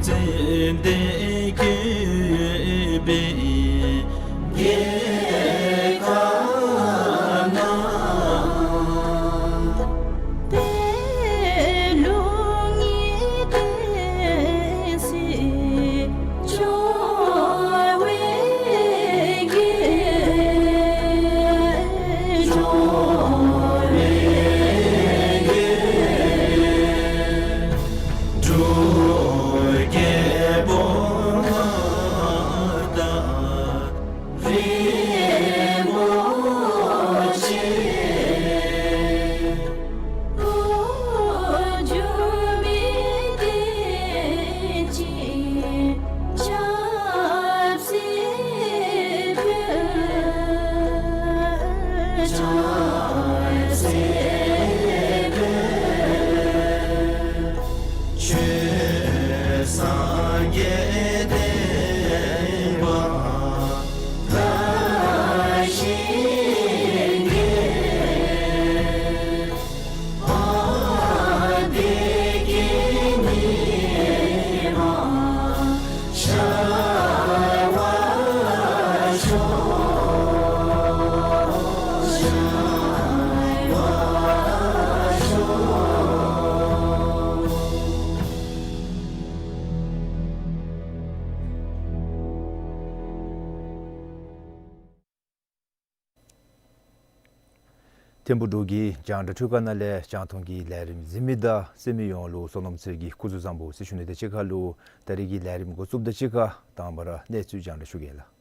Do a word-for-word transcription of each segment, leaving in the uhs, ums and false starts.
ཙན་དན་བཀོད་པའི་རྒྱལ་ཁབ་ན། པད་ལུང་གི་བསྟན་སྲིད་འབྱུང་བའི་རྒྱལ། འབྱུང་བའི་རྒྱལ། འབྲུག་རྒྱལ་པོ་མངའ་བདག་རིན་པོ་ཆེ། འགོ་འཛུགས་མི་བསྟན་སྲིད་ཆབ་སྲིད་དཔལ། ཆབ་སྲིད་དཔལ། ཆོས་སངས་རྒྱས་བསྟན་པ་དར་ཞིང་རྒྱས། དཔལ་བདེ་སྐྱིད་ཉི་མ་ཤར་བར་ཤོག། ཤར་བར་ཤོག། ཐིམ་ཕུག་འབྲུག་གི་རྒྱང་བསྒྲགས་འཕྲུལ་ཁང་ནང་ལས་རྒྱང་མཐོང་གི་ལས་རིམ་གཟིགས་མི་དང་གསན་མི་ཡོངས་ལུ་བསོད་ནམས་ཚེ་རིང་གི་སྐུ་གཟུགས་བཟང་པོ་ཟེར་ཞུ་ནི་དང་གཅིག་ཁར་ལུ་ད་རིས་ཀྱི་ལས་རིམ་འགོ་བཙུགསཔ་དང་གཅིག་ཁར་དང་པ་ར་གནས་ཚུལ་རྒྱང་བསྒྲགས་ཞུ་གེ་ལགས།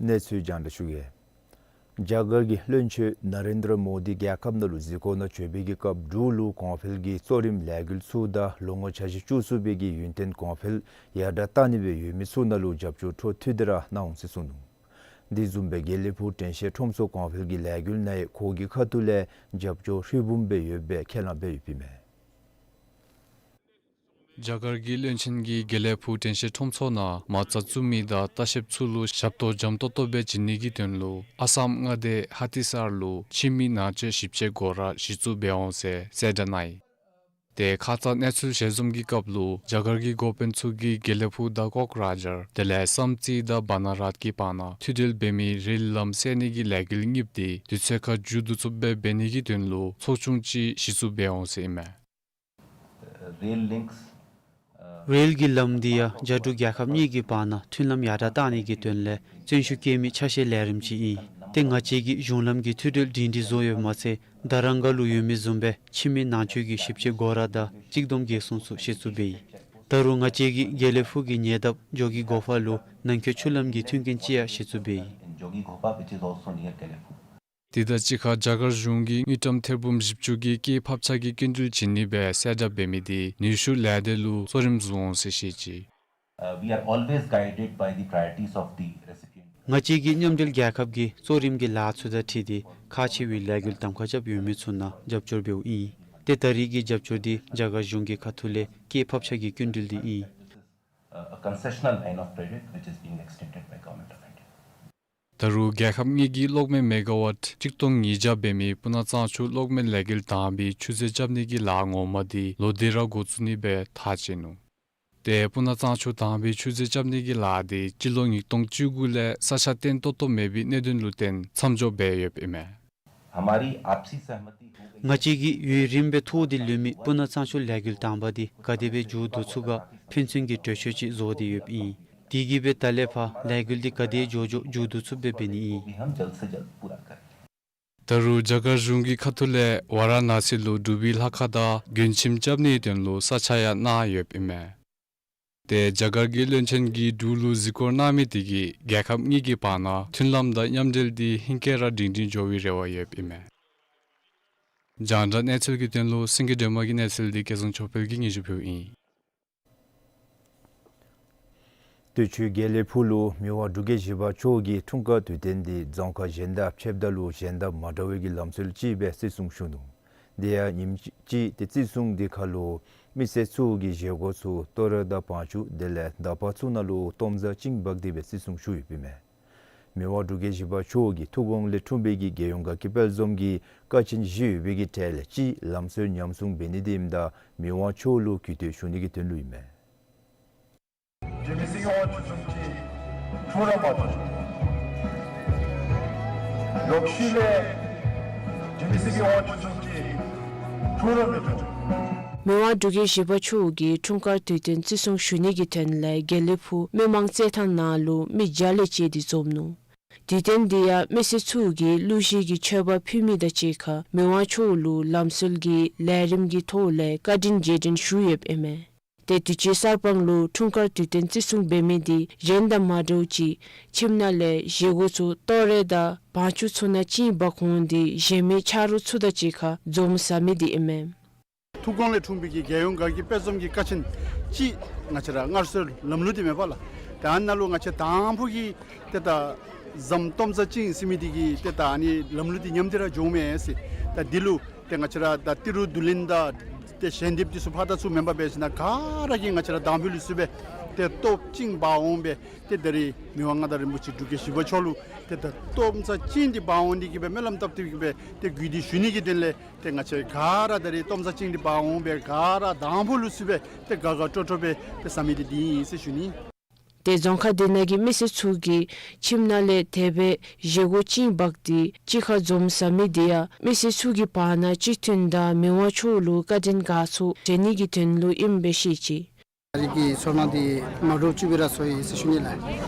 གནས་ཚུལ་རྒྱང་བསྒྲགས་ཞུ་གེ། རྒྱ་གར་གྱི་བློན་ཆེན་ན་རེན་དྲ་མོ་དི་རྒྱལ་ཁབ་ནང་ལུ་གཟིགས་སྐོར་ནང་བྱོན་པའི་གི་སྐབས་འབྲུག་ལུ་གོང་འཕེལ་གྱི་གཙོ་རིམ་ལས་འགུལ་ཚུ་དང་ལོ་ངོ་ཆ་བཞི་བཅུ་ཚུད་པའི་གི་ཡུན་བརྟན་གོང་འཕེལ་ཡར་དྲག་གཏང་ནི་སྦེ་ཡོད་མི་ཚུ་ནང་ལུ་རྒྱབ་སྐྱོར་འཕྲོ་མཐུད་དེ་ར་གནང་འོང་ཟེར་གསུངས་ནུག། དེ་བཟུམ་སྦེ་དགེ་ལེགས་ཕུག་དྲན་ཤེས་ཁྲོམ་ཚོགས་གོང་འཕེལ་གྱི་ལས་འགུལ་ནང་ཡང་ཁོང་གི་ཁ་ཐུག་ལས་རྒྱབ་སྐྱོར་ཧྲིལ་བུམ་སྦེ་ཡོདཔ་སྦེ་ཁས་བླངས་འབད་ཡོདཔ་ཨིན་མས། རྒྱ་གར་གྱི་བློན་ཆེན་གྱིས་དགེ་ལེགས་ཕུག་དྲན་ཤེས་ཁྲོམ་ཚོགས་ནང་མ་རྩ་བཙུགས་མི་དང་ལྟ་བཤལཔ་ཚུ་ལུ་ཞབས་ཏོག་འཇམ་ཏོག་ཏོ་སྦེ་བྱིན་ནི་གི་དོན་ལུ་ཨ་སམ་མངའ་སྡེ་ཧ་ཏི་སར་ལུ་ཁྱིམ་མི་ནང་མཆོད་ཞིབ་དཔྱད་སྒོ་ར་གཞི་བཙུགས་འབད་འོང་ཟེར་གསལ་བསྒྲགས་གནང་ཡི། དེ་ཁ་ཙ་གནས་ཚུལ་ཞལ་འཛོམས་ཀྱི་སྐབས་ལུ་རྒྱ་གར་གྱི་འགོ་དཔོན་ཚུ་གིས་དགེ་ལེགས་ཕུག་དང་ཀོག་ར་ཇར་དེ་ལས་བསམ་རྩེ་དང་བ་ན་རཏ་གི་བར་ན་མཐུད་འབྲེལ་འབད་མི་རེལ་ལམ་བསལ་ནི་གི་ལས་འགུལ་གཉིསཔོ་དེ་དུས་ཚོད་ཁར་མཇུག་བསྡུ་ཚུགསཔ་སྦེ་འབད་ནི་གི་དོན་ལུ་ཚོགས་ཆུང་ཅིག་གཞི་བཙུགས་འབད་འོང་ཟེར་ཨིན་མས། Rail links, uh, རེལ་གྱི་ལམ་འདི་ཡང་རྒྱ་འབྲུག་རྒྱལ་ཁབ་གཉིས་ཀྱི་བར་ན་མཐུན་ལམ་ཡར་དྲག་གཏང་ནི་གི་དོན་ལས་བརྩོན་ཤུགས་བསྐྱེད་མི་ཆ་ཤས་ལས་རིམ་ཅིག་ཨིན། ཏེ་ང་བཅས་ཀྱིས་གཞུང་ལམ་གྱི་མཐུད་འབྲེལ་སྒྲིང་སྒྲིང་བཟོ་ཡོདཔ་མ་ཚད་དྷ་རམ་སྒར་ལུ་ཡོད་མི་བཟུམ་སྦེ་ཁྱིམ་མི་ནང་མཆོད་ཀྱི་ཞིབ་དཔྱད་སྒོ་ར་དང་གཅིག་བསྡོམས་རྒྱལ་སྲུང་ཚུ་གཞི་བཙུགས་འབད་ཡི། ད་རུང་ང་བཅས་ཀྱིས་དགེ་ལེགས་ཕུག་གི་ཉེ་འདབས་ཇོ་གི་གོ་ཕ་ལུ་ནང་འཁོད་ཆུ་ལམ་གྱི་མཐུན་རྐྱེན་ཅིག་ཡང་གཞི་བཙུགས་འབད་ཡི། In Jogighopa, which is also near Gelephug. དེ་དང་གཅིག་ཁར་རྒྱ་གར་གཞུང་གིས་དངུལ་ཀྲམ་ཐེར་འབུམ་བཞི་བཅུ་གིས་སྐྱེད་ཕབ་ཆག་གི་སྐྱིན་འགྲུལ་བྱིན་ནི་སྦེ་གསལ་བསྒྲགས་འབད་མི་དེ་ནུས་ཤུགས་ལས་སྡེ་ལུ་གཙོ་རིམ་བཟུང་འོང་ཟེར་བཤད་ཅི། Uh, we are always guided by the priorities of the recipient. ང་བཅས་ཀྱིས་མཉམ་འབྲེལ་རྒྱལ་ཁབ་ཀྱི་གཙོ་རིམ་གྱི་ལཱ་ཚུ་དང་འཁྲིལ་ཏེ་ཁག་ཆེ་བའི་ལས་འགུལ་གདམ་ཁ་རྐྱབ་ཡོད་མི་ཚུ་ནང་རྒྱབ་སྐྱོར་འབདཝ་ཨིན། ཏེ་ད་རེས་ཀྱི་རྒྱབ་སྐྱོར་འདི་རྒྱ་གར་གཞུང་གི་ཁ་ཐུག་ལས་སྐྱེད་ཕབ་ཆག་གི་སྐྱིན་འགྲུལ་འདི་ཨིན། Uh, a concessional line of credit which is being extended by Government of India. ད་རུང་རྒྱལ་ཁབ་གཉིས་ཀྱིས་གློག་མེ་མེ་ག་ཝཊ་ཆིག་སྟོང་ཉིས་བརྒྱ་འབད་མི་སྤུ་ན་གཙང་ཆུ་གློག་མེ་ལས་འགུལ་དང་པའི་ཆུ་རྫས་རྐྱབ་ནི་གི་ལཱ་ངོ་མ་དེ་ལོག་སྟེ་ར་འགོ་བཙུགས་ནི་སྦེ་ཐག་བཅད་ནུག། ཏེ་སྤུ་ན་གཙང་ཆུ་དང་པའི་ཆུ་རྫས་རྐྱབ་ནི་གི་ལཱ་དེ་སྤྱི་ལོ་ཉིས་སྟོང་བཅུ་དགུ་ལས་ས་ཆ་བརྟན་ཏོག་ཏོ་མེད་པའི་གནད་དོན་ལུ་བརྟེན་མཚམས་འཇོག་འབད་ཡོདཔ་ཨིན་མས། हमारी आपसी सहमति हो गई। ང་བཅས་ཀྱིས་ཡུན་རིངམོ་སྦེ་ཐོགས་ཏེ་ལུས་མི་སྤུ་ན་གཙང་ཆུ་ལས་འགུལ་དང་པ་འདི་ག་དེ་སྦེ་མཇུག་བསྡུ་ཚུགས་ག་ཕན་ཚུན་གྱི་གྲོས་ཆོད་ཅིག་བཟོ་སྟེ་ཡོདཔ་ཨིན། དེ་གིས་སྦེ་ད་ལས་ཕར་ལས་འགུལ་འདི་ག་དེ་མགྱོགས་མགྱོགས་མཇུག་བསྡུ་ཚུགསཔ་སྦེ་འབད་ནི་ཨིན། भी हम जल्द से जल्द पूरा करें। ད་རུང་རྒྱ་གར་གཞུང་གི་ཁ་ཐུག་ལས་ཝ་ར་ཎ་སི་ལུ་འབྲུག་པའི་ལྷ་ཁང་དང་མགྲོན་ཁྱིམ་རྐྱབ་ནིའི་དོན་ལུ་ས་ཆ་ཡང་གནང་ཡོདཔ་ཨིན་མས། ཏེ་རྒྱ་གར་གྱི་བློན་ཆེན་གྱིས་འབྲུག་ལུ་གཟིགས་སྐོར་གནང་མི་དེ་གིས་རྒྱལ་ཁབ་གཉིས་ཀྱི་བར་ན་མཐུན་ལམ་དང་མཉམ་འབྲེལ་འདི་ཧིང་ཁར་ར་སྒྲིང་སྒྲིང་འགྱོ་བའི་རེ་བ་ཡོདཔ་ཨིན་མས། རྒྱང་བསྒྲགས་གནས་ཚུལ་གྱི་དོན་ལུ་སེང་གེ་སྒྲོལ་མ་གི་གནས་ཚུལ་འདི་སྐལ་བཟང་ཆོས་འཕེལ་གྱིས་སྙན་ཞུ་ཕུལཝ་ཨིན། ཆུ་དགེ་ལེགས་ཕུག་ལུ་མི་དབང་འབྲུག་རྒྱལ་བཞི་པ་མཆོག་གི་འཁྲུངས་སྐར་དུས་སྟོན་འདི་རྫོང་ཁག་གཞན་དང་ཕྱདཔ་ད་ལུ་གཞན་དང་མ་འདྲ་བའི་གི་ལམ་སྲོལ་ཅིག་སྦེ་བརྩི་སྲུང་ཞུ་ནུག། དེ་ཡང་ཉིནམ་གཅིག་ཏེ་བརྩི་སྲུང་འདི་ཁར་ལུ་མི་སེར་ཚུ་གིས་བཞེས་སྒོ་ཚུ་ལྟོ་ར་དང་བང་ཆུ་དེ་ལས་འདག་པ་ཚུ་ནང་ལུ་ལྟོ་ཚང་བཅིངས་འབག་སྟེ་སྦེ་བརྩི་སྲུང་ཞུ་ཡོདཔ་ཨིན་མས། མི་དབང་འབྲུག་རྒྱལ་བཞི་པ་མཆོག་གི་ཐུགས་དགོངས་ལས་འཁྲུངས་པའི་གི་རྒྱལ་ཡོངས་དགའ་སྐྱིད་དཔལ་འཛོམས་ཀྱི་ཀ་ཆེན་བཞི་ཡོད་པའི་གི་གྲས་ལས་གཅིག་ལམ་སྲོལ་ཉམས་སྲུང་འབད་ནི་དེ་ཨིནམ་ད་མི་དབང་མཆོག་ལུ་གུས་བསྟོད་ཞུ་ནི་གི་དོན་ལུ་ཨིན་མས། འཇིགས་མེད་སྲིད་ཀྱི་དབང་ཕྱུག་ཚུ་གིས་འཁྲུག་ར་མ་བཏུབ། ལོག་ཤུལ་ལས་འཇིགས་མེད་སྲིད་ཀྱི་དབང་ཕྱུག་ཚུ་གིས་འཁྲུག་ར་མི་བཏུབ། མི་དབང་འབྲུག་རྒྱལ་བཞི་པ་མཆོག་གི་འཁྲུངས་སྐར་དུས་སྟོན་བརྩི་སྲུང་ཞུ་ནི་གི་དོན་ལས་དགེ་ལེགས་ཕུག་མི་མང་རྩེད་ཐང་ནང་ལུ་མི་བརྒྱ་ལས་བཅད་དེ་འཛོམས་ནུག། དུས་སྟོན་འདི་ཡང་མི་སེར་ཚུ་གིས་གླུ་གཞས་ཀྱི་མཆོད་པ་ཕུལ་མི་དང་གཅིག་ཁར་མི་དབང་མཆོག་ལུ་ལམ་སྲོལ་གྱི་ལས་རིམ་གྱི་ཐོག་ལས་བཀའ་དྲིན་རྗེས་དྲན་ཞུ་ཡོདཔ་ཨིན་མས། ཏེ་དུས་ཅི་གསར་སྤང་ལུ་འཁྲུངས་སྐར་དུས་སྟོན་བརྩི་སྲུང་འབད་མི་འདི་གཞན་དང་མ་འདྲཝ་ཅིག་ཁྱིམ་ནང་ལས་བཞེས་སྒོ་ཚུ་ལྟོ་ར་དང་བང་ཆུ་ཚུ་ནང་བཅིངས་འབག་འོང་སྟེ་གཞན་མི་ཆ་རོགས་ཚུ་དང་གཅིག་ཁར་འཛོམས་ཟ་མི་འདི་ཨིན་མས། ཐུགས་དགོངས་ལས་འཁྲུངས་པའི་གི་རྒྱལ་ཡོངས་དགའ་སྐྱིད་དཔལ་འཛོམས་ཀྱི་ཀ་ཆེན་གཅིག་ང་བཅས་ར་སྔར་སྲོལ་ལམ་ལུགས་འདི་མེད་པ་ལགས། ཏེ་ཨ་ནཱ་ལུ་ང་བཅས་དང་ཕུ་གི་ཏེ་ད་ཟམ་ལྟོ་ཚང་བཅིངས་ཟེར་མི་འདི་གིས་ཏེ་ད་ཨ་ནི་ལམ་ལུགས་འདི་ཉམས་ཏེ་ར་འགྱོཝ་མས་ཟེར། ད་འདི་ལུ་ཏེ་ང་བཅས་ར་ད་ཏི་རུ་བསྡུ་ལེན་དང་ཏེ་ཞལ་འདེབས་འདི་ཚུ་ཕར་དང་ཚུར་མེན་པར་འབད་ཞིནམ་ལས་ག་ར་གིས་ང་བཅས་ར་དང་ཕུ་ལུས་སུ་སྦེ་ཏེ་ལྟོ་བཅིངས་འབག་འོང་སྦེ་ཏེ་ད་རེས་མི་དབང་མངའ་བདག་རིན་པོ་ཆེ་འབྲུག་རྒྱལ་བཞི་པ་མཆོག་ལུ་ཏེ་ད་ལྟོ་ཚང་བཅིངས་ཏེ་འབག་འོང་སྟེ་གི་སྦེ་སྨོན་ལམ་བཏབ་སྟེ་གི་སྦེ་ཏེ་གུས་འདུད་ཞུ་ནི་གི་དོན་ལས་ཏེ་ང་བཅས་ག་ར་ད་རེས་ལྟོ་ཚང་བཅིངས་ཏེ་འབག་འོང་སྦེ་ག་ར་དང་ཕུ་ལུས་སུ་སྦེ་ཏེ་དགའ་དགའ་སྤྲོ་སྤྲོ་སྦེ་ཏེ་ཟ་མི་འདི་འདི་ཨིན་ཟེར་ཞུ་ནི། ཏེ་རྫོང་ཁག་འདི་ནང་གི་མི་སེར་ཚུ་གིས་ཁྱིམ་ནང་ལས་དེ་སྦེ་བཞེས་སྒོ་བཅིངས་འབག་སྟེ་གཅིག་ཁར་འཛོམས་ཟ་མི་འདི་ཡང་མི་སེར་ཚུ་གི་བར་ན་གཅིག་མཐུན་དང་མི་དབང་མཆོག་ལུ་བཀའ་དྲིན་དགའ་ཚོར་བྱིན་ནི་གི་དོན་ལུ་ཨིནམ་སྦེ་བཤད་ཅི། ད་རེས་ཀྱི་ཚོར་སྣང་འདི་མ་འདྲཝ་ཅིག་སྦེ་ར་ཚོར་ཡི་ཟེར་ཞུ་ནི་ལགས།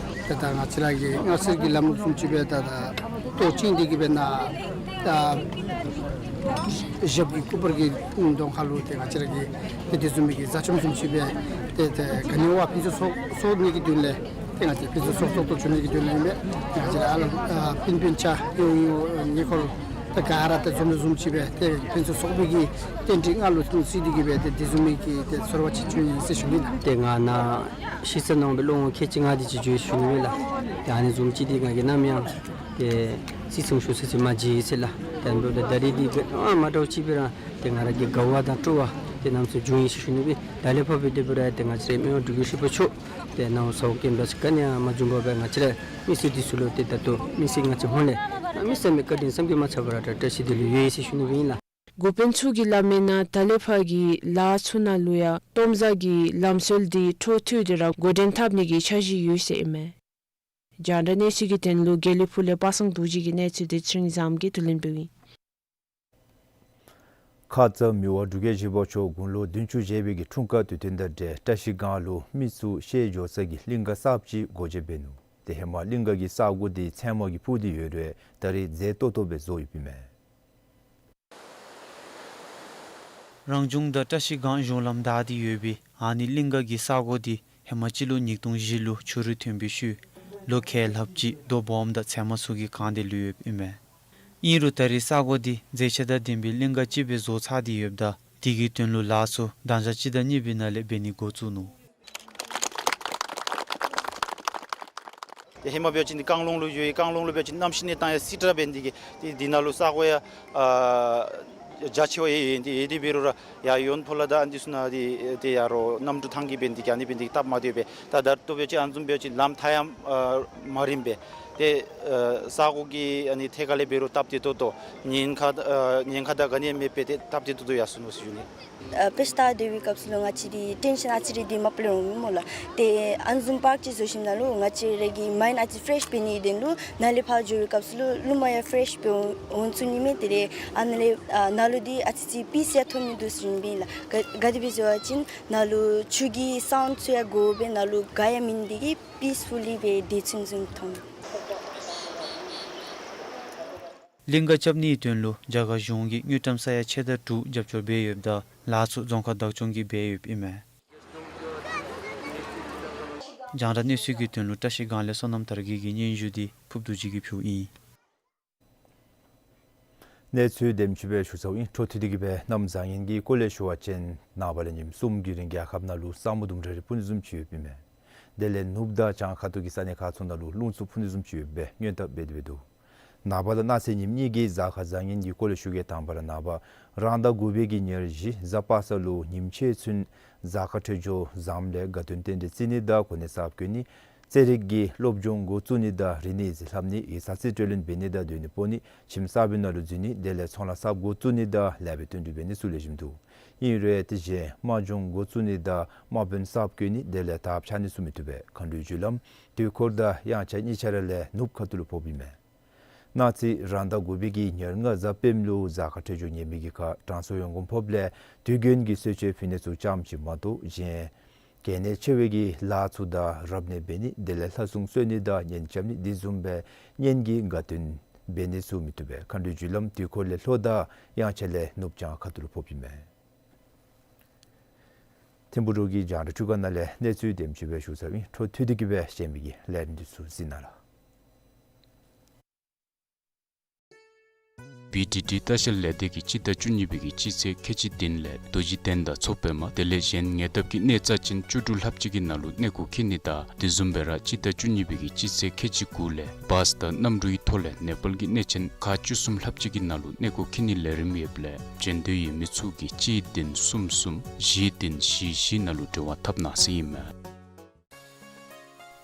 ཏེ་ད་ང་བཅས་ར་གི་སྔར་སྲོལ་གྱི་ལམ་ལུགས་བཟུམ་ཅིག་སྦེ་ད་ད་ལྟོ་བཅིངས་ཏེ་གི་སྦེ་ནཱ་ད་ཞབས་ཀྱི་སྐུ་པར་གྱི་གདོང་ཁ་ལུ་ཏེ་ང་བཅས་ར་གི་ཏེ་དེ་བཟུམ་མའི་གི་མཛའ་ཆོམས་བཟུམ་ཅིག་སྦེ་ཏེ་ཏེ་ག་ནི་བ་ཕུན་སུམ་ཚོགས་ཚོགས་ནི་གི་དོན་ལས་ཏེ་ང་བཅས་ཕུན་སུམ་ཚོགས་ཚོགས་ཏོག་ཏོ་འགྱོ་ནི་གི་དོན་ལས་ཨིན་པས། ང་བཅས་ར་ཨ་ལ་ཨ་སྤུན་སྤུན་ཆ་ཡོད་ཡོད་ཉེ་འཁོར་ཏེ་ག་ར་ཏེ་འཛོམས་ར་བཟུམ་ཅིག་སྦེ་ཏེ་ཕུན་སུམ་ཚོགས་པའི་གི་རྟེན་འབྲེལ་ང་ལུ་ཐུགས་བརྩེ་འདི་གིས་སྦེ་ཏེ་དེ་བཟུམ་མའི་གི་ཏེ་ཚོར་བ་ཅིག་བྱུང་ཡི་ཟེར་ཞུ་ནི་ལགས། ཏེ་ང་ནཱ་ཤེས་ཚད་ནང་སྦེ་ལོ་ངོ་ཁལ་གཅིག་ལྔ་དེ་ཅིག་འགྱོ་ཡི་ཟེར་ཞུ་ནི་མས་ལགས། ཏེ་ཨ་ནི་བཟུམ་ཅིག་འདི་ང་གིས་ནམ་ཡང་ཏེ་བརྩི་སྲུང་ཞུ་ས་ཅིག་མ་མཇལ་ཡི་ཟེར་ལགས། ཏེ་ཨ་ནི་འབདཝ་ད་ད་རེས་འདི་འབད་ཨ་མ་འདྲཝ་ཅིག་སྦེ་ར་ཏེ་ང་ར་གི་དགའ་བ་དང་སྤྲོ་བ་ཏེ་གནམ་མེད་ས་མེད་བྱུང་ཡི་ཟེར་ཞུ་ནི་སྦེ། ད་ལས་ཕར་འབད་དེ་འབད་རུང་ཏེ་ང་བཅས་རའི་མི་དབང་འབྲུག་རྒྱལ་བཞི་པ་མཆོག་ཏེ་ནཱ་ཟ་འོག་གི་འབད་ས་ག་ནི་ཡང་མ་བྱུང་པར་སྦེ་ང་བཅས་རའི་མི་སེར་འདི་ཚུ་ལུ་ཏེ་ད་ལྟོ་དམིགས་བསལ་ང་བཅས་ཧོངས་ལས་གནམ་མེད་ས་མེད་བཀའ་དྲིན་བསམ་གྱིས་མ་ཚར་བ་ར་ད་བཀྲ་ཤིས་འདི་ལུ་ཡོད་ཡི་ཟེར་ཞུ་ནི་སྦེ་ཨིན་ལགས། འགོ་དཔོན་ཚུ་གིས་སླབ་མིའི་ནང་ད་ལས་ཕར་གྱི་ལཱ་ཚུ་ནང་ལུ་ཡང་ལྟོ་ཚང་གི་ལམ་སྲོལ་འདི་འཕྲོ་མཐུད་དེ་ར་འགོ་འདྲེན་འཐབ་ནི་གི་འཆར་གཞི་ཡོད་ཟེར་ཨིན་མས། རྒྱང་བསྒྲགས་གནས་ཚུལ་གྱི་དོན་ལུ་དགེ་ལེགས་ཕུག་ལས་པ་སངས་རྡོ་རྗེ་གི་གནས་ཚུལ་འདི་ཚེ་རིང་བཟངམོ་གིས་བསྡུ་ལེན་འབདཝ་ཨིན། ཁ་ཙ་མི་དབང་འབྲུག་རྒྱལ་བཞི་པ་མཆོག་དགུང་ལོ་བདུན་ཅུ་བཞེས་པའི་གི་འཁྲུངས་སྐར་དུས་སྟོན་དང་འབྲེལ་བཀྲ་ཤིས་སྒང་ལུ་མི་ཚུ་བཤལ་འགྱོ་ས་གི་གླིང་ག་གསརཔ་ཅིག་སྒོ་འབྱེད་འབད་ནུག། ཏེ་ཧེ་མ་གླིང་ག་གི་ས་གོ་འདི་ཚལ་མ་གིས་ཕུབ་སྟེ་ཡོད་རུང་ད་རེས་མཛེས་ཏོག་ཏོ་སྦེ་བཟོ་ཡོདཔ་ཨིན་མས། རང་བྱུང་དང་བཀྲ་ཤིས་སྒང་གཞུང་ལམ་བདའ་སྟེ་ཡོད་པའི་ཨ་ནི་གླིང་ག་གི་ས་གོ་འདི་ཧེ་མ་སྤྱི་ལོ་ཉིས་སྟོང་བཞི་ལུ་ཆུ་རུད་ཐོན་པའི་ཤུལ་ལོ་ཁལ་ལྷགཔ་ཅིག་རྡོ་སྦོམ་དང་ཚལ་མ་ཚུ་གིས་གང་སྟེ་ལུས་ཡོདཔ་ཨིན་མས། ཨིན་རུང་ད་རེས་ས་གོ་འདི་མཛེས་ཆ་དང་ལྡན་པའི་གླིང་ག་ཅིག་སྦེ་བཟོ་ཚར་ཏེ་ཡོདཔ་ད་དེ་གི་དོན་ལུ་ལཱ་ཚུ་ཟླཝ་གཅིག་དང་གཉིས་པའི་ནང་ལས་འབད་ནི་འགོ་བཙུགས་ནུག། ཏེ་ཧེ་མ་འབད་བ་ཅིན་འདི་རྐང་ལུང་ལུ་འགྱོ་ཡི། རྐང་ལུང་ལུ་འབད་བ་ཅིན་གནམ་གཤིས་གནས་སྟངས་ཡང་སི་ཏ་ར་འབད་ནི་དེ་གིས་ཏེ་འདི་ནང་ལུ་ས་གོ་ཡང་ཨ་རྒྱ་ཆེ་བ་ཡོད་ཡོད་དེ་ཡོད་དེ་འབད་རུང་ར་ཡར་ཡོན་ཕུ་ལ་དང་ཨ་ནི་ཚུ་ནང་འདི་ཏེ་ཡར་རོགས་གནམ་གྲུ་ཐང་གིས་འབད་ནི་དེ་གིས་ཨ་ནི་འབད་ནི་དེ་གིས་སྟབས་མ་བདེཝ་སྦེ། ད་ད་ལྟོ་འབད་བ་ཅིན་ཨ་ནི་བཟུམ་འབད་བ་ཅིན་ལམ་ཐག་ཡང་ཨ་མ་རིངམ་སྦེ། ཏེ་ཨ་ས་གོ་གི་ཨ་ནི་ཐད་ཁ་ལས་འབད་རུང་སྟབས་བདེ་ཏོག་ཏོ་ཉེན་ཁ་ཨ་ཉེན་ཁ་དང་ག་ནི་ཡང་མེདཔ་སྦེ་ཏེ་སྟབས་བདེ་ཏོག་ཏོ་ཡར་སོང་ནུག་ཟེར་ཞུ་ནི། ཨ་དཔེ་ཆ་ལྟ་སྡོད་པའི་སྐབས་སུ་ལུ་ང་བཅས་འདི་ཊེན་ཤཱན་ཨ་ཙི་རེ་འདི་མ་པ་ལས་འོང་མི་སྨོ་ལགས། ཏེ་ཨ་ནི་བཟུམ་པརཀ་ཅིག་བཟོ་ཞིནམ་ལས་ང་བཅས་ར་གི་མའིནཌ་ཨ་ཙི་ཕི་རེཤ་འབད་ནི་དོན་ལུ་ནཱ་ལས་ཕར་འགྱོ་བའི་སྐབས་སུ་ལུ་ལུ་མ་ཡང་ཕི་རེཤ་སྦེ་འོང་ཚུགས་ནི་མས། དེ་ལས་ཨ་ནཱ་ལས་ཨ་ནཱ་ལུ་འདི་ཨ་ཙི་ཅིག་པིས་ཡང་ཐོབ་ནི་འདུག་ཟེར་ཞུ་ནི་ཨིན་ལགས། ག་ག་དེ་སྦེ་ཟེར་བ་ཅིན་ནཱ་ལུ་ཆུ་གི་སའུནཌ་ཚུ་ཡང་གོཝ་སྦེ་ནཱ་ལུ་དགའ་ཡང་མིན་དེ་གིས་པིས་ཕུ་ལི་སྦེ་བདེ་ཚོད་ཚུ་མཐོང་། གླིང་ག་རྐྱབ་ནིའི་དོན་ལུ་རྒྱ་གར་གཞུང་གིས་དངུལ་ཀྲམ་ས་ཡ་ཕྱེད་དང་དྲུག་རྒྱབ་སྐྱོར་འབད་ཡོདཔ་ད་ལཱ་ཚུ་རྫོང་ཁག་བདག་སྐྱོང་གིས་འབད་ཡོདཔ་ཨིན་མས། རྒྱང་བསྒྲགས་གནས་ཚུལ་གྱི་དོན་ལུ་བཀྲ་ཤིས་སྒང་ལས་བསོད་ནམས་དར་རྒྱས་ཀྱི་སྙན་ཞུ་འདི་ཕུརབ་རྡོ་རྗེ་གིས་ཕུལཝ་ཨིན། གནས་ཚུལ་དེམ་ཅིག་སྦེ་ཞུ་ཚརཝ་ཨིན། འཕྲོ་མཐུད་དེ་གིས་སྦེ་གནམ་བཟང་ངན་གྱི་སྐོར་ལས་ཞུ་བ་ཅིན་ནངས་པ་ལས་ཉིནམ་གསུམ་གྱི་རིང་རྒྱལ་ཁབ་ནང་ལུ་ས་སྨུག་ལྡུམ་ར་རི་སྤུངས་བཟུམ་ཅིག་ཡོདཔ་ཨིན་མས། དེ་ལས་ནུབ་དང་བྱང་ཁ་ཐུག་གི་ས་གནས་ཁག་ཚུ་ནང་ལུ་རླུང་འཚུབ་ཕུ་ནི་བཟུམ་ཅིག་ཡོདཔ་སྦེ་སྔོན་དཔག་འབད་དེ་འབད་འདུག། ནངས་པ་དང་གནངས་ཚེ་ཉིནམ་གཉིས་ཀྱི་གཟའ་སྐར་བཟང་ངན་གྱི་སྐོར་ལས་ཞུ་གེ། དང་པ་ར་ནངས་པ་རང་ཟླ་དགུ་པའི་གི་ཉེར་བཞི་གཟའ་པ་སངས་ལུ་ཉིནམ་ཕྱེད་ཚུན་གཟའ་སྐར་འཕྲོད་སྦྱོར་བཟངམ་ལས་དགའ་སྟོན་རྟེན་འབྲེལ་བརྩི་ནི་དང་གོ་གནས་གསརཔ་བསྐོ་ནི། རྩེད་རིགས་ཀྱི་སློབ་སྦྱོང་འགོ་བཙུགས་ནི་དང་རིག་གནས་ཡིག་རྩིས་ལྷབ་ནི་ཡིག་ཚང་རྩིས་སྤྲོད་ལེན་འབད་ནི་དང་སྡོད་གནས་སྤོ་ནི་ཁྱིམ་གསར་པའི་ནང་ལུ་འཛུལ་ནི་དེ་ལས་ཚོང་ལཱ་གསརཔ་འགོ་བཙུགས་ནི་དང་ལེགས་པའི་དོན་འགྲུབ་འབད་ནི་ཚུ་ལེགས་ཤོམ་འདུག། ཨིན་རུང་དེ་བཞིན་དམག་སྦྱོང་འགོ་བཙུགས་ནི་དང་དམག་དཔོན་གསརཔ་བསྐོ་ནི་དེ་ལས་དར་འཕྱར་ནི་ཚུ་མི་བཏུབ་པས། མཁའ་འགྲོའི་རྒྱུ་ལམ་དུས་འཁོར་དང་དབྱངས་འཆར་གཉིས་ཆ་ར་ལས་ནུབ་ཁ་ཐུག་ལུ་ཕོགཔ་ཨིན་མས། གནངས་ཚེ་རང་ཟླ་དགུ་པའི་གི་ཉེར་ལྔ་གཟའ་སྤེནམ་ལུ་གཟའ་སྐར་འཕྲོད་སྦྱོར་ངན་པའི་གི་ཁར་དྲང་སྲོང་ཡོན་གོང་ཕོགཔ་ལས་དུས་རྒྱུན་གྱི་གསོལ་མཆོད་ཕུལ་ནི་ཚུ་ཙམ་ཅིག་མ་གཏོགས་གཞན་གལ་གནད་ཆེ་བའི་གི་ལཱ་ཚུ་དང་རབ་གནས་འབད་ནི་དེ་ལས་ལྷ་སྲུང་གསོལ་ནི་དང་གཉེན་རྐྱབ་ནི་དེ་བཟུམ་སྦེ་གཉེན་གྱི་དགའ་སྟོན་འབད་ནི་ཚུ་མི་བཏུབ་པས། མཁའ་འགྲོའི་རྒྱུ་ལམ་དུས་འཁོར་ལས་ལྷོ་དང་དབྱངས་འཆར་ལས་ནུབ་བྱང་ཁ་ཐུག་ལུ་ཕོགཔ་ཨིན་མས། ཐིམ་ཕུག་རོགས་ཀྱི་རྒྱང་བསྒྲགས་འཕྲུལ་ཁང་ནང་ལས་གནས་ཚུལ་དེམ་ཅིག་སྦེ་ཞུ་ཚར་ཡི། འཕྲོ་མཐུད་དེ་གི་སྦེ་གཞན་མི་གི་ལས་རིམ་འདི་ཚུ་གཟིགས་གནང་ལགས། བི་ཌི་ཌི་ལྟ་བཤལ་ལས་སྡེ་གིས་སྤྱི་ཟླ་བཅུ་གཉིས་པའི་གི་སྤྱི་ཚེས་ཁལ་གཅིག་བདུན་ལས་རྡོ་རྗེ་གདན་དང་མཚོ་པདྨ་དེ་ལས་གཞན་ཉེ་འདབས་ཀྱི་གནས་རྩ་ཅན་བཅུ་དྲུག་ལྷགཔ་ཅིག་གི་ནང་ལུ་གནས་སྐོར་འཁྱིད་ནི་དང་དེ་བཟུམ་སྦེ་ར་སྤྱི་ཟླ་བཅུ་གཉིས་པའི་གི་སྤྱི་ཚེས་ཁལ་གཅིག་དགུ་ལས་བཱས་དང་གནམ་གྲུའི་ཐོག་ལས་ནེ་པཱལ་གྱི་གནས་ཆེན་ཁག་བཅུ་གསུམ་ལྷགཔ་ཅིག་གི་ནང་ལུ་གནས་སྐོར་འཁྱིད་ནིའི་ལས་རིམ་ཡོདཔ་ལས་བྱོན་འདོད་ཡོད་མི་ཚུ་གིས་གཅིག་བདུན་གསུམ་གསུམ་བཞི་བདུན་བཞི་བཞི་ནང་ལུ་འབྲེལ་བ་འཐབ་གནང་ཟེར་ཨིན་མས།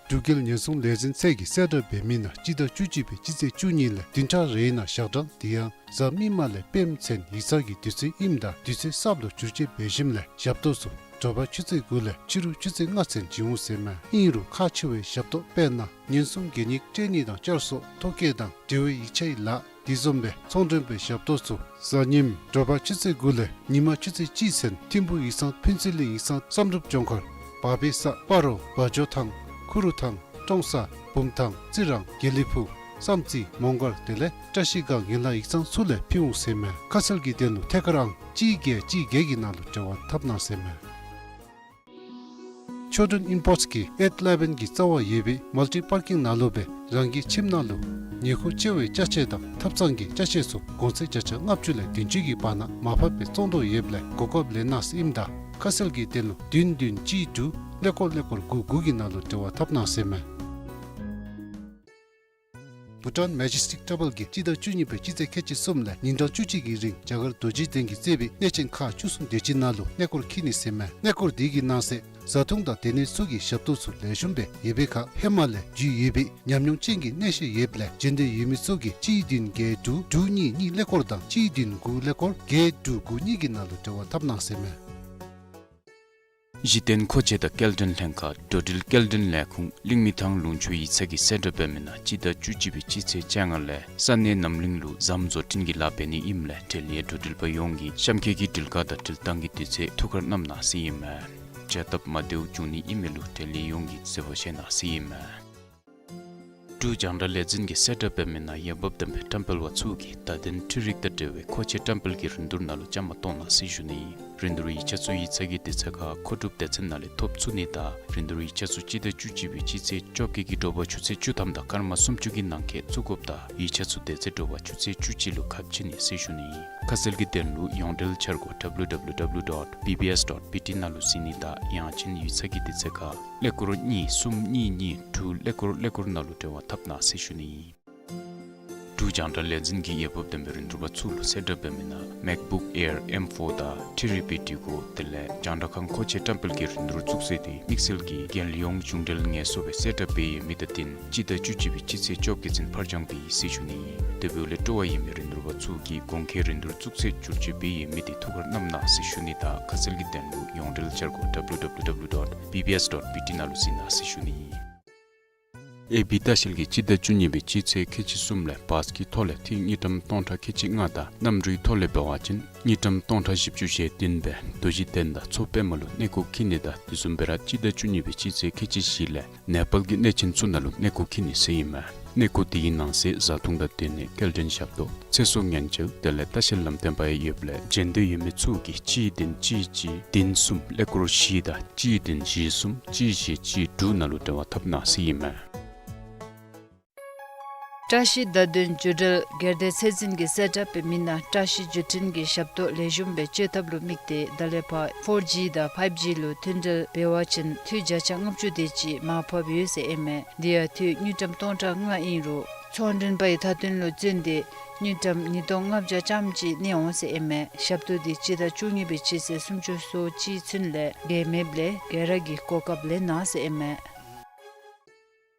འབྲུག་རྒྱལ་ཉེན་སྲུང་ལས་འཛིན་ཚད་ཀྱིས་གསལ་བསྒྲགས་འབད་མི་ནང་སྤྱི་ཟླ་བཅུ་གཅིག་པའི་སྤྱི་ཚེས་བཅུ་གཉིས་ལས་བདུན་ཕྲག་རེའི་ནང་ཞག་གྲངས་དེ་ཡང་གཟའ་མིག་དམར་ལས་སྤེནམ་ཚུན་ཡིག་ཚང་གི་དུས་ཚོད་ཨིནམ་ད་དུས་ཚོད་གསརཔ་ལུ་བསྒྱུར་བཅོས་འབད་ཞིནམ་ལས་ཞབས་ཏོག་ཚུ་དྲོ་པ་ཆུ་ཚོད་དགུ་ལས་ཕྱི་རུ་ཆུ་ཚོད་ལྔ་ཚུན་བྱིན་འོང་ཟེར་ཨིན་མས། ཨིན་རུང་ཁག་ཆེ་བའི་ཞབས་ཏོག་དཔེར་ན་ཉེན་སྲུང་གད་སྙིགས་སྤྲོད་ནི་དང་བསྐྱར་གསོ་ཐོ་བཀོད་དང་འབྲེལ་བའི་ཡིག་ཆའི་ལཱ་དེ་བཟུམ་སྦེ་ཚོང་མགྲོན་པའི་ཞབས་ཏོག་ཚུ་གཟའ་ཉིམ་དྲོ་པ་ཆུ་ཚོད་དགུ་ལས་ཉི་མ་ཆུ་ཚོད་གཅིག་ཚུན་ཐིམ་ཕུག་ཡིག་ཚང་ཕུན་ཚོགས་གླིང་ཡིག་ཚང་བསམ་གྲུབ་ལྗོངས་མཁར་བག་ཕེ་ས་སྤ་རོ་བ་འཇོ་ཐང་ཁུ་རུ་ཐང་ཀྲོང་གསར་བུམ་ཐང་རྩི་རང་དགེ་ལེགས་ཕུག་བསམ་རྩེ་མོང་སྒར་དེ་ལས་བཀྲ་ཤིས་སྒང་ཡན་ལག་ཡིག་ཚང་ཚུ་ལས་ཕུལ་འོང་ཟེར་ཨིན་མས། ཁ་གསལ་གྱི་དོན་ལུ་ཐད་ཀར་ཨང་གཅིག་བརྒྱད་གཅིག་བརྒྱད་ཀྱི་ནང་ལུ་འབྲེལ་བ་འཐབ་གནང་ཟེར་ཨིན་མས། ཆོས་སྒྲོན་ཨིམ་པོརཊསི་གིས་ཨེཊ་ཨི་ལེ་བཱན་གྱི་རྩ་བར་ཡོད་པའི་མལ་ཊི་པར་ཀིང་ནང་ལུ་སྦེ་རང་གི་ཁྱིམ་ནང་ལུ་ཉེ་འཁོར་བཅར་བའི་ཅ་ཆས་དང་ཐབ་ཚང་གི་ཅ་ཆས་ཚུ་གོང་ཚད་བརྒྱ་ཆ་ལྔ་བཅུ་ལས་བདུན་ཅུ་གི་བར་ན་མར་ཕབ་སྦེ་བཙོང་དོ་ཡོདཔ་ལས་གོ་སྐབས་ལེན་གནང་ཟེར་ཨིནམ་ད་ཁ་གསལ་གྱི་དོན་ལུ་བདུན་བདུན་གཅིག་དྲུག་ཀླད་ཀོར་ཀླད་ཀོར་དགུ་དགུ་གི་ནང་ལུ་འབྲེལ་བ་འཐབ་གནང་ཟེར་ཨིན་མས། བྷུ་ཊཱན་མེ་ཇེས་ཊིག་ཊེམ་པཱལ་གྱིས་སྤྱི་ཟླ་བཅུ་གཉིས་པའི་སྤྱི་ཚེས་ཁལ་གཅིག་གསུམ་ལས་ཉིན་གྲངས་བཅུ་གཅིག་གི་རིང་རྒྱ་གར་རྡོ་རྗེ་གདན་གྱིས་གཙོས་པའི་གནས་ཆེན་ཁག་བཅུ་གསུམ་དེ་ཅིག་ནང་ལུ་གནས་སྐོར་འཁྱིད་ནི་ཟེར་ཨིན་མས། གནས་སྐོར་དེ་གི་ནང་གསེས་བཟའ་འཐུང་དང་སྡོད་གནས་ཚུ་གི་ཞབས་ཏོག་ཚུ་ལེགས་ཤོམ་སྦེ་ཡོད་པའི་ཁར་ཧེ་མ་ལས་རྒྱུས་ཡོད་པའི་ཉམས་མྱོང་ཅན་གྱི་གནས་བཤད་ཡོདཔ་ལས་བྱོན་འདོད་ཡོད་མི་ཚུ་གིས་གཅིག་བདུན་བརྒྱད་དྲུག་དྲུག་གཉིས་གཉིས་ཀླད་ཀོར་དང་གཅིག་བདུན་དགུ་ཀླད་ཀོར་བརྒྱད་དྲུག་དགུ་གཉིས་ཀྱི་ནང་ལུ་འབྲེལ་བ་འཐབ་གནང་ཟེར་ཨིན་མས། གཞི་རྟེན་མཁོ་ཆས་དང་སྐྱེལ་འདྲེན་ལྷན་ཁག་འགྲོ་འགྲུལ་སྐྱེལ་འདྲེན་ལས་ཁུངས་གླིང་མི་ཐང་ལུང་ཕྱོགས་ཡིག་ཚང་གིས་གསལ་བསྒྲགས་འབད་མི་ནང་སྤྱི་ཟླ་བཅུ་གཅིག་པའི་སྤྱི་ཚེས་བཅོ་ལྔ་ལས་ས་གནས་རྣམ་གླིང་ལུ་ཟམ་བཟོ་སྐྲུན་གྱི་ལཱ་འབད་ནི་ཨིནམ་ལས་འབྲེལ་ཡོད་འགྲོ་འགྲུལ་པ་ཡོངས་ཀྱིས་གཤམ་འཁོད་ཀྱི་འགྲུལ་ཁག་དང་འགྲུལ་བཏང་གི་དུས་ཚོད་ཐུགས་ཁར་བསྣམ་གནང་ཟེར་ཨིན་མས། བྱ་སྟབས་མ་བདེཝ་བྱུང་ནི་ཨིན་མི་ལུ་འབྲེལ་ཡོད་ཡོངས་ཀྱིས་བཟོད་པ་བཞེས་གནང་ཟེར་ཨིན་མས། འབྲུག་རྒྱང་བསྒྲགས་ལས་འཛིན་གྱིས་གསལ་བསྒྲགས་འབད་མི་ནང་འོས་འབབ་ལྡན་པའི་བཀྲམ་སྤེལ་པ་ཚུ་གིས་བརྡ་དོན་འཕྲུལ་རིག་དང་འབྲེལ་བའི་མཁོ་ཆས་བཀྲམ་སྤེལ་གྱི་རིན་བསྡུར་ནང་ལུ་བཅའ་མར་གཏོགས་གནང་ཟེར་ཞུ་ནི་ཨིན། རིན་བསྡུར་ཡིག་ཆ་ཚུ་ཡིག་ཚང་གི་དུས་ཚོད་ཁར་མཁོ་སྒྲུབ་སྡེ་ཚན་ནང་ལས་ཐོབ་ཚུགས་ནི་དང་རིན་བསྡུར་ཡིག་ཆ་ཚུ་སྤྱི་ཟླ་བཅུ་གཅིག་པའི་སྤྱི་ཚེས་བཅོ་བརྒྱད་ཀྱི་དྲོ་པ་ཆུ་ཚོད་བཅུ་ཐམ་དང་སྐར་མ་སུམ་ཅུ་གི་ནང་འཁོད་བཙུགས་དགོཔ་དང་ཡིག་ཆ་ཚུ་དེ་ཚེ་དྲོ་པ་ཆུ་ཚོད་བཅུ་གཅིག་ལུ་ཁ་ཕྱེ་ནི་ཟེར་ཞུ་ནི་ཨིན། ཁ་གསལ་གྱི་དོན་ལུ་ཡོངས་འབྲེལ་འཆར་སྒོ་W W W dot B B S dot B T ནང་ལུ་གཟིགས་ནི་དང་ཡང་ཅིན་ཡིག་ཚང་གི་དུས་ཚོད་ཁར་ཀླད་ཀོར་གཉིས་གསུམ་གཉིས་གཉིས་དྲུག་ཀླད་ཀོར་ཀླད་ཀོར་ནང་ལུ་འབྲེལ་བ་འཐབ་གནང་ཟེར་ཞུ་ནི་ཨིན། འབྲུག་རྒྱང་བསྒྲགས་ལས་འཛིན་གྱིས་འོས་འབབ་ལྡན་པའི་རིན་བསྡུར་པ་ཚུ་ལུ་གསལ་བསྒྲགས་འབད་མི་ནང་MacBook Air M four དང་ཐི་རི་པི་ཊི་གོ་དེ་ལས་རྒྱང་བསྒྲགས་ཁང་མཁོ་ཆས་བཀྲམ་སྤེལ་གྱི་རིན་བསྡུར་བཙུགས་ཚེས་དེ་དམིགས་བསལ་གྱི་རྒྱལ་ཡོངས་གཞུང་འབྲེལ་ངལ་གསོ་སྦེ་གསལ་བསྒྲགས་འབད་ཡོད་མི་དང་བསྟུན་སྤྱི་ཟླ་བཅུ་གཅིག་པའི་སྤྱི་ཚེས་བཅོ་བརྒྱད་ཚུན་ཕར་འགྱངས་འབད་ཡི་ཟེར་ཞུ་ནི་ཨིན། དེ་འབདཝ་ལས་སྤྲོ་བ་ཡོད་མི་རིན་བསྡུར་པ་ཚུ་གིས་གོང་འཁོད་རིན་བསྡུར་བཙུགས་ཚེས་བསྒྱུར་བཅོས་འབད་ཡོད་མི་དེ་ཐུགས་ཁར་བསྣམ་གནང་ཟེར་ཞུ་ནི་དང་ཁ་གསལ་གྱི་དོན་ལུ་ཡོངས་འབྲེལ་འཆར་སྒོ་W W W dot B B S dot B T ནང་ལུ་གཟིགས་གནང་ཟེར་ཞུ་ནི་ཨིན། ཨེ་བི་ལྟ་བཤལ་གྱིས་སྤྱི་ཟླ་བཅུ་གཉིས་པའི་སྤྱི་ཚེས་ཁལ་གཅིག་གསུམ་ལས་བཱས་ཀྱི་ཐོག་ལས་ཐིག་དངུལ་ཀྲམ་སྟོང་ཕྲག་ཁལ་གཅིག་ལྔ་དང་གནམ་གྲུའི་ཐོག་ལས་འབད་བ་ཅིན་དངུལ་ཀྲམ་སྟོང་ཕྲག་བཞི་བཅུ་ཞེ་བདུན་སྦེ་རྡོ་རྗེ་གདན་དང་མཚོ་པདྨ་ལུ་གནས་སྐོར་འཁྱིད་ནི་དང་དེ་བཟུམ་སྦེ་ར་སྤྱི་ཟླ་བཅུ་གཉིས་པའི་སྤྱི་ཚེས་ཁལ་གཅིག་བཞི་ལས་ནེ་པཱལ་གྱི་གནས་ཆེན་ཚུ་ནང་ལུ་གནས་སྐོར་འཁྱིད་ནི་ཟེར་ཨིན་མས། གནས་སྐོར་དེའི་ནང་གསེས་བཟའ་འཐུང་དང་སྡོད་གནས་སྐྱེལ་འདྲེན་ཞབས་ཏོག་ཚེ་སྲོག་ཉེན་བཅོལ་དེ་ལས་ལྟ་བཤལ་ལམ་སྟོན་པ་ཡང་ཡོདཔ་ལས་བྱོན་འདོད་ཡོད་མི་ཚུ་གིས་གཅིག་བདུན་གཅིག་གཅིག་བདུན་གསུམ་ཀླད་ཀོར་བཞི་དང་གཅིག་བདུན་བཞི་གསུམ་གཅིག་བཞི་གཅིག་དྲུག་ནང་ལུ་འབྲེལ་བ་འཐབ་གནང་ཟེར་ཨིན་མས། བཀྲ་ཤིས་བརྡ་དོན་བརྒྱུད་འབྲེལ་སྒེར་སྡེ་ཚད་འཛིན་གྱིས་གསལ་བསྒྲགས་འབད་མི་ནང་བཀྲ་ཤིས་བརྒྱུད་འཕྲིན་གྱི་ཞབས་ཏོག་ལེགས་ཤོམ་སྦེ་སྤྱོད་ཐབས་ལུ་དམིགས་ཏེ་ད་ལས་ཕར་ཕོར་ཇི་དང་ཕའིབ་ཇི་ལུ་མཐུད་འབྲེལ་འབད་བ་ཅིན་འཐུས་བརྒྱ་ཆ་ལྔ་བཅུ་དེ་ཅིག་མར་ཕབ་ཡོད་ཟེར་ཨིན་མས། དེ་ཡང་འཐུས་དངུལ་ཀྲམ་སྟོང་ཕྲག་ལྔ་ཨིན་རུང་ཚོང་མགྲོན་པའི་མཐའ་དོན་ལུ་བརྩོན་ཏེ་དངུལ་ཀྲམ་ཉིས་སྟོང་ལྔ་བརྒྱ་ཙམ་ཅིག་གནས་འོང་ཟེར་ཨིན་མས། ཞབས་ཏོག་དེ་སྤྱི་ཟླ་བཅུ་གཉིས་པའི་སྤྱི་ཚེས་སུམ་ཅུ་སོ་གཅིག་ཚུན་ལས་བརྒལ་མེདཔ་ལས་བརྒལ་ར་གི་གོ་སྐབས་ལེན་གནང་ཟེར་ཨིན་མས།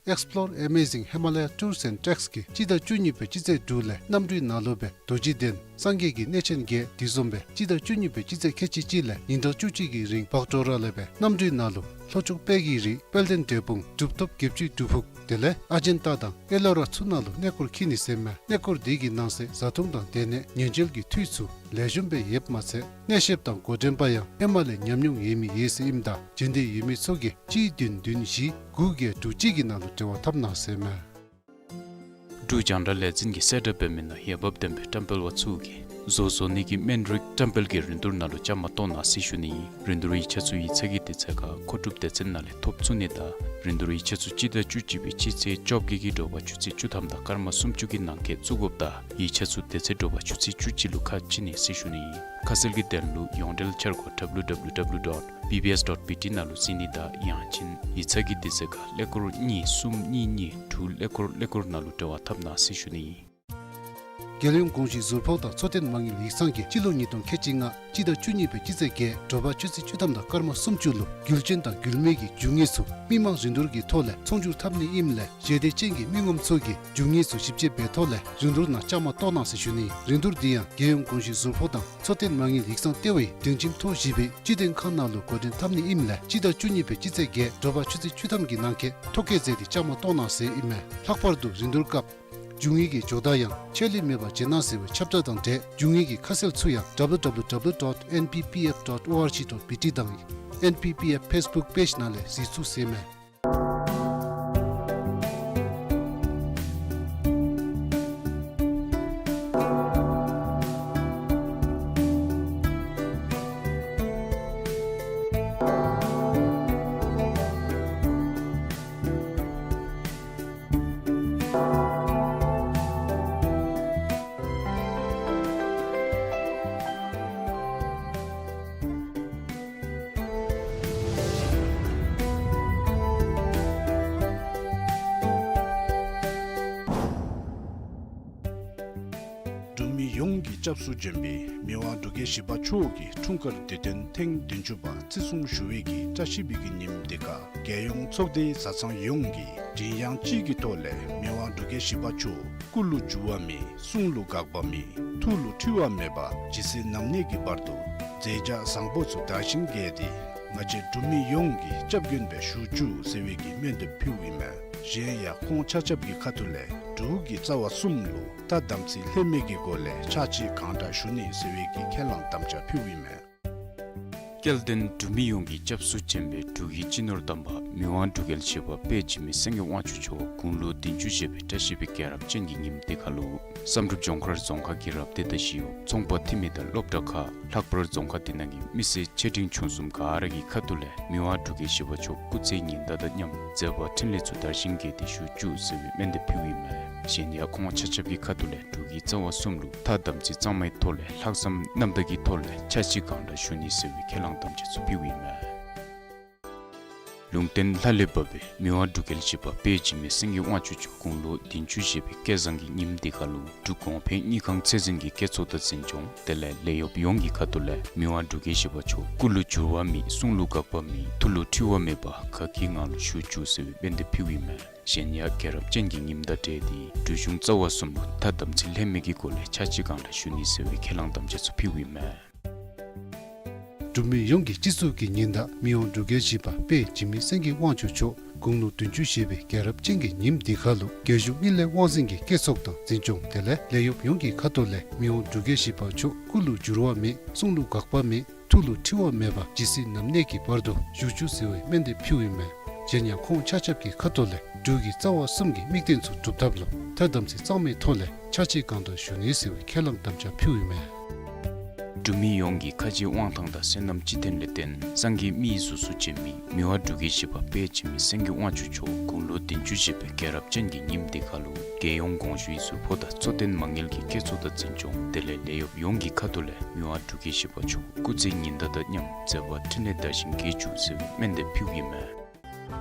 Explore Amazing Himalaya Tours and Treks གིས་སྤྱི་ཟླ་བཅུ་གཉིས་པའི་སྤྱི་ཚེས་དྲུག་ལས་གནམ་གྲུའི་ནང་ལུ་སྦེ་རྡོ་རྗེ་གདན་སངས་རྒྱས་ཀྱི་གནས་ཆེན་བརྒྱད་དེ་བཟུམ་སྦེ་སྤྱི་ཟླ་བཅུ་གཉིས་པའི་སྤྱི་ཚེས་ཁལ་གཅིག་གཅིག་ལས་ཉིན་གྲངས་བཅུ་གཅིག་གི་རིང་བག་གྲོ་ར་ལས་སྦེ་གནམ་གྲུའི་ནང་ལུ་ལྷོ་ཕྱོགས་དཔལ་གྱི་རི་དཔལ་ལྡན་འབྲས་སྤུངས་གྲུབ་ཐོབ་བརྒྱད་ཅུའི་སྒྲུབ་ཕུག་དེ་ལས་ཨ་ཇན་ཏ་དང་ཨེ་ལོ་ར་ཚུ་ནང་ལུ་གནས་སྐོར་འཁྱིད་ནི་ཟེར་མས། གནས་སྐོར་དེ་གི་ནང་གསེས་བཟའ་འཐུང་དང་སྡོད་གནས་ཉལ་འཇལ་གྱི་འཐུས་ཚུ་ལེགས་ཤོམ་སྦེ་ཡོདཔ་མ་ཚད་གནས་བཤདཔ་དང་འགོ་འདྲེན་པ་ཡང་ཧེ་མ་ལས་ཉམས་མྱོང་ཡོད་མི་ཡོད་ཟེར་ཨིནམ་ད་འབྱོན་འདོད་ཡོད་མི་ཚུ་གིས་གཅིག་བདུན་བདུན་བཞི་དགུ་བརྒྱད་དྲུག་གཅིག་གི་ནང་ལུ་འབྲེལ་བ་འཐབ་གནང་ཟེར་མས། འབྲུག་རྒྱང་བསྒྲགས་ལས་འཛིན་གྱིས་གསལ་བསྒྲགས་འབད་མི་ནང་འོས་འབབ་ལྡན་པའི་བཀྲམ་སྤེལ་པ་ཚུ་གིས་བཟོ་བཟོ་ནི་གི་སྨན་རིགས་བཀྲམ་སྤེལ་གྱི་རིན་བསྡུར་ནང་ལུ་བཅའ་མར་གཏོགས་གནང་ཟེར་ཞུ་ནི་ཨིན། རིན་བསྡུར་ཡིག་ཆ་ཚུ་ཡིག་ཚང་གི་དུས་ཚོད་ཁར་མཁོ་སྒྲུབ་སྡེ་ཚན་ནང་ལས་ཐོབ་ཚུགས་ནི་དང་རིན་བསྡུར་ཡིག་ཆ་ཚུ་སྤྱི་ཟླ་བཅུ་གཅིག་པའི་སྤྱི་ཚེས་བཅོ་བརྒྱད་ཀྱི་དྲོ་པ་ཆུ་ཚོད་བཅུ་ཐམ་དང་སྐར་མ་སུམ་ཅུ་གི་ནང་འཁོད་བཙུགས་དགོཔ་དང་ཡིག་ཆ་ཚུ་དེ་ཚེ་དྲོ་པ་ཆུ་ཚོད་བཅུ་གཅིག་ལུ་ཁ་ཕྱེ་ནི་ཟེར་ཞུ་ནི་ཨིན། ཁ་གསལ་གྱི་དོན་ལུ་ཡོངས་འབྲེལ་འཆར་སྒོ་W W W dot B B S dot B T ནང་ལུ་གཟིགས་ནི་དང་ཡང་ཅིན་ཡིག་ཚང་གི་དུས་ཚོད་ཁར་ཀླད་ཀོར་གཉིས་གསུམ་གཉིས་གཉིས་དྲུག་ཀླད་ཀོར་ཀླད་ཀོར་ནང་ལུ་འབྲེལ་བ་འཐབ་གནང་ཟེར་ཞུ་ནི་ཨིན། རྒྱལ་ཡོངས་གོང་ཞུས་ཟུར་ཕོགས་དང་འཚོ་རྟེན་མ་དངུལ་ཡིག་ཚང་གིས་སྤྱི་ལོ་ཉིས་སྟོང་ཁལ་གཅིག་ལྔ་སྤྱི་ཟླ་བཅུ་གཉིས་པའི་སྤྱི་ཚེས་བརྒྱད་དྲོ་པ་ཆུ་ཚོད་བཅུ་ཐམ་དང་སྐར་མ་སུམ་ཅུ་ལུ་རྒྱུ་ཅན་དང་རྒྱུ་མེད་ཀྱི་རྒྱུ་དངོས་ཚུ་མི་མང་རིན་བསྡུར་གྱི་ཐོག་ལས་ཚོང་སྒྱུར་འཐབ་ནི་ཨིནམ་ལས་ཞལ་འདེབས་ཅན་གྱི་མི་ངོམ་ཚུ་གིས་རྒྱུ་དངོས་ཚུ་ཞིབ་དཔྱད་འབད་ཐོག་ལས་རིན་བསྡུར་ནང་བཅའ་མར་གཏོགས་གནང་ཟེར་ཞུ་ནི། རིན་བསྡུར་འདི་ཡང་རྒྱལ་ཡོངས་གོང་ཞུས་ཟུར་ཕོགས་དང་འཚོ་རྟེན་མ་དངུལ་ཡིག་ཚང་ལྟེ་བའི་སྒྲིང་ཁྱིམ་ཐོག་བཞི་པའི་སྤྱི་དོན་ཁང་ནང་ལུ་འགོ་འདྲེན་འཐབ་ནི་ཨིནམ་ལས་སྤྱི་ཟླ་བཅུ་གཉིས་པའི་སྤྱི་ཚེས་བརྒྱད་དྲོ་པ་ཆུ་ཚོད་བཅུ་ཐམ་གྱི་ནང་འཁོད་ཐོ་བཀོད་མཛད་དེ་བཅའ་མར་གཏོགས་གནང་ཟེར་ཨིན་མས། ལྷག་པར་དུ་རིན་བསྡུར་སྐབས་རྒྱུ་དངོས་ཀྱི་ཇོ་བདག་ཡང་ཆད་ལུས་མེད་པར་བྱིན་གནང་ཟེར་བའི་ཁྱབ་བསྒྲགས་དང་འབྲེལ་རྒྱུ་དངོས་ཀྱི་ཁ་གསལ་ཚུ་ཡང་W W W dot N P P F dot O R G dot B T དང་N P P F Facebook page ནང་ལས་གཟིགས་ཚུགས་ཟེར་མས། འབྲུག་མི་ཡོངས་ཀྱི་སྐྱབས་སུ་བྱོན་པའི་མི་དབང་འབྲུག་རྒྱལ་བཞི་པ་མཆོག་གི་འཁྲུངས་སྐར་དུས་སྟོན་ཐེངས་བདུན་ཅུ་པ་བརྩི་སྲུང་ཞུ་བའི་གི་བཀྲ་ཤིས་པའི་གི་ཉིནམ་འདི་ཁར་རྒྱལ་ཡོངས་ཚོགས་སྡེའི་བཟའ་ཚང་ཡོངས་ཀྱིས་མགྲིན་དབྱངས་གཅིག་གི་ཐོག་ལས་མི་དབང་འབྲུག་རྒྱལ་བཞི་པ་མཆོག་སྐུ་ལུ་འགྱུར་བ་མེད། གསུང་ལུ་འགག་པ་མེད། ཐུགས་ལུ་འཁྲི་བ་མེད་པ་ཇི་སྲིད་ནམ་གནས་ཀྱི་བར་དུ་མཛད་བྱ་བཟང་པོ་ཚུ་དར་ཞིང་རྒྱས་ཏེ་ང་བཅས་འབྲུག་མི་ཡོངས་ཀྱི་སྐྱབས་མགོན་སྦེ་བཞུགས་བཅུག་ཟེར་བའི་གི་སྨོན་འདེབས་ཕུལཝ་ཨིན་མས། གཞན་ཡང་ཁོང་ཆ་ཁྱབ་ཀྱི་ཁ་ཐུག་ལས་འབྲུག་གི་རྩ་བ་གསུམ་ལུ་ཐ་དམ་ཚིག་ལྷད་མེད་ཀྱི་སྒོ་ལས་ཕྱག་ཕྱི་གང་དྲག་ཞུ་ནི་ཟེར་བའི་གི་ཁས་བླངས་དམ་བཅའ་ཕུལཝ་ཨིན་མས། སྐལ་ལྡན་འབྲུག་མི་ཡོངས་ཀྱི་སྐྱབས་སུ་བྱོན་པའི་འབྲུག་གི་སྤྱི་ནོར་དམ་པ་མི་དབང་འབྲུག་རྒྱལ་བཞི་པ་དཔལ་འཇིགས་མེད་སེང་གེ་དབང་ཕྱུག་མཆོག་དགུང་ལོ་བདུན་ཅུ་བཞེས་པའི་བཀྲ་ཤིས་པའི་རྒྱལ་རབས་ཅན་གྱི་ཉིནམ་འདི་ཁར་ལུ་བསམ་གྲུབ་ལྗོངས་མཁར་རྫོང་ཁག་གི་རབ་སྡེ་དང་ཞི་གཡོག་ཚོང་པ་འཐུས་མི་དང་སློབ་གྲྭ་ཁག་ལྷག་པར་རྫོང་ཁག་འདི་ནང་གི་མི་སེར་ཆེ་འབྲིང་ཆུང་གསུམ་ག་ར་གི་ཁ་ཐུག་ལས་མི་དབང་འབྲུག་རྒྱལ་བཞི་པ་མཆོག་སྐུ་ཚེ་ཉི་ཟླ་དང་མཉམ་མཛད་པ་འཕྲིན་ལས་ཚུ་དར་ཞིང་རྒྱས་ཏེ་བཞུགས་བཅུག་ཟེར་བའི་སྨོན་འདེབས་ཕུལཝ་ཨིན་མས། གཞན་ཡང་ཁོང་ཆ་ཁྱབ་ཀྱི་ཁ་ཐུག་ལས་འབྲུག་གི་རྩ་བ་གསུམ་ལུ་ཐ་དམ་ཚིག་གཙང་མའི་ཐོག་ལས་ལྷག་བསམ་རྣམ་དག་གི་ཐོག་ལས་ཕྱག་ཕྱི་གང་དྲག་ཞུ་ནི་ཟེར་བའི་ཁས་བླངས་དམ་བཅའ་ཚུ་ཕུལཝ་ཨིན་མས། ལུང་བསྟན་ལྷ་ལས་བབས་པའི་མི་དབང་འབྲུག་རྒྱལ་བཞི་པ་དཔལ་འཇིགས་མེད་སེང་གེ་དབང་ཕྱུག་མཆོག་དགུང་ལོ་བདུན་ཅུ་བཞེས་པའི་སྐལ་བཟང་གི་ཉིནམ་འདི་ཁར་ལུ་འབྲུག་གོང་འཕེལ་དངུལ་ཁང་ཚད་འཛིན་གྱི་བཀོད་ཚོགས་དང་འཛིན་སྐྱོང་དེ་ལས་ལས་གཡོགཔ་ཡོངས་ཀྱི་ཁ་ཐུག་ལས་མི་དབང་འབྲུག་རྒྱལ་བཞི་པ་མཆོག་སྐུ་ལུ་འགྱུར་བ་མེད། གསུང་ལུ་འགག་པ་མེད། ཐུགས་ལུ་འཁྲི་བ་མེད་པ་ག་གི་ངང་ལུ་བཞུགས་བཅུག་ཟེར་བའི་སྨོན་འདེབས་ཕུལཝ་ཨིན་མས། གཞན་ཡང་རྒྱལ་རབས་ཅན་གྱི་ཉིནམ་དང་འབྲེལ་ཏེ་འབྲུག་གཞུང་རྩ་བ་གསུམ་ལུ་ཐ་དམ་ཚིག་ལྷད་མེད་ཀྱི་སྒོ་ལས་ཕྱག་ཕྱི་གང་དྲག་ཞུ་ནི་ཟེར་བའི་ཁས་བླངས་དམ་བཅའ་ཚུ་ཕུལཝ་ཨིན་མས། འབྲུག་མི་ཡོངས་ཀྱི་སྤྱི་གཙུག་གི་ཉི་ཟླ་མི་དབང་འབྲུག་རྒྱལ་བཞི་པ་དཔལ་འཇིགས་མེད་སེང་གེ་དབང་ཕྱུག་མཆོག་དགུང་ལོ་བདུན་ཅུ་བཞེས་པའི་རྒྱལ་རབས་ཅན་གྱི་ཉིནམ་འདི་ཁར་ལུ་རྒྱལ་གཞུང་དངུལ་ལས་དབང་འཛིན་གྱི་བཀོད་ཚོགས་དང་འཛིན་སྐྱོང་དེ་ལས་ལས་གཡོགཔ་ཡོངས་ཀྱི་ཁ་ཐུག་ལས་མི་དབང་འབྲུག་རྒྱལ་བཞི་པ་མཆོག་སྐུ་ལུ་འགྱུར་བ་མེད། གསུང་ལུ་འགག་པ་མེད། ཐུགས་ལུ་འཁྲི་བ་མེད་པ་ཇི་སྲིད་ནམ་གནས་ཀྱི་བར་དུ་བཞུགས་བཅུག་ཟེར་བའི་སྨོན་འདེབས་ཕུལཝ་ཨིན་མས། གཞན་ཡང་ཁོང་ཆ་ཁྱབ་ཀྱི་ཁ་ཐུག་ལས་འབྲུག་གི་རྩ་བ་གསུམ་གྱི་དམིགས་དོན་ཚུ་སྒྲུབ་ཐབས་ལུ་ཐ་དམ་ཚིག་གཙང་མའི་ཐོག་ལས་ཕྱག་ཕྱི་གང་དྲག་ཞུ་ནི་ཟེར་བའི་ཁས་བླངས་དམ་བཅའ་ཕུལཝ་ཨིན་མས། འབྲུག་མི་ཡོངས་ཀྱི་ཁ་རྗེ་དབང་ཐང་དང་བསོད་ནམས་སྤྱི་མཐུན་ལས་བརྟེན་སངས་རྒྱས་མི་ཡི་གཟུགས་སུ་བྱོན་མི་མི་དབང་འབྲུག་རྒྱལ་བཞི་པ་དཔལ་འཇིགས་མེད་སེང་གེ་དབང་ཕྱུག་མཆོག་དགུང་ལོ་བདུན་ཅུ་བཞེས་པའི་རྒྱལ་རབས་ཅན་གྱི་ཉིནམ་འདི་ཁར་ལུ་ རྒྱལ་ཡོངས་དགོངས་ཞུ་ཡིག་ཚུ་ཕོག་ད་གཙོ་བསྟེན་མ་དངུལ་གྱི་བཀོད་ཚོགས་དང་འཛིན་སྐྱོང་དེ་ལས་ལས་གཡོགཔ་ཡོངས་ཀྱི་ཁ་ཐུག་ལས་མི་དབང་འབྲུག་རྒྱལ་བཞི་པ་མཆོག་སྐུ་ཚེ་ཉི་ཟླ་དང་མཉམ་མཛད་པ་འཕྲིན་ལས་དར་ཞིང་རྒྱས་བཅུག་ཟེར་བའི་སྨོན་འདེབས་ཕུལཝ་ཨིན་མས།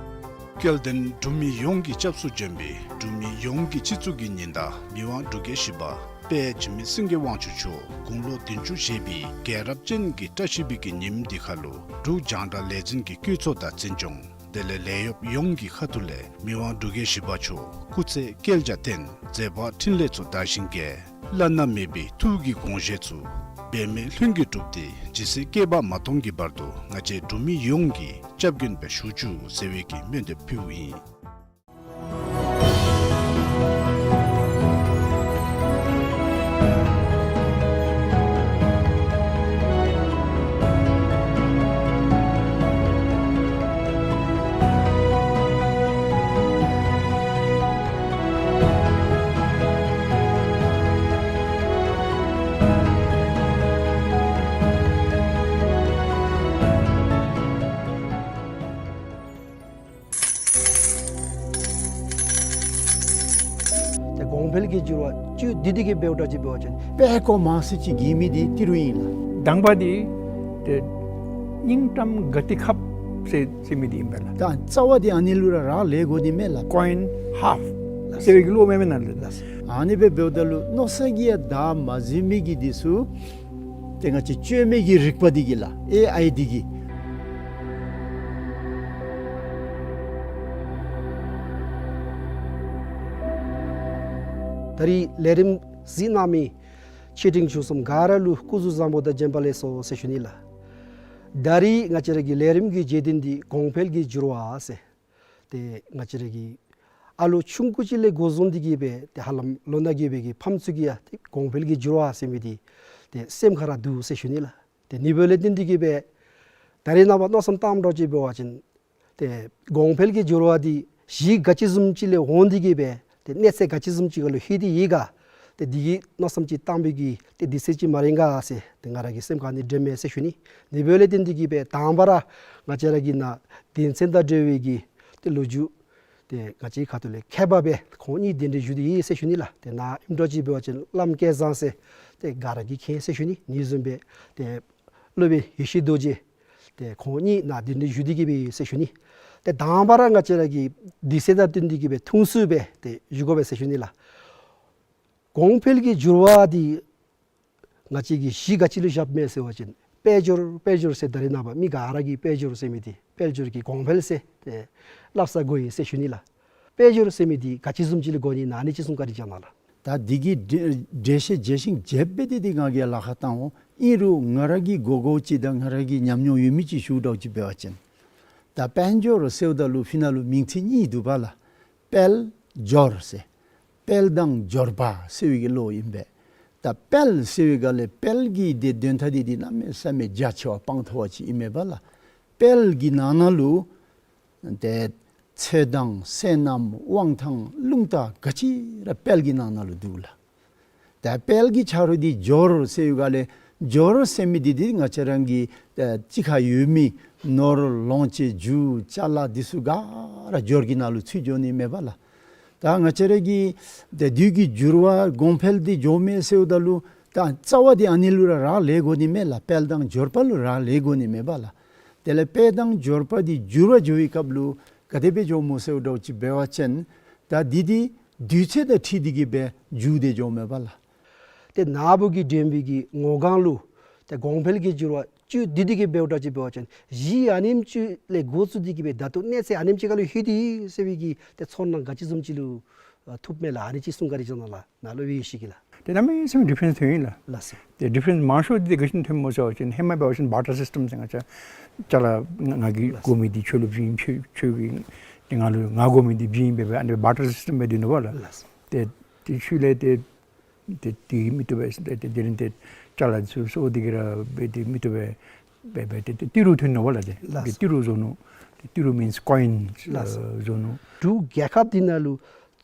སྐལ་ལྡན་འབྲུག་མི་ཡོངས་ཀྱི་སྐྱབས་སུ་འབྱོན་པའི་འབྲུག་མི་ཡོངས་ཀྱི་སྤྱི་གཙུག་གི་ཉི་ཟླ་མི་དབང་འབྲུག་རྒྱལ་བཞི་པ་དཔལ་འཇིགས་མེད་སེང་གེ་དབང་ཕྱུག་མཆོག་དགུང་ལོ་བདུན་ཅུ་བཞེས་པའི་རྒྱལ་རབས་ཅན་གྱི་བཀྲ་ཤིས་པའི་གི་ཉིནམ་འདི་ཁར་ལུ་འབྲུག་རྒྱང་བསྒྲགས་ལས་འཛིན་གྱི་བཀོད་ཚོགས་དང་འཛིན་སྐྱོང་དེ་ལས་ལས་གཡོགཔ་ཡོངས་ཀྱི་ཁ་ཐུག་ལས་མི་དབང་འབྲུག་རྒྱལ་བཞི་པ་མཆོག་སྐུ་ཚེ་བསྐལ་བརྒྱར་བརྟན། མཛད་པ་འཕྲིན་ལས་ཚུ་དར་ཞིང་རྒྱས། བླ་ན་མེད་པའི་ཐུགས་ཀྱི་དགོངས་བཞེད་ཚུ་འབད་མེད་ལྷུན་གྱིས་གྲུབ་སྟེ་ཇི་སྲིད་བསྐལ་པ་མ་སྟོངས་ཀྱི་བར་དུ་ང་བཅས་འབྲུག་མི་ཡོངས་ཀྱི་སྐྱབས་མགོན་སྦེ་བཞུགས་བཅུག་ཟེར་བའི་གི་སྨོན་འདེབས་ཕུལཝ་ཨིན། ཏེ་གོང་འཕེལ་གྱི་འགྱུར་བ་བཅུད་བསྡུས་ཏེ་གི་འབདཝ་ད་ཅིག་འབད་བ་ཅིན་དཔལ་གོང་མ་ཟེར་ཅིག་གི་མིང་འདི་ཏི་རུ་ཨིན་ལགས། དང་པ་འདི་ཏེ་སྙིང་གཏམ་དགའ་སྟེ་ཁབ་ཟེར་ཟེར་མི་འདི་ཨིན་པས་ལགས། ད་རྩ་བ་འདི་ཨ་ནི་ལུ་ར་རག་ལས་དགོ་ནི་མས་ལགས། ཀོ་ཡིན་ཧཱཕ་ཟེར་བའི་གི་ལོ་མེན་མེན་ན་ལགས། ཨ་ནི་སྦེ་འབདཝ་ད་ལུ་མནོ་བསམ་གྱིས་ཡང་བདའ་མ་ཟུན་མི་གི་འདི་ཚུ་ཏེ་ང་བཅས་བཅོས་མའི་གི་རིག་པ་འདི་གིས་ལགས། ཨེ་ཨའི་འདི་གིས། ད་རིས་ལས་རིམ་གཟིགས་གནང་མི་ཆེ་འབྲིང་ཆུང་གསུམ་ག་ར་ལུ་སྐུ་གཟུགས་བཟང་པོ་དང་བྱོན་པ་ལེགས་སོ་ཟེར་ཞུ་ནི་ལགས། ད་རིས་ང་བཅས་ར་གི་ལས་རིམ་གྱི་བརྗོད་དོན་འདི་གོང་འཕེལ་གྱི་འགྱུར་བ་ཟེར། ཏེ་ང་བཅས་ར་གི་ཨ་ལོ་ཆུང་ཀུ་ཅིག་ལས་འགོ་བཟུང་སྟེ་གི་སྦེ་ཏེ་ཧ་ལམ་ལོ་ན་རྒས་པའི་གི་ཕམ་ཚུ་གིས་ཡང་ཏེ་གོང་འཕེལ་གྱི་འགྱུར་བ་ཟེར་མི་འདི་ཏེ་སེམས་ཁར་ར་འདུག་ཟེར་ཞུ་ནི་ལགས། ཏེ་ཨ་ནི་འབདཝ་ལས་བརྟེན་ཏེ་གི་སྦེ་ད་རེས་ནངས་པ་མནོ་བསམ་བཏངམ་འདྲཝ་ཅིག་འབད་བ་ཅིན་ཏེ་གོང་འཕེལ་གྱི་འགྱུར་བ་འདི་གཞི་ག་ཅི་བཟུམ་ཅིག་ལས་འོང་སྟེ་གི་སྦེ་ཏེ་གནས་ཚད་ག་ཅི་བཟུམ་ཅིག་ཁར་ལུ་ལྷོད་དེ་ཡོད་ག། ཏེ་འདི་གི་མནོ་བསམ་ཅིག་བཏང་བའི་གི་ཏེ་དུས་ཚོད་ཅིག་མ་རན་ག་ཟེར་ཏེ་ང་ར་གི་སེམས་ཁར་ཨ་ནི་དྲནམ་མས་ཟེར་ཞུ་ནི། ཨ་ནི་འབདཝ་ལས་བརྟེན་ཏེ་གི་སྦེ་དང་པ་ར་ང་བཅས་ར་གི་ནཱ་དོན་ཚན་དང་འབྲེལ་བའི་གི་ཏེ་ལོ་རྒྱུས་ཏེ་ང་བཅས་ཁ་ཐུག་ལས་མཁས་པ་སྦེ་ཁོང་གཉིས་གདན་འདྲེན་ཞུ་སྟེ་ཡོད་ཟེར་ཞུ་ནི་ལགས། ཏེ་ནཱ་ཨིནམ་འདྲཝ་ཅིག་འབད་བ་ཅིན་བླམ་སྐལ་བཟང་ཟེར་ཏེ་ག་ར་གིས་མཁྱེན་ཟེར་ཞུ་ནི། ཨ་ནི་བཟུམ་སྦེ་ཏེ་སློབ་དཔོན་ཡེ་ཤེས་རྡོ་རྗེ། ཏེ་ཁོང་གཉིས་ནཱ་གདན་འདྲེན་ཞུ་སྟེ་གི་སྦེ་ཡོད་ཟེར་ཞུ་ནི། ཏེ་དང་པ་ར་ང་བཅས་ར་གི་དུས་ཚོད་དང་བསྟུན་ཏེ་གི་སྦེ་ཐུང་སུ་སྦེ་ཏེ་ཞུ་དགོ་པས་ཟེར་ཞུ་ནི་ལགས། གོང་འཕེལ་གྱི་འགྱུར་བ་འདི་ང་བཅས་ཀྱིས་གཞི་ག་ཅི་ལུ་བཞགཔ་མས་ཟེར་བ་ཅིན་དཔལ་འབྱོར་དཔལ་འབྱོར་ཟེར་ད་རེས་ནངས་པ་མི་ག་ར་གིས་དཔལ་འབྱོར་ཟེར་མི་འདི་དཔལ་འབྱོར་གྱི་གོང་འཕེལ་ཟེར་ཏེ་སླབ་ས་གོ་ཡི་ཟེར་ཞུ་ནི་ལགས། དཔལ་འབྱོར་ཟེར་མི་འདི་ག་ཅི་བཟུམ་ཅིག་ལུ་གོ་ནི་ཨ་ནི་ཅིག་གསུང་བཀའ་དྲིན་བསྐྱང་གནང་ལགས། ད་འདི་གི་འགྲེལ་འགྲེལ་བཤད་རྒྱས་ཤིང་རྒྱསཔ་སྦེ་འདི་འདི་ང་གིས་ལཱ་ཁག་བཏང་འོང་། ཨིན་རུང་ང་ར་གིས་གོ་གོཝ་ཅིག་དང་ང་ར་གིས་ཉམས་མྱོང་ཡོད་མི་ཅིག་ཞུཝ་འདྲཝ་ཅིག་འབད་བ་ཅིན་ད་དཔལ་འབྱོར་ཟེརཝ་ད་ལུ་ཕི་ནང་ལུ་མིང་ཚིག་གཉིས་འདུག་པ་ལགས། དཔལ་འབྱོར་ཟེར། དཔལ་དང་འབྱོར་པ་ཟེར་བའི་གི་ལོ་ཨིན་པས། ད་དཔལ་ཟེར་བའི་སྒང་ལས་དཔལ་གྱི་དེ་དོན་དག་འདི་འདི་གནམ་མེད་ས་མེད་རྒྱ་ཆེ་བ་སྤང་ཐོབ་པ་ཅིག་ཨིན་མས་པ་ལགས། དཔལ་གྱི་ནང་ན་ལུ་ཏེ་ཚེ་དང་བསོད་ནམས་དབང་ཐང་རླུང་རྟ་ག་ཅི་ར་དཔལ་གྱི་ནང་ན་ལུ་འདུག་ལགས། ད་དཔལ་གྱི་ཆ་རོགས་འདི་འབྱོར་ཟེར་བའི་སྒང་ལས་འབྱོར་ཟེར་མི་འདི་འདི་ང་བཅས་རང་གི་ད་གཅིག་ཁར་ཡོད་མི་ནོར་ལོངས་སྤྱོད་རྒྱུ་ཅ་ལ་འདི་ཚུ་ག་ར་འབྱོར་གྱི་ནང་ལུ་ཚུད་འགྱོ་ནི་མས་པ་ལགས། ད་ང་བཅས་ར་གི་ད་དུས་ཀྱི་འགྱུར་བ་གོང་འཕེལ་འདི་འགྱོཝ་མས་ཟེརཝ་ད་ལུ་ད་རྩ་བ་འདི་ཨ་ནི་ལུ་ར་རག་ལས་དགོ་ནི་མས་ལགས། དཔལ་དང་འབྱོར་པ་ལུ་རག་ལས་དགོ་ནི་མས་པ་ལགས། དེ་ལས་དཔལ་དང་འབྱོར་པ་འདི་འགྱུར་བ་འགྱོ་བའི་སྐབས་ལུ་ག་དེ་སྦེ་འགྱོཝ་སྨོ་ཟེརཝ་འདྲཝ་ཅིག་འབད་བ་ཅིན་ད་འདི་འདི་དུས་ཚོད་དང་འཁྲིལ་ཏེ་གི་སྦེ་འགྱུར་ཏེ་འགྱོཝ་མས་པ་ལགས། ཏེ་ནཱ་བུ་གིས་འདྲེན་པའི་གི་ངོ་གང་ལུ་ཏེ་གོང་འཕེལ་གྱི་འགྱུར་བ་བཅུད་བསྡུས་ཏེ་གི་འབདཝ་འདྲཝ་ཅིག་འབད་བ་ཅིན་གཞི་ཨ་ནེམ་ཅིག་ལས་འགོ་བཙུགས་ཏེ་གི་སྦེ་ད་ལྟོ་གནས་ཚད་ཨ་ནེམ་ཅིག་ཁར་ལུ་ལྷོད་དེ་ཡོད་ཟེར་བའི་གི་ཏེ་ཚོར་སྣང་ག་ཅི་བཟུམ་ཅིག་ལུ་ཨ་ཐུགཔ་མས་ལགས། ཨ་ནི་ཅིག་གསུང་བཀའ་དྲིན་བསྐྱང་གནང་ལགས། ནཱ་སློབ་དཔོན་ཡེ་ཤེས་ཀྱིས་ལགས། ཏེ་གནམ་མེད་ས་མེད་ཌི་ཕེ་རེནསི་ཐོན་ཡི་ལགས། ལགས་སོ། ཏེ་ཌི་ཕེ་རེནསི་མང་ཤོས་འདི་ག་ཅི་ལུ་ཐོནམ་སྨོ་ཟེར་བ་ཅིན་ཧེ་མ་འབད་བ་ཅིན་བར་ཊར་སིསི་ཊམ་ཟེར་ང་བཅས་ཅ་ལ་ང་ང་གིས་ལགས་སོ། དགོ་མི་འདི་ཁྱོད་ལུ་བྱིན་ཁྱོད་ཁྱོད་ཀྱིས་ཏེ་ང་ལུ་ང་དགོ་མི་འདི་བྱིན་འབད་འབད་ཨ་ནི་བར་ཊར་སིསི་ཊམ་སྦེ་སྡོད་ནུག་པ་ལགས། ལགས་སོ། ཏེ་ཏེ་ཤུལ་ལས་ཏེ་ཏེ་ཏེ་མི་བཏུབ་པས། ཏེ་ཏེ་དེ་རིང་ཏེ་ཅ་ལ་ཚུ་སོར་ཏེ་གི་ར་འབད་དེ་མི་བཏུབ་པས། འབད་འབད་དེ་ཏེ་ཏི་རུ་ཐོན་ནུག་པ་ལགས། ཏེ་ལགས་སོ། ཏེ་ཏི་རུ་བཟོ་ནུག། ཏེ་ཏི་རུ་མིནསི་ཀོ་ཡིན་ལགས་སོ། ཨ་བཟོ་ནུག། འབྲུག་རྒྱལ་ཁབ་འདི་ནང་ལུ་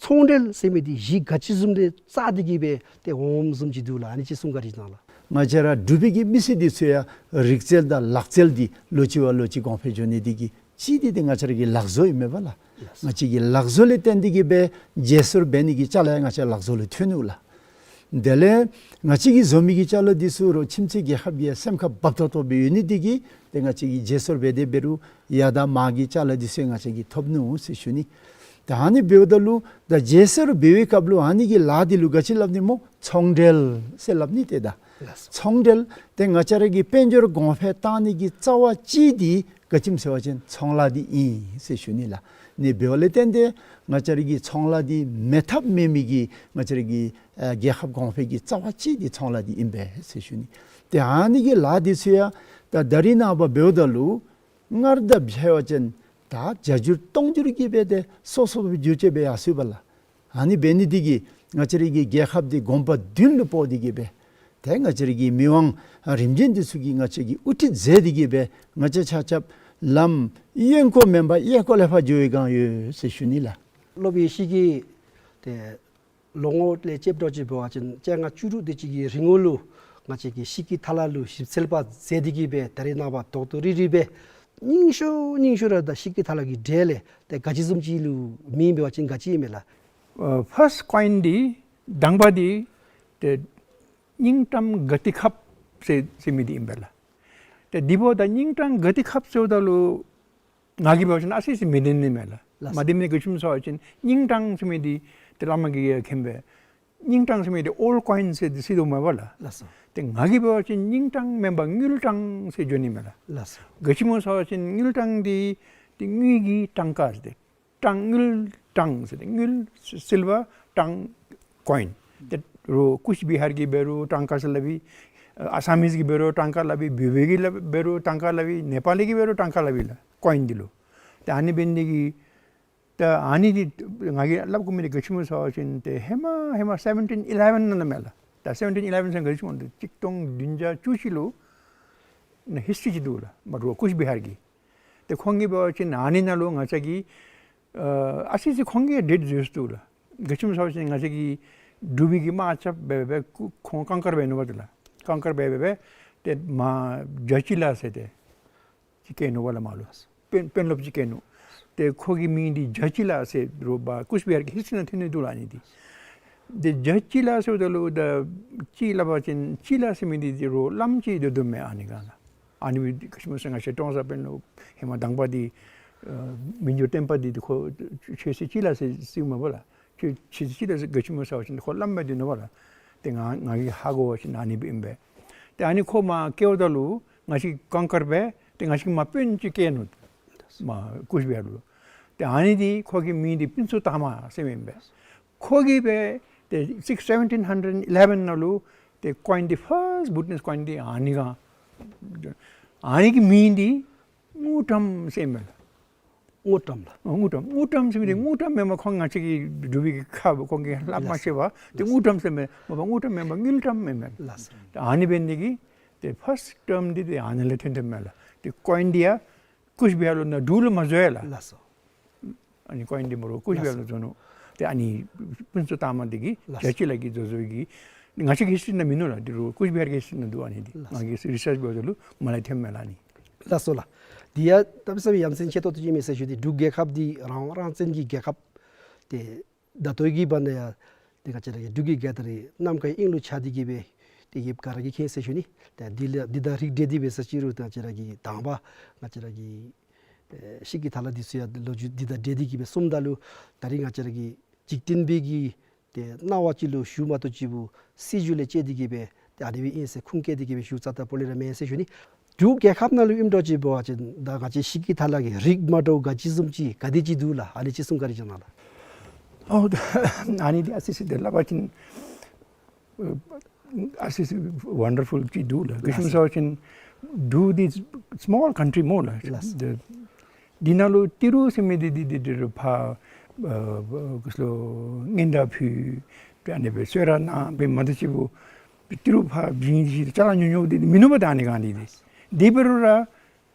ཚོང་འབྲེལ་ཟེར་མི་འདི་གཞི་ག་ཅི་བཟུམ་ལས་རྩ་འདི་གི་སྦེ་ཏེ་འོངམ་བཟུམ་ཅིག་འདུག་ལགས། ཨ་ནི་ཅིག་གསུང་བཀའ་དྲིན་བསྐྱང་གནང་ལགས། ང་བཅས་ར་འབྲུག་པའི་གི་མི་སེར་འདི་ཚུ་ཡང་རིག་རྩལ་དང་ལག་རྩལ་འདི་ལོ་གཅིག་བ་ལོ་གཅིག་གོང་འཕེལ་འགྱོ་ནི་འདི་གིས་ གཅིག་འདི་ཏེ་ང་བཅས་ར་གི་ལག་བཟོ་ཨིན་མས་པ་ལགས། ལགས་སོ། ང་བཅས་ཀྱི་ལག་བཟོ་ལས་བརྟེན་ཏེ་གིས་སྦེ་བརྗེ་སོར་འབད་ནི་གི་ཅ་ལ་ཡང་ང་བཅས་ལག་བཟོ་ལུ་ཐོན་ནུག་ལགས། དེ་ལས་ང་བཅས་ཀྱིས་བཟོ་མི་གི་ཅ་ལ་འདི་ཚུ་རོགས་ཁྱིམ་མཚེས་རྒྱལ་ཁབ་ཀྱིས་སེམས་ཁར་འབབ་ཏོག་ཏོ་སྦེ་ཡོད་ནི་འདི་གིས་ཏེ་ང་བཅས་ཀྱིས་བརྗེ་སོར་འབད་དེ་འབད་རུང་ཡར་དང་མར་གྱི་ཅ་ལ་འདི་ཚུ་ང་བཅས་ཀྱིས་ཐོབ་ནུག་ཟེར་ཞུ་ནི། ད་ཨ་ནི་འབདཝ་ད་ལུ་ད་བརྗེ་སོར་འབད་བའི་སྐབས་ལུ་ཨ་ནི་གི་ལཱ་འདི་ལུ་ག་ཅི་སླབ་ནི་སྨོ། ཚོང་འབྲེལ་ཟེར་སླབ་ནི། ཏེ་ད་ལགས་སོ། ཚོང་འབྲེལ་ཏེ་ང་བཅས་ར་གི་དཔལ་འབྱོར་གོང་འཕེལ་བཏང་ནི་གི་རྩ་བ་གཅིག་འདི་ག་ཅི་སྨོ་ཟེར་བ་ཅིན་ཚོང་ལཱ་འདི་ཨིན་ཟེར་ཞུ་ནི་ལགས། ཨ་ནི་འབདཝ་ལས་བརྟེན་ཏེ་ང་བཅས་ར་གི་ཚོང་ལཱ་འདི་མེད་ཐབས་མེད་མི་གི་ང་བཅས་ར་གི་ཨ་རྒྱལ་ཁབ་གོང་འཕེལ་གྱི་རྩ་བ་གཅིག་འདི་ཚོང་ལཱ་འདི་ཨིན་པས་ཟེར་ཞུ་ནི། ཏེ་ཨ་ནི་གི་ལཱ་འདི་ཚུ་ཡང་ད་ད་རིས་ནངས་པ་འབདཝ་ད་ལུ་སྔར་དང་འབད་བ་ཅིན་ད་བརྒྱ་འགྱུར་སྟོང་འགྱུར་གྱིས་སྦེ་ཏེ་སོ་སོ་སྦེ་འགྱུར་བཅོས་འབད་ཡར་སོ་ཡི་པ་ལགས། ཨ་ནི་འབད་ནི་འདི་གིས་ང་བཅས་ར་གི་རྒྱལ་ཁབ་འདི་གོམ་པ་བདུན་ལུ་སྤོ་སྟེ་གིས་སྦེ་ཏེ་ང་བཅས་ར་གི་མི་དབང་རིམ་བྱོན་འདི་ཚུ་གིས་ང་བཅས་ཀྱི་དབུ་ཁྲིད་མཛད་དེ་གིས་སྦེ་ང་བཅས་ཆ་ཁྱབ་ལམ་གཡས་སྐོར་མེན་པར་གཡས་སྐོར་ལས་ཕར་འགྱོ་བའི་སྒང་ཡོད་ཟེར་ཞུ་ནི་ལགས། སློབ་དཔོན་ཡེ་ཤེས་ཀྱིས་ཏེ་ལོ་ངོ་ལས་ཕྱེ་འགྱོ་ཅི་འབད་བ་ཅིན་བཅོ་ལྔ་བཅུ་དྲུག་དེ་ཅིག་གི་རིང་ལུ་ང་བཅས་ཀྱི་ཤཱཀྱའི་ཐ་ལ་ལུ་ཞིབ་འཚོལ་པ་མཛད་དེ་གིས་སྦེ་ད་རིས་ནངས་པ་དོག་དོག་རིལ་རིལ་སྦེ་རྙིང་ཤོས་རྙིང་ཤོས་ར་ད་ཤཱཀྱའི་ཐ་ལ་གི་གྲས་ལས་ཏེ་ག་ཅི་བཟུམ་ཅིག་ལུ་མིང་འབད་བ་ཅིན་ག་ཅི་ཨིན་མས་ལགས། ཨ་ཕརསཊ་ཀོ་ཡིན་འདི་དང་པ་འདི་ཏེ་རྙིང་གཏམ་དགའ་བདེ་ཁབ་ཟེར་ཟེར་མི་འདི་ཨིན་པས་ལགས། ཏེ་འདི་འབདཝ་ད་རྙིང་གཏམ་དགའ་བདེ་ཁབ་ཟེརཝ་ད་ལུ་ང་གིས་འབད་བ་ཅིན་ཨ་ཙི་ཙི་མི་བདེན་ནི་མས་ལགས། ལགས་སོ། མ་བདེན་མི་ག་ཅི་སྨོ་ཟེར་བ་ཅིན་རྙིང་གཏམ་ཟེར་མི་འདི་ཏེ་བླ་མ་གིས་ཡང་མཁྱེན་པས། རྙིང་གཏམ་ཟེར་མི་འདི་ཨོལཌ་ཀོ་ཡིན་ཟེར་ཏེ་ཟེར་དོ་མས་པ་ལགས། ལགས་སོ། ཏེ་ང་གིས་འབད་བ་ཅིན་རྙིང་གཏམ་མེན་པར་དངུལ་གཏམ་ཟེར་བརྗོད་ནི་མས་ལགས། ལགས་སོ། ག་ཅི་སྨོ་ཟེར་བ་ཅིན་དངུལ་གཏམ་འདི་ཏེ་དངུལ་གྱི་གཏམ་ཁ་ཟེར་ཏེ་གཏམ་དངུལ་གཏམ་ཟེར་ཏེ་དངུལ་སི་ལ་བར་གཏམ་ཀོ་ཡིན། ཏེ་རོགས་ཀུཆ་བི་ཧར་གྱིས་འབད་རུང་གཏམ་ཁ་ཟེར་སླབ་ཨིན། ཨ་ཨ་ས་མིས་ཀྱིས་འབད་རུང་གཏམ་ཁ་སླབ་ཨིན། བོད་པ་གིས་སླབ་འབད་རུང་གཏམ་ཁ་སླབ་ཨིན། ནེ་པ་ལི་གིས་འབད་རུང་གཏམ་ཁ་སླབ་ཨིན་ལགས། ཀོ་ཡིན་འདི་ལུ། ཏེ་ཨ་ནི་འབད་ནི་འདི་གིས་ད་ཨ་ནི་འདི་ང་གིས་སླབ་དགོ་མི་འདི་ག་ཅི་སྨོ་ཟེར་བ་ཅིན་ཏེ་ཧེ་མ་ཧེ་མ་སེ་བེན་ཊིན་ཨི་ལེ་བེན་ནང་ན་མས་ལགས། ད་སེ་བེན་ཊིན་ཨི་ལེ་བེན་ཟེར་ག་ཅི་སྨོ་འདི་གཅིག་སྟོང་བདུན་བརྒྱ་བཅུ་གཅིག་ལུ་ན་ཧིསི་ཊི་ཅིག་འདུག་ལགས། མ་རོགས་ཀུཆ་བི་ཧར་གྱི། ཏེ་ཁོང་གིས་འབད་བ་ཅིན་ཨ་ནི་ནང་ལུ་ང་བཅས་ཀྱི་ཨ་ཨ་ཙི་ཙི་ཁོང་གིས་ཌེཊ་བཟོ་ཡི་འདུག་ལགས། ག་ཅི་སྨོ་ཟེར་བ་ཅིན་ང་བཅས་ཀྱི་འབྲུག་པའི་གི་དམག་རྐྱབ་འབད་འབད་ཁོང་གངས་དཀར་འབད་ནུག་པ་ཏེ་ལགས། གངས་དཀར་འབད་འབད་འབད་ཏེ་མར་བྱ་སྤྱི་ལ་ཟེར་ཏེ་ཅིག་བཀལ་ནུག་པ་ལགས་མར་ལུ། དཔོན་དཔོན་སློབ་ཅིག་བཀལ་ནུག། ཏེ་ཁོ་གི་མིང་འདི་བྱ་སྤྱི་ལ་ཟེར་རོགས་འབད་ཀུཆ་བི་ཧར་གྱི་ཧིསི་ཊི་ནང་ཐོན་ནི་འདུག་ལགས་ཨ་ནི་འདི། ཏེ་བྱ་སྤྱི་ལ་ཟེརཝ་ད་ལུ་ད་སྤྱི་སླབ་པ་ཅིན་སྤྱི་ལ་ཟེར་མི་འདི་འདི་རོགས་བླམ་ཅིག་སྡོད་དོ་མས་ཨ་ནི་སྒང་ལགས། ཨ་ནི་འབད་ག་ཅི་སྨོ་ཟེར་ང་བཅས་ཀྲོང་གསར་དཔོན་སློབ་ཧེ་མ་དང་པ་འདི་ཨ་མི་འགྱུར་བརྟན་པ་འདི་འདི་ཁོ་ཆོས་སྲིད་སྤྱི་ལ་ཟེར་ཟེརཝ་མས་པ་ལགས། ཆོས་ཆོས་སྲིད་སྤྱི་ལ་ཟེར་ག་ཅི་སྨོ་ཟེར་བ་ཅིན་ཁོ་བླམ་སྦེ་སྡོད་ནུག་པ་ལགས། ཏེ་ང་ང་གིས་ཧ་གོ་བ་ཅིན་ཨ་ནི་སྦེ་ཨིན་པས། ཏེ་ཨ་ནི་ཁོ་མར་བཀལཝ་ད་ལུ་ང་བཅས་གངས་དཀར་སྦེ་ཏེ་ང་བཅས་མར་དཔོན་ཅིག་བཀལ་ནུག། མར་ཀུཆ་བི་ཧར་ལུ། ཏེ་ཨ་ནི་འདི་ཁོ་གི་མིང་འདི་ཕུན་ཚོགས་དར་མ་ཟེར་མི་ཨིན་པས། ཁོ་གིས་སྦེ་ཏེ་སིགས་སེ་བེན་ཊིན་ཧན་ཌེཌ་ཨི་ལེ་བེན་ནང་ལུ་ཏེ་ཀོ་ཡིན་འདི་ཕརསཊ་བུཊ་ནེསི་ཀོ་ཡིན་འདི་ཨ་ནི་ག་ཨ་ནི་གི་མིང་འདི་དངུལ་ཀྲམ་ཟེར་མས་ལགས། དངུལ་ཀྲམ་ལགས། ཨ་དངུལ་ཀྲམ། དངུལ་ཀྲམ་ཟེར་མི་འདི་དངུལ་ཀྲམ་མེན་པར་ཁོང་ང་བཅས་ཀྱི་འབྲུག་པའི་གི་ཁ་སྦེ་ཁོང་གིས་སླབ་མ་ཤེས་པར་ཏེ་དངུལ་ཀྲམ་ཟེར་མས། མ་པ་དངུལ་ཀྲམ་མེན་པར་དངུལ་ཀྲམ་ཨིན་མས། ལགས་སོ། ཏེ་ཨ་ནི་འབད་ནི་འདི་གིས་ཏེ་ཕརསཊ་ཀྲམ་འདི་ཏེ་ཨ་ནི་ལས་ཐོན་ཐོནམ་མས་ལགས། ཏེ་ཀོ་ཡིན་འདི་ཡང་ཀུཆ་བི་ཧར་ལུ་ནཱ་འབྲུག་ལུ་མ་བཟོ་ཡི་ལགས། ལགས་སོ། ཨ་ནི་ཀོ་ཡིན་འདི་མ་རོགས་ཀུཆ་བི་ཧར་ལུ་བཟོ་ནུག། ཏེ་ཨ་ནི་ཕུན་ཚོགས་དར་མ་འདི་གིས་ལགས་སོ། བྱ་སྤྱི་ལ་གིས་བཟོ་བཟོཝ་གི་ང་བཅས་ཀྱི་ཧིསི་ཊི་ནང་མིན་ནུག་ལགས། འདི་རོགས་ཀུཆ་བི་ཧར་གྱི་ཧིསི་ཊི་ནང་འདུག། ཨ་ནི་འདི་ལགས་སོ། ང་གིས་རི་སརཆ་འབདཝ་ད་ལུ་མར་ལས་ཐོནམ་མས་ལགས་ཨ་ནི། ལགས་སོ་ལགས། འདི་ཡང་ད་མི་སེར་ཡ་མཚན་ཆེ་ཏོག་ཏོ་ཅིག་ཨིན་མས་ཟེར་ཞུ་སྟེ་འབྲུག་རྒྱལ་ཁབ་འདི་རང་དབང་རང་བཙན་གྱི་རྒྱལ་ཁབ་ཏེ་ད་ལྟོ་གི་བར་ན་ཡང་ཏེ་ང་བཅས་ར་གི་འབྲུག་གི་རྒྱལ་དར་རེ་གནམ་ཁའི་དབྱིངས་ལུ་འཕྱར་ཏེ་གིས་སྦེ་ཏེ་ཡོདཔ་ག་ར་གིས་མཁྱེན་ཟེར་ཞུ་ནི། ཏེ་འདི་ལས་འདི་དང་རིགས་བསྒྲེས་ཏེ་འབད་ས་ཅིག་རུང་ཏེ་ང་བཅས་ར་གི་དང་པ་ང་བཅས་ར་གི་ཨེ་ཤཱཀྱའི་ཐ་ལ་འདི་ཚུ་ཡང་ལོ་རྒྱུས་འདི་དང་འབྲེལ་ཏེ་གིས་སྦེ་གསུངམ་ད་ལུ་ད་རིས་ང་བཅས་ར་གི་འཇིག་རྟེན་པའི་གི་ཏེ་སྣང་བ་ཅིག་ལུ་ཞུ་མ་གཏོགས་ཅིག་པུ་སྲིད་བྱུས་ལས་བཅད་དེ་གིས་སྦེ་ཏེ་ཨ་ནི་སྦེ་ཨིན་ཟེར་ཁུངས་བཀལ་ཏེ་གིས་སྦེ་ཞུ་རྩ་དང་སྤོ་ལེ་ར་མེན་ཟེར་ཞུ་ནི། འབྲུག་རྒྱལ་ཁབ་ནང་ལུ་ཨིནམ་འདྲཝ་ཅིག་འབད་བ་ཅིན་ད་ང་བཅས་ཤཱཀྱའི་ཐ་ལ་གི་རིགས་མ་འདྲཝ་ག་ཅི་བཟུམ་ཅིག་ག་དེ་ཅིག་འདུག་ལགས། ཨ་ནི་ཅིག་གསུང་བཀའ་དྲིན་བསྐྱང་གནང་ལགས། ཨོ་ཨ་ནི་འདི་ཨ་ཙི་ཙི་འདི་སླབ་པ་ཅིན་ཨ་ཙི་ཙི་ཝན་ཌར་ཕུལ་ཅིག་འདུག་ལགས། ག་ཅི་སྨོ་ཟེར་བ་ཅིན་འབྲུག་འདི་སི་མོལ་ཀན་ཊི་རི་སྨོ་ལགས། ལགས། འདི་འདི་ནང་ལུ་ཏི་རུ་ཟེར་མི་འདི་འདི་འདི་འདི་རུ་ཕར་ཨ་ག་ཅི་ལོ་སྙན་དར་ཕུལ་སྦེ་ཨ་ནི་སྦེ་གསོལ་རས་གནང་སྦེ་མ་གཏོགས་ཅིག་པུ་ཏི་རུ་ཕར་བྱིན་ཞིནམ་ཅ་ལ་ཉོ་ཉོཝ་འདི་མིན་ནུག་པ། ད་ཨ་ནི་ག་འདི་འདི་འདི་འབད་རུང་ར་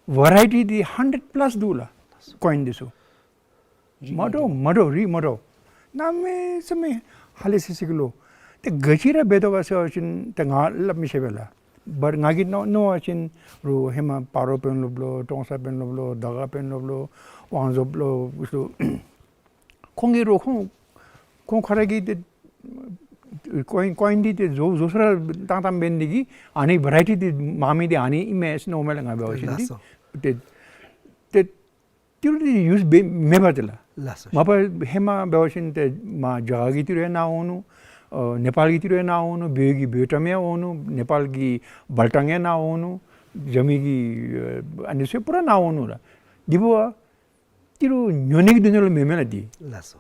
ཝ་རའི་ཊི་འདི་ཧན་ཌེཌ་པ་ལཱསི་འདུག་ལགས། ཀོ་ཡིན་འདི་ཚུ་རིགས་མ་འདྲཝ་མ་འདྲཝ་རིགས་མ་འདྲཝ་གནམ་མེད་ས་མེད་ཧ་ལས་སི་སི་གི་ལོ། ཏེ་ག་ཅི་ར་འབད་དོ་ག་ཟེར་བ་ཅིན་ཏེ་ང་སླབ་མི་ཤེས་པས་ལགས། བར་ང་གིས་མནོ་མནོ་བ་ཅིན་རོགས་ཧེ་མ་སྤ་རོ་དཔོན་སློབ་ལོ་ཀྲོང་གསར་དཔོན་སློབ་ལོ་དར་དཀར་དཔོན་སློབ་ལོ་ཝང་ཟོབ་ལོ་ཚུ་ཁོང་གིས་རོགས་ཁོང་ཁོང་ཁོ་ར་གིས་ཏེ་ཀོ་ཨིན་ཀོ་ཨིན་འདི་ཏེ་བཟོ་བཟོ་ས་ར་བཏང་བཏངམ་འབད་ནི་འདི་གིས་ཨ་ནི་བེ་རའི་ཊི་འདི་མང་མི་འདི་ཨ་ནི་ཨིན་མས་ཟེར་མནོཝ་མས་ལགས། ང་འབད་བ་ཅིན་ལགས་སོ། ཏེ་ཏེ་ཏི་རུ་འདི་ཡུསི་འབད་མེད་པ་ཏེ་ལགས། ལགས་སོ། མ་པ་ཧེ་མ་འབད་བ་ཅིན་ཏེ་མར་རྒྱ་གར་གྱི་ཏི་རུ་ཡང་ནཱ་འོང་ནུག། ཨ་ནེ་པཱལ་གྱི་ཏི་རུ་ཡང་ནཱ་འོང་ནུག། བོད་ཀྱི་བོད་ཊམ་ཡང་འོང་ནུག། ནེ་པཱལ་གྱི་བལ་ཊམ་ཡང་ནཱ་འོང་ནུག། རྒྱ་མི་གི་ཨ་ནི་ཚུ་པུ་ར་ནཱ་འོང་ནུག་ལགས། འདི་འབདཝ་ད་ཏི་རུ་ཉོ་ནི་གི་དོན་དག་ལུ་མེན་མས་ལགས་འདི། ལགས་སོ།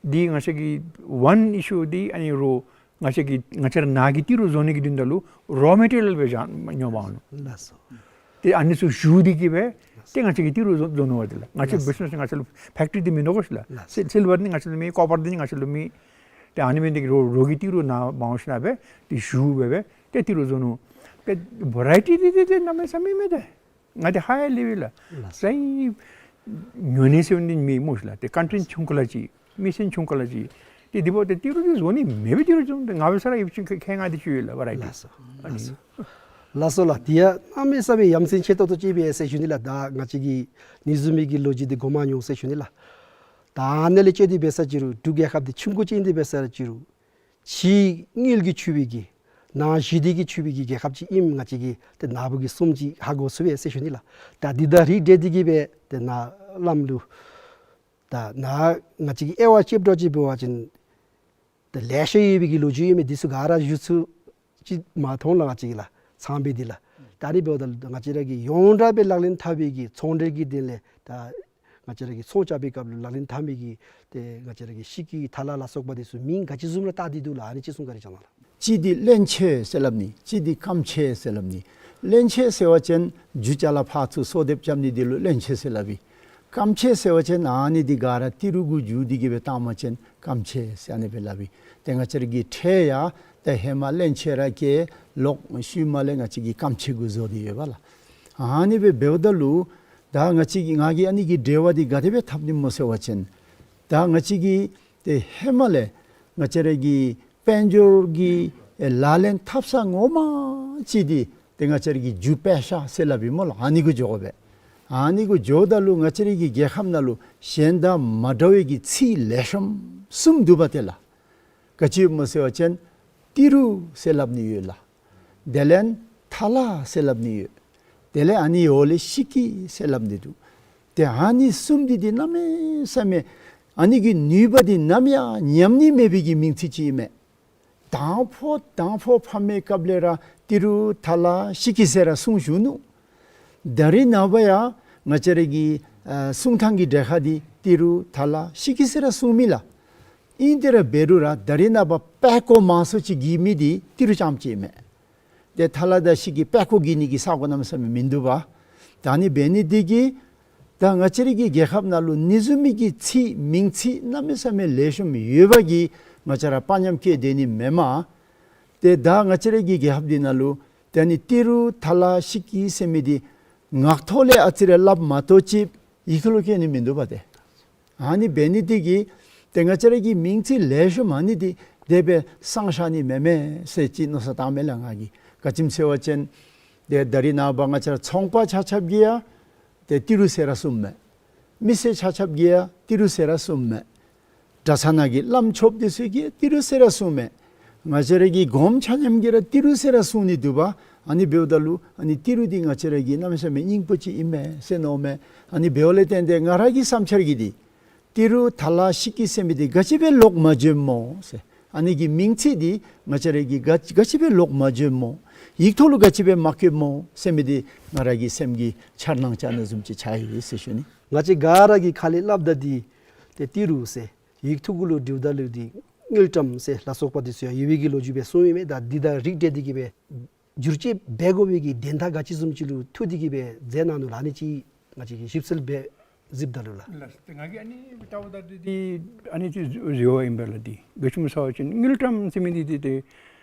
འདི་ང་བཅས་ཀྱི་ཝན་ཨི་ཤུ་འདི་ཨ་ནི་རོགས་ང་བཅས་ཀྱི་ང་བཅས་ར་ནཱ་གི་ཏི་རུ་བཟོ་ནི་གི་དོན་དག་ལུ་རོ་མེ་ཊི་རི་ཡལ་སྦེ་བཞག་ཉོ་འབག་འོང་ནུག། ལགས་སོ། ཏེ་ཨ་ནི་ཚུ་བཞུ་སྟེ་གི་སྦེ་ཏེ་ང་བཅས་ཀྱིས་ཏི་རུ་བཟོ་བཟོ་ནུག་པ་ཏེ་ལགས། ང་བཅས་ལགས་སོ། བི་ཛི་ནེསི་ང་བཅས་ལུ་ཕེཀ་ཊི་རི་འདི་མིན་འདུག་གོ་ཤིག་ལགས། ལགས་སོ། སིལ་སིལ་བར་འདི་ང་བཅས་ལུ་མེད། ཀོ་པར་འདི་ང་བཅས་ལུ་མེད། ཏེ་ཨ་ནི་འབད་ནི་འདི་གིས་རོགས་རོགས་ཀྱི་ཏི་རུ་ནཱ་འབག་འོང་ཞིནམ་སྦེ་ཏེ་བཞུ་སྦེ་སྦེ་ཏེ་ཏི་རུ་བཟོ་ནུག། ཏེ་བེ་རའི་ཊི་འདི་ཏེ་ཏེ་གནམ་མེད་ས་མེད་མེད་ཏེ། ང་འདི་ཧའི་ལེ་ཝེལ་ལགས། ལགས་སོ། རྩ་ཉོ་ནི་ཟེར་འདི་མེད་སྨོ་ཤིག་ལགས། ཏེ་ཀོན་ཊེན་ཆུང་ཀུ་ལ་ཅིག་མི་སེར་ཆུང་ཀུ་ལ་ཅིག་ཏེ་འདི་འབདཝ་ད་ཏི་རུ་འདི་བཟོ་ནི་མེད་པའི་ཏི་རུ་བཟོ་ནི་ང་འབད་ས་ར་ཡོད་པ་ཅིན་ཁེ་ཁེ་ང་འདི་ཅིག་ཡོད་ལགས་བེ་རའི་ཊི། ལགས་སོ། ཨ་ནི། ལགས་སོ། ལགས་སོ་ལགས། དེ་ཡང་གནམ་མེད་ས་མེད་ཡ་མཚན་ཆེ་ཏོག་ཏོ་ཅིག་སྦེ་ཟེར་ཞུ་ནི་ལགས། ད་ང་བཅས་ཀྱི་ནེའུ་ཛུ་མི་གི་ལོ་རྒྱུས་འདི་གོ་མ་མྱོང་ཟེར་ཞུ་ནི་ལགས། ད་ཨ་ནི་ལས་བརྟེན་ཏེ་འབད་ས་ཅིག་རུང་འབྲུག་རྒྱལ་ཁབ་འདི་ཆུང་ཀུ་ཅིག་ཨིན་ཏེ་འབད་ས་ར་ཅིག་རུང་ཕྱི་དངུལ་གྱིས་ཕྱུག་པའི་གི་ནང་ཞི་བདེ་གིས་ཕྱུག་པའི་གི་རྒྱལ་ཁབ་ཅིག་ཨིནམ་ང་བཅས་ཀྱིས་ཏེ་ནཱ་བུ་གིས་གསུངམ་ཅིག་ཧ་གོ་ཚུགས་པས་ཟེར་ཞུ་ནི་ལགས། ད་འདི་དང་རིགས་བསྒྲེས་ཏེ་གི་སྦེ་ཏེ་ནཱ་བླམ་ལུ་ད་ནཱ་ང་བཅས་ཀྱིས་དབྱེ་བ་ཕྱེ་འགྱོ་ཅིག་འབད་བ་ཅིན་ཏེ་ལེ་ཤ་ཡོད་པའི་གི་ལོ་རྒྱུས་ཨིན་མས། འདི་ཚུ་ག་ར་ཞུ་ཚུགས་ཅིག་མ་མཐོང་ལགས་ང་བཅས་ཀྱིས་ལགས། ཚངས་པའི་འདི་ལགས། ད་ཨ་ནི་འབདཝ་ད་ལུ་ང་བཅས་ར་གིས་ཡོངས་གྲགས་སྦེ་ལག་ལེན་འཐབ་པའི་གི་ཚོང་འབྲེལ་གྱི་དོན་ལས་ད་ང་བཅས་ར་གིས་ཚོང་རྐྱབ་པའི་སྐབས་ལུ་ལག་ལེན་འཐབ་མི་གི་ཏེ་ང་བཅས་ར་གི་ཤིང་གི་ཐ་ལ་ལ་སོགས་པ་འདི་ཚུ་མིང་ག་ཅི་བཟུམ་ར་བཏགས་ཏེ་འདུག་ལགས། ཨ་ནི་ཅིག་གསུང་བཀའ་དྲིན་བསྐྱང་གནང་ལགས། གཅིག་འདི་གླན་ཆེན་ཟེར་སླབ་ནི། གཅིག་འདི་སྐམ་ཆེན་ཟེར་སླབ་ནི། གླན་ཆེན་ཟེར་བ་ཅིན་རྒྱུ་ཅ་ལ་ཕར་ཚུར་གསོག་འདེབས་རྐྱབ་ནི་འདི་ལུ་གླན་ཆེན་ཟེར་སླབ་ཨིན། སྐམ་ཆེན་ཟེར་བ་ཅིན་ཨ་ནི་འདི་ག་ར་ཏི་རུ་གུ་བསྒྱུར་ཏེ་གི་སྦེ་བཏངམ་ཅིན་སྐམ་ཆེན་ཟེར་ཨ་ནི་སྦེ་སླབ་ཨིན། ཏེ་ང་བཅས་ར་གི་ཁྲལ་ཡང་ཏེ་ཧེ་མ་གླན་ཆེན་ར་བཀལ། ལོག་ཤུལ་མ་ལས་ང་བཅས་ཀྱིས་སྐམ་ཆེན་གུ་བཟོ་སྟེ་ཡོད་པ་ལགས། ཨ་ནི་སྦེ་འབདཝ་ད་ལུ་ད་ང་བཅས་ཀྱིས་ང་གིས་ཨ་ནི་གི་འབྲེལ་བ་འདི་ག་དེ་སྦེ་འཐབ་ནི་སྨོ་ཟེར་བ་ཅིན་ད་ང་བཅས་ཀྱིས་ཏེ་ཧེ་མ་ལས་ང་བཅས་ར་གི་དཔལ་འབྱོར་གྱི་ཨེ་ལག་ལེན་འཐབ་ས་ངོ་མ་ཅིག་འདི་ཏེ་ང་བཅས་ར་གི་རྒྱུ་པད་ཤག་ཟེར་སླབ་ཨིན་སྨོ་ལགས། ཨ་ནི་གུ་འགྱོ་དགོ་པས། ཨ་ནི་གུ་འགྱོཝ་ད་ལུ་ང་བཅས་ར་གི་རྒྱལ་ཁབ་ནང་ལུ་གཞན་དང་མ་འདྲ་བའི་གི་ཚིག་ལེགས་ཤོམ་གསུམ་འདུག་པ་ཏེ་ལགས། ག་ཅི་སྨོ་ཟེར་བ་ཅིན་ཏི་རུ་ཟེར་སླབ་ནི་ཡོད་ལགས། དེ་ལས་ཐ་ལ་ཟེར་སླབ་ནི་ཡོད། དེ་ལས་ཨ་ནི་འོག་ལས་ཤིང་གི་ཟེར་སླབ་ནི་འདུག། ཏེ་ཨ་ནི་གསུམ་འདི་འདི་གནམ་མེད་ས་མེད་ཨ་ནི་གི་ནུས་པ་འདི་ནམ་ཡང་ཉམས་ནི་མེད་པའི་གི་མིང་ཚིག་ཅིག་ཨིན་མས། དང་ཕུ་དང་ཕུ་ཕམ་པའི་སྐབས་ལས་ར་ཏི་རུ་ཐ་ལ་ཤིང་གི་ཟེར་ར་གསུངས་བཞུགས་ནུག། ད་རིས་ནངས་པ་ཡང་ང་བཅས་ར་གི་ཨ་གསུང་ཐངས་ཀྱི་གྲལ་ཁར་འདི་ཏི་རུ་ཐ་ལ་ཤིང་གི་ཟེར་ར་གསུངས་མི་ལགས། ཨིན་ཏེ་ར་འབད་རུང་ར་ད་རིས་ནངས་པ་པད་ཀོ་མང་སུ་ཅིག་གྱེས་མི་འདི་ཏི་རུ་རྐྱངམ་ཅིག་ཨིན་མས། ཏེ་ཐ་ལ་དང་ཤིང་གི་པད་ཀོ་གྱེས་ནི་གི་ས་གོ་གནམ་མེད་ས་མེད་མིན་འདུག་པ། ད་ཨ་ནི་འབད་ནི་འདི་གིས་ད་ང་བཅས་ར་གི་རྒྱལ་ཁབ་ནང་ལུ་ཨ་ནི་བཟུམ་མའི་གི་ཚིག་མིང་ཚིག་གནམ་མེད་ས་མེད་ལེགས་ཤོམ་ཡོད་པ་གིས་ང་བཅས་ར་དཔའ་ཉམས་བསྐྱེད་སྡོད་ནི་མེན་མས། ཏེ་ད་ང་བཅས་ར་གི་རྒྱལ་ཁབ་འདི་ནང་ལུ་ད་ཨ་ནི་ཏི་རུ་ཐ་ལ་ཤིང་གི་ཟེར་མི་འདི་ངག་ཐོག་ལས་ཨ་ཙི་རེ་སླབ་མ་གཏོགས་ཅིག་ཡིག་ཐོག་ལུ་བཀོད་ནི་མིན་འདུག་པ་ཏེ། ཨ་ནི་འབད་ནི་འདི་གིས་ཏེ་ང་བཅས་ར་གི་མིང་ཚིག་ལེགས་ཤོམ་ཨ་ནི་འདི་དེ་སྦེ་སངས་ཤར་ནི་མེན་མས་ཟེར་ཅིག་མནོ་བསམ་བཏངམ་མས་ལགས་ང་གིས། ག་ཅི་སྨོ་ཟེར་བ་ཅིན་ཏེ་ད་རིས་ནངས་པ་ང་བཅས་ར་ཚོང་པ་ཆ་ཁྱབ་ཀྱིས་ཡང་ཏེ་ཏི་རུ་ཟེར་ར་གསུངམ་མས། མི་སེར་ཆ་ཁྱབ་ཀྱིས་ཡང་ཏི་རུ་ཟེར་ར་གསུངམ་མས། གྲྭ་ཚང་ནང་གི་བླམ་ཆོསཔ་འདི་ཚུ་གིས་ཏི་རུ་ཟེར་ར་གསུངམ་མས། ང་བཅས་ར་གི་གོངམ་ཆ་མཉམ་གྱིས་ར་ཏི་རུ་ཟེར་ར་གསུང་ནི་འདུག་པ། ཨ་ནི་འབདཝ་ད་ལུ་ཨ་ནི་ཏི་རུ་འདི་ང་བཅས་ར་གི་གནམ་མེད་ས་མེད་སྙིང་པོ་ཅིག་ཨིན་མས་ཟེར་མནོཝ་མས། ཨ་ནི་འབདཝ་ལས་བརྟེན་ཏེ་ང་ར་གི་བསམ་འཆར་གྱིས་འདི་ཏི་རུ་ཐ་ལ་ཤིང་གི་ཟེར་མི་འདི་ག་ཅི་སྦེ་ལོག་མ་འགྱོཝ་སྨོ་ཟེར། ཨ་ནི་གི་མིང་ཚིག་འདི་ང་བཅས་ར་གིས་ག་ག་ཅི་སྦེ་ལོག་མ་འགྱོཝ་སྨོ། ཡིག་ཐོག་ལུ་ག་ཅི་སྦེ་མ་བཀོདཔ་སྨོ་ཟེར་མི་འདི་ང་ར་གི་སེམས་ཀྱི་འཆར་སྣང་ཅིག་ཨ་ནི་བཟུམ་ཅིག་ཆགས་ཡི་ཟེར་ཞུ་ནི། ང་བཅས་ག་ར་གིས་ཁ་ལས་སླབ་ད་འདི་ཏེ་ཏི་རུ་ཟེར། ཡིག་ཐོག་གུ་ལུ་བྲིཝ་ད་ལུ་འདི་དངུལ་ཀྲམ་ཟེར་ལ་སོགས་པ་འདི་ཚུ་ཡང་ཡོད་པའི་གི་ལོ་རྒྱུས་སྦེ་གསུངས་ཡི་མས། ད་འདི་དང་རིགས་བསྒྲེས་ཏེ་གི་སྦེ་བསྒྱུར་བཅོས་འབད་དགོ་པའི་གི་དོན་དག་ག་ཅི་བཟུམ་ཅིག་ལུ་ཐུག་སྟེ་གི་སྦེ་མཛད་གནང་ནུག་ལགས། ཨ་ནི་ཅིག་ང་བཅས་ཀྱིས་ཞིབ་འཚོལ་འབད་གཟིགསཔ་ད་ལུ་ལགས། ལགས་སོ། ཏེ་ང་གིས་ཨ་ནི་ལྟཝ་ད་འདི་འདི་ཨ་ནི་ཅིག་རེ་བ་ཨིན་པས་ལགས། འདི་ག་ཅི་སྨོ་ཟེར་བ་ཅིན་དངུལ་ཀྲམ་ཟེར་མི་འདི་འདི་ཏེ་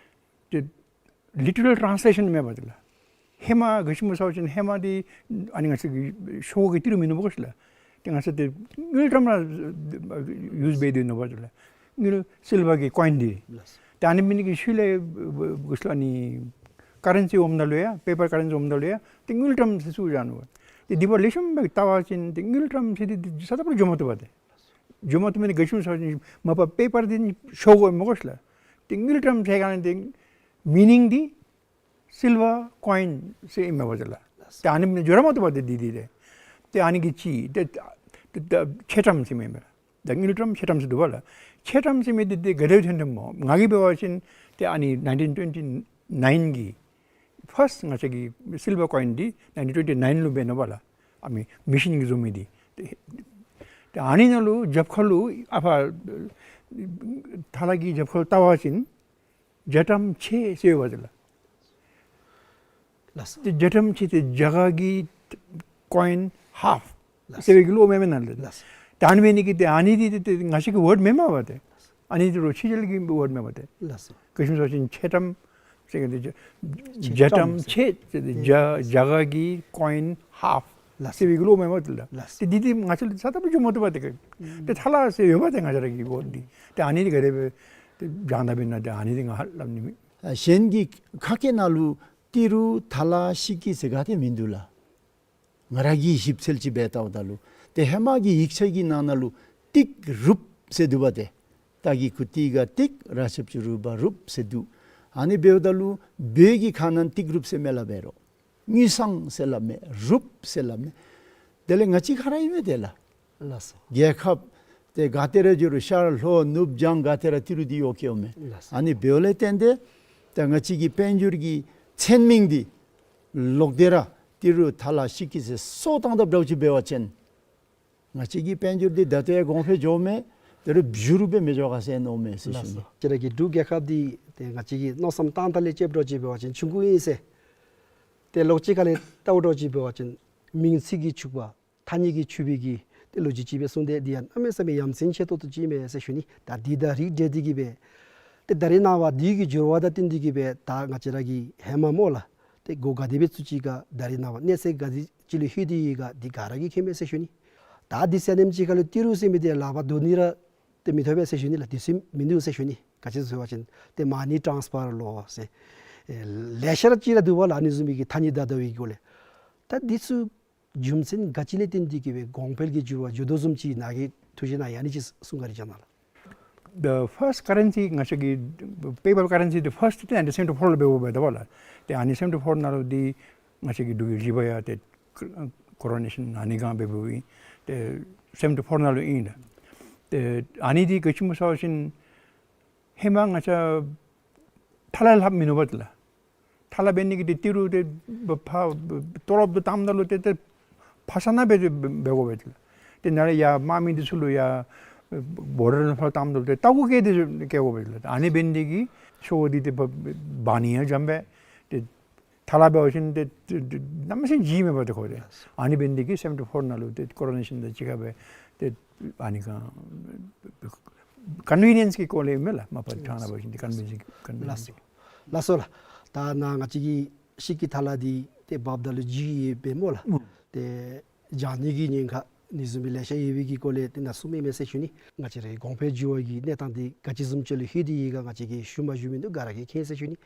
ཏེ་ལི་ཊི་རལ་ཊེན་སི་ལེ་ཤཱན་མེན་པ་ཏེ་ལགས། ཧེ་མ་ག་ཅི་སྨོ་ཟེར་བ་ཅིན་ཧེ་མ་འདི་ཨ་ནི་ང་བཅས་ཀྱི་ཤོག་གུ་གི་ཏི་རུ་མིན་ནུག་པ་གོ་ཤིག་ལགས། ཏེ་ང་བཅས་འདི་དངུལ་ཀྲམ་ར་ཡུསི་འབད་སྡོད་ནུག་པ་ཏེ་ལགས། དངུལ་སིལ་བར་གྱི་ཀོ་ཨིན་འདི། ལགས་སོ། ཏེ་ཨ་ནི་མེན་ནི་གི་ཤུལ་ལས་ག་ཅི་ལོ་ཨ་ནི་ ཀ་རེན་སི་འོངམ་ད་ལུ་ཡང་པེ་པར་ཀ་རེན་སི་འོངམ་ད་ལུ་ཡང་ཏེ་དངུལ་ཀྲམ་ཟེར་ཚུར་བཞག་ནུག། ཏེ་འདི་པ་ལེགས་ཤོམ་སྦེ་བལྟ་བ་ཅིན་ཏེ་དངུལ་ཀྲམ་ཟེར་འདི་འདི་ས་ད་པ་ར་འགྱོ་མ་བཏུབ་པ་ཏེ། འགྱོ་མ་བཏུབ་མི་འདི་ག་ཅི་སྨོ་ཟེར་བ་ཅིན་མ་པ་པེ་པར་འདི་ཤོ་དགོ་མི་དགོ་ཤེས་ལགས། ཏེ་དངུལ་ཀྲམ་ཟེར་ག་ནི་འདི་མི་ནིང་འདི་སིལ་བར་ཀོ་ཨིན་ཟེར་ཨིན་མས་པ་ཏེ་ལགས། ཏེ་ཨ་ནི་མི་འགྱོ་ར་མ་བཏུབ་པ་ཏེ་འདི་འདི་ཏེ། ཏེ་ཨ་ནི་གི་ཅིག་ཏེ་ཏེ་ཏེ་ཕྱེད་ཀྲམ་ཟེར་མི་མས། ད་དངུལ་ཀྲམ་ཕྱེད་ཀྲམ་ཟེར་འདུག་པ་ལགས། ཕྱེད་ཀྲམ་ཟེར་མི་འདི་ཏེ་ག་དེ་སྦེ་ཐོན་ཐོནམ་སྨོ། ང་གིས་འབད་བ་ཅིན་ཏེ་ཨ་ནི་ནའིན་ཊིན་ཊུ་ཝེན་ཊི་ནའིན་གྱི་ཕརསཊ་ང་བཅས་ཀྱི་སིལ་བར་ཀོ་ཨིན་འདི་ནའིན་ཊིན་ཊུ་ཝེན་ཊི་ནའིན་ལུ་འབད་ནུག་པ་ལགས། ཨ་མི་མི་ཤིན་གྱིས་བཟོ་མི་འདི། ཏེ་ཏེ་ཨ་ནི་ནང་ལུ་རྒྱབ་ཁ་ལུ་ཨ་ཕར་ཐ་ལ་གི་རྒྱབ་ཁ་ལུ་བལྟ་བ་ཅིན་བརྒྱ་ཀྲམ་ཕྱེད་ཟེར་ཡོད་པ་ཏེ་ལགས། ལགས་སོ། ཏེ་བརྒྱ་ཀྲམ་ཕྱེད་ཏེ་རྒྱ་གར་གྱི་ཀོ་ཨིན་ཧཱཕ་ལགས་སོ། ཟེར་བའི་གི་ལོ་མེན་མེན་ན་ལགས། ལགས་སོ། ད་ཨ་ནི་འབད་ནི་གི་ཏེ་ཨ་ནི་འདི་ཏེ་ཏེ་ང་བཅས་ཀྱི་ཝརཌ་མེན་མས་པ་ཏེ། ཨ་ནི་འདི་རོགས་ཕྱི་རྒྱལ་གྱི་ཝརཌ་མས་པ་ཏེ། ལགས་སོ། ག་ཅི་སྨོ་ཟེར་བ་ཅིན་ཕྱེད་ཀྲམ་ཟེར་གི་འདི་བརྒྱ་ཀྲམ་ཕྱེད་ཟེར་ཏེ་རྒྱ་རྒྱ་གར་གྱི་ཀོ་ཨིན་ཧཱཕ་ལགས་སོ། ཟེར་བའི་གི་ལོ་མེན་མས་པ་ཏེ་ལགས། ལགས་སོ། ཏེ་འདི་འདི་ང་བཅས་ལུ་ས་ད་པ་ར་འགྱོ་མ་བཏུབ་པ་ཏེ། ཏེ་ཐ་ལ་ཟེར་ཡོད་པ་ཏེ་ང་བཅས་ར་གི་ཝརཌ་འདི། ཏེ་ཨ་ནི་འདི་ག་དེ་སྦེ་ཏེ་བྱང་ད་འབད་ན་ཏེ་ཨ་ནི་འདི་ང་ཧ་ལམ་ནི་མེད། ཨ་གཞན་གྱི་ཁ་སྐད་ནང་ལུ་ཏི་རུ་ཐ་ལ་ཤི་ཀི་ཟེར་ག་ཏེ་མིན་འདུག་ལགས། ང་ར་གིས་ཞིབ་འཚོལ་ཅིག་འབད་བལྟཝ་ད་ལུ་ཏེ་ཧེ་མ་གི་ཡིག་ཆ་གི་ནང་ན་ལུ་ཏིག་རུབ་ཟེར་འདུག་པ་ཏེ། ཏ་གི་གུ་ཏི་ག་ཏིག་ར་ཞབས་ཀྱུ་རུ་བ་རུབ་ཟེར་འདུག། ཨ་ནི་འབདཝ་ད་ལུ་བོད་ཀྱི་ཁ་ནང་ཏིག་རུབ་ཟེར་མི་སླབ་འབད་རུང་དངུལ་སྲང་ཟེར་སླབ་མས། རུབ་ཟེར་སླབ་མས། དེ་ལས་ང་བཅས་ཁ་ར་ཨིན་མས་ཏེ་ལགས། ལགས་སོ། རྒྱལ་ཁབ་ཏེ་ག་ཏེ་ར་འགྱོ་རུང་ཤར་ལྷོ་ནུབ་བྱང་ག་ཏེ་ར་ཏི་རུ་འདི་ཡོད་ཀྱི་ཡོད་མས། ལགས་སོ། ཨ་ནི་འབདཝ་ལས་བརྟེན་ཏེ་ཏེ་ང་བཅས་ཀྱི་དཔལ་འབྱོར་གྱི་མཚན་མིང་འདི་ལོག་སྟེ་ར་ཏི་རུ་ཐ་ལ་ཤི་ཀི་ཟེར་སོར་བཏང་དཔ་འདྲཝ་ཅིག་འབད་བ་ཅིན་ང་བཅས་ཀྱི་དཔལ་འབྱོར་འདི་ད་ལྟོ་ཡང་གོང་འཕེལ་འགྱོཝ་མས། དེ་རུང་བསྒྱུར་སྦེ་མི་འགྱོ་ག་ཟེར་མནོཝ་མས་ཟེར་ཞུ་ནི། ལགས་སོ། ཁྱེད་ར་གི་འབྲུག་རྒྱལ་ཁབ་འདི་ཏེ་ང་བཅས་ཀྱིས་མནོ་བསམ་བཏང་ཐངས་ལས་དཔྱེ་འབད་བ་ཅིན་བྱེད་པ་ཅིན་ཆུང་ཀུ་ཨིན་ཟེར། ཏེ་ལོགས་གཅིག་ཁ་ལས་བལྟཝ་འདྲཝ་ཅིག་འབད་བ་ཅིན་མིང་ཚིག་གིས་ཕྱུག་པ་ཐ་སྙད་ཀྱིས་ཕྱུག་པའི་གི་ཏེ་ལོ་རྒྱུས་ཅིག་སྦེ་གསུངས་ཏེ་འདི་ཡང་གནམ་མེད་ས་མེད་ཡ་མཚན་ཆེ་ཏོག་ཏོ་ཅིག་མས་ཟེར་ཞུ་ནི། ད་འདི་དང་རིགས་འགྲེ་འདི་གིས་སྦེ་ཏེ་ད་རེས་ནངས་པ་འདི་གི་འགྱུར་བ་དང་བསྟུན་འདི་གིས་སྦེ་ད་ང་བཅས་ར་གི་ཧེ་མ་སྨོ་ལགས། ཏེ་སྒོ་ག་དེ་སྦེ་བཙུགས་ཅི་ག་ད་རེས་ནངས་པ་གནས་ཚད་ག་དེ་ཅིག་ལུ་ལྷོད་དེ་ཡོད་ག་འདི་ག་ར་གིས་མཁྱེན་མས་ཟེར་ཞུ་ནི། ད་འདི་ཟེར་ནེམ་ཅིག་ཁ་ལུ་ཏི་རུ་ཟེར་མི་འདི་ལག་པར་འདུག་ནི་ར་ཏེ་མི་ཐོབ་པས་ཟེར་ཞུ་ནི་ལགས། དུས་ཚོད་མིན་འདུག་ཟེར་ཞུ་ནི། ག་ཅི་ཟེར་བ་ཅིན་ཏེ་མ་ནི་ཊཱནསི་ཕར་ལོ་ཟེར་ཨེ་ལེ་ཤ་ར་ཅིག་ར་འདུག་པ་ལགས། ཨ་ནི་བཟུམ་མའི་གི་ཐ་སྙད་བརྡ་དོ་བའི་སྐོར་ལས། ད་འདི་ཚུ་རྒྱུ་མཚན་ག་ཅི་ལས་བརྟེན་ཏེ་གིས་སྦེ་གོང་འཕེལ་གྱི་འགྱུར་བ་འགྱོ་དོ་བཟུམ་ཅིག་ནཱ་གིས་ཐུགས་བཞེད་གནང་ཡ་ནི་ཅིག་གསུང་ག་རེ་བྱ་གནང་ལགས། The first currency ང་བཅས་ཀྱི་པེ་པར་ཀ་རེན་སི་འདི་ཕརསཊ་འདི་ཨ་ནི་སེ་བེན་ཊི་ཕོར་ལུ་འབདཝ་འབདཝ་ད་པ་ལགས། ཏེ་ཨ་ནི་སེ་བེན་ཊི་ཕོར་ནང་ལུ་འདི་ང་བཅས་ཀྱི་འབྲུག་གི་རི་བ་ཡང་ཏེ་ཀོ་རོ་ནེ་ཤཱན་ཨ་ནི་སྒང་འབད་འབདཝ་ཨིན། ཏེ་སེ་བེན་ཊི་ཕོར་ནང་ལུ་ཨིན་ལགས། ཏེ་ཨ་ནི་འདི་ག་ཅི་སྨོ་ཟེར་བ་ཅིན་ཧེ་མ་ང་བཅས་ཐ་ལ་ལྷབ་མིན་ནུག་པ་ཏེ་ལགས། ཐ་ལ་འབད་ནི་གི་ཏེ་ཏི་རུ་ཏེ་ཕར་ཏོ་རོབ་ཏུ་བཏངམ་ད་ལུ་ཏེ་ཏེ་ཕ་ས་ནང་སྦེ་ཏེ་འབད་དགོ་པས་ཏེ་ལགས། ཏེ་ནཱ་ལས་ཡར་དམག་མི་འདི་ཚུ་ལུ་ཡར་བོར་ཌར་ནང་ཕར་བཏངམ་ད་ལུ་ཏེ་ལྟག་གུ་བཀལ་ཏེ་བཀལ་དགོ་པས་ཏེ་ལགས། ཨ་ནི་འབད་ནི་དེ་གིས་ཤོག་གུ་འདི་ཏེ་འབག་ནི་ཡང་འཇམ་པས། ཏེ་ཐ་ལ་འབད་བ་ཅིན་ཏེ་ཏེ་ཏེ་གནམ་མེད་ས་མེད་ལྗིད་མས་པ་ཏེ་ཁོ་ཏེ། ཨ་ནི་འབད་ནི་དེ་གིས་སེ་བེན་ཊི་ཕོར་ནང་ལུ་ཏེ་ཀོ་རོ་ནེ་ཤཱན་དང་གཅིག་ཁར་སྦེ་ཏེ་ཨ་ནི་སྒང་ཀོན་ཝི་ནི་ཡནསི་གི་སྐོར་ལས་མས་ལགས། མ་པ་ཕྲང་ན་འབད་བ་ཅིན་ཏེ་ཀོན་ཝི་ནི་ཡནསི་ཀོན་ཝི་ནི་ཡནསི། ལགས་སོ། ལགས་སོ་ལགས། ད་ནཱ་ང་བཅས་ཀྱི་ཤི་ཀི་ཐ་ལ་འདི་ཏེ་འབགཔ་ད་ལུ་ལྗིད་ཡོདཔ་སྦེ་སྨོ་ལགས། ཨུམ། ཏེ་བྱང་ནི་གི་ཉེན་ཁ་ཨ་ནི་བཟུམ་སྦེ་ལེ་ཤ་ཡོད་པའི་གི་སྐོར་ལས་ཏེ་ནཱ་གསུངས་མི་མས་ཟེར་ཞུ་ནི། ང་བཅས་རའི་གོང་འཕེལ་འགྱུར་བ་གི་གནས་སྟངས་འདི་ག་ཅི་བཟུམ་ཅིག་ལུ་ལྷོད་དེ་ཡོད་ག་ང་བཅས་ཀྱིས་ཞུ་མ་ཞུ་མིན་འདུག། ག་ར་གིས་མཁྱེན་ཟེར་ཞུ་ནི།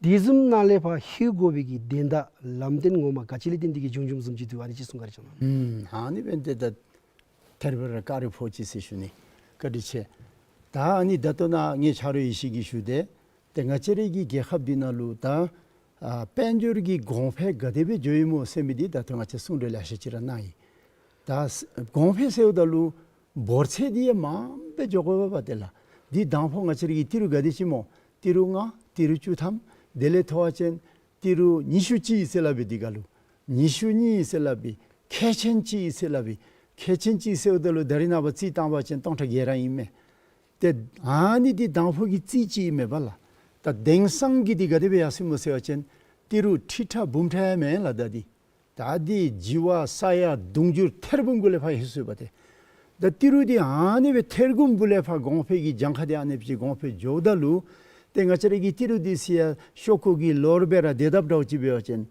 དེ་བཟུམ་ནང་ལས་ཕར་ལྷོད་དགོ་པའི་གི་དོན་དག་ལམ་སྟོན་ངོ་མ་ག་ཅི་ལས་བརྟེན་ཏེ་གིས་བྱུང་བྱུངམ་བཟུམ་ཅིག་འདུག། ཨ་ནི་ཅིག་གསུང་ག་རེ་བྱ་གནང་། ཨུམ། ཨ་ནི་འབདན་ཏེ་ད་ཐེར་བེ་ར་བཀའ་རེ་ཕོག་ཅི་ཟེར་ཞུ་ནི། བཀའ་དྲིན་ཆེ། ད་ཨ་ནི་ད་ལྟོ་ནཱ་ངེའི་ཆ་རོགས་ཡེ་ཤེས་ཀྱིས་ཞུ་དེས། ཏེ་ང་བཅས་རའི་གི་རྒྱལ་ཁབ་འདི་ནང་ལུ་ད་ཨ་དཔལ་འབྱོར་གྱི་གོང་འཕེལ་ག་དེ་སྦེ་འགྱོ་ཡི་སྨོ་ཟེར་མི་འདི་ད་ལྟོ་ང་བཅས་གསུང་གྲོས་ལེ་ཤ་ཅིག་ར་གནང་ཡི། ད་གོང་འཕེལ་ཟེརཝ་ད་ལུ་འབོར་ཚད་འདི་ཡང་མངམ་སྦེ་འགྱོ་དགོ་པས་ཏེ་ལགས། འདི་དང་ཕུ་ང་བཅས་རའི་གི་ཏི་རུ་ག་དེ་ཅིག་སྨོ། ཏི་རུ་ལྔ་ཏི་རུ་བཅུ་ཐམ། དེ་ལས་མཐོ་བ་ཅིན་ཏི་རུ་ཉི་ཤུ་གཅིག་ཟེར་སླབ་པའི་འདི་ག་ལུ་ཉི་ཤུ་གཉིས་ཟེར་སླབ་པའི་ཁལ་ཆེན་གཅིག་ཟེར་སླབ་པའི་ཁལ་ཆེན་གཅིག་ཟེརཝ་ད་ལུ་ད་རེས་ནངས་པ་རྩིས་བཏང་བ་ཅིན་སྟོང་ཕྲག་བརྒྱད་ར་ཨིན་མས། ཏེ་ཨ་ནི་འདི་དང་ཕུ་གི་རྩིས་ཅིག་ཨིན་མས་པ་ལགས། ད་དེང་སང་གི་འདི་ག་དེ་སྦེ་ཡར་སོ་ཡི་སྨོ་ཟེར་བ་ཅིན་ཏི་རུ་ཁྲི་ཕྲག་འབུམ་ཕྲག་ཡང་མེན་ལགས། ད་འདི་ད་འདི་བྱི་བ་ས་ཡ་དུང་ཕྱུར་ཐེར་འབུམ་གུ་ལས་ཕར་ལྷོད་སོ་ཡི་པ་ཏེ། ད་ཏི་རུ་འདི་ཨ་ནི་སྦེ་ཐེར་འབུམ་གུ་ལས་ཕར་གོང་འཕེལ་གྱི་གྱངས་ཁ་འདི་ཨ་ནི་སྦེ་གོང་འཕེལ་འགྱོཝ་ད་ལུ་ཏེ་ང་བཅས་རའི་གི་ཏི་རུ་འདི་ཚུ་ཡང་ཤོག་ཀུ་གི་ལོར་སྦེ་ར་སྡོད་དཔ་འདྲཝ་ཅིག་འབད་བ་ཅིན་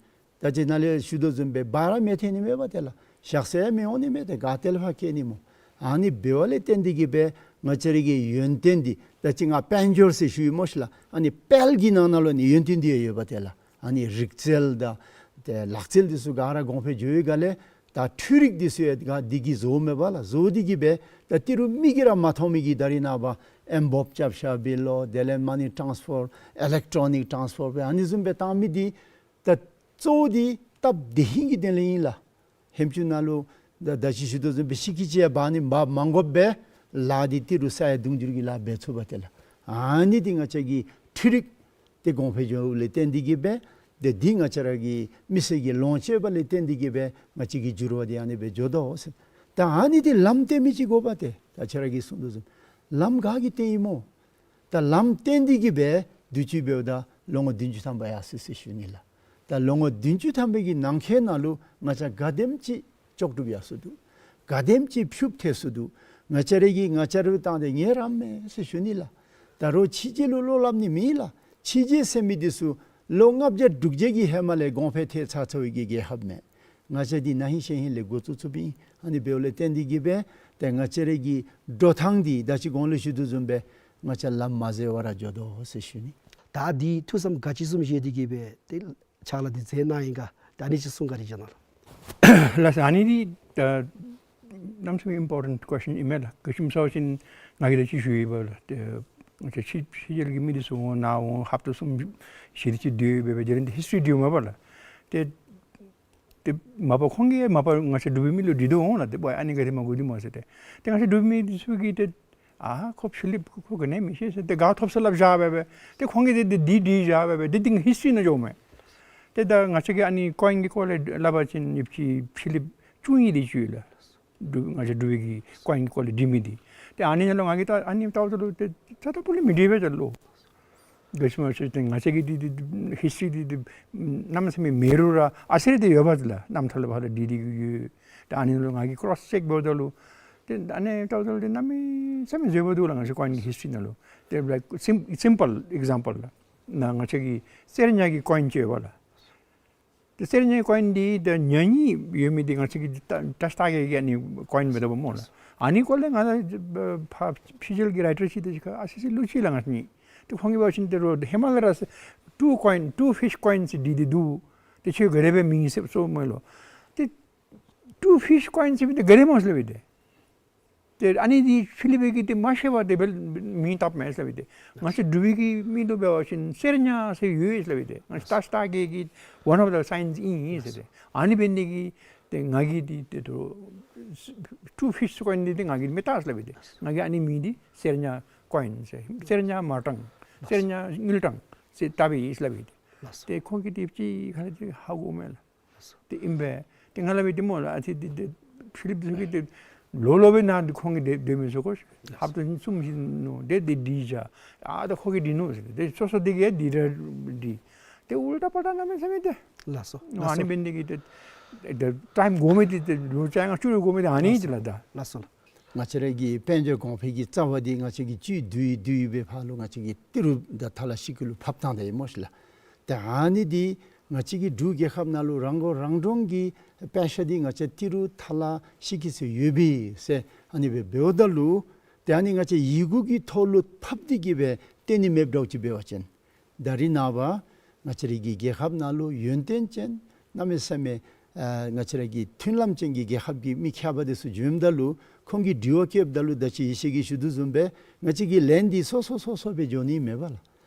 ད་ཅི་ནཱ་ལས་ཞུ་དོ་བཟུམ་སྦེ་འབག་ར་མི་འཐོན་ནི་མས་པ་ཏེ་ལགས། བཞག་ས་ཡང་མི་འོང་ནི་མས། ཏེ་ག་ཏེ་ལས་ཕར་བསྐྱལ་ནི་སྨོ། ཨ་ནི་འབདཝ་ལས་བརྟེན་ཏེ་གིས་སྦེ་ང་བཅས་རའི་གི་ཡོན་ཏན་འདི་ད་ཅི་ང་དཔལ་འབྱོར་ཟེར་ཞུ་ཡི་སྨོ་ཤིག་ལགས། ཨ་ནི་དཔལ་གྱི་ནང་ན་ལུ་ནི་ཡོན་ཏན་འདི་ཡང་ཡོད་པ་ཏེ་ལགས། ཨ་ནི་རིག་རྩལ་དང་ཏེ་ལག་རྩལ་འདི་ཚུ་ག་ར་གོང་འཕེལ་འགྱོ་བའི་སྒང་ལས་ད་འཕྲུལ་རིག་འདི་ཚུ་ཡང་ག་འདི་གིས་བཟོཝ་མས་པ་ལགས། བཟོ་སྟེ་གིས་སྦེ་ད་ཏི་རུ་མིག་གིས་ར་མ་མཐོང་མི་གི་ད་རེས་ནངས་པ་ཨེམ་བོབ་རྐྱབ་བཞག་པའི་ལོ། དེ་ལས་མ་ཎི་ཊཱནསི་ཕར་ཨི་ལེག་ཊོ་ནིག་ཊཱནསི་ཕར་སྦེ་ཨ་ནི་བཟུམ་སྦེ་བཏང་མི་འདི་ད་གཙོ་བོ་འདི་སྟབས་བདེ་ཧིང་གི་དོན་ལས་ཨིན་ལགས། ཧེམ་ཅུང་ནང་ལུ་ད་ད་ཅི་ཞུ་དོ་བཟུམ་སྦེ་ཤི་ཁི་ཅིག་ཡང་འབག་ནི་འབག་མ་དགོཔ་སྦེ་ལཱ་འདི་ཏི་རུ་ས་ཡ་དུང་ཕྱུར་གྱི་ལཱ་འབད་ཚུགས་པ་ཏེ་ལགས། ཨ་ནི་འདི་ང་བཅས་ཀྱི་འཕྲུལ་རིག་འདི་གོང་འཕེལ་འགྱོཝ་ལས་བརྟེན་ཏེ་གིས་སྦེ་ཏེ་འདི་ང་བཅས་ར་གི་མི་སེར་གྱིས་ལོངས་སྤྱོད་པ་ལས་བརྟེན་ཏེ་གིས་སྦེ་ང་བཅས་ཀྱི་འགྱུར་བ་འདི་ཨ་ནི་སྦེ་འགྱོ་དོ་ཟེར། ད་ཨ་ནི་འདི་ལམ་སྟོན་མི་ཅིག་དགོ་པ་ཏེ། ད་ཁྱེད་ར་གིས་གསུངས་དོ་བཟུམ་ལམ་ག་གིས་སྟོན་ཡི་སྨོ། ད་ལམ་སྟོན་ཏེ་གིས་སྦེ་དུས་ཅི་འབདཝ་ད་ལོ་ངོ་བདུན་ཅུ་ཐམ་པ་ཡར་སོ་ཡི་ཟེར་ཞུ་ནི་ལགས། ད་ལོ་ངོ་བདུན་ཅུ་ཐམ་པའི་གི་ནང་འཁོད་ནང་ལུ་ང་བཅས་ག་དེམ་ཅིག་ལྕོགས་གྲུབ་ཡར་སོ་འདུག། ག་དེམ་ཅིག་ཕྱུགཔོ་ཐལ་སོ་འདུག། ང་བཅས་ར་གིས་ང་བཅས་ར་བཏང་སྟེ་ངལ་རངསམ་མས་ཟེར་ཞུ་ནི་ལགས། ད་རུང་ཕྱི་རྒྱལ་ལུ་བློ་སླབ་ནི་མེད་ལགས། ཕྱི་རྒྱལ་ཟེར་མི་འདི་ཚུ་ལོ་ལྔ་བརྒྱ་དྲུག་བརྒྱ་གི་ཧེ་མ་ལས་གོང་འཕེལ་ཐལ་ཚར་ཚར་བའི་གི་རྒྱལ་ཁབ་མས། ང་བཅས་འདི་ན་ཧིང་ཤེས་ཧིང་ལས་འགོ་བཙུགས་བཙུགསཔ་ཨིན། ཨ་ནི་འབདཝ་ལས་བརྟེན་ཏེ་གིས་སྦེ་ཏེ་ང་བཅས་ར་གི་འགྲོ་ཐངས་འདི་ད་ཅི་གོང་ལུ་ཞུ་དོ་བཟུམ་སྦེ་ང་བཅས་ལམ་མ་འཛོལ་བར་འགྱོ་དོ་ཟེར་ཞུ་ནི། ད་འདི་ཐུགས་བསམ་ག་ཅི་བཟུམ་བཞེས་ཏེ་གིས་སྦེ་ཏེ་ཕྱག་ལཱ་འདི་མཛད་གནང་ཡི་ག། ད་ཨ་ནི་ཅིག་གསུང་བཀའ་དྲིན་བསྐྱང་གནང་ལགས། ལགས་སོ། ཨ་ནི་འདི་ད་གནམ་མེད་ས་མེད་ཨིམ་པོར་ཊེནཊ་ཀུ་ཨེསི་ཅཱན་ཨིན་མས་ལགས། ག་ཅི་སྨོ་ཟེར་བ་ཅིན་ང་གིས་ད་ཅི་ཞུ་ཡི་པ་ལགས། ཏེ་ང་བཅས་ཕྱི་ཕྱི་རྒྱལ་གྱི་མི་འདི་ཚུ་འོང་ནཱ་འོང་ཧབ་ཏ་གསུམ་བཞི་དེ་ཅིག་སྡོད་སྦེ་སྦེ་དེ་རིང་འདི་ཧིསི་ཊོ་རི་འདི་འོང་མས་པ་ལགས། ཏེ་ཏེ་མ་པ་ཁོང་གིས་མ་པ་ང་བཅས་འབྲུག་པའི་མི་ལུ་དྲི་དོ་འོང་ལགས། ཏེ་པ་ཨ་ནི་ག་དེ་མ་གོ་འདི་སྨོ་ཟེར་ཏེ། ཏེ་ང་བཅས་འབྲུག་པའི་མི་འདི་ཚུ་གིས་ཏེ་ཨ་ཁོ་ཕི་ལིཔ་ཁོ་ཁོ་ག་ནི་མི་ཤེས་ཟེར་ཏེ་དགའ་ཐོབ་ས་སླབ་བཞག་སྦེ་སྦེ། ཏེ་ཁོང་གིས་ཏེ་ཏེ་འདི་འདི་བཞག་སྦེ་སྦེ་ཏེ་འདི་ཧིསི་ཊོ་རི་ནང་འགྱོཝ་མས། ཏེ་ད་ང་བཅས་ཀྱིས་ཨ་ནི་ཀོ་ཨིན་གྱི་སྐོར་ལས་སླབ་པ་ཅིན་ཨེ་ཕི་ཕི་ལིཔ་བཅུ་གཉིས་འདི་ཅིག་ཡོད་ལགས། འབྲུག་ང་བཅས་འབྲུག་པའི་གི་ཀོ་ཨིན་གྱི་སྐོར་ལས་འབྲི་མི་འདི། ཏེ་ཨ་ནི་ནང་ལུ་ང་གིས་ད་ཨ་ནི་བལྟཝ་ད་ལུ་ཏེ་རྩ་དང་སྤུ་ལས་མི་འགྲིག་པས་ད་ལོ། ག་ཅི་སྨོ་ཟེར་བ་ཅིན་ང་བཅས་ཀྱིས་འདི་འདི་འདི་ཧིསི་ཊོ་རི་འདི་འདི་གནམ་མེད་ས་མེད་མེད་རུང་ར་ཨ་ཙི་རེ་འདི་ཡོད་པ་ལགས། རྣམ་ཐར་ལུ་ཕར་ལུ་འདི་འདི་གི་ཡོད། ད་ཨ་ནི་ལུ་ང་གིས་ཀྲོསི་ཅེཀ་འབདཝ་ད་ལུ་ཏེ་ཨ་ནི་བལྟཝ་ད་ལུ་ཏེ་གནམ་མེད་ས་མེད་འཛོལ་བ་འདུག་ལགས། ང་བཅས་ཀོ་ཨིན་གྱི་ཧིསི་ཊོ་རི་ནང་ལུ། ཏེ་ལའིཀ་སིམ་སིམ་པཱལ་ཨིག་ཛམ་པཱལ་ལགས། ནཱ་ང་བཅས་ཀྱི་གསེར་ཉ་གི་ཀོ་ཨིན་ཅིག་ཡོད་པ་ལགས། ཏེ་གསེར་ཉ་ཀོ་ཨིན་འདི་ད་ཉ་གཉིས་ཡོད་མི་འདི་ང་བཅས་ཀྱིས་ད་བཀྲིས་རྟགས་བརྒྱད་ཀྱི་ཨ་ནི་ཀོ་ཨིན་འབད་དོ་བ་སྨོ་ལགས། ཨ་ནི་སྐོར་ལས་ང་ད་ཕ་ཕྱི་རྒྱལ་གྱི་རའི་ཊར་ཅིག་དེ་ཅིག་ཁར་ཨ་ཙི་ཙི་ལུ་ཅིག་ལགས་ང་བཅས་གཉིས། ཏེ་ཁོང་གིས་འབད་བ་ཅིན་ཏེ་རོགས་ཧེ་མ་ལས་ར་ཊུ་ཀོ་ཨིན་ཊུ་ཕིཤ་ཀོ་ཨིན་ཟེར་འདི་འདི་འདུག། ཏེ་ཁྱོད་ག་དེ་སྦེ་མིང་ཟེར་སོང་སྨོ་ལོ། ཏེ་ཊུ་ཕིཤ་ཀོ་ཨིན་ཟེར་མི་འདི་ག་དེ་སྨོ་ཟེར་སླབ་ཨིན་ཏེ། ཏེ་ཨ་ནི་འདི་ཕི་ལིཔ་གིས་ཏེ་མ་ཤེས་པར་དེ་སྦེ་མིང་བཏགསཔ་མས་ཟེར་སླབ་ཨིན་ཏེ། ང་བཅས་འབྲུག་པའི་གི་མི་ལུ་འབད་བ་ཅིན་གསེར་ཉ་ཟེར་ཡོད་ཟེར་སླབ་ཨིན་ཏེ། ང་བཅས་བཀྲིས་རྟགས་བརྒྱད་ཀྱི་ཝན་ཨོཕ་ཛ་སའིནསི་ཨིན་ཟེར་ཏེ། ཨ་ནི་འབད་ནི་འདི་གིས་ཏེ་ང་གིས་འདི་ཏེ་ཊུ་ཕིཤ་ཀོ་ཨིན་འདི་ཏེ་ང་གིས་མི་བཏགས་ཟེར་སླབ་ཨིན་ཏེ། ང་གིས་ཨ་ནི་མིང་འདི་གསེར་ཉ་ཀོ་ཨིན་ཟེར་གསེར་ཉ་མ་ཊང་གསེར་ཉ་དངུལ་ཀྲམ་ཟེར་བཏགསཔ་ཨིན་ཟེར་སླབ་ཨིན་ཏེ། ཏེ་ཁོང་གིས་ཏེ་ཅིག་ཁ་ལས་ཅིག་ཧ་གོཝ་མས་ལགས། ཏེ་ཨིན་པས། ཏེ་ང་སླབ་ཨིན་ཏེ་སྨོ་ལགས། ཨ་ཙི་འདི་འདི་ཕི་ལིཔ་ཚུ་གིས་ཏེ་ལོ་ལོ་སྦེ་ནཱ་འདི་ཁོང་གིས་སྡོད་སྡོད་མི་ཚུགས་གོ། ཧབ་ཏ་གསུམ་བཞི་ནང་འདི་འདི་འདི་བཞག། ཨ་ད་ཁོ་གིས་འདི་ནུག་ཟེར། ཏེ་སོ་སོ་འདི་གིས་འདི་ར་འདི། ཏེ་ཨུལ་ཊ་པལ་ཊ་གནམ་མེད་ས་མེད་ཏེ། ལགས་སོ། ཨ་ནི་འབད་ནི་འདི་གིས་ཏེ་ཏེ་ཊའིམ་འགོར་མི་འདི་ཏེ་ལོ་བཅོ་ལྔ་བཅུ་དྲུག་འགོར་མི་འདི་ཨ་ནི་ལགས་སོ། ལགས་སོ་ལགས། ང་བཅས་ར་གི་དཔལ་འབྱོར་གོང་འཕེལ་གྱི་རྩ་བ་འདི་ང་བཅས་ཀྱིས་བཅུད་བསྡུ་ཡི་བསྡུ་ཡི་སྦེ་ཕར་ལུ་ང་བཅས་ཀྱིས་ཏི་རུ་དང་ཐ་ལ་ཤི་ཀུ་ལུ་ཕབ་བཏང་ད་ཡི་སྨོ་ཤིག་ལགས། ཏེ་ཨ་ནི་འདི་ང་བཅས་ཀྱི་འབྲུག་རྒྱལ་ཁབ་ནང་ལུ་རང་མགོ་རང་འདྲོངས་ཀྱི་དཔེ་ཆ་འདི་ང་བཅས་ཏི་རུ་ཐ་ལ་ཤི་ཀུ་ཚུ་ཡོད་པས་ཟེར་ཨ་ནི་སྦེ་འབདཝ་ད་ལུ་ཏེ་ཨ་ནི་ང་བཅས་ཡི་གུ་གི་ཐོག་ལུ་ཕབ་སྟེ་གིས་སྦེ་སྟོན་ནི་མེདཔ་འདྲཝ་ཅིག་འབད་བ་ཅིན། ད་རེས་ནངས་པ་ང་བཅས་ར་གི་རྒྱལ་ཁབ་ནང་ལུ་ཡོན་ཏན་ཅན་གནམ་མེད་ས་མེད་ཨ་ང་བཅས་ར་གི་མཐུན་ལམ་ཅན་གྱི་རྒྱལ་ཁབ་ཀྱི་མི་ཁྱད་པར་དེ་ཚུ་བྱོནམ་ད་ལུ་ཁོང་གིས་དྲི་བ་བཀོདཔ་ད་ལུ་ད་ཅི་ཡེ་ཤེས་ཀྱིས་ཞུ་དོ་བཟུམ་སྦེ་ང་བཅས་ཀྱི་ལན་འདི་སོ་སོ་སོ་སོ་སྦེ་འགྱོ་ནི་མེད་པ་ལགས།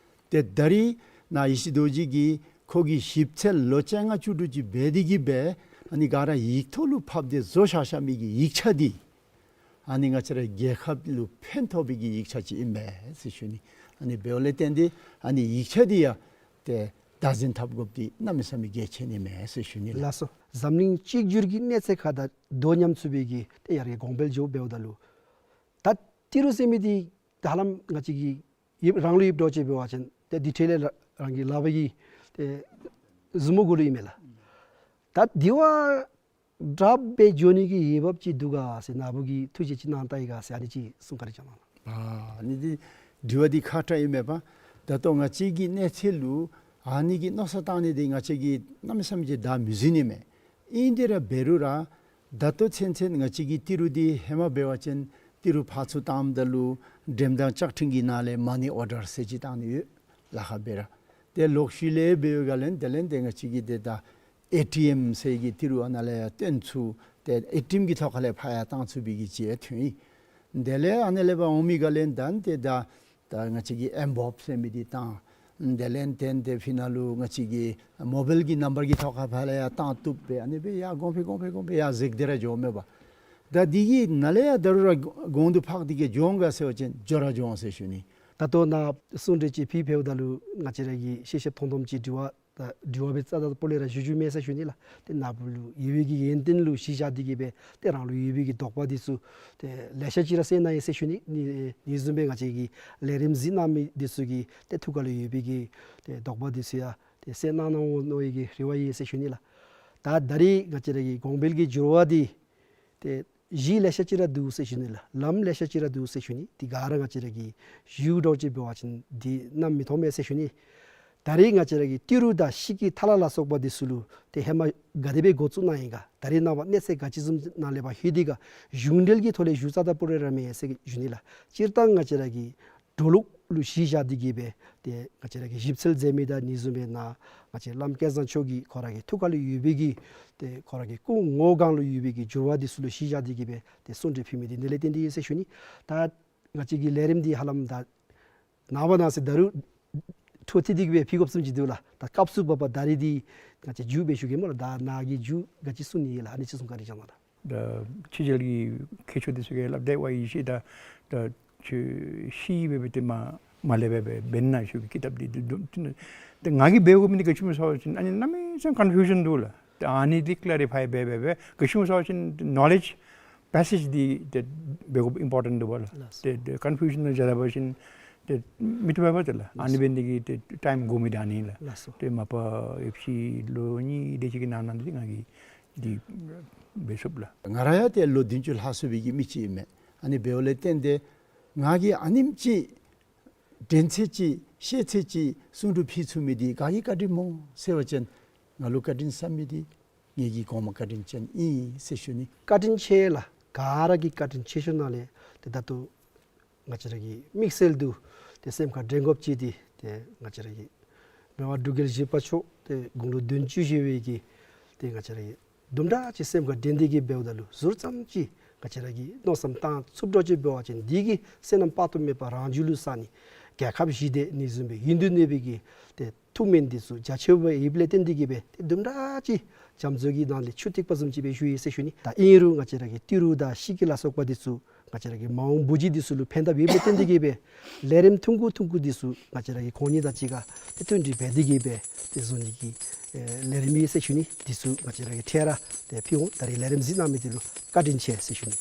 ཏེ་ད་རེས་ནཱ་ཡེ་ཤེས་རྡོ་རྗེ་གིས་ཁོ་གི་ཞིབ་འཚོལ་ལོ་བཅོ་ལྔ་བཅུ་དྲུག་ཅིག་འབད་དེ་གིས་སྦེ་ཨ་ནི་ག་ར་ཡིག་ཐོག་ལུ་ཕབ་སྟེ་བཟོ་བཞག་བཞག་མི་གི་ཡིག་ཆ་འདི་ཨ་ནི་ང་བཅས་ར་རྒྱལ་ཁབ་ལུ་ཕན་ཐོགས་པའི་གི་ཡིག་ཆ་ཅིག་ཨིན་པས་ཟེར་ཞུ་ནི། ཨ་ནི་འབདཝ་ལས་བརྟེན་ཏེ་ཨ་ནི་ཡིག་ཆ་འདི་ཡང་ཏེ་བདག་འཛིན་འཐབ་དགོཔ་འདི་གནམ་མེད་ས་མེད་གལ་ཆེ་ནི་མས་ཟེར་ཞུ་ནི་ལགས། ལགས་སོ། འཛམ་གླིང་གཅིག་གྱུར་གྱི་གནས་ཚད་ཁར་དང་དོ་མཉམ་ཚུགས་པའི་གི་ཏེ་ཡར་རྒྱས་གོང་འཕེལ་འགྱོཝ་འབདཝ་ད་ལུ་ད་ཏི་རུ་ཟེར་མི་འདི་ད་ཧ་ལམ་ང་བཅས་ཀྱིས་ཡིབ་རང་ལུ་ཡིབ་འདྲཝ་ཅིག་འབད་བ་ཅིན་ཏེ་འདི་འཕྲལ་ལས་རང་གི་ལག་པ་གིས་ཏེ་མཛུབ་མོ་གུ་ལུ་ཨིན་མས་ལགས། ད་འདི་བ་དྲགཔ་སྦེ་འགྱོ་ནི་གི་འོས་འབབ་ཅིག་འདུག་ག་ཟེར་ནཱ་བུ་གིས་ཐུགས་བཞེད་ཅིག་གནང་ད་ཡི་ག་ཟེར་ཨ་ནི་ཅིག་གསུང་བཀའ་དྲིན་བསྐྱང་གནང་། ཨ་ནི་འདི་དྲི་བ་འདི་ཁག་དྲགས་ཨིན་མས་པ། ད་ལྟོ་ང་བཅས་ཀྱི་གནས་ཚད་ལུ་ཨ་ནི་གི་མནོ་བསམ་བཏང་ནི་འདི་ང་བཅས་ཀྱིས་གནམ་མེད་ས་མེད་ཅིག་བདའ་མི་ཟུན་ནི་མས། ཨིན་ཏེ་ར་འབད་རུང་ར་ད་ལྟོ་ཚུན་ཚོད་ང་བཅས་ཀྱི་ཏི་རུ་འདི་ཧེ་མ་འབད་བ་ཅིན་ཏི་རུ་ཕར་ཚུར་བཏངམ་ད་ལུ་འགྲེམས་སྟངས་ལྕགས་ཕྲེང་གི་ནང་ལས་མ་ཎི་ཨོར་ཌར་ཟེར་ཅིག་བཏང་ནི་ཡོད། ལཱ་ཁག་འབད་ར། ཏེ་ལོག་ཤུལ་ལས་འབདཝ་ད་ལས་དེ་ལས་ཏེ་ང་བཅས་ཀྱིས་ཏེ་ད་ཨེ་ཊི་ཨེམ་ཟེར་གྱི་ཏི་རུ་ཨ་ནཱ་ལས་ཡང་བཏོན་ཚུགས། ཏེ་ཨེ་ཊི་ཨེམ་གྱི་ཐོག་ཁ་ལས་ཕར་ཡང་བཏང་ཚུགས་པའི་གི་ཅིག་ཐོན་ཡི། དེ་ལས་ཨ་ནཱ་ལས་ཕར་འོང་མི་ག་ལས་ད་ཏེ་ད་ད་ང་བཅས་ཀྱིས་ཨེམ་བོབ་ཟེར་མི་འདི་བཏང་། དེ་ལས་ཏེ་ཏེ་ཕི་ནཱ་ལུ་ང་བཅས་ཀྱི་མོ་བཱའིལ་གྱི་ནམ་བར་གྱི་ཐོག་ཁ་ཕར་ལས་ཡང་བཏང་བཏུབ་སྦེ་ཨ་ནི་སྦེ་ཡར་གོང་འཕེལ་གོང་འཕེལ་ཡར་འཛེགས་ཏེ་ར་འགྱོཝ་མས་པ། ད་འདི་གིས་ནཱ་ལས་ཡང་ད་རུང་ར་གོང་དུ་འཕེལ་ཏེ་གི་འགྱོ་འོང་ག་ཟེར་བ་ཅིན་འགྱོ་ར་འགྱོ་འོང་ཟེར་ཞུ་ནི། ད་ལྟོ་ནཱ་གསུང་གྲོས་ཅིག་ཕུལ་འབདཝ་ད་ལུ་ང་བཅས་ར་གི་ཤེས་ཞིབ་མཐོང་དོམ་ཅིག་དྲི་བ་ད་དྲི་བ་སྦེ་རྩ་དང་པོ་ལས་ར་ཞུ་ཞུཝ་མས་ཟེར་ཞུ་ནི་ལགས། ཏེ་ནཱ་བུ་ལུ་ཡོད་པའི་གི་ཡོན་ཏན་ལུ་གཞི་བཞག་སྟེ་གི་སྦེ་ཏེ་རང་ལུ་ཡོད་པའི་གི་དོགས་པ་འདི་ཚུ་ཏེ་ལེ་ཤ་ཅིག་ར་སེལ་གནང་ཡི་ཟེར་ཞུ་ནི། ཨ་ནི་བཟུམ་སྦེ་ང་བཅས་ཀྱི་ལས་རིམ་གཟིགས་གནང་མི་འདི་ཚུ་གི་ཏེ་ཐུགས་ཁ་ལུ་ཡོད་པའི་གི་ཏེ་དོགས་པ་འདི་ཚུ་ཡང་ཏེ་སེལ་གནང་གནང་འོང་མནོ་བའི་གི་རེ་བ་ཡོད་ཟེར་ཞུ་ནི་ལགས། ད་ད་རིས་ང་བཅས་ར་གི་གོང་འཕེལ་གྱི་འགྱུར་བ་འདི་ཏེ་གཞི་ལེ་ཤ་ཅིག་ར་འདུག་ཟེར་ཞུ་ནི་ལགས། ལམ་ལེ་ཤ་ཅིག་ར་འདུག་ཟེར་ཞུ་ནི། འདི་ག་ར་ང་བཅས་ར་གིས་ཞུ་དོ་ཅིག་འབད་བ་ཅིན་འདི་གནམ་མེད་ས་མེད་ཟེར་ཞུ་ནི། ད་རིས་ང་བཅས་ར་གི་ཏི་རུ་དང་ཤིང་གི་ཐ་ལ་ལ་སོགས་པ་འདི་ཚུ་ལུ་ཏེ་ཧེ་མ་ག་དེ་སྦེ་འགོ་བཙུགས་གནང་ཡི་ག། ད་རིས་ནངས་པ་གནས་ཚད་ག་ཅི་བཟུམ་ནང་ལས་ཕར་ལྷོད་དེ་ག་གཞུང་འབྲེལ་གྱི་ཐོག་ལས་ཞུ་རྩ་དང་པོ་རེ་ར་མེན་ཟེར་ཞུ་ནི་ལགས། སྤྱིར་བཏང་ང་བཅས་ར་གི་འགྲོ་ལུགས་ལུ་གཞི་བཞག་སྟེ་གི་སྦེ་ཏེ་ང་བཅས་ར་གི་ཞིབ་འཚོལ་མཛད་མི་དང་ཨ་ནི་བཟུམ་སྦེ་ནཱ་ང་བཅས་བླམ་སྐལ་བཟང་མཆོག་གིས་ཁོ་ར་གི་ཐུགས་ཁ་ལུ་ཡོད་པའི་གི་ཏེ་ཁོ་ར་གི་སྐུ་ངོ་སྒང་ལུ་ཡོད་པའི་གི་འགྱུར་བ་འདི་ཚུ་ལུ་གཞི་བཞག་སྟེ་གི་སྦེ་ཏེ་གསུང་གྲོས་ཕུལ་མི་འདི་ཨ་ནི་ལས་བརྟེན་ཏེ་ཨིན་ཟེར་ཞུ་ནི། ད་ང་བཅས་ཀྱི་ལས་རིམ་འདི་ཧ་ལམ་ད་ནངས་པ་གནངས་ཚེ་ད་རུང་འཕྲོ་མཐུད་དེ་གི་སྦེ་ཕུལ་དགོཔ་བཟུམ་ཅིག་འདུག་ལགས། ད་སྐབས་སུ་བབ་པ་ད་རིས་འདི་ང་བཅས་མཇུག་སྦེ་ཞུ་གེ་སྨོ་ལགས། ད་ནཱ་གིས་མཇུག་ག་ཅི་གསུང་ནི་ཡོད་ལགས། ཨ་ནི་ཅིག་གསུང་བཀའ་དྲིན་བསྐྱང་གནང་ལགས། ད་ཕྱི་རྒྱལ་གྱི་མཁས་མཆོག་འདི་ཚུ་གིས་སླབ་དེས་པ་ཡེ་ཤེས། ད་ད་ཁྱོད་ཤེས་སྦེ་སྦེ་ཏེ་མ་མ་ལས་སྦེ་སྦེ་འབད་ན་ཤོག་གི་ཀི་ཏབ་འདི་འདི་འདི་འདི་ད་ང་གིས་འབད་དགོ་མི་འདི་ག་ཅི་སྨོ་ཟེར་བ་ཅིན་ཨ་ནི་གནམ་མེད་ས་མེད་ཀོན་ཕིའུ་ཤཱན་འདུག་ལགས། ད་ཨ་ནི་འདི་ཀི་ལེ་རི་ཕའི་འབད་སྦེ་སྦེ་ག་ཅི་སྨོ་ཟེར་བ་ཅིན་ནོ་ལེཇ་པེ་སེཇ་འདི་ཏེ་འབད་དགོཔ་ཨིམ་པོར་ཊེནཊ་འདུག་པ་ལགས། ལགས་སོ། ཏེ་ཏེ་ཀོན་ཕིའུ་ཤཱན་ནང་བཞག་ད་པ་ཅིན་ཏེ་མི་བཏུབ་པས་པ་ཏེ་ལགས། ཨ་ནི་འབད་ནི་འདི་གིས་ཏེ་ཊའིམ་འགོར་མི་འདི་ཨ་ནི་ལགས། ལགས་སོ། ཏེ་མ་པ་ཡོད་ཅི་ལོ་གཉིས་དེ་ཅིག་གི་ནང་ན་འདི་ང་གིས་འདི་འབད་ཚུགས་ལགས། ང་ར་ཡང་ཏེ་ལོ་བདུན་ཅུ་ལྷག་སོང་པའི་གི་མི་ཅིག་ཨིན་མས། ཨ་ནི་འབདཝ་ལས་བརྟེན་ཏེ་ང་གིས་ཨ་ནེམ་ཅིག་དྲན་ཚད་ཅིག་ཤེས་ཚད་ཅིག་གསུང་གྲོས་ཕུལ་ཚུགས་མི་འདི་ག་གི་བཀའ་དྲིན་སྨོ་ཟེར་བ་ཅིན་ང་ལུ་བཀའ་དྲིན་བསམ་མི་འདི་ངེ་གི་གོང་མ་བཀའ་དྲིན་ཅན་ཨིན་ཟེར་ཞུ་ནི། བཀའ་དྲིན་ཆེ་ལགས། ག་ར་གི་བཀའ་དྲིན་ཆེ་ཤོས་ནང་ལས་ཏེ་ད་ལྟོ་ང་བཅས་ར་གི་དམིགས་བསལ་དུ་ཏེ་སེམས་ཁར་དྲན་དགོཔ་ཅིག་འདི་ཏེ་ང་བཅས་ར་གི་མི་དབང་འབྲུག་རྒྱལ་བཞི་པ་མཆོག་ཏེ་དགུང་ལོ་བདུན་ཅུ་བཞེས་པའི་གི་ཏེ་ང་བཅས་ར་གི་དུམ་གྲ་ཅིག་སེམས་ཁར་དྲན་ཏེ་གི་འབདཝ་ད་ལུ་ཟུར་ཙམ་ཅིག་ང་བཅས་ར་གིས་མནོ་བསམ་བཏང་ཚུགསཔ་འདྲཝ་ཅིག་འབད་བ་ཅིན་འདི་གིས་བསོད་ནམས་དཔག་ཏུ་མེད་པ་རང་རྒྱུད་ལུ་བསགས་ནི་རྒྱལ་ཁབ་ཞི་བདེ་ཨ་ནི་བཟུམ་སྦེ་ཡུན་དུ་གནས་པའི་གི་ཏེ་ཐུགས་སྨོན་འདི་ཚུ་རྒྱ་ཆེ་བ་ཡོདཔ་ལས་བརྟེན་ཏེ་གི་སྦེ་ཏེ་དུམ་གྲ་ཅིག་རྒྱ་མཚོ་གི་ནང་ལས་ཆུ་ཐིགས་པ་བཟུམ་ཅིག་སྦེ་ཞུ་ཡི་ཟེར་ཞུ་ནི། ད་ཨིན་རུང་ང་བཅས་ར་གི་ཏི་རུ་དང་ཤིང་གི་ལ་སོགས་པ་འདི་ཚུ་ང་བཅས་ར་གི་མ་འོངས་བུ་བརྒྱུད་འདི་ཚུ་ལུ་ཕན་ཐབས་ཡོདཔ་ལས་བརྟེན་ཏེ་གི་སྦེ་ལས་རིམ་ཐུང་ཀུ་ཐུང་ཀུ་འདི་ཚུ་ང་བཅས་ར་གི་ཁོང་གཉིས་དང་གཅིག་ཁར་ཏེ་བསྟུན་གྲོས་འབད་དེ་གི་སྦེ་ཏེ་བཟོ་ནི་གི་ཨེ་ལས་རིམ་ཨིན་ཟེར་ཞུ་ནི། འདི་ཚུ་ང་བཅས་ར་གིས་འཕྲལ་ར་ཏེ་ཕུལ་འོང་། ད་རིས་ལས་རིམ་གཟིགས་གནང་མི་འདི་ལུ་བཀའ་དྲིན་ཆེ་ཟེར་ཞུ་ནི།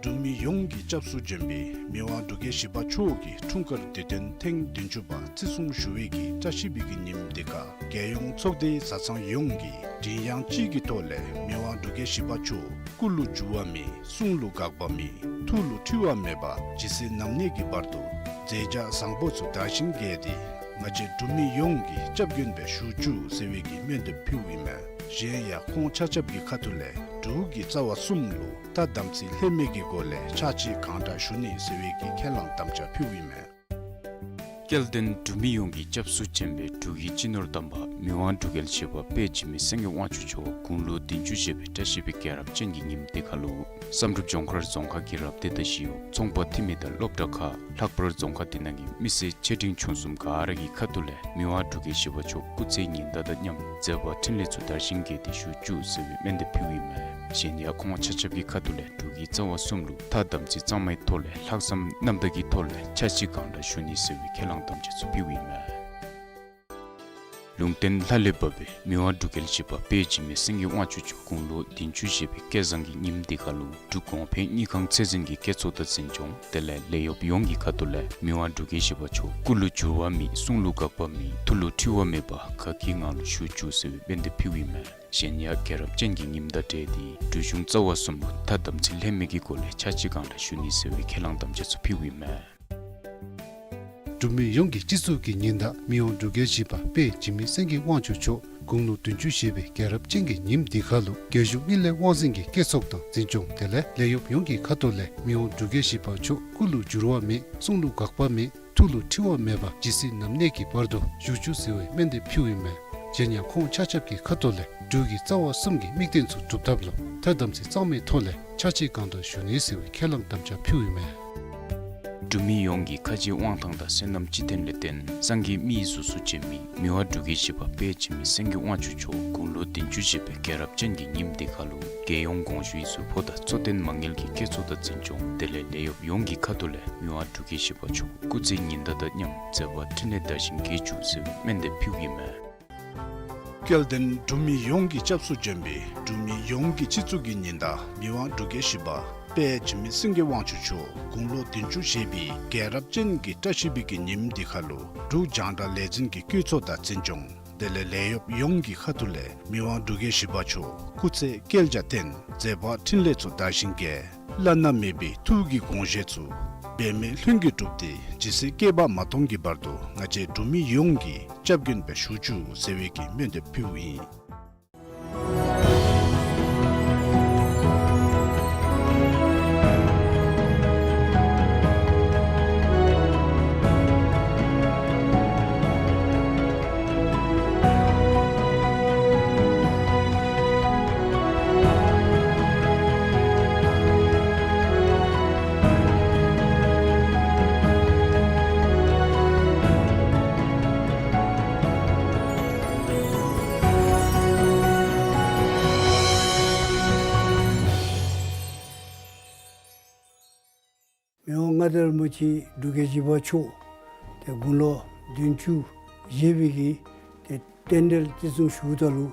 འབྲུག་མི་ཡོངས་ཀྱི་སྐྱབས་སུ་འབྱོན་པའི་མི་དབང་འབྲུག་རྒྱལ་བཞི་པ་མཆོག་གི་འཁྲུངས་སྐར་དུས་སྟོན་ཐེངས་བདུན་ཅུ་པ་བརྩི་སྲུང་ཞུ་བའི་གི་བཀྲ་ཤིས་པའི་གི་ཉིནམ་འདི་ཁར་རྒྱལ་ཡོངས་ཚོགས་སྡེ་བཟའ་ཚང་ཡོངས་ཀྱིས་མགྲིན་དབྱངས་གཅིག་གི་ཐོག་ལས་མི་དབང་འབྲུག་རྒྱལ་བཞི་པ་མཆོག་སྐུ་ལུ་འགྱུར་བ་མེད། གསུང་ལུ་འགག་པ་མེད། ཐུགས་ལུ་འཁྲུལ་བ་མེད་པ་ཇི་སྲིད་ནམ་གནས་ཀྱི་བར་དུ་ མཛད་བྱ་བཟང་པོ་ཚུ་དར་ཞིང་རྒྱས་ཏེ་ང་བཅས་འབྲུག་མི་ཡོངས་ཀྱི་སྐྱབས་མགོན་སྦེ་བཞུགས་བཅུག་ཟེར་བའི་གི་སྨོན་འདེབས་ཕུལཝ་ཨིན་མས། གཞན་ཡང་ཁོང་ཆ་ཁྱབ་ཀྱི་ཁ་ཐུག་ལས་འབྲུག་གི་རྩ་བ་གསུམ་ལུ་ཐ་དམ་ཚིག་ལྷད་མེད་ཀྱི་སྒོ་ལས་ཕྱག་ཕྱི་གང་དྲག་ཞུ་ནི་ཟེར་བའི་གི་ཁས་བླངས་དམ་བཅའ་ཕུལཝ་ཨིན་མས། སྐལ་ལྡན་འབྲུག་མི་ཡོངས་ཀྱི་སྐྱབས་སུ་བཅོལ་བའི་འབྲུག་གི་སྤྱི་ནོར་དམ་པ་མི་དབང་འབྲུག་རྒྱལ་བཞི་པ་དཔལ་འཇིགས་མེད་སེང་གེ་དབང་ཕྱུག་མཆོག་དགུང་ལོ་བདུན་ཅུ་བཞེས་པའི་བཀྲ་ཤིས་པའི་རྒྱལ་རབས་ཅན་གྱི་ཉིནམ་འདི་ཁར་ལུ་བསམ་གྲུབ་ལྗོངས་མཁར་རྫོང་ཁག་གི་རབ་སྡེ་དང་ཞི་གཡོག་ཚོང་པ་འཐུས་མི་དང་སློབ་གྲྭ་ཁག་ལྷག་པར་རྫོང་ཁག་འདི་ནང་གི་མི་སེར་ཆེ་འབྲིང་ཆུང་གསུམ་ག་ར་གི་ཁ་ཐུག་ལས་མི་དབང་འབྲུག་རྒྱལ་བཞི་པ་མཆོག་སྐུ་ཚེ་ཉི་ཟླ་དང་མཉམ་མཛད་པ་འཕྲིན་ལས་ཚུ་དར་ཞིང་རྒྱས་ཏེ་བཞུགས་བཅུག་ཟེར་བའི་སྨོན་འདེབས་ཕུལཝ་ཨིན་མས། གཞན་ཡང་ཁོང་ཆ་ཁྱབ་ཀྱི་ཁ་ཐུག་ལས་འབྲུག་གི་རྩ་བ་གསུམ་ལུ་ཐ་དམ་ཚིག་གཙང་མའི་ཐོག་ལས་ལྷག་བསམ་རྣམ་དག་གི་ཐོག་ལས་ཕྱག་ཕྱི་གང་དྲག་ཞུ་ནི་ཟེར་བའི་ཁས་བླངས་དམ་བཅའ་ཚུ་ཕུལཝ་ཨིན་མས། ལུང་བསྟན་ལྷ་ལས་བབས་པའི་མི་དབང་འབྲུག་རྒྱལ་བཞི་པ་དཔལ་འཇིགས་མེད་སེང་གེ་དབང་ཕྱུག་མཆོག་དགུང་ལོ་བདུན་ཅུ་བཞེས་པའི་སྐལ་བཟང་གི་ཉིནམ་འདི་ཁར་ལུ་འབྲུག་གོང་འཕེལ་དངུལ་ཁང་ཚད་འཛིན་གྱི་བཀོད་ཚོགས་དང་འཛིན་སྐྱོང་དེ་ལས་ལས་གཡོགཔ་ཡོངས་ཀྱི་ཁ་ཐུག་ལས་མི་དབང་འབྲུག་རྒྱལ་བཞི་པ་མཆོག་སྐུ་ལུ་འགྱུར་བ་མེད་གསུང་ལུ་འགག་པ་མེད་ཐུགས་ལུ་འཁྲི་བ་མེད་པར་དགའ་སྐྱིད་ངང་ལུ་བཞུགས་བཅུག་ཟེར་བའི་སྨོན་འདེབས་ཕུལཝ་ཨིན་མས། གཞན་ཡང་རྒྱལ་རབས་ཅན་གྱི་ཉིནམ་དང་འབྲེལ་ཏེ་འབྲུག་གཞུང་རྩ་བ་གསུམ་ལུ་ཐ་དམ་ཚིག་ལྷད་མེད་ཀྱི་སྒོ་ལས་ཕྱག་ཕྱི་གང་དྲག་ཞུ་ནི་ཟེར་བའི་ཁས་བླངས་དམ་བཅའ་ཚུ་ཕུལཝ་ཨིན་མས། འབྲུག་མི་ཡོངས་ཀྱི་སྤྱི་གཙུག་གི་ཉི་ཟླ་མི་དབང་འབྲུག་རྒྱལ་བཞི་པ་དཔལ་འཇིགས་མེད་སེང་གེ་དབང་ཕྱུག་མཆོག་དགུང་ལོ་བདུན་ཅུ་བཞེས་པའི་རྒྱལ་རབས་ཅན་གྱི་ཉིནམ་འདི་ཁར་ལུ་རྒྱལ་གཞུང་དངུལ་ལས་དབང་འཛིན་གྱི་བཀོད་ཚོགས་དང་འཛིན་སྐྱོང་དེ་ལས་ལས་གཡོགཔ་ཡོངས་ཀྱི་ཁ་ཐུག་ལས་མི་དབང་འབྲུག་རྒྱལ་བཞི་པ་མཆོག་སྐུ་ལུ་འགྱུར་བ་མེད་གསུང་ལུ་འགག་པ་མེད་ཐུགས་ལུ་འཁྲི་བ་མེད་པར་ཇི་སྲིད་ནམ་གནས་ཀྱི་བར་དུ་བཞུགས་བཅུག་ཟེར་བའི་སྨོན་འདེབས་ཕུལཝ་ཨིན་མས། གཞན་ཡང་ཁོང་ཆ་ཁྱབ་ཀྱི་ཁ་ཐུག་ལས་འབྲུག་གི་རྩ་བ་གསུམ་གྱི་དམིགས་དོན་ཚུ་སྒྲུབ་ཐབས་ལུ་ཐ་དམ་ཚིག་གཙང་མའི་ཐོག་ལས་ཕྱག་ཕྱི་གང་དྲག་ཞུ་ནི་ཟེར་བའི་ཁས་བླངས་དམ་བཅའ་ཕུལཝ་ཨིན་མས། འབྲུག་མི་ཡོངས་ཀྱི་ཁ་རྗེ་དབང་ཐང་དང་བསོད་ནམས་སྤྱི་བརྟན་ལས་བརྟེན་སངས་རྒྱས་མི་ཡི་གཟུགས་སུ་བྱོན་མི་མི་དབང་འབྲུག་རྒྱལ་བཞི་པ་དཔལ་འཇིགས་མེད་སེང་གེ་དབང་ཕྱུག་མཆོག་དགུང་ལོ་བདུན་ཅུ་བཞེས་པའི་རྒྱལ་རབས་ཅན་གྱི་ཉིནམ་འདི་ཁར་ལུ་རྒྱལ་ཡོངས་དགོངས་ཞུའི་ཟུར་ཕོགས་དང་གཙོ་བསྟེན་མ་དངུལ་གྱི་བཀོད་ཚོགས་དང་འཛིན་སྐྱོང་དེ་ལས་ལས་གཡོགཔ་ཡོངས་ཀྱི་ཁ་ཐུག་ལས་མི་དབང་འབྲུག་རྒྱལ་བཞི་པ་མཆོག་སྐུ་ཚེ་ཉི་ཟླ་དང་མཉམ་མཛད་པ་འཕྲིན་ལས་དར་ཞིང་རྒྱས་བཅུག་ཟེར་བའི་སྨོན་འདེབས་ཕུལཝ་ཨིན་མས། སྐལ་ལྡན་འབྲུག་མི་ཡོངས་ཀྱི་སྐྱབས་སུ་བཅོལ་བའི་འབྲུག་མི་ཡོངས་ཀྱི་སྤྱི་གཙུག་གི་ཉི་ཟླ་མི་དབང་འབྲུག་རྒྱལ་བཞི་པ་དཔལ་འཇིགས་མེད་སེང་གེ་དབང་ཕྱུག་མཆོག་དགུང་ལོ་བདུན་ཅུ་བཞེས་པའི་རྒྱལ་རབས་ཅན་གྱི་བཀྲ་ཤིས་པའི་གི་ཉིནམ་འདི་ཁར་ལུ་འབྲུག་རྒྱང་བསྒྲགས་ལས་འཛིན་གྱི་བཀོད་ཚོགས་དང་འཛིན་སྐྱོང་དེ་ལས་ལས་གཡོགཔ་ཡོངས་ཀྱི་ཁ་ཐུག་ལས་མི་དབང་འབྲུག་རྒྱལ་བཞི་པ་མཆོག་སྐུ་ཚེ་བསྐལ་བརྒྱར་བརྟན་མཛད་པ་འཕྲིན་ལས་ཚུ་དར་ཞིང་རྒྱས། བླ་ན་མེད་པའི་ཐུགས་ཀྱི་དགོངས་བཞེད་ཚུ་འབད་མེད་ལྷུན་གྱིས་གྲུབ་སྟེ་ཇི་སྲིད་བསྐལ་པ་མ་སྟོངས་ཀྱི་བར་དུ་ང་བཅས་འབྲུག་མི་ཡོངས་ཀྱི་སྐྱབས་མགོན་སྦེ་བཞུགས་བཅུག་ཟེར་བའི་གི་སྨོན་འདེབས་ཕུལཝ་ཨིན། མི་དབང་མངའ་བདག་རིན་པོ་ཆེ་འབྲུག་རྒྱལ་བཞི་པ་མཆོག་ཏེ་དགུང་ལོ་བདུན་ཅུ་བཞེས་པའི་གི་ཏེ་རྟེན་འབྲེལ་བརྩི་སྲུང་ཞུཝ་ད་ལུ་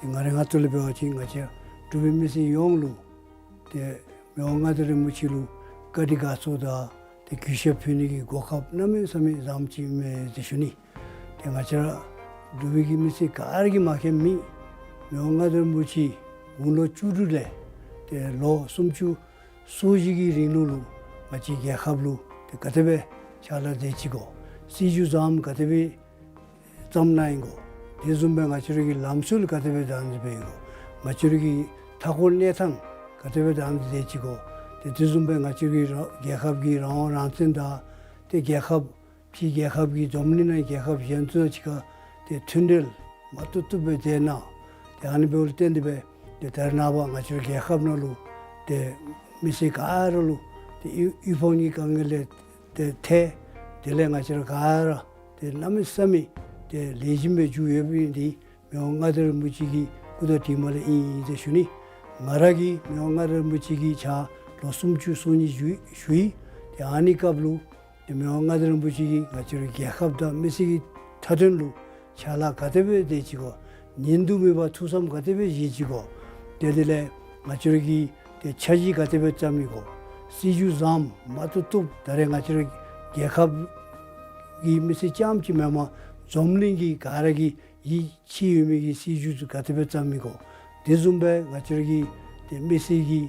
ཏེ་ང་རའི་ཁ་ཐུག་ལས་འབད་བ་ཅིན་ང་བཅས་འབྲུག་པའི་མི་སེར་ཡོངས་ལུ་ཏེ་མི་དབང་མངའ་བདག་རིན་པོ་ཆེ་ལུ་བཀའ་དྲིན་དགའ་ཚོར་དང་ཏེ་གུས་ཞབས་ཕུལ་ནི་གི་གོ་སྐབས་གནམ་མེད་ས་མེད་བཟངམ་ཅིག་ཨིན་མས་ཟེར་ཞུ་ནི། ཏེ་ང་བཅས་ར་འབྲུག་པའི་གི་མི་སེར་ག་ར་གིས་མ་མཁྱེནམ་མེད། མི་དབང་མངའ་བདག་རིན་པོ་ཆེ་དགུང་ལོ་བཅུ་དྲུག་ལས་ཏེ་ལོ་སུམ་ཅུ་སོ་བཞི་གི་རིང་ལུ་ལུ་ང་བཅས་རྒྱལ་ཁབ་ལུ་ཏེ་ག་དེ་སྦེ་ཕྱག་ལཱ་མཛད་ཅི་གོ། སྲིད་བྱུས་བཟངམ་ག་དེ་སྦེ་བརྩམས་གནང་ཡི་གོ། དེ་བཟུམ་སྦེ་ང་བཅས་ར་གི་ལམ་སྲོལ་ག་དེ་སྦེ་དམ་འཛིན་འབད་ཡི་གོ། ང་བཅས་ར་གི་མཐའ་འཁོར་གནས་སྟངས་ག་དེ་སྦེ་དམ་འཛིན་མཛད་ཅི་གོ། ཏེ་དེ་བཟུམ་སྦེ་ང་བཅས་ར་གི་ར་རྒྱལ་ཁབ་ཀྱི་རང་དབང་རང་བཙན་དང་ཏེ་རྒྱལ་ཁབ་ཕྱི་རྒྱལ་ཁབ་ཀྱི་འཛམ་གླིང་ནང་རྒྱལ་ཁབ་གཞན་ཚུ་དང་གཅིག་ཁར་ཏེ་མཐུན་འབྲེལ་མ་བཏུབ་བཏུབ་སྦེ་མཛད་གནང་། ཏེ་ཨ་ནི་འབདཝ་ལས་བརྟེན་ཏེ་སྦེ་ཏེ་ད་རེས་ནངས་པ་ང་བཅས་ར་རྒྱལ་ཁབ་ནང་ལུ་ཏེ་མི་སེར་ག་ར་ལུ་ཏེ་དབུལ་དབུལ་ཕོངས་ཀྱི་དཀའ་ངལ་ལས་ཏེ་ཐར། དེ་ལས་ང་བཅས་ར་ག་ར་ཏེ་གནམ་མེད་ས་མེད་ཏེ་ལེགས་ཤོམ་སྦེ་བཞུགས་ཡོདཔ་ཨིན། དེ་མི་དབང་མངའ་བདག་རིན་པོ་ཆེ་གི་སྐུ་དྲིན་མ་ལས་ཨིན་ཨིན་ཟེར་ཞུ་ནི། ང་ར་གིས་མི་དབང་མངའ་བདག་རིན་པོ་ཆེ་གི་ཕྱག་ལོ་སུམ་ཅུ་སོ་གཉིས་བཞུགས་བཞུགས་ཡི། ཏེ་ཨ་ནི་སྐབས་ལུ་ཏེ་མི་དབང་མངའ་བདག་རིན་པོ་ཆེ་གིས་ང་བཅས་ར་རྒྱལ་ཁབ་དང་མི་སེར་གྱི་མཐའ་དོན་ལུ་ཕྱག་ལཱ་ག་དེ་སྦེ་མཛད་ཅི་གོ། ཉིན་དུ་མེད་པར་ཐུགས་བསམ་ག་དེ་སྦེ་བཞེས་ཅི་གོ། ཏེ་དེ་ལས་ང་བཅས་ར་གི་ཏེ་འཆར་གཞི་ག་དེ་སྦེ་བརྩམས་ཡི་གོ། སྲིད་བྱུས་བཟངམ་མ་བཏུབ་བཏུབ་ད་རེས་ང་བཅས་ར་རྒྱལ་ཁབ་ཀྱི་མི་སེར་རྐྱངམ་ཅིག་མེན་པར་འཛམ་གླིང་གི་ག་ར་གིས་ཡིད་ཆེས་ཡོད་མི་གི་སྲིད་བྱུས་ཚུ་ག་དེ་སྦེ་བརྩམས་ཡི་གོ། དེ་བཟུམ་སྦེ་ང་བཅས་ར་གི་ཏེ་མི་སེར་གྱི་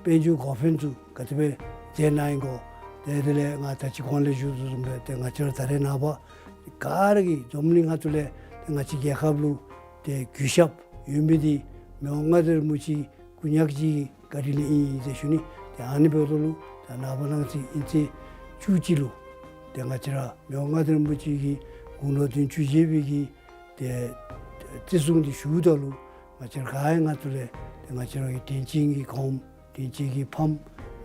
དཔལ་འབྱོར་འགོ་ཕན་ཚུ་ག་དེ་སྦེ་མཛད་གནང་ཡི་གོ། ཏེ་དེ་ལས་ང་ད་ཅི་གོང་ལས་ཞུ་དོ་བཟུམ་སྦེ་ཏེ་ང་བཅས་ར་ད་རེས་ནངས་པ་ག་ར་གིས་འཛམ་གླིང་ཁ་ཐུག་ལས་ཏེ་ང་བཅས་རྒྱལ་ཁབ་ལུ་ཏེ་གུས་ཞབས་ཡོད་མི་འདི་མི་དབང་མངའ་བདག་རིན་པོ་ཆེ་སྐུ་ཉག་གཅིག་གི་བཀའ་དྲིན་ལས་ཨིན་ཟེར་ཞུ་ནི། ཏེ་ཨ་ནི་འབདཝ་ད་ལུ་ད་ནངས་པ་གནངས་ཚེ་ཨིན་ཚེས་བཅུ་གཅིག་ལུ་ཏེ་ང་བཅས་ར་མི་དབང་མངའ་བདག་རིན་པོ་ཆེ་གི་དགུང་ལོ་བདུན་ཅུ་བཞེས་པའི་གི་ཏེ་བརྩི་སྲུང་འདི་ཞུཝ་ད་ལུ་ང་བཅས་ར་ག་ཡང་ང་ཐུག་ལས་ཏེ་ང་བཅས་ར་གི་དྲིན་ཅན་གྱི་གོངམ་དྲིན་ཅན་གྱི་ཕམ་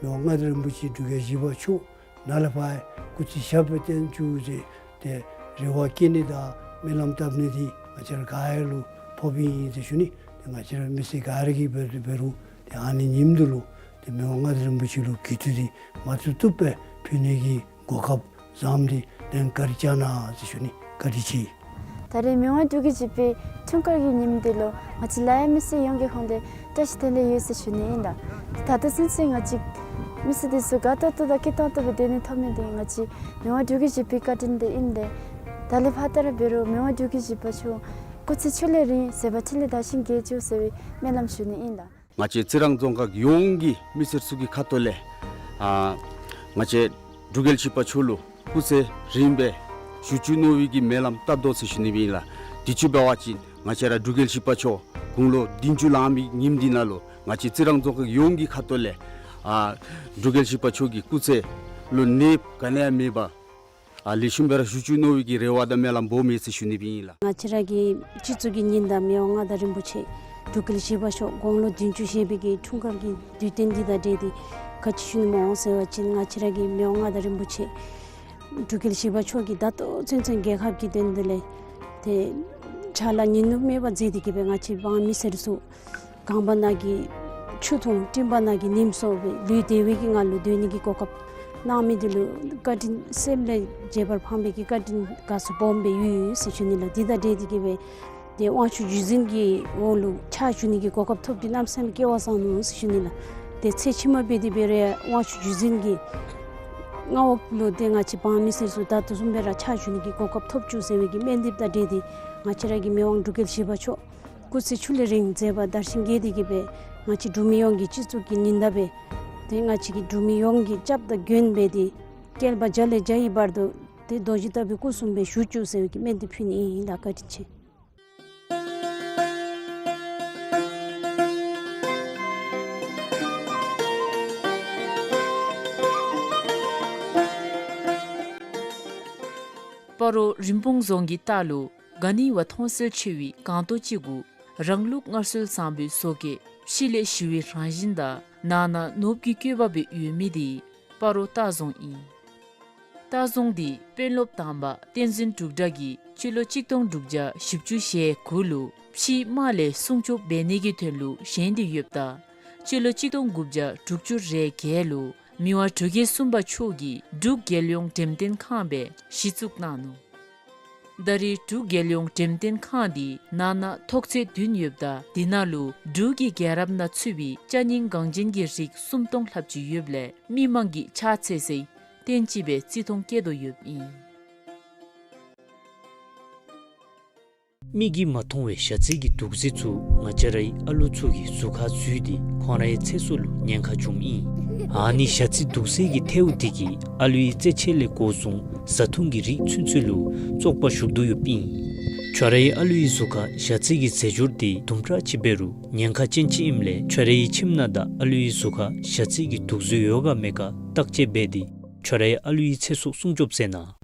མི་དབང་མངའ་བདག་རིན་པོ་ཆེ་འབྲུག་རྒྱལ་བཞི་པ་མཆོག་ནཱ་ལས་ཕར་སྐུ་ཚེ་ཞབས་པད་བརྟན་བཅུག་ཟེར་ཏེ་རེ་བ་བསྐྱེད་ནི་དང་སྨོན་ལམ་བཏབ་ནི་འདི་ང་བཅས་ར་ག་ཡང་ལུ་ཕོགཔ་ཨིན་ཟེར་ཞུ་ནི། ཏེ་ང་བཅས་ར་མི་སེར་ག་ར་གིས་འབད་རུང་འབད་རུང་ཏེ་ཨ་ནི་ཉིནམ་འདི་ལུ་ཏེ་མི་དབང་མངའ་བདག་རིན་པོ་ཆེ་ལུ་གུས་བཏུད་འདི་མ་བཏུབ་བཏུབ་སྦེ་ཕུལ་ནི་གི་གོ་སྐབས་བཟངམ་འདི་ལན་བཀའ་དྲིན་བསྐྱང་གནང་ཟེར་ཞུ་ནི། བཀའ་དྲིན་ཆེ། ད་རེས་མི་དབང་འབྲུག་རྒྱལ་བཞི་པའི་འཁྲུངས་སྐར་གྱི་ཉིནམ་འདི་ལུ་ང་བཅས་ལ་ཡང་མི་སེར་ཡོངས་ཀྱི་ཧོངས་ལས་བཀྲ་ཤིས་བདེ་ལེགས་ཡོད་ཟེར་ཞུ་ནི་ཨིན་ལགས། ད་ལྟོ་ཚུན་ཚོད་ང་བཅས་མི་སེར་འདི་ཚུ་དགའ་ཏོག་ཏོ་དང་སྐྱིད་ཏོང་ཏོ་སྦེ་སྡོད་ནི་ཐོབ་མི་འདི་ང་བཅས་མི་དབང་འབྲུག་རྒྱལ་བཞི་པའི་བཀའ་དྲིན་འདི་ཨིན་ཏེ། ད་ལས་ཕར་ད་ར་འབད་རུང་མི་དབང་འབྲུག་རྒྱལ་བཞི་པ་མཆོག་སྐུ་ཚེ་ཕྱི་ལས་རིང་བཟོད་པ་ཕྲིན་ལས་དར་ཞིང་རྒྱས་བཅུག་ཟེར་བའི་སྨོན་ལམ་ཞུ་ནི་ཨིན་ལགས། ང་བཅས་རྩི་རང་རྫོང་ཁག་ཡོངས་ཀྱི་མི་སེར་ཚུ་གི་ཁ་ཐུག་ལས་ཨ་ང་བཅས་འབྲུག་རྒྱལ་བཞི་པ་མཆོག་ལུ་སྐུ་ཚེ་རིངམ་སྦེ་བཞུགས་བཅུག་གནང་བའི་གི་སྨོན་ལམ་བཏབ་དོ་ཟེར་ཞུ་ནི་ཨིན་ལགས། དུས་ཅི་འབད་བ་ཅིན་ང་བཅས་ར་འབྲུག་རྒྱལ་བཞི་པ་མཆོག་དགུང་ལོ་བདུན་ཅུ་ལང་མི་ཉིནམ་འདི་ནང་ལུ་ང་བཅས་རྩི་རང་རྫོང་ཁག་ཡོངས་ཀྱི་ཁ་ཐུག་ལས་ཨ་འབྲུག་རྒྱལ་བཞི་པ་མཆོག་གི་སྐུ་ཚེ་ལུ་ནདཔ་ག་ནི་ཡང་མེད་པར་ཨ་ལེགས་ཤོམ་སྦེ་ར་བཞུགས་བཅུག་གནང་བའི་གི་རེ་བ་དང་སྨོན་ལམ་སྦོམ་ཡོད་ཟེར་ཞུ་ནི་སྦེ་ཨིན་ལགས། ང་བཅས་ར་གི་སྤྱི་གཙུག་གི་ཉི་ཟླ་མི་དབང་མངའ་བདག་རིན་པོ་ཆེ་འབྲུག་རྒྱལ་བཞི་པ་མཆོག་དགུང་ལོ་བདུན་ཅུ་བཞེས་པའི་གི་འཁྲུངས་སྐར་གྱི་དུས་སྟོན་འདི་དང་འབྲེལ་ཏེ་ག་ཅི་ཞུ་ནི་སྨོ་ཟེར་བ་ཅིན་ང་བཅས་ར་གི་མི་དབང་མངའ་བདག་རིན་པོ་ཆེ་འབྲུག་རྒྱལ་བཞི་པ་མཆོག་གིས་ད་ལྟོ་ཚུན་ཚོད་རྒྱལ་ཁབ་ཀྱི་དོན་དེ་ལས་ཏེ་ཕྱག་ལཱ་ཉིན་ནུབ་མེད་པར་མཛད་དེ་གི་སྦེ་ང་བཅས་འབངས་མི་སེར་ཚུ་གངས་པ་ནང་གི་ཆུ་འཐུང་སྤྲིན་པ་ནང་གི་ཉིམ་སོར་སྦེ་ལུས་བདེ་བའི་གི་ངང་ལུ་སྡོད་ནི་གི་གོ་སྐབས་གནང་མི་འདི་ལུ་བཀའ་དྲིན་སེམས་ལས་འཇེབས་པར་ཕངས་པའི་གི་བཀའ་དྲིན་དགའ་ཚོར་སྦོམ་སྦེ་ཡོད་ཡོད་ཟེར་ཞུ་ནི་ལགས། འདི་དང་འབྲེལ་ཏེ་གི་སྦེ་ཏེ་དབང་ཕྱུག་བརྒྱུད་འཛིན་གྱི་འོག་ལུ་ཕྱག་ཞུ་ནི་གི་གོ་སྐབས་ཐོབ་སྟེ་གནམ་མེད་ས་མེད་སྐལ་བ་བཟང་ནུག་ཟེར་ཞུ་ནི་ལགས། ཏེ་ཚེ་ཕྱི་མ་འབད་དེ་འབད་རུང་དབང་ཕྱུག་བརྒྱུད་འཛིན་གྱི་མངའ་འོག་ལུ་ཏེ་ང་བཅས་འབངས་མི་སེར་ཚུ་ད་ལྟོ་བཟུམ་སྦེ་ར་ཕྱག་ཞུ་ནི་གི་གོ་སྐབས་ཐོབ་བཅུག་ཟེར་བའི་གི་སྨོན་འདེབས་དང་འབྲེལ་ཏེ་ང་བཅས་ར་གི་མི་དབང་འབྲུག་རྒྱལ་བཞི་པ་མཆོག་སྐུ་ཚེ་ཕྱི་ལས་རིང་མཛད་པ་དར་ཞིང་རྒྱས་ཏེ་གི་སྦེ་ང་བཅས་འབྲུག་མི་ཡོངས་ཀྱི་སྤྱི་གཙུག་གི་ཉི་ཟླ་སྦེ་ཏེ་ང་བཅས་ཀྱི་འབྲུག་མི་ཡོངས་ཀྱི་སྐྱབས་དང་མགོན་སྦེ་ཏེ་བསྐལ་པ་བརྒྱ་ལས་བརྒྱ་ཡི་བར་དུ་ཏེ་རྡོ་རྗེ་ལྟ་བུའི་སྐུ་གསུམ་སྦེ་བཞུགས་བཅུག་ཟེར་བའི་གི་སྨོན་འདེབས་ཕུལ་ནི་ཨིན་ལགས། བཀའ་དྲིན་ཆེ། སྤ་རོ་རིན་སྤུངས་རྫོང་གི་ལྟག་ལུ་ག་ནི་བ་མཐོང་གསལ་ཆེ་བའི་སྒང་ཏོག་ཅིག་གུ་རང་ལུགས་སྔར་སྲོལ་བཟང་པོའི་བཟོ་བཀོད་ཕྱི་ལས་ཞི་བའི་རང་བཞིན་དང་ནང་ན་ནོར་བུའི་བཀོད་པ་སྦེ་ཡོད་མི་འདི་སྤ་རོ་ལྟ་རྫོང་ཨིན། ལྟ་རྫོང་འདི་དཔོན་སློབ་དང་པ་བསྟན་འཛིན་འབྲུག་གྲགས་ཀྱིས་སྤྱི་ལོ་གཅིག་སྟོང་དྲུག་བརྒྱ་བཞི་བཅུ་ཞེ་དགུ་ལུ་ཕྱིའི་དམག་ལས་སྲུང་སྐྱོབ་འབད་ནི་གི་དོན་ལུ་བཞེངས་ཏེ་ཡོདཔ་ད་སྤྱི་ལོ་གཅིག་སྟོང་དགུ་བརྒྱ་དྲུག་ཅུ་རེ་བརྒྱད་ལུ་མི་དབང་འབྲུག་རྒྱལ་གསུམ་པ་མཆོག་གིས་འབྲུག་རྒྱལ་ཡོངས་འགྲེམས་སྟོན་ཁང་སྦེ་གཞི་བཙུགས་གནང་ནུག། ད་རེས་འབྲུག་རྒྱལ་ཡོངས་འགྲེམས་སྟོན་ཁང་འདི་ནང་ན་ཐོག་ཚད་བདུན་ཡོདཔ་ད་འདི་ནང་ལུ་འབྲུག་གི་རྒྱལ་རབས་ནང་ཚུད་པའི་ཅ་རྙིང་འགངས་ཅན་གྱི་རིགས་སུམ་སྟོང་ལྷགཔ་ཅིག་ཡོདཔ་ལས་མི་མང་གིས་ཕྱག་འཚལ་སའི་རྟེན་ཅིག་སྦེ་བརྩི་མཐོང་བསྐྱེད་དོ་ཡོདཔ་ཨིན། མིག་གིས་མ་མཐོང་བའི་ཞ་རྩི་གི་དུག་རྫས་ཚུ་ང་བཅས་རའི་ཨ་ལུ་ཚུ་གི་གཟུགས་ཁར་འཛུལ་ཏེ་ཁོང་རའི་ཚེ་སྲོག་ལུ་ཉེན་ཁ་འབྱུངམ་ཨིན། ཨ་ནི་ཞ་རྩི་དུག་རྫས་ཀྱི་ཐལཝ་འདི་གིས་ཨ་ལུའི་རྩེད་ཆས་ལས་འགོ་བཟུང་བཟའ་འཐུང་གི་རིགས་ཚུན་ཚོད་ལུ་བཙོག་པ་ཞུགས་དོ་ཡོདཔ་ཨིན། ཁྱོད་རའི་ཨ་ལུའི་གཟུགས་ཁར་ཞ་རྩི་གི་རྫས་སྦྱོར་འདི་དུམ་གྲ་ཅིག་འབད་རུང་ཉེན་ཁ་ཅན་ཅིག་ཨིནམ་ལས་ཁྱོད་རའི་ཁྱིམ་ནང་དང་ཨ་ལུའི་གཟུགས་ཁར་ཞ་རྩི་གི་དུག་རྫས་ཡོད་ག་མེད་ག་བརྟག་དཔྱད་འབད་དེ་ཁྱོད་རའི་ཨ་ལུའི་ཚེ་སྲོག་སྲུང་སྐྱོབ་མཛད་གནང་།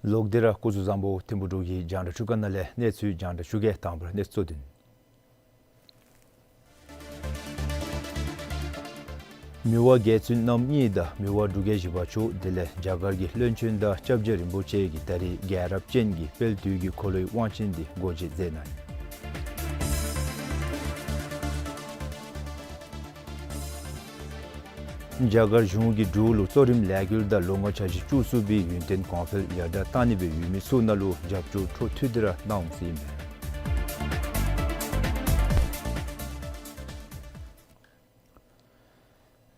ལོག་སྟེ་ར་སྐུ་གཟུགས་བཟང་པོ། ཐིམ་ཕུ་འབྲུག་གི་རྒྱང་བསྒྲགས་ཁྲུ་ཀ་ནང་ལས་གནས་ཚུལ་རྒྱང་བསྒྲགས་ཞུ་གེ། དང་པ་ར་གནས་ཚུལ་གཙོ་དོན། མི་དབང་རྒྱལ་བཙུན་རྣམ་གཉིས་དང་མི་དབང་འབྲུག་རྒྱལ་བཞི་པ་མཆོག་དེ་ལས་རྒྱ་གར་གྱི་བློན་ཆེན་དང་སྐྱབས་རྗེ་རིན་པོ་ཆེ་གིས་ད་རིས་རྒྱལ་རབས་ཅན་གྱི་དཔལ་དུས་ཀྱི་འཁོར་ལོའི་དབང་ཆེན་འདི་སྒོ་འབྱེད་མཛད་གནང་ཡི། རྒྱ་གར་གཞུང་གིས་འབྲུག་ལུ་གཙོ་རིམ་ལས་འགུལ་དང་ལོ་ངོ་ཆ་བཞི་བཅུ་གསུམ་པའི་ཡུན་བརྟན་གོང་འཕེལ་ཡར་དྲག་གཏང་ནི་སྦེ་ཡོད་མི་ཚུ་ནང་ལུ་རྒྱབ་སྐྱོར་འཕྲོ་མཐུད་དེ་ར་གནང་ཟེར་ཨིན་མས།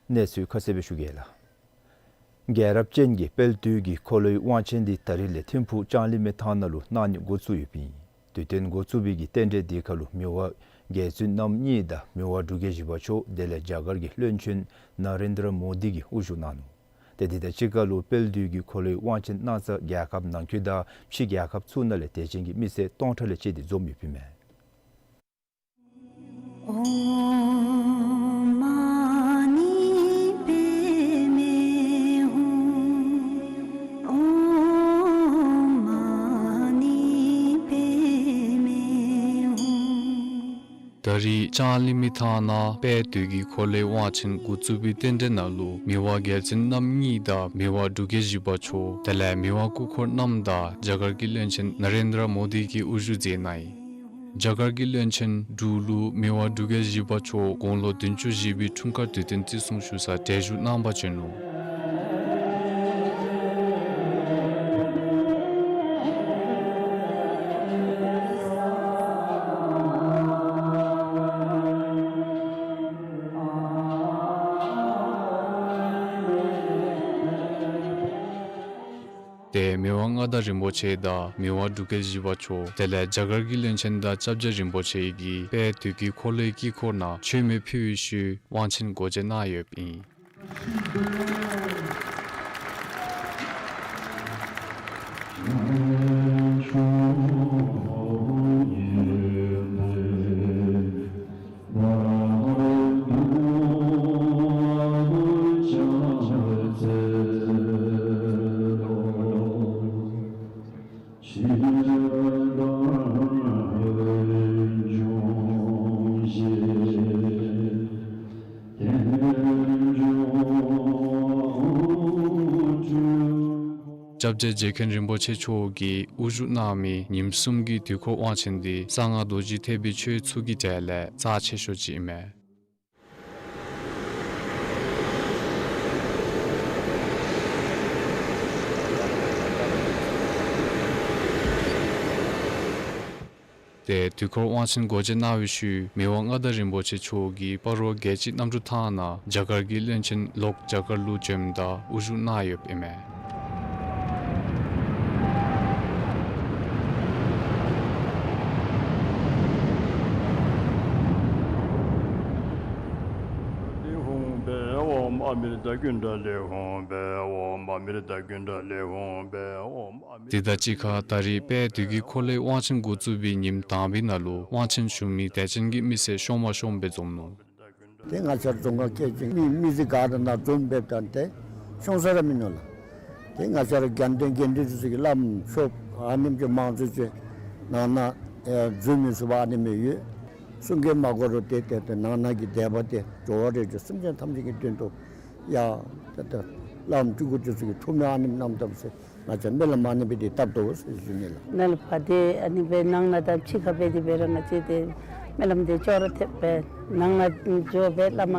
གནས་ཚུལ་ཁ་གསལ་སྦེ་ཞུ་གེ་ལགས། རྒྱལ་རབས་ཅན་གྱི་དཔལ་དུས་ཀྱི་འཁོར་ལོའི་དབང་ཆེན་འདི་ད་རིས་ལས་ཐིམ་ཕུག་ལྕང་གླིང་མི་ཐང་ནང་ལུ་གནང་ནི་འགོ་བཙུགས་ཡོདཔ་ཨིན། དུས་སྟོན་འགོ་བཙུགས་པའི་གི་རྟེན་འབྲེལ་འདི་ཁར་ལུ་མི་དབང་རྒྱལ་བཙུན་རྣམ་གཉིས་དང་མི་དབང་འབྲུག་རྒྱལ་བཞི་པ་མཆོག་དེ་ལས་རྒྱ་གར་གྱི་བློན་ཆེན་ན་རེན་དྲ་མོ་དི་གིས་དབུ་བཞུགས་གནང་ནུག། ཏེ་འདི་དང་གཅིག་ཁར་ལུ་དཔལ་དུས་ཀྱི་འཁོར་ལོའི་དབང་ཆེན་གནང་ས་རྒྱལ་ཁབ་ནང་འཁོད་དང་ཕྱི་རྒྱལ་ཁབ་ཚུ་ནང་ལས་དད་ཅན་གྱི་མི་སེར་སྟོང་ཕྲག་ལས་བཅད་དེ་འཛོམས་ཡོདཔ་ཨིན་མས། ད་རིས་ལྕང་གླིང་མི་ཐང་ནང་དཔལ་དུས་ཀྱི་འཁོར་ལོའི་དབང་ཆེན་འགོ་བཙུགས་པའི་རྟེན་འབྲེལ་ནང་ལུ་མི་དབང་རྒྱལ་བཙུན་རྣམ་གཉིས་དང་མི་དབང་འབྲུག་རྒྱལ་བཞི་པ་མཆོག་དེ་ལས་མི་དབང་སྐུ་འཁོར་རྣམས་དང་རྒྱ་གར་གྱི་བློན་ཆེན་ན་རེན་དྲ་མོ་དི་གིས་དབུ་བཞུགས་མཛད་གནང་ཡི། རྒྱ་གར་གྱི་བློན་ཆེན་འབྲུག་ལུ་མི་དབང་འབྲུག་རྒྱལ་བཞི་པ་མཆོག་དགུང་ལོ་བདུན་ཅུ་བཞེས་པའི་འཁྲུངས་སྐར་དུས་སྟོན་བརྩི་སྲུང་ཞུ་སར་གྲལ་བཞུགས་གནང་པར་བྱོན་ནུག། ཏེ་མི་དབང་མངའ་བདག་རིན་པོ་ཆེ་དང་མི་དབང་འབྲུག་རྒྱལ་བཞི་པ་མཆོག་དེ་ལས་རྒྱ་གར་གྱི་བློན་ཆེན་དང་སྐྱབས་རྗེ་རིན་པོ་ཆེ་གིས་དཔལ་དུས་ཀྱི་འཁོར་ལོའི་དཀྱིལ་འཁོར་ནང་མཆོད་མེ་ཕུལ་བའི་ཤུལ་དབང་ཆེན་སྒོ་འབྱེད་གནང་ཡོདཔ་ཨིན། སྐྱབས་རྗེ་རྗེ་མཁན་རིན་པོ་ཆེ་མཆོག་གིས་དབུ་བཞུགས་གནང་མི་ཉིནམ་གསུམ་གྱི་དུས་འཁོར་དབང་ཆེན་འདི་གསང་སྔགས་རྡོ་རྗེ་ཐེག་པའི་ཆོས་ཚུ་གི་གྲས་ལས་རྩ་ཆེ་ཤོས་ཅིག་ཨིན་མས། ཏེ་དུས་འཁོར་དབང་ཆེན་སྒོ་འབྱེད་གནང་བའི་ཤུལ་མི་དབང་མངའ་བདག་རིན་པོ་ཆེ་མཆོག་གིས་སྤ་རོ་རྒྱལ་སྤྱིའི་གནམ་གྲུ་ཐང་ནང་རྒྱ་གར་གྱི་བློན་ཆེན་ལོག་རྒྱ་གར་ལུ་བྱོནམ་ད་དབུ་བཞུགས་གནང་ཡོདཔ་ཨིན་མས། དེ་དང་གཅིག་ཁར་ད་རིས་དཔལ་དུས་ཀྱི་འཁོར་ལོའི་དབང་ཆེན་འགོ་བཙུགས་པའི་ཉིནམ་དང་པའི་ནང་ལུ་དབང་ཆེན་ཞུ་མི་དད་ཅན་གྱི་མི་སེར་ཤོང་མ་ཤོངམ་སྦེ་འཛོམས་ནུག། ཏེ་ང་བཅས་ར་རྫོང་ཁག་སྐད་ཅིག་མི་མི་ཚེ་ག་ར་ནང་འཛོམས་འབདཝ་ད་ཏེ་ཤོང་ས་ར་མིན་ནུག་ལགས། ཏེ་ང་བཅས་ར་དགེ་འདུན་དགེ་འདུན་ཚུ་གི་བླམ་ཆོསཔ་ཨ་ནེམ་ཅིག་མང་ཚུ་ཅིག་ནང་ན་ཨེ་འཛུལ་མི་ཚུགས་པར་ཨ་ནེམ་སྦེ་ཡོད། གསུང་སྐད་མ་གོ་རུང་ཏེ་ཏེ་ཏེ་ནང་ན་གི་དད་པ་ཏེ་འགྲོ་བ་རིགས་དྲུག་སེམས་ཅན་ཐམས་ཅད་ཀྱི་དོན་དུ་ཡ་ཏེ་ཏེ་བླམ་སྤྲུལ་སྐུ་དེ་ཚུ་གིས་ཐུགས་སྨོན་ཨ་ནེམ་གནངམ་ད་ཟེར་ང་བཅས་སྨོན་ལམ་ཨ་ནེ་སྦེ་ཏེ་བཏབ་དོ་ཟེར་ཞུ་ནི་ལགས། ནཱ་ལས་ཕར་ཏེ་ཨ་ནི་སྦེ་ནང་ན་དང་ཕྱི་ཁར་སྦེ་དེ་སྦེ་ར་ང་བཅས་ཏེ་སྨོན་ལམ་འདི་ཅོག་ར་འཐདཔ་སྦེ་ནང་ན་འགྱོ་སྦེ་བླ་མ་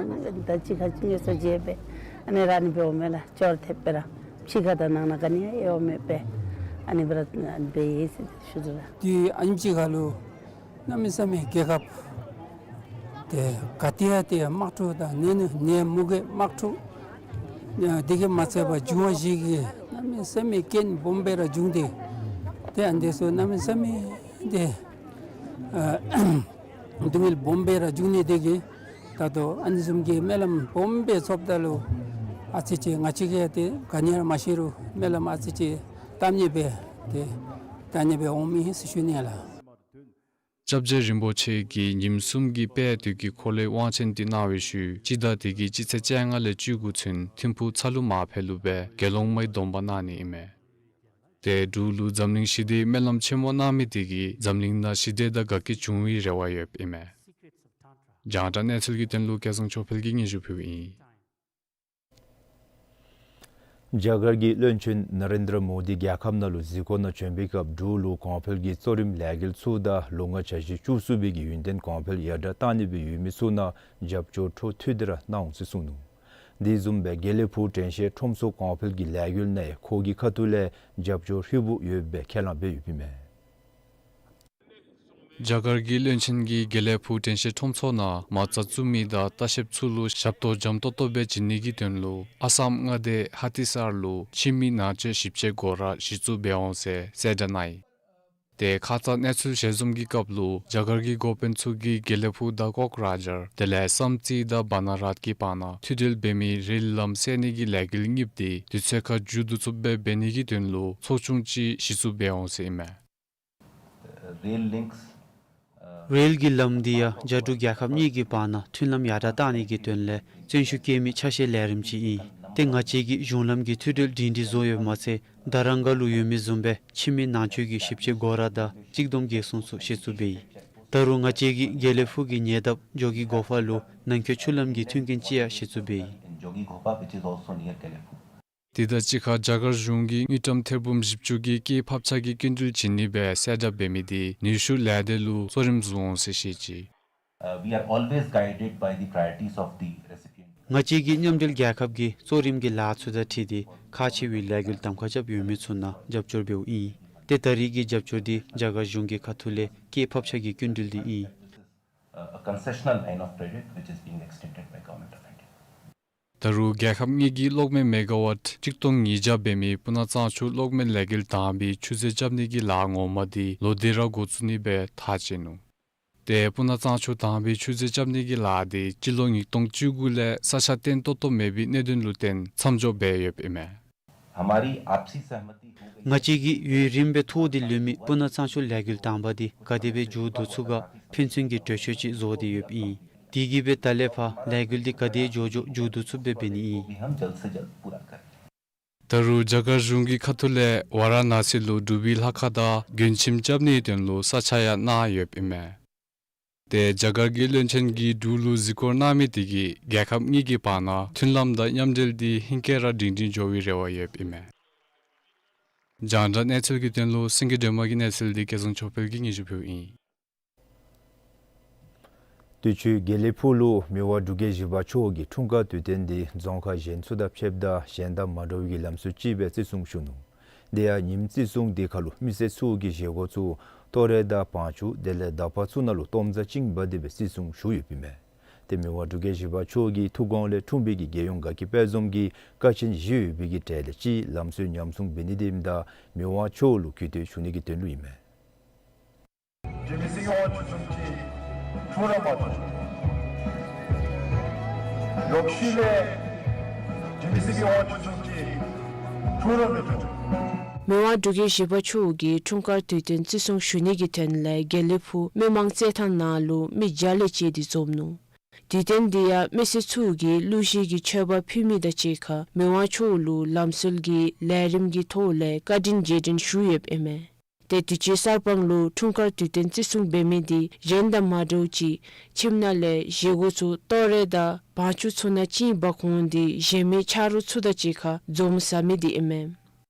དང་གཅིག་ཁར་དངོས་སུ་མཇལ་སྦེ་ཨ་ནི་ར་ཨ་ནི་སྦེ་འོང་མས་ལགས། ཅོག་ར་འཐདཔ་སྦེ་ར་ཕྱི་ཁར་དང་ནང་ན་ག་ནི་ཡང་འོང་མེད་པར་ཨ་ནི་སྦེ་ར་ཨ་ནི་སྦེ་ཡོད་ཟེར་ཞུ་དོ་ལགས། ཏེ་ཨ་ནེམ་ཅིག་ཁར་ལུ་གནམ་མེད་ས་མེད་རྒྱལ་ཁབ་ཏེ་ག་ཏེ་ཡང་ཏེ་དམག་འཁྲུག་དང་ནད་ནད་མུག་གི་དམག་འཁྲུག་ཨ་དེ་གིས་མ་ཚད་པར་འབྱུང་བ་བཞི་གི་གནམ་མེད་ས་མེད་རྐྱེན་སྦོམ་སྦེ་ར་བྱུང་སྟེ་ཏེ་ཨ་ནི་དེ་ཚུ་གནམ་མེད་ས་མེད་ཏེ་ཨ་སྡུག་བསྔལ་སྦོམ་སྦེ་ར་བྱུང་ནི་དེ་གིས་ད་ལྟོ་ཨ་ནི་བཟུམ་གྱི་སྨོན་ལམ་སྦོམ་སྦེ་ཚོགསཔ་ད་ལུ་ཨ་ཙི་ཅིག་ང་བཅས་ཀྱིས་ཏེ་ག་ནི་ཡང་མ་ཤེས་རུང་སྨོན་ལམ་ཨ་ཙི་ཅིག་བཏབ་ནི་སྦེ་ཏེ་ད་ཨ་ནི་སྦེ་འོང་མི་ཨིན་ཟེར་ཞུ་ནི་ལགས། སྐྱབས་རྗེ་རིན་པོ་ཆེ་གིས་ཉིནམ་གསུམ་གྱི་དཔལ་དུས་ཀྱི་འཁོར་ལོའི་དབང་ཆེན་འདི་གནང་བའི་ཤུལ་སྤྱི་ཟླ་འདི་གི་སྤྱི་ཚེས་བཅོ་ལྔ་ལས་བཅུ་དགུ་ཚུན་ཐིམ་ཕུག་ཚ་ལུ་མར་ཕེབས་ལུགས་སྦེ་དགེ་སློང་མའི་སྡོམ་པ་གནང་ནི་ཨིན་མས། ཏེ་འབྲུག་ལུ་འཛམ་གླིང་ཞི་བདེའི་སྨོན་ལམ་ཆེན་མོ་གནང་མི་འདི་གིས་འཛམ་གླིང་ནང་ཞི་བདེ་དང་དགའ་སྐྱིད་འབྱུང་བའི་རེ་བ་ཡོདཔ་ཨིན་མས། རྒྱང་བསྒྲགས་གནས་ཚུལ་གྱི་དོན་ལུ་སྐལ་བཟང་ཆོས་འཕེལ་གྱིས་སྙན་ཞུ་ཕུལཝ་ཨིན། རྒྱ་གར་གྱི་བློན་ཆེན་ན་རེན་དྲ་མོ་དི་རྒྱལ་ཁབ་ནང་ལུ་གཟིགས་སྐོར་ནང་བྱོན་པའི་སྐབས་འབྲུག་ལུ་གོང་འཕེལ་གྱི་གཙོ་རིམ་ལས་འགུལ་ཚུ་དང་ལོ་ལྔ་འཆར་གཞི་བཅུ་གསུམ་པའི་གི་ཡུན་བརྟན་གོང་འཕེལ་ཡར་དྲག་གཏང་ནི་སྦེ་ཡོད་མི་ཚུ་ནང་རྒྱབ་སྐྱོར་འཕྲོ་མཐུད་དེ་ར་གནང་འོང་ཟེར་གསུངས་ནུག། དེ་བཟུམ་སྦེ་དགེ་ལེགས་ཕུག་དྲན་ཤེས་ཁྲོམ་ཚོགས་གོང་འཕེལ་གྱི་ལས་འགུལ་ནང་ཁོང་གི་ཁ་ཐུག་ལས་རྒྱབ་སྐྱོར་ཧྲིལ་བུ་ཡོདཔ་སྦེ་ཁས་བླངས་འབད་ཡོདཔ་ཨིན་མས། རྒྱ་གར་གྱི་བློན་ཆེན་གྱིས་དགེ་ལེགས་ཕུག་དྲན་ཤེས་ཁྲོམ་ཚོགས་ནང་མ་རྩ་བཙུགས་མི་དང་ལྟ་བཤལཔ་ཚུ་ལུ་ཞབས་ཏོག་འཇམ་ཏོག་ཏོ་སྦེ་བྱིན་ནི་གི་དོན་ལུ་ཨ་སམ་མངའ་སྡེ་ཧ་ཏི་སར་ལུ་ཁྱིམ་མི་ནང་མཆོད་ཞིབ་དཔྱད་སྒོ་ར་གཞི་བཙུགས་འབད་འོང་ཟེར་གསལ་བསྒྲགས་གནང་ཡི། ཏེ་ཁ་ཙ་གནས་ཚུལ་ཞལ་འཛོམས་ཀྱི་སྐབས་ལུ་རྒྱ་གར་གྱི་འགོ་དཔོན་ཚུ་གིས་དགེ་ལེགས་ཕུག་དང་ཀོག་ར་ཇར་དེ་ལས་བསམ་རྩེ་དང་བ་ན་རཱད་ཀྱི་བར་ན་མཐུད་འབྲེལ་འབད་མི་རེལ་ལམ་བསལ་ནི་གི་ལས་འགུལ་གཉིསཔོ་དེ་དུས་ཚོད་ཁར་མཇུག་བསྡུ་ཚུགསཔ་སྦེ་འབད་ནི་གི་དོན་ལུ་ཚོགས་ཆུང་ཅིག་གཞི་བཙུགས་འབད་འོང་ཟེར་ཨིན་མས། Rail links, uh, རེལ་གྱི་ལམ་འདི་ཡང་རྒྱ་འབྲུག་རྒྱལ་ཁབ་གཉིས་ཀྱི་བར་ན་མཐུན་ལམ་ཡར་དྲག་གཏང་ནི་གི་དོན་ལས་བརྩོན་ཤུགས་བསྐྱེད་མི་ཆ་ཤས་ལས་རིམ་ཅིག་ཨིན། ཏེ་ང་བཅས་ཀྱིས་གཞུང་ལམ་གྱི་མཐུད་འབྲེལ་སྒྲིང་སྒྲི་བཟོ་ཡོདཔ་མ་ཚད་དྷ་རམ་སྒར་ལུ་ཡོད་མི་བཟུམ་སྦེ་ཁྱིམ་མི་ནང་མཆོད་ཀྱི་ཞིབ་དཔྱད་སྒོ་ར་དང་གཅིག་བསྡོམས་རྒྱལ་སྲུང་ཚུ་གཞི་བཙུགས་འབད་ཡི། ད་རུང་ང་བཅས་ཀྱིས་དགེ་ལེགས་ཕུག་གི་ཉེ་འདབས་འཇོ་སྒེག་སྒོ་ཕ་ལུ་ནང་འཁོད་ཆུ་ལམ་གྱི་མཐུན་རྐྱེན་ཅིག་ཡང་གཞི་བཙུགས་འབད་ཡི། Jogighopa, which is also near Gelephu. དེ་དང་གཅིག་ཁར་རྒྱ་གར་གཞུང་གིས་དངུལ་ཀྲམ་ཐེར་འབུམ་བཞི་བཅུ་གི་སྐྱེད་ཕབ་ཆག་གི་སྐྱིན་འགྲུལ་བྱིན་ནི་སྦེ་གསལ་བསྒྲགས་འབད་མི་དེ་ནུས་ཤུགས་ལས་སྡེ་ལུ་གཙོ་རིམ་བཟུང་འོང་ཟེར་བཤད་ཅི། Uh, we are always guided by the priorities of the recipient. ང་བཅས་ཀྱིས་མཉམ་འབྲེལ་རྒྱལ་ཁབ་ཀྱི་གཙོ་རིམ་གྱི་ལཱ་ཚུ་དང་འཁྲིལ་ཏེ་ཁག་ཆེ་བའི་ལས་འགུལ་གདམ་ཁ་རྐྱབ་ཡོད་མི་ཚུ་ནང་རྒྱབ་སྐྱོར་འབདཝ་ཨིན། ཏེ་ད་རེས་ཀྱི་རྒྱབ་སྐྱོར་འདི་རྒྱ་གར་གཞུང་གི་ཁ་ཐུག་ལས་སྐྱེད་ཕབ་ཆག་གི་སྐྱིན་འགྲུལ་འདི་ཨིན། A, a concessional line of credit which is being extended by Government of India. ད་རུང་རྒྱལ་ཁབ་གཉིས་ཀྱིས་གློག་མེ་མེ་ག་ཝཊ་གཅིག་སྟོང་ཉིས་བརྒྱ་འབད་མི་སྤུ་ན་གཙང་ཆུ་གློག་མེ་ལས་འགུལ་དང་པའི་ཆུ་མཛོད་རྐྱབ་ནི་གི་ལཱ་ངོ་མ་འདི་ལོ་འདི་ར་འགོ་བཙུགས་ནི་སྦེ་ཐག་བཅད་ནུག། ཏེ་སྤུ་ན་གཙང་ཆུ་དང་པའི་ཆུ་མཛོད་རྐྱབ་ནི་གི་ལཱ་འདི་སྤྱི་ལོ་ཉིས་སྟོང་བཅུ་དགུ་ལས་ས་ཆ་བརྟན་ཏོག་ཏོ་མེད་པའི་གནད་དོན་ལུ་བརྟེན་མཚམས་འཇོག་འབད་ཡོདཔ་ཨིན་མས། हमारी आपसी सहमति हो गई। ང་བཅས་ཀྱིས་ཡུན་རིངམོ་སྦེ་ཐོགས་ཏེ་ལུས་མི་སྤུ་ན་གཙང་ཆུ་ལས་འགུལ་དང་པ་འདི་ག་དེ་སྦེ་མཇུག་བསྡུ་ཚུགས་ག་ཕན་ཚུན་གྱི་གྲོས་ཆོད་ཅིག་བཟོ་སྟེ་ཡོདཔ་ཨིན། དེ་གིས་སྦེ་ད་ལས་ཕར་ལས་འགུལ་འདི་ག་དེ་མགྱོགས་མགྱོགས་མཇུག་བསྡུ་ཚུགསཔ་སྦེ་འབད་ནི་ཨིན། भी हम जल्द से जल्द पूरा करें। ད་རུང་རྒྱ་གར་གཞུང་གི་ཁ་ཐུག་ལས་ཝ་ར་ཎ་སི་ལུ་འབྲུག་པའི་ལྷ་ཁང་དང་མགོན་ཁྱིམ་རྐྱབ་ནིའི་དོན་ལུ་ས་ཆ་ཡང་གནང་ཡོདཔ་ཨིན་མས། ཏེ་རྒྱ་གར་གྱི་བློན་ཆེན་གྱིས་འབྲུག་ལུ་གཟིགས་སྐོར་གནང་མི་དེ་གིས་རྒྱལ་ཁབ་གཉིས་ཀྱི་བར་ན་མཐུན་ལམ་དང་མཉམ་འབྲེལ་འདི་ཧིང་སྐལ་ར་སྒྲིང་སྒྲིང་འགྱོ་བའི་རེ་བ་ཡོདཔ་ཨིན་མས། རྒྱང་བསྒྲགས་གནས་ཚུལ་གྱི་དོན་ལུ་སེང་གེ་སྒྲོལ་མ་གི་གནས་ཚུལ་འདི་སྐལ་བཟང་ཆོས་འཕེལ་གྱིས་སྙན་ཞུ་ཕུལཝ་ཨིན། དུས་ཅི་དགེ་ལེགས་ཕུག་ལུ་མི་དབང་འབྲུག་རྒྱལ་བཞི་པ་མཆོག་གི་འཁྲུངས་སྐར་དུས་སྟོན་འདི་རྫོང་ཁག་གཞན་ཚུ་དང་ཕྱདཔ་ད་གཞན་དང་མ་འདྲ་བའི་ལམ་སྲོལ་ཅིག་སྦེ་བརྩི་སྲུང་ཞུ་ནུག། དེ་ཡང་ཉིནམ་བརྩི་སྲུང་དེ་ཁར་ལུ་མི་སེར་ཚུ་གིས་བཞེས་སྒོ་ཚུ་ལྟོ་རས་དང་བང་ཆུ་དེ་ལས་དག་པ་ཚུ་ནང་ལུ་སྟོང་རྩ་བཅིངས་འབག་སྟེ་སྦེ་བརྩི་སྲུང་ཞུ་ཡོདཔ་ཨིན་མས། ཏེ་མི་དབང་འབྲུག་རྒྱལ་བཞི་པ་མཆོག་གི་ཐུགས་དགོངས་ལས་འཁྲུངས་པའི་གི་རྒྱལ་ཡོངས་དགའ་སྐྱིད་དཔལ་འཛོམས་ཀྱི་ཀ་ཆེན་བཞི་ཡོད་པའི་གི་གྲས་ལས་གཅིག་ལམ་སྲོལ་ཉམས་སྲུང་འབད་ནི་དེ་ཨིནམ་ད་མི་དབང་མཆོག་ལུ་གུས་བཏུད་ཞུ་ནི་གི་དོན་ལུ་ཨིན་མས། འབྲུག་མི་སེར་གྱི་དབང་ཕྱུག་ཚུ་གི་འཁྲུངས་རབས་མ་འདྲཝ། ལོག་ཤུལ་ལས་འབྲུག་མི་སེར་གྱི་དབང་ཕྱུག་ཚུ་གི་འཁྲུངས་རབས་མི་འདྲཝ། མི་དབང་འབྲུག་རྒྱལ་བཞི་པ་མཆོག་གི་འཁྲུངས་སྐར་དུས་སྟོན་བརྩི་སྲུང་ཞུ་ནི་གི་དོན་ལས་དགེ་ལེགས་ཕུག་མི་མང་རྩེད་ཐང་ནང་ལུ་མི་བརྒྱ་ལས་བཅད་དེ་འཛོམས་ནུག། དུས་སྟོན་འདི་ཡང་མི་སེར་ཚུ་གིས་གླུ་གཞས་ཀྱི་མཆོད་པ་ཕུལ་མི་དང་གཅིག་ཁར་མི་དབང་མཆོག་ལུ་ལམ་སྲོལ་གྱི་ལས་རིམ་གྱི་ཐོག་ལས་བཀའ་དྲིན་རྗེས་དྲན་ཞུ་ཡོདཔ་ཨིན་མས། ཏེ་དུས་ཅི་གསར་སྤང་ལུ་འཁྲུངས་སྐར་དུས་སྟོན་བརྩི་སྲུང་འབད་མི་འདི་གཞན་དང་མ་འདྲཝ་ཅིག་ཁྱིམ་ནང་ལས་བཞེས་སྒོ་ཚུ་ལྟོ་རས་དང་བང་ཆུ་ཚུ་ནང་བཅིངས་འབག་འོང་སྟེ་བཞེས་མི་ཆ་རོགས་ཚུ་དང་གཅིག་ཁར་འཛོམས་ཟ་མི་འདི་ཨིན་མས།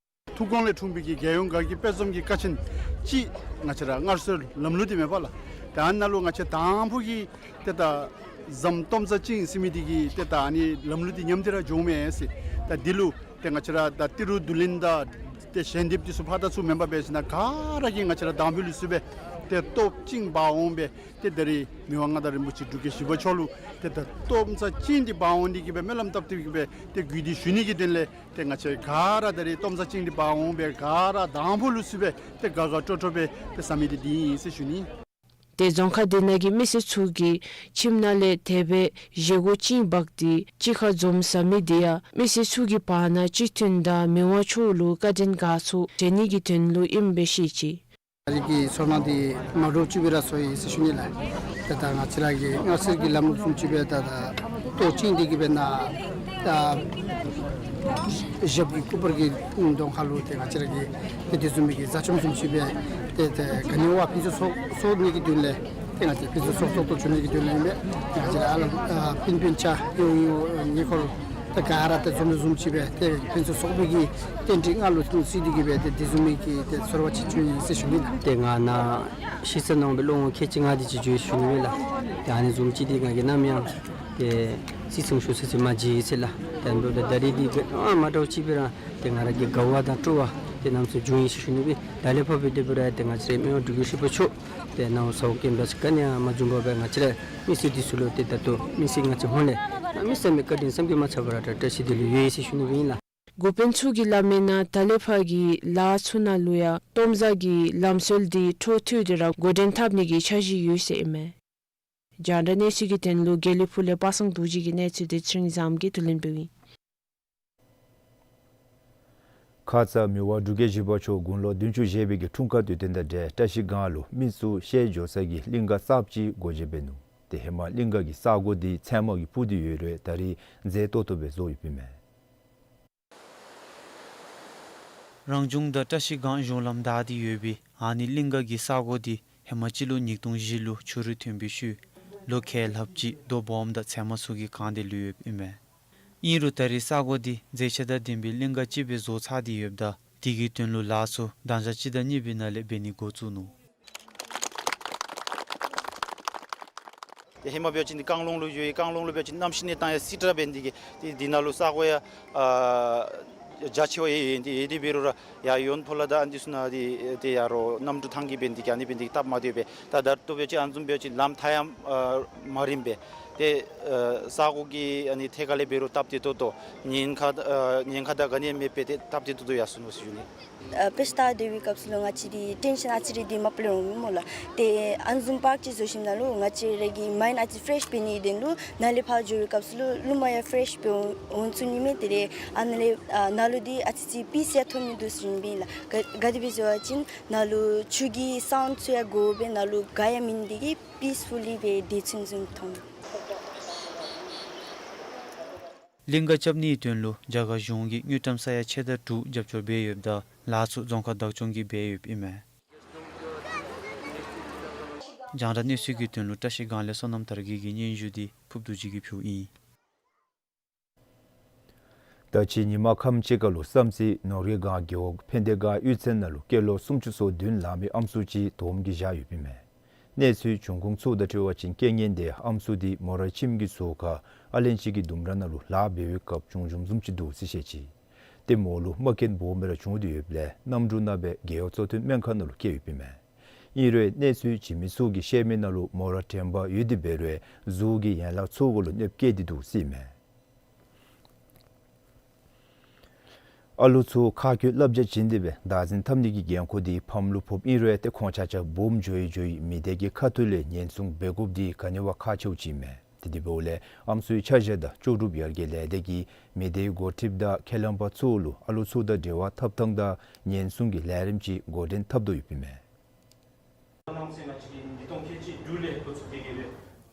ཐུགས་དགོངས་ལས་འཁྲུངས་པའི་གི་རྒྱལ་ཡོངས་དགའ་སྐྱིད་དཔལ་འཛོམས་ཀྱི་ཀ་ཆེན་ཅིག་ང་བཅས་ར་སྔར་སྲོལ་ལམ་ལུགས་འདི་མེད་པ་ལགས། ད་ཨ་ནཱ་ལུ་ང་བཅས་དང་ཕུ་གི་ཏེ་ད་ཟམ་སྟོང་རྩ་བཅིངས་ཟེར་མི་འདི་གིས་ཏེ་ད་ཨ་ནི་ལམ་ལུགས་འདི་ཉམས་ཏེ་ར་འགྱོཝ་མས་ཟེར། ད་འདི་ལུ་ཏེ་ང་བཅས་ར་ད་ཏི་རུ་བསྡུ་ལེན་དང་ཏེ་ཞལ་འདེབས་འདི་ཚུ་ཕར་དང་ཚུར་མེན་པར་འབད་ཞིནམ་ལས་ག་ར་གིས་ང་བཅས་ར་དང་ཕུ་ལུས་སུ་སྦེ་ཏེ་སྟོབས་བཅིངས་འབག་འོང་སྦེ་ཏེ་ད་རེས་མི་དབང་མངའ་བདག་རིན་པོ་ཆེ་འབྲུག་རྒྱལ་བཞི་པ་མཆོག་ལུ་ཏེ་ད་སྟོང་རྩ་བཅིངས་ཏེ་འབག་འོང་སྟེ་གི་སྦེ་སྨོན་ལམ་བཏབ་སྟེ་གི་སྦེ་ཏེ་གུས་འདུད་ཞུ་ནི་གི་དོན་ལས་ཏེ་ང་བཅས་ག་ར་ད་རེས་སྟོང་རྩ་བཅིངས་ཏེ་འབག་འོང་སྦེ་ག་ར་དང་ཕུ་ལུས་སུ་སྦེ་ཏེ་དགའ་དགའ་སྤྲོ་སྤྲོ་སྦེ་ཏེ་ཟ་མི་འདི་འདི་ཨིན་ཟེར་ཞུ་ནི། ཏེ་རྫོང་ཁག་འདི་ནང་གི་མི་སེར་ཚུ་གིས་ཁྱིམ་ནང་ལས་དེ་སྦེ་བཞེས་སྒོ་བཅིངས་འབག་སྟེ་གཅིག་ཁར་འཛོམས་ཟ་མི་འདི་ཡང་མི་སེར་ཚུ་གི་བར་ན་གཅིག་མཐུན་དང་མི་དབང་མཆོག་ལུ་བཀའ་དྲིན་དགའ་ཚོར་འདྲེན་ནི་གི་དོན་ལུ་ཨིནམ་སྦེ་བཤད་ཅི། ཨ་རི་གི་ཚོར་སྣང་འདི་མ་འདྲཝ་ཅིག་སྦེ་ར་ཚོར་ཡི་ཟེར་ཞུ་ནི་ལགས། ཏེ་ད་ང་བཅས་ར་གི་སྔར་སྲོལ་གྱི་ལམ་ལུགས་བཟུམ་ཅིག་སྦེ་ད་ད་ལྟོ་བཅིངས་ཏེ་གི་སྦེ་ནཱ་ད་ཞབས་ཀྱི་སྐུ་པར་གྱི་གདོང་ཁ་ལུ་ཏེ་ང་བཅས་ར་གི་ཏེ་དེ་བཟུམ་མའི་གི་མཛད་བཅོམ་བཟུམ་ཅིག་སྦེ་ཏེ་ཏེ་ག་ནི་བ་ཕུན་སུམ་ཚོགས་ཚོགས་ནི་གི་དོན་ལས་ཏེ་ང་བཅས་ཕུན་སུམ་ཚོགས་ཚོགས་ཏོག་ཏོ་འགྱོ་ནི་གི་དོན་ལས་ཨིན་པས། ང་བཅས་ར་ཨ་ལ་ཨ་སྤུན་སྤུན་ཆ་ཡོངས་ཡོངས་ཉེ་འཁོར་ ད་ག་ར་ད་འཛོམས་འཛོམས་ཅིག་སྦེ་ཏེ་ཕུན་ཚོགས་ཚོགས་པའི་གི་རྟེན་འབྲེལ་ང་ལུ་ཐུགས་བརྩེ་འདི་གིས་སྦེ་ཏེ་དེ་བཟུམ་མའི་གི་ཏེ་ཚོར་བ་ཅིག་བྱུང་ཡི་ཟེར་ཞུ་ནི་ལགས། ཏེ་ང་ནཱ་ཤི་ས་ནང་སྦེ་ལོ་ངོ་ཁལ་གཅིག་ལྔ་དེ་ཅིག་འགྱོ་ཡི་ཟེར་ཞུ་ནི་ལགས། ཏེ་ཨ་ནི་བཟུམ་ཅིག་འདི་ང་གིས་ནམ་ཡང་ཏེ་སྲིད་སྐྱོང་ཞུ་ས་ཅིག་མ་མཇལ་ཡི་ཟེར་ལགས། ཏེ་ཨ་ནི་འབདཝ་ད་ད་རིས་འདི་ག་ཨ་མ་འདྲཝ་ཅིག་སྦེ་ར་ཏེ་ང་ར་གི་དགའ་བ་དང་སྤྲོ་བ་ཏེ་གནམ་མེད་ས་མེད་བྱུང་ཡི་ཟེར་ཞུ་ནི་སྦེ། ད་ལས་ཕར་སྦེ་དེ་འབད་རུང་ཏེ་ང་བཅས་རའི་མི་དབང་འབྲུག་རྒྱལ་བཞི་པ་མཆོག་ཏེ་ནཱ་ས་འོག་གི་འབད་ས་ག་ནི་ཡང་མ་བྱུང་བར་སྦེ་ང་བཅས་རའི་མི་སེར་འདི་ཚུ་ལུ་ཏེ་ད་ལྟོ་མི་སེར་ང་བཅས་ཧོངས་ལས་གནམ་མེད་ས་མེད་བཀའ་དྲིན་བསམ་གྱིས་མ་ཚངམ་ར་ད་བཀྲ་ཤིས་དེ་ལུ་ཡོད་ཡི་ཟེར་ཞུ་ནི་སྦེ་ཨིན་ལགས། འགོ་དཔོན་ཚུ་གིས་སླབ་མིའི་ནང་ད་ལས་ཕར་གྱི་ལཱ་ཚུ་ནང་ལུ་ཡང་སྟོང་བཟའ་གི་ལམ་སྲོལ་འདི་འཕྲོ་མཐུད་དེ་ར་འགོ་འདྲེན་འཐབ་ནི་གི་འཆར་གཞི་ཡོད་ཟེར་ཨིན་མས། རྒྱང་བསྒྲགས་གནས་ཚུལ་གྱི་དོན་ལུ་དགེ་ལེགས་ཕུག་ལས་པ་སངས་རྡོ་རྗེ་གི་གནས་ཚུལ་འདི་ཚེ་རིང་བཟངམོ་གིས་བསྡུ་ལེན་འབདཝ་ཨིན། ཁ་ཙ་མི་དབང་འབྲུག་རྒྱལ་བཞི་པ་མཆོག་དགུང་ལོ་བདུན་ཅུ་བཞེས་པའི་གི་འཁྲུངས་སྐར་དུས་སྟོན་དང་འབྲེལ་བཀྲ་ཤིས་སྒང་ལུ་མི་ཚུ་བཤལ་འགྱོ་ས་གི་གླིང་ག་གསརཔ་ཅིག་སྒོ་འབྱེད་འབད་ནུག། ཏེ་ཧེ་མ་གླིང་ག་གི་ས་གོ་འདི་ཚལ་མ་གིས་སྤུར་ཏེ་ཡོད་རུང་ད་རིས་མཛེས་ཏོག་ཏོ་སྦེ་བཟོ་ཡོདཔ་ཨིན་མས། རང་བྱུང་དང་བཀྲ་ཤིས་སྒང་གཞུང་ལམ་བདའ་སྟེ་ཡོད་པའི་ཨ་ནི་གླིང་ག་གི་ས་གོ་འདི་ཧེ་མ་སྤྱི་ལོ་ཉིས་སྟོང་བཞི་ལུ་ཆུ་རུད་ཐོན་པའི་ཤུལ་ལོ་ཁལ་ལྷགཔ་ཅིག་རྡོ་སྦོམ་དང་ཚལ་མ་ཚུ་གིས་གང་སྟེ་ལུས་ཡོདཔ་ཨིན་མས། ཨིན་རུང་ད་རིས་ས་གོ་འདི་མཛེས་ཆ་དང་ལྡན་པའི་གླིང་ག་ཅིག་སྦེ་བཟོ་ཚར་ཏེ་ཡོདཔ་ད་དེ་གི་དོན་ལུ་ལཱ་ཚུ་ཟླཝ་གཅིག་དང་གཉིས་པའི་ནང་ལས་འབད་ནི་འགོ་བཙུགས་ནུག། ཏེ་ཧེ་མ་འབད་བ་ཅིན་འདི་རྐང་ལུང་ལུ་འགྱོ་ཡི། རྐང་ལུང་ལུ་འབད་བ་ཅིན་གནམ་གཤིས་གནས་སྟངས་ཡང་སི་ཏ་ར་འབད་ནི་དེ་གིས་ཏེ་འདི་ནང་ལུ་ས་གོ་ཡང་ཨ་རྒྱ་ཆེ་བ་ཡོད་ཡོད་ཡོད། དེ་འབད་རུང་ར་ཡར་ཡོན་ཕོ་ལ་དང་ཨ་ནི་ཚུ་ནང་འདི་ཏེ་ཡར་རོགས་གནམ་གྲུ་ཐང་གིས་འབད་ནི་དེ་གིས་ཨ་ནི་འབད་ནི་དེ་གིས་སྟབས་མ་བདེཝ་སྦེ། ད་ད་ལྟོ་འབད་བ་ཅིན་ཨ་ནི་བཟུམ་འབད་བ་ཅིན་ལམ་མཐའ་ཡང་ཨ་མ་རིངམ་སྦེ། ཏེ་ཨ་ས་གོ་གི་ཨ་ནི་ཐད་ཁ་ལས་འབད་རུང་སྟབས་བདེ་ཏོག་ཏོ་ཉེན་ཁ་ཨ་ཉེན་ཁ་དང་ག་ནི་ཡང་མེདཔ་སྦེ་ཏེ་སྟབས་བདེ་ཏོག་ཏོ་ཡར་སོང་ནུག་ཟེར་ཞུ་ནི། ཨ་དཔེ་ལྟ་སྡོད་པའི་སྐབས་སུ་ལུ་ང་བཅས་འདི་ཊེན་ཤཱན་ཨ་ཙི་རེ་འདི་མ་པ་ལས་འོང་མས་སྨོ་ལགས། ཏེ་ཨ་ནི་བཟུམ་པརཀ་ཅིག་བཟོ་ཞིནམ་ལས་ང་བཅས་ར་གི་མའིནཌ་ཨ་ཙི་ཕེ་རེཤ་འབད་ནིའི་དོན་ལུ་ནཱ་ལས་ཕར་འགྱོ་བའི་སྐབས་སུ་ལུ་གློཝ་ཡང་ཕེ་རེཤ་སྦེ་འོང་ཚུགས་ནི་མས། དེ་ལས་ཨ་ནཱ་ལས་ཨ་ནང་ལུ་འདི་ཨ་ཙི་ཅིག་པིསི་ཡང་ཐོབ་ནི་འདུག་ཟེར་ཞུ་ནི་ཨིན་ལགས། ག་ག་དེ་སྦེ་ཟེར་བ་ཅིན་ནང་ལུ་ཆུ་གི་སའུནཌ་ཚུ་ཡང་གོཝ་སྦེ་ནང་ལུ་ག་ཡང་མེད་ནི་དེ་གིས་པིསི་ཕུ་ལི་སྦེ་བདེ་ཚོད་བཟུམ་མཐོང་། གླིང་ག་རྐྱབ་ནིའི་དོན་ལུ་རྒྱ་གར་གཞུང་གིས་དངུལ་ཀྲམ་ས་ཡ་ཕྱེད་དང་དྲུག་རྒྱབ་སྐྱོར་འབད་ཡོདཔ་ད་ལཱ་ཚུ་རྫོང་ཁག་བདག་སྐྱོང་གིས་འབད་ཡོདཔ་ཨིན་མས། རྒྱང་བསྒྲགས་གནས་ཚུལ་གྱི་དོན་ལུ་བཀྲ་ཤིས་སྒང་ལས་བསོད་ནམས་དར་རྒྱས་ཀྱི་སྙན་ཞུ་འདི་ཕུརབ་རྡོ་རྗེ་གིས་ཕུལཝ་ཨིན། ད་ཅི་ཉིན་མ་ཁམས་ཅིག་ཁར་ལུ་བསམ་རྩེ་ནོར་གྱི་སྒང་རྒེད་འོག་ཕན་བདེ་སྒང་གཡུས་ཚན་ནང་ལུ་སྐྱེས་ལོ་སུམ་ཅུ་སོ་བདུན་ལང་མི་ཨམ་སྲུ་ཅིག་དོམ་གྱིས་བཞག་ཡོདཔ་ཨིན་མས། གནས་ཚུལ་བྱུང་ཁུངས་ཚུ་དང་འཁྲིལ་བ་ཅིན་རྐྱེན་ངན་འདི་ཨམ་སྲུ་འདི་མོ་ར་ཁྱིམ་གྱི་ཟུར་ཁར་ཨ་ལན་ཅིག་གི་ལྡུམ་ར་ནང་ལུ་ལཱ་འབད་བའི་སྐབས་བྱུང་བྱུངམ་བཟུམ་ཅིག་འདུག་ཟེར་བཤད་ཅི། ཏེ་མོ་ལུ་རྨ་སྐྱོན་སྦོམ་སྦེ་ར་བྱུང་སྟེ་ཡོདཔ་ལས་གནམ་གྲུ་ནང་སྦེ་རྒེད་འོག་གཙོ་བསྟེན་སྨན་ཁང་ནང་ལུ་བསྐྱལ་ཡོདཔ་ཨིན་མས། ཨིན་རུང་གནས་ཚུལ་བྱིན་མི་ཚུ་གིས་བཤད་མི་ནང་ལུ་མོ་ར་དྲན་པ་ཡོད་དེ་འབད་རུང་གཟུགས་ཀྱི་ཡན་ལག་ཚུ་གུ་ལུ་གནོདཔ་བཀལ་ཏེ་འདུག་ཟེར་ཨིན་མས། ཨ་ལུ་ཚུ་མཁར་སྐྱོད་བསླབ་བྱ་བྱིན་ཏེ་སྦེ་བདག་འཛིན་འཐབ་ནི་གི་འགན་ཁུར་འདི་ཕམ་ལུ་ཕོགཔ་ཨིན་རུང་ཏེ་ཁོང་ཆ་ཁྱབ་སྦོམ་འགྱོ་ཡི་འགྱོ་ཡི་མི་སྡེ་གི་ཁ་ཐུག་ལས་ཉེན་སྲུང་འབད་དགོཔ་འདི་ག་ནི་བ་ཁག་ཆེཝ་ཅིག་ཨིན་མས། ཏེ་དེ་འབདཝ་ལས་ཨམ་སྲུའི་འཆར་གཞི་དང་ལྕོགས་གྲུབ་ཡར་རྒྱས་ལས་སྡེ་གིས་མི་སྡེའི་འགོ་ཁྲིདཔ་དང་ཁས་བླངས་པ་ཚུ་ལུ་ཨ་ལུ་ཚུ་དང་འབྲེལ་བ་འཐབ་ཐངས་དང་ཉེན་སྲུང་གི་ལས་རིམ་ཅིག་འགོ་འདྲེན་འཐབ་དོ་ཡོདཔ་ཨིན་མས།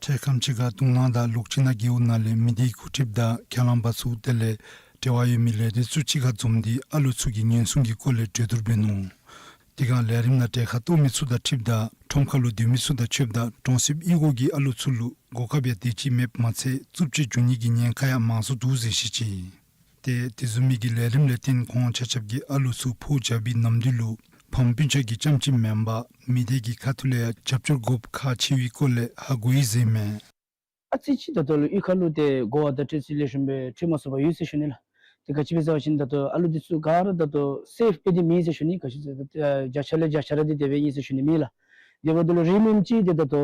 འཕྲལ་ཁམས་ཅིག་ཁར་དུང་ལང་དང་ལུག་ཅིག་ནང་རྒེད་འོག་ནང་ལས་མི་སྡེའི་འགོ་ཁྲིདཔ་དང་ཁས་བླངས་པ་ཚུ་དེ་ལས་འབྲེལ་བ་ཡོད་མི་ལས་སྡེ་ཚུ་གཅིག་ཁར་འཛོམས་ཏེ་ཨ་ལུ་ཚུ་གི་ཉེན་སྲུང་གི་སྐོར་ལས་གྲོས་བསྡུར་འབད་ནུག། དེ་སྒང་ལས་རིམ་ནང་གྲལ་ཁར་གཏོགས་མི་ཚུ་དང་འཁྲིལཝ་ད་ཁྲོམ་ཁ་ལུ་སྡོད་མི་ཚུ་དང་ཕྱདཔ་ད་གྲོང་གསེབ་གཡུས་སྒོ་གི་ཨ་ལུ་ཚུ་ལུ་གོ་སྐབས་ཡང་དེ་ཅིག་མེདཔ་མ་ཚད་རྩུབ་སྤྱོད་འབྱུང་ནི་གི་ཉེན་ཁ་ཡང་མང་སུ་འདུག་ཟེར་བཤད་ཅི། ཏེ་དེ་བཟུམ་མའི་གི་ལས་རིམ་ལས་བརྟེན་ཁོང་ཆ་ཁྱབ་ཀྱིས་ཨ་ལུ་ཚུ་ཕོག་བཞག་པའི་ནམ་དུས་ལུ་ཕམ་སྤུན་ཆ་གི་རྐྱངམ་གཅིག་མེན་པར་མི་སྡེ་གི་ཁ་ཐུག་ལས་ཡང་རྒྱབ་སྐྱོར་དགོཔ་ཁག་ཆེ་བའི་སྐོར་ལས་ཧ་གོ་ཡི་ཟེར་མས། ཨ་ཙི་ཅིག་ད་ལྟོ་ལུ་གཡུས་ཁ་ལུ་ཏེ་གོ་བ་དང་འཁྲིལ་ཚུལ་ལེགས་ཤོམ་སྦེ་འཁྲིལ་མ་ཚུགས་པར་ཡོད་ཟེར་ཞུ་ནི་ལགས། ཏེ་ག་ཅི་སྦེ་ཟེར་བ་ཅིན་ད་ལྟོ་ཨ་ལུ་འདི་ཚུ་ག་ར་ད་ལྟོ་སེཕ་སྦེ་འདི་མེད་ཟེར་ཞུ་ནི། ག་ཅི་ཟེར་ད་ལྟོ་བརྒྱ་ཆ་ལས་བརྒྱ་ཆ་ར་འདི་དེ་སྦེ་ཨིན་ཟེར་ཞུ་ནི་མེད་ལགས། དེ་འབདཝ་ད་ལུ་རིང་མིན་ཅིག་ཏེ་ད་ལྟོ་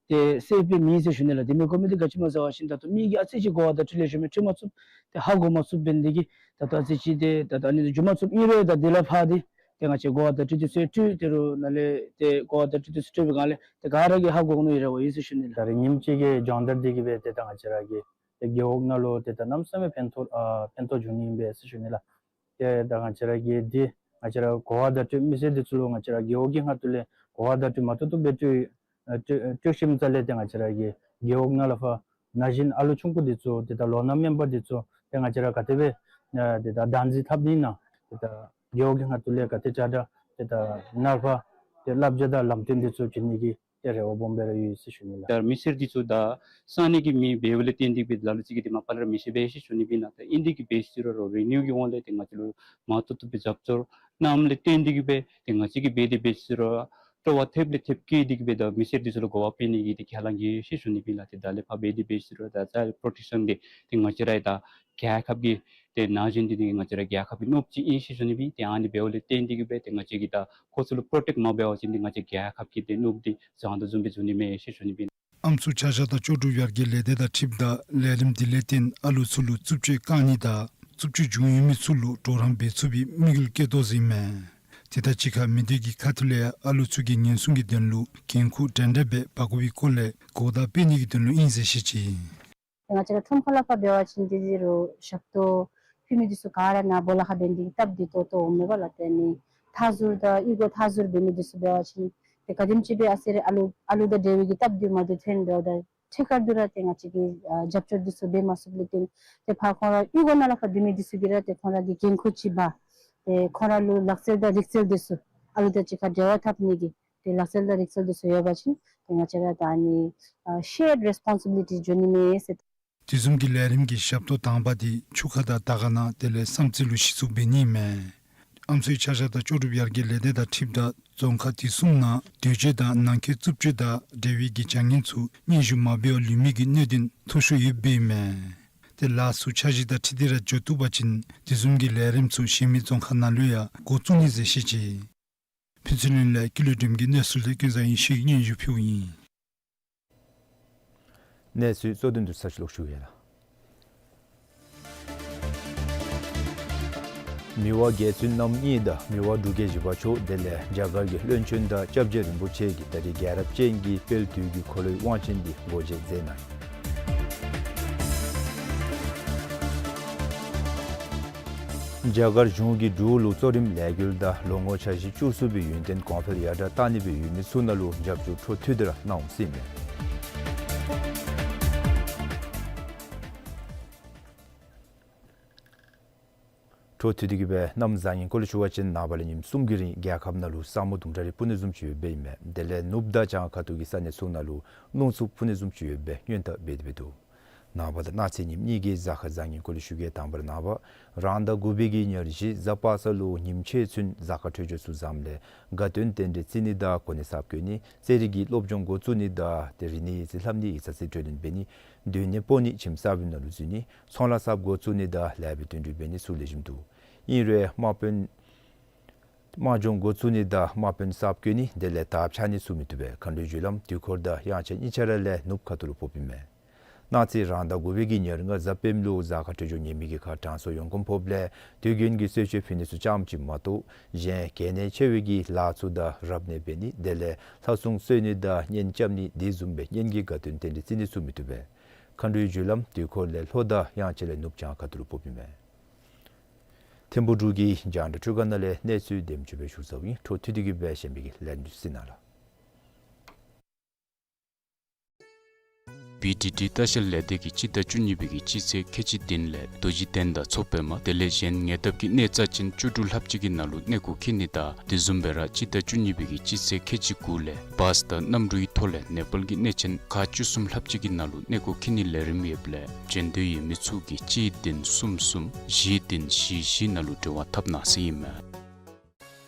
ཏེ་སེཕ་སྦེ་མེད་ཟེར་ཞུ་ནི་ལགས། དེ་མི་དགོ་མི་འདི་ག་ཅི་སྨོ་ཟེར་བ་ཅིན་ད་ལྟོ་མི་གིས་ཨ་ཙི་ཅིག་གོ་བ་དང་འཁྲིལ་ལེགས་ཤོམ་སྦེ་འཁྲིལ་མ་ཚུགས། ཏེ་ཧ་གོ་མ་ཚུགསཔ་འབད་ནི་དེ་གིས་ད་ལྟོ་ཨ་ཙི་ཅིག་ཏེ་ད་ལྟོ་ཨ་ནི་འདི་འགྱོ་མ་ཚུགསཔ་ཨིན་རུང་ད་དེ་ལས་ཕར་འདི་ཏེ་ང་བཅས་གོ་བ་དང་འཁྲིལ་ཏེ་ཚུ་སྤྲོད་དེ་རུང་ནཱ་ལས་ཏེ་གོ་བ་དང་འཁྲིལ་ཏེ་ཚུ་སྤྲོད་པའི་སྒང་ལས་ཏེ་ག་ར་གིས་ཧ་གོ་ནི་ཡོད་ར་བ་ཡོད་ཟེར་ཞུ་ནི་ལགས། ད་རེས་ཉིནམ་གཅིག་གི་སྦྱོང་བརྡར་འདི་གིས་སྦེ་ཏེ་ད་ང་བཅས་ར་གི་ཏེ་རྒེད་འོག་ནང་ལུ་ཏེ་ད་གནམ་མེད་ས་མེད་ཕན་ཐོགས་ཨ་ཕན་ཐོགས་འབྱུང་ནི་ཨིན་པས་ཟེར་ཞུ་ནི་ལགས། ཏེ་ད་ང་བཅས་ར་གི་འདི་ང་བཅས་ར་གོ་བ་བརྡ་སྤྲོད་མི་སེར་འདི་ཚུ་ལུ་ང་བཅས་ར་རྒེད་འོག་གི་ཁ་ཐུག་ལས་གོ་བ་བརྡ་སྤྲོད་མ་བཏུབ་བཏུབ་སྦེ་སྤྲོད་ཨ་སྤྲོད་ཨ་སྤྲོད་ཞིནམ་ལས་ཏེ་ང་བཅས་ར་གི་རྒེད་འོག་ནང་ལས་ཕར་ན་གཞོན་ཨ་ལུ་ཆུང་ཀུ་འདི་ཚུ་ཏེ་ད་ལོ་ན་སྨིན་པ་འདི་ཚུ་ཏེ་ང་བཅས་ར་ག་དེ་སྦེ་ཨ་ཏེ་ད་བདག་འཛིན་འཐབ་ནི་ཨིན་ན། ཏེ་ད་རྒེད་འོག་གི་ཁ་ཐུག་ལས་ག་དེ་དྲག་དྲག་ཏེ་ད་ནཱ་ལས་ཕར་ཏེ་བསླབ་བྱ་དང་ལམ་སྟོན་འདི་ཚུ་བྱིན་ནི་གི་ ཏེ་རེ་བ་སྦོམ་སྦེ་ར་ཡོད་ཟེར་ཞུ་ནི་ལགས། ད་མི་སེར་འདི་ཚུ་ད་ས་གནས་ཀྱི་མི་འབདཝ་ལས་བརྟེན་ཏེ་གིས་སྦེ་ལ་ལུ་ཅིག་གིས་ཏེ་མ་པ་ལས་ར་མི་ཤེས་པས་ཟེར་ཞུ་ནི་སྦེ་ཨིན་ལགས། ད་ཨིན་ཏེ་གིས་འབད་ཞིནམ་ར་རེ་ནིའུ་གི་ཧོང་ལས་ཏེ་ང་བཅས་ལུ་མ་ཐུབ་ཐུབ་པའི་རྒྱབ་སྐྱོར་གནངམ་ལས་བརྟེན་ཏེ་གིས་སྦེ་ཏེ་ང་བཅས་ཀྱིས་འབད་དེ་འབད་ཞིནམ་ར་སྤྲོ་བ་ཐེབས་ལས་ཐེབས་བསྐྱེད་དེ་གིས་སྦེ་ད་མི་སེར་འདི་ཚུ་ལུ་གོ་བ་སྤེལ་ནི་གི་ཏེ་ཁས་བླངས་ཡི་ཟེར་ཞུ་ནི་སྦེ་ཨིན་ལགས། ཏེ་ད་ལས་ཕར་འབད་དེ་འབད་ཞིནམ་ར་ད་ཅའི་པོརོ་ཊེཀ་ཤཱན་འདི་ཏེ་ང་བཅས་ར་ད་རྒྱལ་ཁབ་ཀྱི་ཏེ་ན་གཞོན་འདི་ཏེ་ང་བཅས་ར་རྒྱལ་ཁབ་ཀྱི་ནོར་བུ་ཅིག་ཨིན་ཟེར་ཞུ་ནི་སྦེ་ཨིན། ཏེ་ཨ་ནི་འབདཝ་ལས་བརྟེན་ཏེ་གིས་སྦེ་ཏེ་ང་བཅས་ཀྱིས་ད་ཁོ་ཚུ་ལུ་པོརོ་ཊེཀཊ་མ་འབད་བ་ཅིན་ཏེ་ང་བཅས་རྒྱལ་ཁབ་ཀྱི་ཏེ་ནོར་བུ་འདི་བཟང་དོ་བཟུམ་སྦེ་འགྱོ་ནི་མས་ཟེར་ཞུ་ནི་སྦེ་ཨིན། ཨམ་སྲུ་ཆ་བཞག་དང་ལྕོགས་གྲུབ་ཡར་རྒྱས་ལས་སྡེ་དང་འཁྲིལཝ་ད་ལས་རིམ་འདི་ལས་བརྟེན་ཨ་ལུ་ཚུ་ལུ་རྩུབ་སྤྱོད་བཀག་ནི་དང་རྩུབ་སྤྱོད་བྱུང་ཡོད་མི་ཚུ་ལུ་གྲོགས་རམ་འབད་ཚུགས་པའི་དམིགས་ཡུལ་བསྐྱེད་དོ་ཟེར་ཨིན་མས། དེ་དང་གཅིག་ཁར་མི་སྡེ་གི་ཁ་ཐུག་ལས་ཡང་ཨ་ལུ་ཚུ་གི་ཉེན་སྲུང་གི་དོན་ལུ་འགན་ཁུར་འདྲན་འདྲ་སྦེ་འབག་དགོ་པའི་སྐོར་ལས་གོ་བརྡ་སྤེལ་ནི་གི་དོན་ལུ་ཨིན་ཟེར་བཤད་ཅི། ང་བཅས་ར་ཁྲོམ་ཁ་ལས་ཕར་འབད་བ་ཅིན་ཏེ་ཟེར་རུང་ཞབས་ཏོག་ཕུལ་མི་འདི་ཚུ་ག་ར་ནཱ་སྦོ་ལོགས་ཁར་འབད་ནི་དེ་གིས་སྟབས་བདེ་ཏོག་ཏོ་འོང་མས་པ་ལགས། ཏེ་ནི་མཐའ་ཟུར་དང་གཡུས་སྒོ་མཐའ་ཟུར་འབད་མི་འདི་ཚུ་འབད་བ་ཅིན་ཏེ་ག་དེམ་ཅིག་སྦེ་ཨ་ཙི་རེ་ཨ་ལུ་ཨ་ལུ་དང་འབྲེལ་བའི་གི་སྟབས་བདེ་མ་བདེ་ཐོན་འགྱོཝ་ད་ཐད་ཀར་དུ་ར་ཏེ་ང་བཅས་ཀྱིས་ཨ་རྒྱབ་སྐྱོར་འདི་ཚུ་འབད་མ་ཚུགསཔ་ལས་བརྟེན་ཏེ་ཕར་ཁོང་ར་གཡུས་སྒོ་ནང་ལས་ཕར་སྡོད་མི་འདི་ཚུ་གིས་ར་ཏེ་ཁོང་ར་གི་འགན་ཁུར་ཅིག་འབག་སྟེ་ཁོང་ར་ལུ་ལག་རྩལ་དང་རིག་རྩལ་འདི་ཚུ་ཨ་ལུ་དང་གཅིག་ཁར་འབྲེལ་བ་འཐབ་ནི་གི་ཏེ་ལག་རྩལ་དང་རིག་རྩལ་འདི་ཚུ་ཡོད་པ་ཅིན་ཏེ་ང་བཅས་ར་ད་ཨ་ནི་ཨ་ཤེརཌ་རེསི་པོན་སི་བི་ལི་ཊི་འགྱོ་ནི་མས་ཟེར། དེ་བཟུམ་གྱི་ལས་རིམ་གྱི་ཞབས་ཏོག་དང་པ་འདི་ཆུ་ཁ་དང་དར་དཀར་ན་དེ་ལས་བསམ་རྩེ་ལུ་གཞི་བཙུགས་འབད་ནི་མས། ཨམ་སྲུའི་ཆ་བཞག་དང་ལྕོགས་གྲུབ་ཡར་རྒྱས་ལས་སྡེ་དང་འཁྲིལཝ་ད་རྫོང་ཁག་དེ་གསུམ་ནང་དུས་བཅད་དང་ནང་འཁོད་རྩུབ་སྤྱོད་དང་འབྲེལ་བའི་གི་བྱ་ངན་ཚུ་སྙན་ཞུ་མ་འབད་བར་ལུས་མི་གི་གནད་དོན་མཐོ་ཤོས་ཡོདཔ་ཨིན་མས། ཏེ་ལཱ་ཚུ་འཆར་གཞི་དང་འཁྲིལ་ཏེ་ར་འགྱོ་བཏུབ་པ་ཅིན་དེ་བཟུམ་གྱི་ལས་རིམ་ཚུ་གཞན་མི་རྫོང་ཁག་ནང་ལུ་ཡང་འགོ་བཙུགས་ནི་ཟེར་བཤད་ཅི། ཕུན་ཚོགས་གླིང་ལས་ཀུན་ལེགས་སྒྲོལམ་གྱི་གནས་ཚུལ་དེ་ཀུན་བཟང་ཡེ་ཤེས་ཀྱིས་སྙན་ཞུ་ཕུལཝ་ཨིན། གནས་ཚུལ་གཙོ་དོན་དུ་ས་ཤུ་ལོག་ཞུ་ཡི་ལགས། མི་དབང་རྒྱལ་བཙུན་རྣམ་གཉིས་དང་མི་དབང་འབྲུག་རྒྱལ་བཞི་པ་མཆོག་དེ་ལས་རྒྱ་གར་གྱི་བློན་ཆེན་དང་སྐྱབས་རྗེ་རིན་པོ་ཆེ་གིས་ད་རེས་རྒྱལ་རབས་ཅན་གྱི་དཔལ་དུས་ཀྱི་འཁོར་ལོའི་དབང་ཆེན་འདི་སྒོ་འབྱེད་མཛད་གནང་ཡི། རྒྱ་གར་གཞུང་གིས་འབྲུག་ལུ་གཙོ་རིམ་ལས་འགུལ་དང་ལོ་ངོ་འཆར་གཞི་བཅུ་གསུམ་པའི་ཡུན་བརྟན་གོང་འཕེལ་ཡར་དྲག་གཏང་ནི་སྦེ་ཡོད་མི་ཚུ་ནང་ལུ་རྒྱབ་སྐྱོར་འཕྲོ་མཐུད་དེ་ར་གནང་འོང་ཟེར་ཨིན་མས། འཕྲོ་མཐུད་དེ་གིས་སྦེ་གནམ་བཟང་ངན་སྐོར་ལས་ཞུ་བ་ཅིན་ནངས་པ་ལས་ཉིནམ་གསུམ་གྱི་རིང་རྒྱལ་ཁབ་ནང་ལུ་ས་སྨུག་དུམ་གྲ་རེ་སྤུབ་ནི་བཟུམ་ཅིག་ཡོདཔ་ཨིན་མས། དེ་ལས་ནུབ་དང་བྱང་ཁ་ཐུག་གི་ས་གནས་ཚུ་ནང་ལུ་རླུང་འཚུབ་འཕུ་ནི་བཟུམ་ཅིག་ཡོད་པའི་སྔོན་བརྡ་འབད་དེ་འབད་དོ། ནངས་པ་དང་གནངས་ཚེ་ཉིནམ་གཉིས་ཀྱི་གཟའ་སྐར་བཟང་ངན་སྐོར་ལས་ཞུ་གེ། དང་པ་ར་ནངས་པ་རང་ཟླ་དགུ་པའི་གི་ཉེར་བཞི་གཟའ་པ་སངས་ལུ་ཉིནམ་ཕྱེད་ཚུན་གཟའ་སྐར་འཕྲོད་སྦྱོར་ཚུ་བཟངམ་ལས་དགའ་སྟོན་རྟེན་འབྲེལ་བརྩི་ནི་དང་གོ་གནས་གསརཔ་བཀོད་ནི་རྩེད་རིགས་ཀྱི་སློབ་སྦྱོང་འགོ་བཙུགས་ནི་དང་ཏེ་རིག་གནས་ཡིག་རྩིས་ལྷབ་ནི་ཡིག་ཚང་རྩིས་སྤྲོད་ལེན་འབད་ནི་སྡོད་གནས་སྤོ་ནི་ཁྱིམ་གསར་པའི་ནང་ལུ་འཛུལ་ནི་ཚོང་ལཱ་གསརཔ་འགོ་བཙུགས་ནི་དང་ལེགས་པའི་དོན་འགྲུབ་འབད་ནི་ཚུ་ལེགས་ཤོམ་འདུག། ཨིན་རུང་དམག་དཔོན་དམག་སྦྱོང་འགོ་བཙུགས་ནི་དང་དམག་དཔོན་གསརཔ་བསྐོ་ནི་དེ་ལས་དར་འཕྱར་ནི་ཚུ་མི་བཏུབ་པས། མཁའ་འགྲོའི་རྒྱུ་ལམ་དུས་འཁོར་དང་དབྱངས་འཆར་གཉིས་ཆ་ར་ལས་ནུབ་ཁ་ཐུག་ལུ་ཕོགཔ་ཨིན་མས། གནངས་ཚེ་རང་ཟླ་དགུ་པའི་གི་ཉེར་ལྔ་གཟའ་སྤེནམ་ལུ་གཟའ་སྐར་འཕྲོད་སྦྱོར་ངན་མི་གི་ཁར་དྲང་སྲོང་ཡོངས་གོམས་ཕོགཔ་ལས་དུས་རྒྱུན་གྱི་གསོལ་མཆོད་ཕུལ་ནི་ཚུ་ཙམ་ཅིག་མ་གཏོགས་གཞན་གལ་གནད་ཆེ་བའི་གི་ལཱ་ཚུ་དང་རབ་གནས་འབད་ནི་དེ་ལས་ལྷ་སྲུང་གསོལ་ནི་དང་གཉེན་རྐྱབ་ནི་དེ་བཟུམ་སྦེ་གཉེན་གྱི་དགའ་སྟོན་རྟེན་འབྲེལ་བརྩི་ནི་ཚུ་མི་བཏུབ་པས། མཁའ་འགྲོའི་རྒྱུ་ལམ་དུས་འཁོར་ལས་ལྷོ་དང་དབྱངས་འཆར་ལས་ནུབ་བྱང་ཁ་ཐུག་ལུ་ཕོགཔ་ཨིན་མས། ཐིམ་ཕུག་འབྲུག་གི་རྒྱང་བསྒྲགས་ཁྲི་ཁང་ནང་ལས་གནས་ཚུལ་དེམ་ཅིག་སྦེ་ཞུ་ཚརཝ་ཨིན། འཕྲོ་མཐུད་དེ་གིས་སྦེ་གཞན་མི་གི་ལས་རིམ་གཟིགས་གནང་ལགས། བི་ཌི་ཌི་ལྟ་བཤལ་ལས་སྡེ་གིས་སྤྱི་ཟླ་བཅུ་གཉིས་པའི་གི་སྤྱི་ཚེས་ཁལ་གཅིག་བདུན་ལས་རྡོ་རྗེ་གདན་དང་མཚོ་པདྨ་དེ་ལས་གཞན་ཉེ་འདབས་ཀྱི་གནས་རྩ་ཅན་བཅུ་དྲུག་ལྷགཔ་ཅིག་གི་ནང་ལུ་གནས་སྐོར་འཁྱིད་ནི་དང་དེ་བཟུམ་སྦེ་ར་སྤྱི་ཟླ་བཅུ་གཉིས་པའི་གི་སྤྱི་ཚེས་ཁལ་གཅིག་དགུ་ལས་བཱས་དང་གནམ་གྲུའི་ཐོག་ལས་ནེ་པཱལ་གྱི་གནས་ཆེན་ཁག་བཅུ་གསུམ་ལྷགཔ་ཅིག་གི་ནང་ལུ་གནས་སྐོར་འཁྱིད་ནིའི་ལས་རིམ་ཡོདཔ་ལས་འབྱོན་འདོད་ཡོད་མི་ཚུ་གིས་གཅིག་བདུན་གསུམ་གསུམ་བཞི་བདུན་བཞི་བཞི་ནང་ལུ་འབྲེལ་བ་འཐབ་གནང་ཟེར་ཨིན་མས།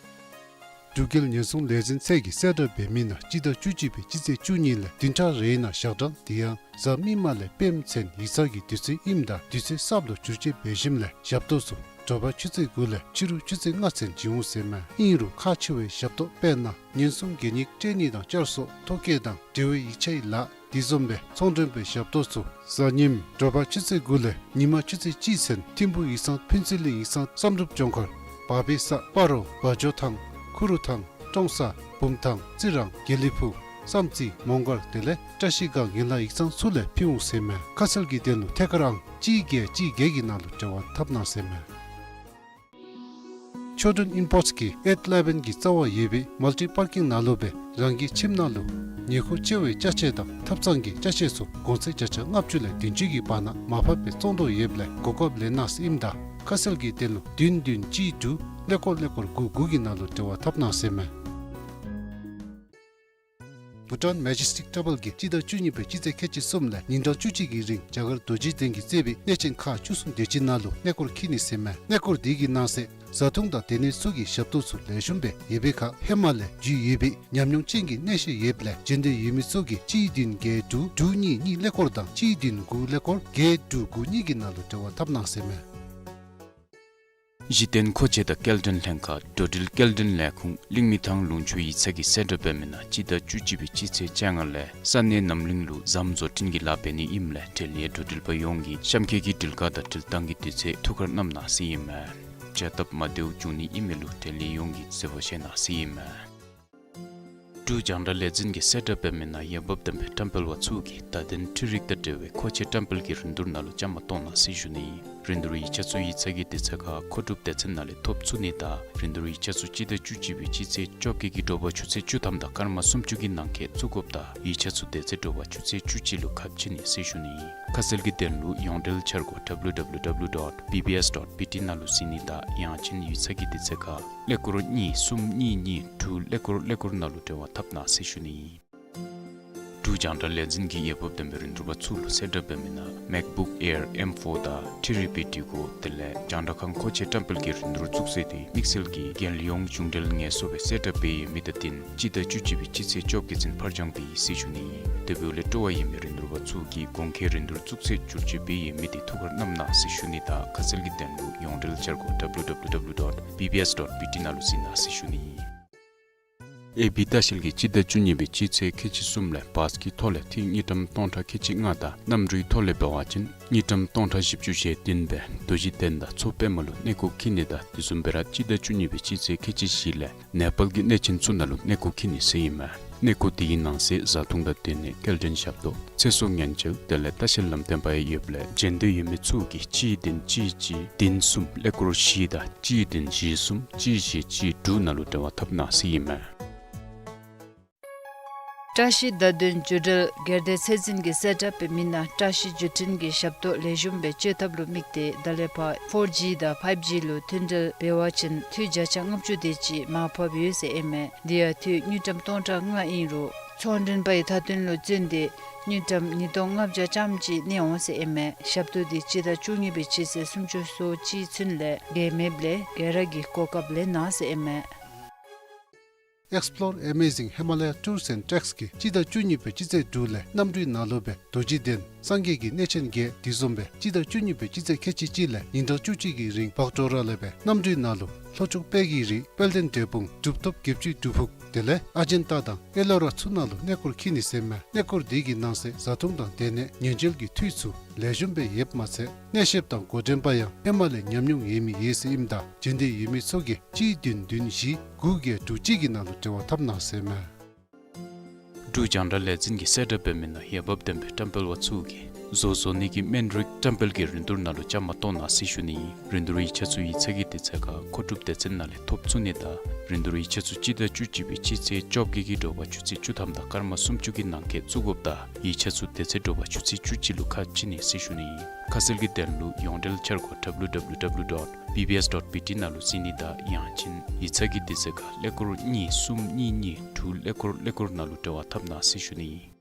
འབྲུག་རྒྱལ་ཉེན་སྲུང་ལས་འཛིན་ཚད་ཀྱིས་གསལ་བསྒྲགས་འབད་མི་ནང་སྤྱི་ཟླ་བཅུ་གཅིག་པའི་སྤྱི་ཚེས་བཅུ་གཉིས་ལས་བདུན་ཕྲག་རེའི་ནང་ཞག་གྲངས་དེ་ཡང་གཟའ་མིག་དམར་ལས་སྤེནམ་ཚུན་ཡིག་ཚང་གི་དུས་ཚོད་ཨིནམ་ད་དུས་ཚོད་གསརཔ་ལུ་བསྒྱུར་བཅོས་འབད་ཞིནམ་ལས་ཞབས་ཏོག་ཚུ་དྲོ་པ་ཆུ་ཚོད་དགུ་ལས་ཕྱི་རུ་ཆུ་ཚོད་ལྔ་ཚུན་བྱིན་འོང་ཟེར་ཨིན་མས། ཨིན་རུང་ཁག་ཆེ་བའི་ཞབས་ཏོག་དཔེར་ན་ཉེན་སྲུང་གད་སྙིགས་སྤྲོད་ནི་དང་བསྐྱར་གསོ་ཐོ་བཀོད་དང་འབྲེལ་བའི་ཡིག་ཆའི་ལཱ་དེ་བཟུམ་སྦེ་ཚོང་མགྲོན་པའི་ཞབས་ཏོག་ཚུ་གཟའ་ཉིམ་དྲོ་པ་ཆུ་ཚོད་དགུ་ལས་ཉིན་མ་ཆུ་ཚོད་གཅིག་ཚུན་ཐིམ་ཕུག་ཡིག་ཚང་ཕུན་ཚོགས་གླིང་ཡིག་ཚང་བསམ་གྲུབ་ལྗོངས་མཁར་བ་བེ་ས་སྤ་རོ་བ་ཇོ་ཐང་ཁུ་རུ་ཐང་ཀྲོང་གསར་བུམ་ཐང་རྩི་རང་དགེ་ལེགས་ཕུག་བསམ་རྩེ་མོང་སྒར་དེ་ལས་བཀྲ་ཤིས་སྒང་ཡན་ལག་ཡིག་ཚང་ཚུ་ལས་ཕུལ་འོང་ཟེར་ཨིན་མས། ཁ་གསལ་གྱི་དོན་ལུ་ཐད་ཀར་ཨང་གཅིག་བརྒྱད་གཅིག་བརྒྱད་ཀྱི་ནང་ལུ་འབྲེལ་བ་འཐབ་གནང་ཟེར་ཨིན་མས། ཆོས་སྒྲོན་ཨིམ་པོརཊ་གིས་ཨེཊ་ཨི་ལེ་ཝན་གྱི་རྩ་བར་ཡོད་པའི་མལ་ཊི་པར་ཀིང་ནང་ལུ་སྦེ་རང་གི་ཁྱིམ་ནང་ལུ་ཉེ་འཁོར་བཅར་བའི་ཅ་ཆས་དང་ཐབ་ཚང་གི་ཅ་ཆས་ཚུ་གོང་ཚད་བརྒྱ་ཆ་ལྔ་བཅུ་ལས་བདུན་ཅུ་གི་བར་ན་མར་ཕབ་སྦེ་བཙོང་དོ་ཡོདཔ་ལས་གོ་སྐབས་ལེན་གནང་ཟེར་ཨིནམ་ད་ཁ་གསལ་གྱི་དོན་ལུ་བདུན་བདུན་གཅིག་དྲུག་ཀླད་ཀོར་ཀླད་ཀོར་དགུ་དགུ་གི་ནང་ལུ་འབྲེལ་བ་འཐབ་གནང་ཟེར་ཨིན་མས། བྷུ་ཊཱན་མེ་ཇེས་ཊིག་བཀྲ་བྷལ་གྱིས་སྤྱི་ཟླ་བཅུ་གཉིས་པའི་སྤྱི་ཚེས་ཁལ་གཅིག་གསུམ་ལས་ཉིན་གྲངས་བཅུ་གཅིག་གི་རིང་རྒྱ་གར་རྡོ་རྗེ་གདན་གྱིས་གཙོས་པའི་གནས་ཆེན་ཁག་བཅུ་གསུམ་དེ་ཅིག་ནང་ལུ་གནས་སྐོར་འཁྱིད་ནི་ཟེར་མས། གནས་སྐོར་དེ་གི་ནང་གསེས་བཟའ་འཐུང་དང་སྡོད་གནས་ཚུ་གི་ཞབས་ཏོག་ཚུ་ལེགས་ཤོམ་སྦེ་ཡོད་པའི་ཁར་ཧེ་མ་ལས་རྒྱུས་ཡོད་པའི་ཉམས་མྱོང་ཅན་གྱི་གནས་བཤད་ཡོདཔ་ལས་བྱོན་འདོད་ཡོད་མི་ཚུ་གིས་གཅིག་བདུན་བརྒྱད་དྲུག་དྲུག་གཉིས་གཉིས་ཀླད་ཀོར་དང་གཅིག་བདུན་དགུ་ཀླད་ཀོར་བརྒྱད་དྲུག་དགུ་གཉིས་ཀྱི་ནང་ལུ་འབྲེལ་བ་འཐབ་གནང་ཟེར་མས། གཞི་རྟེན་མཁོ་ཆས་དང་སྐྱེལ་འདྲེན་ལྷན་ཁག་འགྲོ་འགྲུལ་སྐྱེལ་འདྲེན་ལས་ཁུངས་གླིང་མི་ཐང་ལུང་ཕྱོགས་ཡིག་ཚང་གིས་གསལ་བསྒྲགས་འབད་མི་ནང་སྤྱི་ཟླ་བཅུ་གཅིག་པའི་སྤྱི་ཚེས་བཅོ་ལྔ་ལས་ས་གནས་རྣམ་གླིང་ལུ་ཟམ་བཟོ་སྐྲུན་གྱི་ལཱ་འབད་ནི་ཨིནམ་ལས་འབྲེལ་ཡོད་འགྲོ་འགྲུལ་པ་ཡོངས་ཀྱིས་གཤམ་འཁོད་ཀྱི་འགྲུལ་ཁག་དང་འགྲུལ་ཐངས་ཀྱི་དུས་ཚོད་ཐུགས་ཁར་བསྣམ་གནང་ཟེར་ཨིན་མས། བྱ་སྟབས་མ་བདེཝ་འབྱུང་ནི་ཨིན་མི་ལུ་འབྲེལ་ཡོད་ཡོངས་ཀྱིས་གསལ་པོ་ཤེས་གནང་ཟེར་ཨིན་མས། འབྲུག་རྒྱང་བསྒྲགས་ལས་འཛིན་གྱིས་གསལ་བསྒྲགས་འབད་མི་ནང་འོས་འབབ་ལྡན་པའི་བཀྲམ་སྤེལ་པ་ཚུ་གིས་བརྡ་དོན་འཕྲུལ་རིག་དང་འབྲེལ་བའི་མཁོ་ཆས་བཀྲམ་སྤེལ་གྱི་རིན་བསྡུར་ནང་ལུ་བཅའ་མར་གཏོགས་གནང་ཟེར་ཞུ་ནི། རིན་བསྡུར་ཡིག་ཆ་ཚུ་ཡིག་ཚང་གི་དུས་ཚོད་ཁར་མཁོ་སྒྲུབ་སྡེ་ཚན་ནང་ལས་ཐོབ་ཚུགས་ནི་དང་རིན་བསྡུར་ཡིག་ཆ་ཚུ་སྤྱི་ཟླ་བཅུ་གཅིག་པའི་སྤྱི་ཚེས་བཅོ་བརྒྱད་ཀྱི་དྲོ་པ་ཆུ་ཚོད་བཅུ་ཐམ་དང་སྐར་མ་སུམ་ཅུ་གི་ནང་འཁོད་བཙུགས་དགོཔ་དང་ཡིག་ཆ་ཚུ་དེ་ཚེ་དྲོ་པ་ཆུ་ཚོད་བཅུ་གཅིག་ལུ་ཁ་ཕྱེ་ནི་ཟེར་ཞུ་ནི། ཁ་གསལ་གྱི་དོན་ལུ་ཡོངས་འབྲེལ་འཆར་སྒོ་W W W dot B B S dot B T ནང་ལུ་གཟིགས་ནི་དང་ཡང་ཅིན་ཡིག་ཚང་གི་དུས་ཚོད་ཁར་ཀླད་ཀོར་གཉིས་གསུམ་གཉིས་གཉིས་དྲུག་ཀླད་ཀོར་ཀླད་ཀོར་ནང་ལུ་འབྲེལ་བ་འཐབ་གནང་ཟེར་ཞུ་ནི། འབྲུག་རྒྱང་བསྒྲགས་ལས་འཛིན་གྱིས་འོས་འབབ་ལྡན་པའི་རིན་བསྡུར་པ་ཚུ་ལུ་གསལ་བསྒྲགས་འབད་མི་ནང་MacBook Air M four དང་ཐི་རི་པི་འགྲུལ་འཁོར་དེ་ལས་རྒྱང་བསྒྲགས་ཁང་མཁོ་ཆས་བཀྲམ་སྤེལ་གྱི་རིན་བསྡུར་བཙུགས་ཚེས་དེ་དམིགས་བསལ་གྱི་རྒྱལ་ཡོངས་གཞུང་འབྲེལ་ངལ་གསོ་སྦེ་གསལ་བསྒྲགས་འབད་ཡོད་མི་དང་བསྟུན་སྤྱི་ཟླ་བཅུ་གཅིག་པའི་སྤྱི་ཚེས་བཅོ་བརྒྱད་ཚུན་ཕར་འགྱངས་འབད་ཡི་ཟེར་ཞུ་ནི། དེ་འབདཝ་ལས་སྤྲོ་བ་ཡོད་མི་རིན་བསྡུར་པ་ཚུ་གིས་གོང་འཁོད་རིན་བསྡུར་བཙུགས་ཚེས་བསྒྱུར་བཅོས་འབད་ཡོད་མི་དེ་ཐུགས་ཁར་བསྣམ་གནང་ཟེར་ཞུ་ནི་དང་ཁ་གསལ་གྱི་དོན་ལུ་ཡོངས་འབྲེལ་འཆར་སྒོ W W W dot B B S dot B T ནང་ལུ་གཟིགས་གནང་ཟེར་ཞུ་ནི། ཨེ་བི་ལྟ་བཤལ་གྱིས་སྤྱི་ཟླ་བཅུ་གཉིས་པའི་སྤྱི་ཚེས་ཁལ་གཅིག་གསུམ་ལས་བཱས་ཀྱི་ཐོག་ལས་ཐིག་དངུལ་ཀྲམ་སྟོང་ཕྲག་ཁལ་གཅིག་ལྔ་དང་གནམ་གྲུའི་ཐོག་ལས་འབད་བ་ཅིན་དངུལ་ཀྲམ་སྟོང་ཕྲག་བཞི་བཅུ་ཞེ་བདུན་སྦེ་རྡོ་རྗེ་གདན་དང་མཚོ་པདྨ་ལུ་གནས་སྐོར་འཁྱིད་ནི་དང་དེ་བཟུམ་སྦེ་ར་སྤྱི་ཟླ་བཅུ་གཉིས་པའི་སྤྱི་ཚེས་ཁལ་གཅིག་བཞི་ལས་ནེ་པཱལ་གྱི་གནས་ཆེན་ཚུ་ནང་ལུ་གནས་སྐོར་འཁྱིད་ནི་ཟེར་ཨིན་མས། གནས་སྐོར་དེའི་ནང་གསེས་བཟའ་འཐུང་དང་སྡོད་གནས་སྐྱེལ་འདྲེན་ཞབས་ཏོག་ཚེ་སྲོག་ཉེན་བཅོལ་དེ་ལས་ལྟ་བཤལ་ལམ་སྟོན་པ་ཡང་ཡོདཔ་ལས་བྱོན་འདོད་ཡོད་མི་ཚུ་གིས་གཅིག་བདུན་གཅིག་གཅིག་བདུན་གསུམ་ཀླད་ཀོར་བཞི་དང་གཅིག་བདུན་བཞི་གསུམ་གཅིག་བཞི་གཅིག་དྲུག་ནང་ལུ་འབྲེལ་བ་འཐབ་གནང་ཟེར་ཨིན་མས། བཀྲ་ཤིས་བརྡ་དོན་བརྒྱུད་འབྲེལ་སྒེར་སྡེ་ཚད་འཛིན་གྱིས་གསལ་བསྒྲགས་འབད་མི་ནང་བཀྲ་ཤིས་བརྒྱུད་འཕྲིན་གྱི་ཞབས་ཏོག་ལེགས་ཤོམ་སྦེ་སྤྱོད་ཐབས་ལུ་དམིགས་ཏེ་ད་ལས་ཕར་ཕོར་ཇི་དང་ཕའིབ་ཇི་ལུ་མཐུད་འབྲེལ་འབད་བ་ཅིན་འཐུས་བརྒྱ་ཆ་ལྔ་བཅུ་དེ་ཅིག་མར་ཕབ་ཡོད་ཟེར་ཨིན་མས། དེ་ཡང་འཐུས་དངུལ་ཀྲམ་སྟོང་ཕྲག་ལྔ་ཨིན་རུང་ཚོང་མགྲོན་པའི་མཐའ་དོན་ལུ་བརྩོན་ཏེ་དངུལ་ཀྲམ་ཉིས་སྟོང་ལྔ་བརྒྱ་ཙམ་ཅིག་གནས་འོང་ཟེར་ཨིན་མས། ཞབས་ཏོག་དེ་སྤྱི་ཟླ་བཅུ་གཉིས་པའི་སྤྱི་ཚེས་སུམ་ཅུ་སོ་གཅིག་ཚུན་ལས་འགལ་མེདཔ་ལས་ག་ར་གིས་གོ་སྐབས་ལེན་གནང་ཟེར་ཨིན་མས། Explore Amazing Himalaya Tours and Treks གིས་སྤྱི་ཟླ་བཅུ་གཉིས་པའི་སྤྱི་ཚེས་དྲུག་ལས་གནམ་གྲུའི་ནང་ལུ་སྦེ་རྡོ་རྗེ་གདན་སངས་རྒྱས་ཀྱི་གནས་ཆེན་བརྒྱད་དེ་བཟུམ་སྦེ་སྤྱི་ཟླ་བཅུ་གཉིས་པའི་སྤྱི་ཚེས་ཁལ་གཅིག་གཅིག་ལས་ཉིན་གྲངས་བཅུ་གཅིག་གི་རིང་བག་གྲོ་ར་ལས་སྦེ་གནམ་གྲུའི་ནང་ལུ་ལྷོ་ཕྱོགས་དཔལ་གྱི་རི་དཔལ་ལྡན་འབྲས་སྤུངས་གྲུབ་ཐོབ་བརྒྱད་ཅུའི་སྒྲུབ་ཕུག་དེ་ལས་ཨ་ཇན་ཏ་དང་ཨེ་ལོ་ར་ཚུ་ནང་ལུ་གནས་སྐོར་འཁྱིད་ནི་ཟེར་ཨིན་མས། གནས་སྐོར་དེ་གི་ནང་གསེས་བཟའ་འཐུང་དང་སྡོད་གནས་ཉེན་བཅོལ་གྱི་འཐུས་ཚུ་ལེགས་ཤོམ་སྦེ་ཡོདཔ་མ་ཚད་གནས་བཤདཔ་དང་འགོ་འདྲེན་པ་ཡང་ཧེ་མ་ལས་ཉམས་མྱོང་ཡོད་མི་ཡོད་ཟེར་ཨིནམ་ད་བྱོན་འདོད་ཡོད་མི་ཚུ་གིས་གཅིག་བདུན་བདུན་བཞི་དགུ་བརྒྱད་དྲུག་གཅིག་གི་ནང་ལུ་འབྲེལ་བ་འཐབ་གནང་ཟེར་ཨིན་མས། འབྲུག་རྒྱང་བསྒྲགས་ལས་འཛིན་གྱིས་གསལ་བསྒྲགས་འབད་མི་ནང་འོས་འབབ་ལྡན་པའི་བཀྲམ་སྤེལ་པ་ཚུ་གིས་བཟོ་བཟོ་ནི་གི་སྨན་རིགས་བཀྲམ་སྤེལ་གྱི་རིན་བསྡུར་ནང་ལུ་བཅའ་མར་གཏོགས་གནང་ཟེར་ཞུ་ནི། རིན་བསྡུར་ཡིག་ཆ་ཚུ་ཡིག་ཚང་གི་དུས་ཚོད་ཁར་མཁོ་སྒྲུབ་སྡེ་ཚན་ནང་ལས་ཐོབ་ཚུགས་ནི་དང་རིན་བསྡུར་ཡིག་ཆ་ཚུ་སྤྱི་ཟླ་བཅུ་གཅིག་པའི་སྤྱི་ཚེས་བཅོ་བརྒྱད་ཀྱི་དྲོ་པ་ཆུ་ཚོད་བཅུ་ཐམ་དང་སྐར་མ་སུམ་ཅུ་གི་ནང་འཁོད་བཙུགས་དགོཔ་དང་ཡིག་ཆ་ཚུ་དེ་ཚེ་དྲོ་པ་ཆུ་ཚོད་བཅུ་གཅིག་ལུ་ཁ་ཕྱེ་ནི་ཟེར་ཞུ་ནི། ཁ་གསལ་གྱི་དོན་ལུ་ཡོངས་འབྲེལ་འཆར་སྒོ་W W W dot B B S dot B T ནང་ལུ་གཟིགས་ནི་དང་ཡང་ཅིན་ཡིག་ཚང་གི་དུས་ཚོད་ཁར་ཀླད་ཀོར་གཉིས་གསུམ་གཉིས་གཉིས་དྲུག་ཀླད་ཀོར་ཀླད་ཀོར་ནང་ལུ་འབྲེལ་བ་འཐབ་གནང་ཟེར་ཞུ་ནི།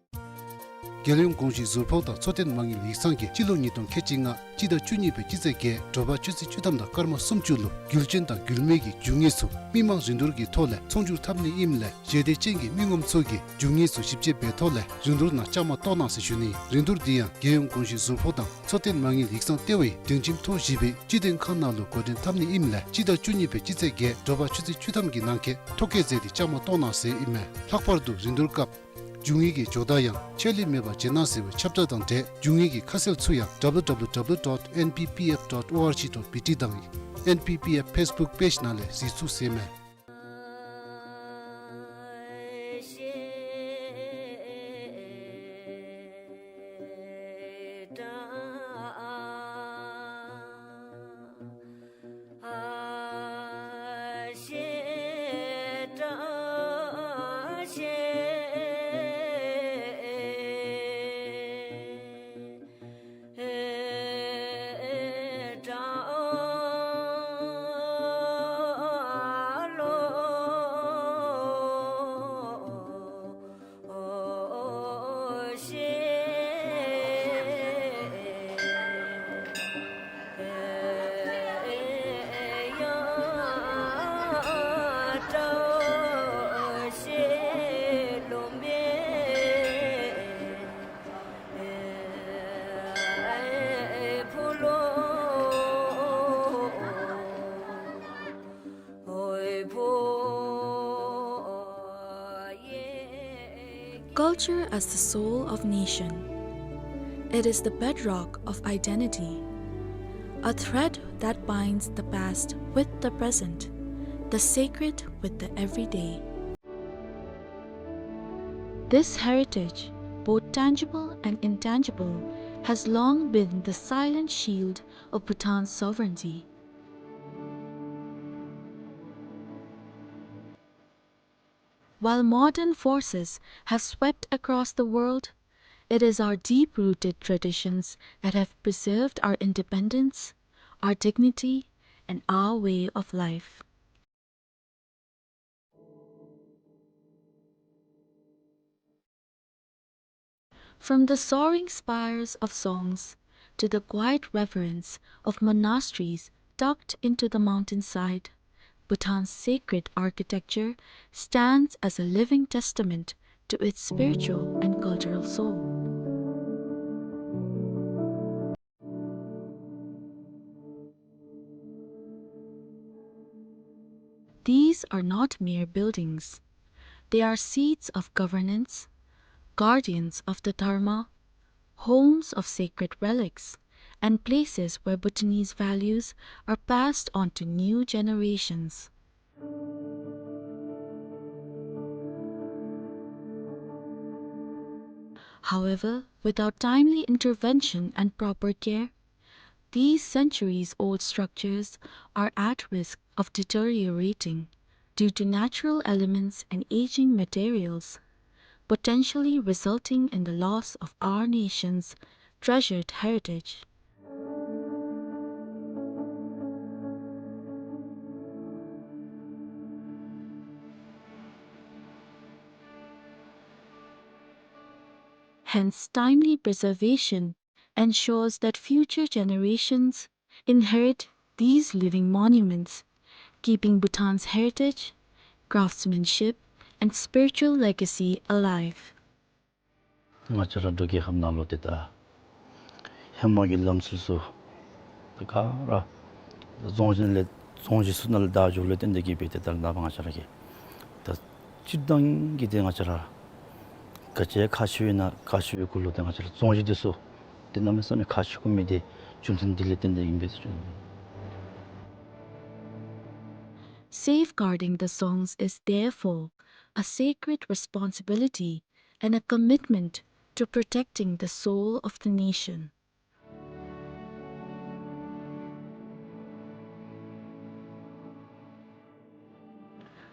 རྒྱལ་ཡོངས་གོང་ཞུས་ཟུར་ཕོགས་དང་འཚོ་རྟེན་མ་དངུལ་ཡིག་ཚང་གིས་སྤྱི་ལོ་ཉིས་སྟོང་ཁལ་གཅིག་ལྔ་སྤྱི་ཟླ་བཅུ་གཉིས་པའི་སྤྱི་ཚེས་བརྒྱད་དྲོ་པ་ཆུ་ཚོད་བཅུ་ཐམ་དང་སྐར་མ་སུམ་ཅུ་ལུ་རྒྱུ་ཅན་དང་རྒྱུ་མེད་ཀྱི་རྒྱུ་དངོས་ཚུ་མི་མང་རིན་བསྡུར་གྱི་ཐོག་ལས་ཚོང་སྒྱུར་འཐབ་ནི་ཨིནམ་ལས་ཞལ་འདེབས་ཅན་གྱི་མི་ངོམ་ཚུ་གིས་རྒྱུ་དངོས་ཚུ་ཞིབ་དཔྱད་འབད་ཐོག་ལས་རིན་བསྡུར་ནང་བཅའ་མར་གཏོགས་གནང་ཟེར་ཞུ་ནི། རིན་བསྡུར་འདི་ཡང་རྒྱལ་ཡོངས་གོང་ཞུས་ཟུར་ཕོགས་དང་འཚོ་རྟེན་མ་དངུལ་ཡིག་ཚང་ལྟེ་བའི་སྒྲིང་ཁྱིམ་ཐོག་བཞི་པའི་སྤྱི་དོན་ཁང་ནང་ལུ་འགོ་འདྲེན་འཐབ་ནི་ཨིནམ་ལས་སྤྱི་ཟླ་བཅུ་གཉིས་པའི་སྤྱི་ཚེས་བརྒྱད་དྲོ་པ་ཆུ་ཚོད་བཅུ་ཐམ་གྱི་ནང་འཁོད་ཐོ་བཀོད་མཛད་དེ་བཅའ་མར་གཏོགས་གནང་ཟེར་ཨིན་མས། ལྷག་པར་དུ་རིན་བསྡུར་སྐབས་རྒྱུ་དངོས་ཀྱི་ཇོ་བདག་ཡང་ཆད་ལུས་མེད་པར་བྱོན་གནང་ཟེར་བའི་ཁྱབ་བསྒྲགས་དང་འབྲེལ་རྒྱུ་དངོས་ཀྱི་ཁ་གསལ་ཚུ་ཡང་W W W dot N P P F dot O R G dot B T དང་N P P F Facebook page ནང་ལས་གཟིགས་ཚུགས་ཟེར་ཨིན་མས། Culture as the soul of nation. It is the bedrock of identity, a thread that binds the past with the present, the sacred with the everyday. This heritage, both tangible and intangible, has long been the silent shield of Bhutan's sovereignty. While modern forces have swept across the world, it is our deep-rooted traditions that have preserved our independence, our dignity, and our way of life. From the soaring spires of Dzongs to the quiet reverence of monasteries tucked into the mountainside, Bhutan's sacred architecture stands as a living testament to its spiritual and cultural soul. These are not mere buildings. They are seats of governance, guardians of the Dharma, homes of sacred relics, and places where Bhutanese values are passed on to new generations. However, without timely intervention and proper care, these centuries-old structures are at risk of deteriorating due to natural elements and aging materials, potentially resulting in the loss of our nation's treasured heritage. Hence, timely preservation ensures that future generations inherit these living monuments, keeping Bhutan's heritage, craftsmanship, and spiritual legacy alive. ང་བཅས་ར་འབྲུག་རྒྱལ་ཁབ་ནང་ལུ་ཏེ་ད་ཧེ་མ་གི་ལམ་སྲོལ་ཚུ་ད་ག་ར་རྫོང་གཞི་ལས་རྫོང་གཞི་ཚུ་ནང་ལས་བདག་འཛིན་ལས་བརྟེན་ཏེ་གིས་སྦེ་ཏེ་ད་ནངས་པ་ང་བཅས་ར་གི་ད་སྤྱིར་བཏང་གི་ཏེ་ང་བཅས་ར་ག་ཅི་ཁག་ཆེ་བའི་ནང་ཁག་ཆེ་བའི་གུ་ལུ་ཏེ་ང་བཅས་ར་རྫོང་གཞི་འདི་ཚུ་ཏེ་གནམ་མེད་ས་མེད་ཁག་ཆེ་དགོ་མི་འདི་རྒྱུ་མཚན་འདི་ལས་བརྟེན་ཏེ་ཨིན་པས་ཟེར་ཞུ་ནི། Safeguarding the Dzongs is therefore a sacred responsibility and a commitment to protecting the soul of the nation.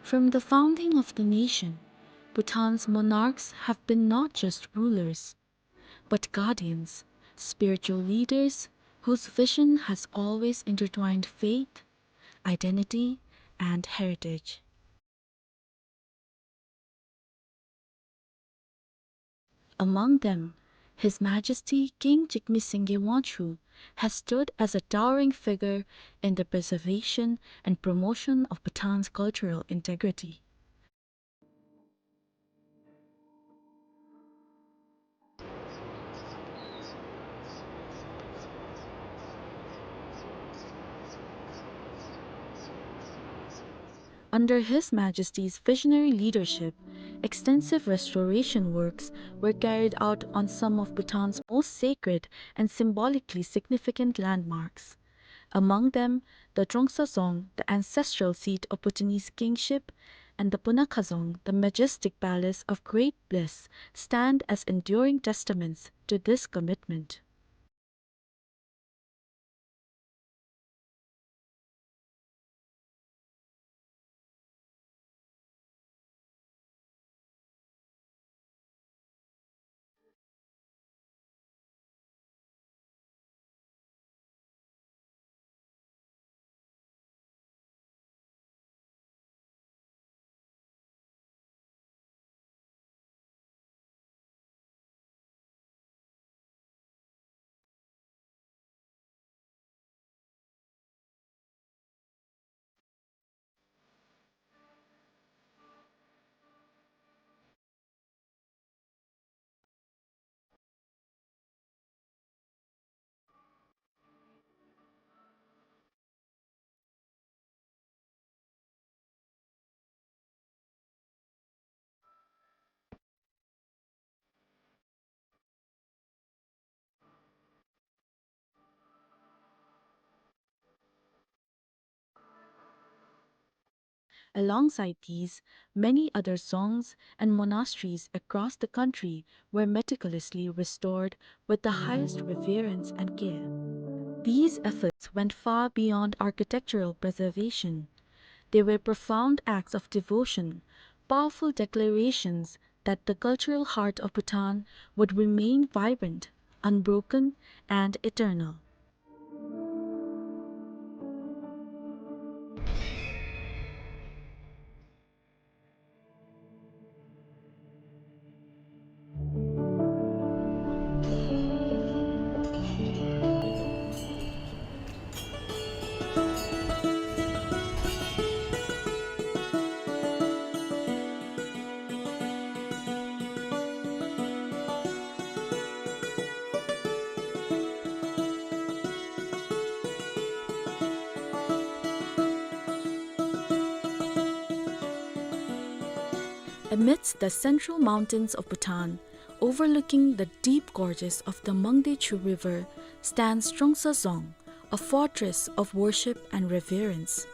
From the founding of the nation, Bhutan's monarchs have been not just rulers, but guardians, spiritual leaders whose vision has always intertwined faith, identity, and heritage. Among them, His Majesty King Jigme Singye Wangchuck has stood as a towering figure in the preservation and promotion of Bhutan's cultural integrity. Under His Majesty's visionary leadership, extensive restoration works were carried out on some of Bhutan's most sacred and symbolically significant landmarks. Among them, the Trongsa Dzong, the ancestral seat of Bhutanese kingship, and the Punakha Dzong, the majestic palace of great bliss, stand as enduring testaments to this commitment. Alongside these, many other dzongs and monasteries across the country were meticulously restored with the highest reverence and care. These efforts went far beyond architectural preservation. They were profound acts of devotion, powerful declarations that the cultural heart of Bhutan would remain vibrant, unbroken, and eternal. Amidst the central mountains of Bhutan, overlooking the deep gorges of the Mangdechu River, stands Trongsa Dzong, a fortress of worship and reverence.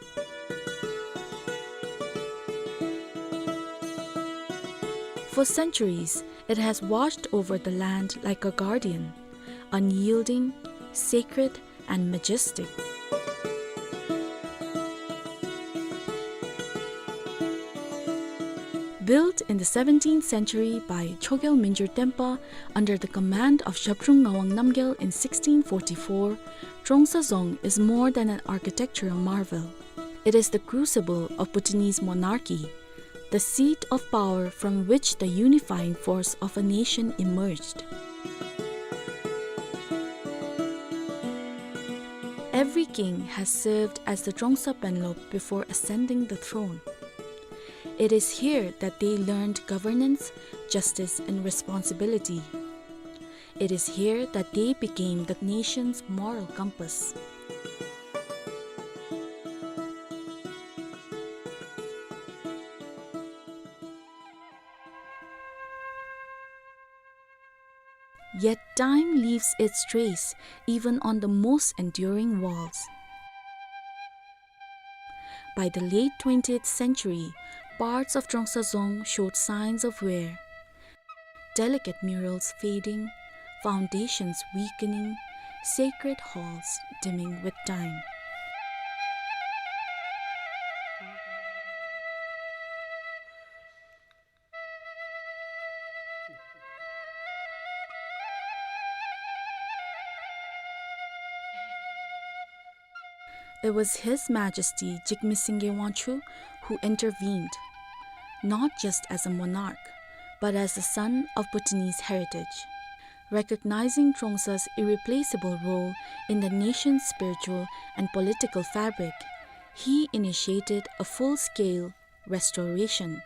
For centuries, it has watched over the land like a guardian, unyielding, sacred, and majestic. Built in the seventeenth century by Chogyal Mingyur Tenpa under the command of Zhabdrung Ngawang Namgyal in sixteen forty-four, Trongsa Dzong is more than an architectural marvel. It is the crucible of Bhutanese monarchy, the seat of power from which the unifying force of a nation emerged. Every king has served as the Trongsa Penlop before ascending the throne. It is here that they learned governance, justice, and responsibility. It is here that they became the nation's moral compass. Yet time leaves its trace even on the most enduring walls. By the late twentieth century, parts of Trongsa Dzong showed signs of wear. Delicate murals fading, foundations weakening, sacred halls dimming with time. It was His Majesty Jigme Singye Wangchuck who intervened, not just as a monarch, but as the son of Bhutanese heritage. Recognizing Trongsa's irreplaceable role in the nation's spiritual and political fabric, he initiated a full-scale restoration,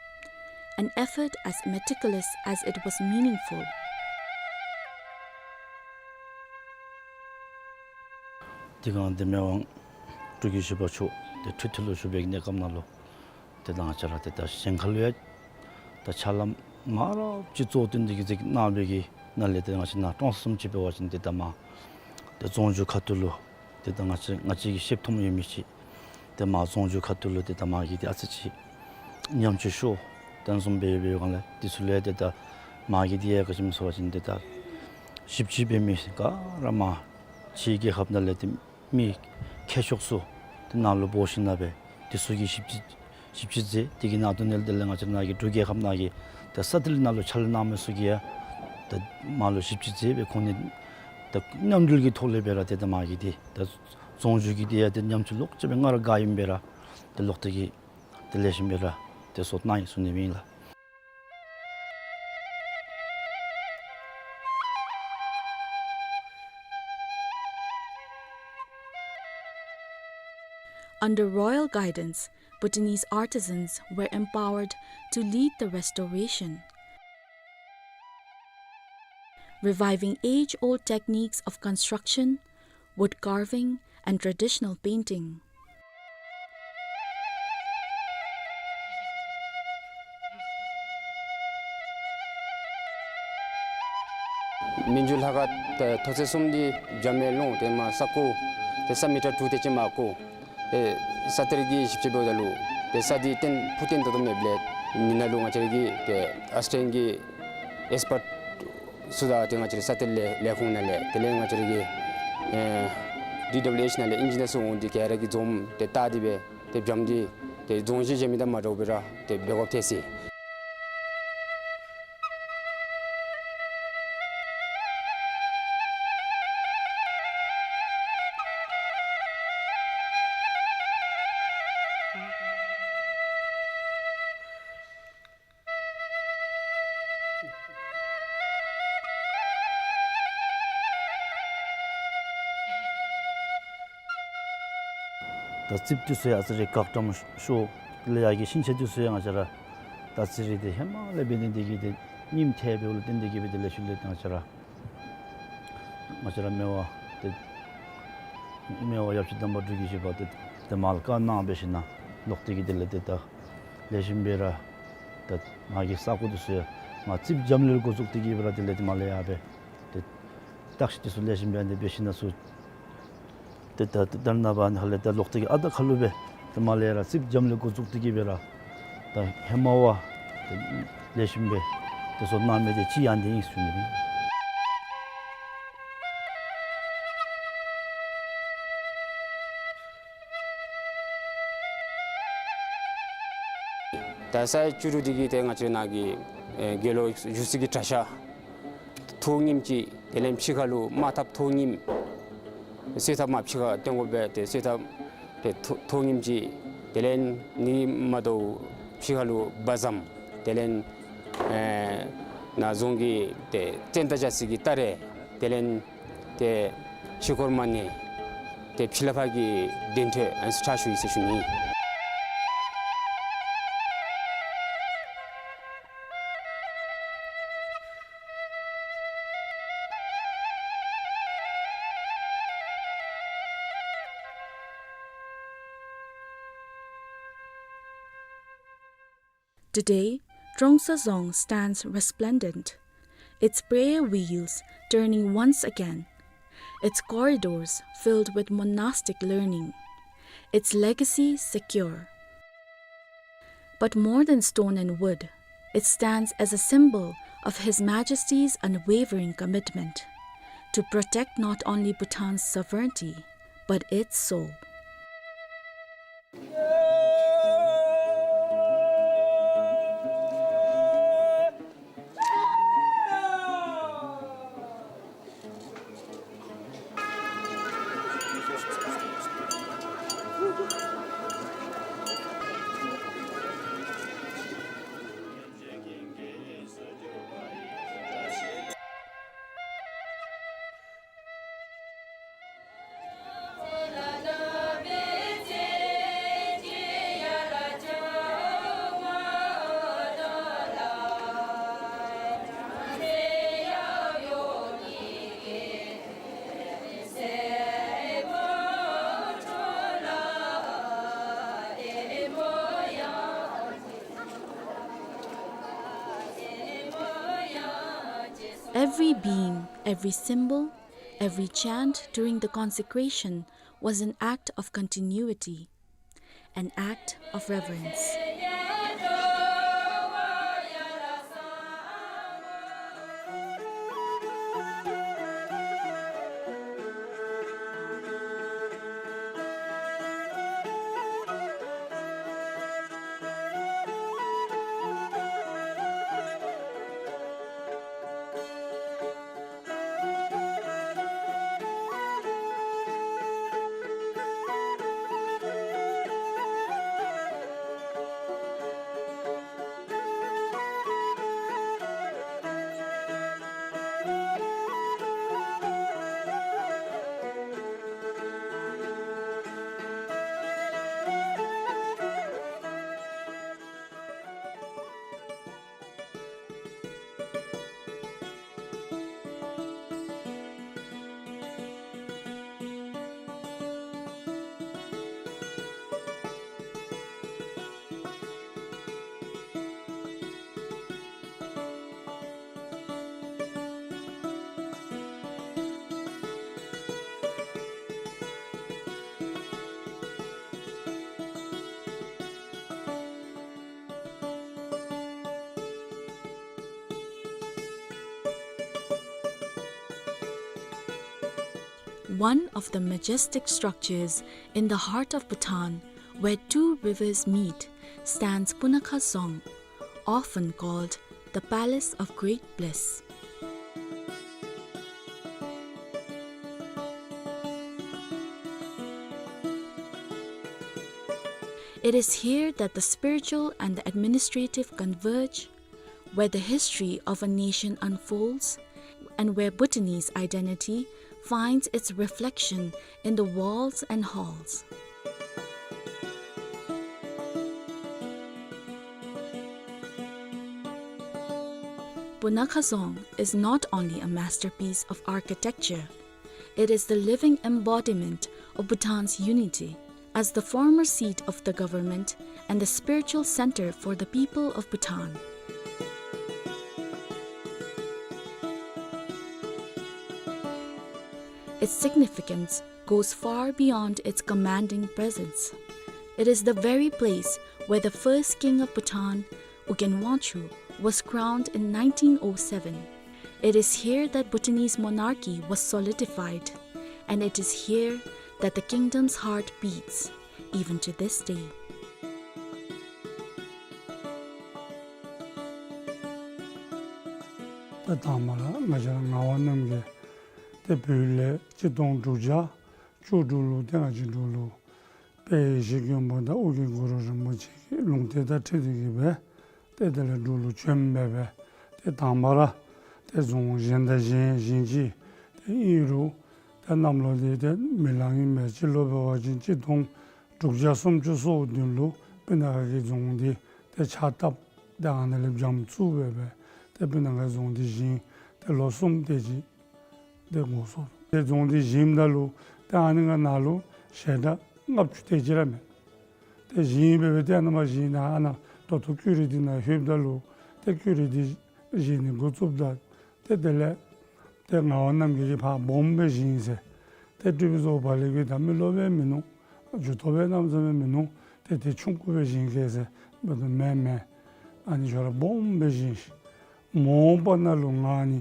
an effort as meticulous as it was meaningful. དེ་སྒང་འདི་མི་དབང་སྤྲུལ་སྐུ་ཞི་བ་མཆོག་དེ་ཁྲི་ཐོག་ལུ་བཞུགས་པའི་གནས་སྐབས་ནང་ལུ་ཏེ་ད་ང་བཅས་ར་ཏེ་ད་གཞན་ཁ་ལུ་ཡང་ད་ཕྱག་ལཱ་མང་རབས་ཅིག་གཙོ་བོ་བཏོན་ཏེ་གིས་གནང་བའི་གི་ནང་ལས་ཏེ་ང་བཅས་ནཱ་ཀྲོང་གསར་གསུམ་ཅིག་འབད་བ་ཅིན་ཏེ་ད་མར་ཏེ་རྫོང་རྒྱུད་ཁ་ཐུག་ལུ་ཏེ་ད་ང་བཅས་ང་བཅས་ཀྱིས་ཤེསཔ་མཐོངམ་ཡོད་མི་ཅིག་ཏེ་མར་རྫོང་རྒྱུད་ཁ་ཐུག་ལུ་ཏེ་ད་མར་གྱི་ཏེ་ཨ་ཙི་ཅིག་ཉམས་ཆག་ཤོར་དོ་བཟུམ་སྦེ་འབད་བའི་སྒང་ལས་དེ་ཚུ་ལས་ཏེ་ད་མར་གྱི་ཏེ་ཡང་ག་ཅི་སྨོ་ཟེར་བ་ཅིན་ཏེ་ད་ཞིབ་དཔྱད་འབད་མི་ག་ར་མར་ཕྱིའི་རྒྱལ་ཁབ་ནང་ལས་ཏེ་མི་མཁས་མཆོག་ཚུ་ཏེ་ནཱ་ལུ་འབོ་ཞིནམ་ལས་སྦེ་དེ་ཚུ་གིས་ཞིབ་དཔྱད་ཞིབ་དཔྱད་མཛད། དེ་གི་ནང་དོན་ལས་དེ་ལས་ང་བཅས་ནཱ་གི་འབྲུག་རྒྱལ་ཁབ་ནང་གི་ད་ས་གནས་ནང་ལུ་ཕྱག་ལཱ་གནང་མི་ཚུ་གིས་ཡང་ད་མར་ལུ་ཞིབ་དཔྱད་མཛད་སྦེ་ཁོང་གཉིས་ད་མཉམ་འབྲེལ་གྱི་ཐོག་ལས་སྦེ་ར་ཏེ་ད་མར་གྱི་ཏེ་ད་རྫོང་རྒྱུད་ཀྱི་ཏེ་ཡང་ཏེ་ཉམས་ཆག་ལོག་སྤྱོད་པའི་སྔར་ག་ཨིནམ་སྦེ་ར་ཏེ་ལོག་སྟེ་གིས་ཏེ་ལེགས་ཤོམ་སྦེ་ར་ཏེ་བཟོ་གནང་ཡི་ཟེར་ཨིན་མས་ལགས། Under royal guidance, Bhutanese artisans were empowered to lead the restoration, reviving age-old techniques of construction, wood carving, and traditional painting. མི་འགྱུར་ལྷ་ཁང་ད་ཐོག་ཚད་གསུམ་འདི་རྒྱབ་མའི་ལོང་ཏེ་མར་ས་ཁོག་ཏེ་ས་མི་ཊར་དྲུག་དེ་ཅིག་མར་བརྐོ། ཨེ་ས་གཏེར་གྱི་ཞིབ་དཔྱད་འབདཝ་ད་ལུ་ ཏེ་ས་འདི་བརྟན་ཕུ་བརྟན་ཏོག་ཏོ་མེདཔ་ལས་ཨ་ནཱ་ལུ་ང་བཅས་ར་གི་ཏེ་ཨསི་ཊེན་གྱི་ཨེགསི་པརཊ་ཚུ་དང་ཏེ་ང་བཅས་ར་ས་གཏེར་ལས་ལས་ཁུངས་ནང་ལས་དེ་ལས་ང་བཅས་ར་གི་ཨེ་ཌི་ཌབ་ལུ་ཨེཆ་ནང་ལས་ཨིན་ཇི་ནི་ཡར་ཚུ་འོང་སྟེ་ག་ར་གིས་འཛོམས་ཏེ་བལྟ་སྟེ་སྦེ་ཏེ་འཇམ་སྟེ་ཏེ་རྫོང་གཞི་བཞེངས་མི་དང་མ་འདྲཝ་སྦེ་ར་ཏེ་འབད་དགོཔ་ཐལ་ཅི། ད་རྩིགཔ་འདི་ཚུ་ཡང་ཨ་ཙི་རེ་འགག་འགྲམ་ཤོར་ལས་ཡར་གྱི་ཤིང་ཆ་འདི་ཚུ་ཡང་ང་བཅས་ར་ད་ཨ་ཙི་རེ་ཏེ་ཧེ་མ་ལས་འབད་ནི་འདི་གིས་ཏེ་རྙིངམ་ཐལ་བའི་ལུ་བརྟེན་ཏེ་གིས་སྦེ་དེ་ལས་ཤུལ་ལས་ཏེ་ང་བཅས་ར་ང་བཅས་ར་མི་དབང་ཏེ་མི་དབང་ཡབ་རྗེ་དམ་པ་འབྲུག་རྒྱལ་བཞི་པ་ཏེ་ཏེ་མར་ལས་བཀའ་གནང་འབད་ཞིན་ན་ལོག་སྟེ་གིས་དེ་ལས་ཏེ་ད་ལེགས་ཤོམ་སྦེ་ར་ད་ང་གི་ས་གོ་འདི་ཚུ་ཡང་ང་རྩིགཔ་འཇམ་ལུ་འགོ་བཙུགས་ཏེ་གིས་སྦེ་ར་དེ་ལས་ཏེ་མར་ལས་ཡར་སྦེ་ཏེ་བརྟག་ཞིབ་འདི་ཚུ་ལེགས་ཤོམ་སྦེ་ཨ་ནི་འབད་ཞིན་ན་ཚུར་ཏེ་ད་ད་ད་ནཱ་འབད་ནི་ཧ་ལས་ད་ལོག་སྟེ་གིས་ཨ་ད་ཁ་ལུ་སྦེ་ཏེ་མར་ལས་ར་རྩིགཔ་འཇམ་ལུ་འགོ་བཙུགས་ཏེ་གིས་སྦེ་ར་ད་ཧེ་མ་བ་ཏེ་ལེགས་ཤོམ་སྦེ་ཏེ་བཟོ་གནང་མི་འདི་ཅིག་ཡང་འདི་ཨིན་ཟེར་ཞུ་ནི་ཨིན། ད་ས་ཡ་བཅུ་དྲུག་འདི་གི་ཏེ་ང་བཅས་ནཱ་གི་ཨེ་དགེ་སློང་བཞུགས་ས་གི་གྲྭ་ཤག་ཐོག་རྙིངམ་ཅིག་དེ་ལས་ཕྱི་ཁ་ལུ་དམག་ཐབ་ཐོག་རྙིངམ་གསོལ་ཐབ་མར་ཕྱི་ཁར་སྟོན་དགོ་པས། ཏེ་གསོལ་ཐབ་ཏེ་ཐོག་ཐོག་རྙིངམ་ཅིག་དེ་ལས་ཨ་ནི་མ་དོ་ཕྱི་ཁ་ལུ་བ་ཟམ་དེ་ལས་ཨེ་ནཱ་རྫོང་གི་ཏེ་བཙན་དང་རྒྱ་ཚ་གི་སྟ་རེ་དེ་ལས་ཏེ་ཕྱི་སྐོར་མ་ཎི་ཏེ་ཕྱི་ལས་ཕར་གྱི་གདན་ཁྲི་ཨ་ནི་ཚུ་ཕྱག་ཞུ་ཡི་ཟེར་ཞུ་ནི། Today, Trongsa Dzong stands resplendent, its prayer wheels turning once again, its corridors filled with monastic learning, its legacy secure. But more than stone and wood, it stands as a symbol of His Majesty's unwavering commitment to protect not only Bhutan's sovereignty, but its soul. Every beam, every symbol, every chant during the consecration was an act of continuity, an act of reverence. One of the majestic structures in the heart of Bhutan, where two rivers meet, stands Punakha Dzong, often called the Palace of Great Bliss. It is here that the spiritual and the administrative converge, where the history of a nation unfolds, and where Bhutanese identity finds its reflection in the walls and halls. Punakha Dzong is not only a masterpiece of architecture, it is the living embodiment of Bhutan's unity as the former seat of the government and the spiritual center for the people of Bhutan. Its significance goes far beyond its commanding presence. It is the very place where the first king of Bhutan, Ugyen Wangchuck, was crowned in nineteen oh seven. It is here that Bhutanese monarchy was solidified, and it is here that the kingdom's heart beats, even to this day. ད་དང་པ་ར་ང་བཅས་ར་ངག་དབང་རྣམ་རྒྱལ་ཏེ་བོད་ལས་གཅིག་སྟོང་དྲུག་བརྒྱ་བཅུ་དྲུག་ལུ་ཏེ་ང་བཅས་འབྲུག་ལུ་དཔལ་ཡེ་ཤེས་མགོན་པོ་དང་ཨོ་རྒྱན་གུ་རུ་རིན་པོ་ཆེ་གི་ལུང་བསྟན་དང་འཁྲིལ་ཏེ་གིས་སྦེ་ཏེ་དེ་ལས་འབྲུག་ལུ་བྱོན་སྦེ་སྦེ་ཏེ་དང་པ་ར་ཏེ་རྫོང་གཞན་དང་གཞན་གཞན་ཅིག་ཏེ་ཨིན་རུང་ཏེ་གནམ་ལོ་འདི་ཏེ་མེ་གླང་ཨིན་མས། སྤྱི་ལོ་འབད་བ་ཅིན་གཅིག་སྟོང་དྲུག་བརྒྱ་སུམ་ཅུ་སོ་བདུན་ལུ་སྤུ་ན་ཁ་གི་རྫོང་འདི་ཏེ་ཕྱག་བཏབ། ཏེ་ཨ་ནི་ལས་བྱང་བཙུགས་སྦེ་སྦེ་ཏེ་སྤུ་ན་ཁ་རྫོང་འདི་བཞེངས་ཏེ་ལོ་གསུམ་དེ་ཅིག་ཏེ་འགོར་སོང་། ཏེ་རྫོང་འདི་བཞེངསམ་ད་ལུ་ཏེ་ཨ་ནི་གི་ནང་ལུ་ཞལ་གྲངས་ལྔ་བཅུ་དེ་ཅིག་ར་མས། ཏེ་བཞེངས་སྦེ་སྦེ་ཏེ་ཨ་ནཱ་མར་བཞེངས་ད་ཨ་ནཱ་ད་ལྟོ་ཀུ་རེ་འདི་ནང་ལྷོདཔ་ད་ལུ་ཏེ་ཀུ་རེ་འདི་བཞེངས་ནི་འགོ་བཙུགསཔ་ད་ཏེ་དེ་ལས་ཏེ་ངག་དབང་རྣམ་རྒྱལ་གྱིས་ཕར་སྦོམ་སྦེ་བཞེངས་ཟེར། ཏེ་སྤྲུལ་པའི་བཟོ་བ་ལས་ཀྱི་ད་མི་ལོ་སྦེ་མིན་ནུག། ཇུ་ཏོ་སྦེ་གནམ་མེད་ས་མེད་མིན་ནུག། ཏེ་དེ་ཆུང་ཀུ་སྦེ་བཞེངས་གེ་ཟེར་འབདཝ་ད་མེན་མེན། ཨ་ནི་ཁྱོད་ར་སྦོམ་སྦེ་བཞེངས་ཤིག། མ་འོངས་པ་ནང་ལུ་ང་ཨ་ནི་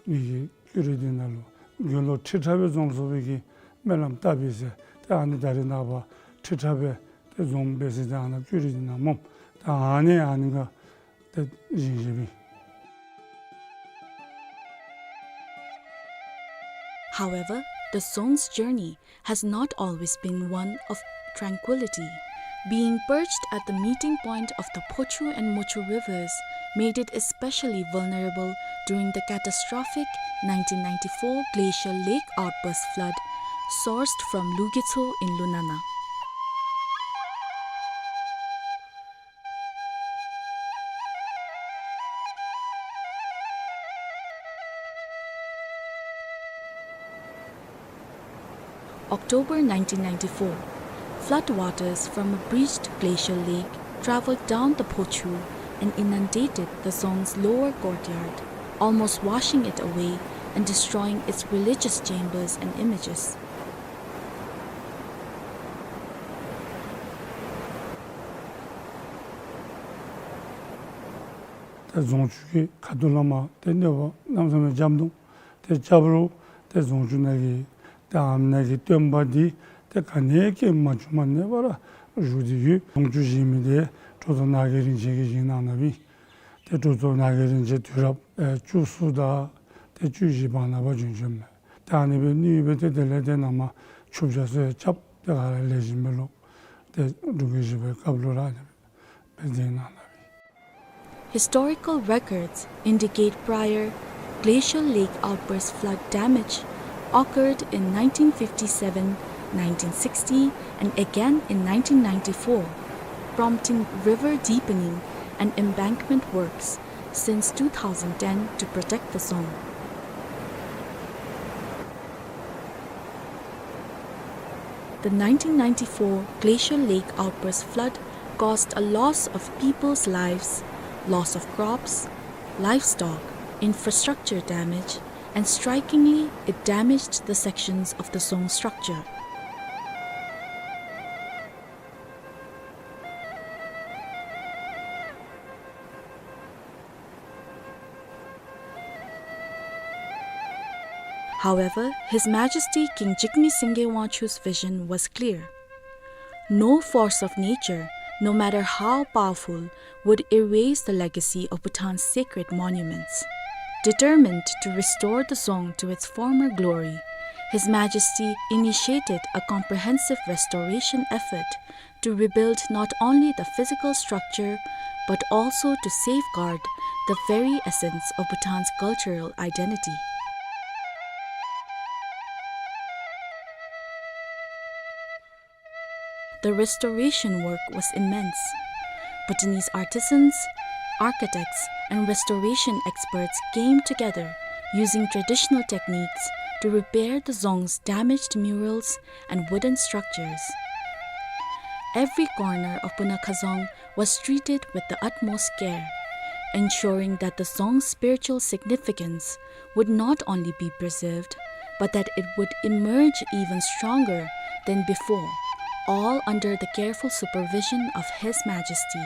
ངེ་གི་ཀུ་རེ་འདི་ནང་ལུ་དགེ་སློང་ཁྲི་ཕྲག་སྦེ་འཛོམས་ཚུགས་པའི་གི་སྨོན་ལམ་བཏབ་ཡི་ཟེར། ཏེ་ཨ་ནི་ད་རེས་ནངས་པ་ཁྲི་ཕྲག་སྦེ་ཏེ་འཛོམས་སྦེ་ཟེར་ཏེ་ཨ་ནཱ་ཀུ་རེ་འདི་ནང་སྨོ། ཏེ་ཨ་ནི་ཨ་ནི་ག་ཏེ་བཞེངས་བཞེངསམ་ཨིན། However, the Dzong's journey has not always been one of tranquility. Being perched at the meeting point of the Phochu and Mochu rivers made it especially vulnerable during the catastrophic nineteen ninety-four glacial lake outburst flood sourced from Lugitso in Lunana. October nineteen ninety-four, flood waters from a breached glacial lake traveled down the Phochu and inundated the Dzong's lower courtyard, almost washing it away and destroying its religious chambers and images. ཏེ་རྫོང་ཆུ་གི་ཁ་ཐུག་ལས་མར་ཏེ་གནོད་པ་གནམ་མེད་ས་མེད་རྐྱབ་ནུག། ཏེ་རྐྱབ་རུང་ཏེ་རྫོང་ཆུ་ནང་གི་ཏེ་ཨ་ནཱ་གི་སྟོན་པ་འདི་ཏེ་ག་ནི་སྐྱེ་མ་བཅུག་མ་གནས་པར་ར་བཞུགས་ཏེ་ཡོད། རྫོང་ཆུ་བཞེངས་མི་འདི་གྲུབ་ཐོབ་ནགས་ཀྱི་རིན་ཆེན་གྱིས་བཞེངས་གནང་གནངམ་ཨིན། ཏེ་གྲུབ་ཐོབ་ནགས་ཀྱི་རིན་ཆེན་དུས་རབས་ཨེ་བཅུ་གསུམ་དང་ཏེ་བཅུ་བཞི་བར་ན་བ་བྱོན་བྱོནམ་མས། ཏེ་ཨ་ནི་སྦེ་ནུས་སྦེ་ཏེ་དེ་ལས་ཏེ་ནཱ་མར་ཆུ་བྱ་སོ་ཡང་རྐྱབ། ཏེ་ག་ར་ལེགས་ཤོམ་སྦེ་ལོག། ཏེ་འབྲུག་རྒྱལ་བཞི་པའི་སྐབས་ལུ་ར་ཨ་ནི་སྦེ་མཛད་གནང་གནངམ་ཨིན། Historical records indicate prior glacial lake outburst flood damage occurred in nineteen fifty-seven, nineteen sixty, and again in nineteen ninety-four, prompting river deepening and embankment works since two thousand ten to protect the Dzong. The nineteen ninety-four glacial lake outburst flood caused a loss of people's lives, loss of crops, livestock, infrastructure damage, and strikingly, it damaged the sections of the Dzong structure. However, His Majesty King Jigme Singye Wangchuck's vision was clear. No force of nature, no matter how powerful, would erase the legacy of Bhutan's sacred monuments. Determined to restore the dzong to its former glory, His Majesty initiated a comprehensive restoration effort to rebuild not only the physical structure, but also to safeguard the very essence of Bhutan's cultural identity. The restoration work was immense. Bhutanese artisans, architects, and restoration experts came together using traditional techniques to repair the dzong's damaged murals and wooden structures. Every corner of Punakha Dzong was treated with the utmost care, ensuring that the dzong's spiritual significance would not only be preserved, but that it would emerge even stronger than before, all under the careful supervision of His Majesty.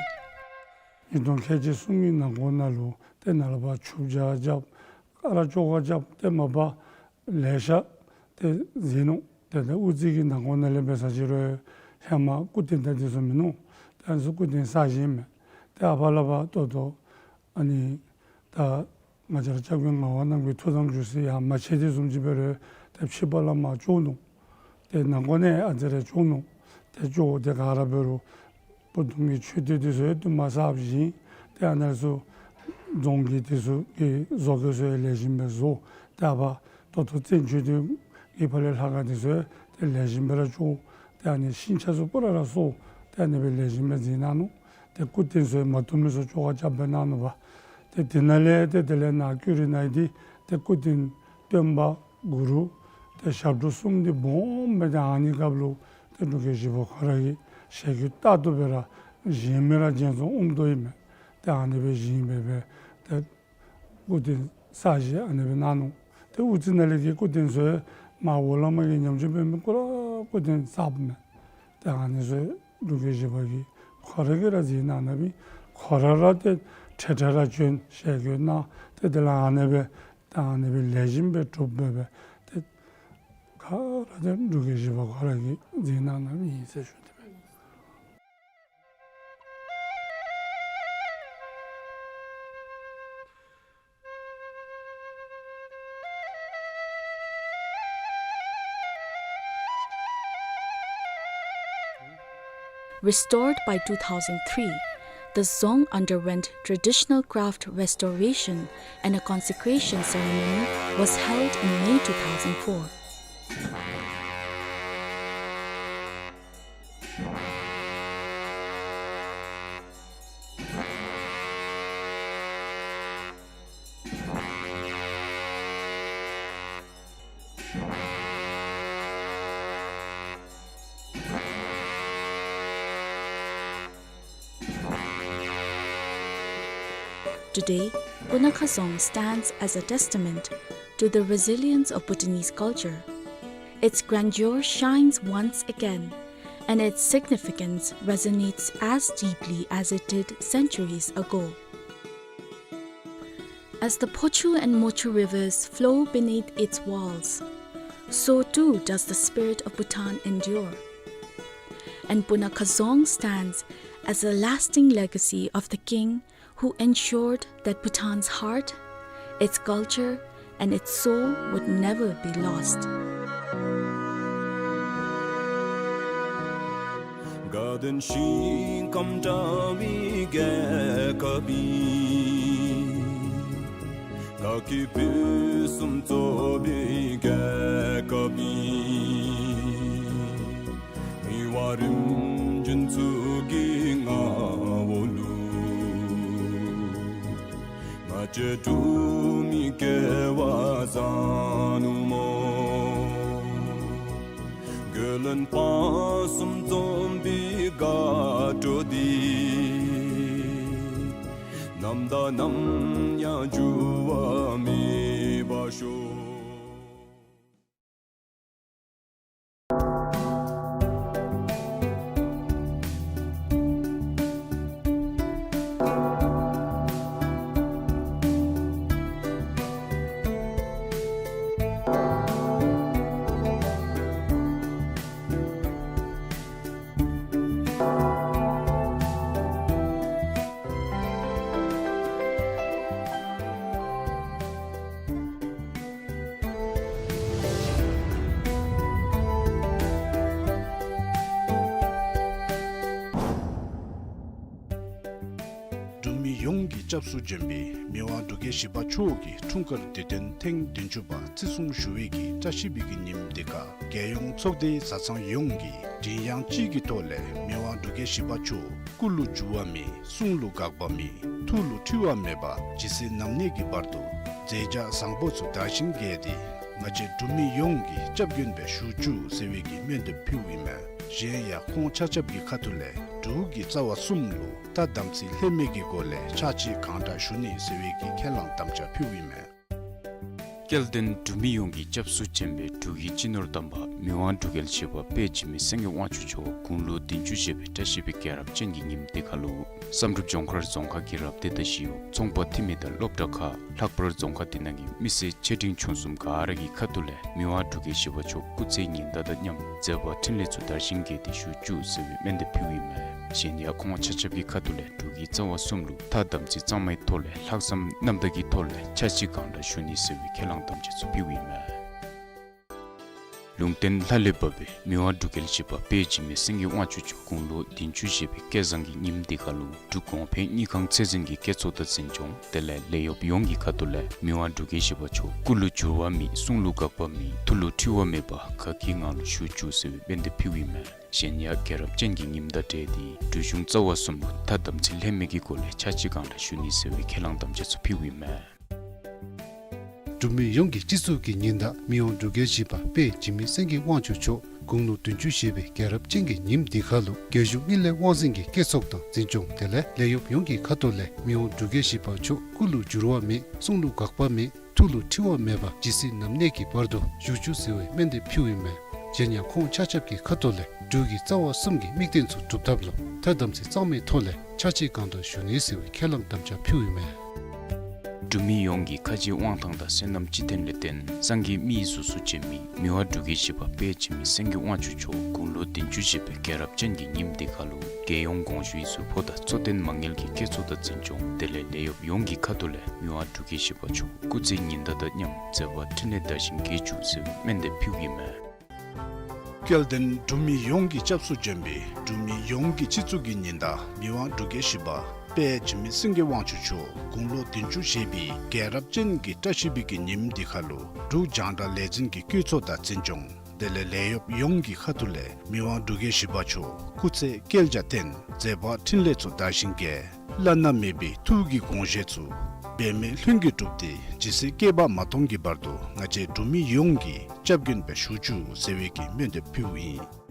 ཉིས་སྟོང་ཁལ་གཅིག་གསུམ་གྱི་ནང་འཁོད་ནང་ལུ་ཏེ་ནཱ་ལས་ཕར་ཆུ་བྱ་རྐྱབ་ཀ་ར་བཅོ་ཁ་རྐྱབ་ཏེ་མ་པ་ལེ་ཤ་ཏེ་མཛད་ནུག། ཏེ་ད་དབུ་རྩེ་གི་ནང་འཁོད་ནང་ལས་འབད་ས་ཅིག་རུང་ཧེ་མ་སྐུ་རྟེན་དང་འདི་ཚུ་མིན་ནུག། ཏེ་ཨ་ནི་ཚུ་སྐུ་རྟེན་གསར་བཞེངས་མས། ཏེ་ཨ་ཕ་ལས་ཕར་ད་ལྟོ་ཨ་ནི་ད་ང་བཅས་ར་སྐྱབས་མགོན་ངག་དབང་རྣམ་རྒྱལ་ཐུགས་དམ་བཞུགས་ས་ཡར་མ་ཆད་དེ་བཟུམ་ཅིག་འབད་རུང་ཏེ་ཕྱི་པ་ལས་མར་བཅོ་ནུག། ཏེ་ནང་འཁོད་ནང་ཨ་ཙི་རེ་བཅོ་ནུག། ཏེ་བཅོ་ཏེ་ག་ར་འབད་རུང་སྤུ་ན་ཁ་གི་མཆོད་རྟེན་འདི་ཚུ་ཡང་བསྡུ་མ་ས་བཞེངས། ཏེ་ཨ་ནཱ་ཚུ་རྫོང་གི་འདི་ཚུ་གི་བཟོ་བཀོད་ཚུ་ཡང་ལེགས་ཤོམ་སྦེ་བཟོ། ཏེ་ཨ་ཕ་ད་ལྟོ་བཙན་མཆོད་རྟེན་གྱི་ཕར་ལས་ལྷ་ཁང་འདི་ཚུ་ཡང་ཏེ་ལེགས་ཤོམ་སྦེ་ར་བཅོ། ཏེ་ཨ་ནི་ཤིང་ཆ་ཚུ་པུ་ར་ར་གསོ། ཏེ་ཨ་ནི་སྦེ་ལེགས་ཤོམ་སྦེ་མཛད་གནང་ནུག། ཏེ་སྐུ་རྟེན་ཚུ་ཡང་མ་བཏུབ་མི་ཚུ་བཅོ་ཁ་རྐྱབ་སྦེ་གནང་ནུག་པ། ཏེ་དེ་ནང་ལས་ཏེ་དེ་ལས་ནཱ་ཀུ་རི་ནང་འདི་ཏེ་སྐུ་རྟེན་སྟོན་པ་གུ་རུ་ཏེ་ཞབས་དྲུང་གསུམ་འདི་སྦོམ་སྦེ་ཏེ་ཨ་ནི་སྐབས་ལུ་ཏེ་འབྲུག་རྒྱལ་བཞི་པ་ཁོ་ར་གིས་ཞལ་བཀོད་ལྟར་དུ་སྦེ་ར་བཞེངས་མི་ར་བཞེངས་ཚུགས་འོངམ་དོ་ཨིན་མས། ཏེ་ཨ་ནི་སྦེ་བཞེངས་སྦེ་སྦེ་ཏེ་སྐུ་རྟེན་གསར་བཞེངས་ཨ་ནི་སྦེ་གནང་ནུག། ཏེ་དབུ་རྩེ་ནང་ལས་ཀྱི་སྐུ་རྟེན་ཚུ་ཡང་མར་འོག་ལས་མར་གྱི་ཉམས་བཅོས་འབད་མི་གུ་ར་སྐུ་རྟེན་གསརཔ་མས། ཏེ་ཨ་ནི་ཚུ་འབྲུག་རྒྱལ་བཞི་པ་གིས་ཁོ་ར་གིས་ར་མཛད་གནང་ནུག་པས། ཁོ་ར་ར་ཏེ་ཁྲལ་ཁྲལ་ར་བྱོན་ཞལ་བཀོད་གནང་། ཏེ་དེ་ལས་ཨ་ནི་སྦེ་ཏེ་ཨ་ནི་སྦེ་ལེགས་ཤོམ་སྦེ་གྲུབ་སྦེ་སྦེ་ཏེ་ག་ར་ཏེ་འབྲུག་རྒྱལ་བཞི་པ་ཁོ་ར་གིས་མཛད་གནང་ནུག་ཨིན་ཟེར་ཞུ་དེ་སྦེ། Restored by two thousand three, the dzong underwent traditional craft restoration and a consecration ceremony was held in May two thousand four. Today, Punakha Dzong stands as a testament to the resilience of Bhutanese culture. Its grandeur shines once again, and its significance resonates as deeply as it did centuries ago. As the Phochu and Mochu rivers flow beneath its walls, so too does the spirit of Bhutan endure. And Punakha Dzong stands as a lasting legacy of the king who ensured that Bhutan's heart, its culture, and its soul would never be lost. དགའ་ལྡན་ཞིང་ཁམས་བཀྲ་བའི་རྒྱལ་ཁབ་ཡིན། དགའ་སྐྱིད་ཕུན་སུམ་ཚོགས་པའི་རྒྱལ་ཁབ་ཡིན། མི་དབང་རིམ་བྱོན་ཚུ་གི་མངའ་འོག་ལུ། ང་བཅས་འབྲུག་མི་སྐལ་བ་བཟང་ནུག་སྨོ། རྒྱལ་བློན་དཔག་བསམ་འཛོམས་པའི་དགའ་སྤྲོ་འདི། ནམ་དང་ནམ་ཡང་འགྱུར་བ་མེད་པར་ཤོག། མི་ཡོངས་ཀྱི་སྐྱབས་སུ་བྱོན་པའི་མི་དབང་འབྲུག་རྒྱལ་བཞི་པ་མཆོག་གི་འཁྲུངས་སྐར་དུས་སྟོན་ཐེངས་བདུན་ཅུ་པ་བརྩི་སྲུང་ཞུ་བའི་གི་བཀྲ་ཤིས་པའི་གི་ཉིནམ་འདི་ཁར་རྒྱལ་ཡོངས་ཚོགས་སྡེའི་བཟའ་ཚང་ཡོངས་ཀྱིས་མགྲིན་དབྱངས་གཅིག་གི་ཐོག་ལས་མི་དབང་འབྲུག་རྒྱལ་བཞི་པ་མཆོག་སྐུ་ལུ་འགྱུར་བ་མེད། གསུང་ལུ་འགག་པ་མེད། ཐུགས་ལུ་འཁྲུལ་བ་མེད་པ་ཇི་སྲིད་ནམ་གནས་ཀྱི་བར་དུ་མཛད་བྱ་བཟང་པོ་ཚུ་དར་ཞིང་རྒྱས་ཏེ་ང་བཅས་འབྲུག་མི་ཡོངས་ཀྱི་སྐྱབས་མགོན་སྦེ་བཞུགས་བཅུག་ཟེར་བའི་གི་སྨོན་འདེབས་ཕུལཝ་ཨིན་མས། གཞན་ཡང་ཁོང་ཆ་ཁྱབ་ཀྱི་ཁ་ཐུག་ལས་འབྲུག་གི་རྩ་བ་གསུམ་ལུ་ཐ་དམ་ཚིག་ལྷད་མེད་ཀྱི་སྒོ་ལས་ཕྱག་ཕྱི་གང་དྲག་ཞུ་ནི་ཟེར་བའི་གི་ཁས་བླངས་དམ་བཅའ་ཕུལཝ་ཨིན་མས། སྐལ་ལྡན་འབྲུག་མི་ཡོངས་ཀྱི་སྐྱབས་སུ་བྱོན་པའི་འབྲུག་གི་སྤྱི་ནོར་དམ་པ་མི་དབང་འབྲུག་རྒྱལ་བཞི་པ་དཔལ་འཇིགས་མེད་སེང་གེ་དབང་ཕྱུག་མཆོག་དགུང་ལོ་བདུན་ཅུ་བཞེས་པའི་བཀྲ་ཤིས་པའི་རྒྱལ་རབས་ཅན་གྱི་ཉིནམ་འདི་ཁར་ལུ་བསམ་གྲུབ་ལྗོངས་མཁར་རྫོང་ཁག་གི་རབ་སྡེ་དང་ཞི་གཡོག་ཚོང་པ་འཐུས་མི་དང་སློབ་གྲྭ་ཁག་ལྷག་པར་རྫོང་ཁག་འདི་ནང་གི་མི་སེར་ཆེ་འབྲིང་ཆུང་གསུམ་ག་ར་གི་ཁ་ཐུག་ལས་མི་དབང་འབྲུག་རྒྱལ་བཞི་པ་མཆོག་སྐུ་ཚེ་ཉི་ཟླ་དང་མཉམ་མཛད་པ་འཕྲིན་ལས་ཚུ་དར་ཞིང་རྒྱས་ཏེ་བཞུགས་བཅུག་ཟེར་བའི་སྨོན་འདེབས་ཕུལཝ་ཨིན་མས། གཞན་ཡང་ཁོང་ཆ་ཁྱབ་ཀྱི་ཁ་ཐུག་ལས་འབྲུག་གི་རྩ་བ་གསུམ་ལུ་ཐ་དམ་ཚིག་གཙང་མའི་ཐོག་ལས་ལྷག་བསམ་རྣམ་དག་གི་ཐོག་ལས་ཕྱག་ཕྱི་གང་དྲག་ཞུ་ནི་ཟེར་བའི་ཁས་བླངས་དམ་བཅའ་ཚུ་ཕུལཝ་ཨིན་མས། ལུང་བསྟན་ལྷ་ལས་བབས་པའི་མི་དབང་འབྲུག་རྒྱལ་བཞི་པ་དཔལ་འཇིགས་མེད་སེང་གེ་དབང་ཕྱུག་མཆོག་དགུང་ལོ་བདུན་ཅུ་བཞེས་པའི་སྐལ་བཟང་གི་ཉིནམ་འདི་ཁར་ལུ་འབྲུག་གོང་འཕེལ་དངུལ་ཁང་ཚད་འཛིན་གྱི་བཀོད་ཚོགས་དང་འཛིན་སྐྱོང་དེ་ལས་ལས་གཡོགཔ་ཡོངས་ཀྱི་ཁ་ཐུག་ལས་མི་དབང་འབྲུག་རྒྱལ་བཞི་པ་མཆོག་སྐུ་ལུ་འགྱུར་བ་མེད། གསུང་ལུ་འགག་པ་མེད། ཐུགས་ལུ་འཁྲུལ་བ་མེད་པ་ག་གི་ངང་ལུ་བཞུགས་བཅུག་ཟེར་བའི་སྨོན་འདེབས་ཕུལཝ་ཨིན་མས། གཞན་ཡང་རྒྱལ་རབས་ཅན་གྱི་ཉིནམ་དང་འབྲེལ་ཏེ་འབྲུག་གཞུང་རྩ་བ་གསུམ་ལུ་ཐ་དམ་ཚིག་ལྷད་མེད་ཀྱི་སྒོ་ལས་ཕྱག་ཕྱི་གང་དྲག་ཞུ་ནི་ཟེར་བའི་ཁས་བླངས་དམ་བཅའ་ཚུ་ཕུལཝ་ཨིན་མས། འབྲུག་མི་ཡོངས་ཀྱི་སྤྱི་གཙུག་གི་ཉི་ཟླ་མི་དབང་འབྲུག་རྒྱལ་བཞི་པ་དཔལ་འཇིགས་མེད་སེང་གེ་དབང་ཕྱུག་མཆོག་དགུང་ལོ་བདུན་ཅུ་བཞེས་པའི་རྒྱལ་རབས་ཅན་གྱི་ཉིནམ་འདི་ཁར་ལུ་རྒྱལ་གཞུང་དངུལ་ལས་དབང་འཛིན་གྱི་བཀོད་ཚོགས་དང་འཛིན་སྐྱོང་དེ་ལས་ལས་གཡོགཔ་ཡོངས་ཀྱི་ཁ་ཐུག་ལས་མི་དབང་འབྲུག་རྒྱལ་བཞི་པ་མཆོག་སྐུ་ལུ་འགྱུར་བ་མེད། གསུང་ལུ་འགག་པ་མེད། ཐུགས་ལུ་འཁྲུལ་བ་མེད་པ་ཇི་སྲིད་ནམ་གནས་ཀྱི་བར་དུ་བཞུགས་བཅུག་ཟེར་བའི་སྨོན་འདེབས་ཕུལཝ་ཨིན་མས། གཞན་ཡང་ཁོང་ཆ་ཁྱབ་ཀྱི་ཁ་ཐུག་ལས་འབྲུག་གི་རྩ་བ་གསུམ་གྱི་དམིགས་དོན་ཚུ་སྒྲུབ་ཐབས་ལུ་ཐ་དམ་ཚིག་གཙང་མའི་ཐོག་ལས་ཕྱག་ཕྱི་གང་དྲག་ཞུ་ནི་ཟེར་བའི་ཁས་བླངས་དམ་བཅའ་ཕུལཝ་ཨིན་མས། འབྲུག་མི་ཡོངས་ཀྱི་ཁ་རྗེ་དབང་ཐང་དང་བསོད་ནམས་སྤྱི་མཐུན་ལས་བརྟེན་སངས་རྒྱས་མི་ཡི་གཟུགས་སུ་བྱོན་མི་མི་དབང་འབྲུག་རྒྱལ་བཞི་པ་དཔལ་འཇིགས་མེད་སེང་གེ་དབང་ཕྱུག་མཆོག་དགུང་ལོ་བདུན་ཅུ་བཞེས་པའི་རྒྱལ་རབས་ཅན་གྱི་ཉིནམ་འདི་ཁར་ལུ་རྒྱལ་ཡོངས་དགོངས་ཞུའི་ཟུར་ཕོགས་དང་གཙོ་བསྟེན་མ་དངུལ་གྱི་བཀོད་ཚོགས་དང་འཛིན་སྐྱོང་དེ་ལས་ལས་གཡོགཔ་ཡོངས་ཀྱི་ཁ་ཐུག་ལས་མི་དབང་འབྲུག་རྒྱལ་བཞི་པ་མཆོག་སྐུ་ཚེ་ཉི་ཟླ་དང་མཉམ་མཛད་པ་འཕྲིན་ལས་དར་ཞིང་རྒྱས་བཅུག་ཟེར་བའི་སྨོན་འདེབས་ཕུལཝ་ཨིན་མས། སྐལ་ལྡན་འབྲུག་མི་ཡོངས་ཀྱི་སྐྱབས་སུ་བྱོན་པའི་འབྲུག་མི་ཡོངས་ཀྱི་སྤྱི་གཙུག་གི་ཉི་ཟླ་མི་དབང་འབྲུག་རྒྱལ་བཞི་པ་དཔལ་འཇིགས་མེད་སེང་གེ་དབང་ཕྱུག་མཆོག་དགུང་ལོ་བདུན་ཅུ་བཞེས་པའི་རྒྱལ་རབས་ཅན་གྱི་བཀྲ་ཤིས་པའི་གི་ཉིནམ་འདི་ཁར་ལུ་འབྲུག་རྒྱང་བསྒྲགས་ལས་འཛིན་གྱི་བཀོད་ཚོགས་དང་འཛིན་སྐྱོང་དེ་ལས་ལས་གཡོགཔ་ཡོངས་ཀྱི་ཁ་ཐུག་ལས་མི་དབང་འབྲུག་རྒྱལ་བཞི་པ་མཆོག་སྐུ་ཚེ་བསྐལ་བརྒྱར་བརྟན། མཛད་པ་འཕྲིན་ལས་ཚུ་དར་ཞིང་རྒྱས། བླ་ན་མེད་པའི་ཐུགས་ཀྱི་དགོངས་བཞེད་ཚུ་འབད་མེད་ལྷུན་གྱིས་གྲུབ་སྟེ་ཇི་སྲིད་བསྐལ་པ་མ་སྟོངས་ཀྱི་བར་དུ་ང་བཅས་འབྲུག་མི་ཡོངས་ཀྱི་སྐྱབས་མགོན་སྦེ་བཞུགས་བཅུག་ཟེར་བའི་གི་སྨོན་འདེབས་ཕུལཝ་ཨིན།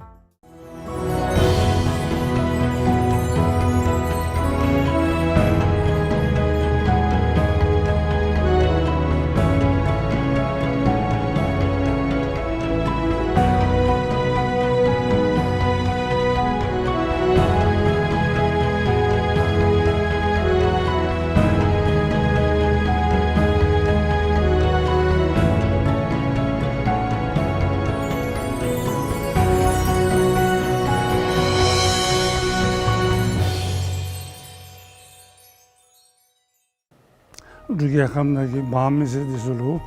འབྲུག་རྒྱལ་ཁབ་ནང་གི་འབངས་མི་སེར་འདི་ཚུ་ལུ་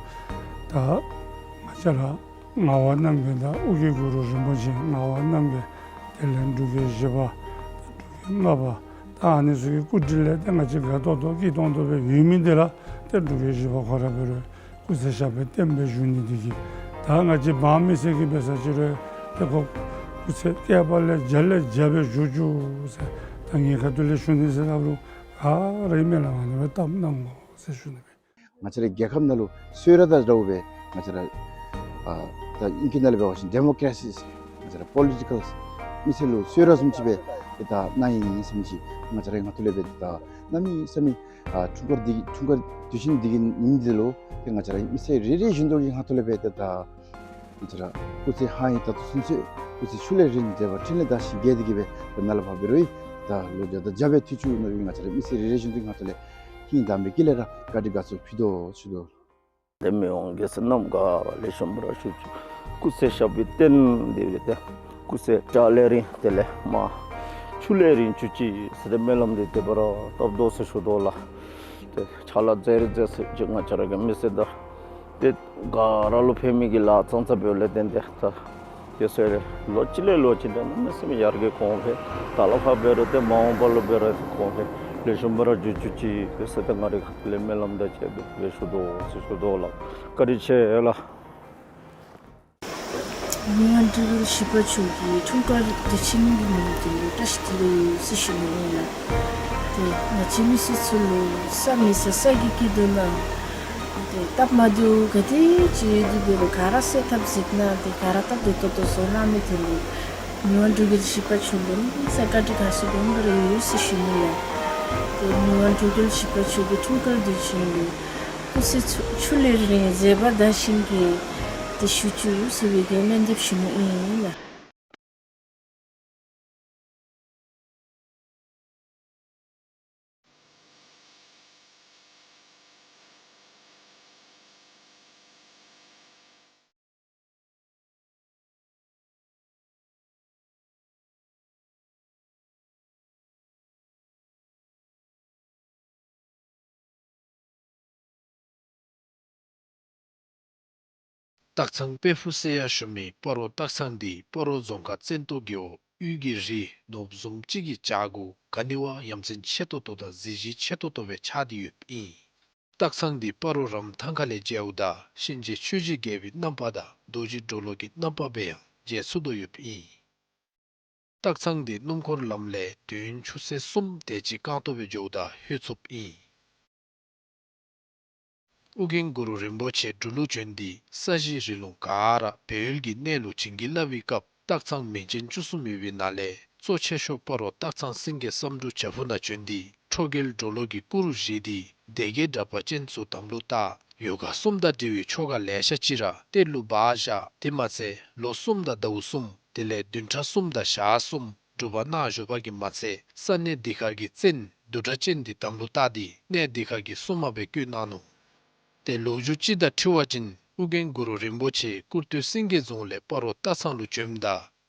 ད་ང་བཅས་ར་ངག་དབང་རྣམ་རྒྱལ་དང་ཨོ་རྒྱན་གུ་རུ་རིན་པོ་ཆེ། ངག་དབང་རྣམ་རྒྱལ་དེ་ལས་འབྲུག་རྒྱལ་བཞི་པ་འབྲུག་རྒྱལ་ལྔ་པ་ད་ཨ་ནི་ཚུ་གི་སྐུ་དྲིན་ལས་ཏེ་ང་བཅས་དགའ་ཏོག་ཏོ་སྐྱིད་ཏོང་ཏོ་སྦེ་ཡོད་མི་འདི་ར་ཏེ་འབྲུག་རྒྱལ་བཞི་པ་ཁོ་ར་འབད་རུང་སྐུ་ཚེ་ཞབས་པད་བརྟན་པའི་བཞུགས་ནི་འདི་གིས་ད་ང་བཅས་འབངས་མི་སེར་གྱིས་འབད་ས་ཅིག་རུང་ཏེ་ཁོ་སྐུ་ཚེ་བསྐལ་པ་ལས་བརྒྱ་ལས་བརྒྱ་སྦེ་བཞུགས་བཅུག་ཟེར་ད་ངེའི་ཁ་ཐུག་ལས་ཞུ་ནི་ཟེར་སླབ་རུང་ག་ར་གིས་སྨོན་ལམ་ཨ་ནི་སྦེ་བཏབ་གནང་དགོ་ཟེར་ཞུ་ནི་སྦེ། ང་བཅས་རའི་རྒྱལ་ཁབ་ནང་ལུ་གསོལ་རས་དང་འདྲཝ་སྦེ་ང་བཅས་ར་ཨ་ད་ཨིང་སྐད་ནང་ལས་འབད་བ་ཅིན་ཌེ་མོ་ཀེ་རེ་སི་ང་བཅས་ར་པོ་ལི་ཊི་ཀཱལ་མི་སེར་ལུ་གསོལ་རས་བཟུམ་ཅིག་སྦེ་ཏེ་ད་གནང་ཡི་ཟེར་མི་ཅིག་ང་བཅས་རའི་ངོ་ཐོག་ལས་སྦེ་ད་གནམ་མེད་ས་མེད་ཨ་འཁྲུངས་སྐར་འདི་འཁྲུངས་སྐར་དུས་ཆེན་འདི་གི་ཉིནམ་འདི་ལུ་ཏེ་ང་བཅས་ར་མི་སེར་རེ་རེ་བཞིན་དུ་གི་ངོ་ཐོག་ལས་སྦེ་ཏེ་ད་ང་བཅས་ར་སྐུ་ཚེ་ཧ་ཡིན་ད་ལྟོ་ཚུན་ཚོད་སྐུ་ཚེ་ཆུ་ལས་རིང་མཛད་པ་འཕྲིན་ལས་དར་ཞིང་རྒྱས་ཏེ་གི་སྦེ་ཏེ་ནཱ་ལས་ཕར་འབད་རུང་ད་ལོ་བརྒྱ་དང་བརྒྱ་སྦེ་ཐུགས་བཅུག་ནི་ཨིན། ང་བཅས་ར་མི་སེར་རེ་རེ་བཞིན་དུ་གི་ངོ་ཐོག་ལས་ཧིང་དྭངས་པའི་དཀྱིལ་ལས་ར་བཀའ་དྲིན་དགའ་ཚོར་ཕུལ་དོ་ཞུ་དོ། ཏེ་མི་དབང་རྒྱལ་སྲས་རྣམས་ག་ར་ལེགས་ཤོམ་སྦེ་ར་བཞུགས་བཅུག། སྐུ་ཚེ་ཞབས་པད་བརྟན་ཏེ་སྦེ་ཏེ་སྐུ་ཚེ་བཀྲ་ལས་རིང་དེ་ལས་མར་ཆུ་ལས་རིང་བཅུག་ཅིག་ཟེར་ཏེ་སྨོན་ལམ་འདི་དེ་སྦེ་ར་བཏབ་དོ་ཟེར་ཞུ་དོ་ལགས། ཏེ་ཕྱག་ལཱ་མཛད་རིགས་མཛད་ས་ཅིག་ང་བཅས་ར་གི་མི་སེར་དང་ཏེ་ག་ར་ལུ་ཕན་མི་གི་ལཱ་ཙང་ཙ་འབདཝ་ལས་བརྟེན་ཏེ་ད་དེ་ཚུ་ལོ་གཅིག་ལས་ལོ་གཅིག་འདི་གནམ་མེད་ས་མེད་ཡར་རྒྱས་གོང་འཕེལ་ད་ལས་ཕར་འབད་རུང་ཏེ་མ་འོངས་པ་ལུ་འབད་རུང་ཏེ་གོང་འཕེལ་ ལེགས་ཤོམ་སྦེ་ར་བྱོན་བྱོན་ཅིག་ཟེར་ཏེ་ང་རའི་ཁ་ཐུག་ལས་སྨོན་ལམ་དང་བཅས་པའི་ཕུལ་ཞུ་དོ་ཟེར་ཞུ་དོ་ལགས། བཀའ་དྲིན་ཆེ་ལགས། མི་དབང་འབྲུག་རྒྱལ་བཞི་པ་མཆོག་གི་འཁྲུངས་སྐར་དུས་ཆེན་གྱི་ཉིནམ་འདི་བཀྲ་ཤིས་བདེ་ལེགས་ཟེར་ཞུ་ནི་ཨིན་ལགས། ཏེ་ང་བཅས་མི་སེར་ཚུ་ལུ་ས་མེད་ས་ས་གི་སྐྱིད་སྡུག་ནང་ཏེ་སྟབས་མ་བདེཝ་ག་དེ་ཅིག་ཡོད་དེ་འབད་རུང་ག་ར་སེལ་ཐབས་མཛད་གནང་སྟེ་ག་ར་སྟབས་བདེ་ཏོག་ཏོ་བཟོ་གནང་མི་དེ་ལུ་མི་དབང་འབྲུག་རྒྱལ་བཞི་པ་མཆོག་ལུ་གནམ་མེད་ས་མེད་བཀའ་དྲིན་དགའ་ཚོར་སྦོམ་སྦེ་ར་ཡོད་ཟེར་ཞུ་ནི་ལགས། ཏེ་མི་དབང་འབྲུག་རྒྱལ་བཞི་པ་མཆོག་གི་འཁྲུངས་སྐར་དུས་ཆེན་ལུ་སྐུ་ཚེ་ཆུ་ལས་རིང་མཛད་པ་དར་ཞིང་རྒྱས་ཏེ་བཞུགས་བཅུག་ཟེར་བའི་གི་སྨོན་འདེབས་ཞུ་ནི་ཨིན་ལགས། སྟག་ཚང་དཔལ་ཕུག་ཟེར་ཡང་ཞུ་མི་སྤ་རོ་སྟག་ཚང་འདི་སྤ་རོ་རྫོང་ཁག་བཙན་ཏོ་རྒེད་འོག་དབུས་ཀྱི་རི་ནོར་བུ་བཟུམ་ཅིག་གི་བྱག་གུ་ག་ནི་བ་ཡ་མཚན་ཆེ་ཏོག་ཏོ་དང་གཟི་བརྗིད་ཆེ་ཏོག་ཏོ་སྦེ་ཆགས་ཏེ་ཡོདཔ་ཨིན། སྟག་ཚང་འདི་སྤ་རོ་རམ་ཐང་ཁ་ལས་མཇལཝ་ད་གཤིན་རྗེ་ཆོས་ཀྱི་རྒྱལ་པོའི་རྣམ་པ་དང་རྡོ་རྗེ་གྲོ་ལོད་ཀྱི་རྣམ་པ་སྦེ་ཡང་མཇལ་ཚུགས་དོ་ཡོདཔ་ཨིན། སྟག་ཚང་འདི་སྣུམ་འཁོར་ལམ་ལས་དུས་ཡུན་ཆུ་ཚོད་གསུམ་དེ་ཅིག་རྐང་སྟོང་སྦེ་འགྱོཝ་ད་ལྷོད་ཚུགསཔ་ཨིན། ཨོ་རྒྱན་གུ་རུ་རིན་པོ་ཆེ་འབྲུག་ལུ་བྱོན་ཏེ་ས་གཞི་རི་ལུང་ག་ར་སྦས་ཡུལ་གྱི་གནས་ལུ་བྱིན་གྱིས་བརླབས་པའི་སྐབས་སྟག་ཚང་མིང་ཅན་བཅུ་གསུམ་ཡོད་པའི་ནང་ལས་གཙོ་ཆེ་ཤོས་སྤ་རོ་སྟག་ཚང་སེང་གེ་བསམ་འགྲུབ་བྱག་ཕུག་ནང་བྱོན་ཏེ་ཁྲོ་རྒྱལ་གྲོ་ལོད་ཀྱི་སྐུ་རུ་བཞེངས་ཏེ་སྡེ་བརྒྱད་དྲེགས་པ་ཅན་ཚུ་དམ་ལུ་བཏགས། ཡོ་ག་གསུམ་དང་འབྲེལ་བའི་ཆོ་ག་ལེ་ཤ་ཅིག་ར་གཏེར་ལུ་སྦ་བཞག། དེ་མ་ཚད་ལོ་གསུམ་དང་ཟླཝ་གསུམ་དེ་ལས་བདུན་ཕྲག་གསུམ་དང་ཞག་གསུམ་སྒྲུབ་པ་གནང་བཞུགས་པ་གིས་མ་ཚད་ས་གནས་འདི་ཁར་གྱི་བཙན་བདུད་དྲེགས་ཅན་འདི་དམ་ལུ་བཏགས་ཏེ་གནས་འདི་ཁར་གྱི་སྲུང་མ་སྦེ་བསྐོས་གནང་ནུག། ཏེ་ལོ་རྒྱུས་ཅིག་དང་འཁྲིལ་བ་ཅིན་ཨོ་རྒྱན་གུ་རུ་རིན་པོ་ཆེ་སྐུར་སྟོད་སེང་གེ་རྫོང་ལས་སྤ་རོ་སྟག་ཚང་ལུ་བྱོནམ་ད་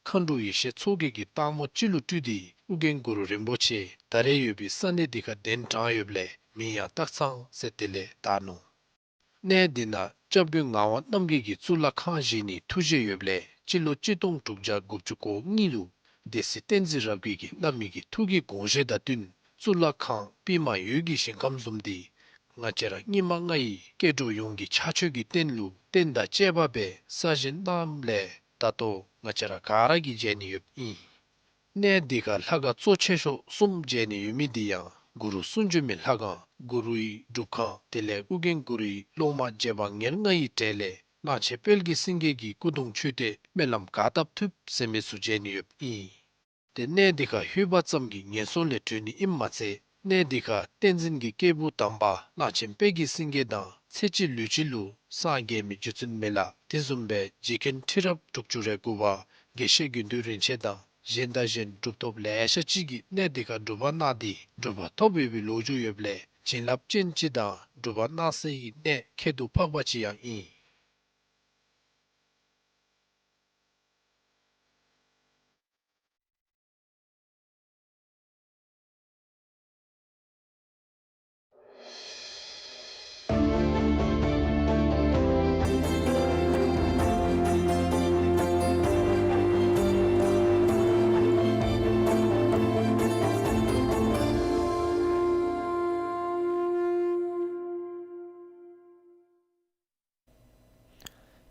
མཁའ་འགྲོ་ཡེ་ཤེས་མཚོ་རྒྱལ་གྱིས་སྟག་མོ་ཅིག་ལུ་སྤྲུལ་ཏེ་ཨོ་རྒྱན་གུ་རུ་རིན་པོ་ཆེ་ད་རེས་ཡོད་པའི་ས་གནས་འདི་ཁར་གདན་དྲངས་ཡོདཔ་ལས་མིང་ཡང་སྟག་ཚང་ཟེར་དེ་ལས་བཏགས་ནུག། གནས་འདི་ནང་སྐྱབས་མགོན་ངག་དབང་རྣམ་རྒྱལ་གྱིས་གཙུག་ལག་ཁང་བཞེངས་ནིའི་ཐུགས་བཞེད་ཡོདཔ་ལས་སྤྱི་ལོ་གཅིག་སྟོང་དྲུག་བརྒྱ་དགུ་བཅུ་གོ་གཉིས་ལུ་སྡེ་སྲིད་བསྟན་འཛིན་རབ་རྒྱས་ཀྱིས་བླ་མའི་གི་ཐུགས་ཀྱི་དགོངས་བཞེད་དང་བསྟུན་གཙུག་ལག་ཁང་པདྨ་འོད་ཀྱི་ཞིང་ཁམས་བཟུམ་འདི་ང་བཅས་ར་སྙིགས་མ་ལྔ་ཡི་སྐྱེ་འགྲོ་ཡོངས་ཀྱི་ཕྱག་མཆོད་ཀྱི་རྟེན་ལུ་རྟེན་དང་བཅས་པ་སྦེ་གསར་བཞེངས་གནངམ་ལས་ད་ལྟོ་ང་བཅས་ར་ག་ར་གིས་མཇལ་ནི་ཡོདཔ་ཨིན། གནས་འདི་ཁར་ལྷ་ཁང་གཙོ་ཆེ་ཤོས་གསུམ་མཇལ་ནི་ཡོད་མི་འདི་ཡང་གུ་རུ་གསུང་བྱོན་མའི་ལྷ་ཁང་གུ་རུའི་སྒྲུབ་ཁང་དེ་ལས་ཨོ་རྒྱན་གུ་རུའི་སློབ་མ་རྗེ་འབངས་ཉེར་ལྔ་ཡི་གྲས་ལས་གླང་ཆེན་དཔལ་གྱི་སེང་གེ་གི་སྐུ་གདུང་མཆོད་རྟེན་སྨོན་ལམ་ག་བཏབ་ཐུབ་ཟེར་མི་ཚུ་མཇལ་ནི་ཡོདཔ་ཨིན། ཏེ་གནས་འདི་ཁར་ལྷོད་པ་ཙམ་གྱིས་ངན་སོང་ལས་གྲོལ་ནི་ཨིནམ་མ་ཚད་གནས་འདི་ཁར་བསྟན་འཛིན་གྱི་སྐྱེས་བུ་དམ་པ་གླང་ཆེན་དཔལ་གྱི་སེང་གེ་དང་ཚེ་གཅིག་ལུས་གཅིག་ལུ་སངས་རྒྱས་མི་རྗེ་བཙུན་མི་ལ་དེ་བཟུམ་སྦེ་རྗེ་མཁན་ཁྲི་རབས་དྲུག་ཅུ་རེ་དགུ་པ་དགེ་བཤེས་དགེ་འདུན་རིན་ཆེན་དང་གཞན་དང་གཞན་གྲུབ་ཐོབ་ལེ་ཤ་ཅིག་གིས་གནས་འདི་ཁར་སྒྲུབ་པ་གནང་སྟེ་གྲུབ་པ་ཐོབ་ཡོད་པའི་ལོ་རྒྱུས་ཡོདཔ་ལས་བྱིན་རླབས་ཅན་ཅིག་དང་སྒྲུབ་པ་གནང་སའི་གནས་ཁྱད་དུ་འཕགས་པ་ཅིག་ཡང་ཨིན།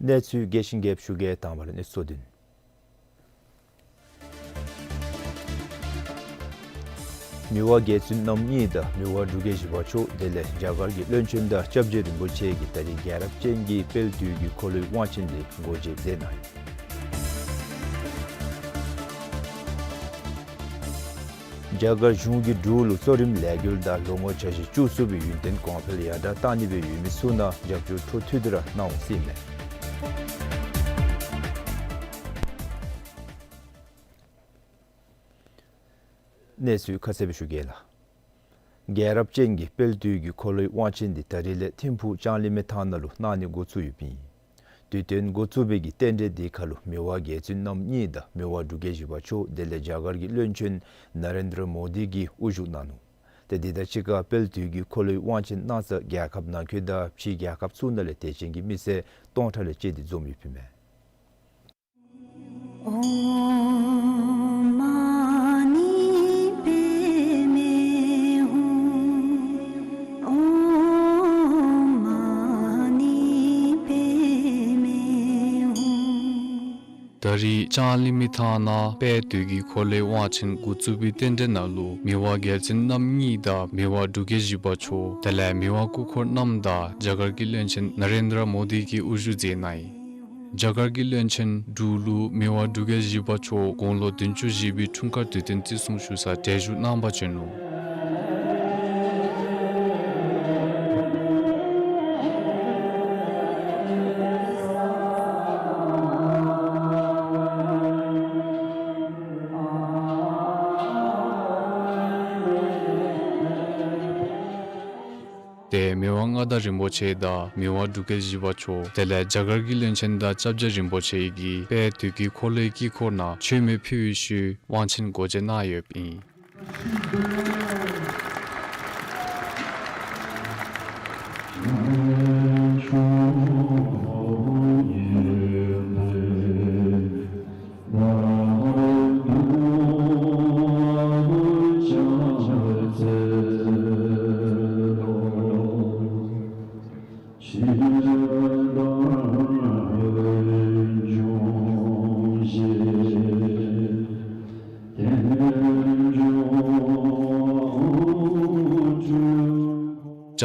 གནས་ཚུལ་རྒྱས་ཤིང་རྒྱསཔ་ཞུ་གེ། དང་པ་ར་གནས་ཚུལ་གཙོ་དོན། མི་དབང་རྒྱལ་བཙུན་རྣམ་གཉིས་དང་མི་དབང་འབྲུག་རྒྱལ་བཞི་པ་མཆོག་དེ་ལས་རྒྱ་གར་གྱི་བློན་ཆེན་དང་སྐྱབས་རྗེ་རིན་པོ་ཆེ་གིས་ད་རེས་རྒྱལ་རབས་ཅན་གྱི་དཔལ་དུས་ཀྱི་འཁོར་ལོའི་དབང་ཆེན་དེ་སྒོ་འབྱེད་མཛད་གནང་ཡོད། རྒྱ་གར་གཞུང་གིས་འབྲུག་ལུ་གཙོ་རིམ་ལས་འགུལ་དང་ལོ་ངོ་འཆར་གཞི་བཅུ་གསུམ་པའི་ཡུན་བརྟན་གོང་འཕེལ་ཡར་དྲག་གཏང་ནི་སྦེ་ཡོད་མི་ཚུ་ནང་རྒྱབ་སྐྱོར་འཕྲོ་མཐུད་དེ་ར་གནང་འོང་ཟེར་ཨིན་མས། གནས་ཚུལ་ཁ་གསལ་སྦེ་ཞུ་གེ་ལགས། རྒྱལ་རབས་ཅན་གྱི་དཔལ་དུས་ཀྱི་འཁོར་ལོའི་དབང་ཆེན་འདི་ད་རེས་ལས་ཐིམ་ཕུག་ལྕང་གླིང་མའི་ཐང་ནང་ལུ་གནང་ནི་འགོ་བཙུགས་ཡོདཔ་ཨིན། དུས་སྟོན་འགོ་བཙུགས་པའི་གི་རྟེན་འབྲེལ་འདི་ཁར་ལུ་མི་དབང་རྒྱལ་བཙུན་རྣམ་གཉིས་དང་མི་དབང་འབྲུག་རྒྱལ་བཞི་པ་མཆོག་དེ་ལས་རྒྱ་གར་གྱི་བློན་ཆེན་ན་རེན་དྲ་མོ་དི་གིས་དབུ་བཞུགས་གནང་ནུག། ཏེ་འདི་དང་གཅིག་ཁར་དཔལ་དུས་ཀྱི་འཁོར་ལོའི་དབང་ཆེན་གནང་ས་རྒྱལ་ཁབ་ནང་འཁོད་དང་ཕྱིའི་རྒྱལ་ཁབ་ཚུ་ནང་ལས་དད་ཅན་གྱི་མི་སེར་སྟོང་ཕྲག་ལས་བཅད་དེ་འཛོམས་ཡོདཔ་ཨིན་མས། ཨོཾ་མ་ཎི་པདྨེ་ཧཱུྃ། ད་རིས་ལྕང་གླིང་མི་ཐང་ནང་དཔལ་དུས་ཀྱི་འཁོར་ལོའི་དབང་ཆེན་འགོ་བཙུགས་པའི་རྟེན་འབྲེལ་ནང་ལུ་མི་དབང་རྒྱལ་བཙུན་རྣམ་གཉིས་དང་མི་དབང་འབྲུག་རྒྱལ་བཞི་པ་མཆོག་དེ་ལས་མི་དབང་སྐུ་འཁོར་རྣམས་དང་རྒྱ་གར་གྱི་བློན་ཆེན་ན་རེན་དྲ་མོ་དི་གིས་དབུ་བཞུགས་མཛད་གནང་ཡི། རྒྱ་གར་གྱི་བློན་ཆེན་འབྲུག་ལུ་མི་དབང་འབྲུག་རྒྱལ་བཞི་པ་མཆོག་དགུང་ལོ་བདུན་ཅུ་བཞེས་པའི་འཁྲུངས་སྐར་དུས་སྟོན་བརྩི་སྲུང་ཞུ་སར་གྲལ་བཞུགས་གནང་པར་བྱོན་ནུག། ཏེ་མི་དབང་མངའ་བདག་རིན་པོ་ཆེ་དང་མི་དབང་འབྲུག་རྒྱལ་བཞི་པ་མཆོག་དེ་ལས་རྒྱ་གར་གྱི་བློན་ཆེན་དང་སྐྱབས་རྗེ་རིན་པོ་ཆེ་གིས་དཔལ་དུས་ཀྱི་འཁོར་ལོའི་དཀྱིལ་འཁོར་ནང་མཆོད་མེ་ཕུལ་བའི་ཤུལ་དབང་ཆེན་སྒོ་འབྱེད་གནང་ཡོདཔ་ཨིན།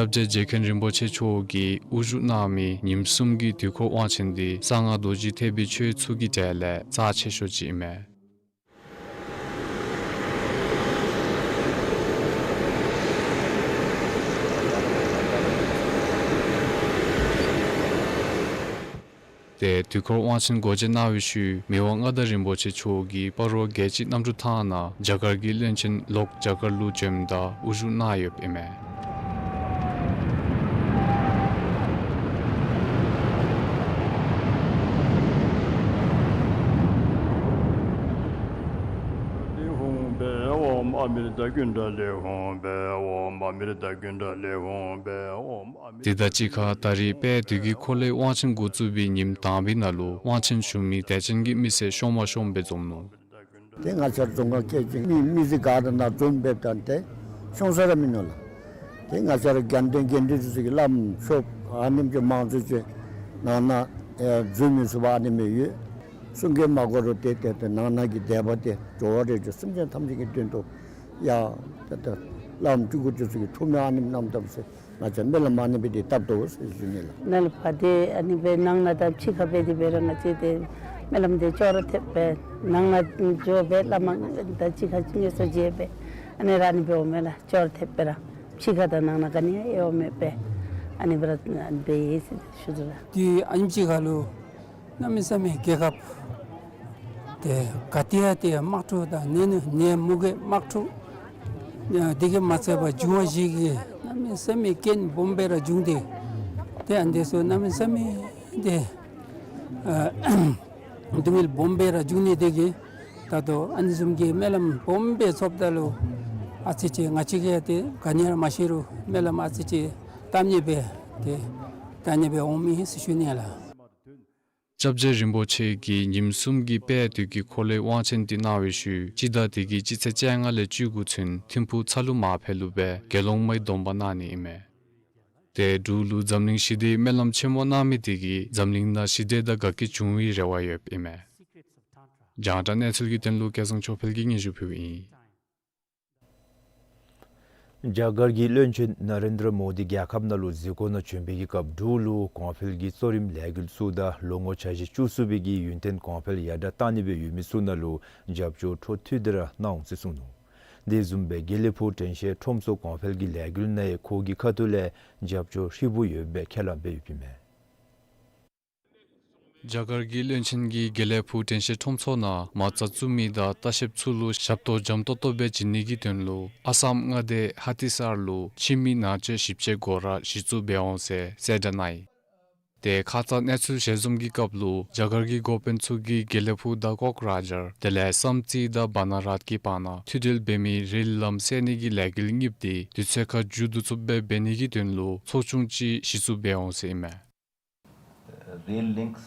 སྐྱབས་རྗེ་རྗེ་མཁན་རིན་པོ་ཆེ་མཆོག་གིས་དབུ་བཞུགས་གནང་མི་ཉིནམ་གསུམ་གྱི་དུས་འཁོར་དབང་ཆེན་འདི་གསང་སྔགས་རྡོ་རྗེ་ཐེག་པའི་ཆོས་ཚུ་གི་གྲས་ལས་རྩ་ཆེ་ཤོས་ཅིག་ཨིན་མས། ཏེ་དུས་འཁོར་དབང་ཆེན་སྒོ་འབྱེད་གནང་བའི་ཤུལ་མི་དབང་མངའ་བདག་རིན་པོ་ཆེ་མཆོག་གིས་སྤ་རོ་རྒྱལ་སྤྱིའི་གནམ་གྲུ་ཐང་ནང་རྒྱ་གར་གྱི་བློན་ཆེན་ལོག་རྒྱ་གར་ལུ་བྱོནམ་ད་དབུ་བཞུགས་གནང་ཡོདཔ་ཨིན་མས། དེ་དང་གཅིག་ཁར་ད་རིས་དཔལ་དུས་ཀྱི་འཁོར་ལོའི་དབང་ཆེན་འགོ་བཙུགས་པའི་ཉིནམ་དང་པའི་ནང་ལུ་དབང་ཆེན་ཞུ་མི་དད་ཅན་གྱི་མི་སེར་ཤོང་མ་ཤོངམ་སྦེ་འཛོམས་ནུག། ཏེ་ང་བཅས་རྫོང་ཁག་སྐད་ཅིག་མི་མི་ཚེ་ག་ར་ནང་འཛོམས་འབདཝ་ད་ཏེ་ཤོང་ས་ར་མིན་ནུག་ལགས། ཏེ་ང་བཅས་ར་དགེ་འདུན་དགེ་འདུན་ཚུ་གི་བླམ་ཆོསཔ་ཨ་ནེམ་ཅིག་མང་ཚུ་ཅིག་ནང་ན་ཨེ་འཛུལ་མི་ཚུགས་པར་ཨ་ནེམ་སྦེ་ཡོད། གསུང་སྐད་མ་གོ་རུང་ཏེ་ཏེ་ཏེ་ནང་ན་གི་དད་པ་ཏེ་འགྲོ་བ་རིགས་དྲུག་སེམས་ཅན་ཐམས་ཅད་ཀྱི་དོན་དུ་ཡ་ཏེ་ཏེ་བླམ་སྤྲུལ་སྐུ་དེ་ཚུ་གིས་ཐུགས་སྨོན་ཨ་ནེམ་གནངམ་ད་ཟེར་ང་བཅས་སྨོན་ལམ་ཨ་ནེམ་སྦེ་ཏེ་བཏབ་དོ་ཟེར་ཞུ་ནི་ལགས། ནཱ་ལས་ཕར་ཏེ་ཨ་ནི་སྦེ་ནང་ན་དང་ཕྱི་ཁ་སྦེ་དེ་སྦེ་ར་ང་བཅས་ཏེ་སྨོན་ལམ་འདི་ཅོག་ར་འཐདཔ་སྦེ་ནང་ན་འགྱོ་སྦེ་བླ་མ་དང་ཕྱི་ཁ་ཅིག་ངལ་གསོ་བྱེད་སྦེ་ཨ་ནི་ར་ཨ་ནི་སྦེ་འོང་མས་ལགས། ཅོག་ར་འཐདཔ་སྦེ་ར་ཕྱི་ཁ་དང་ནང་ན་ག་ནི་ཡང་དབྱེ་བ་མེདཔ་སྦེ་ཨ་ནི་སྦེ་ར་ཨ་ནི་སྦེ་ཡོད་ཟེར་ཞུ་དོ་ལགས། ཏེ་ཨ་ནེམ་ཅིག་ཁར་ལུ་གནམ་མེད་ས་མེད་རྒྱལ་ཁབ་ཏེ་ག་ཏེ་ཡང་ཏེ་དམག་འཁྲུག་དང་ནད་ནི་ནད་མུ་གེ་དམག་འཁྲུག་ཡང་དེ་གིས་མ་ཚད་པར་འབྱུང་བ་བཞི་གིས་གནམ་མེད་ས་མེད་རྐྱེན་སྦོམ་སྦེ་ར་བྱུང་སྟེ་ཏེ་ཨ་ནི་ཚུ་གནམ་མེད་ས་མེད་ཏེ་ཨ་སྡུག་བསྔལ་སྦོམ་སྦེ་ར་བྱུང་ནི་དེ་གིས་ད་ལྟོ་ཨ་ནི་བཟུམ་གྱི་སྨོན་ལམ་སྦོམ་སྦེ་ཚོགསཔ་ད་ལུ་ཨ་ཙི་ཅིག་ང་བཅས་ཀྱིས་ཏེ་ག་ནི་ཡང་མ་ཤེས་རུང་སྨོན་ལམ་ཨ་ཙི་ཅིག་བཏབ་ནི་སྦེ་ཏེ་ད་ཨ་ནི་སྦེ་འོངམ་ཨིན་ཟེར་ཞུ་ནི་ལགས། སྐྱབས་རྗེ་རིན་པོ་ཆེ་གིས་ཉིནམ་གསུམ་གྱི་དཔལ་དུས་ཀྱི་འཁོར་ལོའི་དབང་ཆེན་འདི་གནང་བའི་ཤུལ་སྤྱི་ཟླ་འདི་གི་སྤྱི་ཚེས་བཅོ་ལྔ་ལས་བཅུ་དགུ་ཚུན་ཐིམ་ཕུག་ཚ་ལུ་མར་ཕེབས་ལུགས་སྦེ་དགེ་སློང་མའི་སྡོམ་པ་གནང་ནི་ཨིན་མས། ཏེ་འབྲུག་ལུ་འཛམ་གླིང་ཞི་བདེའི་སྨོན་ལམ་ཆེན་མོ་གནང་མི་དེ་གིས་འཛམ་གླིང་ནང་ཞི་བདེ་དང་དགའ་སྐྱིད་འབྱུང་བའི་རེ་བ་ཡོདཔ་ཨིན་མས། རྒྱང་བསྒྲགས་གནས་ཚུལ་གྱི་དོན་ལུ་སྐལ་བཟང་ཆོས་འཕེལ་གྱིས་སྙན་ཞུ་ཕུལཝ་ཨིན། རྒྱ་གར་གྱི་བློན་ཆེན་ན་རེན་དྲ་མོ་དི་རྒྱལ་ཁབ་ནང་ལུ་གཟིགས་སྐོར་ནང་བྱོན་པའི་གི་སྐབས་འབྲུག་ལུ་གོང་འཕེལ་གྱི་གཙོ་རིམ་ལས་འགུལ་ཚུ་དང་ལོ་ངོ་ཆ་བཞི་བཅུ་སོང་བའི་གི་ཡུན་བརྟན་གོང་འཕེལ་ཡར་དྲག་བཏང་ནི་སྦེ་ཡོད་མི་ཚུ་ནང་ལུ་རྒྱབ་སྐྱོར་འཕྲོ་མཐུད་དེ་ར་གནང་འོང་ཟེར་གསུངས་ནུག། དེ་བཟུམ་སྦེ་དགེ་ལེགས་ཕུག་དྲན་ཤེས་ཁྲོམ་ཚོགས་གོང་འཕེལ་གྱི་ལས་འགུལ་ནང་ཡང་ཁོ་གི་ཁ་ཐུག་ལས་རྒྱབ་སྐྱོར་ཧྲིལ་བུ་ཡོདཔ་སྦེ་ཁས་བླངས་འབད་ཡོདཔ་ཨིན་མས། རྒྱ་གར་གྱི་བློན་ཆེན་གྱིས་དགེ་ལེགས་ཕུག་དྲན་ཤེས་ཁྲོམ་ཚོགས་ནང་མ་རྩ་བཙུགས་མི་དང་ལྟ་བཤལཔ་ཚུ་ལུ་ཞབས་ཏོག་འཇམ་ཏོང་ཏོ་སྦེ་བྱིན་ནི་གི་དོན་ལུ་ཨ་སམ་མངའ་སྡེ་ཧ་ཏི་སར་ལུ་ཕྱི་མི་ནང་འཛུལ་ཞིབ་དཔྱད་སྒོ་ར་གཞི་བཙུགས་འབད་འོང་ཟེར་གསལ་བསྒྲགས་གནང་ཡི། ཏེ་ཁ་ཙ་གནས་ཚུལ་ཞལ་འཛོམས་ཀྱི་སྐབས་ལུ་རྒྱ་གར་གྱི་འགོ་དཔོན་ཚུ་གིས་དགེ་ལེགས་ཕུག་དང་ཀོག་ར་ཇར་དེ་ལས་བསམ་རྩེ་དང་བ་ན་རཱད་ཀྱི་བར་ན་མཐུད་འབྲེལ་འབད་མི་རེལ་ལམ་བསལ་ནི་གི་ལས་འགུལ་གཉིསཔོ་དེ་དུས་ཚོད་ཁར་མཇུག་བསྡུ་ཚུགསཔ་སྦེ་འབད་ནི་གི་དོན་ལུ་ཚོགས་ཆུང་ཅིག་གཞི་བཙུགས་འབད་འོང་ཟེར་ཨིན་མས། Rail links,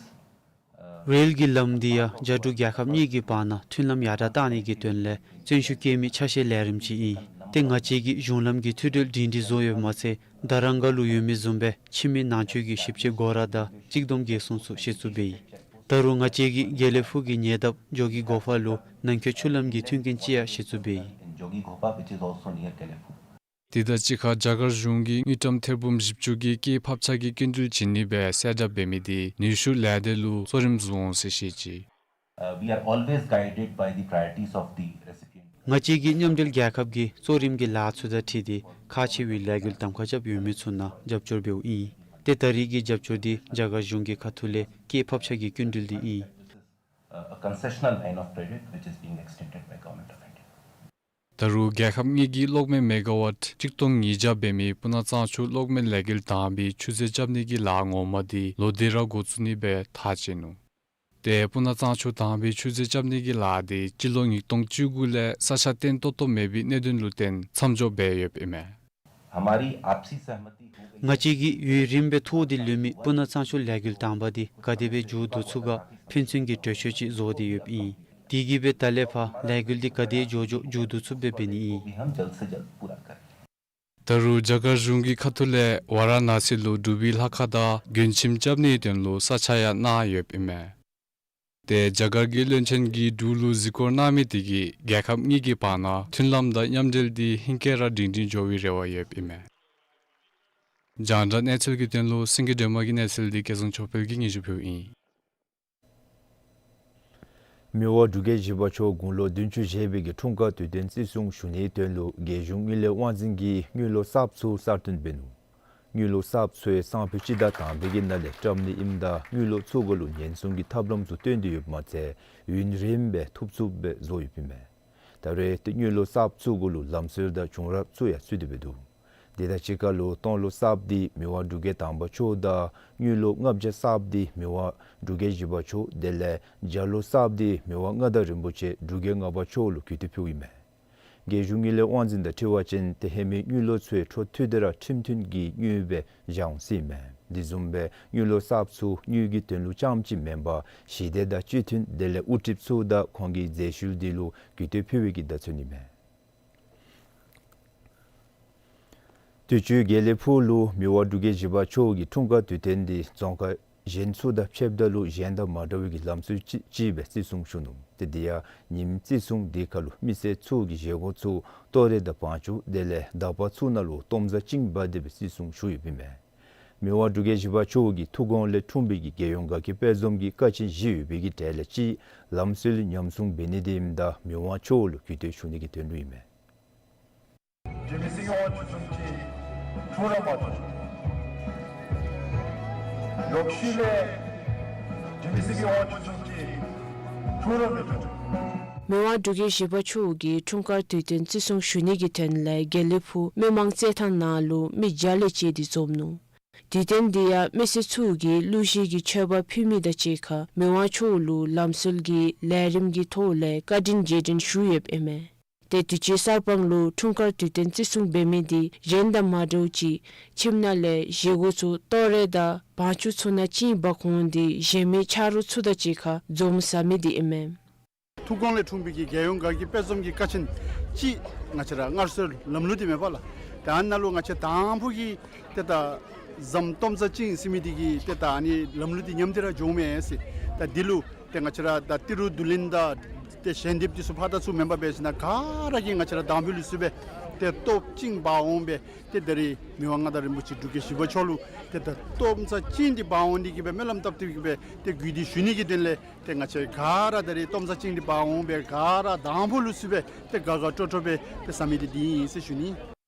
uh, རེལ་གྱི་ལམ་འདི་ཡང་རྒྱ་འབྲུག་རྒྱལ་ཁབ་གཉིས་ཀྱི་བར་ན་མཐུན་ལམ་ཡར་དྲག་བཏང་ནི་གི་དོན་ལས་བརྩོན་ཤུགས་བསྐྱེད་མི་ཆ་ཤས་ལས་རིམ་ཅིག་ཨིན། ཏེ་ང་བཅས་ཀྱིས་གཞུང་ལམ་གྱི་མཐུད་སྦྲེལ་སྒྲིང་སྒྲི་བཟོ་ཡོདཔ་མ་ཚད་དྷ་རམ་སྒར་ལུ་ཡོད་མི་བཟུམ་སྦེ་ཕྱི་མི་ནང་འཛུལ་གྱི་ཞིབ་དཔྱད་སྒོ་ར་དང་གཅིག་བསྡོམས་འགན་སྲུང་ཚུ་གཞི་བཙུགས་འབད་ཡི། ད་རུང་ང་བཅས་ཀྱིས་དགེ་ལེགས་ཕུག་གི་ཉེ་འདབས་ཇོ་གི་སྒོ་ཕ་ལུ་ནང་འཁོད་ཆུ་ལམ་གྱི་མཐུན་རྐྱེན་ཅིག་ཡང་གཞི་བཙུགས་འབད་ཡི། In Jogipha, which is also near Gelephu. དེ་དང་གཅིག་ཁར་རྒྱ་གར་གཞུང་གིས་དངུལ་ཀྲམ་ཐེར་འབུམ་བཞི་བཅུ་གིས་སྐྱེད་ཕབ་ཆག་གི་སྐྱིན་འགྲུལ་བྱིན་ནི་སྦེ་གསལ་བསྒྲགས་འབད་མི་དེ་ནུས་ཤུགས་ལས་སྡེ་ལུ་གཙོ་རིམ་བཟུང་འོང་ཟེར་བཤད་ཅི། Uh, we are always guided by the priorities of the recipient. ང་བཅས་ཀྱིས་མཉམ་འབྲེལ་རྒྱལ་ཁབ་ཀྱི་གཙོ་རིམ་གྱི་ལཱ་ཚུ་དང་འཁྲིལ་ཏེ་ཁག་ཆེ་བའི་ལས་འགུལ་གདམ་ཁ་རྐྱབ་ཡོད་མི་ཚུ་ནང་རྒྱབ་སྐྱོར་འབདཝ་ཨིན། ཏེ་ད་རེས་ཀྱི་རྒྱབ་སྐྱོར་འདི་རྒྱ་གར་གཞུང་གི་ཁ་ཐུག་ལས་སྐྱེད་ཕབ་ཆག་གི་སྐྱིན་འགྲུལ་འདི་ཨིན། Uh, a concessional line of credit which is being extended by Government of India. ད་རུང་རྒྱལ་ཁབ་གཉིས་ཀྱིས་གློག་མེ་མེ་ག་ཝཊ་གཅིག་སྟོང་ཉིས་བརྒྱ་འབད་མི་སྤུ་ན་གཙང་ཆུ་གློག་མེ་ལས་འགུལ་དང་པའི་ཆུ་མཛོད་རྐྱབ་ནི་གི་ལཱ་ངོ་མ་འདི་ལོག་སྟེ་ར་འགོ་བཙུགས་ནི་སྦེ་ཐག་བཅད་ནུག། ཏེ་སྤུ་ན་གཙང་ཆུ་དང་པའི་ཆུ་མཛོད་རྐྱབ་ནི་གི་ལཱ་འདི་སྤྱི་ལོ་ཉིས་སྟོང་བཅུ་དགུ་ལས་ས་ཆ་བརྟན་ཏོག་ཏོ་མེད་པའི་གནད་དོན་ལུ་བརྟེན་མཚམས་འཇོག་འབད་ཡོདཔ་ཨིན་མས། हमारी आपसी सहमति हो गई। ང་བཅས་ཀྱིས་ཡུན་རིངམོ་སྦེ་ཐོགས་ཏེ་ལུས་མི་སྤུ་ན་གཙང་ཆུ་ལས་འགུལ་དང་པ་འདི་ག་དེ་སྦེ་མཇུག་བསྡུ་ཚུགས་ག་ཕན་ཚུན་གྱི་གྲོས་ཆོད་ཅིག་བཟོ་སྟེ་ཡོདཔ་ཨིན། དེ་གིས་སྦེ་ད་ལས་ཕར་ལས་འགུལ་འདི་ག་དེ་མགྱོགས་མགྱོགས་མཇུག་བསྡུ་ཚུགསཔ་སྦེ་འབད་ནི་ཨིན། भी हम जल्द से जल्द पूरा करें। ད་རུང་རྒྱ་གར་གཞུང་གི་ཁ་ཐུག་ལས་ཝ་ར་ཎ་སི་ལུ་འབྲུག་པའི་ལྷ་ཁང་དང་མགྲོན་ཁྱིམ་རྐྱབ་ནིའི་དོན་ལུ་ས་ཆ་ཡང་གནང་ཡོདཔ་ཨིན་མས། ཏེ་རྒྱ་གར་གྱི་བློན་ཆེན་གྱིས་འབྲུག་ལུ་གཟིགས་སྐོར་གནང་མི་དེ་གིས་རྒྱལ་ཁབ་གཉིས་ཀྱི་བར་ན་མཐུན་ལམ་དང་མཉམ་འབྲེལ་འདི་ཧེང་སྐལ་ར་སྒྲིང་སྒྲིང་འགྱོ་བའི་རེ་བ་ཡོདཔ་ཨིན་མས། རྒྱང་བསྒྲགས་གནས་ཚུལ་གྱི་དོན་ལུ་སེང་གེ་སྒྲོལ་མ་གི་གནས་ཚུལ་འདི་སྐལ་བཟང་ཆོས་འཕེལ་གྱིས་སྙན་ཞུ་ཕུལཝ་ཨིན། མི་དབང་འབྲུག་རྒྱལ་བཞི་པ་མཆོག་དགུང་ལོ་བདུན་ཅུ་བཞེས་པའི་གི་འཁྲུངས་སྐར་དུས་སྟོན་བརྩི་སྲུང་ཞུ་ནིའི་དོན་ལུ་རྒྱལ་གཞུང་དངུལ་ལས་དབང་འཛིན་གྱིས་དངུལ་ལོར་གསརཔ་ཚུ་གསར་བཏོན་འབད་ནུག། དངུལ་ལོར་གསརཔ་ཚུ་ཡང་སང་ཕོད་སྤྱི་ཟླ་དང་པའི་གི་ནང་ལས་བཀྲམ་ནི་ཨིནམ་ད་དངུལ་ལོར་ཚུ་གུ་ལུ་ཉེན་སྲུང་གི་ཐབས་ལམ་ཚུ་བཏོན་ཏེ་ཡོདཔ་མ་ཚད་ཡུན་རིངམོ་སྦེ་ཐུབ་ཚུགསཔ་སྦེ་བཟོ་ཡོདཔ་ཨིན་མས། ད་རེས་ཏེ་དངུལ་ལོར་གསརཔ་ཚུ་གུ་ལུ་ལམ་སྲོལ་དང་བྱུང་རབས་ཚུ་ཡང་ཚུད་དེ་སྦེ་འདུག། དེ་དང་གཅིག་ཁར་ལུ་སྟོང་ལོར་གསརཔ་འདི་མི་དབང་འབྲུག་རྒྱལ་དང་པ་མཆོག་དང་དངུལ་ལོར་ལྔ་བརྒྱ་གསརཔ་འདི་མི་དབང་འབྲུག་རྒྱལ་བཞི་པ་མཆོག་དེ་ལས་བརྒྱ་ལོར་གསརཔ་འདི་མི་དབང་མངའ་བདག་རིན་པོ་ཆེ་འབྲུག་རྒྱལ་ལྔ་པ་མཆོག་ལུ་གུས་བཏུད་ཕུལཝ་ཨིན་མས། རྒྱལ་གཞུང་དངུལ་ལས་དབང་འཛིན་དང་འཁྲིལ་བ་ཅིན་ཏེ་ཧེ་མའི་དངུལ་ལོར་ཚུ་ཡང་འཕྲོ་མཐུད་དེ་ར་ཁྲིམས་མཐུན་གྱི་དངུལ་སྦེ་བཞག་འོང་ཟེར་ཨིན་མས། དེ་བཟུམ་སྦེ་དངུལ་ལོར་གསརཔ་ཚུ་དངུལ་གྱི་དོན་ལུ་རྐྱངམ་ཅིག་མེན་པར་ཞི་བདེ་དང་སྤྱི་མཐུན་དེ་ལས་དབུ་ཁྲིདཔ་ཚུ་དང་ཁོང་གི་མཛད་ཤུལ་འདི་ལུ་གུས་བཏུད་ཕུལ་བའི་གི་བརྡ་མཚོན་ཨིན་མས། དུས་ཅི་དགེ་ལེགས་ཕུག་ལུ་མི་དབང་འབྲུག་རྒྱལ་བཞི་པ་མཆོག་གི་འཁྲུངས་སྐར་དུས་སྟོན་འདི་རྫོང་ཁག་གཞན་ཚུ་དང་ཕྱདཔ་ད་ལུ་གཞན་དང་མ་འདྲ་བའི་གི་ལམ་སྲོལ་ཅིག་ཅིག་སྦེ་བརྩི་སྲུང་ཞུ་ནུག། ཏེ་དེ་ཡང་ཉིནམ་བརྩི་སྲུང་དེ་ཁར་ལུ་མི་སེར་ཚུ་གིས་བཞེས་སྒོ་ཚུ་ལྟོ་རས་དང་བང་ཅུང་དེ་ལས་འདག་པ་ཚུ་ནང་ལུ་སྟོང་རྩ་བཅིངས་འབག་སྟེ་སྦེ་བརྩི་སྲུང་ཞུ་ཡོདཔ་ཨིན་མས། མི་དབང་འབྲུག་རྒྱལ་བཞི་པ་མཆོག་གི་ཐུགས་དགོངས་ལས་འཁྲུངས་པའི་གི་རྒྱལ་ཡོངས་དགའ་སྐྱིད་དཔལ་འཛོམས་ཀྱི་ཀ་ཆེན་བཞི་ཡོད་པའི་གི་གྲས་ལས་གཅིག་ལམ་སྲོལ་ཉམས་སྲུང་འབད་ནི་དེ་ཨིནམ་ད་མི་དབང་མཆོག་ལུ་གུས་བཏུད་ཞུ་ནི་གི་དོན་ལུ་ཨིན་མས། དེ་མི་སྲིད་ཀྱི་དབང་ཕྱུག་གསུམ་གྱི་འཁྲུངས་རབས་མ་གཏོགས། ལོག་ཤུལ་ལས་དེ་མི་སྲིད་ཀྱི་དབང་ཕྱུག་གསུམ་གྱི་འཁྲུངས་རབས་མི་གཏོགས། མི་དབང་འབྲུག་རྒྱལ་བཞི་པ་མཆོག་གི་འཁྲུངས་སྐར་དུས་སྟོན་བརྩི་སྲུང་ཞུ་ནི་གི་དོན་ལས་དགེ་ལེགས་ཕུག་མི་མང་རྩེད་ཐང་ནང་ལུ་མི་བརྒྱ་ལས་བཅད་དེ་འཛོམས་ནུག། དུས་སྟོན་འདི་ཡང་མི་སེར་ཚུ་གིས་གླུ་གཞས་ཀྱི་མཆོད་པ་ཕུལ་མི་དང་གཅིག་ཁར་མི་དབང་མཆོག་ལུ་ལམ་སྲོལ་གྱི་ལས་རིམ་གྱི་ཐོག་ལས་བཀའ་དྲིན་རྗེས་དྲན་ཞུ་ཡོདཔ་ཨིན་མས། ཏེ་དུས་ཅི་གསར་སྤང་ལུ་འཁྲུངས་སྐར་དུས་སྟོན་བརྩི་སྲུང་འབད་མི་འདི་གཞན་དང་མ་འདྲཝ་ཅིག་ཁྱིམ་ནང་ལས་བཞེས་སྒོ་ཚུ་ལྟོ་རས་དང་བང་ཅུང་ཚུ་ནང་བཅིངས་འབག་འོང་སྟེ་བཞེས་མི་ཆ་རོགས་ཚུ་དང་གཅིག་ཁར་འཛོམས་ཟ་མི་འདི་ཨིན་མས། ཐུགས་དགོངས་ལས་འཁྲུངས་པའི་གི་རྒྱལ་ཡོངས་དགའ་སྐྱིད་དཔལ་འཛོམས་ཀྱི་ཀ་ཆེན་གཅིག་ང་བཅས་ར་སྔར་སྲོལ་ལམ་ལུགས་འདི་མེད་པ་ལགས། ད་ཨ་ནཱ་ལུ་ང་བཅས་དང་ཕུ་གི་ཏེ་ད་ཟམ་སྟོང་རྩ་བཅིངས་ཟེར་མི་འདི་གི་ཏེ་ད་ཨ་ནི་ལམ་ལུགས་འདི་ཉམས་ཏེ་ར་འགྱོཝ་མས་ཟེར། ད་འདི་ལུ་ཏེ་ང་བཅས་ར་ད་ཏི་རུ་བསྡུ་ལེན་དང་ཏེ་ཞལ་འདེབས་འདི་ཚུ་ཕར་དང་ཚུར་མེན་པར་འབད་ཞིནམ་ན་ག་ར་གིས་ང་བཅས་ར་དང་ཕུ་ལུ་ཚུད་སྦེ་ཏེ་ལྟོ་བཅིངས་འབག་འོང་སྦེ་ཏེ་ད་རེས་མི་དབང་མངའ་བདག་རིན་པོ་ཆེ་འབྲུག་རྒྱལ་བཞི་པ་མཆོག་ལུ་ཏེ་ད་ལྟོ་རྩ་བཅིངས་ཏེ་འབག་འོང་ནི་གི་སྦེ་སྨོན་ལམ་བཏབ་སྟེ་གི་སྦེ་ཏེ་གུས་འདུད་ཞུ་ནི་གི་དོན་ལས་ཏེ་ང་བཅས་ག་ར་ད་རེས་ལྟོ་རྩ་བཅིངས་ཏེ་འབག་འོང་སྦེ་ག་ར་དང་ཕུ་ལུ་ཚུད་སྦེ་ཏེ་དགའ་དགའ་སྤྲོ་སྤྲོ་སྦེ་ཏེ་ཟ་མི་འདི་འདི་ཨིན་ཟེར་ཞུ་ནི།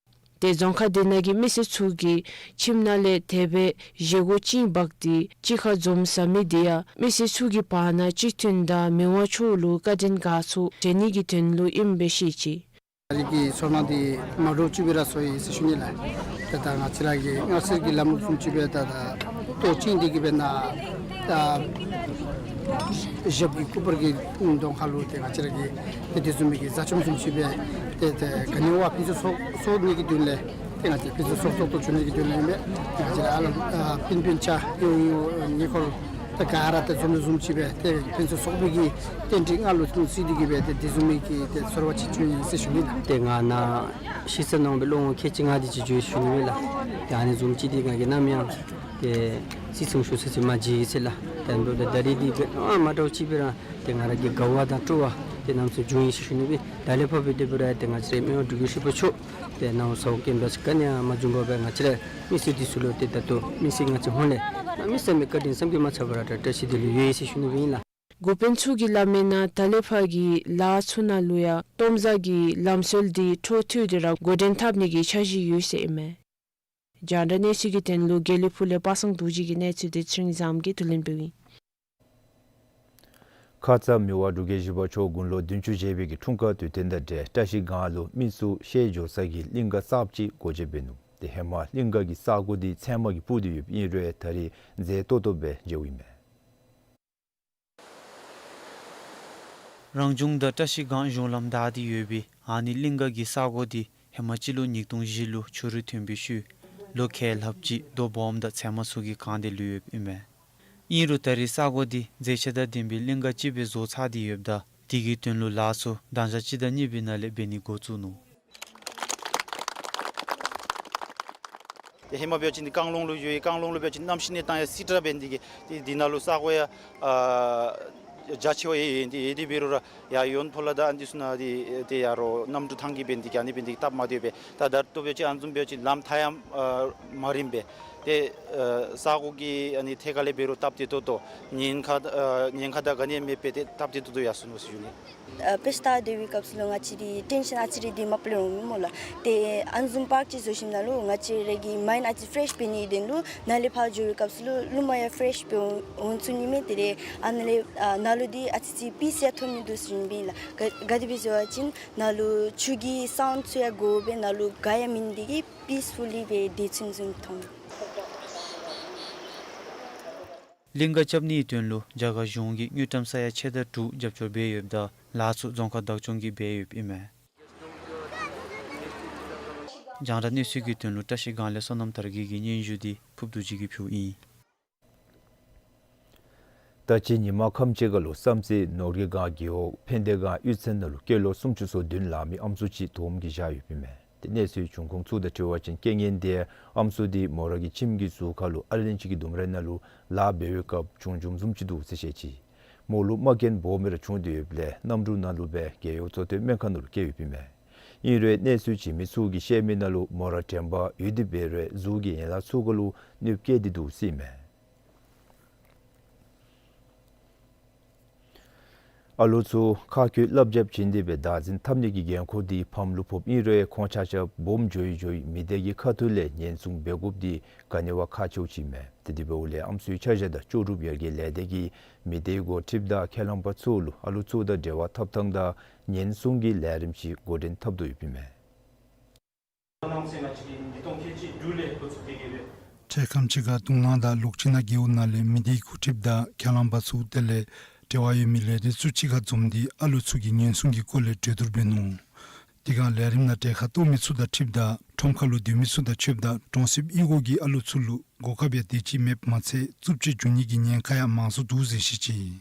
ཏེ་རྫོང་ཁག་འདི་ནང་གི་མི་སེར་ཚུ་གིས་ཁྱིམ་ནང་ལས་དེ་སྦེ་བཞེས་སྒོ་བཅིངས་འབག་སྟེ་གཅིག་ཁར་འཛོམས་ཟ་མི་འདི་ཡང་མི་སེར་ཚུ་གི་བར་ན་གཅིག་མཐུན་དང་མི་དབང་མཆོག་ལུ་བཀའ་དྲིན་དགའ་ཚོར་བྱིན་ནི་གི་དོན་ལུ་ཨིནམ་སྦེ་བཤད་ཅི། རིགས་ཀྱི་ཚོར་སྣང་འདི་མ་འདྲཝ་ཅིག་སྦེ་ར་ཚོར་ཡི་ཟེར་ཞུ་ནི་ལགས། ཏེ་ད་ང་བཅས་ར་གི་སྔར་སྲོལ་གྱི་ལམ་ལུགས་བཟུམ་ཅིག་སྦེ་ད་ད་ལྟོ་བཅིངས་ཏེ་གི་སྦེ་ནཱ་ད་ཞབས་ཀྱི་སྐུ་པར་གྱི་གདོང་ཁ་ལུ་ཏེ་ང་བཅས་ར་གི་ཏེ་དེ་བཟུམ་མའི་གི་མཛའ་ཆོམས་བཟུམ་ཅིག་སྦེ་ཏེ་ཏེ་ག་ནི་བ་ཕན་ཚུན་ཚོགས་ཚོགས་ནི་གི་དོན་ལས་ཏེ་ང་བཅས་ཕན་ཚུན་ཚོགས་ཚོགས་ཏོག་ཏོ་བྱུང་ནི་གི་དོན་ལས་ཨིན་པས། ང་བཅས་ར་ཨ་ལ་ཨ་སྤུན་སྤུན་ཆ་ཡོད་ཡོད་ཉེ་འཁོར་ཏེ་ག་ར་ཏེ་འཛོམས་འཛོམས་ཅིག་སྦེ་ཏེ་ཕན་ཚུན་ཚོགས་པའི་གི་རྟེན་འབྲེལ་སྔར་ལུ་ཐུན་སྲིད་དེ་གི་སྦེ་ཏེ་དེ་བཟུམ་མའི་གི་ཏེ་ཚོར་བ་ཅིག་བྱུང་ཡི་ཟེར་ཞུ་ནི་ལགས། ཏེ་ང་ནཱ་ཤི་ས་ནང་སྦེ་ལོ་ངོ་ཁལ་གཅིག་ལྔ་དེ་ཅིག་འགྱོ་ཡི་ཟེར་ཞུ་ནི་མས་ལགས། ཏེ་ཨ་ནི་བཟུམ་ཅིག་འདི་ང་གིས་ནམ་ཡང་ ཏེ་སྲིད་ཚོང་ཞུ་ས་ཅིག་མ་མཇལ་ཡི་ཟེར་ལགས། ཏེ་ཨ་ནི་འབདཝ་ད་ད་རིས་འདི་འབད་ཨ་མ་འདྲཝ་ཅིག་འབད་ར་ཏེ་ང་ར་གི་དགའ་བ་དང་སྤྲོ་བ་ཏེ་གནམ་མེད་ས་མེད་བྱུང་ཡི་ཟེར་ཞུ་ནི་སྦེ། ད་ལས་ཕར་འབད་དེ་འབད་ར་ཏེ་ང་བཅས་རའི་མི་དབང་འབྲུག་རྒྱལ་བཞི་པ་མཆོག་ཏེ་ནཱ་ཧོ་ས་ཧོ་རྐྱངམ་ཅིག་ག་ནི་ཡང་མ་བྱུང་པར་སྦེ་ང་བཅས་རའི་མི་སེར་འདི་ཚུ་ལུ་ཏེ་ད་ལྟོ་མི་སེར་ང་བཅས་ཧོངས་ལས་གནམ་མེད་ས་མེད་བཀའ་དྲིན་བསམ་གྱིས་མ་ཚར་བ་ར་ད་བཀྲ་ཤིས་འདི་ལུ་ཡོད་ཡི་ཟེར་ཞུ་ནི་སྦེ་ཨིན་ལགས། འགོ་དཔོན་ཚུ་གིས་སླབ་མིའི་ནང་ད་ལས་ཕར་གྱི་ལཱ་ཚུ་ནང་ལུ་ཡང་སྟོང་བཟའ་གི་ལམ་སྲོལ་འདི་འཕྲོ་མཐུད་དེ་ར་འགོ་འདྲེན་འཐབ་ནི་གི་འཆར་གཞི་ཡོད་ཟེར་ཨིན་མས། རྒྱང་བསྒྲགས་གནས་ཚུལ་གྱི་དོན་ལུ་དགེ་ལེགས་ཕུག་ལས་པ་སངས་རྡོ་རྗེ་གི་གནས་ཚུལ་འདི་ཚེ་རིང་བཟངམོ་གིས་བསྡུ་ལེན་འབདཝ་ཨིན། ཁ་ཙ་མི་དབང་འབྲུག་རྒྱལ་བཞི་པ་མཆོག་དགུང་ལོ་བདུན་ཅུ་བཞེས་པའི་གི་འཁྲུངས་སྐར་དུས་སྟོན་དང་འབྲེལ་བཀྲ་ཤིས་སྒང་ལུ་མི་ཚུ་ཤེས་འགྱོ་ས་གི་གླིང་ག་གསརཔ་ཅིག་སྒོ་འབྱེད་འབད་ནུག། ཏེ་ཧེ་མ་གླིང་ག་གི་ས་གོ་འདི་ཚལ་མ་གིས་སྤུར་ཏེ་ཡོདཔ་ཨིན་རུང་ད་རིས་མཛེས་ཏོག་ཏོ་སྦེ་མཇལཝ་ཨིན་མས། རང་བྱུང་དང་བཀྲ་ཤིས་སྒང་གཞུང་ལམ་བདའ་སྟེ་ཡོད་པའི་ཨ་ནི་གླིང་ག་གི་ས་གོ་འདི་ཧེ་མ་སྤྱི་ལོ་ཉིས་སྟོང་བཞི་ལུ་ཆུ་རུད་ཐོན་པའི་ཤུལ་ལོ་ཁལ་ལྷགཔ་ཅིག་རྡོ་སྦོམ་དང་ཚལ་མ་ཚུ་གིས་གང་སྟེ་ལུས་ཡོདཔ་ཨིན་མས། ཨིན་རུང་ད་རིས་ས་གོ་འདི་མཛེས་ཆ་དང་ལྡན་པའི་གླིང་ག་ཅིག་སྦེ་བཟོ་ཚར་ཏེ་ཡོདཔ་ད་དེ་གི་དོན་ལུ་ལཱ་ཚུ་གདན་ཞག་གཅིག་དང་གཉིས་པའི་ནང་ལས་འབད་ནི་འགོ་བཙུགས་ནུག། ཏེ་ཧེ་མ་འབད་བ་ཅིན་འདི་རྐང་ལུང་ལུ་འགྱོ་ཡི། རྐང་ལུང་ལུ་འབད་བ་ཅིན་གནམ་གཤིས་གནས་སྟངས་ཡང་སི་ཏ་འབད་ནི་དེ་གིས་ཏེ་འདི་ནང་ལུ་ས་གོ་ཡང་ཨ་རྒྱ་ཆེ་བ་ཡོད་ཡོད་དེ་འབད་རུང་ར་ཡར་ཡོན་ཕོ་ལ་དང་ཨ་ནི་འདི་ཚུ་ནང་འདི་ཏེ་ཡར་རོགས་གནམ་གྲུ་ཐང་གིས་འབད་ནི་དེ་གིས་ཨ་ནི་འབད་ནི་དེ་གིས་སྟབས་མ་བདེཝ་སྦེ། ད་ད་ལྟོ་འབད་བ་ཅིན་ཨ་ནི་བཟུམ་འབད་བ་ཅིན་ལམ་མཐའ་ཡང་ཨ་མ་རིངམ་སྦེ། ཏེ་ཨ་ས་གོ་གི་ཨ་ནི་ཐད་ཁ་ལས་འབད་རུང་སྟབས་བདེ་ཏོག་ཏོ་ཉེན་ཁ་ཨ་ཉེན་ཁ་དང་ག་ནི་ཡང་མེདཔ་སྦེ་ཏེ་སྟབས་བདེ་ཏོག་ཏོ་ཡར་སོང་ནུག་ཟེར་ཞུ་ནི། ཨ་དཔེ་ཆ་ལྟ་སྡོད་པའི་སྐབས་སུ་ལུ་ང་བཅས་རའི་ཊེན་ཤཱན་ཨ་ཙི་རེ་འདི་མ་པ་ལས་འོང་མི་སྨོ་ལགས། ཏེ་ཨ་ནི་བཟུམ་པརཀ་ཅིག་བཟོ་ཞིནམ་ལས་ང་བཅས་ར་གི་མའིནཌ་ཨ་ཙི་ཕེ་རེཤ་འབད་ནི་དོན་ལུ་ནཱ་ལས་ཕར་འགྱོ་བའི་སྐབས་སུ་ལུ་གློགམ་ཡང་ཕེ་རེཤ་སྦེ་འོང་འོང་ཚུགས་ནི་མས། དེ་ལས་ཨ་ནཱ་ལས་ཨ་ནཱ་ལུ་འདི་ཨ་ཙི་ཅིག་པིསི་ཡང་ཐོབ་ནི་འདུག་ཟེར་ཞུ་ནི་ཨིན་ལགས། ག་ག་དེ་སྦེ་ཟེར་བ་ཅིན་ནཱ་ལུ་ཆུ་གི་སའུནཌ་ཚུ་ཡང་གོཝ་སྦེ་ནཱ་ལུ་ག་ཡང་མེད་ནི་དེ་གིས་པིསི་ཕུ་ལི་སྦེ་བདེ་ཚུན་ཚོད་མཐོང་། གླིང་ག་རྐྱབ་ནིའི་དོན་ལུ་རྒྱ་གར་གཞུང་གིས་དངུལ་ཀྲམ་ས་ཡ་ཕྱེད་དང་དྲུག་རྒྱབ་སྐྱོར་འབད་ཡོདཔ་ད་ལཱ་ཚུ་རྫོང་ཁག་བདག་སྐྱོང་གིས་འབད་ཡོདཔ་ཨིན་མས། རྒྱང་བསྒྲགས་གནས་ཚུལ་གྱི་དོན་ལུ་བཀྲ་ཤིས་སྒང་ལས་བསོད་ནམས་དར་རྒྱས་ཀྱི་སྙན་ཞུ་འདི་ཕུརཔ་རྡོ་རྗེ་གིས་ཕུལཝ་ཨིན། ད་ཅི་ཉིན་མ་ཁམས་ཅིག་ཁར་ལུ་བསམ་རྩེ་ནོར་གྱི་སྒང་རྒེད་འོག་ཕན་བདེ་སྒང་གཡུས་ཚན་ནང་ལུ་སྐྱེས་ལོ་སུམ་ཅུ་སོ་བདུན་ལང་མི་ཨམ་སྲུ་ཅིག་དོག་མོ་གིས་བཞག་ཡོདཔ་ཨིན་མས། ཏེ་གནས་ཚུལ་བྱུང་ཁུངས་ཚུ་དང་འཁྲིལ་བ་ཅིན་རྐྱེན་ངན་འདི་ཨམ་སྲུ་འདི་མོ་ར་གི་ཁྱིམ་གྱི་ཟུར་ཁ་ལུ་ཨ་ལན་ཅིག་གི་ལྡུམ་ར་ནང་ལུ་ལཱ་འབད་བའི་སྐབས་བྱུང་བྱུངམ་བཟུམ་ཅིག་འདུག་ཟེར་བཤད་ཅི། མོ་ལུ་རྨ་སྐྱོན་སྦོམ་སྦེ་ར་བྱུང་སྟེ་ཡོདཔ་ལས་གནམ་གྲུ་ནང་ལུ་སྦེ་རྒེད་འོག་གཙོ་བསྟེན་སྨན་ཁང་ནང་ལུ་བསྐྱལ་ཡོདཔ་ཨིན་མས། ཨིན་རུང་གནས་ཚུལ་བྱིན་མི་ཚུ་གིས་བཤད་མི་ནང་ལུ་མོ་ར་དྲན་པ་ཡོད་དེ་འབད་རུང་གཟུགས་ཀྱི་ཡན་ལག་ཚུ་ཁ་ལུ་གནོདཔ་བཀལ་ཏེ་འདུག་ཟེར་ཨིན་མས། ཨ་ལུ་ཚུ་མཁར་ཁུད་བླ་བརྒྱདཔ་བྱིན་ཏེ་སྦེ་བདག་འཛིན་འཐབ་ནི་གི་འགན་ཁུར་འདི་ཕམ་ལུ་ཕོགཔ་ཨིན་རུང་ཁོང་ཆ་ཁྱབ་སྦོམ་འགྱོ་བའི་འགྱོ་བའི་མི་སྡེ་གི་ཁ་ཐུག་ལས་ཉེན་སྲུང་འབད་དགོཔ་འདི་ག་ནི་བ་ཁག་ཆེཝ་ཅིག་ཨིན་མས། ཏེ་དེ་འབདཝ་ལས་ཨམ་སྲུའི་འཆར་གཞི་དང་ལྕོགས་གྲུབ་ཡར་རྒྱས་ལས་སྡེ་གིས་མི་སྡེའི་འགོ་ཁྲིདཔ་དང་ཁས་བླངས་པ་ཚུ་ལུ་ཨ་ལུ་ཚུ་དང་འབྲེལ་བ་འཐབ་ཐངས་དང་ཉེན་སྲུང་གི་ལས་རིམ་ཅིག་འགོ་འདྲེན་འཐབ་དོ་ཡོདཔ་ཨིན་མས། འཕྲལ་ཁམས་ཅིག་ཁར་དུང་ལང་དང་ལུག་ཅིག་ནང་རྒེད་འོག་ནང་ལས་མི་སྡེའི་འགོ་ཁྲིདཔ་དང་ཁས་བླངས་པ་ཚུ་དེ་ལས་འབྲེལ་བ་ཡོད་མི་ལས་སྡེ་ཚུ་གཅིག་ཁར་འཛོམས་ཏེ་ཨ་ལུ་ཚུ་གི་ཉེན་སྲུང་གི་སྐོར་ལས་གྲོས་བསྡུར་འབད་ནུག། དེ་སྒང་ལས་རིམ་ནང་གྲལ་ཁར་གཏོགས་མི་ཚུ་དང་འཁྲིལཝ་ད་ཁྲོམ་ཁ་ལུ་སྡོད་མི་ཚུ་དང་ཕྱདཔ་ད་གྲོང་གསེབ་གཡུས་སྒོ་གི་ཨ་ལུ་ཚུ་ལུ་གོ་སྐབས་ཡང་དེ་ཅིག་མེདཔ་མ་ཚད་རྩུབ་སྤྱོད་འབྱུང་ནི་གི་ཉེན་ཁ་ཡང་མང་སུ་འདུག་ཟེར་བཤད་ཅི།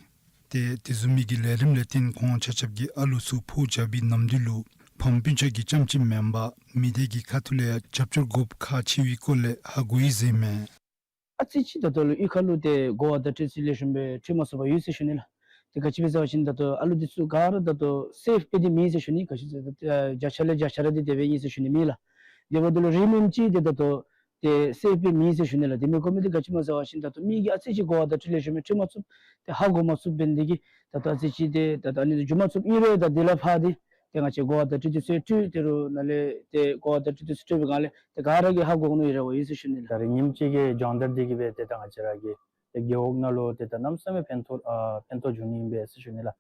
ཏེ་དེ་བཟུམ་མའི་གི་ལས་རིམ་ལས་བརྟེན་ཁོང་ཆ་ཁྱབ་ཀྱིས་ཨ་ལུ་ཚུ་ཕོ་བྱ་བའི་ནམ་དུས་ལུ་ཕམ་སྤུན་ཆ་གིས་རྐྱངམ་ཅིག་མེན་པར་མི་སྡེ་གི་ཁ་ཐུག་ལས་ཡང་རྒྱབ་སྐྱོར་དགོཔ་ཁག་ཆེ་བའི་སྐོར་ལས་ཧ་གོ་ཡི་ཟེར་མས། ཨ་ཙི་ཅིག་ད་ལྟོ་ལུ་གཡུས་ཁ་ལུ་ཏེ་གོ་བ་བརྡ་སྤྲོད་ཚུ་ལེགས་ཤོམ་སྦེ་འཕྲོད་མ་ཚུགས་པར་ཡོད་ཟེར་ཞུ་ནི་ལགས། ཏེ་ག་ཅི་སྦེ་ཟེར་བ་ཅིན་ད་ལྟོ་ཨ་ལུ་འདི་ཚུ་ག་ར་ད་ལྟོ་སེཕ་སྦེ་ཏེ་མེད་ཟེར་ཞུ་ནི། ག་ཅི་ཟེར་ད་ལྟོ་ཨ་བརྒྱ་ཆ་ལས་བརྒྱ་ཆ་ར་འདི་དེ་སྦེ་ཨིན་ཟེར་ཞུ་ནི་མེད་ལགས། དེ་འབདཝ་ད་ལུ་རིང་མིན་ཅིག་ཏེ་ད་ལྟོ་ཏེ་སེཕ་སྦེ་མེད་ཟེར་ཞུ་ནི་ལགས། དེ་མི་གོ་མི་འདི་ག་ཅི་སྨོ་ཟེར་བ་ཅིན་ད་ལྟོ་མི་གིས་ཨ་ཙི་ཅིག་གོ་བ་བརྡ་སྤྲོད་ལེགས་ཤོམ་སྦེ་འཕྲོད་མ་ཚུགསཔ་ཏེ་ཧ་གོ་མ་ཚུགསཔ་འབད་ནི་དེ་གིས་ད་ལྟོ་ཨ་ཙི་ཅིག་ཏེ་ད་ལྟོ་ཨ་ནི་འདི་འགྱོ་མ་ཚུགསཔ་ཨིན་རུང་ད་དེ་ལས་ཕར་འདི་ཏེ་ང་བཅས་གོ་བ་བརྡ་སྤྲོད་འདི་ཚུ་ཡང་སྤྲོད་དེ་རུང་ནཱ་ལས་ཏེ་གོ་བ་བརྡ་སྤྲོད་འདི་ཚུ་སྤྲོད་པའི་སྒང་ལས་ཏེ་ག་ར་གིས་ཧ་གོ་ནི་ཡོད་རེ་བ་ཡོད་ཟེར་ཞུ་ནི་ལགས། ད་རིས་ཉིནམ་གཅིག་གི་སྦྱོང་བརྡར་འདི་གིས་སྦེ་ཏེ་ད་ང་བཅས་ར་གི་ཏེ་རྒེད་འོག་ནང་ལུ་ཏེ་ད་གནམ་མེད་ས་མེད་ཕན་ཐོགས་ཨ་ཕན་ཐོགས་འབྱུང་ནི་ཨིན་པས་ཟེར་ཞུ་ནི་ལགས།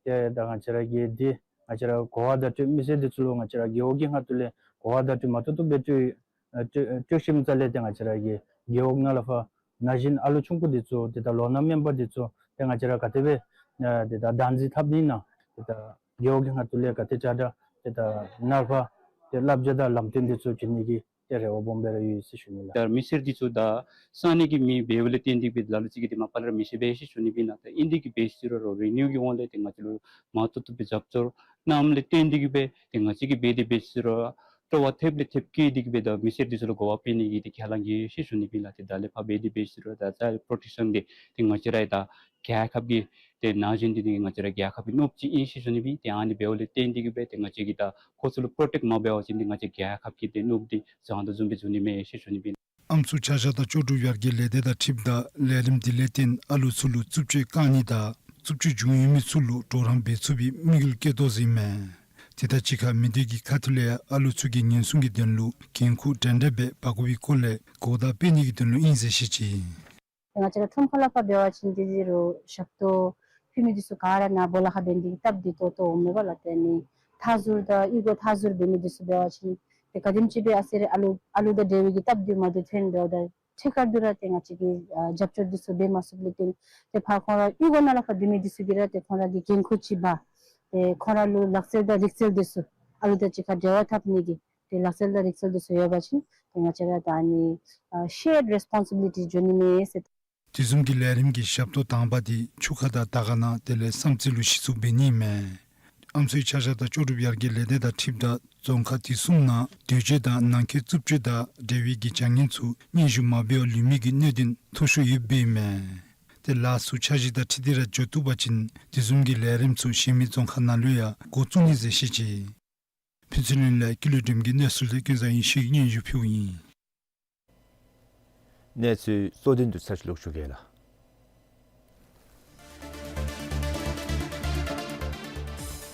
ཏེ་ད་ང་བཅས་ར་གི་འདི་ང་བཅས་ར་གོ་བ་བརྡ་སྤྲོད་མི་སེར་འདི་ཚུ་ལུ་ང་བཅས་ར་རྒེད་འོག་གི་ཁ་ཐུག་ལས་གོ་བ་བརྡ་སྤྲོད་མ་ཏོག་ཏོ་སྦེ་སྤྲོད་ཨ་སྤྲོད་སྤྲོད་ཞིནམ་ལས་ཏེ་ང་བཅས་ར་གི་རྒེད་འོག་ནང་ལས་ཕར་ན་གཞོན་ཨ་ལུ་ཆུང་ཀུ་འདི་ཚུ་ཏེ་ད་ལོ་ན་དམན་པ་འདི་ཚུ་ཏེ་ང་བཅས་ར་ག་དེ་སྦེ་ཨ་ཏེ་ད་བདག་འཛིན་འཐབ་ནི་ཨིན་ན་ཏེ་ད་རྒེད་འོག་གི་ཁ་ཐུག་ལས་ག་དེ་ཅིག་ར་ཏེ་ད་ནཱ་ཕར་ཏེ་བསླབ་བྱ་དང་ལམ་སྟོན་འདི་ཚུ་བྱིན་ནི་གི་ཏེ་རེ་བ་སྦོམ་སྦེ་ར་ཡོད་ཟེར་ཞུ་ནི་ལགས། ད་མི་སེར་འདི་ཚུ་ད་ས་གནས་ཀྱི་མི་འབདཝ་ལས་བརྟེན་ཏེ་སྦེ་ལ་ལུ་ཅིག་གིས་ཏེ་མ་པ་ལས་ར་མི་ཤེས་པས་ཟེར་ཞུ་ནི་སྦེ་ཨིན་ན། ད་ཨིན་དེ་གིས་སྦེ་ཟེར་རུང་རེ་ནིའུ་གི་ཧོངས་ལས་ཏེ་ང་བཅས་ལུ་མ་ཏོག་ཏོ་སྦེ་རྒྱབ་སྐྱོར་གནངམ་ལས་བརྟེན་ཏེ་གིས་སྦེ་ཏེ་ང་བཅས་ཀྱིས་འབད་དེ་སྦེ་ཟེར་རུང་ སྤྲོ་བ་ཐེབས་ལས་ཐེབས་བསྐྱེད་དེ་གིས་སྦེ་ད་མི་སེར་འདི་ཚུ་ལུ་གོ་བ་སྤེལ་ནི་གི་ཏེ་ཁས་བླངས་ཀྱི་ཡོད་ཟེར་ཞུ་ནི་ཨིན་ལགས། ཏེ་ད་ལས་ཕར་འབད་དེ་འབད་ཞིནམ་ད་ད་པྲོ་ཊེཀ་ཤཱན་འདི་ཏེ་ང་བཅས་ར་ད་རྒྱལ་ཁབ་ཀྱི་ཏེ་ན་གཞོན་འདི་ཏེ་ང་བཅས་ར་རྒྱལ་ཁབ་ཀྱི་ནོར་བུ་ཅིག་ཨིན་ཟེར་ཞུ་ནི་ཨིན། ཏེ་ཨ་ནི་འབདཝ་ལས་བརྟེན་ཏེ་གིས་སྦེ་ཏེ་ང་བཅས་ཀྱིས་ད་ཁོ་ཚུ་ལུ་པྲོ་ཊེཀཊ་མ་འབད་བ་ཅིན་ཏེ་ང་བཅས་རྒྱལ་ཁབ་ཀྱི་ཏེ་ནོར་བུ་འདི་བཟང་དོ་བཟུམ་སྦེ་འགྱོ་ནི་མས་ཟེར་ཞུ་ནི་ཨིན། ཨམ་སྲུ་ཆ་བཞག་དང་ལྕོགས་གྲུབ་ཡར་རྒྱས་ལས་སྡེ་དང་འཁྲིལཝ་ད་ལས་རིམ་འདི་ལས་བརྟེན་ཨ་ལུ་ཚུ་ལུ་རྩུབ་སྤྱོད་བཀག་ནི་དང་རྩུབ་སྤྱོད་བྱུང་ཡོད་མི་ཚུ་ལུ་གྲོགས་རམ་འབད་ཚུགས་པའི་དམིགས་ཡུལ་བསྐྱེད་དོ་ཟེར་ཨིན་མས། དེ་དང་གཅིག་ཁར་མི་སྡེ་གི་ཁ་ཐུག་ལས་ཨ་ལུ་ཚུ་གི་ཉེན་སྲུང་གི་དོན་ལུ་འགན་ཁུར་འདྲན་འདྲ་སྦེ་འབག་དགོ་པའི་སྐོར་ལས་གོ་བརྡ་སྤེལ་ནི་གི་དོན་ལུ་ཨིན་ཟེར་བཤད་ཅི། ང་བཅས་ར་ཁྲོམ་ཁ་ལས་ཕར་འབད་བ་ཅིན་ཏེ་ཟེར་རུང་ཞབས་ཏོག་ཕུལ་མི་འདི་ཚུ་ག་ར་ནཱ་སྦོ་ལོགས་ཁར་འབད་ནི་འདི་གིས་སྟབས་བདེ་ཏོག་ཏོ་འོང་མས་པ་ལགས། ཏེ་ནི་མཐའ་ཟུར་དང་གཡུས་སྒོ་མཐའ་ཟུར་འབད་མི་འདི་ཚུ་འབད་བ་ཅིན་ཏེ་ག་དེམ་ཅིག་སྦེ་ཨ་ཙི་རེ་ཨ་ལུ་ཨ་ལུ་དང་འབྲེལ་བའི་གི་སྟབས་བདེ་མ་བདེ་ཐོན་འབདཝ་ད་ཐད་ཀར་དུ་ར་ཏེ་ང་བཅས་ཀྱིས་ཨ་རྒྱབ་སྐྱོར་འདི་ཚུ་འབད་མ་ཚུགསཔ་ལས་བརྟེན་ཏེ་ཕར་ཁོང་ར་གཡུས་སྒོ་ནང་ལས་ཕར་སྡོད་མི་འདི་ཚུ་གིས་ར་ཏེ་ཁོང་ར་གི་འགན་ཁུར་ཅིག་འབག་ཏེ་ཁོང་ར་ལུ་ལག་རྩལ་དང་རིག་རྩལ་འདི་ཚུ་ཨ་ལུ་དང་གཅིག་ཁར་འབྲེལ་བ་འཐབ་ནི་གི་ཏེ་ལག་རྩལ་དང་རིག་རྩལ་འདི་ཚུ་ཡོད་པ་ཅིན་ཏེ་ང་བཅས་ར་ད་ཨ་ནི་ཨ་ཤེརཌ་རེསི་པོན་སི་བི་ལི་ཊི་འགྱོ་ནི་མས་ཟེར། དེ་བཟུམ་གྱི་ལས་རིམ་གྱི་ཞབས་ཏོག་དང་པ་འདི་ཆུ་ཁ་དང་དར་དཀར་ནང་དེ་ལས་བསམ་རྩེ་ལུ་གཞི་བཙུགས་འབད་ནི་མས། ཨམ་སྲུའི་ཆ་བཞག་དང་ལྕོགས་གྲུབ་ཡར་རྒྱས་ལས་སྡེ་དང་འཁྲིལཝ་ད་རྫོང་ཁག་དེ་གསུམ་ནང་འདོད་སྤྱོད་དང་ནང་འཁོད་རྩུབ་སྤྱོད་དང་འབྲེལ་བའི་གི་བྱ་ངན་ཚུ་སྙན་ཞུ་མ་འབད་བར་ལུས་མི་གི་གནད་དོན་མཐོ་ཤོས་ཡོདཔ་ཨིན་མས། ཏེ་ལཱ་ཚུ་འཆར་གཞི་དང་འཁྲིལ་ཏེ་ར་འགྱོ་བཏུབ་པ་ཅིན་དེ་བཟུམ་གྱི་ལས་རིམ་ཚུ་གཞན་མི་རྫོང་ཁག་ནང་ལུ་ཡང་འགོ་བཙུགས་ནི་ཟེར་བཤད་ཅི། ཕུན་ཚོགས་གླིང་ལས་ཀུན་ལེགས་སྒྲོལམ་གྱིས་གནས་ཚུལ་དེ་ཀུན་བཟང་ཡེ་ཤེས་ཀྱིས་སྙན་ཞུ་ཕུལཝ་ཨིན། གནས་ཚུལ་གཙོ་དོན་དུ་ཚར་ཅིག་ལོག་ཞུ་གེ་ལགས།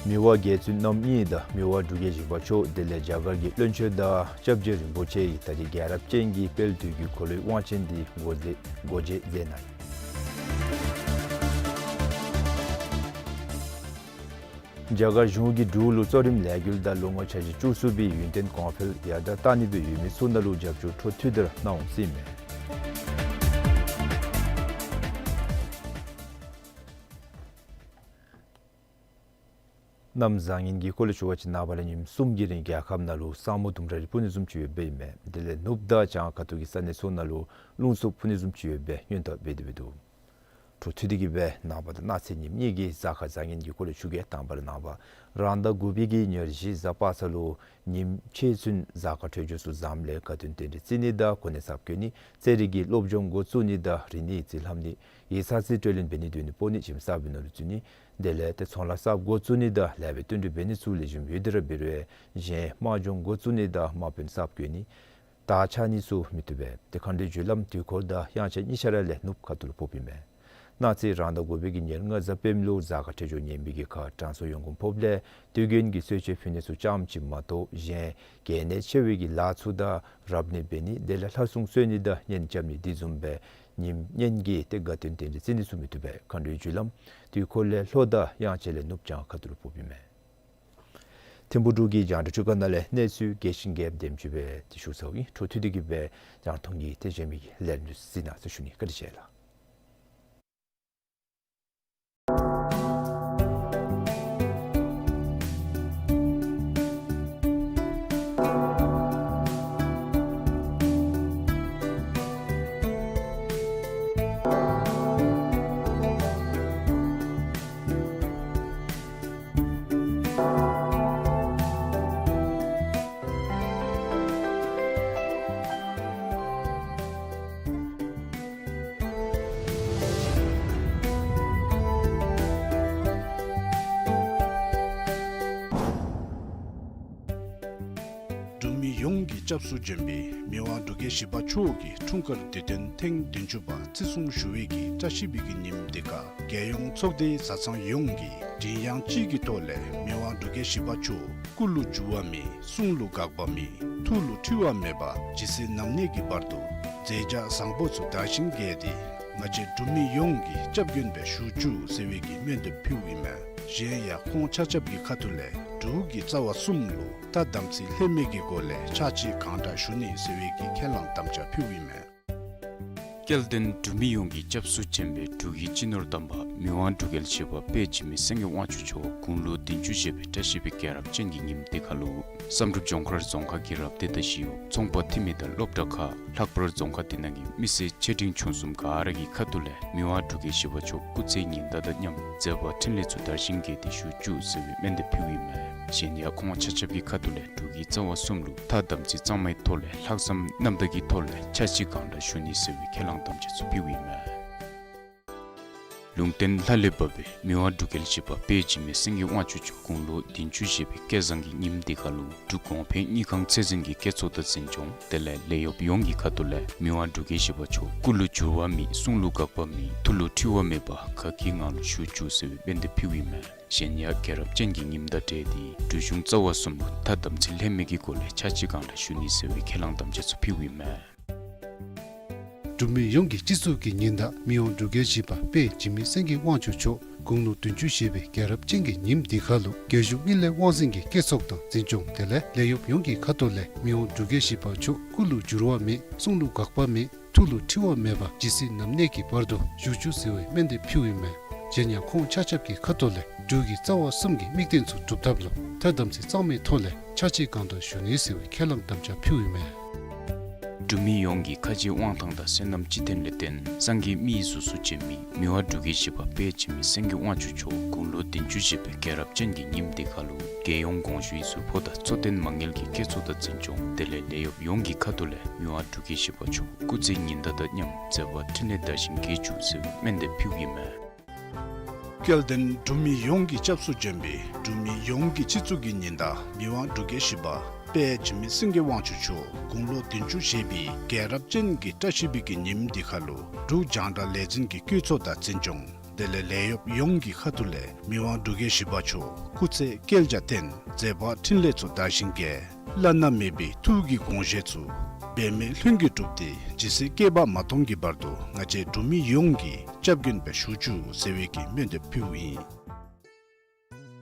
མི་དབང་རྒྱལ་བཙུན་རྣམ་གཉིས་དང་མི་དབང་འབྲུག་རྒྱལ་བཞི་པ་མཆོག་དེ་ལས་རྒྱ་གར་གྱི་བློན་ཆེན་དང་སྐྱབས་རྗེ་རིན་པོ་ཆེ་ཡིས་ད་རེས་རྒྱལ་རབས་ཅན་གྱི་དཔལ་དུས་ཀྱི་འཁོར་ལོའི་དབང་ཆེན་འདི་སྒོ་འབྱེད་སྒོ་འབྱེད་མཛད་གནང་ཡི། རྒྱ་གར་གཞུང་གིས་འབྲུག་ལུ་གཙོ་རིམ་ལས་འགུལ་དང་ལོ་ངོ་ཆ་བཞི་བཅུ་གསུམ་པའི་ཡུན་བརྟན་གོང་འཕེལ་ཡར་དྲག་གཏང་ནི་སྦེ་ཡོད་མི་ཚུ་ནང་ལུ་རྒྱབ་སྐྱོར་འཕྲོ་མཐུད་དེ་ར་གནང་འོང་ཟེར་ཨིན་མས། གནམ་བཟང་ངན་གྱི་སྐོར་ལས་ཞུ་བ་ཅིན་ནངས་པ་ལས་ཉིནམ་གསུམ་གྱི་རིང་རྒྱལ་ཁབ་ནང་ལུ་ས་སྨུག་ལྡུམ་ར་རེ་སྤུབ་ནི་བཟུམ་ཅིག་ཡོདཔ་ཨིན་མས། དེ་ལས་ནུབ་དང་བྱང་ཁ་ཐུག་གི་ས་གནས་ཚུ་ནང་ལུ་རླུང་འཚུབ་འཕུ་ནི་བཟུམ་ཅིག་ཡོད་པའི་སྔོན་བརྡ་འབད་དེ་འབད་དོ། འཕྲོ་མཐུད་དེ་གིས་སྦེ་ནངས་པ་དང་གནངས་ཚེ་ཉིནམ་གཉིས་ཀྱི་གཟའ་སྐར་བཟང་ངན་གྱི་སྐོར་ལས་ཞུ་གེ། དང་པ་ར་ནངས་པ་རང་ཟླ་དགུ་པའི་གི་ཉེར་བཞི་གཟའ་པ་སངས་ལུ་ཉིམ་ཕྱེད་ཚུན་གཟའ་སྐར་འཕྲོད་སྦྱོར་ཚུ་བཟངམ་ལས་དགའ་སྟོན་རྟེན་འབྲེལ་བརྩི་ནི་དང་གོ་གནས་གསརཔ་བཀོད་ནི་རྩེད་རིགས་ཀྱི་སློབ་སྦྱོང་འགོ་བཙུགས་ནི་དང་རིག་གནས་རྩིས་ལྷབ་ནི་ཡིག་ཚང་རྩིས་སྤྲོད་ལེན་འབད་ནི་སྡོད་ནི་སྤོ་ནི་ཞིམ་ཟ་འབད་ནི་ལུ་བརྩི་ནི་དེ་ལས་ཏེ་ཚོང་ལཱ་གསརཔ་འགོ་བཙུགས་ནི་དང་ལེགས་པའི་བསྟུན་གྲོས་འབད་ནི་ཚུ་ལེགས་ཤོམ་ཡོད་དེ་ར་འབད་རུང་གཞན་དམག་སྦྱོང་འགོ་བཙུགས་ནི་དང་དམག་དཔོན་གསརཔ་བསྐོ་ནི་དར་འཕྱར་ནི་ཚུ་མི་བཏུབ་པས། ཏེ་མཁའ་འགྲོའི་རྒྱུ་ལམ་དུས་འཁོར་དང་དབྱངས་འཆར་གཉིས་ཆ་ར་ལས་ནུབ་ཁ་ཐུག་ལུ་ཕོགཔ་ཨིན་མས། གནངས་ཚེ་རང་ཟླ་དགུ་པའི་གི་ཉེར་ལྔ་གཟའ་སྤེནམ་ལུ་གཟའ་སྐར་འཕྲོད་སྦྱོར་ངན་པའི་གི་ཁར་དྲང་སྲོང་ཡོངས་གོན་ཕོགཔ་ལས་དུས་རྒྱུན་གྱི་གསོལ་མཆོད་ཕུལ་ནི་ཚུ་ཙམ་ཅིག་མ་གཏོགས་གཞན་གལ་གནད་ཆེ་བའི་གི་ལཱ་ཚུ་དང་རབ་གནས་འབད་ནི་དེ་ལས་ལྷ་སྲུང་གསོལ་ནི་དང་གཉེན་རྐྱབ་ནི་དེ་བཟུམ་སྦེ་ཉིནམ་གཉན་གྱི་ཏེ་དགའ་སྟོན་རྟེན་འབྲེལ་བརྩི་ནི་ཚུ་མི་བཏུབ་པས། མཁའ་འགྲོའི་རྒྱུ་ལམ་དུས་འཁོར་ལས་ལྷོ་དང་དབྱངས་འཆར་ལས་ནུབ་བྱང་ཁ་ཐུག་ལུ་ཕོགཔ་ཨིན་མས། ཐིམ་ཕུག་འབྲུག་གི་རྒྱང་བསྒྲགས་ཁྲི་ཀ་ནང་ལས་གནས་ཚུལ་རྒྱས་ཤིང་རྒྱསཔ་དེམ་ཅིག་སྦེ་ཏེ་ཞུ་ཚརཝ་ཨིན། འཕྲོ་མཐུད་དེ་གིས་སྦེ་རྒྱང་མཐོང་གི་ཏེ་གཞན་མི་གི་ལས་རིམ་ཚུ་གཟིགས་གནང་ཟེར་ཞུ་ནི། བཀའ་དྲིན་ཆེ་ལགས། འབྲུག་མི་ཡོངས་ཀྱི་སྐྱབས་སུ་བྱོན་པའི་མི་དབང་འབྲུག་རྒྱལ་བཞི་པ་མཆོག་གི་འཁྲུངས་སྐར་དུས་སྟོན་ཐེངས་བདུན་ཅུ་པ་བརྩི་སྲུང་ཞུ་བའི་གི་བཀྲ་ཤིས་པའི་གི་ཉིནམ་འདི་ཁར་རྒྱལ་ཡོངས་ཚོགས་སྡེའི་བཟའ་ཚང་ཡོངས་ཀྱིས་མགྲིན་དབྱངས་གཅིག་གི་ཐོག་ལས་མི་དབང་འབྲུག་རྒྱལ་བཞི་པ་མཆོག་སྐུ་ལུ་འགྱུར་བ་མེད། གསུང་ལུ་འགག་པ་མེད། ཐུགས་ལུ་འཁྲུལ་བ་མེད་པ་ཇི་སྲིད་ནམ་གནས་ཀྱི་བར་དུ་མཛད་བྱ་བཟང་པོ་ཚུ་དར་ཞིང་རྒྱས་ཏེ་ང་བཅས་འབྲུག་མི་ཡོངས་ཀྱི་སྐྱབས་མགོན་སྦེ་བཞུགས་བཅུག་ཟེར་བའི་གི་སྨོན་འདེབས་ཕུལཝ་ཨིན་མས། གཞན་ཡང་ཁོང་ཆ་ཁྱབ་ཀྱི་ཁ་ཐུག་ལས་འབྲུག་གི་རྩ་བ་གསུམ་ལུ་ཐ་དམ་ཚིག་ལྷད་མེད་ཀྱི་སྒོ་ལས་ཕྱག་ཕྱི་གང་དྲག་ཞུ་ནི་ཟེར་བའི་གི་ཁས་བླངས་དམ་བཅའ་ཕུལཝ་ཨིན་མས། སྐལ་ལྡན་འབྲུག་མི་ཡོངས་ཀྱི་སྐྱབས་སུ་བྱོན་པའི་འབྲུག་གི་སྤྱི་ནོར་དམ་པ་མི་དབང་འབྲུག་རྒྱལ་བཞི་པ་དཔལ་འཇིགས་མེད་སེང་གེ་དབང་ཕྱུག་མཆོག་དགུང་ལོ་བདུན་ཅུ་བཞེས་པའི་བཀྲ་ཤིས་པའི་རྒྱལ་རབས་ཅན་གྱི་ཉིནམ་འདི་ཁར་ལུ་བསམ་གྲུབ་ལྗོངས་མཁར་རྫོང་ཁག་གི་རབ་སྡེ་དང་ཞི་གཡོག་ཚོང་པ་འཐུས་མི་དང་སློབ་གྲྭ་ཁག་ལྷག་པར་རྫོང་ཁག་འདི་ནང་གི་མི་སེར་ཆེ་འབྲིང་ཆུང་གསུམ་ག་ར་གི་ཁ་ཐུག་ལས་མི་དབང་འབྲུག་རྒྱལ་བཞི་པ་མཆོག་སྐུ་ཚེ་ཉི་ཟླ་དང་མཉམ་མཛད་པ་འཕྲིན་ལས་ཚུ་དར་ཞིང་རྒྱས་ཏེ་བཞུགས་བཅུག་ཟེར་བའི་སྨོན་འདེབས་ཕུལཝ་ཨིན་མས། གཞན་ཡང་ཁོང་ཆ་ཁྱབ་ཀྱི་ཁ་ཐུག་ལས་འབྲུག་གི་རྩ་བ་གསུམ་ལུ་ཐ་དམ་ཚིག་གཙང་མའི་ཐོག་ལས་ལྷག་བསམ་རྣམ་དག་གི་ཐོག་ལས་ཕྱག་ཕྱི་གང་དྲག་ཞུ་ནི་ཟེར་བའི་ཁས་བླངས་དམ་བཅའ་ཚུ་ཕུལཝ་ཨིན་མས། ལུང་བསྟན་ལྷ་ལས་བབས་པའི་མི་དབང་འབྲུག་རྒྱལ་བཞི་པ་དཔལ་འཇིགས་མེད་སེང་གེ་དབང་ཕྱུག་མཆོག་དགུང་ལོ་བདུན་ཅུ་བཞེས་པའི་སྐལ་བཟང་གི་ཉིནམ་འདི་ཁར་ལུ་འབྲུག་གོང་འཕེལ་དངུལ་ཁང་ཚད་འཛིན་གྱི་བཀོད་ཚོགས་དང་འཛིན་སྐྱོང་དེ་ལས་ལས་གཡོགཔ་ཡོངས་ཀྱི་ཁ་ཐུག་ལས་མི་དབང་འབྲུག་རྒྱལ་བཞི་པ་མཆོག་སྐུ་ལུ་འགྱུར་བ་མེད་གསུང་ལུ་འགག་པ་མེད་ཐུགས་ལུ་འཁྲུལ་བ་མེད་པར་ག་གི་ངང་ལུ་བཞུགས་བཅུག་ཟེར་བའི་སྨོན་འདེབས་ཕུལཝ་ཨིན་མས། གཞན་ཡང་རྒྱལ་རབས་ཅན་གྱི་ཉིནམ་དང་འབྲེལ་ཏེ་འབྲུག་གཞུང་རྩ་བ་གསུམ་ལུ་ཐ་དམ་ཚིག་ལྷད་མེད་ཀྱི་སྒོ་ལས་ཕྱག་ཕྱི་གང་དྲག་ཞུ་ནི་ཟེར་བའི་ཁས་བླངས་དམ་བཅའ་ཚུ་ཕུལཝ་ཨིན་མས། འབྲུག་མི་ཡོངས་ཀྱི་སྤྱི་གཙུག་གི་ཉི་ཟླ་མི་དབང་འབྲུག་རྒྱལ་བཞི་པ་དཔལ་འཇིགས་མེད་སེང་གེ་དབང་ཕྱུག་མཆོག་དགུང་ལོ་བདུན་ཅུ་བཞེས་པའི་རྒྱལ་རབས་ཅན་གྱི་ཉིནམ་འདི་ཁར་ལུ་རྒྱལ་གཞུང་དངུལ་ལས་དབང་འཛིན་གྱི་བཀོད་ཚོགས་དང་འཛིན་སྐྱོང་དེ་ལས་ལས་གཡོགཔ་ཡོངས་ཀྱི་ཁ་ཐུག་ལས་མི་དབང་འབྲུག་རྒྱལ་བཞི་པ་མཆོག་སྐུ་ལུ་འགྱུར་བ་མེད་གསུང་ལུ་འགག་པ་མེད་ཐུགས་ལུ་འཁྲུལ་བ་མེད་པར་ཇི་སྲིད་ནམ་གནས་ཀྱི་བར་དུ་བཞུགས་བཅུག་ཟེར་བའི་སྨོན་འདེབས་ཕུལཝ་ཨིན་མས། གཞན་ཡང་ཁོང་ཆ་ཁྱབ་ཀྱི་ཁ་ཐུག་ལས་འབྲུག་གི་རྩ་བ་གསུམ་གྱི་དམིགས་དོན་ཚུ་སྒྲུབ་ཐབས་ལུ་ཐ་དམ་ཚིག་གཙང་མའི་ཐོག་ལས་ཕྱག་ཕྱི་གང་དྲག་ཞུ་ནི་ཟེར་བའི་ཁས་བླངས་དམ་བཅའ་ཕུལཝ་ཨིན་མས། འབྲུག་མི་ཡོངས་ཀྱི་ཁ་རྗེ་དབང་ཐང་དང་བསོད་ནམས་སྤྱི་བརྟན་ལས་བརྟེན་སངས་རྒྱས་མི་ཡི་གཟུགས་སུ་བྱོན་མི་མི་དབང་འབྲུག་རྒྱལ་བཞི་པ་དཔལ་འཇིགས་མེད་སེང་གེ་དབང་ཕྱུག་མཆོག་དགུང་ལོ་བདུན་ཅུ་བཞེས་པའི་རྒྱལ་རབས་ཅན་གྱི་ཉིནམ་འདི་ཁར་ལུ་རྒྱལ་ཡོངས་དགོངས་ཞུའི་ཟུར་ཕོགས་དང་གཙོ་བསྟེན་མ་དངུལ་གྱི་བཀོད་ཚོགས་དང་འཛིན་སྐྱོང་དེ་ལས་ལས་གཡོགཔ་ཡོངས་ཀྱི་ཁ་ཐུག་ལས་མི་དབང་འབྲུག་རྒྱལ་བཞི་པ་མཆོག་སྐུ་ཚེ་ཉི་ཟླ་དང་མཉམ་མཛད་པ་འཕྲིན་ལས་དར་ཞིང་རྒྱས་བཅུག་ཟེར་བའི་སྨོན་འདེབས་ཕུལཝ་ཨིན་མས། སྐལ་ལྡན་འབྲུག་མི་ཡོངས་ཀྱི་སྐྱབས་སུ་འབྱོན་པའི་འབྲུག་མི་ཡོངས་ཀྱི་སྤྱི་གཙུག་གི་ཉི་ཟླ་མི་དབང་འབྲུག་རྒྱལ་བཞི་པ་དཔལ་འཇིགས་མེད་སེང་གེ་དབང་ཕྱུག་མཆོག་དགུང་ལོ་བདུན་ཅུ་བཞེས་པའི་རྒྱལ་རབས་ཅན་གྱི་བཀྲ་ཤིས་པའི་གི་ཉིནམ་འདི་ཁར་ལུ་འབྲུག་རྒྱང་བསྒྲགས་ལས་འཛིན་གྱི་བཀོད་ཚོགས་དང་འཛིན་སྐྱོང་དེ་ལས་ལས་གཡོགཔ་ཡོངས་ཀྱི་ཁ་ཐུག་ལས་མི་དབང་འབྲུག་རྒྱལ་བཞི་པ་མཆོག་སྐུ་ཚེ་བསྐལ་བརྒྱར་བརྟན་མཛད་པ་འཕྲིན་ལས་ཚུ་དར་ཞིང་རྒྱས་བླ་ན་མེད་པའི་ཐུགས་ཀྱི་དགོངས་བཞེད་ཚུ་འབད་མེད་ལྷུན་གྱིས་གྲུབ་སྟེ་ཇི་སྲིད་བསྐལ་པ་མ་སྟོངས་ཀྱི་བར་དུ་ང་བཅས་འབྲུག་མི་ཡོངས་ཀྱི་སྐྱབས་མགོན་སྦེ་བཞུགས་བཅུག་ཟེར་བའི་གི་སྨོན་འདེབས་ཕུལཝ་ཨིན།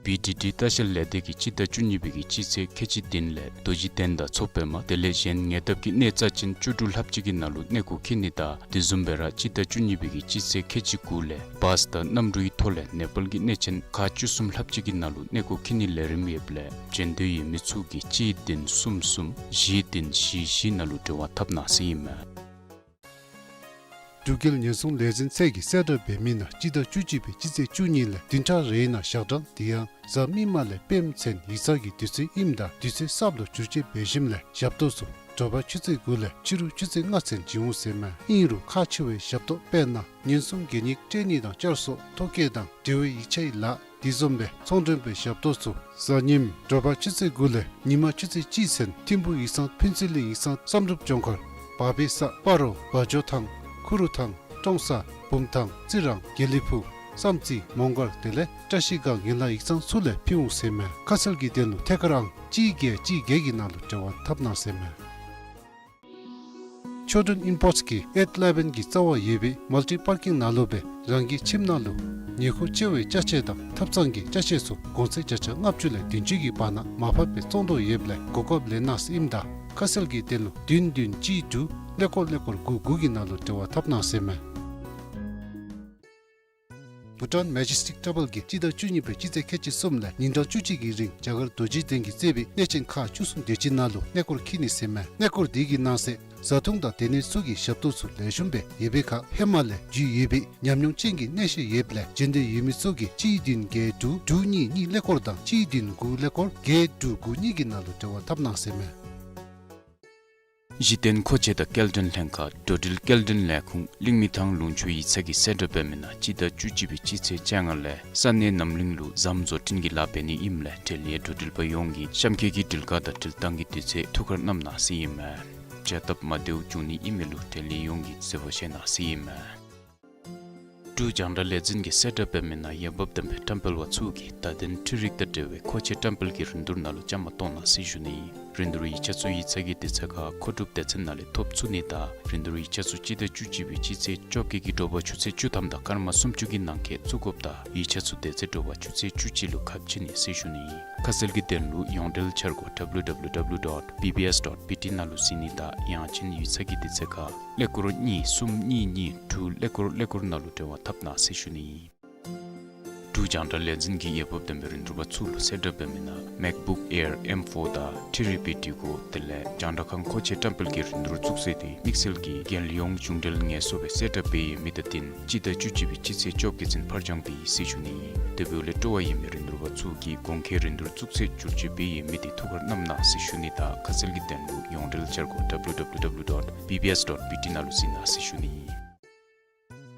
བི་ཌི་ཌི་ལྟ་བཤལ་ལས་སྡེ་གིས་སྤྱི་ཟླ་བཅུ་གཉིས་པའི་གི་སྤྱི་ཚེས་ཁལ་གཅིག་བདུན་ལས་རྡོ་རྗེ་གདན་དང་མཚོ་པདྨ་དེ་ལས་གཞན་ཉེ་འདབས་ཀྱི་གནས་རྩ་ཅན་བཅུ་དྲུག་ལྷགཔ་ཅིག་གི་ནང་ལུ་གནས་སྐོར་འཁྱིད་ནི་དང་དེ་བཟུམ་སྦེ་ར་སྤྱི་ཟླ་བཅུ་གཉིས་པའི་གི་སྤྱི་ཚེས་ཁལ་གཅིག་དགུ་ལས་བཱས་དང་གནམ་གྲུའི་ཐོག་ལས་ནེ་པཱལ་གྱི་གནས་ཆེན་ཁག་བཅུ་གསུམ་ལྷགཔ་ཅིག་གི་ནང་ལུ་གནས་སྐོར་འཁྱིད་ནིའི་ལས་རིམ་ཡོདཔ་ལས་བྱོན་འདོད་ཡོད་མི་ཚུ་གིས་གཅིག་བདུན་གསུམ་གསུམ་བཞི་བདུན་བཞི་བཞི་ནང་ལུ་འབྲེལ་བ་འཐབ་གནང་ཟེར་ཨིན་མས། འབྲུག་རྒྱལ་ཉེན་སྲུང་ལས་འཛིན་ཚད་ཀྱིས་གསལ་བསྒྲགས་འབད་མི་ནང་སྤྱི་ཟླ་བཅུ་གཅིག་པའི་སྤྱི་ཚེས་བཅུ་གཉིས་ལས་བདུན་ཕྲག་རེའི་ནང་ཞག་གྲངས་དེ་ཡང་གཟའ་མིག་དམར་ལས་པདྨ་ཚུན་ཡིག་ཚང་གི་དུས་ཚོད་ཨིནམ་ད་དུས་ཚོད་གསརཔ་ལུ་བསྒྱུར་བཅོས་འབད་ཞིནམ་ལས་ཞབས་ཏོག་ཚུ་དྲོ་པ་ཆུ་ཚོད་དགུ་ལས་ཕྱི་རུ་ཆུ་ཚོད་ལྔ་ཚུན་བྱིན་འོང་ཟེར་མས། ཨིན་རུང་ཁག་ཆེ་བའི་ཞབས་ཏོག་དཔེར་ན་ཉེན་སྲུང་གད་སྙིགས་སྤྲོད་ནི་དང་བསྐྱར་གསོ་ཐོ་བཀོད་དང་འབྲེལ་བའི་ཡིག་ཆའི་ལཱ་དེ་བཟུམ་སྦེ་ཚོང་མགྲོན་པའི་ཞབས་ཏོག་ཚུ་གཟའ་ཉིམ་དྲོ་པ་ཆུ་ཚོད་དགུ་ལས་ཉི་མ་ཆུ་ཚོད་གཅིག་ཚུན་ཐིམ་ཕུག་ཡིག་ཚང་ཕུན་ཚོགས་གླིང་ཡིག་ཚང་བསམ་གྲུབ་ལྗོངས་མཁར་བ་བེ་ས་སྤ་རོ་བ་འཇོ་ཐང་ཁུ་རུ་ཐང་ཀྲོང་གསར་བུམ་ཐང་རྩི་རང་དགེ་ལེགས་ཕུག་བསམ་རྩེ་མོང་སྒར་དེ་ལས་བཀྲ་ཤིས་སྒང་ཡན་ལག་ཡིག་ཚང་ཚུ་ལས་ཕུལ་འོང་ཟེར་མས། ཁ་གསལ་གྱི་དོན་ལུ་ཐད་ཀར་ཨང་གཅིག་བརྒྱད་གཅིག་བརྒྱད་ཀྱི་ནང་ལུ་འབྲེལ་བ་འཐབ་གནང་ཟེར་མས། ཆོས་སྒྲོན་ཨིམ་པོརཊསི་གིས་ཨེཊ་ཨི་ལེ་བཱན་གྱི་རྩ་བར་ཡོད་པའི་མལ་ཊི་པར་ཀིང་ནང་ལུ་སྦེ་རང་གི་ཁྱིམ་ནང་ལུ་ཉེ་འཁོར་བཅའ་བའི་ཅ་ཆས་དང་ཐབ་ཚང་གི་ཅ་ཆས་ཚུ་གོང་ཚད་བརྒྱ་ཆ་ལྔ་བཅུ་ལས་བདུན་ཅུ་གི་བར་ན་མར་ཕབ་སྦེ་བཙོང་དོ་ཡོདཔ་ལས་གོ་སྐབས་ལེན་གནང་ཟེར་ཨིནམ་ད་ཁ་གསལ་གྱི་དོན་ལུ་བདུན་བདུན་གཅིག་དྲུག་ཀླད་ཀོར་ཀླད་ཀོར་དགུ་དགུ་གི་ནང་ལུ་འབྲེལ་བ་འཐབ་གནང་ཟེར་མས། བྷུ་ཊཱན་མེ་ཇེ་སི་ཊིག་ཊ་བཱལ་གྱིས་སྤྱི་ཟླ་བཅུ་གཉིས་པའི་སྤྱི་ཚེས་ཁལ་གཅིག་གསུམ་ལས་ཉིན་གྲངས་བཅུ་གཅིག་གི་རིང་རྒྱ་གར་རྡོ་རྗེ་གདན་གྱིས་གཙོས་པའི་གནས་ཆེན་ཁག་བཅུ་གསུམ་དེ་ཅིག་ནང་ལུ་གནས་སྐོར་འཁྱིད་ནི་ཟེར་མས། གནས་སྐོར་དེ་གི་ནང་གསེས་བཟའ་འཐུང་དང་སྡོད་གནས་ཚུ་གི་ཞབས་ཏོག་ཚུ་ལེགས་ཤོམ་སྦེ་ཡོད་པའི་ཁར་ཧེ་མ་ལས་རྒྱུས་ཡོད་པའི་ཉམས་མྱོང་ཅན་གྱི་གནས་བཤད་ཡོདཔ་ལས་བྱོན་འདོད་ཡོད་མི་ཚུ་གིས་གཅིག་བདུན་བརྒྱད་དྲུག་དྲུག་གཉིས་གཉིས་ཀླད་ཀོར་དང་གཅིག་བདུན་དགུ་ཀླད་ཀོར་བརྒྱད་དྲུག་དགུ་གཉིས་ཀྱི་ནང་ལུ་འབྲེལ་བ་འཐབ་གནང་ཟེར་མས། གཞི་རྟེན་མཁོ་ཆས་དང་སྐྱེལ་འདྲེན་ལྷན་ཁག་འགྲོ་འགྲུལ་སྐྱེལ་འདྲེན་ལས་ཁུངས་གླིང་མི་ཐང་ལུང་ཕྱོགས་ཡིག་ཚང་གིས་གསལ་བསྒྲགས་འབད་མི་ནང་སྤྱི་ཟླ་བཅུ་གཅིག་པའི་སྤྱི་ཚེས་བཅོ་ལྔ་ལས་ས་གནས་རྣམ་གླིང་ལུ་ཟམ་བཟོ་སྐྲུན་གྱི་ལཱ་འབད་ནི་ཨིནམ་ལས་འབྲེལ་ཡོད་འགྲོ་འགྲུལ་པ་ཡོངས་ཀྱིས་གཤམ་འཁོད་ཀྱི་འགྲུལ་ཁག་དང་འགྲུལ་བཏང་གི་དུས་ཚོད་ཐུགས་ཁར་བསྣམ་གནང་ཟེར་ཨིན་མས། བྱ་སྟབས་མ་བདེཝ་བྱུང་ནི་ཨིན་མི་ལུ་འབྲེལ་ཡོད་ཡོངས་ཀྱིས་བཟོད་པ་བཞེས་གནང་ཟེར་ཨིན་མས། འབྲུག་རྒྱང་བསྒྲགས་ལས་འཛིན་གྱིས་གསལ་བསྒྲགས་འབད་མི་ནང་འོས་འབབ་ལྡན་པའི་བཀྲམ་སྤེལ་པ་ཚུ་གིས་བརྡ་དོན་འཕྲུལ་རིག་དང་འབྲེལ་བའི་མཁོ་ཆས་བཀྲམ་སྤེལ་གྱི་རིན་བསྡུར་ནང་ལུ་བཅའ་མར་གཏོགས་གནང་ཟེར་ཞུ་ནི་ཨིན། རིན་བསྡུར་ཡིག་ཆ་ཚུ་ཡིག་ཚང་གི་དུས་ཚོད་ཁར་མཁོ་སྒྲུབ་སྡེ་ཚན་ནང་ལས་ཐོབ་ཚུགས་ནི་དང་རིན་བསྡུར་ཡིག་ཆ་ཚུ་སྤྱི་ཟླ་བཅུ་གཅིག་པའི་སྤྱི་ཚེས་བཅོ་བརྒྱད་ཀྱི་དྲོ་པ་ཆུ་ཚོད་བཅུ་ཐམ་དང་སྐར་མ་སུམ་ཅུ་གི་ནང་འཁོད་བཙུགས་དགོཔ་དང་ཡིག་ཆ་ཚུ་དེ་ཚེ་དྲོ་པ་ཆུ་ཚོད་བཅུ་གཅིག་ལུ་ཁ་ཕྱེ་ནི་ཟེར་ཞུ་ནི་ཨིན། ཁ་གསལ་གྱི་དོན་ལུ་ཡོངས་འབྲེལ་འཆར་སྒོ་W W W dot B B S dot B T ནང་ལུ་གཟིགས་ནི་དང་ཡང་ཅིན་ཡིག་ཚང་གི་དུས་ཚོད་ཁར་ཀླད་ཀོར་གཉིས་གསུམ་གཉིས་གཉིས་དྲུག་ཀླད་ཀོར་ཀླད་ཀོར་ནང་ལུ་འབྲེལ་བ་འཐབ་གནང་ཟེར་ཞུ་ནི་ཨིན། འབྲུག་རྒྱང་བསྒྲགས་ལས་འཛིན་གྱིས་འོས་འབབ་ལྡན་པའི་རིན་བསྡུར་པ་ཚུ་ལུ་གསལ་བསྒྲགས་འབད་མི་ནང་MacBook Air M four དང་ཐི་རི་པི་འབྲི་གུ་དེ་ལས་རྒྱང་བསྒྲགས་ཁང་མཁོ་ཆས་བཀྲམ་སྤེལ་གྱི་རིན་བསྡུར་བཙུགས་ཚེས་དེ་དམིགས་བསལ་གྱིས་རྒྱལ་ཡོངས་གཞུང་འབྲེལ་ངལ་གསོ་སྦེ་གསལ་བསྒྲགས་འབད་ཡོད་མི་དང་བསྟུན་སྤྱི་ཟླ་བཅུ་གཅིག་པའི་སྤྱི་ཚེས་བཅོ་བརྒྱད་ཚུན་ཕར་འགྱངས་འབད་ཡི་ཟེར་ཞུ་ནི། དེ་འབདཝ་ལས་སྤྲོ་བ་ཡོད་མི་རིན་བསྡུར་པ་ཚུ་གིས་གོང་འཁོད་རིན་བསྡུར་བཙུགས་ཚེས་བསྒྱུར་བཅོས་འབད་ཡོད་མི་དེ་ཐུགས་ཁར་བསྣམ་གནང་ཟེར་ཞུ་ནི་དང་ཁ་གསལ་གྱི་དོན་ལུ་ཡོངས་འབྲེལ་འཆར་སྒོ་W W W dot B B S dot B T ནང་ལུ་གཟིགས་གནང་ཟེར་ཞུ་ནི།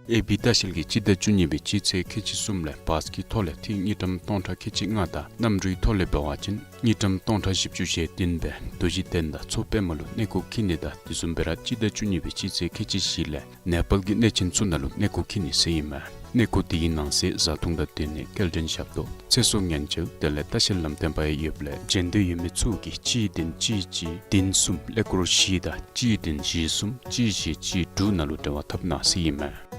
ཨེ་བི་ལྟ་བཤལ་གྱིས་སྤྱི་ཟླ་བཅུ་གཉིས་པའི་སྤྱི་ཚེས་ཁལ་གཅིག་གསུམ་ལས་བཱས་ཀྱི་ཐོག་ལས་འཐུས་དངུལ་ཀྲམ་སྟོང་ཕྲག་ཁལ་གཅིག་ལྔ་དང་གནམ་གྲུའི་ཐོག་ལས་འབད་བ་ཅིན་དངུལ་ཀྲམ་སྟོང་ཕྲག་བཞི་བཅུ་ཞེ་བདུན་སྦེ་རྡོ་རྗེ་གདན་དང་མཚོ་པདྨ་ལུ་གནས་སྐོར་འཁྱིད་ནི་དང་དེ་བཟུམ་སྦེ་ར་སྤྱི་ཟླ་བཅུ་གཉིས་པའི་སྤྱི་ཚེས་ཁལ་གཅིག་བཞི་ལས་ནེ་པཱལ་གྱི་གནས་ཆེན་ཚུ་ནང་ལུ་གནས་སྐོར་འཁྱིད་ནི་ཟེར་ཨིན་མས། གནས་སྐོར་དེའི་ནང་གསེས་བཟའ་འཐུང་དང་སྡོད་གནས་སྐྱེལ་འདྲེན་ཞབས་ཏོག་ཚེ་སྲོག་ཉེན་བཅོལ་དེ་ལས་ལྟ་བཤལ་ལམ་སྟོན་པ་ཡང་ཡོདཔ་ལས་འབྱོན་འདོད་ཡོད་མི་ཚུ་གིས་གཅིག་བདུན་གཅིག་གཅིག་བདུན་གསུམ་ཀླད་ཀོར་བཞི་དང་གཅིག་བདུན་བཞི་གསུམ་གཅིག་བཞི་གཅིག་དྲུག་ནང་ལུ་འབྲེལ་བ་འཐབ་གནང་ཟེར་ཨིན་མས།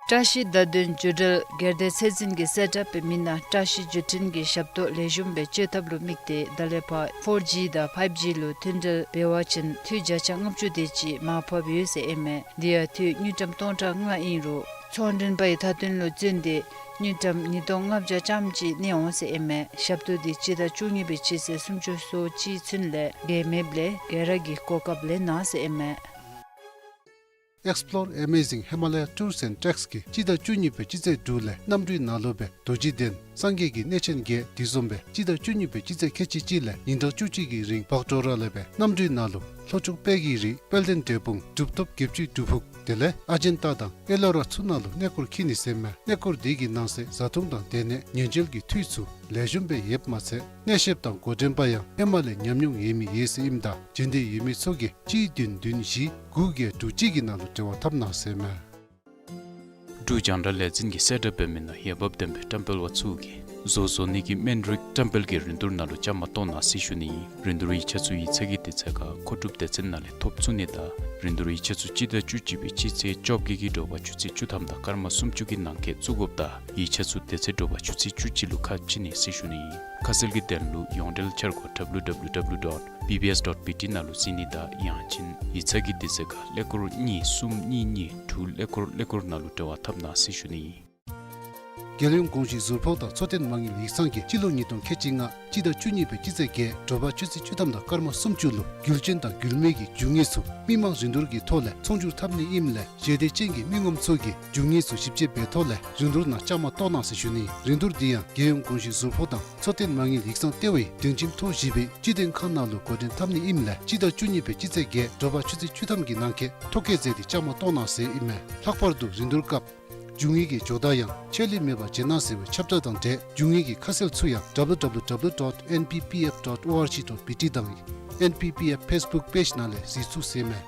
བཀྲ་ཤིས་བརྡ་དོན་བརྒྱུད་འབྲེལ་སྒེར་སྡེ་ཚད་འཛིན་གྱིས་གསལ་བསྒྲགས་འབད་མི་ནང་བཀྲ་ཤིས་བརྒྱུད་འཕྲིན་གྱི་ཞབས་ཏོག་ལེགས་ཤོམ་སྦེ་སྤྱོད་ཐབས་ལུ་དམིགས་ཏེ་ད་ལས་ཕར་ཕོར་ཇི་དང་ཕའིབ་ཇི་ལུ་མཐུད་འབྲེལ་འབད་བ་ཅིན་འཐུས་བརྒྱ་ཆ་ལྔ་བཅུ་དེ་ཅིག་མར་ཕབ་ཡོད་ཟེར་ཨིན་མས། དེ་ཡང་འཐུས་དངུལ་ཀྲམ་སྟོང་ཕྲག་ལྔ་ཨིན་རུང་ཚོང་མགྲོན་པའི་མཐའ་དོན་ལུ་བརྩོན་ཏེ་དངུལ་ཀྲམ་ཉིས་སྟོང་ལྔ་བརྒྱ་ཙམ་ཅིག་གནས་འོང་ཟེར་ཨིན་མས། ཞབས་ཏོག་དེ་སྤྱི་ཟླ་བཅུ་གཉིས་པའི་སྤྱི་ཚེས་སུམ་ཅུ་སོ་གཅིག་ཚུན་ལས་འགལ་མེདཔ་ལས་ག་ར་གིས་གོ་སྐབས་ལེན་གནང་ཟེར་ཨིན་མས། Explore Amazing Himalaya Tours and Treks གིས་སྤྱི་ཟླ་བཅུ་གཉིས་པའི་སྤྱི་ཚེས་དྲུག་ལས་གནམ་གྲུའི་ནང་ལུ་སྦེ་རྡོ་རྗེ་གདན་སངས་རྒྱས་ཀྱི་གནས་ཆེན་བརྒྱད་དེ་བཟུམ་སྦེ་སྤྱི་ཟླ་བཅུ་གཉིས་པའི་སྤྱི་ཚེས་ཁལ་གཅིག་གཅིག་ལས་ཉིན་གྲངས་བཅུ་གཅིག་གི་རིང་བག་དྲོ་ར་ལས་སྦེ་གནམ་གྲུའི་ནང་ལུ་ལྷོ་ཕྱོགས་དཔལ་གྱི་རི་དཔལ་ལྡན་འབྲས་སྤུངས་གྲུབ་ཐོབ་བརྒྱད་ཅུའི་སྒྲུབ་ཕུག་དེ་ལས་ཨ་ཇན་ཏ་དང་ཨེ་ལོ་ར་ཚུ་ནང་ལུ་གནས་སྐོར་འཁྱིད་ནི་ཟེར་མས། གནས་སྐོར་དེ་གི་ནང་གསེས་བཟའ་འཐུང་དང་སྡོད་གནས་ཉེན་བཅོལ་གྱི་འཐུས་ཚུ་ལེགས་ཤོམ་སྦེ་ཡོདཔ་མ་ཚད་གནས་བཤདཔ་དང་འགོ་འདྲེན་པ་ཡང་ཧེ་མ་ལས་ཉམས་མྱོང་ཡོད་མི་ཡོད་ཟེར་ཨིནམ་ད་འབྱོན་འདོད་ཡོད་མི་ཚུ་གིས་གཅིག་བདུན་བདུན་བཞི་དགུ་བརྒྱད་དྲུག་གཅིག་གི་ནང་ལུ་འབྲེལ་བ་འཐབ་གནང་ཟེར་མས། འབྲུག་རྒྱང་བསྒྲགས་ལས་འཛིན་གྱིས་གསལ་བསྒྲགས་འབད་མི་ནང་འོས་འབབ་ལྡན་པའི་བཀྲམ་སྤེལ་པ་ཚུ་གིས་བཟོ་བཟོ་ནི་གི་སྨན་རིགས་བཀྲམ་སྤེལ་གྱི་རིན་བསྡུར་ནང་ལུ་བཅའ་མར་གཏོགས་གནང་ཟེར་ཞུ་ནི་ཨིན། རིན་བསྡུར་ཡིག་ཆ་ཚུ་ཡིག་ཚང་གི་དུས་ཚོད་ཁར་མཁོ་སྒྲུབ་སྡེ་ཚན་ནང་ལས་ཐོབ་ཚུགས་ནི་དང་རིན་བསྡུར་ཡིག་ཆ་ཚུ་སྤྱི་ཟླ་བཅུ་གཅིག་པའི་སྤྱི་ཚེས་བཅོ་བརྒྱད་ཀྱི་དྲོ་པ་ཆུ་ཚོད་བཅུ་ཐམ་དང་སྐར་མ་སུམ་ཅུ་གི་ནང་འཁོད་བཙུགས་དགོཔ་དང་ཡིག་ཆ་ཚུ་དེ་ཚེ་དྲོ་པ་ཆུ་ཚོད་བཅུ་གཅིག་ལུ་ཁ་ཕྱེ་ནི་ཟེར་ཞུ་ནི་ཨིན། ཁ་གསལ་གྱི་དོན་ལུ་ཡོངས་འབྲེལ་འཆར་སྒོ་W W W dot B B S dot B T ནང་ལུ་གཟིགས་ནི་དང་ཡང་ཅིན་ཡིག་ཚང་གི་དུས་ཚོད་ཁར་ཀླད་ཀོར་གཉིས་གསུམ་གཉིས་གཉིས་དྲུག་ཀླད་ཀོར་ཀླད་ཀོར་ནང་ལུ་འབྲེལ་བ་འཐབ་གནང་ཟེར་ཞུ་ནི་ཨིན། རྒྱལ་ཡོངས་གོང་ཞུས་ཟུར་ཕོགས་དང་འཚོ་རྟེན་མ་དངུལ་ཡིག་ཚང་གིས་སྤྱི་ལོ་ཉིས་སྟོང་ཁལ་གཅིག་ལྔ་སྤྱི་ཟླ་བཅུ་གཉིས་པའི་སྤྱི་ཚེས་བརྒྱད་དྲོ་པ་ཆུ་ཚོད་བཅུ་ཐམ་དང་སྐར་མ་སུམ་ཅུ་ལུ་རྒྱུ་ཅན་དང་རྒྱུ་མེད་ཀྱི་རྒྱུ་དངོས་ཚུ་མི་མང་རིན་བསྡུར་གྱི་ཐོག་ལས་ཚོང་སྒྱུར་འཐབ་ནི་ཨིནམ་ལས་ཞལ་འདེབས་ཅན་གྱི་མི་ངོམ་ཚུ་གིས་རྒྱུ་དངོས་ཚུ་ཞིབ་དཔྱད་འབད་ཐོག་ལས་རིན་བསྡུར་ནང་བཅའ་མར་གཏོགས་གནང་ཟེར་ཞུ་ནི། རིན་བསྡུར་འདི་ཡང་རྒྱལ་ཡོངས་གོང་ཞུས་ཟུར་ཕོགས་དང་འཚོ་རྟེན་མ་དངུལ་ཡིག་ཚང་ལྟེ་བའི་སྒྲིང་ཁྱིམ་ཐོག་བཞི་པའི་སྤྱི་དོན་ཁང་ནང་ལུ་འགོ་འདྲེན་འཐབ་ནི་ཨིནམ་ལས་སྤྱི་ཟླ་བཅུ་གཉིས་པའི་སྤྱི་ཚེས་བརྒྱད་དྲོ་པ་ཆུ་ཚོད་བཅུ་ཐམ་གྱི་ནང་འཁོད་ཐོ་བཀོད་མཛད་དེ་བཅའ་མར་གཏོགས་གནང་ཟེར་ཨིན་མས། ལྷག་པར་དུ་རིན་བསྡུར་སྐབས་རྒྱུ་དངོས་ཀྱི་ཇོ་བདག་ཡང་ཆད་ལུས་མེད་པར་བྱོན་གནང་ཟེར་བའི་ཁྱབ་བསྒྲགས་དང་འབྲེལ་རྒྱུ་དངོས་ཀྱི་ཁ་གསལ་ཚུ་ཡང་W W W dot N P P F dot O R G dot B T དང་N P P F Facebook page ནང་ལས་གཟིགས་ཚུགས་ཟེར་མས།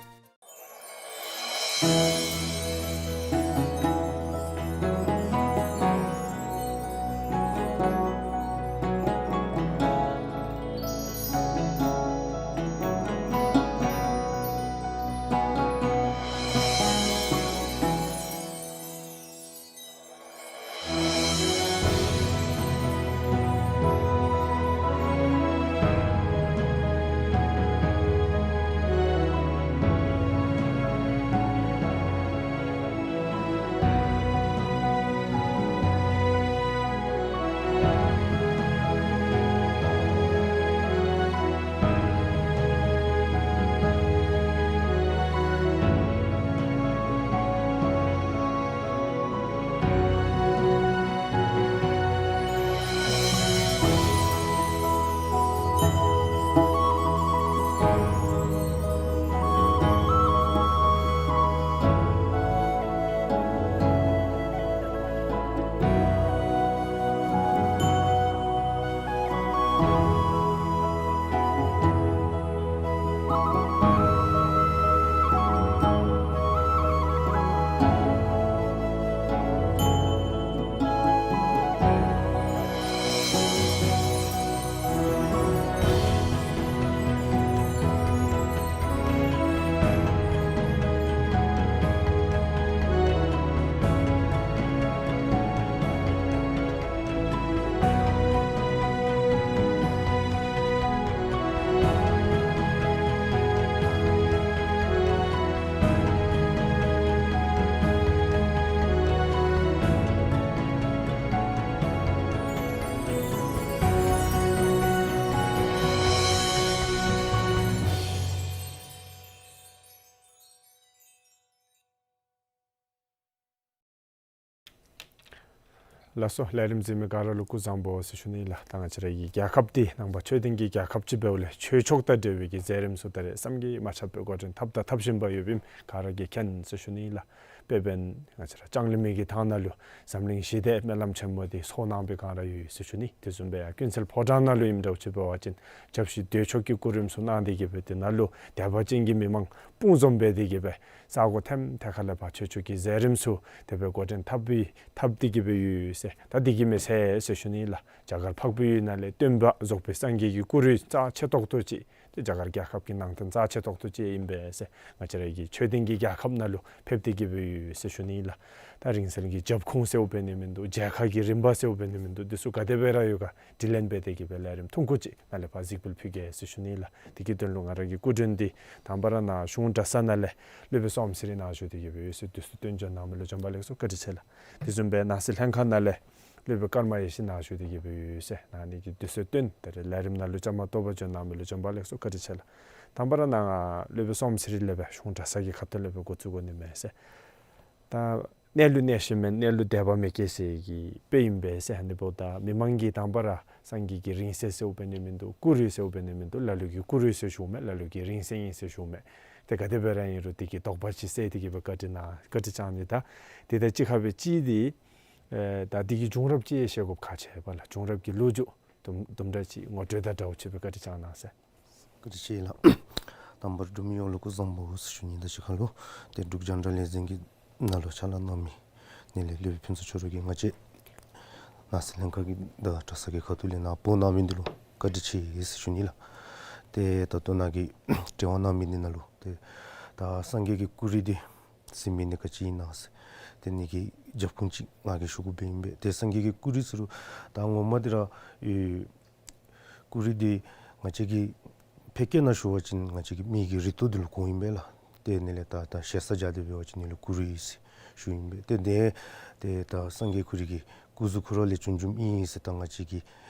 ལགས་སོ། ལས་རིམ་གཟིགས་མི་ག་ར་ལུ་སྐུ་གཟུགས་བཟང་པོ་ཟེར་ཞུ་ནི་ལགས། ད་ང་བཅས་ར་གི་རྒྱལ་ཁབ་འདི་ནང་པ་ཆོས་ལྡན་གྱི་རྒྱལ་ཁབ་ཅིག་འབདཝ་ལས་ཆོས་ཕྱོགས་དང་འབྲེལ་བའི་གི་མཛད་རིམ་ཚུ་ད་རེས་བསམ་གྱིས་མ་ཁྱབ་པའི་འགོ་འདྲེན་འཐབ་དང་འཐབ་བཞིན་པ་ཡོདཔ་ཨིནམ་ག་ར་གིས་མཁྱེན་ཟེར་ཞུ་ནི་ལགས། དཔེ་འབདན་ང་བཅས་ར་ལྕང་གླིང་མི་གི་ཐང་ནང་ལུ་འཛམ་གླིང་ཞི་བདེ་སྨོན་ལམ་ཆེན་མོ་འདི་ཚོགས་གནང་པའི་སྒང་ར་ཡོད་ཟེར་ཞུ་ནི། དེ་བཟུམ་སྦེ་ཡང་ཀུན་གསལ་ཕོ་བྲང་ནང་ལུ་ཨིནམ་འདྲཝ་ཅིག་འབད་བ་ཅིན་སྐྱབས་རྗེ་ཟློས་ཆོག་གིས་སྐུ་རིམ་ཚུ་གནང་སྟེ་གི་སྦེ་དེ་ནང་ལུ་དད་པ་ཅན་གྱི་མི་མང་དཔུང་འཛོམས་འབད་དེ་གི་སྦེ་ས་གོ་ཐེམ་ཐེ་ཁ་ལས་ཕར་ཆོས་ཕྱོགས་ཀྱི་མཛད་རིམ་ཚུ་དེ་སྦེ་འགོ་འདྲེན་འཐབ་སྦེ་འཐབ་སྟེ་གི་སྦེ་ཡོད་ཟེར། ད་འདི་གིས་མི་ཚད་ཟེར་ཞུ་ནི་ལགས། རྒྱ་གར་འཕགས་པའི་ཡུལ་ནང་ལས་སྟོན་པ་རྫོགས་པའི་སངས་རྒྱས་ཀྱི་སྐུ་རུས་རྩ་ཆེ་ཏོག་ཏོ་ཅིག་ཏེ་རྒྱ་གར་རྒྱལ་ཁབ་ཀྱི་ནང་རྟེན་རྩ་ཆེ་ཏོག་ཏོ་ཅིག་ཨིན་པས་ཟེར། ང་བཅས་ར་གི་ཆོས་ལྡན་གྱི་རྒྱལ་ཁབ་ནང་ལུ་ཕེབས་ཏེ་གི་སྦེ་ཡོད་ཟེར་ཞུ་ནི་ལགས། ད་རིང་བསྲེལ་གྱི་རྒྱབ་ཁུངས་ཟེརཝ་འབད་ནི་མིན་འདུག། མཇལ་ཁ་གི་རིམ་པ་ཟེརཝ་འབད་ནི་མིན་འདུག། འདི་ཚུ་ག་དེ་སྦེ་ར་ཡོད་ག་དྲི་ལན་འབད་དེ་གི་སྦེ་ལས་རིམ་ཐུང་ཀུ་ཅིག་ནཱ་ལས་ཕར་གཟིགས་འབུལ་ཕུལ་གེ་ཟེར་ཞུ་ནི་ལགས། དེ་གི་དོན་ལུ་ང་ར་གི་སྐུ་མགྲོན་འདི་དང་པ་ར་ནཱ་གཞུང་གྲྭ་ཚང་ནང་ལས་སློབ་དཔོན་བསོད་ནམས་ཚེ་རིང་ནཱ་བཞུགས་ཏེ་གི་སྦེ་ཡོད་ཟེར་དུས་ཚོད་བཏོན་འབྱོན་གནང་མི་ལུ་བྱོན་པ་ལེགས་སོ། བཀའ་དྲིན་ཆེ་ལགས། དེ་བཟུམ་སྦེ་ནང་སྲིད་ལྷན་ཁག་ནང་ལས་སློབ་དཔོན་ཀརྨ་ཡེ་ཤེས་ནཱ་བཞུགས་ཏེ་གི་སྦེ་ཡོད་ཟེར། ནཱ་ནི་གི་དུས་ཚོད་བཏོན་ད་རེས་ལས་རིམ་ནང་ལུ་བཅའ་མར་གཏོགས་པར་འབྱོན་གནང་མི་ལུ་བྱོན་པ་ལེགས་སོ། བཀའ་དྲིན་ཆེ་ལགས། དང་པ་ར་ནཱ་སློབ་དཔོན་བསོད་ནམས་ཚེ་རིང་ལས་སྦེ་གཞུང་གྲྭ་ཚང་གི་ཁ་ཐུག་ལས་སྦེ་འགོ་བཙུགས་དགོ་ནི་མས་ཟེར། ད་གནས་ལུ་གནས་ཤེས་མེད་གནས་ལུ་དད་པ་མེད་སྐྱེས་ཟེར་གྱི་དཔེ་ཨིན་པས་ཟེར། ཨ་ནི་འབདཝ་ད་མི་མང་གིས་དང་པ་ར་སངས་རྒྱས་ཀྱི་རིང་བསྲེལ་ཟེརཝ་འབད་ནི་མིན་འདུག། སྐུ་རུས་ཟེརཝ་འབད་ནི་མིན་འདུག། ལ་ལུ་གིས་སྐུ་རུས་ཟེར་ཞུཝ་མས། ལ་ལུ་གིས་རིང་བསྲེལ་ཨིན་ཟེར་ཞུཝ་མས། ཏེ་ག་དེ་སྦེ་ར་ཨིན་རུང་དེ་གི་དོགས་པ་ཅིག་སེལ་ཏེ་གི་སྦེ་བཀའ་དྲིན་གནང་བཀའ་དྲིན་བསྐྱང་ནི། ད་དེ་དང་གཅིག་ཁར་སྦེ་གཅིག་འདི་ཨེ་ད་འདི་གི་བྱུང་རབས་ཅིག་ཡང་བཤད་དགོཔ་ཁག་ཆེ་བས་ལགས། བྱུང་རབས་ཀྱི་ལོ་རྒྱུས་དུམ་དུམ་གྲ་ཅིག་ངོ་སྤྲོད་དང་འདྲཝ་ཅིག་སྦེ་བཀའ་དྲིན་བསྐྱང་གནང་ཟེར། བཀའ་དྲིན་ཆེ་ལགས། དང་པ་ར་འབྲུག་མི་ཡོངས་ལུ་སྐུ་གཟུགས་བཟང་པོ་ཟེར་ཞུ་ནི། ད་ཅི་ཁ་ལུ་ཏེ་འབྲུག་རྒྱང་བསྒྲགས་ལས་འཛིན་གྱི་ནང་ལུ་ཕྱག་ལཱ་གནང་མི་ནི་ལས་སློབ་དཔོན་ཕུན་ཚོགས་ཆོས་རབ་ཀྱིས་ང་བཅས་ནང་སྲིད་ལྷན་ཁག་གི་དང་གྲྭ་ཚང་གི་ཁ་ཐུག་ལས་ནཱ་འབོ་གནང་མི་འདི་ལུ་བཀའ་དྲིན་ཆེ་ཟེར་ཞུ་ནི་ལགས། ཏེ་ད་ལྟོ་ནཱ་གིས་དྲི་བ་གནང་མི་འདི་ནང་ལུ་ཏེ་ད་སངས་རྒྱས་ཀྱི་སྐུ་རུས་འདི་ཟེར་མི་འདི་ག་ཅི་ཨིན་ན་ཟེར། ཏེ་ནི་གི་རྒྱབ་ཁུངས་ཅིག་ང་གིས་ཞུ་དགོཔ་སྦེ་ཨིན་པས། ཏེ་སངས་རྒྱས་ཀྱི་སྐུ་རུས་ཟེར་རུང་ད་ངོ་མ་འདི་ར་ཨེ་སྐུ་རུས་འདི་ང་བཅས་ཀྱི་ཕལ་སྐད་ནང་ཞུ་བ་ཅིན་ང་བཅས་ཀྱི་མི་གི་རུས་ཏོག་འདི་ལུ་གོཝ་ཨིན་པས་ལགས། ཏེ་ནི་ལས་ད་ད་ཞེ་ས་བཞག་སྟེ་འབད་བ་ཅིན་ནི་ལུ་སྐུ་རུས་ཟེར་ཞུཝ་ཨིན་པས། ཏེ་ཏེ་ཏེ་ད་སངས་རྒྱས་སྐུ་རུས་ཀྱི་སྐུ་གཟུགས་ཁོ་ར་ལས་བྱུང་བྱུངམ་ཨིན་ཟེར་ད་ང་བཅས་ཀྱི་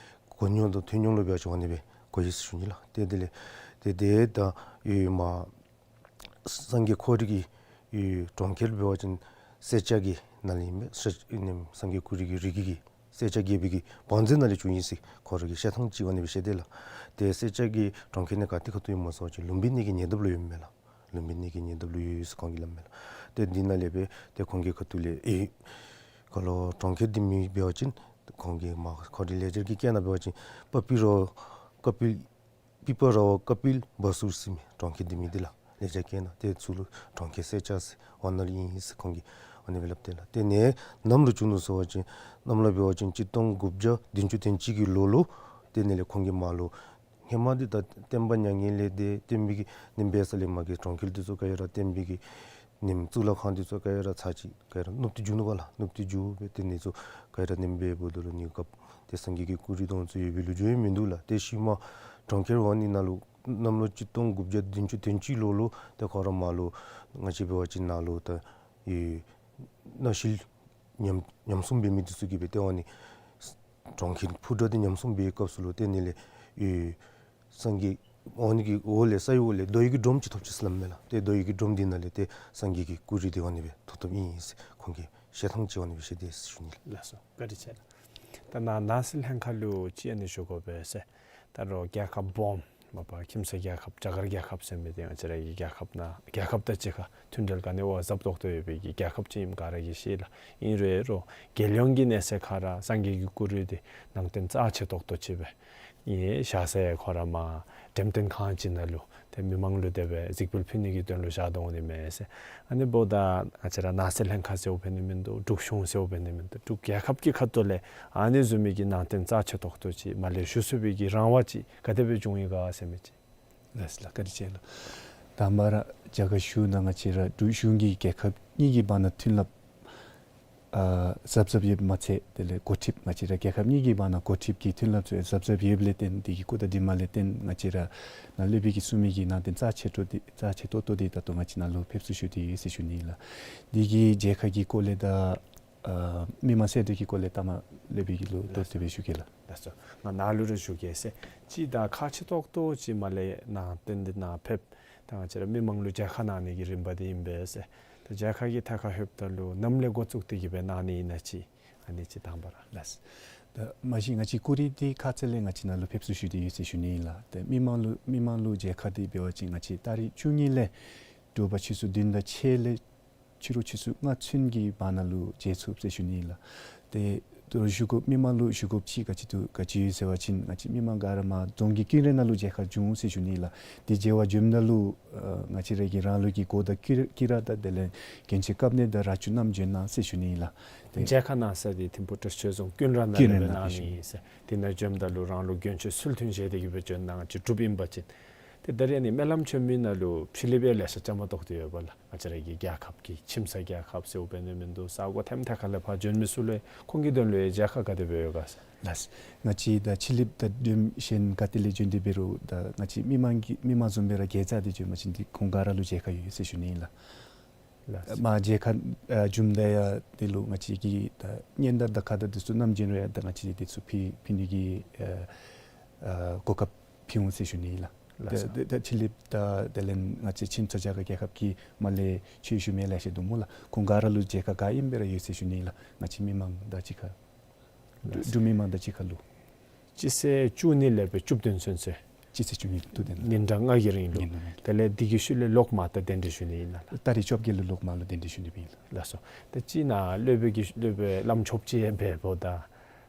གོ་མྱོང་དང་ཐོས་མྱོང་ལུ་འབད་བ་ཅིན་འོ་ནི་སྦེ་གོ་ཡི་ཟེར་ཞུ་ནི་ལགས། ཏེ་དེ་ལས་ཏེ་ཏེ་ད་ཨེ་མ་སངས་རྒྱས་ཁོ་རའི་གི་ཨེ་གྲོང་ཁྱེར་འབད་བ་ཅིན་སེར་སྐྱ་གི་ནང་ལས་ཨིན་པས། ས་ཨེ་ནེམ་སངས་རྒྱས་སྐུ་རུས་ཀྱི་རིགས་ཀྱི་སེར་སྐྱ་རྒྱལ་པོའི་གི་བང་མཛོད་ནང་ལས་བྱུང་ཡི་ཟེར་ཁོ་ར་གི་བཤད་ཐངས་ཅིག་འོ་ནི་སྦེ་བཤད་དེས་ལགས། ཏེ་སེར་སྐྱ་གི་གྲོང་ཁྱེར་ནི་ག་ཏེ་ཁ་ཐུག་ཨིན་མས་ཟེར་བ་ཅིན་ལུམྦི་ནི་གི་ཉེ་འདབས་ལུ་ཡོདཔ་མས་ལགས། ལུམྦི་ནི་གི་ཉེ་འདབས་ལུ་ཡོད་ཟེར་ཁོང་གིས་སླབ་མས་ལགས། ཏེ་འདི་ནང་ལས་སྦེ་ཏེ་ཁོང་གི་ཁ་ཐུག་ལས་ཨེ་ག་ལོ་གྲོང་ཁྱེར་འདི་མིང་འབད་བ་ཅིན་ཁོང་གི་མ་ཁོ་རའི་ལེགས་སྦྱར་གྱི་སྐད་ནང་འབད་བ་ཅིན་པ་པི་རོ་ཀ་པིལ་པི་པ་ར་བ་ཀ་པིལ་བ་སུ་ཟེར་མི་གྲོང་ཁྱེར་འདི་མིང་འདི་ལགས། ལེགས་སྦྱར་སྐད་ནང་ཏེ་ཚུར་ལུ་གྲོང་ཁྱེར་སེར་སྐྱ་ཟེར་འོ་ནཱ་ལུ་ཨིན་ཟེར་ཁོང་གིས་འོ་ནི་སྦེ་སླབ་དེས་ལགས། ཏེ་ནི་ནམ་ལུ་བྱུང་ནུག་ཟེར་བ་ཅིན་ནམ་ལུ་འབད་བ་ཅིན་གཅིག་སྟོང་དགུ་བརྒྱ་བདུན་ཅུ་དོན་གཅིག་གི་ལོ་ལུ་ཏེ་ནི་ལས་ཁོང་གིས་མར་ལུ་ཧེ་མ་འདི་ད་བསྟན་པ་མྱ་ངན་ལས་འདས་བསྟན་པའི་གི་ནེམ་འབད་ས་ལས་མར་གྱི་གྲོང་ཁྱེར་འདི་ཚུ་ག་ཡ་ར་བསྟན་པའི་གི་ནེམ་གཙུག་ལག་ཁང་འདི་ཚུ་ག་ཡ་ར་ཚར་གཅིག་ག་ཡ་ར་ནུབ་ཏུ་རྒྱུག་ནུག་པ་ལགས། ནུབ་ཏུ་རྒྱུག་སྦེ་ཏེ་ནི་ཚུ་ག་ཡ་ར་ནེམ་འབདཝ་ད་ལུ་ནི་སྐབས་ཏེ་སངས་རྒྱས་ཀྱི་སྐུ་རུས་དང་ཚུ་ཡོད་པའི་ལོ་རྒྱུས་ཡང་མིན་འདུག་ལགས། ཏེ་ཤུལ་མ་གྲོང་ཁྱེར་འོ་ནི་ནང་ལུ་གནམ་ལོ་གཅིག་སྟོང་དགུ་བརྒྱ་བདུན་ཅུ་དོན་གཅིག་ལོ་ལུ་ཏེ་ཁོ་ར་མར་ལུ་ང་བཅས་འབད་བ་ཅིན་ནཱ་ལུ་ད་ཨེ་གནམ་གཤིས་ཉམས་ཉམས་སྲུང་འབད་མི་འདི་ཚུ་གིས་སྦེ་ཏེ་འོ་ནི་གྲོང་ཁྱེར་ཕུ་དྲག་འདི་ཉམས་སྲུང་འབད་བའི་སྐབས་སུ་ལུ་ཏེ་ནི་ལས་ཨེ་སངས་རྒྱས་འོ་ནི་གི་འོག་ལས་ས་ཡི་འོག་ལས་རྡོ་ཡི་གི་སྒྲོམ་ཅིག་ཐོབ་ཅི་ཟེར་སླབ་མས་ལགས། ཏེ་རྡོ་ཡི་གི་སྒྲོམ་འདི་ནང་ལས་ཏེ་སངས་རྒྱས་ཀྱི་སྐུ་རུས་འདི་འོ་ནི་སྦེ་ཐོབ་ཐོབཔ་ཨིན་ཟེར་ཁོང་གི་བཤད་ཐངས་ཅིག་འོ་ནི་སྦེ་བཤད་དེས་ཟེར་ཞུ་ནི་ལགས། ལགས་སོ། བཀའ་དྲིན་ཆེ་ལགས། ད་ནཱ་ནང་སྲིད་ལྷན་ཁག་ལུ་ཅིག་ཨ་ནི་ཞུ་དགོ་པས་ཟེར། ད་རུང་རྒྱལ་ཁབ་སྦོམ་མ་པ་ཁྱིམ་མཚེས་རྒྱལ་ཁབ་རྒྱ་གར་རྒྱལ་ཁབ་ཟེར་མི་འདི་ང་བཅས་ར་གི་རྒྱལ་ཁབ་ནང་རྒྱལ་ཁབ་དང་གཅིག་ཁར་མཐུན་འབྲེལ་ག་ནི་བ་ཟབ་ཏོག་ཏོ་ཡོད་པའི་གི་རྒྱལ་ཁབ་ཅིག་ཨིནམ་ག་ར་གིས་ཤེས་ལགས། ཨིན་རུང་རུང་རྒྱལ་ཡོངས་ཀྱི་གནས་ཚད་ཁར་ར་སངས་རྒྱས་ཀྱི་སྐུ་རུས་འདི་ནང་རྟེན་རྩ་ཆེ་ཏོག་ཏོ་ཅིག་སྦེ་ཨིན། ཞག་སེ་ཁོ་ར་མར་འགྲེམས་སྟོན་ཁང་ཅིག་ནང་ལུ་ཏེ་མི་མང་ལུ་དེ་སྦེ་གཟིགས་འབུལ་ཕུལ་ནི་གི་དོན་ལུ་བཞག་དོ་འོང་ནི་མས་ཟེར། ཨ་ནི་འབདཝ་ད་ང་བཅས་ར་ནང་སྲིད་ལྷན་ཁག་ཟེརཝ་འབད་ནི་མིན་འདུག། འབྲུག་གཞུང་ཟེརཝ་འབད་ནི་མིན་འདུག། འབྲུག་རྒྱལ་ཁབ་ཀྱི་ཁ་ཐུག་ལས་ཨ་ནི་བཟུམ་མའི་གི་ནང་རྟེན་རྩ་ཆེ་ཏོག་ཏོ་ཅིག་མར་ལས་ཞུ་ཚུགས་པའི་གི་རང་དབང་ཅིག་ག་དེ་སྦེ་བྱུང་ཡི་ག་ཟེར་མི་ཅིག། ལགས་སོ་ལགས། བཀའ་དྲིན་ཆེ་ལགས། དང་པ་ར་རྒྱ་གར་གཞུང་དང་ང་བཅས་ར་འབྲུག་གཞུང་གིས་རྒྱལ་ཁབ་གཉིས་ཀྱི་བར་ན་མཐུན་ལམ་ཨ་གཟབ་གཟབ་ཡོདཔ་མ་ཚད་དེ་ལས་འགོ་ཁྲིདཔ་ང་བཅས་ར་རྒྱལ་ཁབ་གཉིས་ཀྱི་བར་ན་འགོ་ཁྲིདཔ་ཀྱི་མཐུན་ལམ་ཚུ་ཡང་གཟབ་གཟབ་ཡོདཔ་ལས་བརྟེན་དེ་གི་སྐུ་དང་བདེ་མ་ལས་བརྟེན་ང་བཅས་ར་ནཱ་སློབ་དཔོན་གྱིས་གསུངས་མི་གི་ནང་རྟེན་རྩ་ཆེ་ཏོག་ཏོ་འདི་རྩ་ཆེ་ཏོག་ཏོ་འདི་ད་ལྟོ་ང་བཅས་ནཱ་ལུ་ཕེབས་བསུ་ཞུ་སྟེ་ཡོད་ཟེར་ཞུ་ནི་ལགས། དེ་གི་མཇལ་ཁ་གི་སྐོར་ལས་དང་ཨ་མི་མང་གསལ་སྒྲོན་གྱི་སྐོར་ལས་ལྟ་མ་སློབ་དཔོན་གྱི་ལུ་ཏོག་ཏོ་སྦེ་ཞུ་གེ་ལགས། ལགས་སོ། ང་ནཱ་ལུ་ར་ཞུ་གེ་ཟེར། ཅིག་ད་ཁག་ཆེ་ཏོག་ཏོ་ཅིག་མར་ལས་ནང་རྟེན་འདི་ནང་ཕེབས་ད་ང་བཅས་ར་མི་མང་ལུ་མཇལ་ཁ་གནང་ནི་གི་རིམ་པ་འདི་ཨིན་པས་ཟེར། ད་མཇལ་ཁ་གི་ཐད་ཁར་ལྷོདཔ་ད་ལུ་ནམ་ལས་འགོ་བཙུགས་ཏེ་གི་སྦེ་གནང་ནི་ཨིན་ན་ཅིག། ཨ་ནི་ཅིག་དང་པ་ར་ལགས། ད་མ་གཞི་ང་བཅས་ཀུ་རི་འདི་ཁ་ཙ་ལས་ང་བཅས་ནཱ་ལུ་ཕེབས་བསུ་ཞུ་སྟེ་ཡོད་ཟེར་ཞུ་ནི་ཨིན་ལགས། ད་མི་མང་ལུ་མི་མང་ལུ་མཇལ་ཁ་འདི་འབད་བ་ཅིན་ང་བཅས་ཏ་རིག་བཅུ་གཉིས་ལས་དྲོ་པ་ཆུ་ཚོད་བདུན་དང་ཕྱེད་ལས་ཕྱི་རུ་ཆུ་ཚོད་ལྔ་ཚུན་གྱི་བར་ན་ལུ་མཇལ་ཚུགས་ཟེར་ཞུ་ནི་ཨིན་ལགས། ཏེ་ད་ཞུ་དགོཔ་མི་མང་ལུ་ཞུ་དགོཔ་ཅིག་ག་ཅི་འདུག་ག་ཅི་ཡོད་ཟེར་བ་ཅིན་ང་བཅས་མི་མང་ག་ར་མར་རྫོང་གི་ཀུན་ར་ནང་ལུ་མཇལ་ཁ་འབྱུང་ཟེར་ཞུ་ནི་ཨིན་ལགས། ཏེ་མཇལ་བར་འབྱོནམ་ད་ལུ་ཨ་ང་བཅས་ར་གིས་རང་ལུགས་ཀྱི་གོ་དང་དཀྱི་དཀྱི་ར་དང་དེ་ལས་གྱོན་ཆས་བཀབ་ནི་དང་ར་ཅུང་བསྣམས་འབྱོན་གནང་ཟེར་ཞུ་ནི་ཨིན་ལགས། ཏེ་མཇལ་ཁ་གནང་ས་འདི་ཐིམ་ཕུ་བཀྲ་ཤིས་ཆོས་རྫོང་ཀུན་ར་ནང་ཀུན་ར་ལས་ནང་གནང་ནི་ཨིན་ཟེར། དེ་ནང་འབྱོནམ་ད་ལུ་རང་ལུ་གྱོན་ཆས་ཚུལ་མཐུན་བཞེས་ཏེ་གིས་སྦེ་འབྱོན་གནང་ཅིག་གྲུབ་ཨིན་པ་ཅིན། ཏེ་ད་རེས་ནི་སྨོན་ལམ་བྱོན་མི་ནང་ལུ་ཕྱི་གླིངཔ་ལེ་ཤ་བཅའ་མར་གཏོགས་ཏེ་ཡོད་པས་ལགས། ང་བཅས་ར་གི་རྒྱལ་ཁབ་ཀྱི་ཁྱིམ་ས་རྒྱལ་ཁབ་ཟེརཝ་འབད་ནི་མིན་འདུག། ས་གོ་ཐེམ་ཐད་ཁ་ལས་ཕར་འབྱོན་མི་ཚུ་ལུ་ཁོང་གི་དོན་ལུ་མཇལ་ཁ་ག་དེ་སྦེ་ཡོད་ག་ཟེར། ལགས། ང་བཅས་ད་ཕྱི་གླིངཔ་དང་འདྲེམ་གཞན་ག་ཏེ་ལས་འབྱོན་ཏེ་འབད་རུང་ད་ང་བཅས་མི་མང་གི་མི་མང་བཟུམ་སྦེ་ར་དགེ་རྩ་འདི་འབྱོན་པ་ཅིན་ཏེ་ཁོང་ག་ར་ལུ་མཇལ་ཁ་ཡོད་ཟེར་ཞུ་ནི་ཨིན་ལགས། ལགས། མར་མཇལ་ཁ་ཨ་བྱུངམ་ད་ཡང་དེ་ལུ་ང་བཅས་ཀྱིས་ད་སྙན་དར་དང་ཁ་དར་འདི་ཚུ་བསྣམས་བྱོན་རུང་ཡང་ད་ང་བཅས་འདི་ཚུ་ཕུལ་ཕུལ་ནི་གི་ཨ་ཨ་གོ་སྐབས་ཕུལ་འོང་ཟེར་ཞུ་ནི་ཨིན་ལགས། ལགས་སོ། ད་ད་ཕྱི་གླིངཔ་དང་དེ་ལས་ང་བཅས་ཁྱིམ་ཚང་རྒྱ་གར་རྒྱལ་ཁབ་ཀྱི་མར་ལས་ཆོས་ཞུ་མི་ལེ་ཤ་འདུག་སྨོ་ལགས། ཁོང་ག་ར་ལུ་མཇལ་ཁ་ག་ཨིནམ་སྦེ་ར་ཡོད་ཟེར་ཞུ་ནི་ཨིན་ལགས། ང་བཅས་མི་མང་དང་གཅིག་ཁར་ལགས། འབྲུག་མི་མང་དང་གཅིག་ཁར་ལུ། སྤྱི་ཚེས་བཅུ་གཉིས་ལས་སྦེ་བཅུ་བདུན་ཚུན་ཚོད། སྤྱི་ཚེས་བཅུ་གཉིས་བཅུ་བདུན་ལུ། ཉིན་གྲངས་ལྔ་གི་རིང་ལུ། ཉིན་གྲངས་ལྔ་གི། དེ་ལས་འདི་གི་ཤུལ་ལས་གློག་མ་དང་གདན་འདྲེན་ཞུ་ནི་ཨིན་ལགས། ཏ་རིག་བཅོ་བརྒྱད་ལུ་གློག་མ་ལུ་གདན་འདྲེན་ཞུ་ནི་ཨིན་ལགས། ལགས་སོ། ད་ཅི་ནཱ་སློབ་དཔོན་གྱི་སློབ་དཔོན་བླམ་ཆོསཔ་ཅིག་འབདཝ་ད།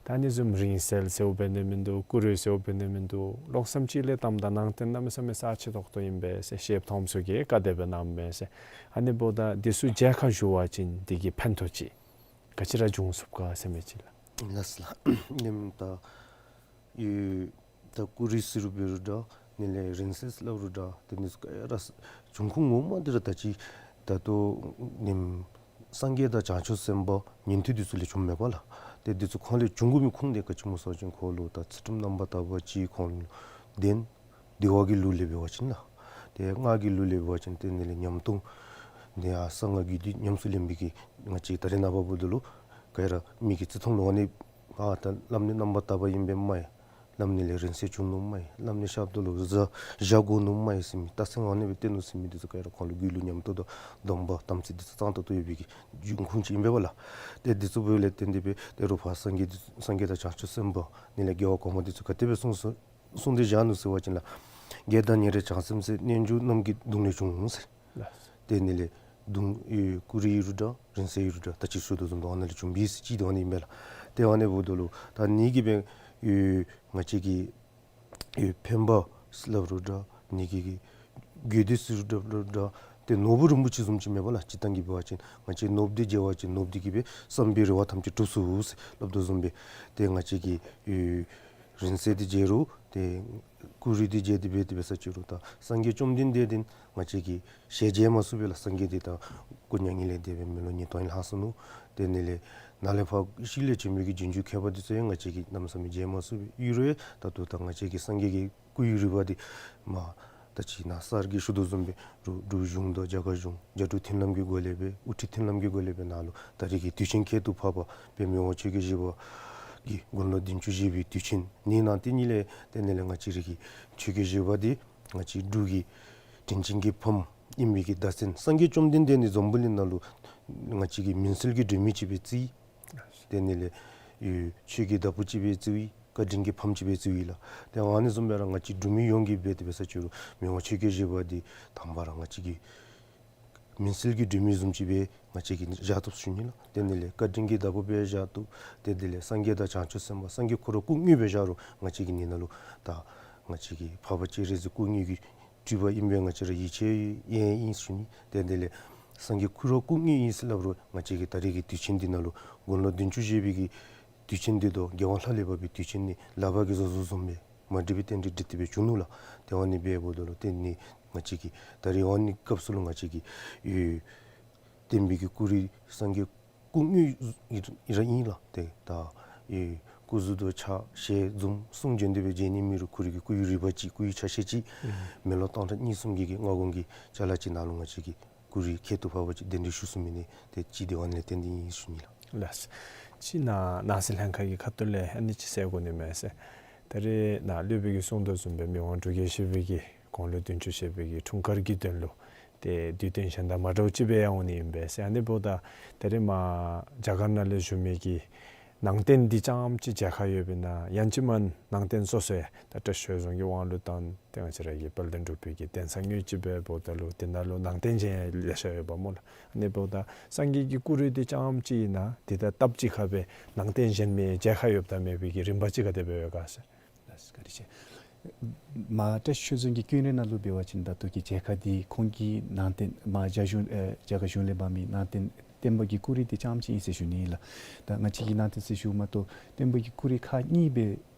ད་ཨ་ནི་བཟུམ་རིང་བསྲེལ་ཟེརཝ་འབད་ནི་མིན་འདུག། ཀུ་རུ་ཟེརཝ་འབད་ནི་མིན་འདུག། ལོག་སེམས་ཅིག་ལས་བཏངམ་ད་ནང་རྟེན་གནམ་མེད་ས་མེད་རྩ་ཆེ་ཏོག་ཏོ་ཨིན་པས་ཟེར། ཤེསཔ་མཐོངམ་ཚུ་གིས་ག་དེ་སྦེ་གནངམ་མས་ཟེར། ཨ་ནི་འབདཝ་ད་འདི་ཚུ་མཇལ་ཁ་ཞུ་བ་ཅིན་འདི་གི་ཕན་ཐོགས་ཅིག་ག་ཅི་ར་འབྱུང་ཚུགས་ག་ཟེར་མི་ཅིག་ལགས། ལགས་སོ་ལགས། ནེམ་ད་ཡོད། ད་ཀུ་རུ་ཟེར་རུང་འབད་རུང་འདྲ། ནི་ལས་རིང་བསྲེལ་སླབ་རུང་འདྲ། དེ་ནི་ཚུ་ག་ར་འབྱུང་ཁུངས་ངོ་མ་འདི་ར་ད་ཅི་ད་ལྟོ་ནེམ་སངས་རྒྱས་དང་བྱང་ཆུབ་སེམས་དཔའ་ཉན་ཐོས་འདི་ཚུ་ལས་བྱུངམ་མས་པ་ལགས། ཏེ་འདི་ཚུ་ཁོང་ལས་བྱུང་དགོ་མི་ཁུངས་འདི་ག་ཅི་སྨོ་ཟེར་བ་ཅིན་ཁོང་ལུ་ད་ཚུལ་ཁྲིམས་རྣམ་པར་དག་པ་ཅིག་ཁོང་ལུ་ལྡན། འདུལ་བ་གི་ལུགས་ལས་འབད་བ་ཅིན་ལགས། ཏེ་སྔགས་ཀྱི་ལུགས་ལས་འབད་བ་ཅིན་ཏེ་ནི་ལས་ཉམས་མཐོང་འདི་ཡང་གསང་སྔགས་རྒྱུད་སྡེ་ཉམས་སུ་ལེན་པའི་གི་ང་བཅས་ད་རེས་ནངས་པ་འབདཝ་ད་ལུ་ག་ར་མི་གི་རྩིས་མཐོང་ལུ་འོང་ནི། ཨ་ད་བླམ་ནི་རྣམ་པར་དག་པ་ཨིན་པས་སྨ་རེ། བླམ་ནི་ལས་རིང་བསྲེལ་བྱུང་ནུག་སྨ་རེ། བླམ་ནི་ཞབས་ཏོག་ལུ་བཟའ་བཞག་དགོ་ནུག་སྨ་རེ་ཟེར་མི་རྟགས་མཚན་འོང་ནི་སྦེ་སྟོན་ནུག་ཟེར་མི་འདི་ཚུ་ག་ར་ཁོང་ལུ་རྒྱུད་ལུ་ཉམས་རྟོགས་དང་སྡོམ་པ་དམ་ཚིག་འདི་ཚུ་གཙང་ཏོག་ཏོ་ཡོད་པའི་གི་འབྱུང་ཁུངས་ཅིག་ཨིན་པས་པ་ལགས། ཏེ་འདི་ཚུ་འབདཝ་ལས་བརྟེན་ཏེ་སྦེ་ད་རུང་ཕར་སངས་རྒྱས་འདི་སངས་རྒྱས་དང་བྱང་ཆུབ་སེམས་དཔའ་ནི་ལས་རྒྱལ་བ་གོང་མ་འདི་ཚུ་ག་དེ་སྦེ་གསུངས་སོ་གསུངས་ཏེ་བཞག་ནུག་ཟེར་བ་ཅིན་ལགས། བགེགས་དང་ཉེ་རིང་བྱང་སེམས་ཟད། རྣལ་འབྱོར་རྣམས་ཀྱི་གདུང་ལས་བྱུང་ཟེར། ལགས། ཏེ་ནི་ལས་གདུང་ཨེ་ཀུ་རུ་ཨིན་རུང་འདྲ་རིང་བསྲེལ་ཨིན་རུང་འདྲ་ད་ཅི་ཞུ་དོ་བཟུམ་སྦེ་ཨ་ནཱ་ལས་བྱུང་བས་ཟེར་ཅིག་ཏེ་ཨ་ནི་ཨིན་པས་ལགས། ཏེ་ཨ་ནི་འབདཝ་ད་ལུ་ད་ནི་གིས་སྦེ་ཨེ་ང་བཅས་ཀྱི་ཨེ་འཕེན་པ་ཟེར་སླབ་རུང་འདྲ་ནི་གི་གི་དགོས་འདོད་ཟེར་རུང་འདྲ་འདྲ་ཏེ་ནོར་བུ་རིན་པོ་ཆེ་བཟུམ་ཅིག་མས་པ་ལགས། སྤྱིར་བཏང་གི་འབད་བ་ཅིན་ང་བཅས་ནོར་བུ་འདི་མཇལ་བ་ཅིན་ནོར་བུ་འདི་གིས་སྦེ་བསམ་པའི་རེ་བ་ཐམས་ཅད་འགྲུབ་ཚུགས་ཟེར་སླབ་དོ་བཟུམ་སྦེ་ཏེ་ང་བཅས་ཀྱི་ཨེ་རིང་བསྲེལ་འདི་མཇལ་རུང་ཏེ་ཀུ་རུ་འདི་མཇལ་ཏེ་སྦེ་དེ་སྦེ་ས་ཅི་རུང་ད་སངས་རྒྱས་བཅོམ་ལྡན་འདས་འདི་ང་བཅས་ཀྱིས་ཞལ་མཇལ་མ་ཚུགས་པས་ལགས། སངས་རྒྱས་འདི་ད་སྐུ་མྱ་ངན་ལས་འདས་པའི་མི་ལོ་ཉིས་སྟོང་ལྷག་སོ་ནུག། ཏེ་ནི་ལས་ནཱ་ལས་ཕར་ཕྱི་ལས་བྱོན་མི་གི་རྗེས་འཇུག་མཁས་པ་འདི་ཚུ་ཡང་ང་བཅས་ཀྱིས་གནམ་མེད་ས་མེད་མཇལ་མ་ཚུགས་པས། ཨིན་རུང་ད་ལྟོ་ད་ང་བཅས་ཀྱིས་སངས་རྒྱས་ཀྱི་སྐུ་ཡི་རིག་པ་འདི་མ་ད་ཅི་ནཱ་གསར་གྱི་ཞུ་དོ་བཟུམ་སྦེ་འབྲུག་འབྲུག་གཞུང་དང་རྒྱ་གར་གཞུང་རྒྱ་འབྲུག་མཐུན་ལམ་གྱི་སྒོ་ལས་སྦེ་དབུ་ཁྲིད་མཐུན་ལམ་གྱི་སྒོ་ལས་སྦེ་ནཱ་ལུ་ད་རེས་ཀྱི་དུས་ཆེན་ཁྱད་དུ་འཕགས་པ་སྦེ་མི་དབང་ཆོས་རྒྱལ་བཞི་པ་གི་དགུང་ལོ་བདུན་ཅུ་བཞེས་པའི་དུས་ཆེན་ནི་ནང་དེ་ཉིད་ལས་ཏེ་ནི་ལས་ང་བཅས་ར་གི་ཆོས་རྒྱལ་བཞི་པ་འདི་ང་བཅས་འབྲུག་གི་དྲིན་ཅན་གྱི་ཕམ་ཨིན་པའི་གི་བརྡ་མཚོན་སངས་རྒྱས་བཅོམ་ལྡན་འདས་ནི་འཛམ་བུ་གླིང་ནང་ལུ་ང་བཅས་ཀྱི་མུན་སེལ་གྱི་སྒྲོན་མེ་ཅིག་སྦེ་བརྩི། ཏེ་ནི་ལས་ཨེ་ཆོས་ཀྱི་བདག་པོ་ཅིག་སྦེ་བརྩིཝ་ཨིན། བཀའ་དྲིན་གྱི་ཕམ་ཅིག་སྦེ་བརྩིཝ་ཨིན་ལགས། ཏེ་ཨ་ནི་བཟུམ་སྦེ་ར་ང་བཅས་འབྲུག་མི་ཡོངས་ཀྱིས་སྦེ་དེ་སྦེ་ས་ཅི་རུང་མི་དབང་ཆོས་རྒྱལ་བཞི་པ་འདི་དང་པ་ར་ང་བཅས་ཀྱི་མུན་སེལ་གྱི་སྒྲོན་མེ་བཟུམ་ཅིག་སྦེ་ང་བཅས་ཀྱིས་བཞག་བཏུབ་ཞུ་ནི་ལགས། ཏེ་ནི་ལས་བཀའ་དྲིན་གྱི་བདག་པོ་སྦེ་བཞག་བཏུབ། ཏེ་དེ་ལས་སངས་རྒྱས་དང་བྱང་ཆུབ་སེམས་དཔའ་སངས་རྒྱས་ཁོ་ར་སྐུ་དངོས་སྦེ་བཞག་རུང་ང་བཅས་ཀྱིས་ནི་ནཱ་ལུ་ད་ང་བཅས་ཀྱི་འཕགས་པ་སྤྱན་རས་གཟིགས་སྐུ་དངོས་ཀྱི་སྤྲུལ་པ་ཨིན་པས། ང་བཅས་ར་ཡིད་ཆེས་ཡང་ཨིན་ཞུ་ནི། ཏེ་དེ་ལས་སངས་རྒྱས་ཁོ་ར་སྐུ་དངོས་ཨིན་ཟེར་སླབ་རུང་ང་བཅས་ཀྱིས་ད་རེས་ཀྱི་དུས་ཆེན་འདི་ནང་ལུ་དགུང་ལོ་བདུན་ཅུ་བཞེས་པའི་གི་དུས་ཆེན་འདི་དང་རྒྱལ་དབང་ལྷ་ལས་བབས་པའི་དུས་ཆེན་ནི་ལག་པ་གིས་བཟོ་བཟོཝ་བཟུམ་སྦེ་མ་འགྲིག་པའི་རྟེན་འབྲེལ་འགྲིག་སྟེ་སྦེ་བྱུང་ནུག་ལགས། ཏེ་ཨ་ནི་འབདཝ་ད་ལུ་ཏེ་ནི་ང་བཅས་ཀྱིས་ད་རེས་ཨ་ནི་སྐབས་སུ་ལུ་ང་བཅས་ཀྱིས་ཨེ་བསྟན་པའི་གི་སྐུ་རུ་སངས་རྒྱས་སྐུ་དངོས་ཨིན་ར་ཨིན་ལགས། ཏེ་ད་ཨེ་སྐུ་གཟུགས་དང་ཕྱག་ཞལ་འཛུམ་གསུང་བྱོན་ཏེ་སྦེ་མཇལ་ནི་མེད་རུང་ཁོ་རའི་གི་སྐུ་ཡི་རིག་པ་ཅིག་སྐུ་ཡི་ཆ་ཤས་ཅིག་ཨུམ་མེ་ལོང་སྟོང་ཕྲག་གཉིས་གསུམ་གྱི་གི་སྔ་དགོང་གི་ཅ་ལ་ཅིག་ནང་ལུ་ང་བཅས་ཀྱི་སྐུ་རུ་ཁྱད་དུ་འཕགས་པ་ཅིག་གདན་འདྲེན་ཞུ་ཚུགས་མི་ནི་ཏེ་ཅིག་དེ་བ་ནི་ལས་བརྟེན་ཏེ་ཨིན་ཞུ་ནི་ལགས། ལགས། ཅིག་ནཱ་ནང་སྲིད་ལྷན་ཁག་གི་ཁ་ཐུག་ལས་ཨ་ནི་ཅིག་ཟེར་དགོ་ནི་མས་ཟེར། ད་རེས་ནཱ་སློབ་དཔོན་གྱིས་གསུངས་དོ་བཟུམ་སྦེ་མི་དབང་འབྲུག་རྒྱལ་བཞི་པའི་གི་དགུང་ལོ་བདུན་ཅུ་བཞེས་པའི་གི་འཁྲུངས་སྐར་གྱི་དོན་ལུ་ཏེ་དུས་སྟོན་གཞན་དང་མ་འདྲཝ་ཅིག་སྦེ་ཡང་འོང་ནི་ཨིན་པས་ཟེར། ཨ་ནི་འབདཝ་ད་ད་རེས་མར་རྒྱ་གར་ནང་ལས་བཞུགས་མི་གི་ ནང་རྟེན་འདི་རྐྱངམ་ཅིག་མཇལ་ཁ་ཡོདཔ་ཨིན་ན་ཡང་ཅིན་མ་ནང་རྟེན་སོ་སོ་ཡང་ད་བཀྲིས་ཆོས་རྫོང་གི་དབང་ལུ་བཏང་སྟེ་ང་བཅས་ར་གི་དཔལ་ལྡན་འབྲུག་པའི་གི་གདན་ས་དངོས་ཅིག་སྦེ་འབདཝ་ད་ལུ་དེ་ནང་ལུ་ནང་རྟེན་ཅིག་ལེ་ཤ་ཡོདཔ་སྨོ་ལགས། ཨ་ནི་འབདཝ་ད་སངས་རྒྱས་ཀྱི་སྐུ་རུས་འདི་རྐྱངམ་ཅིག་ཨིན་ན་དེ་དང་སྟབས་གཅིག་ཁར་སྦེ་ནང་རྟེན་གཞན་མི་མཇལ་ཁ་ཡོདཔ་དང་མེད་པའི་གི་རིམ་པ་ཅིག་ག་དེ་སྦེ་ཡོད་ག་ཟེར། ལགས་སོ། བཀའ་དྲིན་ཆེ། མ་བཀྲིས་ཆོས་རྫོང་གི་ཀུན་རའི་ནང་ལུ་འབད་བ་ཅིན་ད་ལྟོ་གི་མཇལ་ཁ་འདི་ཁོང་གི་ནང་རྟེན་མ་རྒྱ་གཞུང་ཨེ་རྒྱ་གར་གཞུང་ལས་འབག་མི་ནང་རྟེན་བསྟན་པ་གི་སྐུ་རུས་འདི་རྐྱངམ་ཅིག་ཨིན་ཟེར་ཞུ་ནི་ལགས། ད་ང་བཅས་ཀྱི་ནང་རྟེན་ཟེར་ཞུཝ་མ་གཏོགས་བསྟན་པ་གི་སྐུ་རུས་ཁག་གཉིས་སྦེ་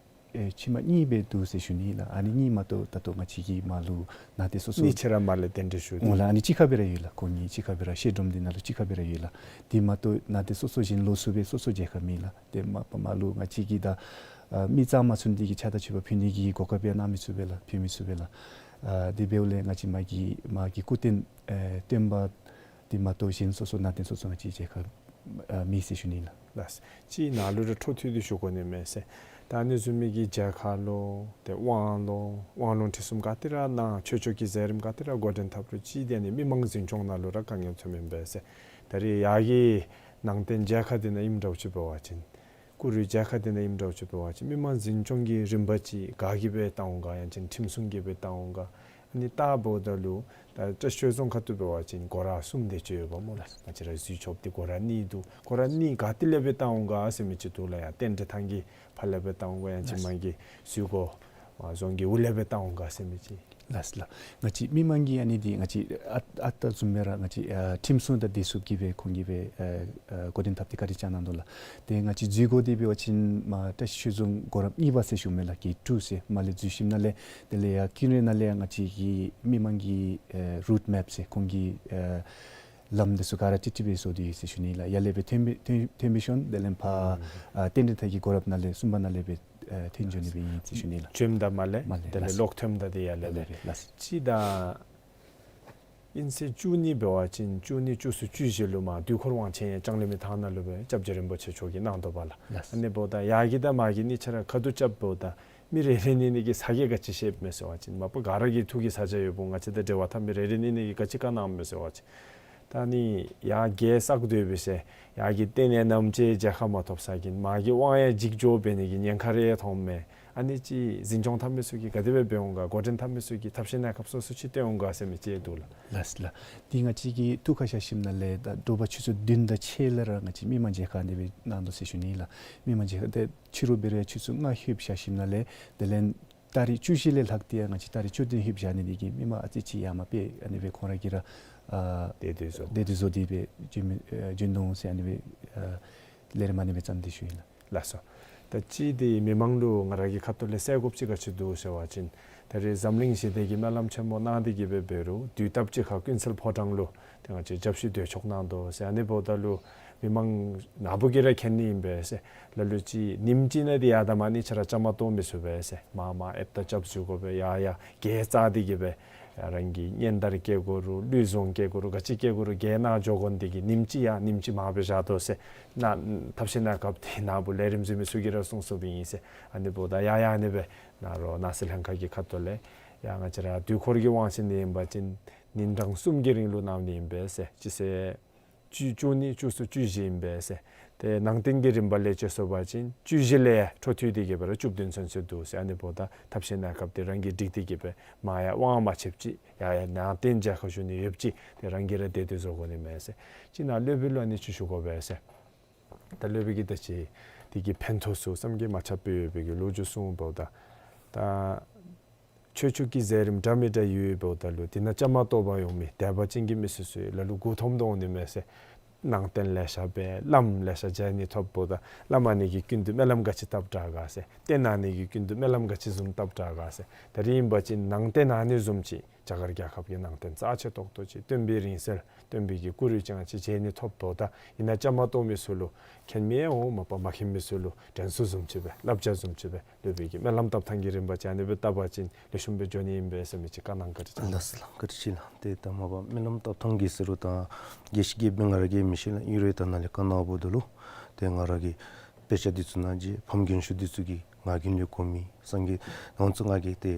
ཨེ་ཕྱི་མ་གཉིས་སྦེ་འདུག་ཟེར་ཞུ་ནི་ལགས། ཨ་ནི་གཉིས་མ་གཏོགས་ད་ལྟོ་ང་བཅས་ཀྱི་མར་ལུ་ནང་རྟེན་སོ་སོ་གཉིས་ཆ་ར་མར་ལས་གདན་འདྲེན་ཞུ་སྟེ་འོང་ལགས། ཨ་ནི་གཅིག་ཁར་སྦེ་ར་ཡོད་ལགས། ཁོང་གཉིས་གཅིག་ཁར་སྦེ་ར་བཤད་སྒྲོམ་འདི་ནང་ལུ་གཅིག་ཁར་སྦེ་ར་ཡོད་ལགས། དེ་མ་གཏོགས་ནང་རྟེན་སོ་སོ་གཞན་ལོགས་སུ་སྦེ་སོ་སོ་མཇལ་ཁ་མེད་ལགས། ཏེ་མ་པ་མར་ལུ་ང་བཅས་ཀྱིས་ད་ཨ་མི་གཙང་མ་ཚུ་འདི་གིས་ཕྱག་དང་མཆོད་པ་ཕུལ་ནི་གི་གོ་སྐབས་ཡང་གནང་མི་ཚུགས་པས་ལགས། ཕུལ་མི་ཚུགས་པས་ལགས། ཨ་དེ་འབདཝ་ལས་ང་བཅས་མ་གི་མ་གི་སྐུ་རྟེན་ཨེ་བསྟན་པ་འདི་མ་གཏོགས་གཞན་སོ་སོ་ནང་རྟེན་སོ་སོ་ང་བཅས་མཇལ་ཁ་ཨ་མེད་ཟེར་ཞུ་ནི་ལགས། ལགས། ཅིག་ནཱ་ལུ་ར་འཕྲོ་མཐུད་དེ་ཞུ་དགོ་ནི་མས་ཟེར། ད་ཨ་ནི་བཟུམ་མའི་གི་མཇལ་ཁ་ལོ་ཏེ་དབང་ལོ་དབང་ལུང་ཁྲིད་གསུམ་ག་ཏེ་ར་གནང་ཆོས་ཕྱོགས་ཀྱི་མཛད་རིམ་ག་ཏེ་ར་འགོ་འདྲེན་འཐབ་རུང་ཅིག་དེ་ནི་མི་མང་འཛིན་སྐྱོང་ནང་ལུ་ར་དཀའ་ངལ་ཐོནམ་ཨིན་པས་ཟེར། ད་རེས་ཡར་གྱི་ནང་རྟེན་མཇལ་ཁ་འདི་ནང་ཨིནམ་འདྲཝ་ཅིག་འབད་བ་ཅིན་སྐུ་རུས་མཇལ་ཁ་འདི་ནང་ཨིནམ་འདྲཝ་ཅིག་འབད་བ་ཅིན་མི་མང་འཛིན་སྐྱོང་གི་རིམ་པ་ཅིག་ག་གིས་སྦེ་བཏང་འོང་ག་ཡང་ཅིན་ཁྲིམས་སྲུང་གིས་སྦེ་བཏང་འོང་ག། ཨ་ནི་ད་འབདཝ་ད་ལུ་ད་བཀྲིས་ཆོས་རྫོང་ཁ་ཐུག་འབད་བ་ཅིན་སྒོ་ར་གསུམ་དེ་ཅིག་ཡོདཔ་སྨོ་ལགས། ང་བཅས་ར་འཛུལ་ཆོགཔ་འདི་སྒོ་ར་གཉིས་འདུག། སྒོ་ར་གཉིས་ག་ཏེ་ལས་སྦེ་བཏང་འོང་ག་ཟེར་མི་ཅིག་འདུག་ལགས། ཡར་རྟེན་འབྲེལ་ཐང་གི་ཕར་ལས་སྦེ་བཏང་འོང་ག་ཡང་ཅིན་ལགས། མ་གི་འཛུལ་སྒོ་མ་རྫོང་གི་དབུ་ལས་སྦེ་བཏང་འོང་ག་ཟེར་མི་ཅིག། ལགས་ལགས། ང་བཅས་མི་མང་གིས་ཨ་ནི་འདི་ང་བཅས་ཨ་ཨ་རྟག་བཟུམ་སྦེ་ར་ང་བཅས་ཨ་ཁྲིམས་སྲུང་དང་སྡེ་ཚན་གྱིས་སྦེ་ཁོང་གིས་སྦེ་ཨ་ཨ་འགོ་འདྲེན་འཐབ་སྟེ་བཀའ་དྲིན་བསྐྱང་གནང་དོ་ལགས། ཏེ་ང་བཅས་འཛུལ་སྒོ་འདི་འབད་བ་ཅིན་མ་བཀྲིས་ཆོས་རྫོང་སྒོ་ར་གཉིས་པ་ཟེར་ཞུཝ་མས་ལགས། གེཊ་ཊུ་ཟེར་མར་ལས་འཛུལ་ཞིནམ་ལས་དེ་ལས་ཡར་ཀུན་རའི་ནང་ལས་ང་བཅས་ཀྱི་མི་མང་གི་ཨེ་རུཊ་མེཔ་ཟེར་ཁོང་གིས་ཨེ་ལམ་འདི་ཚུ་ག་ར་ཏིག་ཏིག་སྦེ་བཟོ་སྟེ་ཡོད་ཟེར་ཞུ་ནི་ལགས། ཡར་ལས་སྦེ་ཐོན་སྦེ་ཐོན་ཐོན་སྦེ་ཤོང་དེ་ལས་ཕར་ཨ་རྟེན་འབྲེལ་ཐང་གི་སྒོ་ར་ནང་ལས་གསུམ་པ་ནང་ལས་སྦེ་ཨེ་ཐོན་འགྱོ་ནི་སྦེ་ཨིན་ཟེར་ཞུ་ནི་ལགས། བྱོནམ་ད་མར་ལས་མར་ལས་དེ་ལས་ལགས། ལོག་ཐོནམ་ད་དེ་ཡར་ལས་ཡར་ལས་སྦེ་སྦེ་ལགས། ཅིག་ད་དབྱིན་ཚེས་བཅུ་གཉིས་འབད་བ་ཅིན་བཅུ་གཉིས་བཅུ་གསུམ་བཅུ་བཞི་ལུ་མར་དུས་འཁོར་དབང་ཆེན་ཡང་ལྕང་གླིང་མི་ཐང་ནང་ལུ་སྦེ་སྐྱབས་རྗེ་རིན་པོ་ཆེ་མཆོག་གིས་གནང་དོ་བ་ལགས། ལགས། ཨ་ནི་འབདཝ་ད་ཡར་གྱི་དང་མར་གྱི་གཉིས་ཆ་ར་ག་དུས་རྐྱབ་འབདཝ་ད་མི་རེ་རེ་གནས་ནི་གི་ས་གོ་ག་ཅི་བཤདཔ་མས་ཟེར་བ་ཅིན་མ་པ་ག་ར་གི་ཐུགས་ཀྱི་ས་ཆ་ཡོདཔ་འོང་། ང་བཅས་དང་འབྲེལ་བ་འཐབ་མི་རེ་རེ་གནས་ནི་གི་ག་ཅི་བཀའ་གནངམ་མས་ཟེར་བ་ཅིན་ད་ནི་ཡར་རྒྱལ་བསགས་སྡོད་པས་ཟེར་ཡར་གྱི་རྟེན་ཡང་ནམ་ཅིག་མཇལ་ཁ་མ་ཐོབ་ས་གི་མར་གྱི་དབང་ཡང་འཇིག་འགྱོ་འབད་ནི་གི་ཉེན་ཁ་རེ་ཡང་མཐོངམ་མས། ཨ་ནི་ཅིག་འཛིན་སྐྱོང་འཐབ་མི་ཚུ་གིས་ག་དེ་སྦེ་འབད་འོང་ག། འགོ་འདྲེན་འཐབ་མི་ཚུ་གིས་ཐབས་ཤེས་གནས་སྐབས་སོ་སོ་ཅིག་སྟོན་འོང་ག་ཟེར་མི་ཅིག་འདུག་ལགས། ལགས་ལགས། འདི་ང་བཅས་ཀྱིས་ཐུགས་ཁར་བཞག་ཞིནམ་ལས་ད་དྲོ་པ་ཆུ་ཚོད་བདུན་དང་ཕྱེད་ལས་ར་ང་བཅས་མི་མང་མཇལ་ཁ་འདི་སྦེ་གནང་དོ་ཟེར་ཞུ་ནི་ལགས། མི་མང་མཇལ་ཁ་འདི་ཕྱི་རུ་འབད་རུང་ཆུ་ཚོད་ལྔ་ལྷོདཔ་བཞག་ཞིནམ་ལས་དེ་ལས་ཏ་རིག་བཅུ་བཞི་ལས་ལྷག་སྟེ་ཡང་ང་བཅས་ཏ་རིག་བཅུ་བདུན་ལྷོདཔ་བཞག་ནི་འདི་གིས་མི་མང་ཨ་ཙི་ཅིག་ཡར་མར་སྦེ་ཨ་ནི་སྦེ་ཁོང་ར་གིས་ར་ཨ་བདེ་སྡུག་བཟོ་བདེ་སྡུག་བཟོ་སྟེ་སྦེ་བྱོན་མི་ཨ་བྱོན་དོ་འོང་ཟེར་ཨ་ནི་སྦེ་ཨ་ལས་རིམ་ཨ་ནི་སྦེ་བརྩམས་ཏེ་ཞུ་ཡི་ལགས། ལགས་སོ། ད་ཅི་འདི་མི་མང་ལུ་ང་ར་གི་ཁ་ཐུག་ལས་གསལ་དགོཔ་ཅིག་ག་ཅི་འདུག་ཟེར་བ་ཅིན་ད་རེས་འཛམ་གླིང་ཞི་བདེ་གི་སྨོན་ལམ་ཆེན་མོ་གནང་སྟེ་གིས་སྦེ་འབད་རུང་དུས་སྟབས་ཅིག་ཁར་ཀུན་གསལ་ཕོ་བྲང་ལུ་ཏེ་ང་བཅས་སྐྱབས་ཞུ་སྡོད་ཆོག་གནང་དོ་ཟེར། ཨ་ནི་འབདཝ་ད་ལུ་མི་མང་ནཱ་བུ་གིས་ར་མཁྱེན་ནི་ཨིན་པས་ཟེར། ལ་ལུ་ཅིག་ཉིནམ་གཅིག་ནང་འདི་ཡར་དང་མར་གཉིས་ཆ་ར་བཅའ་མར་གཏོགས་མི་ཚུགས་པས་ཟེར། མར་མར་ཨེབ་ད་སྐྱབས་འཇུག་དགོ་པས། ཡར་ཡར་གྱལ་བཅག་སྟེ་གིས་སྦེ་ཡར་རང་གི་གཉེན་དར་བསྐྱལ་དགོ་རུང་ལུས་ཟུངས་བསྐྱལ་དགོ་རུང་ག་ཅི་བསྐྱལ་དགོ་རུང་གྱལ་ནང་འགྱོ་དགོ་ནི་འདི་གིས་ཉིནམ་གཅིག་ཡར་ཉིནམ་གཅིག་མར་སྦེ་བཞག་དོ་ཟེར། ནཱ་ཐབས་ཤེས་གནས་སྐབས་འདི་ནཱ་བུ་ལས་རིམ་འཛིན་མི་ཚུ་གིས་ར་གསུངས་སོཔ་ཨིན་ཟེར། ཨ་ནི་འབདཝ་ད་ཡར་ཡར་ཨ་ནི་སྦེ་ནཱ་རོ་ནང་སྲིད་ལྷན་ཁག་གི་ཁ་ཐུག་ལས་ཡར་ང་བཅས་ར་དུས་འཁོར་གྱི་དབང་ཆེན་འདི་ཨིན་པ་ཅིན་ཉིན་གྲངས་གསུམ་གྱི་རིང་ལུ་གནང་ནི་ཨིན་པས་ཟེར། སྤྱི་ཚེས་བཅུ་བཅུ་གཉིས་བཅུ་གསུམ་བཅུ་བཞི་ཨིན་པས་ཟེར། ཏེ་ནང་རྟེན་གྱི་རིམ་པ་ལས་དཔྱད་སོང་པ་ཅིན་བཅུ་བཞི་ལས་འཕྲོ་མཐུད་དེ་གིས་སྦེ་ར་བཅུ་བདུན་ཚུན་ཚོད་འདུག་ཟེར། ཨ་ནི་འབདཝ་ད་ཐབས་ཤེས་གནས་སྐབས་འདི་རང་གིས་སྒྲིག་སྟེ་གིས་སྦེ་མར་ཡར་དབང་མ་ཆདཔ་ཅིག་ཡར་ཡར་ནང་རྟེན་མཇལ་ཁ་ཞུ་ནི་ཡོདཔ་ཅིག་ཏེ་རང་གིས་ར་བདེ་སྡུག་བཟོ་དགོ་ནི་མས་ཟེར། ཅིག་ནཱ་སློབ་དཔོན་ལུ་ཨ་ནི་ཅིག་ཞུ་དགོ་པས་ཟེར། ད་སློབ་དཔོན་གྱིས་ད་ཅི་འདི་གི་ཕན་ཐོགས་ཚུ་བསམ་གྱིས་མ་ཁྱབ་སྦེ་ཡོད་པའི་གི་ལོ་རྒྱུས་གསུངས་འབདཝ་ད་ད་ཆོས་ཕྱོགས་ཀྱི་མཛད་རིམ་འདྲ་མི་འདྲ་ཡོད་འབདཝ་ད་ལུ་དེ་ནང་བཅའ་མར་གཏོགས་པར་འོང་མི་དད་པ་ཅན་གྱི་མི་སེར་ཚུ་ལ་ལུ་མགུ་འཐོམ་དོ་འོང་ནི་མས་ཟེར། ནང་རྟེན་ལེ་ཤ་སྦེ་བླམ་ལེ་ཤ་མཇལ་ནི་ཐོབ་འབདཝ་ད་བླམ་ཨ་ནི་གི་སྐུ་མདུན་སྨོན་ལམ་ག་ཅི་བཏབ་དྲག་ག་ཟེར། རྟེན་ཨ་ནི་གི་སྐུ་མདུན་སྨོན་ལམ་ག་ཅི་བཟུམ་བཏབ་དྲག་ག་ཟེར། ད་རིས་ཨིན་པ་ཅིན་ནང་རྟེན་ཨ་ནི་བཟུམ་ཅིག་རྒྱ་གར་རྒྱལ་ཁབ་ཀྱི་ནང་རྟེན་རྩ་ཆེ་ཏོག་ཏོ་ཅིག་སྟོན་པའི་རིང་བསྲེལ་སྟོན་པའི་གི་སྐུ་རུས་ཅན་ཅིག་མཇལ་ནི་ཐོབ་འབདཝ་ད་ཨིན་ན་བཅའ་མར་གཏོགས་མི་ཚུ་ལུ་མཁྱེན་མི་ཡང་འོང་། མ་པ་མ་མཁྱེན་མི་ཚུ་ལུ་དྲན་གསོ་བཟུམ་ཅིག་སྦེ་བསླབ་བྱ་བཟུམ་ཅིག་སྦེ་སློབ་དཔོན་གྱིས་སྨོན་ལམ་བཏབ་ཐངས་ཀྱི་རིམ་པ་ཅིག་ཨ་ནི་སྦེ་བཏབ་པ་ཅིན་ལེགས་ཤོམ་སྦེ་འགྱོ་ནི་ཨིན་པས་ཟེར་མི་ཅིག་བཀའ་གནང་བཀའ་དྲིན་ཆེ། ལགས་སོ་ལགས། བཀའ་དྲིན་ཆེ་ལགས། ཏེ་ད་མ་པ་སྨོན་ལམ་བཏབ་ཐངས་ཀྱི་ཟེར་རུང་ད་དགེ་བཤེས་དགེ་འཕེལ་ང་ར་གིས་མི་ཤེས་ལགས། ཨིན་རུང་ད་ནཱ་ལས་བཀའ་གནང་འབདཝ་ད་ལུ་ཏེ་ང་ར་གིས་དཔེ་ཆ་འདི་ཚུ་ནང་བཞིན་ཕམ་རྒན་ཤོས་འདི་ཚུ་གིས་ང་གིས་ལས་གོ་མི་སངས་རྒྱས་ང་ཚུ་ང་གིས་ཏེ་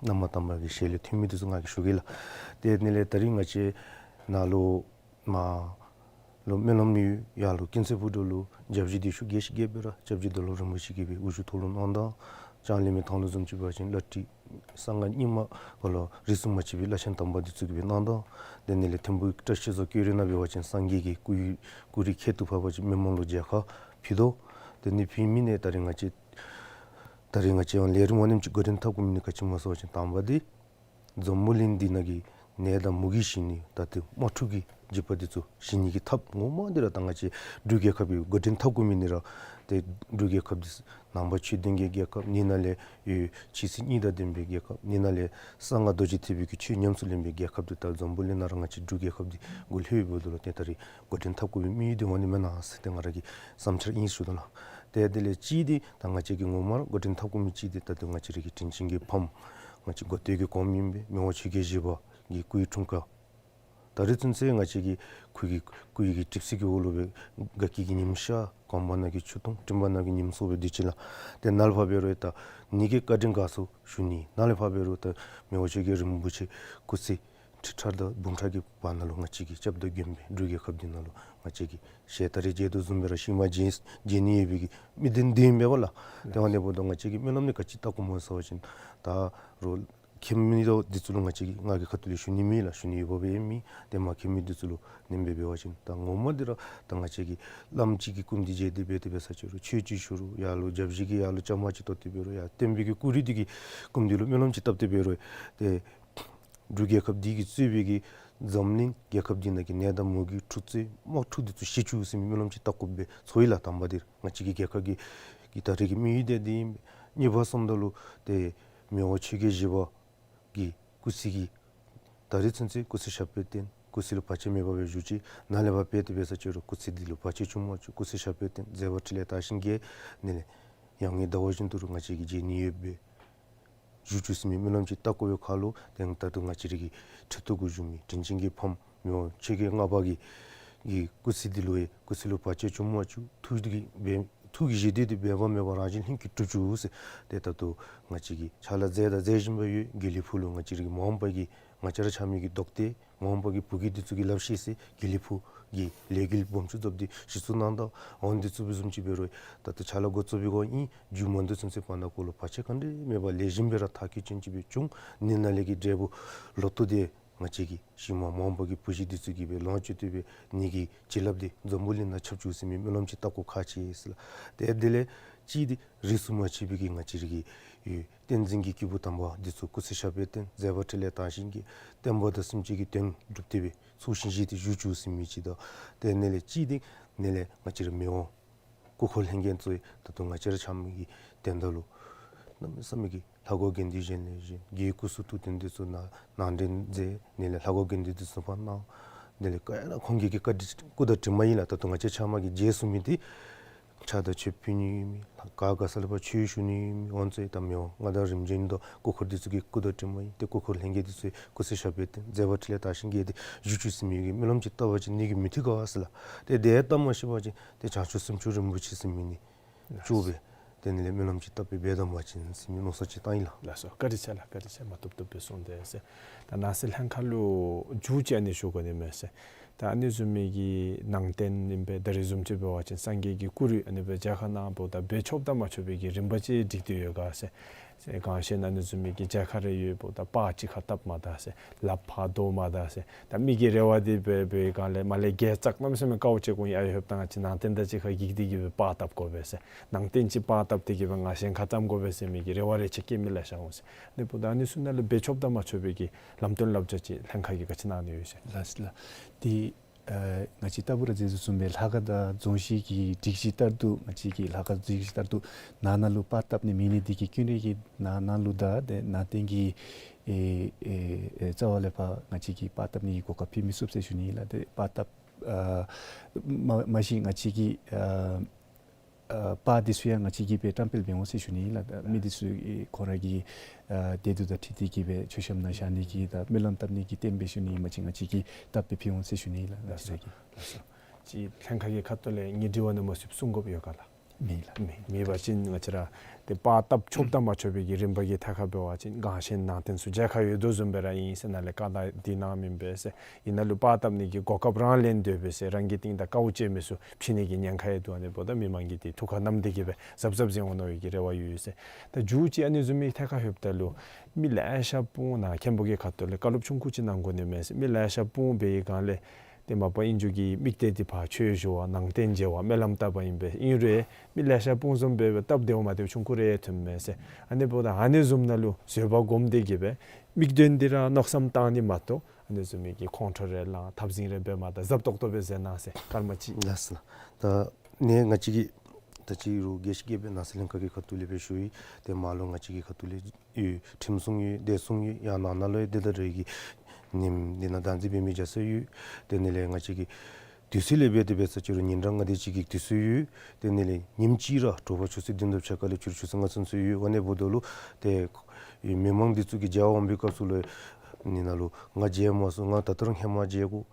ན་མ་དམ་པ་གི་ཞལ་ལས་ཐོས་མི་འདི་ཚུ་ང་གིས་ཞུ་གེ་ལགས། ཏེ་ཨ་ནི་ལས་ད་རིས་ང་བཅས་ནཱ་ལུ་མ་ ལུ་སྨོན་ལམ་ཡོད། ཡར་ལུ་ཀུན་གསལ་ཕུག་རྡོ་ལུ་སྐྱབས་རྗེ་བདེ་མཆོག་དགེ་བཤེས་བརྒྱད་སྦེ་ར་སྐྱབས་རྗེ་རྡོར་སློབ་རིན་པོ་ཆེ་གིས་སྦེ་དབུ་བཞུགས་ཐོག་ལུ་གནང་དོ། ལྕང་གླིང་མའི་ཐང་ལུ་བཟུམ་ཅིག་འབད་བ་ཅིན་བླ་བྲེ་གསང་སྔགས་རྙིང་མ་ག་ལུ་རིས་སུ་མ་ཆད་པའི་བླ་ཆེན་དམ་པ་འདི་ཚུ་གིས་སྦེ་གནང་དོ། དེ་ནང་ལས་ཐིམ་ཕུག་བཀྲ་ཤིས་རྫོང་ཀེ་རི་ནང་འབད་བ་ཅིན་སངས་རྒྱས་ཀྱི་སྐུ་སྐུ་རུས་ཁྱད་དུ་འཕགས་པ་ཅིག་མི་མང་ལུ་མཇལ་ཁ་ཕུལ་དོ། དེ་ནང་ཕུལ་མི་ནང་ད་རིས་ང་བཅས་ད་རིས་ང་བཅས་ཡང་ལས་རིམ་འོ་ནེམ་ཅིག་འགོ་འདྲེན་འཐབ་དགོ་མི་ནི་ག་ཅི་སྨོ་ཟེར་བ་ཅིན་དང་པ་འདི་འཛམ་བུ་གླིང་འདི་ནང་གི་ནད་དང་མུ་གེ་ཞི་ནི་ད་ལྟོ་དམག་འཁྲུག་གི་འཇིགས་པ་འདི་ཚུ་ཞི་ནི་གི་ཐབས་ངོ་མ་འདི་ར་ད་ང་བཅས་འབྲུག་རྒྱལ་ཁབ་ཀྱིས་འགོ་འདྲེན་འཐབ་དགོ་མི་ནི་ར་ཏེ་འབྲུག་རྒྱལ་ཁབ་འདི་ནང་པ་ཆོས་ལྡན་གྱི་རྒྱལ་ཁབ་ནི་ནང་ལས་ཡོད་ཆོས་སྲིད་གཉིས་དང་ལྡན་པའི་རྒྱལ་ཁབ་ནི་ནང་ལས་གསང་སྔགས་རྡོ་རྗེ་ཐེག་པའི་གི་ཆོས་ཉམས་སུ་ལེན་པའི་རྒྱལ་ཁབ་འདི་ད་འཛམ་བུ་གླིང་ནང་ར་ང་བཅས་འབྲུག་རྒྱལ་ཁབ་འདི་འགོ་ལྷོད་འབདཝ་ད་ལུ་ཏེ་ད་རིས་འགོ་འདྲེན་འཐབ་དགོ་པའི་དམིགས་ཡུལ་འདི་འོ་ནི་མེན་ན་ཟེར་ཏེ་ང་ར་གི་བསམ་འཆར་ཨིན་ཞུ་དོ་ལགས། ཏེ་དེ་ལས་གཅིག་འདི་ད་ང་བཅས་ཀྱིས་ངོ་མ་ར་འགོ་འདྲེན་འཐབ་དགོ་མི་གཅིག་འདི་ད་ལྟོ་ང་བཅས་ར་གི་དྲིན་ཅན་གྱི་ཕམ་ང་བཅས་འགོ་སྟོད་ཀྱི་གོངམ་ཨིན་པའི་མི་དབང་ཆོས་རྒྱལ་བཞི་པ་གི་སྐུའི་འཁྲུངས་སྐར། ད་རིས་ཚུན་ཚོད་ང་བཅས་ཀྱིས་ཁོ་གི་སྐུ་ཡི་གི་གྲིབ་བསིལ་གྱི་འོག་ལུ་སྦེ་དགའ་སྐྱིད་ཀྱི་ཉིམ་ཤར་གོམ་པ་ནང་གི་ཆུ་དུང་སྤྲིན་པ་ནང་གི་ཉིམ་སོགས་སྦེ་སྡོད་ཅི་ལགས། ཏེ་ནཱ་ལས་ཕར་འབད་རུང་ད་ནི་གི་བཀའ་དྲིན་དགའ་ཚོར་ཞུ་ནི། ནཱ་ལས་ཕར་འབད་རུང་ད་མི་དབང་ཆོས་རྒྱལ་རིན་པོ་ཆེ་སྐུ་ཚེ་ཁྲི་ཕྲག་དང་འབུམ་ཕྲག་གི་བར་ན་ལུ་ང་བཅས་ཀྱིས་སྐྱབས་དང་མགོན་པོ་འབྲུག་རྒྱལ་ཁབ་འདི་ནང་ལུ་ང་བཅས་ཀྱིས་ཞལ་ཏ་རེ་མཇལ་དོ་བཟུམ་སྦེ་ར་ཤུལ་མ་མཇལ་མཇལ་ནི་ཡོད་པའི་གི་མི་བདེན་དོན་མེད་པ་ལགས། ཏེ་འོ་ནི་འབདཝ་ད་ང་བཅས་ཀྱིས་སྨོན་ལམ་འདི་ག་ཅི་བཏབ་དགོཔ་སྨོ་ཟེར་བ་ཅིན་ད་རུང་མཁྱེན་མི་འདི་ཚུ་ལུ་ང་བཅས་ཀྱིས་ང་གི་ཁ་ཐུག་ལས་ཞུ་ནི་མེད་ལགས། ཞུ་ནི་ཡོདཔ་སྦེ་མེད། ཏེ་མ་མཁྱེན་མི་འདི་ཚུ་ལུ་ནེམ་སྦེ་འབད་བ་ཅིན་ད་ངོ་མ་འདི་ར་ད་ང་བཅས་ཀྱིས་བླམ་ཅིག་གི་སྐུ་མདུན་མཇལ་ཏེ་འབད་དེ་འབད་ས་ཅིག་རུང་ཆོས་ཅིག་ཞུ་རུང་ཡར་ལུ་སྐྱབས་རྗེ་གི་ཡར་ལུ་བཅའ་མར་ཅིག་གཏོགས་ཏེ་འབད་རུང་ཡར་བསྟན་པའི་གི་སྐུ་རིས་འདི་གི་སྐུ་མདུན་ལུ་སྨོན་ལམ་ཅིག་བཏབ་སྟེ་འབད་རུང་ཏེ་འབྲུག་རྒྱལ་ཁབ་འདི་གིས་གཙོས་པའི་གི་འཛམ་གླིང་རྒྱལ་ཁབ་འདི་ནང་གི་ནད་དང་མུ་གེ་འཁྲུག་རྩོད་དམག་འཁྲུག་འདི་ཚུ་ཞི་བཅུག་ཟེར་མི་སྨོན་ལམ་ཅིག་བཏབ་དགོཔ་སྦེ་ཚོར་ཡི་ལགས། དང་པ་འདི་ང་བཅས་ཀྱི་རྒྱལ་ཁབ་ཀྱི་གི་ད་རེས་ཀྱི་དམིགས་ཡུལ་འདི་འདི་ཨིན། གཉིས་པ་བསམ་ད་ལུ་ཏེ་མི་དབང་ཆོས་རྒྱལ་བཞི་པ་གི་སྐུ་ཚེ་གི་ད་རེས་ཚུན་ཚོད་སྐུ་ཚེ་ཞབས་པད་བརྟན་སྐུ་ཚེ་ལུ་བར་ཆད་མེད་པ་སྦེ་བཞུགས་ཅི། ནཱ་ལས་ཕར་འབད་དེ་འབད་ས་ཅིག་རུང་སྐུ་ཚེ་འདི་ལུ་བར་ཆད་བྱུང་མ་བཅུག། སྐུ་ཚེ་ཞབས་པད་བརྟན་མཛད་པ་འཕྲིན་ལས་དར་ཞིང་རྒྱས། ནི་ལས་ཡར་ངོའི་ཟླཝ་བཞིན་དུ་རུང་ང་བཅས་ཀྱིས་མཇལ་ནི་ཡོདཔ་སྦེ་བཞུགས་བཅུག་ཟེར་མི་སྨོན་ལམ་ཅིག་བཏབ་དགོ་པའི་ཁར་ལུ་ཏེ་ད་ལྟོ་ང་བཅས་ར་གི་ཁྲི་ཐོག་གུ་བཞུགས་མི་དྲིན་ཅན་གྱི་ཕམ་མི་དབང་ཆོས་རྒྱལ་ལྔ་པ་གི་གི་སྐུ་ཚེ་འདི་ལུ་ཡང་སྐུ་ཚེ་ལུ་བར་ཆད་བྱུང་མ་བཅུག། ཐུགས་ཀྱི་འབད་ཐུགས་ཀྱི་བཞེད་དོན་འདི་འབད་པ་མེད་པར་རང་བཞིན་ལྷུན་གྱིས་གྲུབ་བཅུག་ཟེར། ཏེ་ད་ལྟོ་ང་བཅས་ཀྱིས་ཕྱག་ལཱ་མཛད་དང་མཛད་བཞིན་པ་ཡོད། དགེ་ལེགས་ཕུག་ལུ་ང་བཅས་ར་གི་མ་འོངས་པ་གི་ང་བཅས་ར་ཆ་མི་གི་རྡོག་ཏེ་མ་འོངས་པ་གི་བུ་རྒྱུད་འདི་ཚུ་གི་ལགཔ་བཤེད་ཟེར་དགེ་ལེགས་ཕུག་གི་ལས་འགུལ་སྦོམ་ཆུང་ཚུ་འདི་གཞི་བཙུགས་གནང་དོ། འོ་འདི་ཚུ་བཟུམ་ཅིག་འབད་རུང་ད་ལྟོ་ཕྱག་ལཱ་འགོ་བཙུགས་པའི་སྒང་ཨིན། མཇུག་མ་བསྡུ་ཚུན་ཚོད་བར་ན་ཁོ་ལུ་བར་ཆད་ག་ནི་མེད་པར་ལེགས་ཤོམ་སྦེ་ར་མཐར་འཁྱོལ་ཅན་ཅིག་སྦེ་བྱུང་། ནི་ནཱ་ལས་ཀྱི་འབྲས་བུ་ལོ་ཐོག་འདི་ང་བཅས་ཀྱི་ཤུལ་མ་མ་འོངས་པ་གི་བུ་གཞི་འདི་ཚུ་གིས་སྦེ་ལོངས་སྤྱོད་དེ་སྦེ་ནི་གི་བྱིན་རླབས་འདི་འཛམ་བུ་གླིང་ནང་ཁྱབ་བཅུག་ཟེར་མི་སྨོན་ལམ་ཅིག་བཏབ་དགོ་ཁག་ཆེ་ཟེར་ལགས། ཏེ་དེ་ལས་གཅིག་འདི་རིས་སུ་མ་ཆད་པའི་གི་ང་བཅས་ར་གི་ཡོད་བསྟན་འཛིན་གྱི་སྐྱེས་བུ་དམ་པ་འདི་ཚུ་སྐུ་ཚེ་ཞབས་པད་བརྟན་མཛད་པ་འཕྲིན་ལས་དར་ཞིང་རྒྱས། བསྟན་པ་དང་སེམས་ཅན་གྱི་དོན་སྒྲུབ་སྟེ་སྦེ་ཚོགས་ཞིང་བཞེས་ཏེ་བཞུགས་བཅུག་ཟེར་མི་ཅིག་དང་ཏེ་ནི་ལས་གཅིག་འདི་ནི་ལས་ང་བཅས་ར་མི་དབང་སྐུ་འཁོར་ལྷན་རྒྱས་ཚུ་ད་ལྟོ་ང་བཅས་ར་ཆ་མི་གི་དོན་དག་ལུ་གནམ་མེད་ས་མེད་ཀྱི་ལྷ་སྐུ་དགེ་འདུན་གཞན་ལས་གཞན་རྒྱལ་བའི་སྐུ་གསུང་ཐུགས་རྟེན་འདི་ཚུ་ནང་ནང་འདྲེན་མཛད། ནི་ལས་ལྷ་སྐུ་དགེ་འདུན་འདི་ཚུ་ཕར་གནང་། དེ་ལས་ག་ཡ་ན་ཁོང་གི་གི་བཀའ་དྲིན་སྐུ་དང་གྲིབ་མ་ཨིན་ལགས། ད་ལྟོ་ང་བཅས་ཆ་མི་གིས་མཇལ་ཚུགས་མི་འདི་ཕྱག་དང་མཆོད་པ་ཕུལ་ནི་ཡོད་མི་ག་ག་ས་ལས་ཕར་ཆོས་ཞུ་ནི་ཡོད་མི་འོ་ཚོ་ད་མི་དབང་མངའ་བདག་རིམ་བྱོན་དང་སྐུ་འཁོར་འདི་ཚུ་གི་སྐུ་དང་གྲིབ་མ་ཨིན། ཏེ་སྐུ་འཁོར་ལྷན་རྒྱས་འདི་ཚུ་སྐུ་ཚེ་ཞབས་པད་བརྟན་མཛད་པ་འཕྲིན་ལས་དར་ཞིང་རྒྱས་ཏེ་བཞུགས་བཅུག་ཟེར་མི་གི་སྨོན་ལམ་ཅིག་བཏབ་པ་ཅིན་ནི་གི་མུ་མཐུད་དགའ་ཟེར་ལགས། ཏེ་དེ་བཏབ་མ་ཤེས་པ་ཅིན་ཏེ་བྱང་ཆུབ་སེམས་མཆོག་རིན་པོ་ཆེ་ཟེར་མི་ནི་ལགས་སོ། ཅོག་སྦེ་དེ་ནི་ལས་སྨོན་ལམ་ཅིག་བཏབ་སྦེ་འབད་དོ་བ་ཅིན་ཟེར་མི་མནོ་བསམ་ཅིག་བཏང་ཡི་ལགས། ལགས་སོ། བཀའ་དྲིན་ཆེ་ལགས། བཀའ་དྲིན་ཆེ། མ་བཏུབ་བཏུབ་སྦེ་གསུངས་ཏེ་ཟེར། ད་ནང་གསེས་ལྷན་ཁག་ལུ་མཇུག་ཅིག་ཨ་ནི་ཞུ་དགོ་ནི་མས་ཟེར། ད་ཨ་ནི་བཟུམ་མའི་གི་ནང་རྟེན་ཨིན་པས། ད་རིས་བཟུམ་ཅིག་འབད་བ་ཅིན་སངས་རྒྱས་ཀྱི་སྐུ་རུས་ཨ་ནི་སྦེ་མཇལ་ཁ་གནང་འབདཝ་ད་འབད་ཆོགཔ་དང་མ་ཆོག་པའི་གི་རིམ་པ་ཅིག་སྒྲིག་སྟེ་ཡོད་ག་ཟེར། ཟེར་གང་ཞེ་ན་ཨ་ནི་བཟུམ་མའི་གི་མཇལ་ཁ་རེ་ཡོདཔ་ད་པར་ཅིག་ཁར་བཏབ་མ་ད་ཟེར། ལགཔ་ཕར་དོར་མ་ད་ཟེར། ད་མི་གི་རེ་བ་འདི་འབད་འབད་སྒང་ལས་མར་ལས་བརྒལ་བཅག་གནམ་མེད་ས་མེད་དཀའཝ་སྤྱད་དགོཔ་ཡང་ཡོདཔ་ད་ང་བཅས་ནང་རྟེན་དང་གཅིག་ཁར་གྱིས་ཏེ་གིས་སྦེ་པར་བཏབ་དགོ་པས་ཟེར། ནང་རྟེན་ཅིག་པར་བཏབ་སྟེ་གིས་སྦེ་ང་གཞན་ཁར་བརྩམ་དགོ་པས་ཟེར་མི་གི་རེ་བ་རེ་ཆེ་བསྐྱེད་མི་ལེ་ཤ་འོང་ཟེར། ཨ་ནི་འབདཝ་ད་ཨ་ནི་ཚུ་ནང་ལུ་འབད་ཆོགཔ་དང་མ་ཆོག་པའི་གི་ལམ་སྟོན་བསླབ་བྱ་ཅིག་ལྷན་ཁག་གིས་ག་ཅི་གནང་ནི་ཡོད་ཟེར། ལགས་སོ་ལགས། ཏེ་ཨ་ང་བཅས་ལྟ་བུ་ར་མཛད་བཟུམ་སྦེ་ལྷ་ཁང་དང་རྫོང་གཞི་གི་སྒྲིག་གཞི་ལྟར་དུ་ང་བཅས་ཀྱི་ལྷ་ཁང་སྒྲིག་གཞི་ལྟར་དུ་ནང་ན་ལུ་པར་བཏབ་ནི་མེད་ནི་འདི་གིས་ཀུན་ར་གིས་ནང་ན་ལུ་དང་ཏེ་ནང་རྟེན་གྱི་ཨེ་ཨེ་ཨེ་རྩ་བ་ལས་ཕར་ང་བཅས་ཀྱིས་པར་བཏབ་ནི་གི་གོ་སྐབས་ཕུལ་མི་ཚུགས་ཟེར་ཞུ་ནི་ལགས། ཏེ་པར་བཏབ་ཨ་མ་མ་གཞི་ང་བཅས་ཀྱི་ཨ་ཨ་པར་འདི་ཚུ་ཡང་ང་བཅས་ཀྱིས་སྦེ་བཀྲམ་སྤེལ་འབད་འོང་ཟེར་ཞུ་ནི་ལགས། ད་མི་འདི་ཚུ་གིས་ཁོང་ར་གི་ཨ་བདེ་སྡུག་དང་འཁྲིལ་ཏེ་གིས་སྦེ་མཆོད་བཤམས་ནང་བཞག་ནི་གི་དང་སྨོན་ལམ་བཏབ་ནི་གི་རྟེན་སྦེ་ཞུ་ནི་ཨིན་པ་ཅིན་ང་བཅས་ཀྱིས་བཏབ་སྦེ་ཕུལ་འོང་ཟེར་ཞུ་ནི་ལགས། ང་བཅས་ར་གིས། ལགས་སོ། ཅིག་ལྷན་ཁག་གི་ཁ་ཐུག་ལས་ངེའི་དྲི་བ་ནང་མ་ཚུདཔ་གསུང་དགོཔ་ཡོད་ག་ལགས། མེད་ལགས། མེད་མེད་པ་ཅིན་ང་བཅས་ར་ཏེ་པར་བཏབ་ཆོགཔ་དང་མ་ཆོག་པའི་གི་རིམ་པ་གི་ཐད་ཁར་འབད་བ་ཅིན་གངས་ཅན་ནང་བསྟན་ཚུ་མཇལ་ཁ་ཡོད་དོ་བཟུམ་སྦེ་ར་ཨིན་ཟེར། ནཱ་ལས་བཀའ་དང་འདི་གནངམ་ཨིན་པས་ཟེར། ཨིན་ནང་ལུ་པར་བཏབ་ནི་གི་གོ་སྐབས་རང་ལེན་དོ་བས་ཟེར། རང་གི་རྟིང་བདའ་དཀའཝ་སྤྱད་མི་ཚུ་ཕྱེ་ནི་གི་ཉེན་ཁ་ཡང་འདུག། ཨ་ནི་འབདཝ་ད་མི་མང་གིས་ཏེ་ཐུགས་ཁར་བསྣམས་ཏེ་གི་སྦེ་གཟབ་གཟབ་མཛད་འོང་ནི་གི་རེ་བ་ཡོད་ཟེར། ད་མཇུག་ཅིག་ཨ་ནི་བཟུམ་མའི་ཐད་ཁར་ལྷོདཔ་ད་ལུ་མི་ལེ་ཤ་སྤུངས་ནཱ་མཁན་པོ་གི་ཁ་ཐུག་ལས་བཀའ་སློབ་ཆུང་ཀུ་ཅིག་གནང་དགོ་ནི་མས་ཟེར། མི་ལེ་ཤ་སྤུངས་པའི་སྒང་ལས་ཏེ་མ་པ་ཨིན་རུང་གི་དམིགས་གཏད་འདི་ཕར་ཆོས་ཞུ་བ་ནང་རྟེན་མཇལ་བ་སྨོན་ལམ་བཏབ་པ་ཨིན་པས། ཨིན་རུང་མི་ལེ་ཤ་སྤུངས་བཟུམ་སྦེ་སྦེ་སྟབས་བདེཝ་མ་བདེཝ་ཆུང་ཀུ་རེ་ཐོནམ་མས་ཟེར། ཨ་ནི་འབདཝ་ད་ཨ་ནི་བཟུམ་ནང་ལུ་བཟོད་པ་སྒོམ་སྟེ་གི་སྦེ་དམིགས་དོན་འདི་ར་མནོ་བསམ་བཏང་ནི་མ་གཏོགས་ཨ་ནི་བཟུམ་མའི་གི་ཁོང་ཁྲོ་རེ་ལང་འཐབ་འཛིང་རེ་འབད་མ་ད་གཟབ་ཏོག་ཏོ་སྦེ་མཛད་གནང་ཟེར་སྐར་མ་གཅིག། ལགས་སོ་ལགས། ད་ནི་ང་བཅས་ཀྱིས་ད་ཅི་རུང་དགེ་བཤེས་དགེ་འཕེལ་ནགས་ཚལ་ལྷན་ཁག་གི་ཁ་ཐུག་ལས་སྦེ་ཞུ་ཡི། ཏེ་མར་ལུ་ང་བཅས་ཀྱི་ཁ་ཐུག་ལས་ཡོད། ཁྲིམས་སྲུང་ཡོད། བདེ་སྲུང་ཡོད། ཡང་ནང་ན་ལུ་ཡང་དེ་དང་འབྲེལ་གྱི་ཉིནམ་འདི་ནང་བདག་འཛིན་འབད་མི་རྒྱ་ཚ་ཡོད། དེ་ནང་ལས་ང་བཅས་ཀྱི་དུས་ཚོད་ལས་འབད་དེ་འབད་ས་ཅིག་རུང་ཉིན་གྲངས་ལྔ་དེ་ཅིག་གི་དུས་ཚོད་ཡོད། དེ་ནང་ལས་ཉིནམ་གཅིག་ར་དྲོ་པ་ཆུ་ཚོད་བདུན་དང་ཕྱེད་ཀ་ལས་ཕྱི་རུ་ཆུ་ཚོད་ལྔ་ཚུན་ཚོད་ཡོད། ཨ་ནི་འབདཝ་ད་ལུ་ཏེ་མི་མང་འདི་ཚུ་གིས་མཇལ་འོང་པའི་སྐབས་སུ་ལུ་ནི་ནང་ལུ་ང་མཇལ་མ་ཚུགས། ང་ད་ལྟོ་ར་ཧེ་མ་མཇལ་དགོ།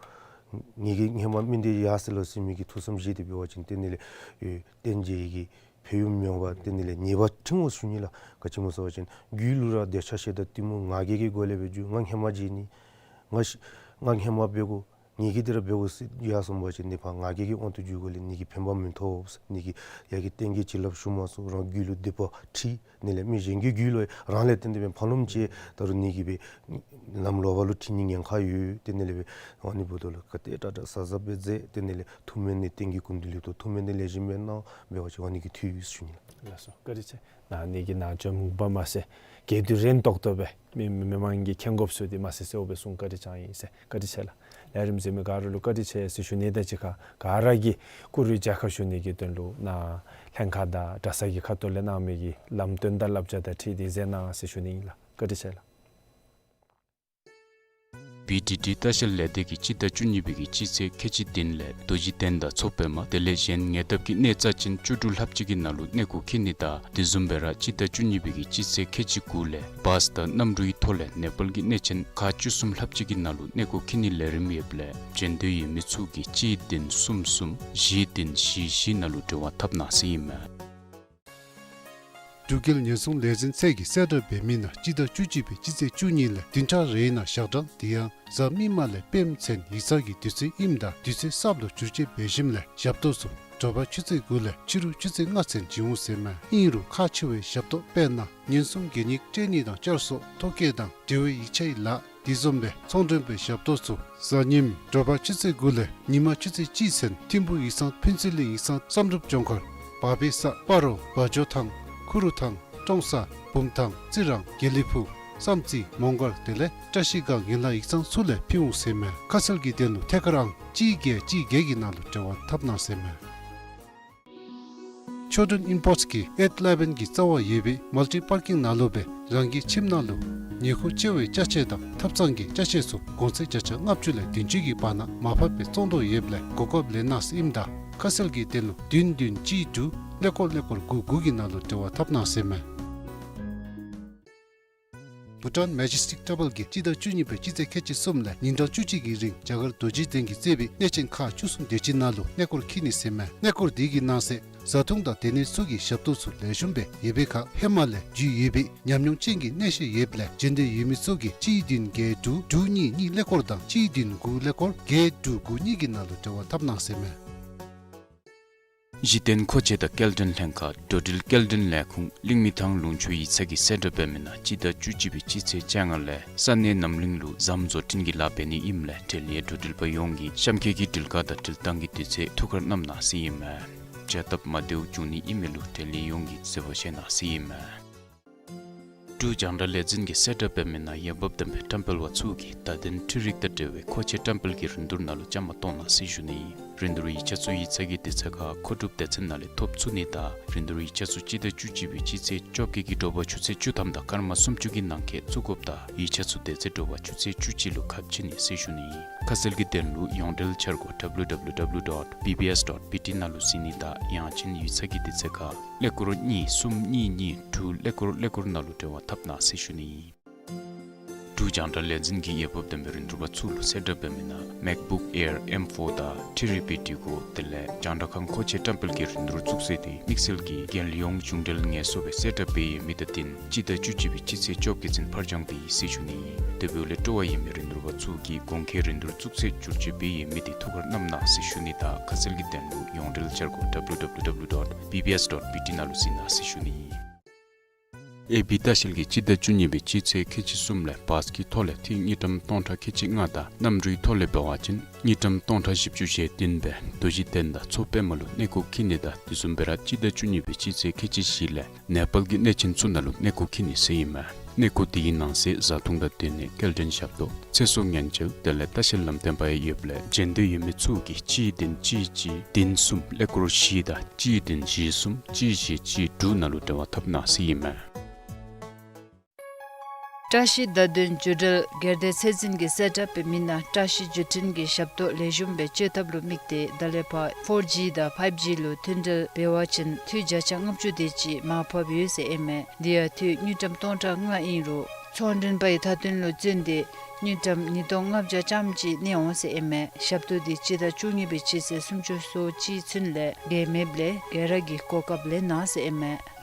ངེ་གི་ཧེ་མ་མི་འདི་ཡར་སོ་ཡི་ལོ་ཟེར་མི་གི་ཐུགས་བསམ་བཞེས་ཏེ་འབད་བ་ཅིན་ཏེ་ནི་ལས་ཨེ་རྟེན་འབྱེད་ཀྱི་ཕན་ཡོན་མེད་པར་ཏེ་ནི་ལས་ཉེས་པ་འཁྲི་འོང་ཟེར་ཞུ་ནི་ལགས། ག་ཅི་སྨོ་ཟེར་བ་ཅིན་རྒྱུད་ལུ་ར་འདོད་ཆགས་ཞེ་སྡང་གཏི་མུག་ང་རྒྱལ་གྱི་སྒོ་ལས་འབད་རྒྱུ། ང་ཧེ་མ་མཇལ་ནི། ང་ཤི་ང་ཧེ་མ་འབད་དགོ། ངེ་གི་འདི་ར་འབད་དགོ་ཟེར་ཡར་སོང་པ་ཅིན་ནི་ཕར་ང་རྒྱལ་གྱི་དབང་དུ་འགྱུར་དགོ་ལས་ནི་གི་ཕན་པ་མི་ཐོགས། ནི་གི་ཡ་གི་རྟེན་གྱི་བྱིན་རླབས་ཞུ་མ་ཚུགས། རང་རྒྱུད་ལུ་སྡིག་པ་འཁྲི། ནི་ལས་མི་གཞན་གྱི་རྒྱུད་ལུ་རང་ལས་བརྟེན་ཏེ་སྦེ་ཕར་ལོགམ་ཅིག་ད་རུང་ནི་གི་སྦེ་ལམ་ལོག་པ་ལུ་འཁྲིད་ནི་ཉེན་ཁ་ཡོད། ཏེ་ནི་ལས་སྦེ་ཨ་ནི་འབདཝ་ད་ལུ་ག་དེ་དྲག་དྲག་གཟབ་གཟབ་སྦེ་མཛད། ཏེ་ནི་ལས་ཐུགས་སྨོན་ནི་རྟེན་གྱི་སྐུ་མདུན་ལུ་ཐུགས་སྨོན་ནི་ལེགས་ཤོམ་སྦེ་གནང་འབད་བ་ཅིན་ཨ་ནི་གིས་འཐུས་ཡོད་ཟེར་ཞུ་ནི་ལགས། ལགས་སོ། བཀའ་དྲིན་ཆེ། ནཱ་ནི་གི་ནཱ་བྱོནམ་མ་ཚད་གལ་སྲིད་རན་ཏོག་ཏོ་སྦེ་མི་མི་མང་གིས་མཁྱེན་དགོཔ་ཚུ་འདི་མ་གསལ་གསལཝ་སྦེ་གསུང་བཀའ་དྲིན་བསྐྱང་ཡི་ཟེར། བཀའ་དྲིན་ཆེ་ལགས། ལས་རིམ་གཟིགས་མི་ག་ར་ལུ་བཀའ་དྲིན་ཆེ་ཟེར་ཞུ་ནི་དང་གཅིག་ཁར་ག་ར་གིས་བཀུར་འོས་མཇལ་ཁ་ཞུ་ནི་གི་དོན་ལུ་ནཱ་ལྷན་ཁག་དང་གྲྭ་ཚང་གི་ཁ་ཐུག་ལས་གནང་མི་གི་ལམ་སྟོན་དང་བསླབ་བྱ་དང་འཁྲིལ་ཏེ་མཛད་གནང་ཟེར་ཞུ་ནི་ཨིན་ལགས། བཀའ་དྲིན་ཆེ་ལགས། བི་ཌི་ཌི་ལྟ་བཤལ་ལས་སྡེ་གིས་སྤྱི་ཟླ་བཅུ་གཉིས་པའི་གི་སྤྱི་ཚེས་ཁལ་གཅིག་བདུན་ལས་རྡོ་རྗེ་གདན་དང་མཚོ་པདྨ་དེ་ལས་གཞན་ཉེ་འདབས་ཀྱི་གནས་རྩ་ཅན་བཅུ་དྲུག་ལྷགཔ་ཅིག་གི་ནང་ལུ་གནས་སྐོར་འཁྱིད་ནི་དང་དེ་བཟུམ་སྦེ་ར་སྤྱི་ཟླ་བཅུ་གཉིས་པའི་གི་སྤྱི་ཚེས་ཁལ་གཅིག་དགུ་ལས་བཱས་དང་གནམ་གྲུའི་ཐོག་ལས་ནེ་པཱལ་གྱི་གནས་ཆེན་ཁག་བཅུ་གསུམ་ལྷགཔ་ཅིག་གི་ནང་ལུ་གནས་སྐོར་འཁྱིད་ནིའི་ལས་རིམ་ཡོདཔ་ལས་བྱོན་འདོད་ཡོད་མི་ཚུ་གིས་གཅིག་བདུན་གསུམ་གསུམ་བཞི་བདུན་བཞི་བཞི་ནང་ལུ་འབྲེལ་བ་འཐབ་གནང་ཟེར་ཨིན་མས། འབྲུག་རྒྱལ་ཉེན་སྲུང་ལས་འཛིན་ཚད་ཀྱིས་གསལ་བསྒྲགས་འབད་མི་ནང་སྤྱི་ཟླ་བཅུ་གཅིག་པའི་སྤྱི་ཚེས་བཅུ་གཉིས་ལས་བདུན་ཕྲག་རེའི་ནང་ཞག་གྲངས་དེ་ཡང་གཟའ་མིག་དམར་ལས་སྤེནམ་ཚུན་ཡིག་ཚང་གི་དུས་ཚོད་ཨིནམ་ད་དུས་ཚོད་གསརཔ་ལུ་བསྒྱུར་བཅོས་འབད་ཞིནམ་ལས་ཞབས་ཏོག་ཚུ་དྲོ་པ་ཆུ་ཚོད་དགུ་ལས་ཕྱི་རུ་ཆུ་ཚོད་ལྔ་ཚུན་བྱིན་འོང་ཟེར་མས། ཨིན་རུང་ཁག་ཆེ་བའི་ཞབས་ཏོག་དཔེར་ན་ཉེན་སྲུང་གད་སྙིགས་སྤྲོད་ནི་དང་བསྐྱར་གསོ་ཐོ་བཀོད་དང་འབྲེལ་བའི་ཡིག་ཆའི་ལཱ་དེ་བཟུམ་སྦེ་ཚོང་མགྲོན་པའི་ཞབས་ཏོག་ཚུ་གཟའ་ཉིམ་དྲོ་པ་ཆུ་ཚོད་དགུ་ལས་ཉིན་མ་ཆུ་ཚོད་གཅིག་ཚུན་ཐིམ་ཕུག་ཡིག་ཚང་ཕུན་ཚོགས་གླིང་ཡིག་ཚང་བསམ་གྲུབ་ལྗོངས་མཁར་བག་ཕེབས་ས་སྤ་རོ་བ་ཇོ་ཐང་ཁུ་རུ་ཐང་ཀྲོང་གསར་བུམ་ཐང་རྩི་རང་དགེ་ལེགས་ཕུག་བསམ་རྩེ་མོང་སྒར་དེ་ལས་བཀྲ་ཤིས་སྒང་ཡན་ལག་ཡིག་ཚང་ཚུ་ལས་ཕུལ་འོང་ཟེར་མས། ཁ་གསལ་གྱི་དོན་ལུ་ཐད་ཀར་ཨང་གཅིག་བརྒྱད་གཅིག་བརྒྱད་ཀྱི་ནང་ལུ་འབྲེལ་བ་འཐབ་གནང་ཟེར་མས། ཆོས་སྒྲོན་ཨིམ་པོརཊསི་གིས་ཨེཊ་ཨི་ལེ་བཱན་གྱི་རྩ་བར་ཡོད་པའི་མལ་ཊི་པར་ཀིང་ནང་ལུ་སྦེ་རང་གི་ཁྱིམ་ནང་ལུ་ཉེ་འཁོར་བཅར་བའི་ཅ་ཆས་དང་ཐབ་ཚང་གི་ཅ་ཆས་ཚུ་གོང་ཚད་བརྒྱ་ཆ་ལྔ་བཅུ་ལས་བདུན་ཅུ་གི་བར་ན་མར་ཕབ་སྦེ་བཙོང་དོ་ཡོདཔ་ལས་གོ་སྐབས་ལེན་གནང་ཟེར་ཨིནམ་ད་ཁ་གསལ་གྱི་དོན་ལུ་བདུན་བདུན་གཅིག་དྲུག་ཀླད་ཀོར་ཀླད་ཀོར་དགུ་དགུ་གི་ནང་ལུ་འབྲེལ་བ་འཐབ་གནང་ཟེར་མས། བྷུ་ཊཱན་མེ་ཇེས་ཊིག་ཊེམ་པཱལ་གྱིས་སྤྱི་ཟླ་བཅུ་གཉིས་པའི་སྤྱི་ཚེས་ཁལ་གཅིག་གསུམ་ལས་ཉིན་གྲངས་བཅུ་གཅིག་གི་རིང་རྒྱ་གར་རྡོ་རྗེ་གདན་གྱིས་གཙོས་པའི་གནས་ཆེན་ཁག་བཅུ་གསུམ་དེ་ཅིག་ནང་ལུ་གནས་སྐོར་འཁྱིད་ནི་ཟེར་མས། གནས་སྐོར་དེ་གི་ནང་གསེས་བཟའ་འཐུང་དང་སྡོད་གནས་ཚུ་གི་ཞབས་ཏོག་ཚུ་ལེགས་ཤོམ་སྦེ་ཡོད་པའི་ཁར་ཧེ་མ་ལས་རྒྱུས་ཡོད་པའི་ཉམས་མྱོང་ཅན་གྱི་གནས་བཤད་ཡོདཔ་ལས་བྱོན་འདོད་ཡོད་མི་ཚུ་གིས་གཅིག་བདུན་བརྒྱད་དྲུག་དྲུག་གཉིས་གཉིས་ཀླད་ཀོར་དང་གཅིག་བདུན་དགུ་ཀླད་ཀོར་བརྒྱད་དྲུག་དགུ་གཉིས་ཀྱི་ནང་ལུ་འབྲེལ་བ་འཐབ་གནང་ཟེར་མས། གཞི་རྟེན་མཁོ་ཆས་དང་སྐྱེལ་འདྲེན་ལྷན་ཁག་འགྲོ་འགྲུལ་སྐྱེལ་འདྲེན་ལས་ཁུངས་གླིང་མི་ཐང་ལུང་ཕྱོགས་ཡིག་ཚང་གིས་གསལ་བསྒྲགས་འབད་མི་ནང་སྤྱི་ཟླ་བཅུ་གཅིག་པའི་སྤྱི་ཚེས་བཅོ་ལྔ་ལས་ས་གནས་རྣམ་གླིང་ལུ་ཟམ་བཟོ་སྐྲུན་གྱི་ལཱ་འབད་ནི་ཨིནམ་ལས་འབྲེལ་ཡོད་འགྲོ་འགྲུལ་པ་ཡོངས་ཀྱིས་གཤམ་འཁོད་ཀྱི་འགྲུལ་བཀག་དང་འགྲུལ་བཏང་གི་དུས་ཚོད་ཐུགས་ཁར་བསྣམ་གནང་ཟེར་ཨིན་མས། བྱ་སྟབས་མ་བདེཝ་བྱུང་ནི་ཨིན་མི་ལུ་འབྲེལ་ཡོད་ཡོངས་ཀྱིས་གསོལ་བ་བཞེས་གནང་ཟེར་ཨིན་མས། འབྲུག་རྒྱང་བསྒྲགས་ལས་འཛིན་གྱིས་གསལ་བསྒྲགས་འབད་མི་ནང་འོས་འབབ་ལྡན་པའི་བཀྲམ་སྤེལ་པ་ཚུ་གིས་བརྡ་དོན་འཕྲུལ་རིག་དང་འབྲེལ་བའི་མཁོ་ཆས་བཀྲམ་སྤེལ་གྱི་རིན་བསྡུར་ནང་ལུ་བཅའ་མར་གཏོགས་གནང་ཟེར་ཞུ་ནི་ཨིན། རིན་བསྡུར་ཡིག་ཆ་ཚུ་ཡིག་ཚང་གི་དུས་ཚོད་ཁར་མཁོ་སྒྲུབ་སྡེ་ཚན་ནང་ལས་ཐོབ་ཚུགས་ནི་དང་རིན་བསྡུར་ཡིག་ཆ་ཚུ་སྤྱི་ཟླ་བཅུ་གཅིག་པའི་སྤྱི་ཚེས་བཅོ་བརྒྱད་ཀྱི་དྲོ་པ་ཆུ་ཚོད་བཅུ་ཐམ་དང་སྐར་མ་སུམ་ཅུ་གི་ནང་འཁོད་བཙུགས་དགོཔ་དང་ཡིག་ཆ་ཚུ་དེ་ཚེ་དྲོ་པ་ཆུ་ཚོད་བཅུ་གཅིག་ལུ་ཁ་ཕྱེ་ནི་ཟེར་ཞུ་ནི་ཨིན། ཁ་གསལ་གྱི་དོན་ལུ་ཡོངས་འབྲེལ་འཆར་སྒོ་W W W dot B B S dot B T ནང་ལུ་གཟིགས་ནི་དང་ཡང་ཅིན་ཡིག་ཚང་གི་དུས་ཚོད་ཁར་ཀླད་ཀོར་གཉིས་གསུམ་གཉིས་གཉིས་དྲུག་ཀླད་ཀོར་ཀླད་ཀོར་ནང་ལུ་འབྲེལ་བ་འཐབ་གནང་ཟེར་ཞུ་ནི་ཨིན། འབྲུག་རྒྱང་བསྒྲགས་ལས་འཛིན་གྱིས་འོས་འབབ་ལྡན་པའི་རིན་བསྡུར་པ་ཚུ་ལུ་གསལ་བསྒྲགས་འབད་མི་ནང་MacBook Air M four དང་ཐི་རི་པི་ཊི་གོ་དེ་ལས་རྒྱང་བསྒྲགས་ཁང་མཁོ་ཆས་བཀྲམ་སྤེལ་གྱི་རིན་བསྡུར་བཙུགས་ཚེས་དེ་དམིགས་བསལ་གྱི་རྒྱལ་ཡོངས་གཞུང་འབྲེལ་ངལ་གསོ་སྦེ་གསལ་བསྒྲགས་འབད་ཡོད་མི་དང་བསྟུན་སྤྱི་ཟླ་བཅུ་གཅིག་པའི་སྤྱི་ཚེས་བཅོ་བརྒྱད་ཚུན་ཕར་འགྱངས་འབད་ཡི་ཟེར་ཞུ་ནི་ཨིན། དེ་འབདཝ་ལས་སྤྲོ་བ་ཡོད་མི་རིན་བསྡུར་པ་ཚུ་གིས་གོང་འཁོད་རིན་བསྡུར་བཙུགས་ཚེས་བསྒྱུར་བཅོས་འབད་ཡོད་མི་དེ་ཐུགས་ཁར་བསྣམ་གནང་ཟེར་ཞུ་ནི་དང་ཁ་གསལ་གྱི་དོན་ལུ་ཡོངས་འབྲེལ་འཆར་སྒོ་W W W dot B B S dot B T ནང་ལུ་གཟིགས་གནང་ཟེར་ཞུ་ནི་ཨིན། ཨེ་བི་ལྟ་བཤལ་གྱིས་སྤྱི་ཟླ་བཅུ་གཉིས་པའི་སྤྱི་ཚེས་ཁལ་གཅིག་གསུམ་ལས་བཱས་ཀྱི་ཐོག་ལས་ཐིག་དངུལ་ཀྲམ་སྟོང་ཕྲག་ཁལ་གཅིག་ལྔ་དང་གནམ་གྲུའི་ཐོག་ལས་འབད་བ་ཅིན་དངུལ་ཀྲམ་སྟོང་ཕྲག་བཞི་བཅུ་ཞེ་བདུན་སྦེ་རྡོ་རྗེ་གདན་དང་མཚོ་པདྨ་ལུ་གནས་སྐོར་འཁྱིད་ནི་དང་དེ་བཟུམ་སྦེ་ར་སྤྱི་ཟླ་བཅུ་གཉིས་པའི་སྤྱི་ཚེས་ཁལ་གཅིག་བཞི་ལས་ནེ་པཱལ་གྱི་གནས་ཆེན་ཚུ་ནང་ལུ་གནས་སྐོར་འཁྱིད་ནི་ཟེར་ཨིན་མས། གནས་སྐོར་དེའི་ནང་གསེས་བཟའ་འཐུང་དང་སྡོད་གནས་སྐྱེལ་འདྲེན་ཞབས་ཏོག་ཚེ་སྲོག་ཉེན་བཅོལ་དེ་ལས་ལྟ་བཤལ་ལམ་སྟོན་པ་ཡང་ཡོདཔ་ལས་འབྱོན་འདོད་ཡོད་མི་ཚུ་གིས་གཅིག་བདུན་གཅིག་གཅིག་བདུན་གསུམ་ཀླད་ཀོར་བཞི་དང་གཅིག་བདུན་བཞི་གསུམ་གཅིག་བཞི་གཅིག་དྲུག་ནང་ལུ་འབྲེལ་བ་འཐབ་གནང་ཟེར་ཨིན་མས། བཀྲ་ཤིས་བརྡ་དོན་བརྒྱུད་འབྲེལ་སྒེར་སྡེ་ཚད་འཛིན་གྱིས་གསལ་བསྒྲགས་འབད་མི་ནང་བཀྲ་ཤིས་བརྒྱུད་འཕྲིན་གྱི་ཞབས་ཏོག་ལེགས་ཤོམ་སྦེ་སྤྱོད་ཐབས་ལུ་དམིགས་ཏེ་ད་ལས་ཕར་ཕོར་ཇི་དང་ཕའིབ་ཇི་ལུ་མཐུད་འབྲེལ་འབད་བ་ཅིན་འཐུས་བརྒྱ་ཆ་ལྔ་བཅུ་དེ་ཅིག་མར་ཕབ་ཡོད་ཟེར་ཨིན་མས། དེ་ཡང་འཐུས་དངུལ་ཀྲམ་སྟོང་ཕྲག་ལྔ་ཨིན་རུང་ཚོང་མགྲོན་པའི་མཐའ་དོན་ལུ་བརྩོན་ཏེ་དངུལ་ཀྲམ་ཉིས་སྟོང་ལྔ་བརྒྱ་ཙམ་ཅིག་གནས་འོང་ཟེར་ཨིན་མས། ཞབས་ཏོག་དེ་སྤྱི་ཟླ་བཅུ་གཉིས་པའི་སྤྱི་ཚེས་སུམ་ཅུ་སོ་གཅིག་ཚུན་ལས་འགལ་མེདཔ་ལས་ག་ར་གིས་གོ་སྐབས་ལེན་གནང་ཟེར་ཨིན་མས།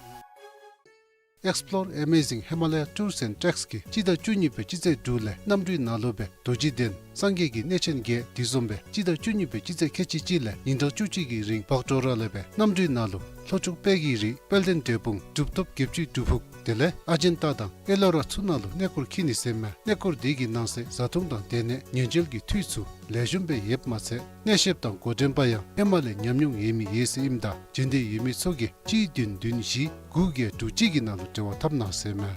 Explore Amazing Himalaya Tours and Treks གིས་སྤྱི་ཟླ་བཅུ་གཉིས་པའི་སྤྱི་ཚེས་དྲུག་ལས་གནམ་གྲུའི་ནང་ལུ་སྦེ་རྡོ་རྗེ་གདན་སངས་རྒྱས་ཀྱི་གནས་ཆེན་བརྒྱད་དེ་བཟུམ་སྦེ་སྤྱི་ཟླ་བཅུ་གཉིས་པའི་སྤྱི་ཚེས་ཁལ་གཅིག་གཅིག་ལས་ཉིན་གྲངས་བཅུ་གཅིག་གི་རིང་བག་དྲོ་ར་ལས་སྦེ་གནམ་གྲུའི་ནང་ལུ་ལྷོ་ཕྱོགས་དཔལ་གྱི་རི་དཔལ་ལྡན་འབྲས་སྤུངས་གྲུབ་ཐོབ་བརྒྱད་ཅུའི་སྒྲུབ་ཕུག་དེ་ལས་ཨ་ཇན་ཏ་དང་ཨེ་ལོ་ར་ཚུ་ནང་ལུ་གནས་སྐོར་འཁྱིད་ནི་ཟེར་མས། གནས་སྐོར་དེ་གི་ནང་གསེས་བཟའ་འཐུང་དང་སྡོད་གནས་ཉེན་བཅོལ་གྱི་འཐུས་ཚུ་ལེགས་ཤོམ་སྦེ་ཡོདཔ་མ་ཚད་གནས་བཤདཔ་དང་འགོ་འདྲེན་པ་ཡང་ཧེ་མ་ལས་ཉམས་མྱོང་ཡོད་མི་ཡོད་ཟེར་ཨིནམ་ད་འབྱོན་འདོད་ཡོད་མི་ཚུ་གིས་གཅིག་བདུན་བདུན་བཞི་དགུ་བརྒྱད་དྲུག་གཅིག་གི་ནང་ལུ་འབྲེལ་བ་འཐབ་གནང་ཟེར་མས།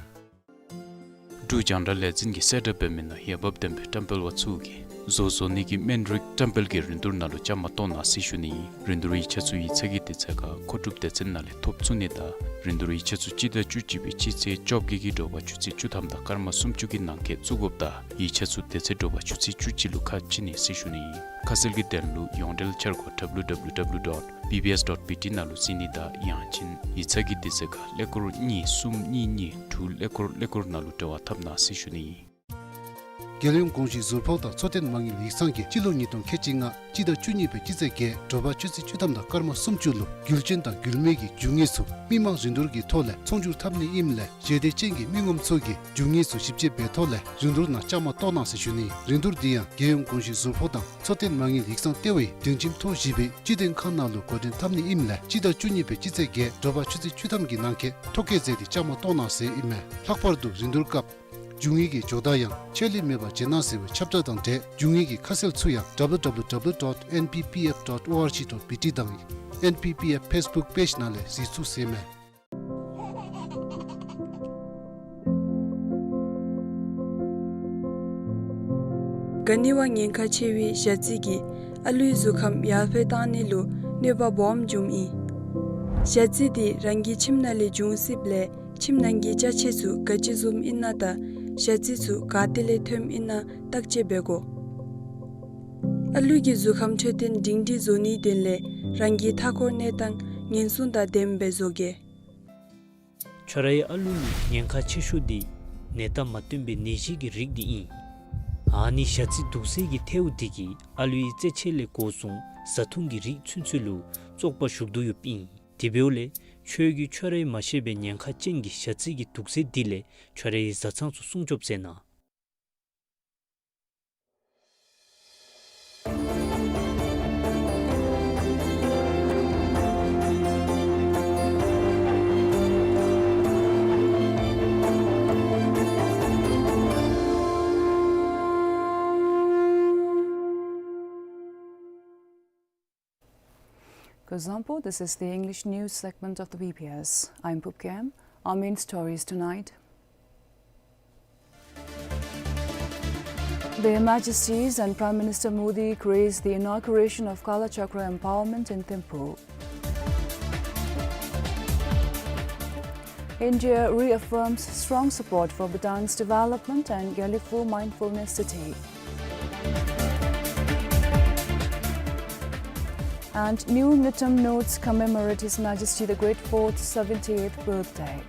འབྲུག་རྒྱང་བསྒྲགས་ལས་འཛིན་གྱིས་གསལ་བསྒྲགས་འབད་མི་ནང་འོས་འབབ་ལྡན་པའི་བཀྲམ་སྤེལ་པ་ཚུ་གིས་བཟོ་བཟོ་ནི་གི་སྨན་རིགས་བཀྲམ་སྤེལ་གྱི་རིན་བསྡུར་ནང་ལུ་བཅའ་མར་གཏོགས་གནང་ཟེར་ཞུ་ནི་ཨིན། རིན་བསྡུར་ཡིག་ཆ་ཚུ་ཡིག་ཚང་གི་དུས་ཚོད་ཁར་མཁོ་སྒྲུབ་སྡེ་ཚན་ནང་ལས་ཐོབ་ཚུགས་ནི་དང་རིན་བསྡུར་ཡིག་ཆ་ཚུ་སྤྱི་ཟླ་བཅུ་གཅིག་པའི་སྤྱི་ཚེས་བཅོ་བརྒྱད་ཀྱི་དྲོ་པ་ཆུ་ཚོད་བཅུ་ཐམ་དང་སྐར་མ་སུམ་ཅུ་གི་ནང་འཁོད་བཙུགས་དགོཔ་དང་ཡིག་ཆ་ཚུ་དེ་ཚེ་དྲོ་པ་ཆུ་ཚོད་བཅུ་གཅིག་ལུ་ཁ་ཕྱེ་ནི་ཟེར་ཞུ་ནི་ཨིན། ཁ་གསལ་གྱི་དོན་ལུ་ཡོངས་འབྲེལ་འཆར་སྒོ་W W W dot B B S dot B T ནང་ལུ་གཟིགས་ནི་དང་ཡང་ཅིན་ཡིག་ཚང་གི་དུས་ཚོད་ཁར་ཀླད་ཀོར་གཉིས་གསུམ་གཉིས་གཉིས་དྲུག་ཀླད་ཀོར་ཀླད་ཀོར་ནང་ལུ་འབྲེལ་བ་འཐབ་གནང་ཟེར་ཞུ་ནི་ཨིན། རྒྱལ་ཡོངས་གོང་ཞུས་ཟུར་ཕོགས་དང་འཚོ་རྟེན་མ་དངུལ་ཡིག་ཚང་གིས་སྤྱི་ལོ་ཉིས་སྟོང་ཁལ་གཅིག་ལྔ་སྤྱི་ཟླ་བཅུ་གཉིས་པའི་སྤྱི་ཚེས་བརྒྱད་དྲོ་པ་ཆུ་ཚོད་བཅུ་ཐམ་དང་སྐར་མ་སུམ་ཅུ་ལུ་རྒྱུ་ཅན་དང་རྒྱུ་མེད་ཀྱི་རྒྱུ་དངོས་ཚུ་མི་མང་རིན་བསྡུར་གྱི་ཐོག་ལས་ཚོང་སྒྱུར་འཐབ་ནི་ཨིནམ་ལས་ཞལ་འདེབས་ཅན་གྱི་མི་ངོམ་ཚུ་གིས་རྒྱུ་དངོས་ཚུ་ཞིབ་དཔྱད་འབད་ཐོག་ལས་རིན་བསྡུར་ནང་བཅའ་མར་གཏོགས་གནང་ཟེར་ཞུ་ནི། རིན་བསྡུར་འདི་ཡང་རྒྱལ་ཡོངས་གོང་ཞུས་ཟུར་ཕོགས་དང་འཚོ་རྟེན་མ་དངུལ་ཡིག་ཚང་ལྟེ་བའི་སྒྲིང་ཁྱིམ་ཐོག་བཞི་པའི་སྤྱི་དོན་ཁང་ནང་ལུ་འགོ་འདྲེན་འཐབ་ནི་ཨིནམ་ལས་སྤྱི་ཟླ་བཅུ་གཉིས་པའི་སྤྱི་ཚེས་བརྒྱད་དྲོ་པ་ཆུ་ཚོད་བཅུ་ཐམ་གྱི་ནང་འཁོད་ཐོ་བཀོད་མཛད་དེ་བཅའ་མར་གཏོགས་གནང་ཟེར་ཨིན་མས། ལྷག་པར་དུ་རིན་བསྡུར་སྐབས་རྒྱུ་དངོས་ཀྱི་ཇོ་བདག་ཡང་ཆད་ལུས་མེད་པར་བྱོན་གནང་ཟེར་བའི་ཁྱབ་བསྒྲགས་དང་འབྲེལ་རྒྱུ་དངོས་ཀྱི་ཁ་གསལ་ཚུ་ཡང་W W W dot N P P F dot O R G dot B T དང་N P P F Facebook page ནང་ལས་གཟིགས་ཚུགས་ཟེར་མས། ག་ནི་བ་ཉེན་ཁ་ཆེ་བའི་ཞ་རྩི་གིས་ཨ་ལུའི་གཟུགས་ཁམས་ཡར་འཕེལ་གཏང་ནི་ལུ་གནོད་པ་སྦོམ་འབྱུངམ་ཨིན། ཞ་རྩི་དེ་རང་གི་ཁྱིམ་ནང་ལས་འབྱུང་སྲིདཔ་ལས་ཁྱིམ་ནང་གི་ཅ་ཆས་ཚུ་ག་ཅི་བཟུམ་ཨིན་ན་དང་ཞ་རྩི་ཚུ་ག་ཏེ་ལས་ཐོནམ་ཨིན་ན་བརྟག་དཔྱད་འབད་དགོ། ཨ་ལུ་གི་གཟུགས་ཁམས་འཕྲོད་བསྟེན་སྒྲིང་སྒྲིང་བཟོ་ནིའི་དོན་ལས་རང་གི་མཐའ་འཁོར་གནས་སྟངས་ཉེན་སྲུང་དང་ལྡནམ་སྦེ་བཟོ་གེ། ཁྱོད་རའི་ཨ་ལུ་ལུ་ཉེན་ཁ་ཆེ་ཤོས་དེ་ནད་རྟགས་མ་སྟོན་པའི་ནད་གཞི་གི་རིགས་དེ་ཨིན། ཨ་ནི་ཞ་རྩི་དུག་སེལ་གྱི་ཐལཝ་དེ་གིས་ཨ་ལུའི་རྩེད་ཆས་ལས་འགོ་བཟུང་བཟའ་འཐུང་གི་རིགས་ཚུན་ཚོད་ལུ་བཙོག་པ་ཞུགས་དོ་ཡོདཔ་ཨིན། དེ་འབདཝ་ལས་ཁྱོད་ཀྱིས་ཁྱོད་རའི་མ་ཤེས་པའི་ཉེན་ཁ་ཅན་གྱི་ཞ་རྩི་གི་དུག་སེལ་དེ་ལས་ཁྱོད་རའི་བཟའ་ཚང་ཚུ་སྲུང་སྐྱོབ་མཛད་གནང་། Kuzuzangpo, this is the English news segment of the B B S. I'm Pup Kem. Our main stories tonight. Their Majesties and Prime Minister Modi grace the inauguration of Kalachakra Empowerment in Thimphu. India reaffirms strong support for Bhutan's development and Gelephu Mindfulness City. And new Ngultrum notes commemorate His Majesty the Great Fourth's seventy-eighth birthday.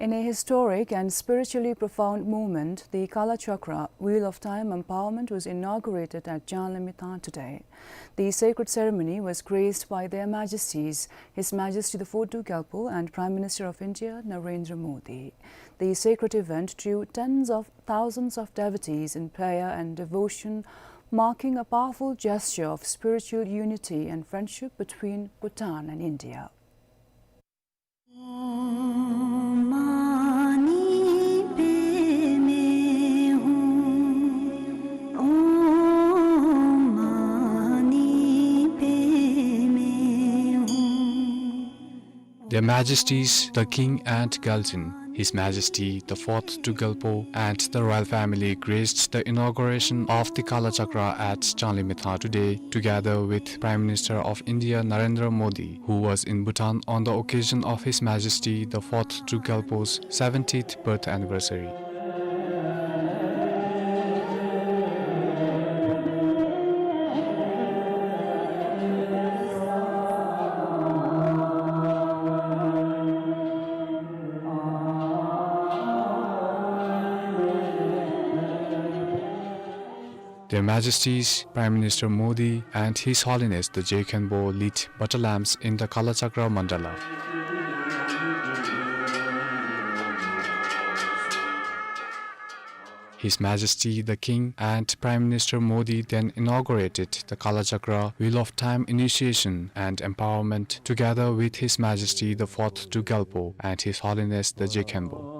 In a historic and spiritually profound moment, the Kalachakra Wheel of Time empowerment was inaugurated at Changlimithang today. The sacred ceremony was graced by Their Majesties, His Majesty the Fourth Druk Gyalpo and Prime Minister of India, Narendra Modi. The sacred event drew tens of thousands of devotees in prayer and devotion, marking a powerful gesture of spiritual unity and friendship between Bhutan and India. Their Majesties the King and Galtsin, His Majesty the Fourth Druk Gyalpo, and the royal family graced the inauguration of the Kalachakra at Changlimithang today, together with Prime Minister of India Narendra Modi, who was in Bhutan on the occasion of His Majesty the Fourth Druk Gyalpo's seventieth birth anniversary. Their Majesties Prime Minister Modi and His Holiness the Je Khenpo lit butter lamps in the Kalachakra Mandala. His Majesty the King and Prime Minister Modi then inaugurated the Kalachakra Wheel of Time initiation and empowerment together with His Majesty the Fourth Druk Gyalpo and His Holiness the Je Khenpo.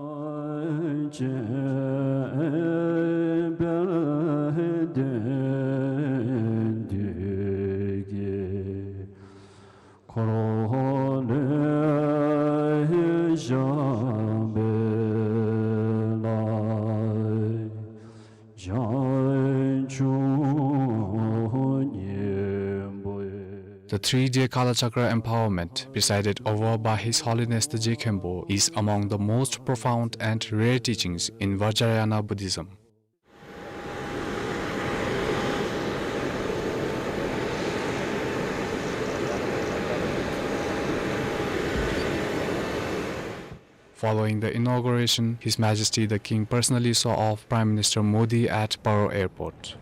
The three-day Kalachakra empowerment, presided over by His Holiness the Je Khenpo, is among the most profound and rare teachings in Vajrayana Buddhism. Following the inauguration, His Majesty the King personally saw off Prime Minister Modi at Paro Airport.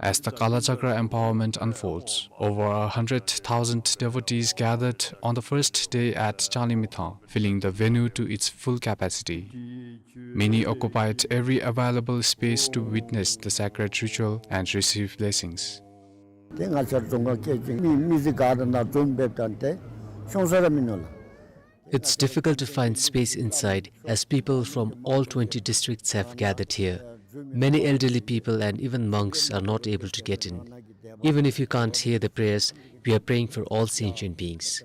As the Kalachakra empowerment unfolds, over a hundred thousand devotees gathered on the first day at Changlimithang, filling the venue to its full capacity. Many occupied every available space to witness the sacred ritual and receive blessings. ཏེ་ང་བཅས་རྫོང་ཁག་སྐད་ཅིག་མི་མི་ཚེ་ག་ར་ནང་འཛོམས་འབདཝ་ད་ཏེ་ཤོང་ས་ར་མིན་ནུག་ལགས། It's difficult to find space inside, as people from all twenty districts have gathered here. Many elderly people and even monks are not able to get in. Even if you can't hear the prayers, we are praying for all sentient beings.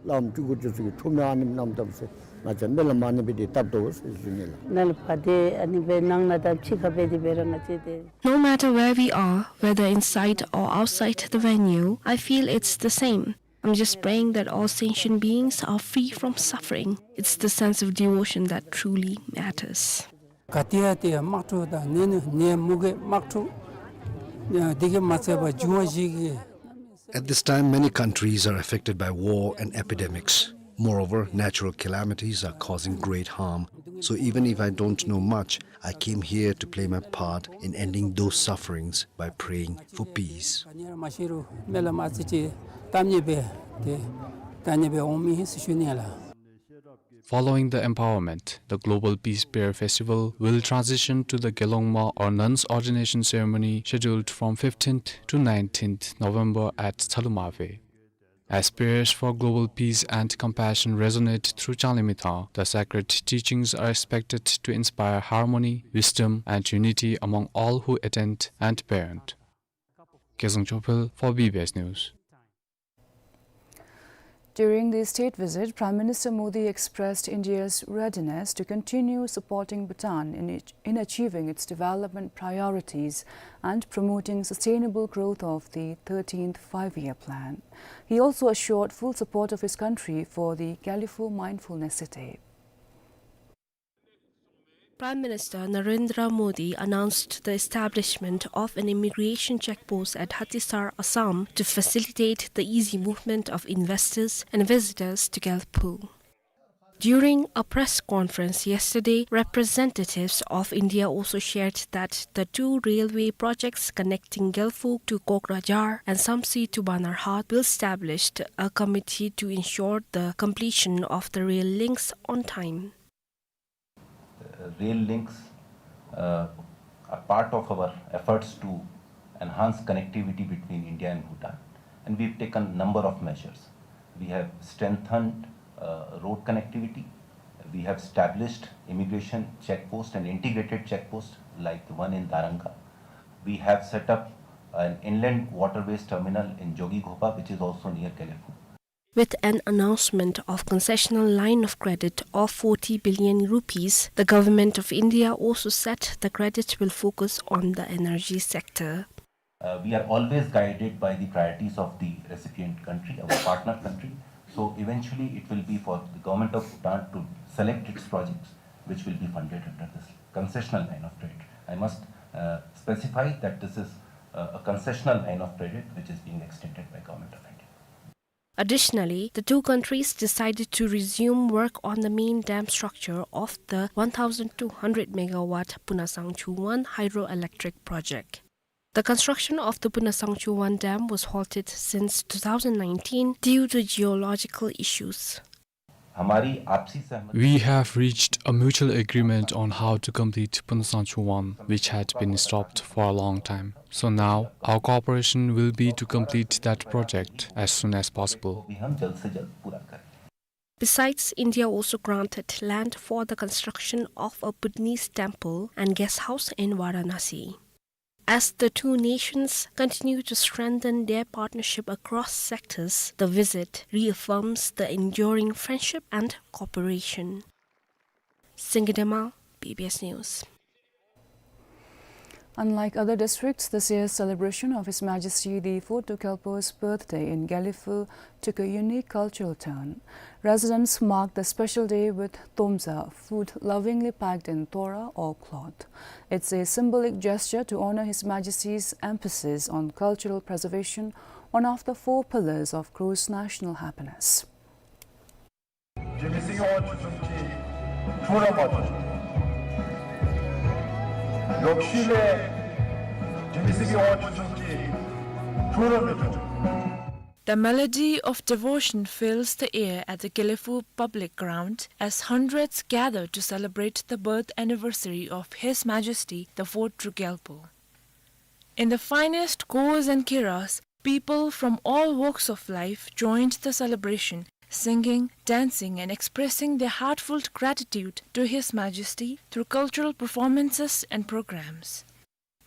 ལམ་སྤྲུལ་སྐུ་དེ་ཚུ་གིས་ཐུགས་སྨོན་ཨ་ནེམ་གནངམ་ད་ཟེར་ང་བཅས་སྨོན་ལམ་ཨ་ནི་སྦེ་དེ་བཏབ་དོ་ཟེར་ཞུ་ནི་ལགས། ནཱ་ལས་ཕར་ཏེ་ཨ་ནི་སྦེ་ནང་ན་དང་ཕྱི་ཁ་སྦེ་དེ་སྦེ་ར་ང་བཅས་ཏེ། No matter where we are, whether inside or outside the venue, I feel it's the same. I'm just praying that all sentient beings are free from suffering. It's the sense of devotion that truly matters. ག་ཏེ་ཡང་ཏེ་དམག་འཁྲུག་དང་ནད་ནི་ནད་མུ་གེ་དམག་འཁྲུག་ཨ་དེ་གིས་མ་ཚད་པར་འབྱུང་བ་བཞི་གི། At this time, many countries are affected by war and epidemics. Moreover, natural calamities are causing great harm. So even if I don't know much, I came here to play my part in ending those sufferings by praying for peace. ག་ནི་ཡང་མ་ཤེས་རུང་སྨོན་ལམ་ཨ་ཙི་ཅིག་བཏབ་ནི་སྦེ་ཏེ་བཏབ་ནི་སྦེ་འོང་མི་ཨིན་ཟེར་ཞུ་ནི་ལགས། Following the empowerment, the Global Peace Prayer Festival will transition to the Gelongma or nuns ordination ceremony scheduled from fifteenth to nineteenth November at Tsalumave. As prayers for global peace and compassion resonate through Changlimithang, the sacred teachings are expected to inspire harmony, wisdom, and unity among all who attend and parent. Kezang Chophel for B B S News. During the state visit, Prime Minister Modi expressed India's readiness to continue supporting Bhutan in, in achieving its development priorities and promoting sustainable growth of the thirteenth Five-Year Plan. He also assured full support of his country for the Gelephu Mindfulness City. Prime Minister Narendra Modi announced the establishment of an immigration check post at Hatisar, Assam, to facilitate the easy movement of investors and visitors to Gelephu. During a press conference yesterday, representatives of India also shared that the two railway projects connecting Gelephu to Kokrajhar and Samtse to Banarhat will establish a committee to ensure the completion of the rail links on time. Uh, rail links, uh, are part of our efforts to enhance connectivity between India and Bhutan, and we've taken number of measures. We have strengthened, uh, road connectivity. We have established immigration checkpost and integrated checkpost like the one in Daranga. We have set up an inland waterways terminal in Jogighopa, which is also near Gelephu. With an announcement of concessional line of credit of forty billion rupees, the Government of India also said the credit will focus on the energy sector. Uh, we are always guided by the priorities of the recipient country, our partner country. So eventually it will be for the Government of Bhutan to select its projects which will be funded under this concessional line of credit. I must, uh, specify that this is, uh, a concessional line of credit which is being extended by Government of India. Additionally, the two countries decided to resume work on the main dam structure of the one thousand two hundred megawatt Punasangchu one hydroelectric project. The construction of the Punasangchu one dam was halted since two thousand nineteen due to geological issues. We have reached a mutual agreement on how to complete Punasangchu one, which had been stopped for a long time. So now, our cooperation will be to complete that project as soon as possible. Besides, India also granted land for the construction of a Bhutanese temple and guest house in Varanasi. As the two nations continue to strengthen their partnership across sectors, the visit reaffirms the enduring friendship and cooperation. Singye Dema, B B S News. Unlike other districts, this year's celebration of His Majesty the Fourth Druk Gyalpo's birthday in Gelephu took a unique cultural turn. Residents marked the special day with tomza, food lovingly packed in tora or cloth. It's a symbolic gesture to honor His Majesty's emphasis on cultural preservation, one of the four pillars of Kros national happiness. The melody of devotion fills the air at the Gelephu public ground as hundreds gather to celebrate the birth anniversary of His Majesty the Fourth Druk Gyalpo. In the finest gos and kiras, people from all walks of life joined the celebration, singing, dancing, and expressing their heartfelt gratitude to His Majesty through cultural performances and programs.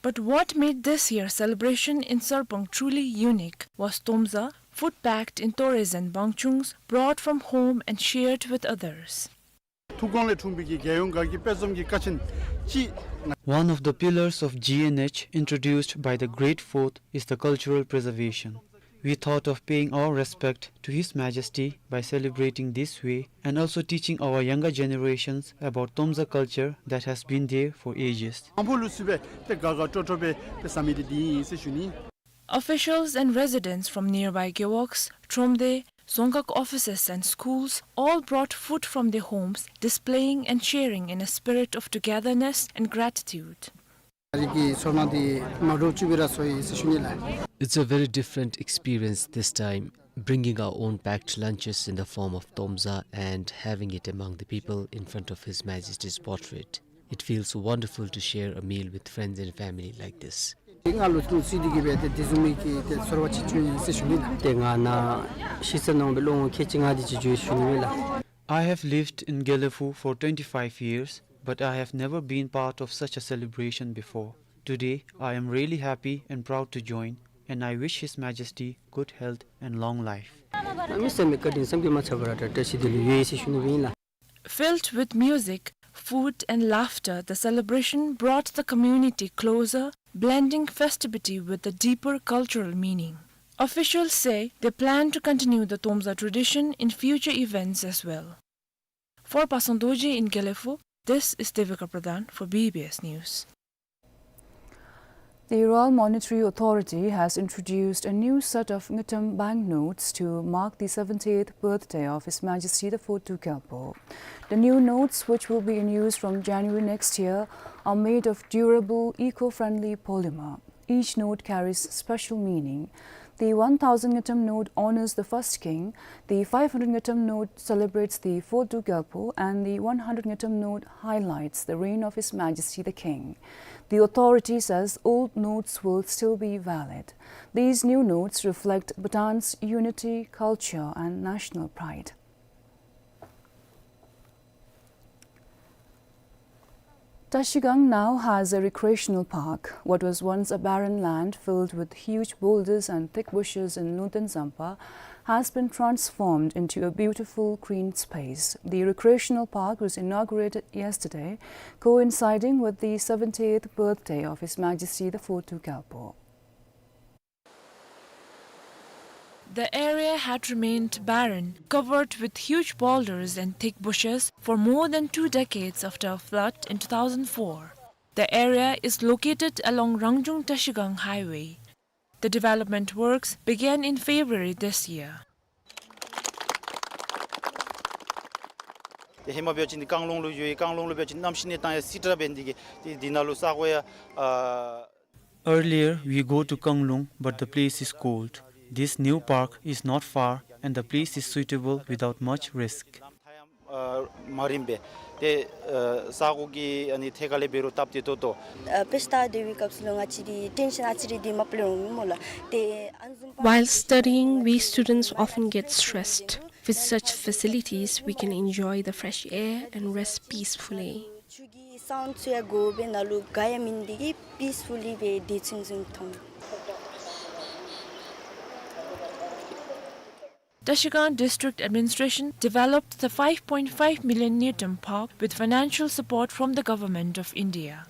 But what made this year's celebration in Sarpang truly unique was tomza, food packed in toras and bangchungs, brought from home and shared with others. ཐུགས་དགོངས་ལས་འཁྲུངས་པའི་གི་རྒྱལ་ཡོངས་དགའ་སྐྱིད་དཔལ་འཛོམས་ཀྱི་ཀ་ཆེན་ཅིག། One of the pillars of G N H introduced by the Great Fourth is the cultural preservation. We thought of paying our respect to His Majesty by celebrating this way and also teaching our younger generations about Tomza culture that has been there for ages. ཨམ་ཕོ་ལུ་སུ་སྦེ་ཏེ་དགའ་དགའ་སྤྲོ་སྤྲོ་སྦེ་ཏེ་བཟའ་མི་འདི་འདི་ཨིན་ཟེར་ཞུ་ནི། Officials and residents from nearby gewogs, tromde, dzongkhag offices and schools all brought food from their homes, displaying and sharing in a spirit of togetherness and gratitude. རིགས་ཀྱི་ཚོར་སྣང་འདི་མ་འདྲཝ་ཅིག་སྦེ་ར་ཚོར་ཡི་ཟེར་ཞུ་ནི་ལགས། It's a very different experience this time, bringing our own packed lunches in the form of tomza and having it among the people in front of His Majesty's portrait. It feels wonderful to share a meal with friends and family like this. ང་ལོ་ཚུ་ཚུ་འདི་གིས་སྦེ་ཏེ་དེ་བཟུམ་མའི་གི་ཏེ་ཚོར་བ་ཅིག་བྱུང་ཡི་ཟེར་ཞུ་ནི་ལགས། ཏེ་ང་ནཱ་ཤི་ཚར་ནང་སྦེ་ལོ་ངོ་ཁལ་གཅིག་ལྔ་དེ་ཅིག་འགྱོ་ཡི་ཟེར་ཞུ་ནི་ལགས། I have lived in Gelephu for twenty-five years, but I have never been part of such a celebration before. Today, I am really happy and proud to join and I wish His Majesty good health and long life. ཨ་མི་སེམས་ཀྱི་བཀའ་དྲིན་བསམ་གྱིས་མ་ཚར་བ་ར་བཀྲ་ཤིས་བདེ་ལེགས་ཡོད་ཟེར་ཞུ་ནི་ཨིན་ལགས། Filled with music, food and laughter, the celebration brought the community closer, blending festivity with a deeper cultural meaning. Officials say they plan to continue the Tomsa tradition in future events as well. For Pasang Dorji in Gelephu, this is Devika Pradhan for B B S News. The Royal Monetary Authority has introduced a new set of Ngultrum banknotes to mark the seventieth birthday of His Majesty the Fourth Duke Gyalpo. The new notes, which will be in use from January next year, are made of durable, eco-friendly polymer. Each note carries special meaning. The one thousand Ngultrum note honors the first king, the five hundred Ngultrum note celebrates the fourth Duke Gyalpo, and the one hundred Ngultrum note highlights the reign of His Majesty the King. The authority says old notes will still be valid. These new notes reflect Bhutan's unity, culture, and national pride. Trashigang now has a recreational park. What was once a barren land filled with huge boulders and thick bushes in Lungten Zampa has been transformed into a beautiful green space. The recreational park was inaugurated yesterday, coinciding with the seventieth birthday of His Majesty the Fourth Duke Gyalpo. The area had remained barren, covered with huge boulders and thick bushes for more than two decades after a flood in two thousand four. The area is located along Rangjung Trashigang Highway. The development works began in February this year. ཏེ་ཧེ་མ་འབད་བ་ཅིན་རྐང་ལུང་ལུ་འགྱོ་ཡི། རྐང་ལུང་ལུ་འབད་བ་ཅིན་གནམ་གཤིས་གནས་སྟངས་ཡང་སི་ཀྲ་འབད་ནི་དེ་གིས་ཏེ་འདི་ནང་ལུ་ས་གོ་ཡང་ཨ། Earlier, we go to Kanglung, but the place is cold. This new park is not far, and the place is suitable without much risk. ཨ་མ་རིམ་པས་ཏེ་ཨ་ས་གོ་གི་ཨ་ནི་ཐད་ཁ་ལས་འབད་རུང་སྟབས་བདེ་ཏོག་ཏོ། ཨ་དཔེ་ལྟ་སྡོད་པའི་སྐབས་སུ་ལུ་ང་བཅས་ཀྱི་ཊེན་ཤཱན་ཨ་ཙི་རེ་འདི་མ་པ་ལས་འོང་མས་ལགས། ཏེ་ཨ་ནི་བཟུམ་པ། While studying, we students often get stressed. With such facilities, we can enjoy the fresh air and rest peacefully. ཆུ་གི་སའུནཌ་ཚུ་ཡང་གོ་སྦེ་ནང་ལུ་ག་ཡང་མེད་ནི་དེ་གིས་པིསི་ཕུལ་ལི་སྦེ་བདེ་ཚིམ་ཚིམ་མཐོང་། Trashigang District Administration developed the five point five million Ngultrum Park with financial support from the Government of India.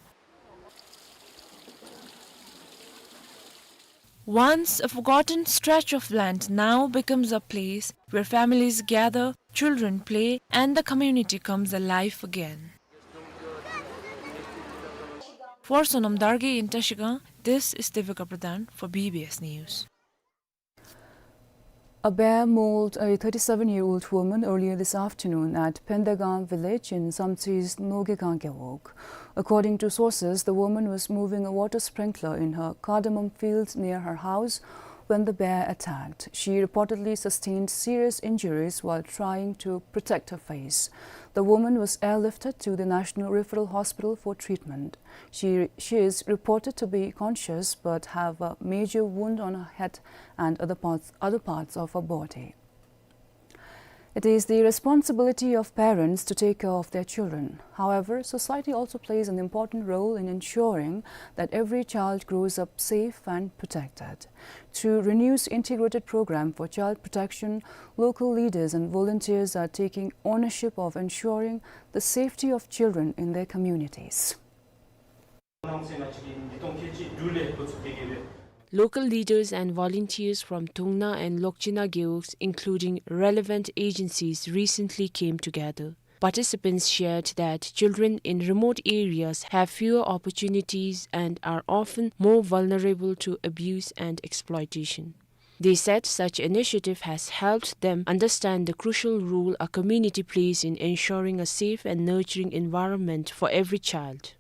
Once a forgotten stretch of land now becomes a place where families gather, children play, and the community comes alive again. For Sonam Dargay in Trashigang, this is Devika Pradhan for B B S News. A bear mauled a thirty-seven-year-old woman earlier this afternoon at Phendagang village in Samtse's Nogegang Gewog. According to sources, the woman was moving a water sprinkler in her cardamom field near her house when the bear attacked. She reportedly sustained serious injuries while trying to protect her face. The woman was airlifted to the National Referral Hospital for treatment. She, she is reported to be conscious but have a major wound on her head and other parts, other parts of her body. It is the responsibility of parents to take care of their children. However, society also plays an important role in ensuring that every child grows up safe and protected. Through RENEW's integrated program for child protection, local leaders and volunteers are taking ownership of ensuring the safety of children in their communities. Local leaders and volunteers from Thungna and Lokchina gewogs, including relevant agencies, recently came together. Participants shared that children in remote areas have fewer opportunities and are often more vulnerable to abuse and exploitation. They said such initiative has helped them understand the crucial role a community plays in ensuring a safe and nurturing environment for every child.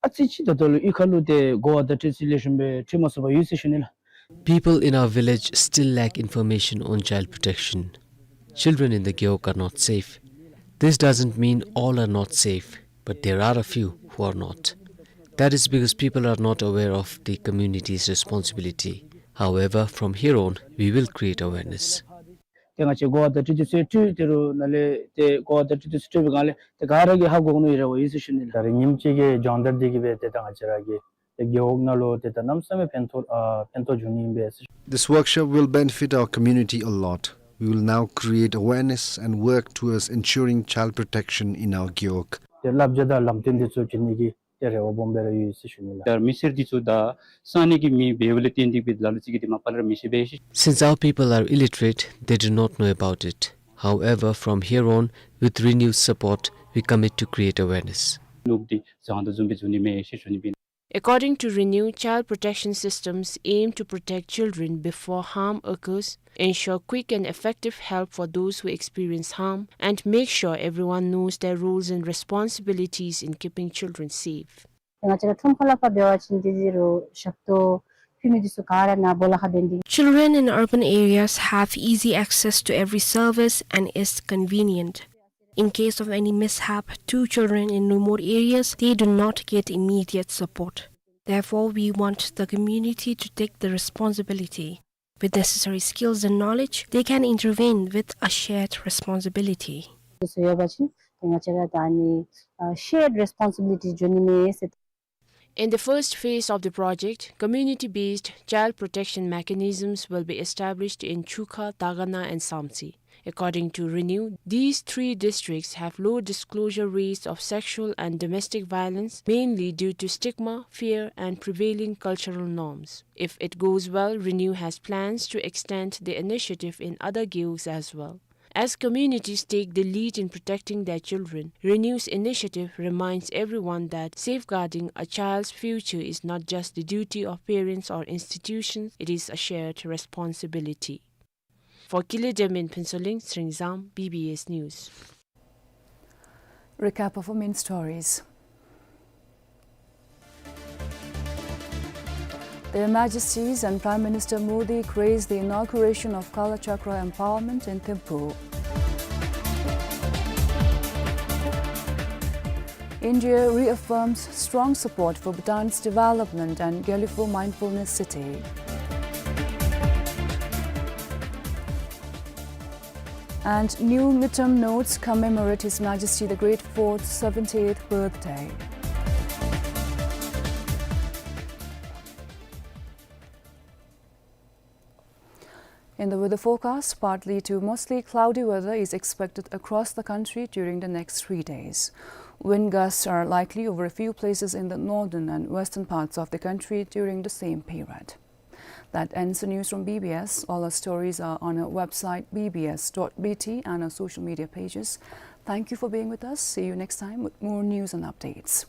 ཨ་ཙི་ཅིག་ད་ལྟོ་ལུ་གཡུས་ཁ་ལུ་ཏེ་གོ་བ་དང་འཁྲིལ་ཏེ་ལེགས་ཤོམ་སྦེ་འཁྲིད་མ་ཚུགས་པར་ཡོད་ཟེར་ཞུ་ནི་ལགས། People in our village still lack information on child protection. Children in the gewog are not safe. This doesn't mean all are not safe, but there are a few who are not. That is because people are not aware of the community's responsibility. However, from here on, we will create awareness. ཏེ་ང་བཅས་གོ་བ་དང་འཁྲིལ་ཏེ་ཚུ་ཡང་སྤྲོད། ཏེ་རུང་ནཱ་ལས་ཏེ་གོ་བ་དང་འཁྲིལ་ཏེ་ཚུ་སྤྲོད་པའི་སྒང་ལས་ཏེ་ག་ར་གིས་ཧ་གོ་ནི་ཡོད་ར་བ་ཡོད་ཟེར་ཞུ་ནི་ལགས། ད་རེས་ཉིནམ་གཅིག་གི་སྦྱོང་བརྡར་འདི་གིས་སྦེ་ཏེ་ད་ང་བཅས་ར་གི་ རྒེད་འོག་ནང་ལུ་ཏེ་ད་གནམ་མེད་ས་མེད་ཕན་ཐོགས་ཨ་ཕན་ཐོགས་འབྱུང་ནི་ཨིན་པས་ཟེར། This workshop will benefit our community a lot. We will now create awareness and work towards ensuring child protection in our གེའུ་ཁྲོད། ཏེ་བསླབ་བྱ་དང་ལམ་སྟོན་འདི་ཚུ་བྱིན་ནི་གི་ཏེ་རེ་བ་སྦོམ་སྦེ་ར་ཡོད་ཟེར་ཞུ་ནི་ལགས། ད་མི་སེར་འདི་ཚུ་ད་ས་གནས་ཀྱི་མི་འབདཝ་ལས་བརྟེན་ཏེ་སྦེ་ལ་ལུ་ཅིག་གིས་ཏེ་མ་པ་ལས་ར་མི་ཤེས་པས་ཤེས། Since our people are illiterate, they do not know about it. However, from here on, with renewed support, we commit to create awareness. ནུབ་འདི་བཟང་དོ་བཟུམ་སྦེ་བཟོ་ནི་མས་ཟེར་ཞུ་ནི་ཨིན། According to Renew, child protection systems aim to protect children before harm occurs, ensure quick and effective help for those who experience harm, and make sure everyone knows their roles and responsibilities in keeping children safe. ང་བཅས་ར་ཁྲོམ་ཁ་ལས་ཕར་འབད་བ་ཅིན་ཏེ་ཟེར་རུང་ཞབས་ཏོག་ཕུལ་མི་འདི་ཚུ་ག་ར་ནཱ་སྦོ་ལོགས་ཁར་འབད་ནི་འདི། Children in urban areas have easy access to every service and is convenient. In case of any mishap, two children in remote areas, they do not get immediate support. Therefore, we want the community to take the responsibility. With necessary skills and knowledge, they can intervene with a shared responsibility. ཏེ་ཟེར་བ་ཅིན་ཏེ་ང་བཅས་ར་ད་ཨ་ནི་ཨ་shared responsibility འགྱོ་ནི་མས་ཟེར། In the first phase of the project, community-based child protection mechanisms will be established in Chukha, Dagana, and Samtse. According to Renew, these three districts have low disclosure rates of sexual and domestic violence, mainly due to stigma, fear, and prevailing cultural norms. If it goes well, Renew has plans to extend the initiative in other gaons as well. As communities take the lead in protecting their children, Renew's initiative reminds everyone that safeguarding a child's future is not just the duty of parents or institutions, it is a shared responsibility. For Kile Demin, Phensoling Sringzam, B B S News. Recap of our main stories. Their Majesties and Prime Minister Modi grace the inauguration of Kalachakra Empowerment in Thimphu. India reaffirms strong support for Bhutan's development and Gelephu Mindfulness City. And new Ngultrum notes commemorate His Majesty the Great Fourth's seventy-eighth birthday. In the weather forecast, partly to mostly cloudy weather is expected across the country during the next three days. Wind gusts are likely over a few places in the northern and western parts of the country during the same period. That ends the news from B B S. All our stories are on our website, B B S dot B T, and our social media pages. Thank you for being with us. See you next time with more news and updates.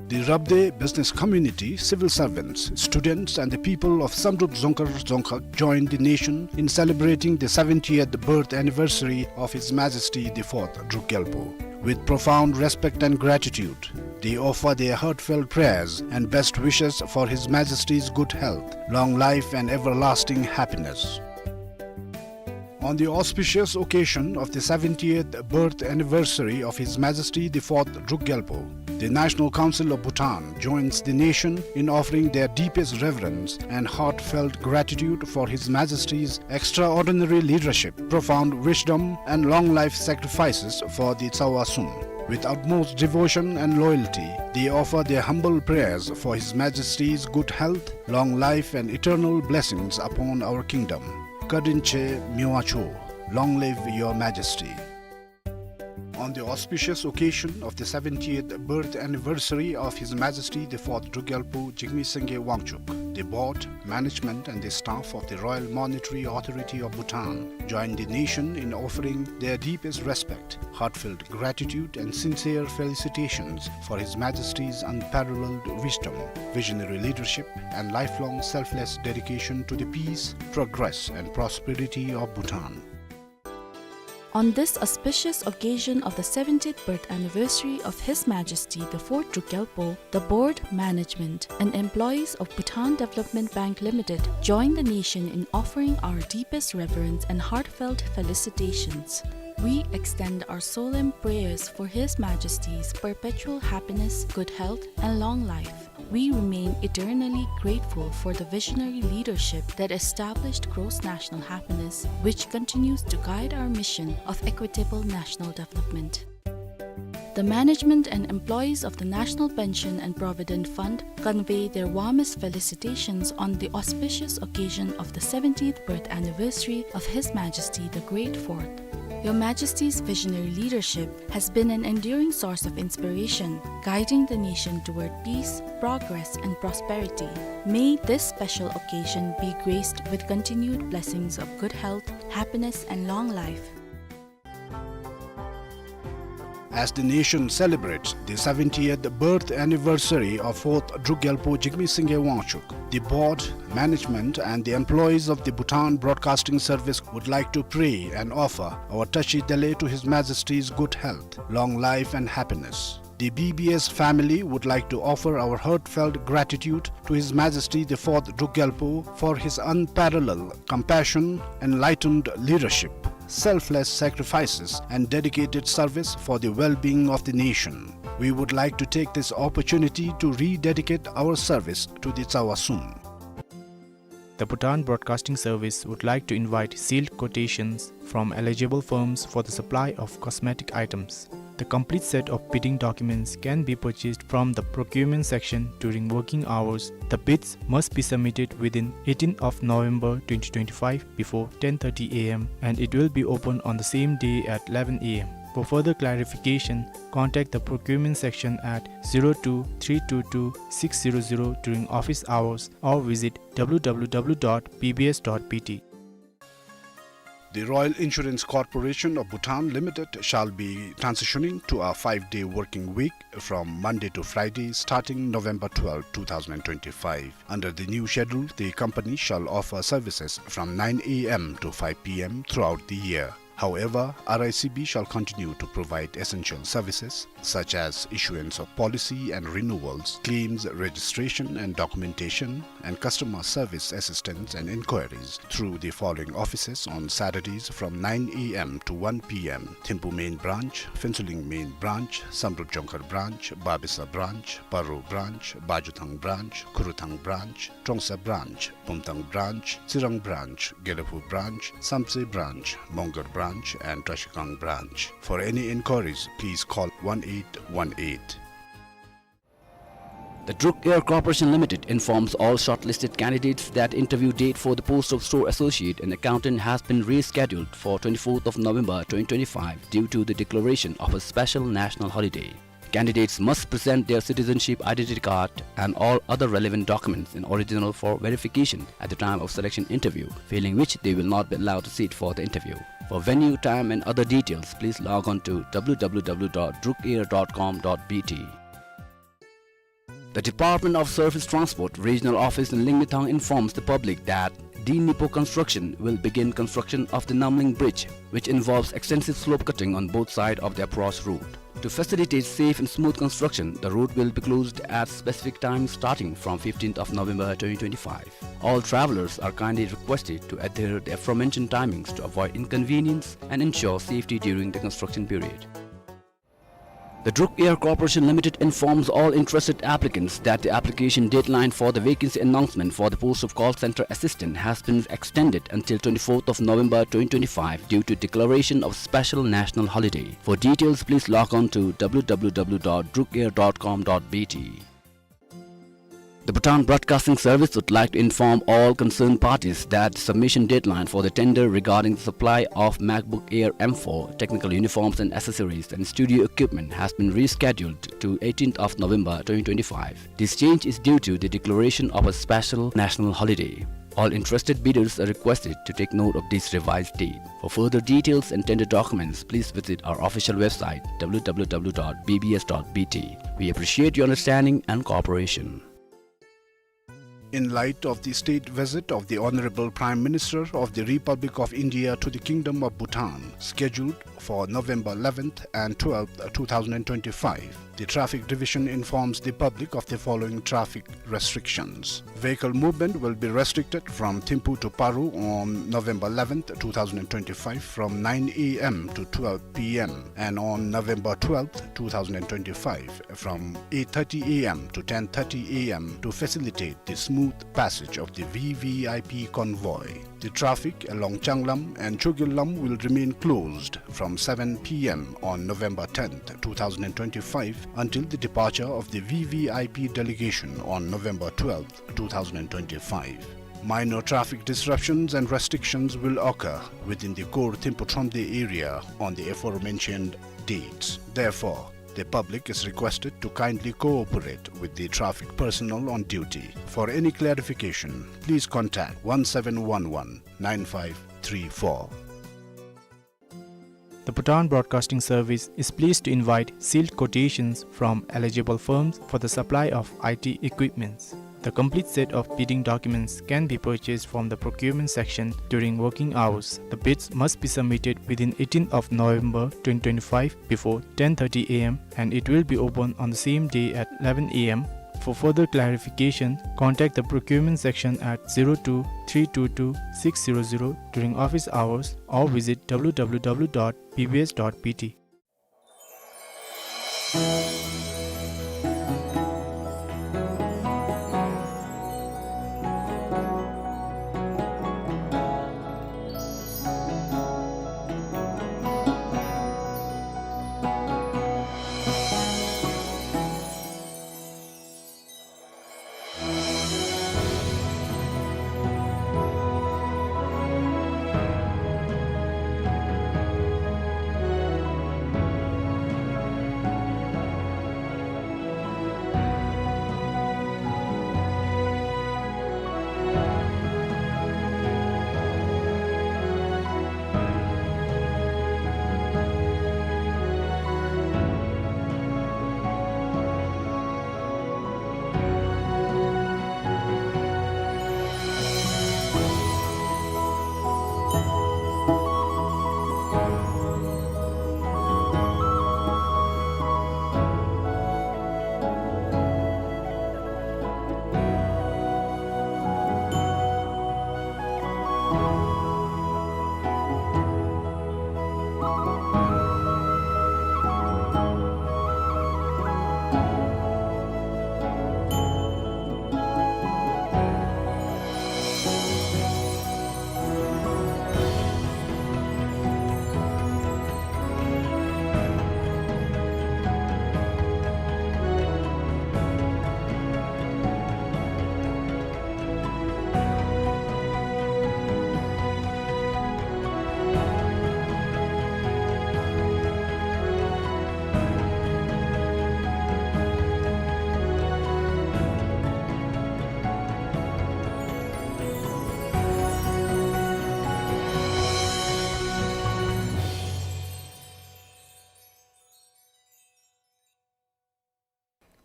The Rabdey business community, civil servants, students, and the people of Samdrup Dzongkhar Dzongkhag joined the nation in celebrating the seventieth birth anniversary of His Majesty the Fourth Druk Gyalpo. With profound respect and gratitude, they offer their heartfelt prayers and best wishes for His Majesty's good health, long life, and everlasting happiness. On the auspicious occasion of the seventieth birth anniversary of His Majesty the Fourth Druk Gyalpo, the National Council of Bhutan joins the nation in offering their deepest reverence and heartfelt gratitude for His Majesty's extraordinary leadership, profound wisdom, and long life sacrifices for the Tsawasum. With utmost devotion and loyalty, they offer their humble prayers for His Majesty's good health, long life, and eternal blessings upon our kingdom. Kadinche Miwacho, long live Your Majesty. On the auspicious occasion of the seventieth birth anniversary of His Majesty the Fourth Druk Gyalpo Jigme Sangay Wangchuk, the board, management, and the staff of the Royal Monetary Authority of Bhutan join the nation in offering their deepest respect, heartfelt gratitude, and sincere felicitations for His Majesty's unparalleled wisdom, visionary leadership, and lifelong selfless dedication to the peace, progress, and prosperity of Bhutan. On this auspicious occasion of the seventieth birth anniversary of His Majesty the Fourth Druk Gyalpo, the board, management, and employees of Bhutan Development Bank Limited join the nation in offering our deepest reverence and heartfelt felicitations. We extend our solemn prayers for His Majesty's perpetual happiness, good health, and long life. We remain eternally grateful for the visionary leadership that established gross national happiness, which continues to guide our mission of equitable national development. The management and employees of the National Pension and Provident Fund convey their warmest felicitations on the auspicious occasion of the seventieth birth anniversary of His Majesty the Great Fourth. Your Majesty's visionary leadership has been an enduring source of inspiration, guiding the nation toward peace, progress, and prosperity. May this special occasion be graced with continued blessings of good health, happiness, and long life. As the nation celebrates the seventieth birth anniversary of fourth Druk Gyalpo Jigme Singye Wangchuk, the board, management, and the employees of the Bhutan Broadcasting Service would like to pray and offer our tashi delek to His Majesty's good health, long life, and happiness. The B B S family would like to offer our heartfelt gratitude to His Majesty the fourth Druk Gyalpo for his unparalleled compassion, enlightened leadership, selfless sacrifices, and dedicated service for the well-being of the nation. We would like to take this opportunity to rededicate our service to the Tsawa Sum. The Bhutan Broadcasting Service would like to invite sealed quotations from eligible firms for the supply of cosmetic items. The complete set of bidding documents can be purchased from the procurement section during working hours. The bids must be submitted within eighteenth of November twenty twenty-five before ten thirty A M, and it will be open on the same day at eleven A M. For further clarification, contact the procurement section at zero two three two two six zero zero during office hours or visit W W W dot B B S dot B T. The Royal Insurance Corporation of Bhutan Limited shall be transitioning to a five-day working week from Monday to Friday, starting November twelfth, two thousand and twenty-five. Under the new schedule, the company shall offer services from nine A M to five P M throughout the year. However, R I C B shall continue to provide essential services such as issuance of policy and renewals, claims registration and documentation, and customer service assistance and inquiries through the following offices on Saturdays from nine A M to one P M: Thimphu Main Branch, Phuentsholing Main Branch, Samdrup Jongkhar Branch, Babesa Branch, Paro Branch, Bajuthang Branch, Khurthang Branch, Trongsa Branch, Pumthang Branch, Tsirang Branch, Gelephu Branch, Samtse Branch, Mongar Branch, and Trashigang Branch. For any inquiries, please call one eight one eight. The Druk Air Corporation Limited informs all shortlisted candidates that interview date for the post of store associate and accountant has been rescheduled for twenty-fourth of November twenty twenty-five due to the declaration of a special national holiday. Candidates must present their citizenship identity card and all other relevant documents in original for verification at the time of selection interview, failing which they will not be allowed to sit for the interview. For venue, time, and other details, please log on to W W W dot drukair dot com dot B T. The Department of Surface Transport Regional Office in Lingmithang informs the public that D Nipo Construction will begin construction of the Namling Bridge, which involves extensive slope cutting on both sides of the approach route. To facilitate safe and smooth construction, the road will be closed at specific times starting from fifteenth of November twenty twenty-five. All travelers are kindly requested to adhere the aforementioned timings to avoid inconvenience and ensure safety during the construction period. The Druk Air Corporation Limited informs all interested applicants that the application deadline for the vacancy announcement for the post of call center assistant has been extended until twenty-fourth of November twenty twenty-five due to declaration of special national holiday. For details, please log on to W W W dot drukair dot com dot B T. The Bhutan Broadcasting Service would like to inform all concerned parties that the submission deadline for the tender regarding the supply of MacBook Air M four, technical uniforms and accessories, and studio equipment has been rescheduled to eighteenth of November twenty twenty-five. This change is due to the declaration of a special national holiday. All interested bidders are requested to take note of this revised date. For further details and tender documents, please visit our official website, W W W dot B B S dot B T. We appreciate your understanding and cooperation. In light of the state visit of the Honorable Prime Minister of the Republic of India to the Kingdom of Bhutan, scheduled for November eleventh and twelfth, two thousand twenty-five, the Traffic Division informs the public of the following traffic restrictions. Vehicle movement will be restricted from Thimphu to Paro on November eleventh, two thousand twenty-five, from nine A M to twelve P M, and on November twelfth, two thousand twenty-five, from eight thirty A M to ten thirty A M, to facilitate the smooth passage of the V V I P convoy. The traffic along Changlam and Chogillam will remain closed from seven P M on November tenth, two thousand twenty-five, until the departure of the V V I P delegation on November twelfth, two thousand twenty-five. Minor traffic disruptions and restrictions will occur within the core Thimphu Thromde area on the aforementioned dates. Therefore, the public is requested to kindly cooperate with the traffic personnel on duty. For any clarification, please contact one seven one one nine five three four. The Bhutan Broadcasting Service is pleased to invite sealed quotations from eligible firms for the supply of I T equipments. The complete set of bidding documents can be purchased from the procurement section during working hours. The bids must be submitted within eighteenth of November twenty twenty-five before ten thirty A M, and it will be open on the same day at eleven A M. For further clarification, contact the procurement section at zero two three two two six zero zero during office hours or visit W W W dot B B S dot B T.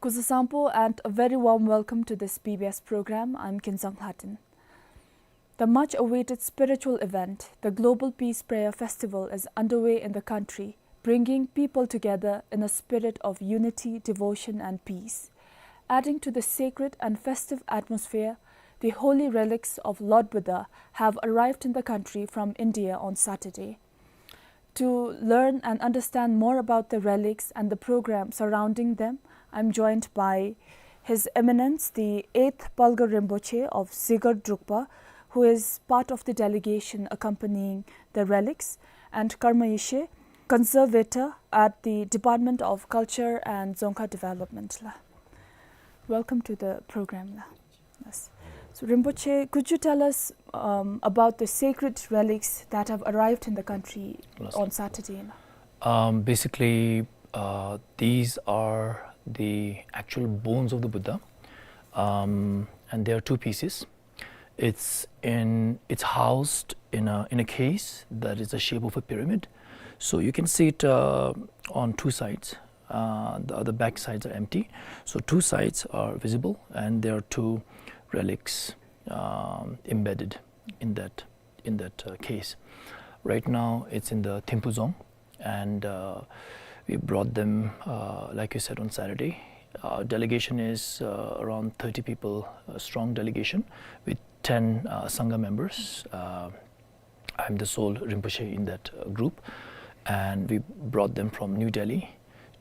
Kuzuzangpo and a very warm welcome to this B B S program. I'm Kinzang Hlatin. The much-awaited spiritual event, the Global Peace Prayer Festival, is underway in the country, bringing people together in a spirit of unity, devotion, and peace. Adding to the sacred and festive atmosphere, the holy relics of Lord Buddha have arrived in the country from India on Saturday. To learn and understand more about the relics and the program surrounding them, I'm joined by His Eminence the Eighth Palgha Rinpoche of Zegar Drukpa, who is part of the delegation accompanying the relics, and Karma Yeshe, conservator at the Department of Culture and Dzongkha Development la. Welcome to the program la. Yes. So, Rinpoche, could you tell us, um, about the sacred relics that have arrived in the country Yes. on Saturday? Um, basically, uh, these are the actual bones of the Buddha, um, and there are two pieces. It's in, it's housed in a, in a case that is the shape of a pyramid. So you can see it, uh, on two sides. Uh, the other back sides are empty. So two sides are visible, and there are two relics um, embedded in that in that uh, case. Right now, it's in the Thimphu Dzong, and uh, we brought them, uh, like you said, on Saturday. Our delegation is uh, around thirty people, a strong delegation with ten uh, Sangha members. Uh, I'm the sole Rinpoche in that uh, group, and we brought them from New Delhi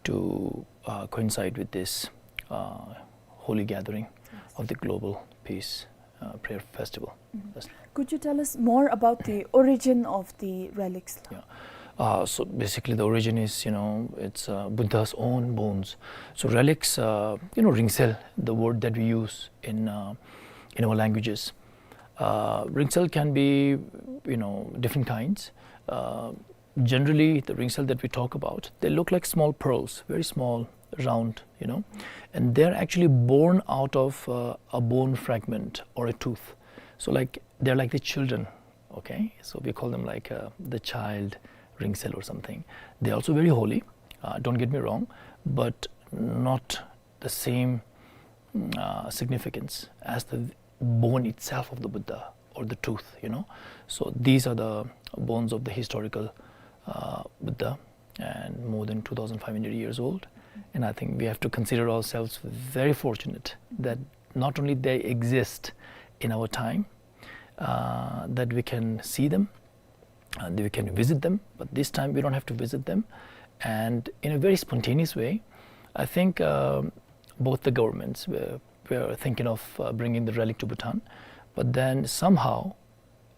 to uh, coincide with this uh, holy gathering of the Global Peace uh, Prayer Festival. Yes. Could you tell us more about the origin of the relics? Yeah. Uh, so basically, the origin is, you know, it's uh, Buddha's own bones. So relics, uh, you know, ringcel, the word that we use in uh, in our languages. Uh, ringcel can be, you know, different kinds. Uh, generally, the ringcel that we talk about, they look like small pearls, very small, round, you know, and they're actually born out of uh, a bone fragment or a tooth. So, like, they're like the children, okay? So we call them like uh, the child ringcel or something. They're also very holy. Uh, don't get me wrong, but not the same mm, uh, significance as the bone itself of the Buddha or the tooth, you know. So these are the bones of the historical uh, Buddha, and more than two thousand five hundred years old. And I think we have to consider ourselves very fortunate that not only they exist in our time, uh, that we can see them, and we can visit them, but this time we don't have to visit them. And in a very spontaneous way, I think um both the governments were, were thinking of uh, bringing the relic to Bhutan, but then somehow,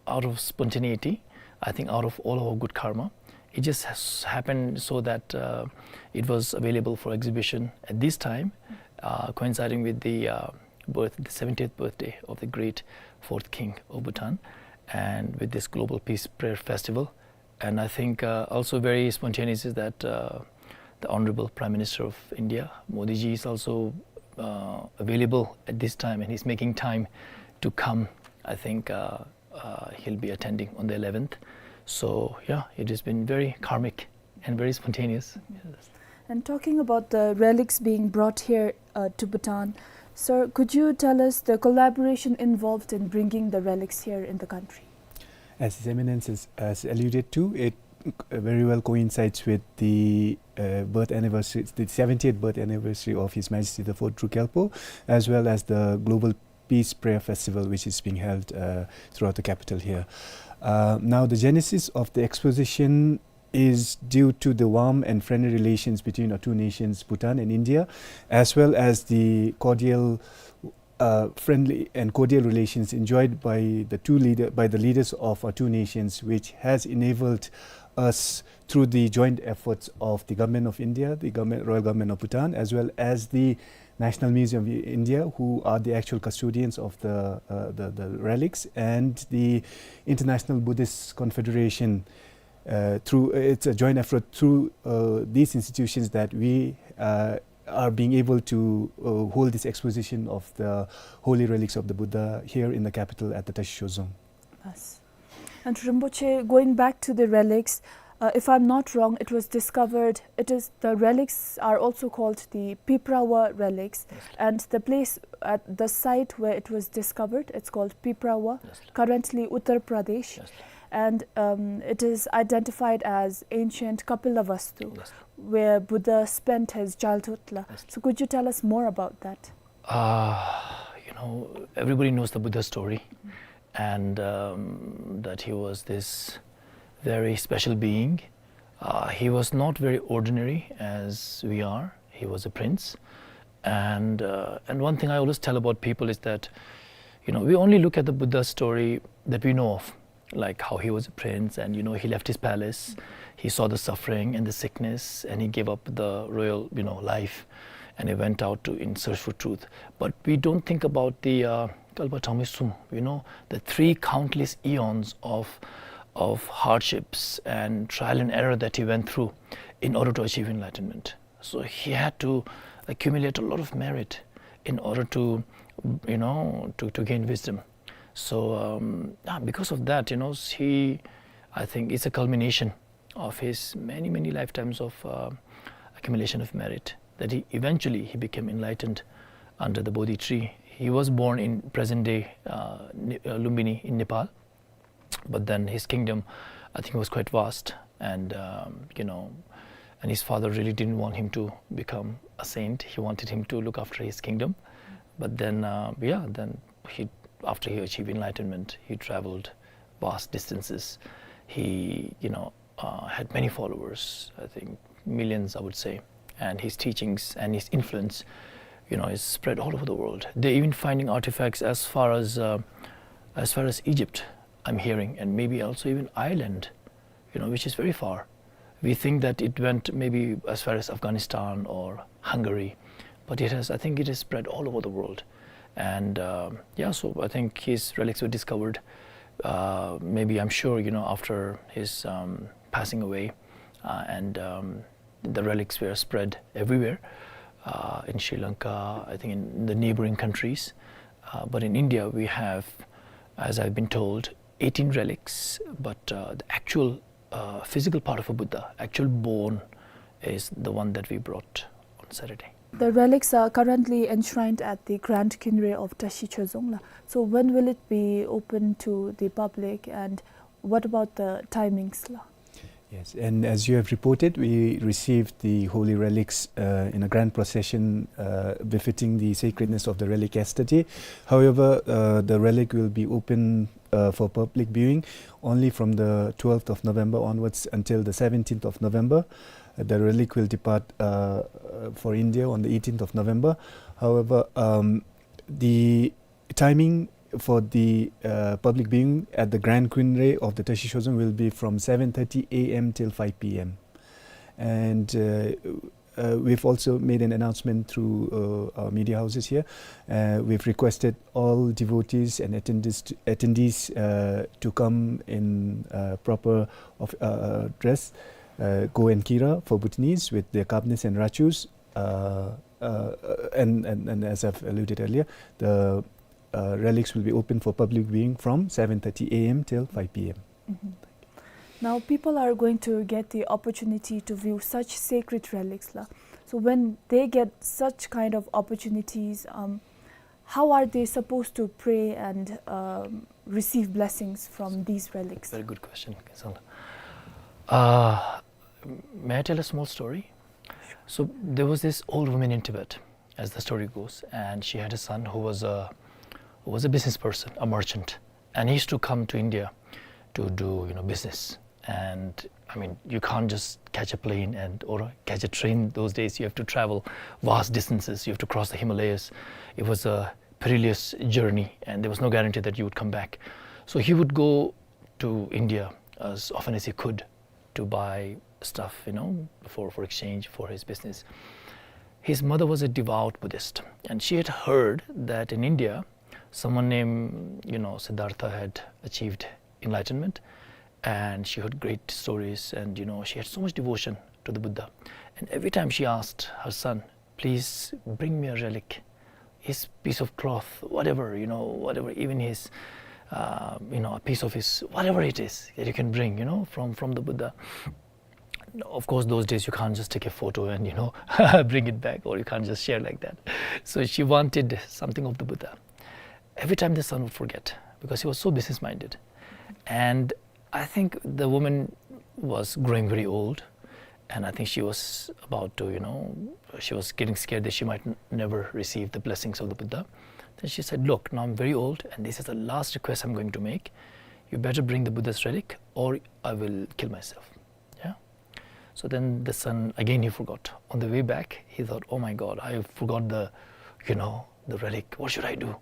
out of spontaneity, I think out of all our good karma, it just has happened so that uh, it was available for exhibition at this time, uh, coinciding with the uh, birth, the seventieth birthday of the great fourth king of Bhutan, and with this Global Peace Prayer Festival. And I think uh, also very spontaneous is that uh, the Honorable Prime Minister of India, Modi ji, is also uh, available at this time, and he's making time to come. I think uh, uh, he'll be attending on the eleventh. So yeah, it has been very karmic and very spontaneous. Yes. And talking about the relics being brought here uh, to Bhutan, sir, could you tell us the collaboration involved in bringing the relics here in the country? As His Eminence has, has alluded to, it uh, very well coincides with the uh, birth anniversary, the seventieth birth anniversary of His Majesty the Fourth True Khyalpo, as well as the Global Peace Prayer Festival, which is being held uh, throughout the capital here. Uh, now, the genesis of the exposition is due to the warm and friendly relations between our two nations, Bhutan and India, as well as the cordial, uh, friendly and cordial relations enjoyed by the two leader, by the leaders of our two nations, which has enabled us, through the joint efforts of the Government of India, the government, Royal Government of Bhutan, as well as the National Museum of India, who are the actual custodians of the, uh, the, the relics, and the International Buddhist Confederation, uh, through, it's a joint effort through uh, these institutions that we uh, are being able to uh, hold this exposition of the holy relics of the Buddha here in the capital at the Tashishho Dzong. Yes. And Rinpoche, going back to the relics, uh, if I'm not wrong, it was discovered, it is, the relics are also called the Piprawa relics. Yes. And the place, at the site where it was discovered, it's called Piprawa, yes, currently Uttar Pradesh. Yes. And um, it is identified as ancient Kapilavastu, yes, where Buddha spent his childhood. La. Yes. So could you tell us more about that? Uh, you know, everybody knows the Buddha story, and um, that he was this very special being. Uh, he was not very ordinary as we are. He was a prince. And, uh, and one thing I always tell about people is that, you know, we only look at the Buddha story that we know of, like how he was a prince and, you know, he left his palace, he saw the suffering and the sickness, and he gave up the royal, you know, life, and he went out to, in search for truth. But we don't think about the uh, Kalpa Thangmi Sum, you know, the three countless eons of, of hardships and trial and error that he went through in order to achieve enlightenment. So he had to accumulate a lot of merit in order to, you know, to, to gain wisdom. So um, yeah, because of that, you know, he, I think it's a culmination of his many, many lifetimes of uh, accumulation of merit that he eventually he became enlightened under the Bodhi tree. He was born in present-day, uh, Ne-, uh, Lumbini in Nepal. But then his kingdom, I think, was quite vast, and, um, you know, and his father really didn't want him to become a saint. He wanted him to look after his kingdom. But then, uh, yeah, then he, after he achieved enlightenment, he traveled vast distances. He, you know, uh, had many followers, I think millions, I would say. And his teachings and his influence, you know, is spread all over the world. They're even finding artifacts as far as, uh, as far as Egypt, I'm hearing, and maybe also even Ireland, you know, which is very far. We think that it went maybe as far as Afghanistan or Hungary, but it has, I think it is spread all over the world. And, um, yeah, so I think his relics were discovered, uh, maybe, I'm sure, you know, after his, um, passing away, uh, and, um, the relics were spread everywhere, uh, in Sri Lanka, I think in the neighboring countries. Uh, but in India, we have, as I've been told, eighteen relics, but, uh, the actual, uh, physical part of a Buddha, actual bone, is the one that we brought on Saturday. The relics are currently enshrined at the Grand Khyinre of Tashi Choezong la. So when will it be open to the public, and what about the timings la? Yes, and as you have reported, we received the holy relics, uh, in a grand procession, uh, befitting the sacredness of the relic yesterday. However, uh, the relic will be open, uh, for public viewing only from the twelfth of November onwards until the seventeenth of November. Uh, the relic will depart, uh, uh, for India on the eighteenth of November. However, um, the timing for the, uh, public viewing at the Grand Khyinre of the Tashi Choezong will be from seven thirty A M till five P M. And, uh, uh, we've also made an announcement through, uh, our media houses here. Uh, we've requested all devotees and attendees to, attendees, uh, to come in, uh, proper of, uh, uh, dress, uh, go and kira for Bhutanese with their kabnes and rachus. Uh, uh, and, and, and as I've alluded earlier, the, uh, relics will be open for public viewing from seven thirty A M till five P M. Mhm. Now, people are going to get the opportunity to view such sacred relics la. So when they get such kind of opportunities, um, how are they supposed to pray and, um, receive blessings from these relics? Very good question, Kensang la. Uh, may I tell a small story? So there was this old woman in Tibet, as the story goes, and she had a son who was a, who was a business person, a merchant, and he used to come to India to do, you know, business. And, I mean, you can't just catch a plane and, or catch a train those days. You have to travel vast distances. You have to cross the Himalayas. It was a perilous journey, and there was no guarantee that you would come back. So he would go to India as often as he could to buy stuff, you know, for, for exchange for his business. His mother was a devout Buddhist, and she had heard that in India, someone named, you know, Siddhartha had achieved enlightenment, and she heard great stories, and, you know, she had so much devotion to the Buddha. And every time she asked her son, "Please bring me a relic," his piece of cloth, whatever, you know, whatever, even his, uh, you know, a piece of his, whatever it is that you can bring, you know, from, from the Buddha. Of course, those days you can't just take a photo and, you know, bring it back, or you can't just share like that. So she wanted something of the Buddha. Every time the son would forget, because he was so business-minded. And I think the woman was growing very old, and I think she was about to, you know, she was getting scared that she might n-, never receive the blessings of the Buddha. Then she said, "Look, now I'm very old, and this is the last request I'm going to make. You better bring the Buddha's relic, or I will kill myself." Yeah? So then the son, again he forgot. On the way back, he thought, "Oh my God, I forgot the, you know, the relic. What should I do?"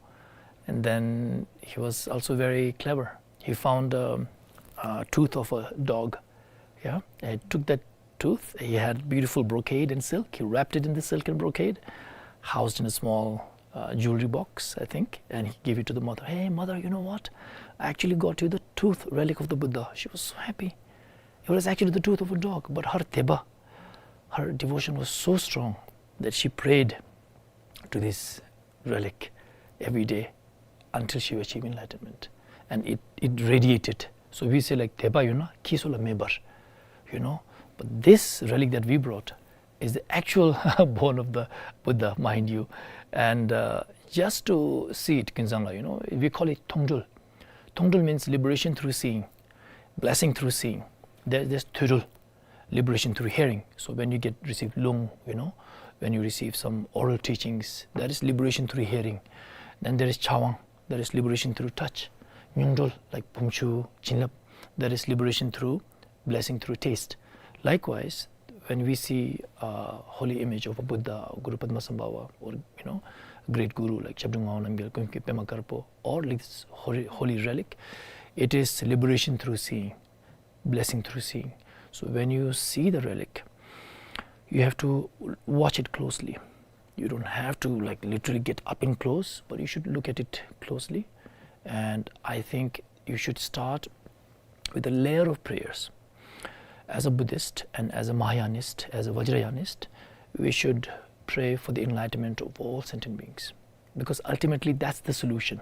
And then he was also very clever. He found a, a tooth of a dog. Yeah? And he took that tooth. He had beautiful brocade and silk. He wrapped it in the silk and brocade, housed in a small, uh, jewelry box, I think, and he gave it to the mother. "Hey, mother, you know what? I actually got you the tooth relic of the Buddha." She was so happy. It was actually the tooth of a dog, but her theba, her devotion was so strong that she prayed to this relic every day until she achieved enlightenment. And it, it radiated. So we say, like, theba, you know, khi so la me bar, you know. But this relic that we brought is the actual bone of the Buddha, mind you. And, uh, Just to see it, Kinzang la, you know, we call it Thongdrul. Thongdrul means liberation through seeing, blessing through seeing. There, there's Thudrul, liberation through hearing. So when you get, receive lung, you know, when you receive some oral teachings, that is liberation through hearing. Then there is Chawang, that is liberation through touch. Nyungdrul, like Pumchu, Chinlap, that is liberation through blessing through taste. Likewise, when we see a holy image of a Buddha, Guru Padmasambhava, or, you know, great guru like Zhabdrung Ngawang Namgyal, Kongkyu Pema Karpo, or like this holy, holy relic, it is liberation through seeing, blessing through seeing. So when you see the relic, you have to watch it closely. You don't have to, like, literally get up in close, but you should look at it closely. And I think you should start with a layer of prayers. As a Buddhist and as a Mahayanist, as a Vajrayanist, we should pray for the enlightenment of all sentient beings, because ultimately that's the solution.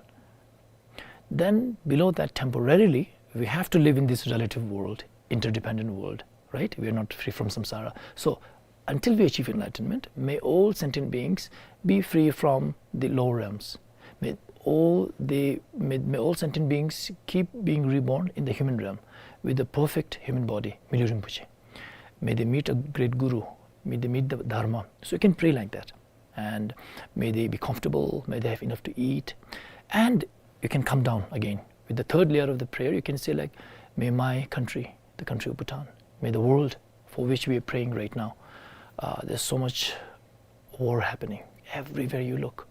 Then below that, temporarily, we have to live in this relative world, interdependent world, right? We are not free from samsara. So until we achieve enlightenment, may all sentient beings be free from the lower realms. May all the, may, may all sentient beings keep being reborn in the human realm with the perfect human body, Milyö Rinpoche. May they meet a great guru. May they meet the Dharma. So you can pray like that. And may they be comfortable, may they have enough to eat. And you can come down again. With the third layer of the prayer, you can say, like, "May my country, the country of Bhutan, may the world for which we are praying right now, uh, there's so much war happening. Everywhere you look,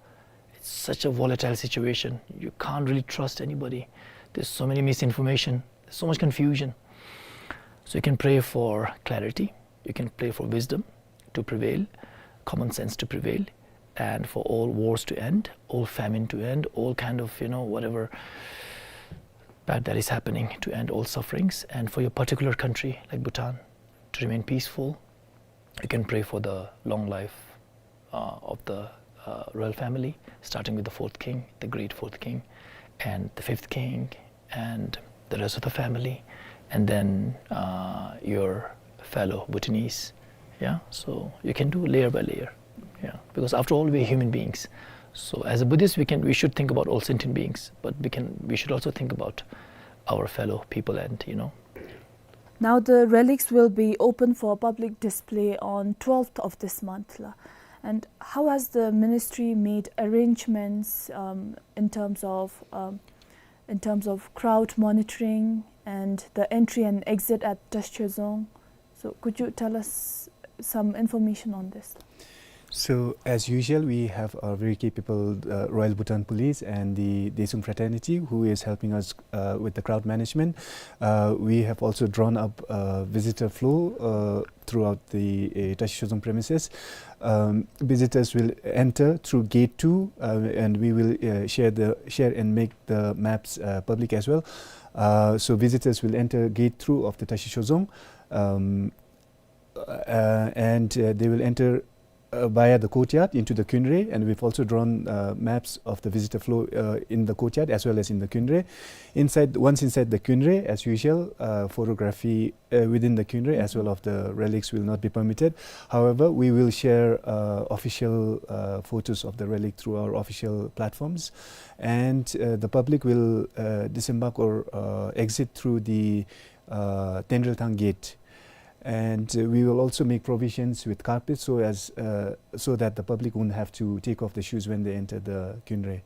it's such a volatile situation. You can't really trust anybody. There's so many misinformation, there's so much confusion." So you can pray for clarity, you can pray for wisdom to prevail, common sense to prevail, and for all wars to end, all famine to end, all kind of, you know, whatever bad that is happening to end, all sufferings, and for your particular country, like Bhutan, to remain peaceful. You can pray for the long life, uh, of the, uh, royal family, starting with the fourth king, the great fourth king, and the fifth king, and the rest of the family, and then, uh, your fellow Bhutanese. Yeah, so you can do layer by layer. Yeah, because after all, we're human beings. So as a Buddhist, we can, we should think about all sentient beings, but we can, we should also think about our fellow people and, you know. Now the relics will be open for public display on twelfth of this month, la. And how has the ministry made arrangements, um, in terms of, um, in terms of crowd monitoring and the entry and exit at Tashi Choezong? So could you tell us some information on this? So, as usual, we have our very capable, uh, Royal Bhutan Police and the Dechung fraternity, who is helping us, uh, with the crowd management. Uh, we have also drawn up a visitor flow, uh, throughout the, uh, Tashi Choezong premises. Um, visitors will enter through gate two, uh, and we will, uh, share the, share and make the maps, uh, public as well. Uh, so visitors will enter gate two of the Tashi Choezong. Um, uh, and, uh, they will enter, uh, via the courtyard into the Khyunre, and we've also drawn, uh, maps of the visitor flow, uh, in the courtyard as well as in the Khyunre. Inside, once inside the Khyunre, as usual, uh, photography, uh, within the Khyunre as well of the relics will not be permitted. However, we will share, uh, official, uh, photos of the relic through our official platforms, and, uh, the public will, uh, disembark or, uh, exit through the, uh, Tenrelthang gate. And, uh, we will also make provisions with carpets so as, uh, so that the public won't have to take off the shoes when they enter the Khyunre.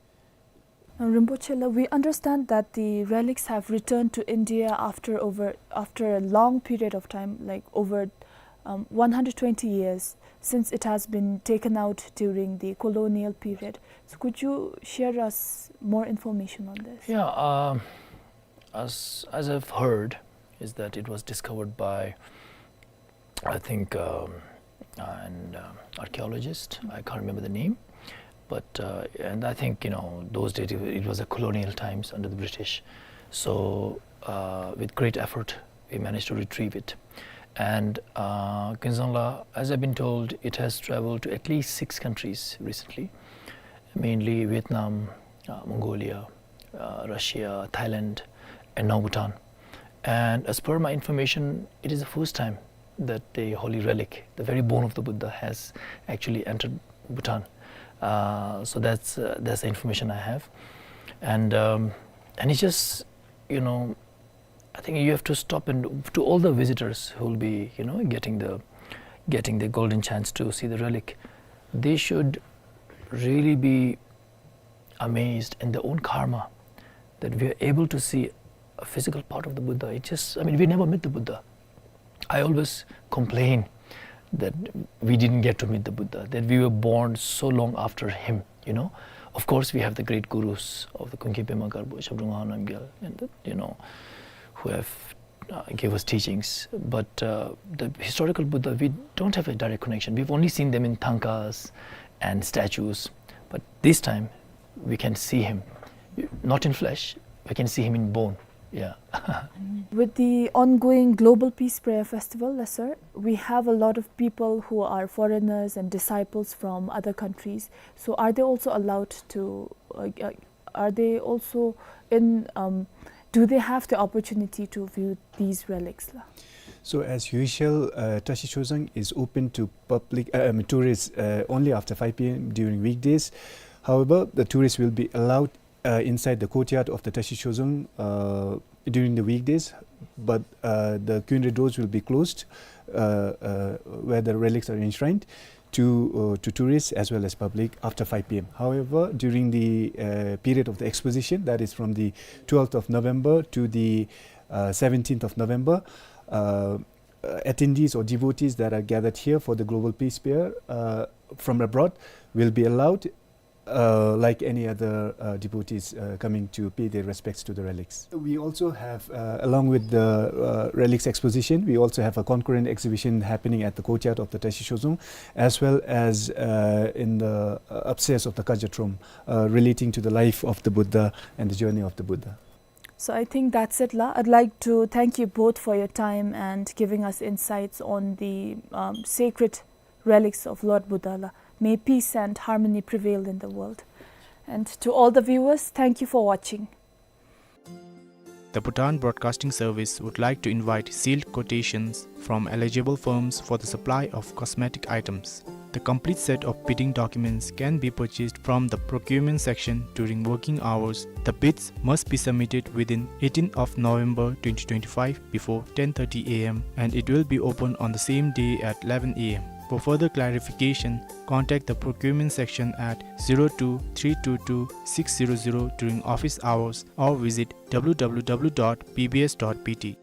Uh, Rinpoche la, we understand that the relics have returned to India after over, after a long period of time, like over, um, one hundred twenty years since it has been taken out during the colonial period. So could you share us more information on this? Yeah, uh, as, as I've heard, is that it was discovered by, I think, um, uh, an, um, archaeologist. I can't remember the name, but, uh, and I think, you know, those days it, it was a colonial times under the British. So, uh, with great effort, we managed to retrieve it. And, uh, Kinzang la, as I've been told, it has traveled to at least six countries recently, mainly Vietnam, uh, Mongolia, uh, Russia, Thailand, and now Bhutan. And as per my information, it is the first time that the holy relic, the very bone of the Buddha, has actually entered Bhutan. Uh, so that's, uh, that's the information I have. And, um, and it's just, you know, I think you have to stop and to all the visitors who will be, you know, getting the, getting the golden chance to see the relic, they should really be amazed in their own karma that we are able to see a physical part of the Buddha. It just, I mean, we never met the Buddha. I always complain that we didn't get to meet the Buddha, that we were born so long after him, you know. Of course, we have the great gurus of the Khuongkhen Pema Karpo, Zhabdrung Ngawang Namgyal, and the, you know, who have, uh, gave us teachings. But, uh, the historical Buddha, we don't have a direct connection. We've only seen them in thangkas and statues. But this time, we can see him, not in flesh, we can see him in bone. Yeah. With the ongoing Global Peace Prayer Festival, uh, sir, we have a lot of people who are foreigners and disciples from other countries. So are they also allowed to, uh, uh, are they also in, um, do they have the opportunity to view these relics, la? So as usual, uh, Tashi Chozang is open to public, uh, um, tourists, uh, only after five P M during weekdays. However, the tourists will be allowed, uh, inside the courtyard of the Tashi Chozang, uh, during the weekdays, but, uh, the Khyundre doors will be closed, uh, uh, where the relics are enshrined to, uh, to tourists as well as public after five P M. However, during the, uh, period of the exposition, that is from the twelfth of November to the, uh, seventeenth of November, uh, uh, attendees or devotees that are gathered here for the Global Peace Prayer, uh, from abroad will be allowed, uh, like any other, uh, devotees, uh, coming to pay their respects to the relics. We also have, uh, along with the, uh, relics exposition, we also have a concurrent exhibition happening at the courtyard of the Tashi Chozang, as well as, uh, in the, uh, upstairs of the Kagyatrom, uh, relating to the life of the Buddha and the journey of the Buddha. So I think that's it, la. I'd like to thank you both for your time and giving us insights on the, um, sacred relics of Lord Buddha, la. May peace and harmony prevail in the world. And to all the viewers, thank you for watching. The Bhutan Broadcasting Service would like to invite sealed quotations from eligible firms for the supply of cosmetic items. The complete set of bidding documents can be purchased from the procurement section during working hours. The bids must be submitted within eighteenth of November twenty twenty-five before ten thirty A M, and it will be open on the same day at eleven A M. For further clarification, contact the procurement section at zero two three two two six zero zero during office hours or visit W W W dot B B S dot B T.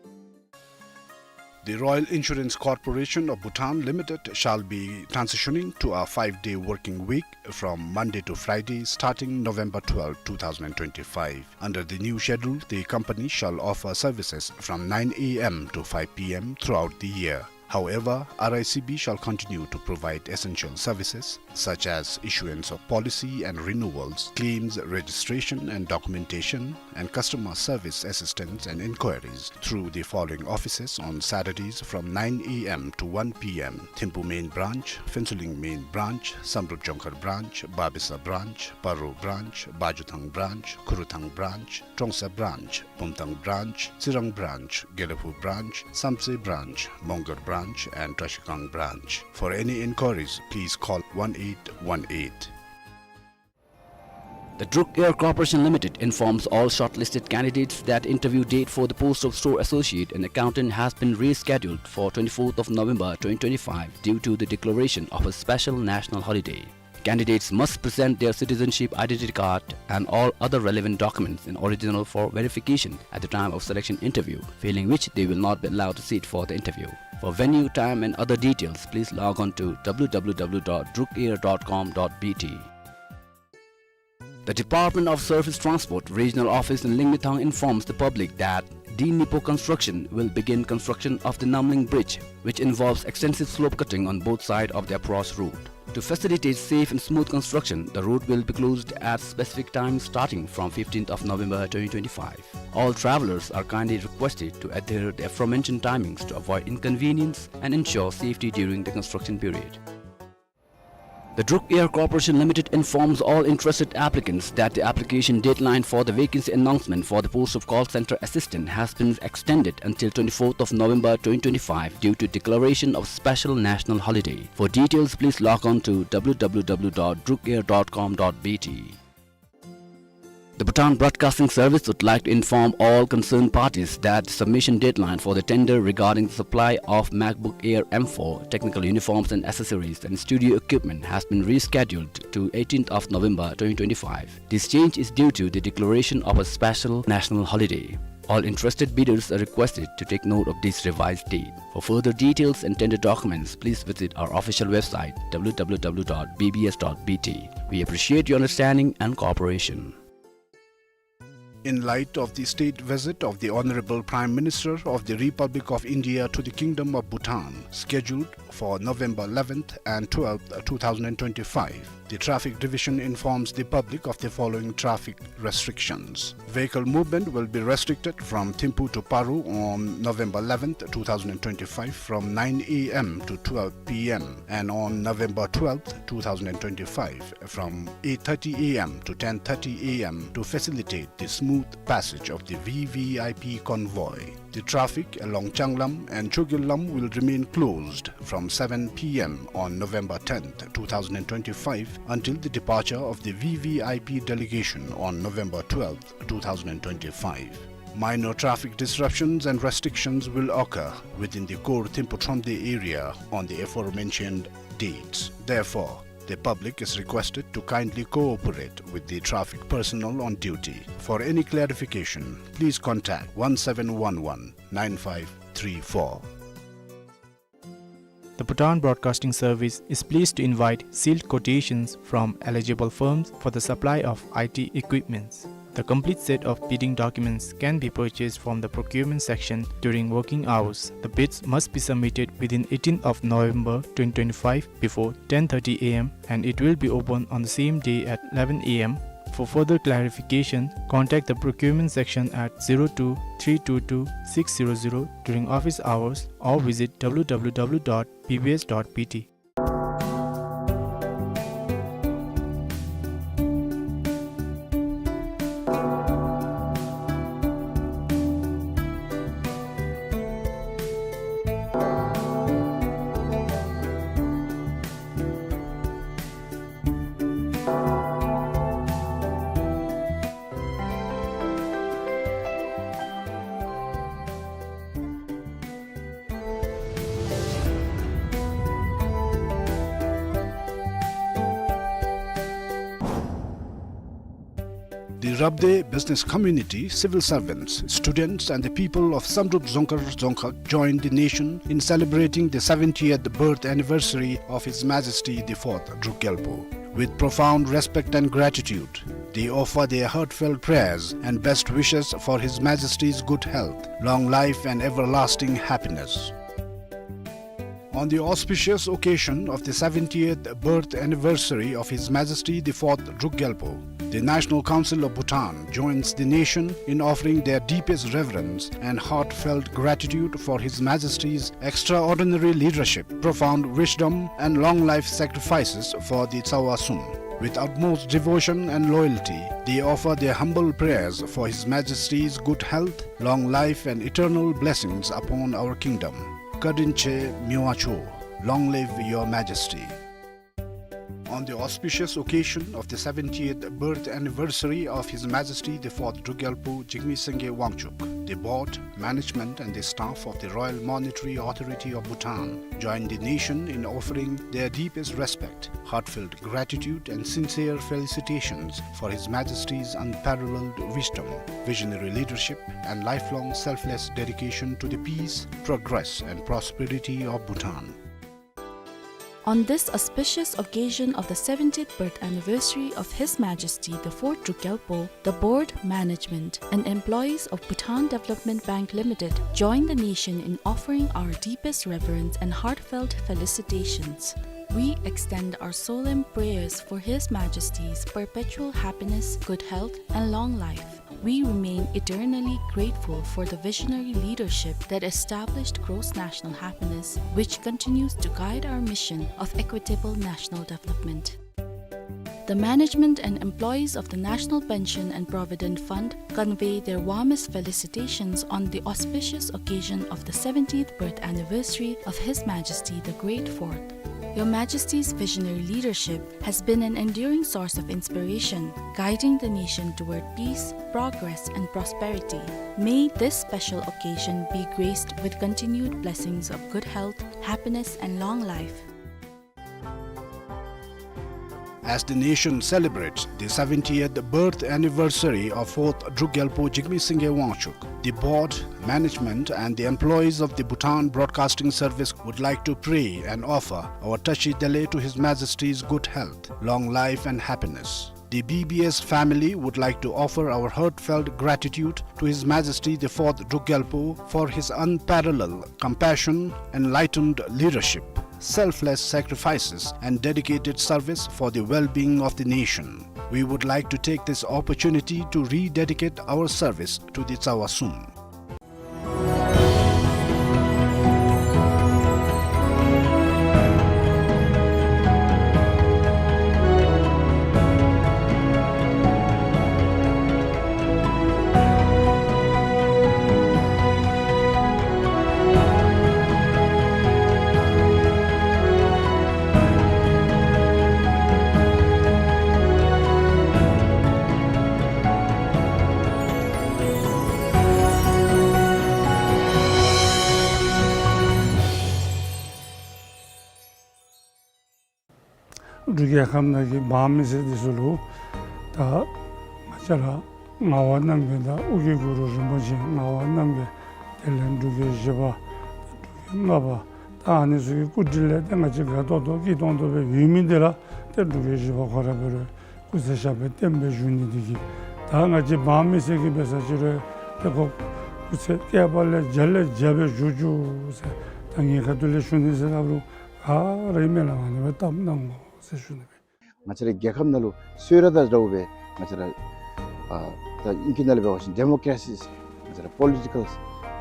The Royal Insurance Corporation of Bhutan Limited shall be transitioning to a five-day working week from Monday to Friday, starting November twelfth, two thousand and twenty-five. Under the new schedule, the company shall offer services from nine A M to five P M throughout the year. However, R I C B shall continue to provide essential services such as issuance of policy and renewals, claims registration and documentation, and customer service assistance and inquiries through the following offices on Saturdays from nine A M to one P M: Thimphu Main Branch, Phuentsholing Main Branch, Samdrup Jongkhar Branch, Babesa Branch, Paro Branch, Bajuthang Branch, Khuruthang Branch, Trongsa Branch, Bumthang Branch, Tsirang Branch, Gelephu Branch, Samtse Branch, Mongar Branch, and Trashigang Branch. For any inquiries, please call one eight one eight. The Druk Air Corporation Limited informs all shortlisted candidates that interview date for the post of store associate and accountant has been rescheduled for twenty-fourth of November twenty twenty-five due to the declaration of a special national holiday. Candidates must present their citizenship identity card and all other relevant documents in original for verification at the time of selection interview, failing which they will not be allowed to sit for the interview. For venue, time and other details, please log on to W W W dot drukair dot com dot B T. The Department of Surface Transport Regional Office in Lingmithang informs the public that D Nipo Construction will begin construction of the Namling Bridge, which involves extensive slope cutting on both sides of the approach route. To facilitate safe and smooth construction, the road will be closed at specific times starting from fifteenth of November twenty twenty-five. All travelers are kindly requested to adhere the aforementioned timings to avoid inconvenience and ensure safety during the construction period. The Druk Air Corporation Limited informs all interested applicants that the application deadline for the vacancy announcement for the post of call center assistant has been extended until twenty-fourth of November twenty twenty-five due to declaration of special national holiday. For details, please log on to w w w dot druk air dot com dot b t. The Bhutan Broadcasting Service would like to inform all concerned parties that the submission deadline for the tender regarding the supply of MacBook Air M four, technical uniforms and accessories, and studio equipment has been rescheduled to eighteenth of November twenty twenty-five. This change is due to the declaration of a special national holiday. All interested bidders are requested to take note of this revised date. For further details and tender documents, please visit our official website, w w w dot b b s dot b t. We appreciate your understanding and cooperation. In light of the state visit of the Honorable Prime Minister of the Republic of India to the Kingdom of Bhutan, scheduled for November eleventh and twelfth, two thousand and twenty-five, the Traffic Division informs the public of the following traffic restrictions. Vehicle movement will be restricted from Thimphu to Paro on November eleventh, two thousand and twenty-five, from nine a m to twelve p m, and on November twelfth, two thousand and twenty-five, from eight thirty a m to ten thirty a m, to facilitate the smooth passage of the V V I P convoy. The traffic along Changlam and Chogylam will remain closed from seven p m on November tenth, two thousand and twenty-five, until the departure of the V V I P delegation on November twelfth, two thousand and twenty-five. Minor traffic disruptions and restrictions will occur within the core Thimphu Thromde area on the aforementioned dates. Therefore, the public is requested to kindly cooperate with the traffic personnel on duty. For any clarification, please contact one seven one one nine five three four. The Bhutan Broadcasting Service is pleased to invite sealed quotations from eligible firms for the supply of I T equipments. The complete set of bidding documents can be purchased from the procurement section during working hours. The bids must be submitted within eighteenth of November twenty twenty-five before ten thirty a m, and it will be open on the same day at eleven a m. For further clarification, contact the procurement section at zero two three two two six zero zero during office hours or visit w w w dot b b s dot b t. The Rabdey business community, civil servants, students, and the people of Samdrup Dzongkhar Dzongkhag join the nation in celebrating the seventieth birth anniversary of His Majesty the Fourth Druk Gyalpo. With profound respect and gratitude, they offer their heartfelt prayers and best wishes for His Majesty's good health, long life, and everlasting happiness. On the auspicious occasion of the seventieth birth anniversary of His Majesty the Fourth Druk Gyalpo, the National Council of Bhutan joins the nation in offering their deepest reverence and heartfelt gratitude for His Majesty's extraordinary leadership, profound wisdom, and long life sacrifices for the Tsawasum. With utmost devotion and loyalty, they offer their humble prayers for His Majesty's good health, long life, and eternal blessings upon our kingdom. Kadinche Miwacho, long live Your Majesty. On the auspicious occasion of the seventieth birth anniversary of His Majesty the Fourth Druk Gyalpo Jigme Sangay Wangchuk, the board, management, and the staff of the Royal Monetary Authority of Bhutan join the nation in offering their deepest respect, heartfelt gratitude, and sincere felicitations for His Majesty's unparalleled wisdom, visionary leadership, and lifelong selfless dedication to the peace, progress, and prosperity of Bhutan. On this auspicious occasion of the seventieth birth anniversary of His Majesty the Fourth Druk Gyalpo, the board, management, and employees of Bhutan Development Bank Limited join the nation in offering our deepest reverence and heartfelt felicitations. We extend our solemn prayers for His Majesty's perpetual happiness, good health, and long life. We remain eternally grateful for the visionary leadership that established gross national happiness, which continues to guide our mission of equitable national development. The management and employees of the National Pension and Provident Fund convey their warmest felicitations on the auspicious occasion of the seventieth birth anniversary of His Majesty the Great Fourth. Your Majesty's visionary leadership has been an enduring source of inspiration, guiding the nation toward peace, progress, and prosperity. May this special occasion be graced with continued blessings of good health, happiness, and long life. As the nation celebrates the seventieth birth anniversary of fourth Druk Gyalpo Jigme Singye Wangchuk, the board, management, and the employees of the Bhutan Broadcasting Service would like to pray and offer our Tashi Delek to His Majesty's good health, long life, and happiness. The B B S family would like to offer our heartfelt gratitude to His Majesty the fourth Druk Gyalpo for his unparalleled compassion, enlightened leadership, selfless sacrifices, and dedicated service for the well-being of the nation. We would like to take this opportunity to rededicate our service to the Tsawa Sum. འབྲུག་རྒྱལ་ཁབ་ནང་གི་འབངས་མི་སེར་འདི་ཚུ་ལུ་ད་ང་བཅས་ར་ངག་དབང་རྣམ་རྒྱལ་དང་ཨོ་རྒྱན་གུ་རུ་རིན་པོ་ཆེ། ངག་དབང་རྣམ་རྒྱལ་དེ་ལས་འབྲུག་རྒྱལ་བཞི་པ་འབྲུག་རྒྱལ་ལྔ་པ་ད་ཨ་ནི་ཚུ་གི་སྐུ་དྲིན་ལས་ཏེ་ང་བཅས་དགའ་ཏོག་ཏོ་སྐྱིད་ཏོང་ཏོ་སྦེ་ཡོད་མི་འདི་ར་ཏེ་འབྲུག་རྒྱལ་བཞི་པ་ཁོ་ར་འབད་རུང་སྐུ་ཚེ་ཞབས་པད་བརྟན་པའི་བཞུགས་ནི་འདི་གིས་ད་ང་བཅས་འབངས་མི་སེར་གྱིས་འབད་ས་ཅིག་རུང་ཏེ་ཁོ་སྐུ་ཚེ་བསྐལ་པ་ལས་བརྒྱ་ལས་བརྒྱ་སྦེ་བཞུགས་བཅུག་ཟེར་ད་ངེའི་ཁ་ཐུག་ལས་ཞུ་ནི་ཟེར་སླབ་རུང་ག་ར་གིས་སྨོན་ལམ་ཨ་ནི་སྦེ་བཏབ་གནང་དགོ་ཟེར་ཞུ་ནི་སྦེ། ང་བཅས་རའི་རྒྱལ་ཁབ་ནང་ལུ་གསོལ་རས་དང་འདྲཝ་སྦེ་ང་བཅས་ར་ཨ་ད་ཨིང་སྐད་ནང་ལས་འབད་བ་ཅིན་ཌེ་མོ་ཀྲེ་སི་ཟེར་ང་བཅས་ར་པོ་ལི་ཊི་ཀཱལ་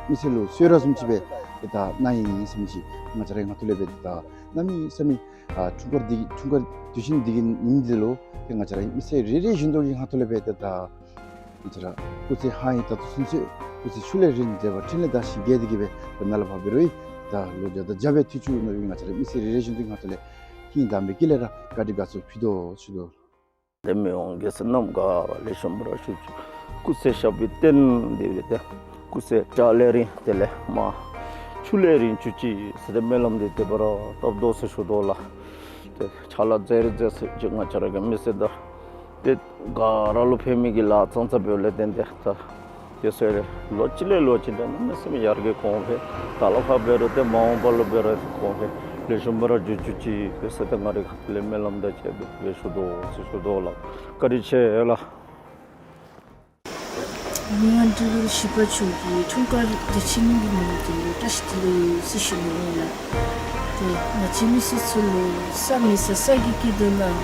མི་སེར་ལུ་གསོལ་རས་བཟུམ་ཅིག་སྦེ་ཏེ་ད་གནང་ཡི་ཟེར་མི་ཅིག་ང་བཅས་རའི་ངོ་ཐོག་ལས་སྦེ་ཏེ་ད་གནམ་མེད་ས་མེད་ཨ་འཁྲུངས་སྐར་འདི་འཁྲུངས་སྐར་དུས་ཆེན་འདི་གི་ཉིནམ་འདི་ལུ་ཏེ་ང་བཅས་ར་མི་སེར་རེ་རེ་བཞིན་དུ་གི་ངོ་ཐོག་ལས་སྦེ་ཏེ་ད་ང་བཅས་ར་སྐུ་ཚེ་ཧང་ཡིག་ད་ལྟོ་ཚུན་ཚོད་སྐུ་ཚེ་ཆུ་ལས་རིང་མཛད་པ་འཕྲིན་ལས་དར་ཞིང་རྒྱས་ཏེ་གི་སྦེ་ད་ནཱ་ལས་ཕར་འབད་རུང་ད་ལོ་བརྒྱ་དང་བརྒྱ་སྦེ་ཐུགས་བཅུག་གནང་བའི་ང་བཅས་ར་མི་སེར་རེ་རེ་བཞིན་དུ་ངོ་ཐོག་ལས་ཧིང་དྭངས་པའི་དཀྱིལ་ལས་ར་བཀའ་དྲིན་དགའ་ཚོར་ཕུལ་དོ་ཞུ་དོ། ཏེ་མི་དབང་རྒྱལ་སྲས་རྣམས་ག་ར་ལེགས་ཤོམ་སྦེ་ར་བཞུགས་བཅུག། སྐུ་ཚེ་ཞབས་པད་བརྟན་ཏེ་སྦེ་ཏེ་སྐུ་ཚེ་བཀྲག་ལས་རིང་དེ་ལས་མར་ཆུ་ལས་རིང་བཅུག་ཅིག་ཟེར་ཏེ་སྨོན་ལམ་འདི་དེ་སྦེ་ར་བཏབ་དོ་ཟེར་ཞུ་དོ་ལགས། ཏེ་ཕྱག་ལཱ་མཛད་རིགས་མཛད་ས་ཅིག་ང་བཅས་ར་གི་མི་སེར་དང་ཏེ་ག་ར་ལུ་ཕན་མི་གི་ལཱ་ཙང་ཙ་འབདཝ་ལས་བརྟེན་ཏེ་ད་དེ་ཚུ་ལོ་གཅིག་ལས་ལོ་གཅིག་ད་གནམ་མེད་ས་མེད་ཡར་རྒྱས་གོང་འཕེལ་ད་ལས་ཕར་འབད་རུང་ཏེ་མ་འོངས་པ་ལུ་འབད་རུང་གོང་འཕེལ་ལེགས་ཤོམ་སྦེ་ར་འགྱོ་བཅུག་ཅིག་ཟེར་ཏེ་ང་རའི་ཁ་ཐུག་ལས་སྨོན་ལམ་དང་བཅས་པའི་སྦེ་ཞུ་དོ་ཟེར་ཞུ་དོ་ལགས། བཀའ་དྲིན་ཆེ་ལགས། མི་དབང་འབྲུག་རྒྱལ་བཞི་པ་མཆོག་གི་འཁྲུངས་སྐར་དུས་ཆེན་གྱི་ཉིནམ་འདི་ལུ་བཀྲ་ཤིས་བདེ་ལེགས་ཟེར་ཞུ་ནི་ཨིན་ལགས། ཏེ་ང་བཅས་མི་སེར་ཚུ་ལུ་ས་མེད་ས་ས་གི་སྐྱིད་སྡུག་ནང་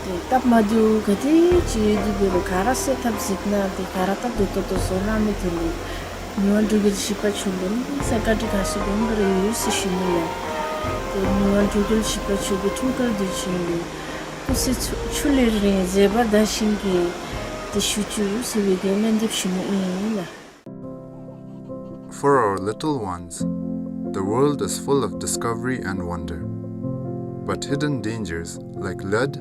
ཏེ་སྟབས་མ་བདེཝ་ག་དེ་ཅིག་ཡོད་དེ་འབད་རུང་ག་ར་སེལ་ཐབས་གཟིགས་གནང་སྟེ་ག་ར་སྟབས་བདེ་ཏོག་ཏོ་བཟོ་གནང་མི་དེ་ལུ་མི་དབང་འབྲུག་རྒྱལ་བཞི་པ་མཆོག་ལུ་གནམ་མེད་ས་མེད་བཀའ་དྲིན་དགའ་ཚོར་སྦོམ་སྦེ་ར་ཡོད་ཟེར་ཞུ་ནི་ལགས། ཏེ་མི་དབང་འབྲུག་རྒྱལ་བཞི་པ་མཆོག་གི་འཁྲུངས་སྐར་དུས་ཆེན་ལུ་སྐུ་ཚེ་ཆུ་ཆུ་ལས་རིང་མཛད་པ་དར་ཞིང་རྒྱས་ཏེ་བཞུགས་བཅུག་ཟེར་བའི་གི་སྨོན་འདེབས་ཞུ་ནི་ཨིན་ལགས། For our little ones, the world is full of discovery and wonder. But hidden dangers, like lead,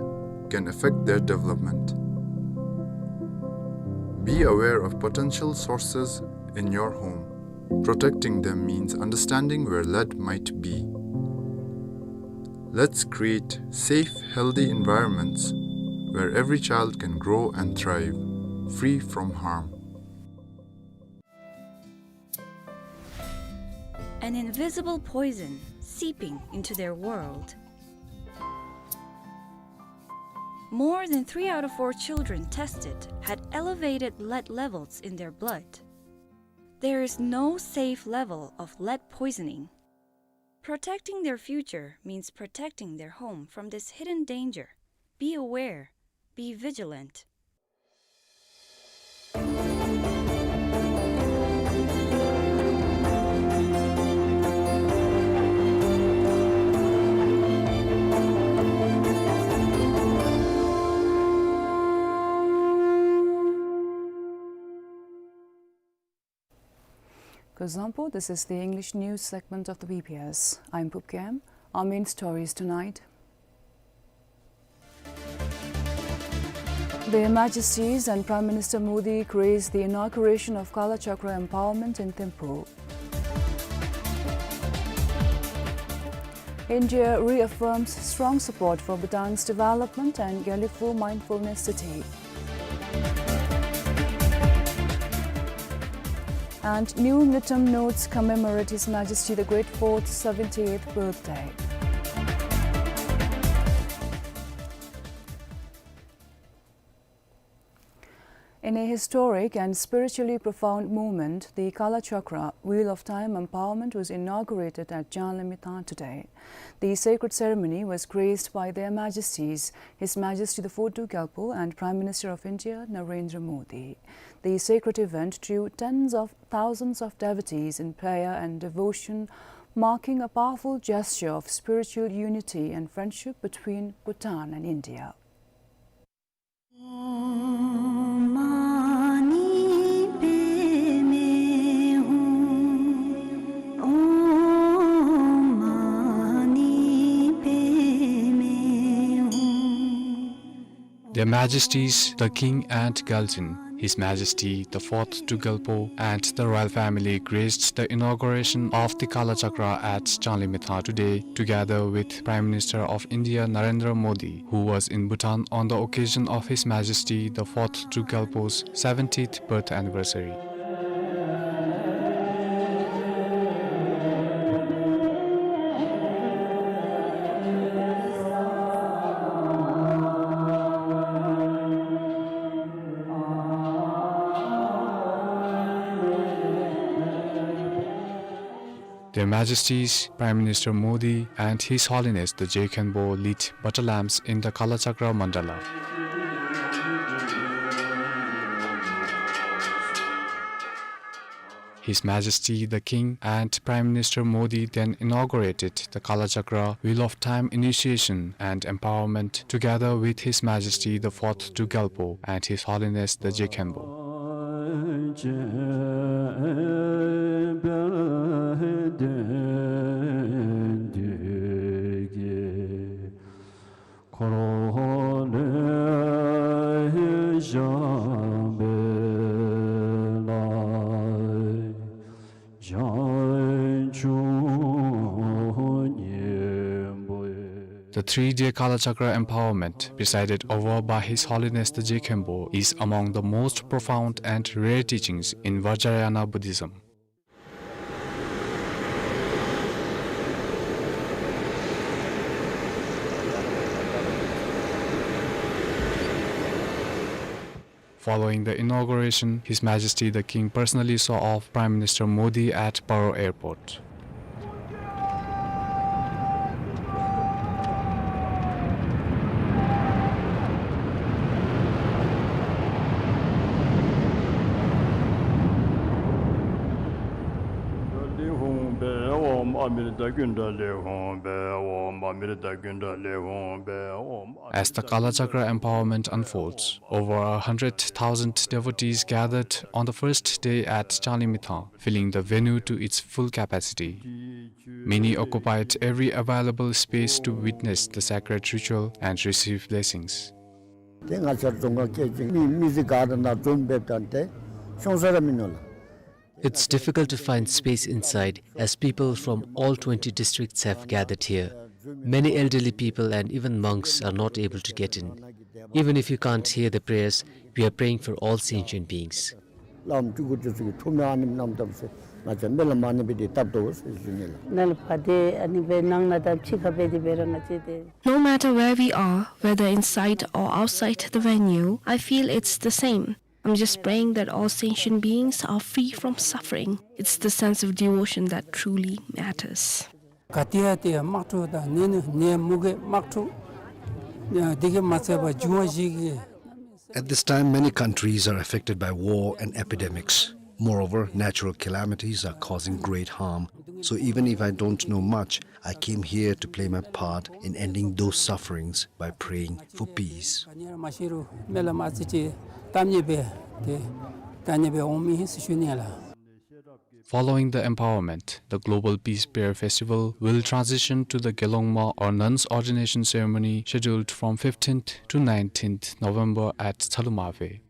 can affect their development. Be aware of potential sources in your home. Protecting them means understanding where lead might be. Let's create safe, healthy environments where every child can grow and thrive, free from harm. An invisible poison seeping into their world. More than three out of four children tested had elevated lead levels in their blood. There is no safe level of lead poisoning. Protecting their future means protecting their home from this hidden danger. Be aware, be vigilant. Kuzuzangpo, this is the English news segment of the B B S. I'm Pupkem. Our main stories tonight. Their Majesties and Prime Minister Modi graced the inauguration of Kalachakra Empowerment in Thimphu. India reaffirms strong support for Bhutan's development and Gelephu Mindfulness City. And new Ngultrum notes commemorate His Majesty the Great Fourth's seventieth birthday. In a historic and spiritually profound moment, the Kalachakra, Wheel of Time Empowerment, was inaugurated at Changlimithang today. The sacred ceremony was graced by Their Majesties, His Majesty the Fourth Duke Gyalpo and Prime Minister of India, Narendra Modi. The sacred event drew tens of thousands of devotees in prayer and devotion, marking a powerful gesture of spiritual unity and friendship between Bhutan and India. Their Majesties the King and Gyaltsuen, His Majesty the Fourth Duke Gyalpo and the royal family graced the inauguration of the Kalachakra at Changlimithang today, together with Prime Minister of India Narendra Modi, who was in Bhutan on the occasion of His Majesty the Fourth Duke Gyalpo's seventieth birth anniversary. Their Majesties Prime Minister Modi and His Holiness the Je Khenpo lit butter lamps in the Kalachakra Mandala. His Majesty the King and Prime Minister Modi then inaugurated the Kalachakra Wheel of Time Initiation and Empowerment together with His Majesty the Fourth Duke Gyalpo and His Holiness the Je Khenpo. The three-day Kalachakra empowerment, presided over by His Holiness the Je Khenpo, is among the most profound and rare teachings in Vajrayana Buddhism. Following the inauguration, His Majesty the King personally saw off Prime Minister Modi at Paro Airport. As the Kalachakra empowerment unfolds, over a hundred thousand devotees gathered on the first day at Changlimithang, filling the venue to its full capacity. Many occupied every available space to witness the sacred ritual and receive blessings. ཏེ་ང་བཅས་རྫོང་ཁག་སྐད་ཅིག་མི་མི་ཚེ་ག་ར་ནང་འཛོམས་འབདཝ་ད་ཏེ་ཤོང་ས་ར་མིན་ནུག་ལགས། It's difficult to find space inside, as people from all twenty districts have gathered here. Many elderly people and even monks are not able to get in. Even if you can't hear the prayers, we are praying for all sentient beings. ལམ་སྤྲུལ་སྐུ་དེ་ཚུ་གིས་ཐུགས་སྨོན་ཨ་ནེམ་གནངམ་ད་ཟེར་ང་བཅས་སྨོན་ལམ་ཨ་ནི་སྦེ་འདི་བཏབ་དོ་ཟེར་ཞུ་ནི་ལགས། ནཱ་ལས་ཕར་ཏེ་ཨ་ནི་སྦེ་ནང་ན་དང་ཕྱི་ཁ་སྦེ་དེ་སྦེ་ར་ང་བཅས་ཏེ། No matter where we are, whether inside or outside the venue, I feel it's the same. I'm just praying that all sentient beings are free from suffering. It's the sense of devotion that truly matters. ག་ཏེ་ཡང་ཏེ་དམག་འཁྲུག་དང་ནད་ནི་ནད་མུ་གེ་དམག་འཁྲུག་ཨ་འདི་གིས་མ་ཚད་པར་འབྱུང་བ་ཞིག་གིས། At this time, many countries are affected by war and epidemics. Moreover, natural calamities are causing great harm. So even if I don't know much, I came here to play my part in ending those sufferings by praying for peace. ག་ནི་ཡང་མ་ཤེས་རུང་མེ་ལ་མ་ཚིག་ཅིག་གཏམ་ཉེས་པའི་ཏེ་གཏམ་ཉེས་པའི་འོང་མི་ཧིན་སུ་ཞུ་ནི་ལགས། Following the empowerment, the Global Peace Prayer Festival will transition to the Gelongma or Nuns Ordination Ceremony scheduled from fifteenth to nineteenth November at Thalumave.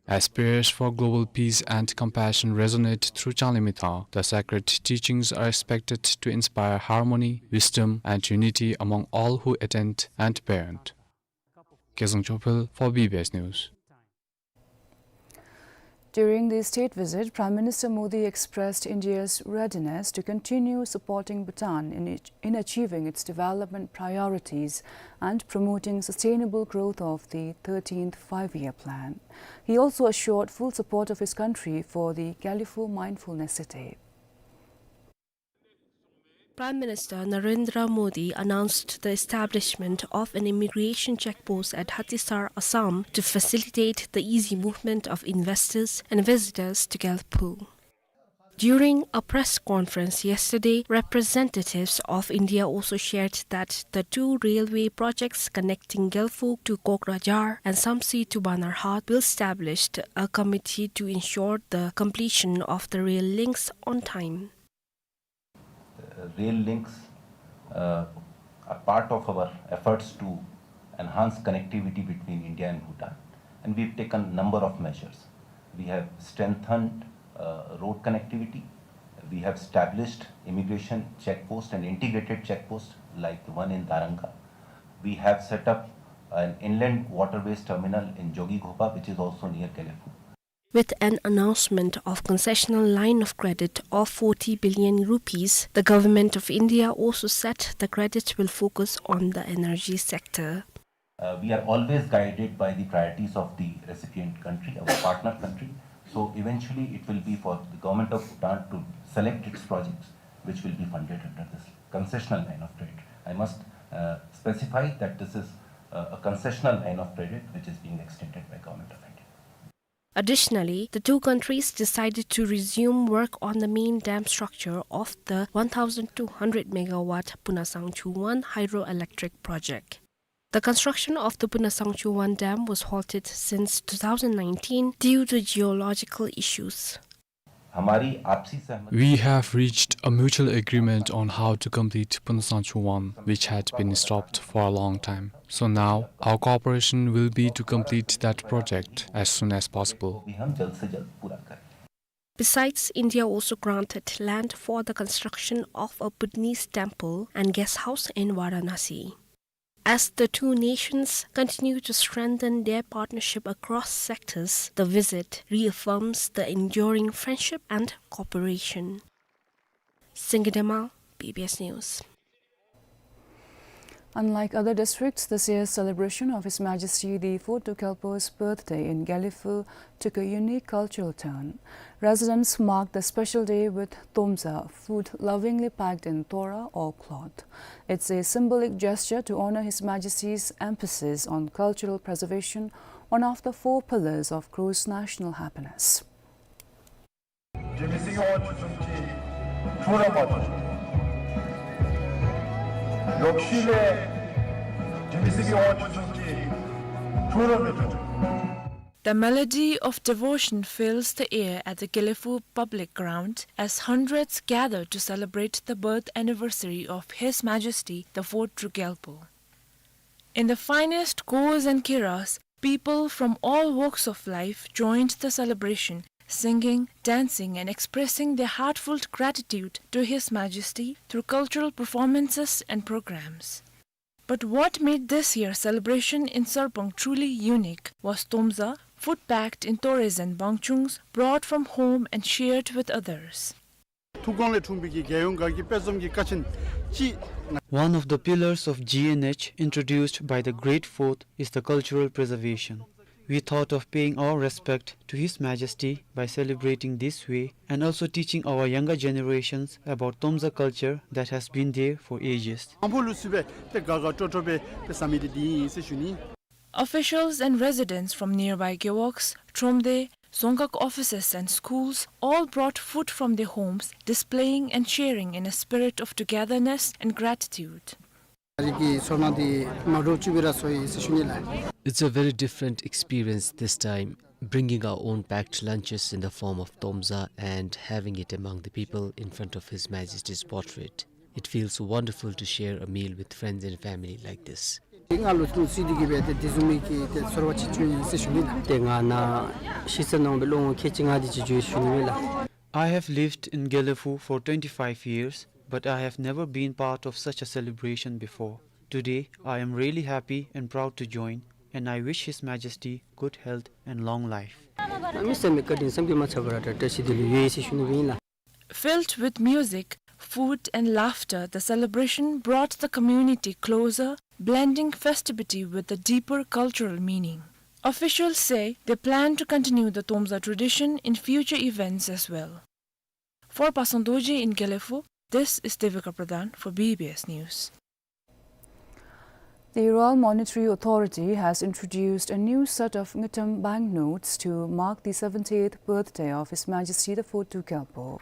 As prayers for global peace and compassion resonate through Changlimithang, the sacred teachings are expected to inspire harmony, wisdom, and unity among all who attend and parent. Kezang Chophel for B B S News. During the state visit, Prime Minister Modi expressed India's readiness to continue supporting Bhutan in, in achieving its development priorities and promoting sustainable growth of the thirteenth Five-Year Plan. He also assured full support of his country for the Gelephu Mindfulness City. Prime Minister Narendra Modi announced the establishment of an immigration check post at Hatisar, Assam, to facilitate the easy movement of investors and visitors to Gelephu. During a press conference yesterday, representatives of India also shared that the two railway projects connecting Gelephu to Kokrajhar and Samtse to Banarhat will establish a committee to ensure the completion of the rail links on time. Uh, rail links, uh, are part of our efforts to enhance connectivity between India and Bhutan, and we've taken number of measures. We have strengthened, uh, road connectivity. We have established immigration check post and integrated check post like the one in Daranga. We have set up an inland waterways terminal in Jogighopa, which is also near Gelephu. With an announcement of concessional line of credit of forty billion rupees, the Government of India also said the credit will focus on the energy sector. Uh, we are always guided by the priorities of the recipient country, our partner country. So eventually it will be for the Government of Bhutan to select its projects which will be funded under this concessional line of credit. I must, uh, specify that this is, uh, a concessional line of credit which is being extended by Government of India. Additionally, the two countries decided to resume work on the main dam structure of the one thousand two hundred megawatt Punasangchu one hydroelectric project. The construction of the Punasangchu one dam was halted since two thousand nineteen due to geological issues. हमारी आपसी सहमति We have reached a mutual agreement on how to complete Punasangchu one, which had been stopped for a long time. So now, our cooperation will be to complete that project as soon as possible. भी हम जल्द से जल्द पूरा करें। Besides, India also granted land for the construction of a Bhutanese temple and guest house in Varanasi. As the two nations continue to strengthen their partnership across sectors, the visit reaffirms the enduring friendship and cooperation. Singye Dema, B B S News. Unlike other districts, this year's celebration of His Majesty the Fourth Druk Gyalpo's birthday in Gelephu took a unique cultural turn. Residents marked the special day with tomza, food lovingly packed in tora or cloth. It's a symbolic gesture to honor His Majesty's emphasis on cultural preservation, one of the four pillars of Kros national happiness. ཁྲིམས་སྲིད་ཀྱི་དབང་ཆ་བཟུང་སྟེ་འཁྲུག་ར་མ་བཏུབ། ལོག་ཤུལ་ལས་ཁྲིམས་སྲིད་ཀྱི་དབང་ཆ་བཟུང་སྟེ་འཁྲུག་ར་མི་བཏུབ། The melody of devotion fills the air at the Gelephu public ground as hundreds gather to celebrate the birth anniversary of His Majesty the Fourth Druk Gyalpo. In the finest khos and kiras, people from all walks of life joined the celebration, singing, dancing, and expressing their heartfelt gratitude to His Majesty through cultural performances and programs. But what made this year's celebration in Sarpang truly unique was tomza, food packed in toras and bangchungs brought from home and shared with others. ཐུགས་དགོངས་ལས་འཁྲུངས་པའི་གི་རྒྱལ་ཡོངས་དགའ་སྐྱིད་དཔལ་འཛོམས་ཀྱི་དཀའ་ཆེན་ཅིག། One of the pillars of G N H introduced by the great fourth is the cultural preservation. We thought of paying our respect to His Majesty by celebrating this way and also teaching our younger generations about Tomza culture that has been there for ages. དང་པོ་ལུ་སུ་སྦེ་ཏེ་དགའ་དགའ་སྤྲོ་སྤྲོ་སྦེ་ཏེ་ཟ་མི་འདི་འདི་ཨིན་ཟེར་ཞུ་ནི། Officials and residents from nearby Gewog, Thromde, Dzongkhag offices and schools all brought food from their homes, displaying and sharing in a spirit of togetherness and gratitude. རིགས་ཀྱི་ཚོར་སྣང་འདི་མ་འདྲཝ་ཅིག་སྦེ་ར་ཚོར་ཡི་ཟེར་ཞུ་ནི་ལགས། It's a very different experience this time, bringing our own packed lunches in the form of tomza and having it among the people in front of His Majesty's portrait. It feels wonderful to share a meal with friends and family like this. ང་ལོ་ཉི་ཤུ་རྩ་གཅིག་གི་སྦེ་ཏེ་དེ་བཟུམ་མའི་གི་ཏེ་ཚོར་བ་ཅིག་བྱུང་ཡི་ཟེར་ཞུ་ནི་ལགས། ཏེ་ང་ནཱ་ཤི་ས་ནང་སྦེ་ལོ་ངོ་ཁལ་གཅིག་ལྔ་དེ་ཅིག་འགྱོ་ཡི་ཟེར་ཞུ་ནི་ལགས། I have lived in Gelephu for twenty-five years, but I have never been part of such a celebration before. Today, I am really happy and proud to join, and I wish His Majesty good health and long life. གནམ་མེད་ས་མེད་བཀའ་དྲིན་བསམ་གྱིས་མ་ཚར་བ་ར་བཀྲ་ཤིས་འདི་ལུ་ཡོད་ཟེར་ཞུ་ནི་ཨིན་ལགས། Filled with music, food and laughter, the celebration brought the community closer, blending festivity with a deeper cultural meaning. Officials say they plan to continue the Tomza tradition in future events as well. For Pasang Dorji in Gelephu, this is Devika Pradhan for B B S News. The Royal Monetary Authority has introduced a new set of Ngultrum banknotes to mark the seventieth birthday of His Majesty the Fourth Duke Gyalpo.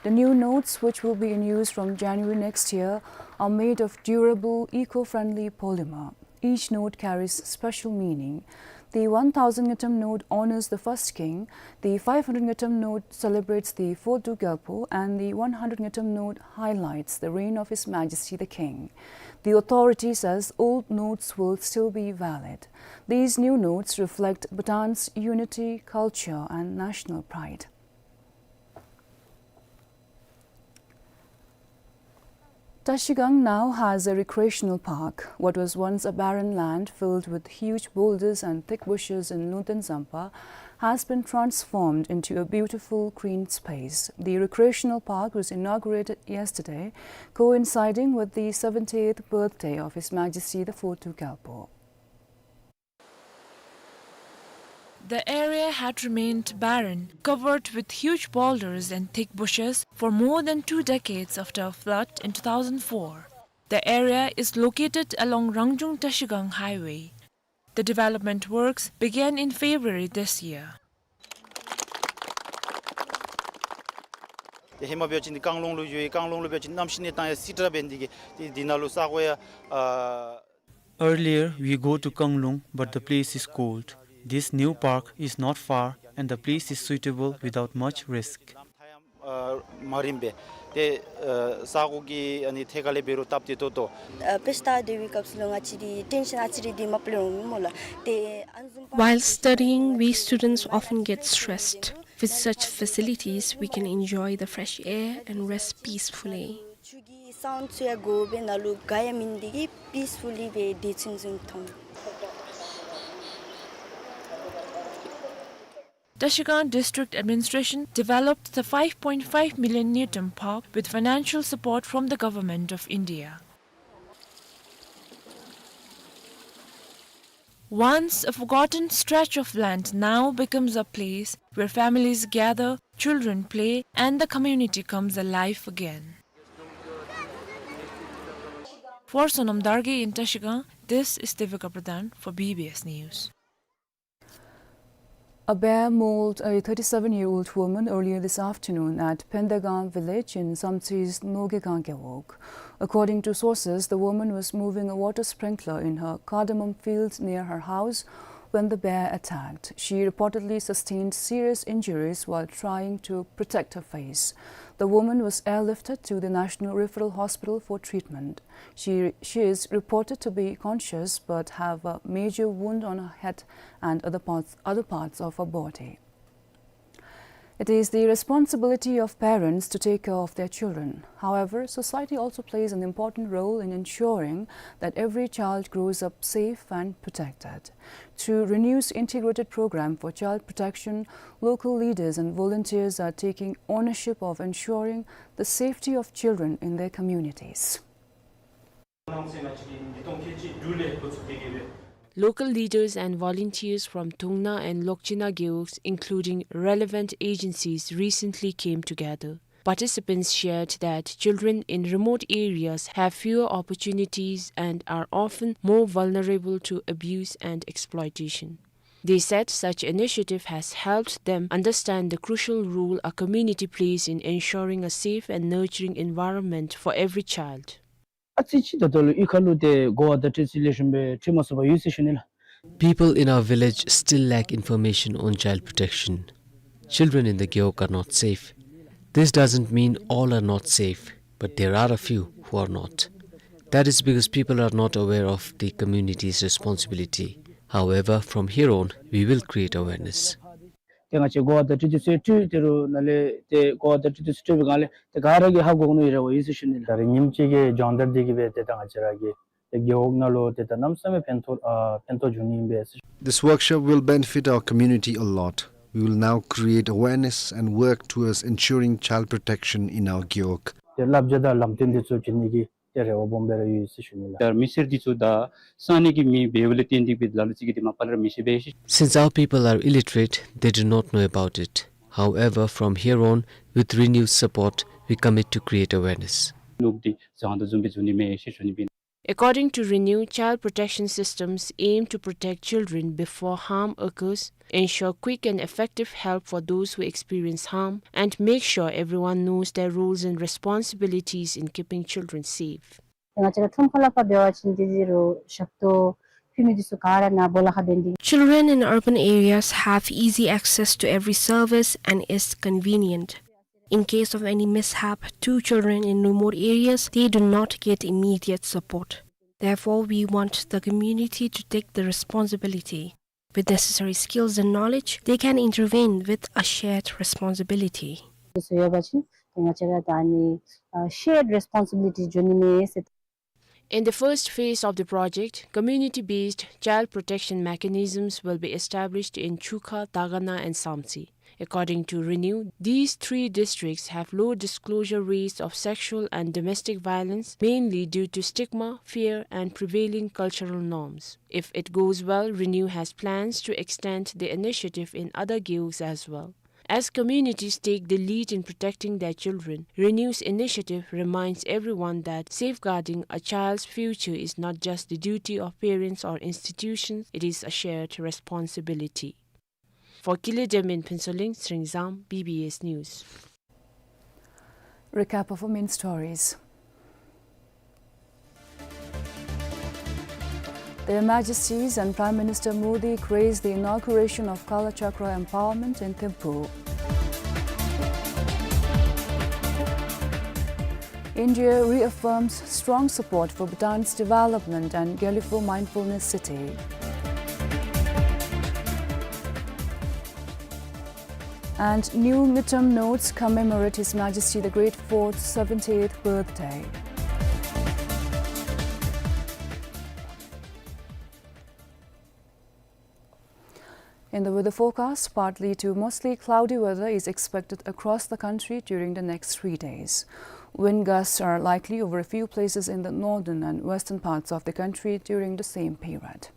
The new notes, which will be in use from January next year, are made of durable, eco-friendly polymer. Each note carries special meaning. The one thousand Ngultrum note honors the first king, the five hundred Ngultrum note celebrates the fourth Duke Gyalpo, and the one hundred Ngultrum note highlights the reign of His Majesty the King. The authority says old notes will still be valid. These new notes reflect Bhutan's unity, culture, and national pride. Trashigang now has a recreational park. What was once a barren land filled with huge boulders and thick bushes in Lungten Zampa has been transformed into a beautiful green space. The recreational park was inaugurated yesterday, coinciding with the seventieth birthday of His Majesty the Fourth Duke Gyalpo. The area had remained barren, covered with huge boulders and thick bushes for more than two decades after a flood in two thousand four. The area is located along Rangjung Trashigang Highway. The development works began in February this year. ཏེ་ཧེ་མ་འབད་བ་ཅིན་རྐང་ལུང་ལུ་འགྱོ་ཡི། རྐང་ལུང་ལུ་འབད་བ་ཅིན་གནམ་གཤིས་གནས་སྟངས་ཡང་སི་ཏྲ་འབད་ནི་དེ་གིས་ཏེ་འདི་ནང་ལུ་ས་གོ་ཡང་ཨ། Earlier, we go to Kanglung, but the place is cold. This new park is not far, and the place is suitable without much risk. ཨ་མ་རིམ་པས་ཏེ་ཨ་ས་གོ་གི་ཨ་ནི་ཐད་ཁར་ལས་འབད་རུང་སྟབས་བདེ་ཏོག་ཏོ། ཨ་དཔེ་ལྟ་སྡོད་པའི་སྐབས་སུ་ལུ་ང་བཅས་འདི་ཊེན་ཤཱན་ཨ་ཙི་རེ་འདི་མ་པ་ལས་འོང་མས་ལགས། ཏེ་ཨ་ནི་བཟུམ་པ། While studying, we students often get stressed. With such facilities, we can enjoy the fresh air and rest peacefully. ཆུ་གི་སའུནཌ་ཚུ་ཡང་གོ་སྦེ་ནང་ལུ་དགའ་ཡང་མེད་ནི་དེ་གིས་པིསི་ཕུལ་ལི་སྦེ་བདེ་ཚུན་ཚོད་མཐོང་། Trashigang District Administration developed the five point five million Ngultrum Park with financial support from the Government of India. Once a forgotten stretch of land now becomes a place where families gather, children play, and the community comes alive again. For Sonam Dargay in Trashigang, this is Devika Pradhan for B B S News. A bear mauled a thirty-seven-year-old woman earlier this afternoon at Phendagang village in Samtse's Nogegang Gewog. According to sources, the woman was moving a water sprinkler in her cardamom field near her house when the bear attacked. She reportedly sustained serious injuries while trying to protect her face. The woman was airlifted to the National Referral Hospital for treatment. She, she is reported to be conscious but have a major wound on her head and other parts, other parts of her body. It is the responsibility of parents to take care of their children. However, society also plays an important role in ensuring that every child grows up safe and protected. Through RENEW's integrated program for child protection, local leaders and volunteers are taking ownership of ensuring the safety of children in their communities. Local leaders and volunteers from Thungna and Lokchina gewogs, including relevant agencies, recently came together. Participants shared that children in remote areas have fewer opportunities and are often more vulnerable to abuse and exploitation. They said such initiative has helped them understand the crucial role a community plays in ensuring a safe and nurturing environment for every child. ཨ་ཙི་ཅིག་ད་ལྟོ་ལུ་གཡུས་ཁ་ལུ་ཏེ་གོ་བ་དང་འཁྲིལ་ཏེ་ལེགས་ཤོམ་སྦེ་འཁྲིད་མ་ཚུགས་པར་ཡོད་ཟེར་ཞུ་ནི་ལགས། People in our village still lack information on child protection. Children in the gewog are not safe. This doesn't mean all are not safe, but there are a few who are not. That is because people are not aware of the community's responsibility. However, from here on, we will create awareness. ཏེ་ང་བཅས་གོ་བ་དང་འཁྲིལ་ཏེ་ཚུ་སྤྲོད་དེ་རུང་ནཱ་ལས་ཏེ་གོ་བ་དང་འཁྲིལ་ཏེ་ཚུ་སྤྲོད་པའི་སྒང་ལས་ཏེ་ག་ར་གིས་ཧ་གོ་ནི་ཡོད་རེ་བ་ཡོད་ཟེར་ཞུ་ནི་ལགས། ད་རེས་ཉིནམ་གཅིག་གི་སྦྱོང་བརྡར་འདི་གིས་སྦེ་ཏེ་ད་ང་བཅས་ར་གི་ཏེ་རྒེད་འོག་ནང་ལུ་ཏེ་ད་གནམ་མེད་ས་མེད་ཕན་ཐོགས་ཨ་ཕན་ཐོགས་འབྱུང་ནི་ཨིན་པས་ཟེར། This workshop will benefit our community a lot. We will now create awareness and work towards ensuring child protection in our gewog. ཏེ་བསླབ་བྱ་དང་ལམ་སྟོན་འདི་ཚུ་བྱིན་ནི་གི་ཏེ་རེ་བ་སྦོམ་སྦེ་ར་ཡོད་ཟེར་ཞུ་ནི་ལགས། ད་མི་སེར་འདི་ཚུ་ད་གསང་གནས་ཀྱི་མི་འབདཝ་ལས་བརྟེན་ཏེ་སྦེ་ལ་ལུ་ཅིག་གིས་ཏེ་མ་པ་ལས་ར་མི་ཤེས་པས་ཤེས། Since our people are illiterate, they do not know about it. However, from here on, with Renew's support, we commit to create awareness. ལུགས་འདི་བཟང་དོ་བཟུམ་སྦེ་བཟོ་ནི་མས་ཟེར་ཞུ་ནི་ཨིན། According to Renew, child protection systems aim to protect children before harm occurs, ensure quick and effective help for those who experience harm, and make sure everyone knows their roles and responsibilities in keeping children safe. ང་བཅས་ར་ཁྲོམ་ཁ་ལས་ཕར་འབད་བ་ཅིན་དེ་ཟེར་རུང་ཞབས་ཏོག་ཕུལ་མི་འདི་ཚུ་ག་ར་ནཱ་སྦོ་ལོགས་ཁར་འབད་ནི་འདི། Children in urban areas have easy access to every service and is convenient. In case of any mishap to children in remote areas, they do not get immediate support. Therefore, we want the community to take the responsibility. With necessary skills and knowledge, they can intervene with a shared responsibility. ཚུ་ཡོད་པ་ཅིན་ང་བཅས་ར་ད་ནི་ཨ་shared responsibility འགྱོ་ནི་མས་ཟེར། In the first phase of the project, community-based child protection mechanisms will be established in Chukha, Dagana, and Samtse. According to Renew, these three districts have low disclosure rates of sexual and domestic violence, mainly due to stigma, fear, and prevailing cultural norms. If it goes well, Renew has plans to extend the initiative in other gewogs as well. As communities take the lead in protecting their children, Renew's initiative reminds everyone that safeguarding a child's future is not just the duty of parents or institutions, it is a shared responsibility. For Kile Demin Phensoling, Sringzam, B B S News. Recap of our main stories. Their Majesties and Prime Minister Modi graced the inauguration of Kalachakra Empowerment in Thimphu. India reaffirms strong support for Bhutan's development and Gelephu Mindfulness City. And new Ngultrum notes commemorate His Majesty the Great Fourth's seventy-eighth birthday. In the weather forecast, partly to mostly cloudy weather is expected across the country during the next three days. Wind gusts are likely over a few places in the northern and western parts of the country during the same period.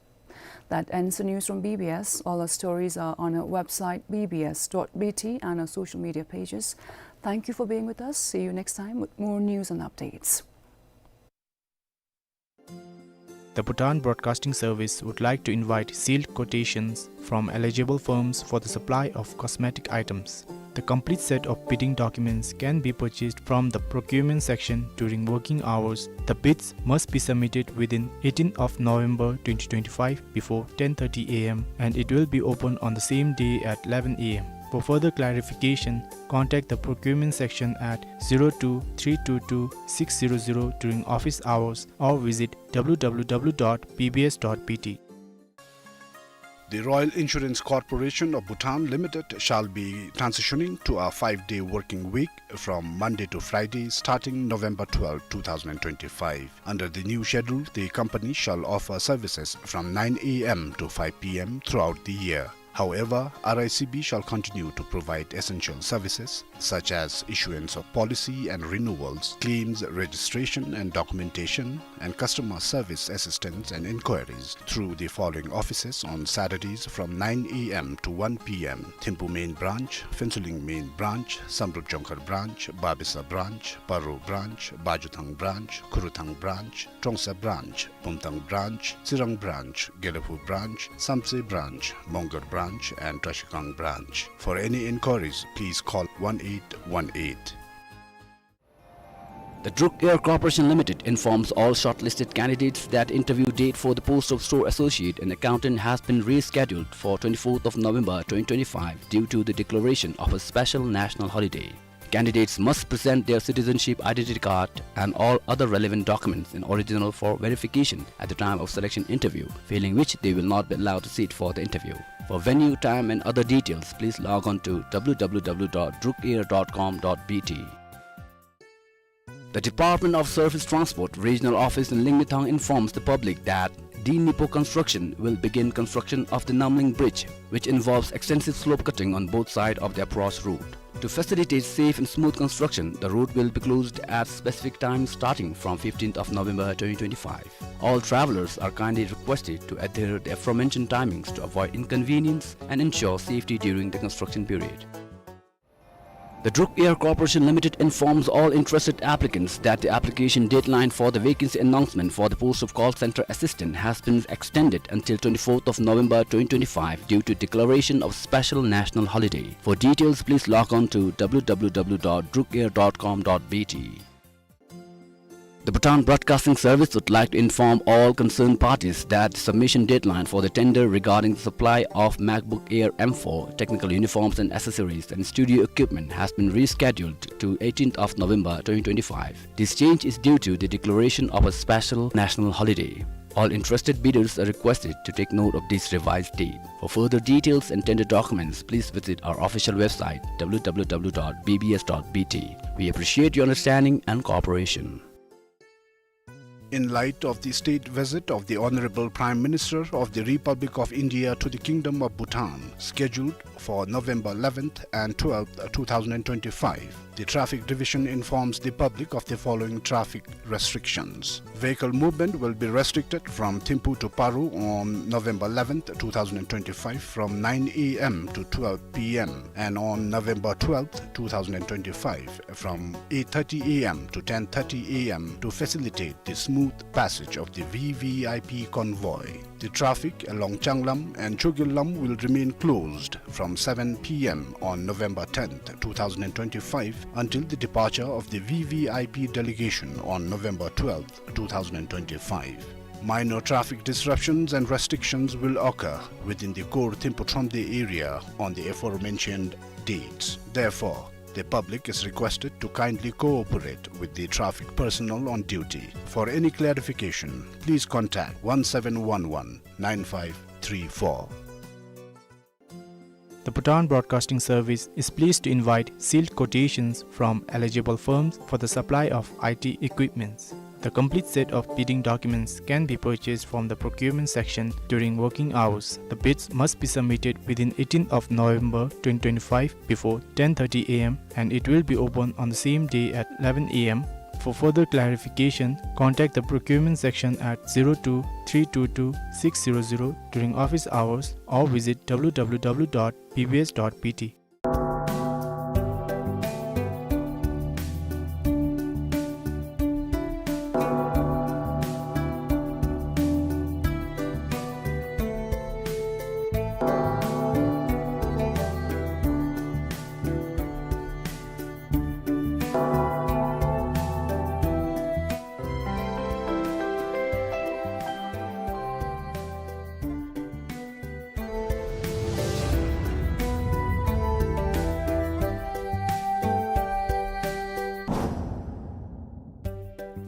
That ends the news from B B S. All our stories are on our website, B B S dot B T, and our social media pages. Thank you for being with us. See you next time with more news and updates. The Bhutan Broadcasting Service would like to invite sealed quotations from eligible firms for the supply of cosmetic items. The complete set of bidding documents can be purchased from the procurement section during working hours. The bids must be submitted within eighteenth of November twenty twenty-five before ten thirty A M, and it will be open on the same day at eleven A M. For further clarification, contact the procurement section at zero two three two two six zero zero during office hours or visit W W W dot B B S dot B T. The Royal Insurance Corporation of Bhutan Limited shall be transitioning to a five-day working week from Monday to Friday, starting November twelfth, two thousand and twenty-five. Under the new schedule, the company shall offer services from nine A M to five P M throughout the year. However, R I C B shall continue to provide essential services such as issuance of policy and renewals, claims registration and documentation, and customer service assistance and inquiries through the following offices on Saturdays from nine A M to one P M: Thimphu Main Branch, Phuentsholing Main Branch, Samdrup Jongkhar Branch, Babesa Branch, Paro Branch, Bajuthang Branch, Khurthang Branch, Trongsa Branch, Bumthang Branch, Tsirang Branch, Gelephu Branch, Samtse Branch, Mongar Branch, and Trashigang Branch. For any inquiries, please call one eight one eight. The Druk Air Corporation Limited informs all shortlisted candidates that interview date for the post of store associate and accountant has been rescheduled for twenty-fourth of November twenty twenty-five due to the declaration of a special national holiday. Candidates must present their citizenship identity card and all other relevant documents in original for verification at the time of selection interview, failing which they will not be allowed to sit for the interview. For venue, time and other details, please log on to W W W dot drukair dot com dot B T. The Department of Surface Transport Regional Office in Lingmithang informs the public that D Nipo Construction will begin construction of the Namling Bridge, which involves extensive slope cutting on both sides of the approach route. To facilitate safe and smooth construction, the road will be closed at specific times starting from fifteenth of November twenty twenty-five. All travelers are kindly requested to adhere the aforementioned timings to avoid inconvenience and ensure safety during the construction period. The Druk Air Corporation Limited informs all interested applicants that the application deadline for the vacancy announcement for the post of call center assistant has been extended until twenty-fourth of November twenty twenty-five due to declaration of special national holiday. For details, please log on to W W W dot drukair dot com dot B T. The Bhutan Broadcasting Service would like to inform all concerned parties that the submission deadline for the tender regarding the supply of MacBook Air M four, technical uniforms and accessories, and studio equipment has been rescheduled to eighteenth of November twenty twenty-five. This change is due to the declaration of a special national holiday. All interested bidders are requested to take note of this revised date. For further details and tender documents, please visit our official website, W W W dot B B S dot B T. We appreciate your understanding and cooperation. In light of the state visit of the Honorable Prime Minister of the Republic of India to the Kingdom of Bhutan, scheduled for November eleventh and twelfth, two thousand twenty-five, the Traffic Division informs the public of the following traffic restrictions. Vehicle movement will be restricted from Thimphu to Paro on November eleventh, two thousand twenty-five, from nine A M to twelve P M, and on November twelfth, two thousand twenty-five, from eight thirty A M to ten thirty A M, to facilitate the smooth passage of the V V I P convoy. The traffic along Changlam and Chogylam will remain closed from seven P M on November tenth, two thousand twenty-five, until the departure of the V V I P delegation on November twelfth, two thousand twenty-five. Minor traffic disruptions and restrictions will occur within the core Thimphu Thromde area on the aforementioned dates. Therefore, the public is requested to kindly cooperate with the traffic personnel on duty. For any clarification, please contact one seven one one nine five three four. The Bhutan Broadcasting Service is pleased to invite sealed quotations from eligible firms for the supply of I T equipments. The complete set of bidding documents can be purchased from the procurement section during working hours. The bids must be submitted within eighteenth of November twenty twenty-five before ten thirty A M, and it will be open on the same day at eleven A M. For further clarification, contact the procurement section at zero two three two two six zero zero during office hours or visit W W W dot B B S dot B T.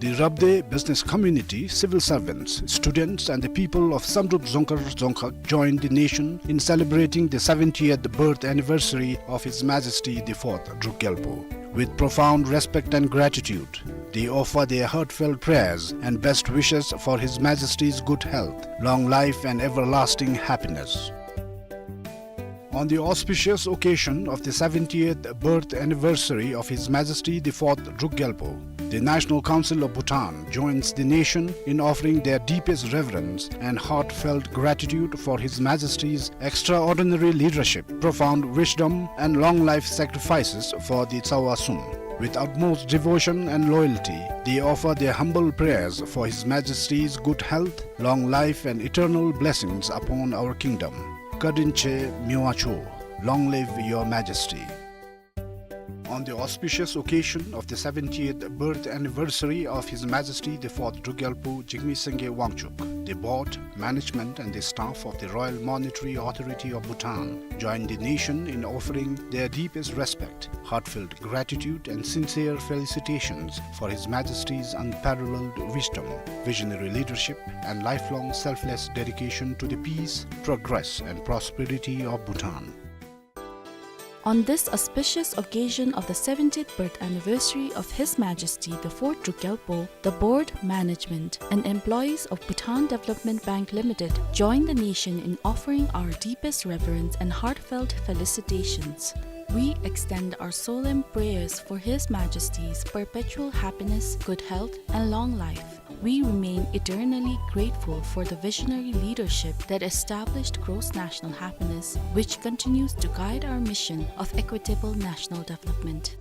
The Rabdey business community, civil servants, students, and the people of Samdrup Dzongkhar Dzongkhag join the nation in celebrating the seventieth birth anniversary of His Majesty the Fourth Druk Gyalpo. With profound respect and gratitude, they offer their heartfelt prayers and best wishes for His Majesty's good health, long life, and everlasting happiness. On the auspicious occasion of the seventieth birth anniversary of His Majesty the Fourth Druk Gyalpo, the National Council of Bhutan joins the nation in offering their deepest reverence and heartfelt gratitude for His Majesty's extraordinary leadership, profound wisdom, and long life sacrifices for the Tsawa Sum. With utmost devotion and loyalty, they offer their humble prayers for His Majesty's good health, long life, and eternal blessings upon our kingdom. Kadinche Miwa Cho, long live Your Majesty. On the auspicious occasion of the seventieth birth anniversary of His Majesty the Fourth Druk Gyalpo Jigme Singye Wangchuck, the board, management, and the staff of the Royal Monetary Authority of Bhutan join the nation in offering their deepest respect, heartfelt gratitude, and sincere felicitations for His Majesty's unparalleled wisdom, visionary leadership, and lifelong selfless dedication to the peace, progress, and prosperity of Bhutan. On this auspicious occasion of the seventieth birth anniversary of His Majesty the Fourth Druk Gyalpo, the board, management, and employees of Bhutan Development Bank Limited join the nation in offering our deepest reverence and heartfelt felicitations. We extend our solemn prayers for His Majesty's perpetual happiness, good health, and long life. We remain eternally grateful for the visionary leadership that established gross national happiness, which continues to guide our mission of equitable national development.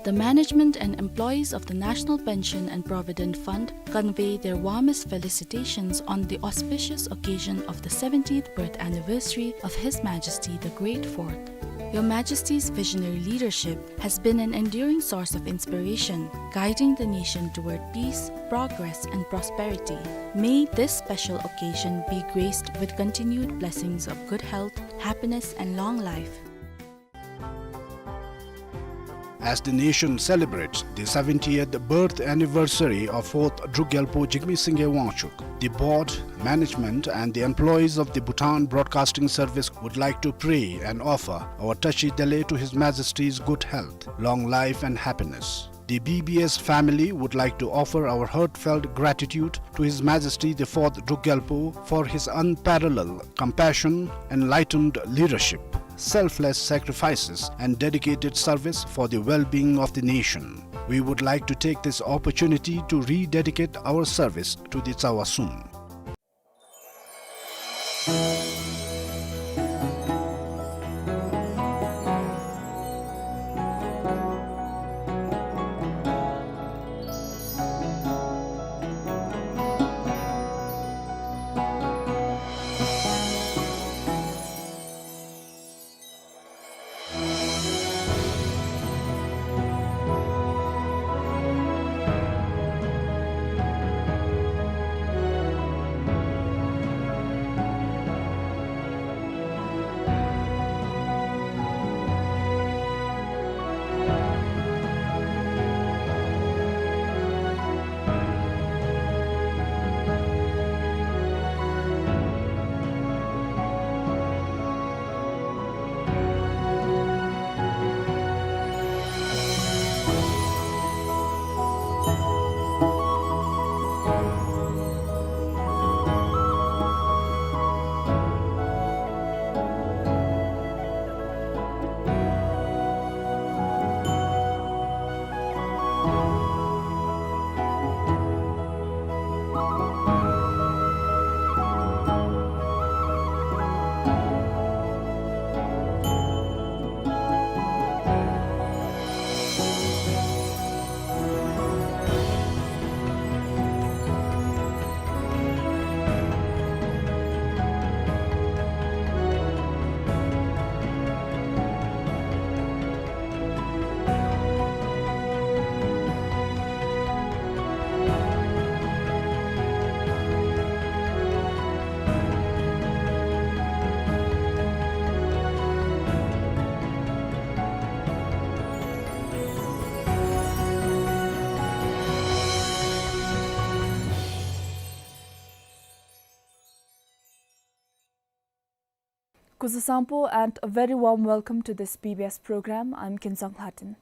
The management and employees of the National Pension and Provident Fund convey their warmest felicitations on the auspicious occasion of the seventieth birth anniversary of His Majesty the Great Fourth. Your Majesty's visionary leadership has been an enduring source of inspiration, guiding the nation toward peace, progress, and prosperity. May this special occasion be graced with continued blessings of good health, happiness, and long life. As the nation celebrates the seventieth birth anniversary of Fourth Druk Gyalpo Jigme Singye Wangchuck, the board, management, and the employees of the Bhutan Broadcasting Service would like to pray and offer our Tashi Delek to His Majesty's good health, long life, and happiness. The B B S family would like to offer our heartfelt gratitude to His Majesty the Fourth Druk Gyalpo for his unparalleled compassion, enlightened leadership, selfless sacrifices, and dedicated service for the well-being of the nation. We would like to take this opportunity to rededicate our service to the Tsawa Sum. Kuzuzangpo and a very warm welcome to this B B S program. I'm Kinzang Lhaden.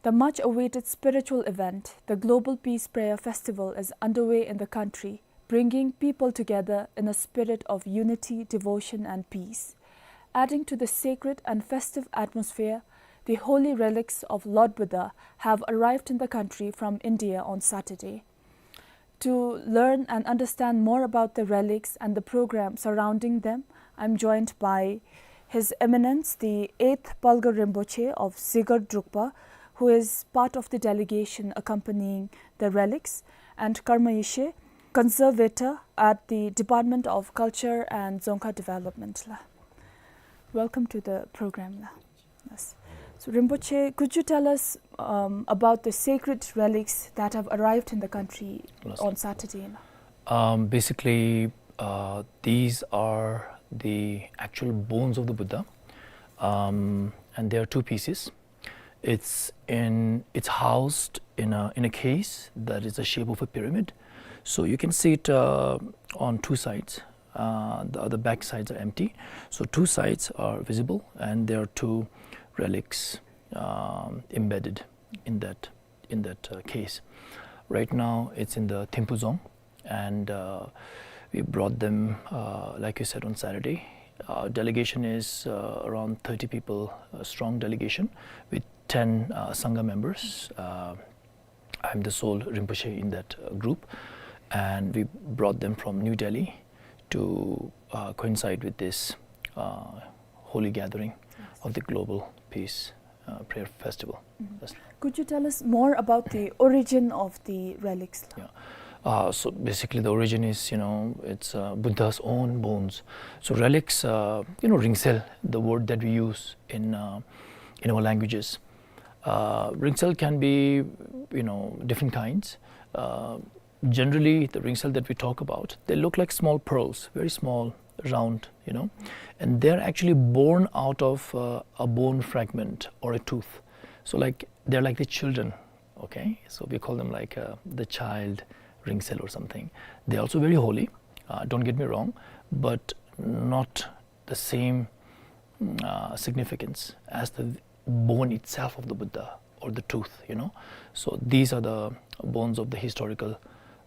The much-awaited spiritual event, the Global Peace Prayer Festival, is underway in the country, bringing people together in a spirit of unity, devotion, and peace. Adding to the sacred and festive atmosphere, the holy relics of Lord Buddha have arrived in the country from India on Saturday. To learn and understand more about the relics and the program surrounding them, I'm joined by His Eminence the eighth Palgar Rinpoche of Sigar Drukpa, who is part of the delegation accompanying the relics, and Karma Yeshe, conservator at the Department of Culture and Dzongkha Development la. Welcome to the program la. Yes. So Rinpoche, could you tell us, um, about the sacred relics that have arrived in the country on Saturday la? Um, basically, uh, these are the actual bones of the Buddha, um, and there are two pieces. It's in, it's housed in a, in a case that is the shape of a pyramid. So you can see it, uh, on two sides. Uh, the other back sides are empty. So two sides are visible, and there are two relics, um, embedded in that, in that, uh, case. Right now, it's in the Thimphu Dzong, and, uh, we brought them, uh, like you said, on Saturday. Our delegation is, uh, around thirty people, a strong delegation with ten, uh, Sangha members. Uh, I'm the sole Rinpoche in that, uh, group, and we brought them from New Delhi to, uh, coincide with this, uh, holy gathering of the Global Peace, uh, Prayer Festival. Could you tell us more about the origin of the relics? Yeah. Uh, so basically, the origin is, you know, it's, uh, Buddha's own bones. So relics, uh, you know, ringcel, the word that we use in, uh, in our languages. Uh, ringcel can be, you know, different kinds. Uh, generally, the ringcel that we talk about, they look like small pearls, very small, round, you know, and they're actually born out of, uh, a bone fragment or a tooth. So, like, they're like the children, okay? So we call them, like, uh, the child ringcel or something. They're also very holy, uh, don't get me wrong, but not the same, mm, uh, significance as the bone itself of the Buddha or the tooth, you know. So these are the bones of the historical,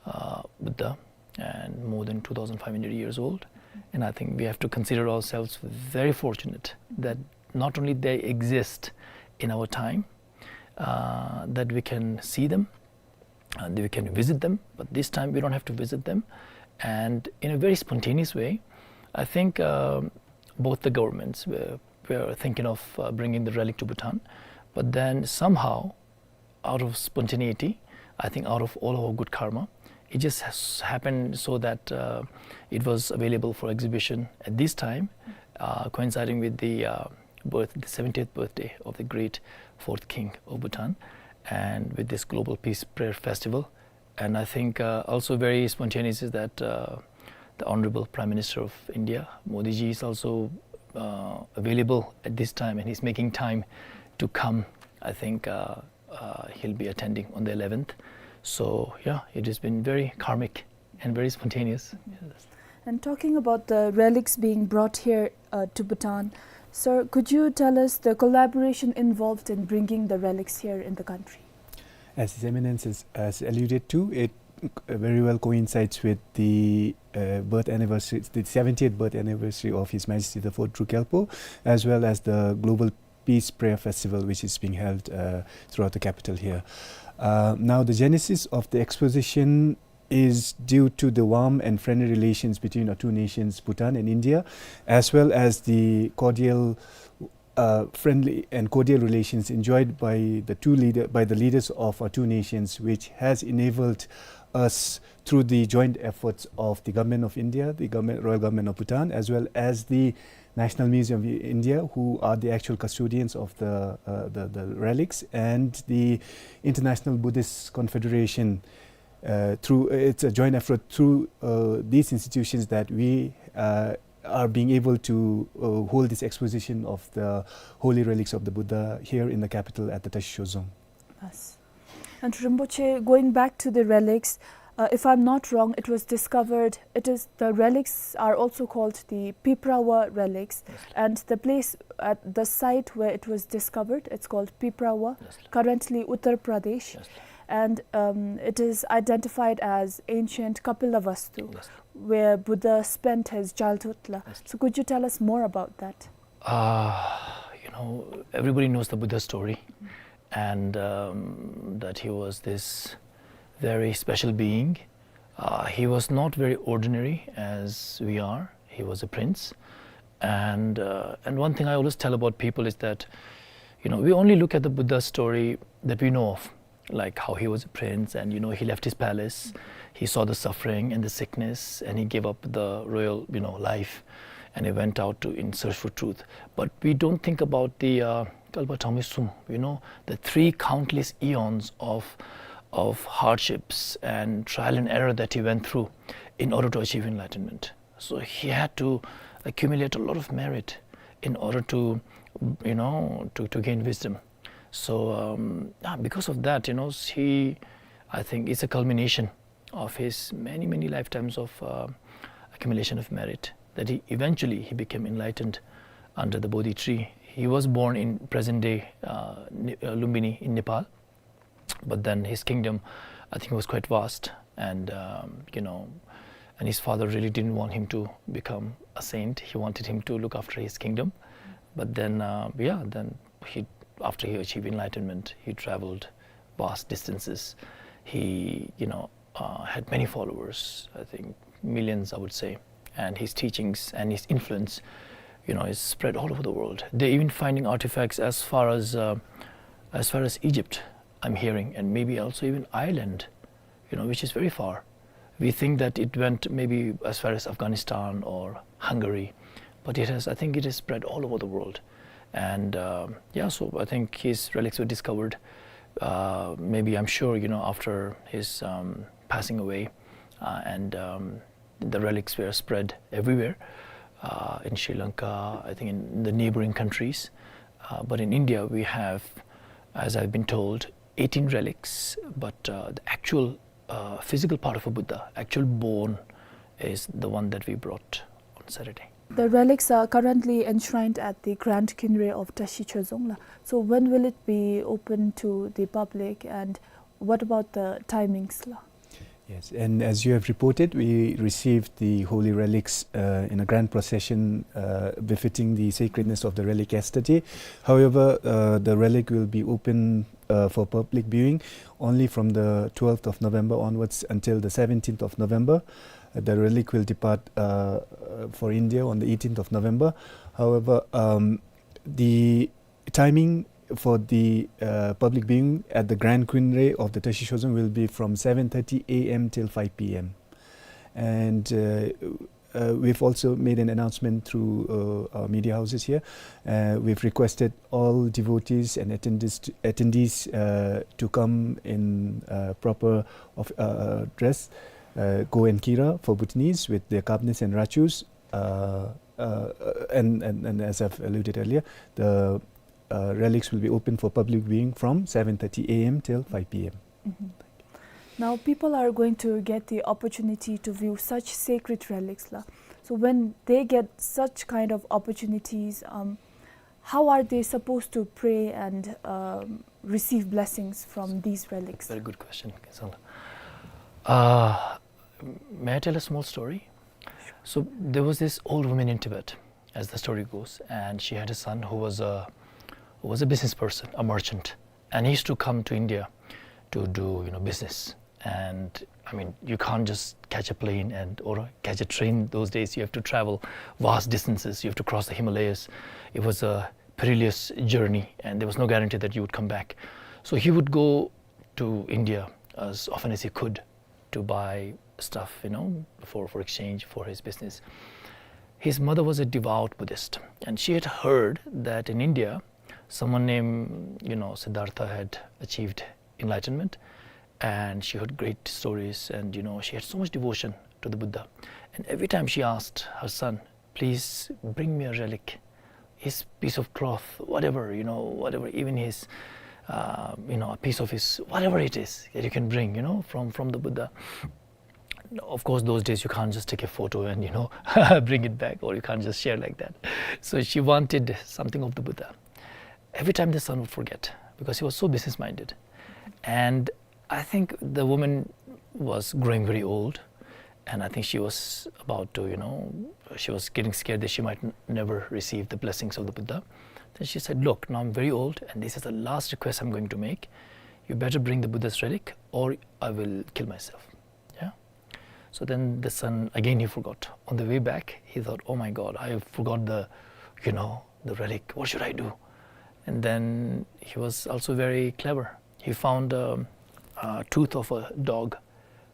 uh, Buddha, and more than two thousand five hundred years old. And I think we have to consider ourselves very fortunate that not only they exist in our time, uh, that we can see them, and we can visit them, but this time we don't have to visit them. And in a very spontaneous way, I think, um, both the governments were, were thinking of, uh, bringing the relic to Bhutan, but then somehow, out of spontaneity, I think out of all our good karma, it just has happened so that, uh, it was available for exhibition at this time, uh, coinciding with the, uh, birth, the seventieth birthday of the great fourth king of Bhutan, and with this Global Peace Prayer Festival. And I think, uh, also very spontaneous is that, uh, the Honorable Prime Minister of India, Modi ji, is also, uh, available at this time, and he's making time to come. I think, uh, uh, he'll be attending on the eleventh. So, yeah, it has been very karmic and very spontaneous. Yes. And talking about the relics being brought here, uh, to Bhutan, sir, could you tell us the collaboration involved in bringing the relics here in the country? As His Eminence has, has alluded to, it, uh, very well coincides with the, uh, birth anniversary, the seventieth birth anniversary of His Majesty the Fourth Druk Gyalpo, as well as the Global Peace Prayer Festival, which is being held, uh, throughout the capital here. Uh, now, the genesis of the exposition is due to the warm and friendly relations between our two nations, Bhutan and India, as well as the cordial, uh, friendly and cordial relations enjoyed by the two leader, by the leaders of our two nations, which has enabled us, through the joint efforts of the Government of India, the government, Royal Government of Bhutan, as well as the National Museum of India, who are the actual custodians of the, uh, the, the relics, and the International Buddhist Confederation, uh, through, uh, it's a joint effort through, uh, these institutions that we, uh, are being able to, uh, hold this exposition of the holy relics of the Buddha here in the capital at the Tashio Dzong. Yes. And Rinpoche, going back to the relics, uh, if I'm not wrong, it was discovered, it is, the relics are also called the Piprawa relics, and the place at the site where it was discovered, it's called Piprawa, currently Uttar Pradesh, and, um, it is identified as ancient Kapilavastu, where Buddha spent his childhood la. So could you tell us more about that? Uh, you know, everybody knows the Buddha story, and um, that he was this very special being. Uh, he was not very ordinary as we are. He was a prince. And, uh, and one thing I always tell about people is that, you know, we only look at the Buddha story that we know of, like how he was a prince and, you know, he left his palace, he saw the suffering and the sickness, and he gave up the royal, you know, life, and he went out to, in search for truth. But we don't think about the uh, Kalpa Thangmi Sum, you know, the three countless eons of, of hardships and trial and error that he went through in order to achieve enlightenment. So he had to accumulate a lot of merit in order to, you know, to, to gain wisdom. So um, yeah, because of that, you know, he, I think it's a culmination of his many, many lifetimes of uh, accumulation of merit that he eventually he became enlightened under the Bodhi tree. He was born in present-day uh, Ne- uh, Lumbini in Nepal, but then his kingdom, I think, was quite vast, and um, you know, and his father really didn't want him to become a saint. He wanted him to look after his kingdom, but then uh, yeah, then he, after he achieved enlightenment, he traveled vast distances. He, you know, uh, had many followers, I think millions, I would say. And his teachings and his influence, you know, is spread all over the world. They're even finding artifacts as far as, uh, as far as Egypt, I'm hearing, and maybe also even Ireland, you know, which is very far. We think that it went maybe as far as Afghanistan or Hungary, but it has, I think it has spread all over the world. And uh, yeah, so I think his relics were discovered, uh, maybe, I'm sure, you know, after his um, passing away, uh, and um, the relics were spread everywhere uh, in Sri Lanka, I think in the neighboring countries. Uh, but in India, we have, as I've been told, eighteen relics, but uh, the actual uh, physical part of a Buddha, actual bone, is the one that we brought on Saturday. The relics are currently enshrined at the Grand Khyinre of Tashi Choezong la. So when will it be open to the public, and what about the timings la? Yes, and as you have reported, we received the holy relics uh, in a grand procession uh, befitting the sacredness of the relic yesterday. However, uh, the relic will be open uh, for public viewing only from the twelfth of November onwards until the seventeenth of November. Uh, the relic will depart uh, uh, for India on the eighteenth of November. However, um, the timing for the uh, public viewing at the Grand Khyinre of the Tashi Choezong will be from seven thirty a m till five p m. And uh, uh, we've also made an announcement through uh, our media houses here. Uh, we've requested all devotees and attendees to, attendees, uh, to come in uh, proper of, uh, dress, uh, Go and Kira for Bhutanese, with their kabnes and rachus. Uh, uh, and, and, and as I've alluded earlier, the uh, relics will be open for public viewing from seven thirty a m till five p m. Mhm. Now, people are going to get the opportunity to view such sacred relics la. So when they get such kind of opportunities, um, how are they supposed to pray and um, receive blessings from these relics? Very good question, Kensang la. Uh, may I tell a small story? So there was this old woman in Tibet, as the story goes, and she had a son who was a, who was a business person, a merchant, and he used to come to India to do, you know, business. And I mean, you can't just catch a plane and or catch a train those days. You have to travel vast distances. You have to cross the Himalayas. It was a perilous journey, and there was no guarantee that you would come back. So he would go to India as often as he could to buy stuff, you know, for, for exchange for his business. His mother was a devout Buddhist, and she had heard that in India, someone named, you know, Siddhartha had achieved enlightenment, and she heard great stories, and, you know, she had so much devotion to the Buddha. And every time she asked her son, "Please bring me a relic," his piece of cloth, whatever, you know, whatever, even his, uh, you know, a piece of his, whatever it is that you can bring, you know, from, from the Buddha. Of course, those days you can't just take a photo and, you know, bring it back, or you can't just share like that. So she wanted something of the Buddha. Every time the son would forget, because he was so business minded. And I think the woman was growing very old, And I think she was about to, you know, she was getting scared that she might n- never receive the blessings of the Buddha. Then she said, "Look, now I'm very old, and this is the last request I'm going to make. You better bring the Buddha's relic, or I will kill myself." Yeah. So then the son, again, he forgot. On the way back, he thought, "Oh my God, I forgot the, you know, the relic. What should I do?" And then he was also very clever. He found a, a tooth of a dog.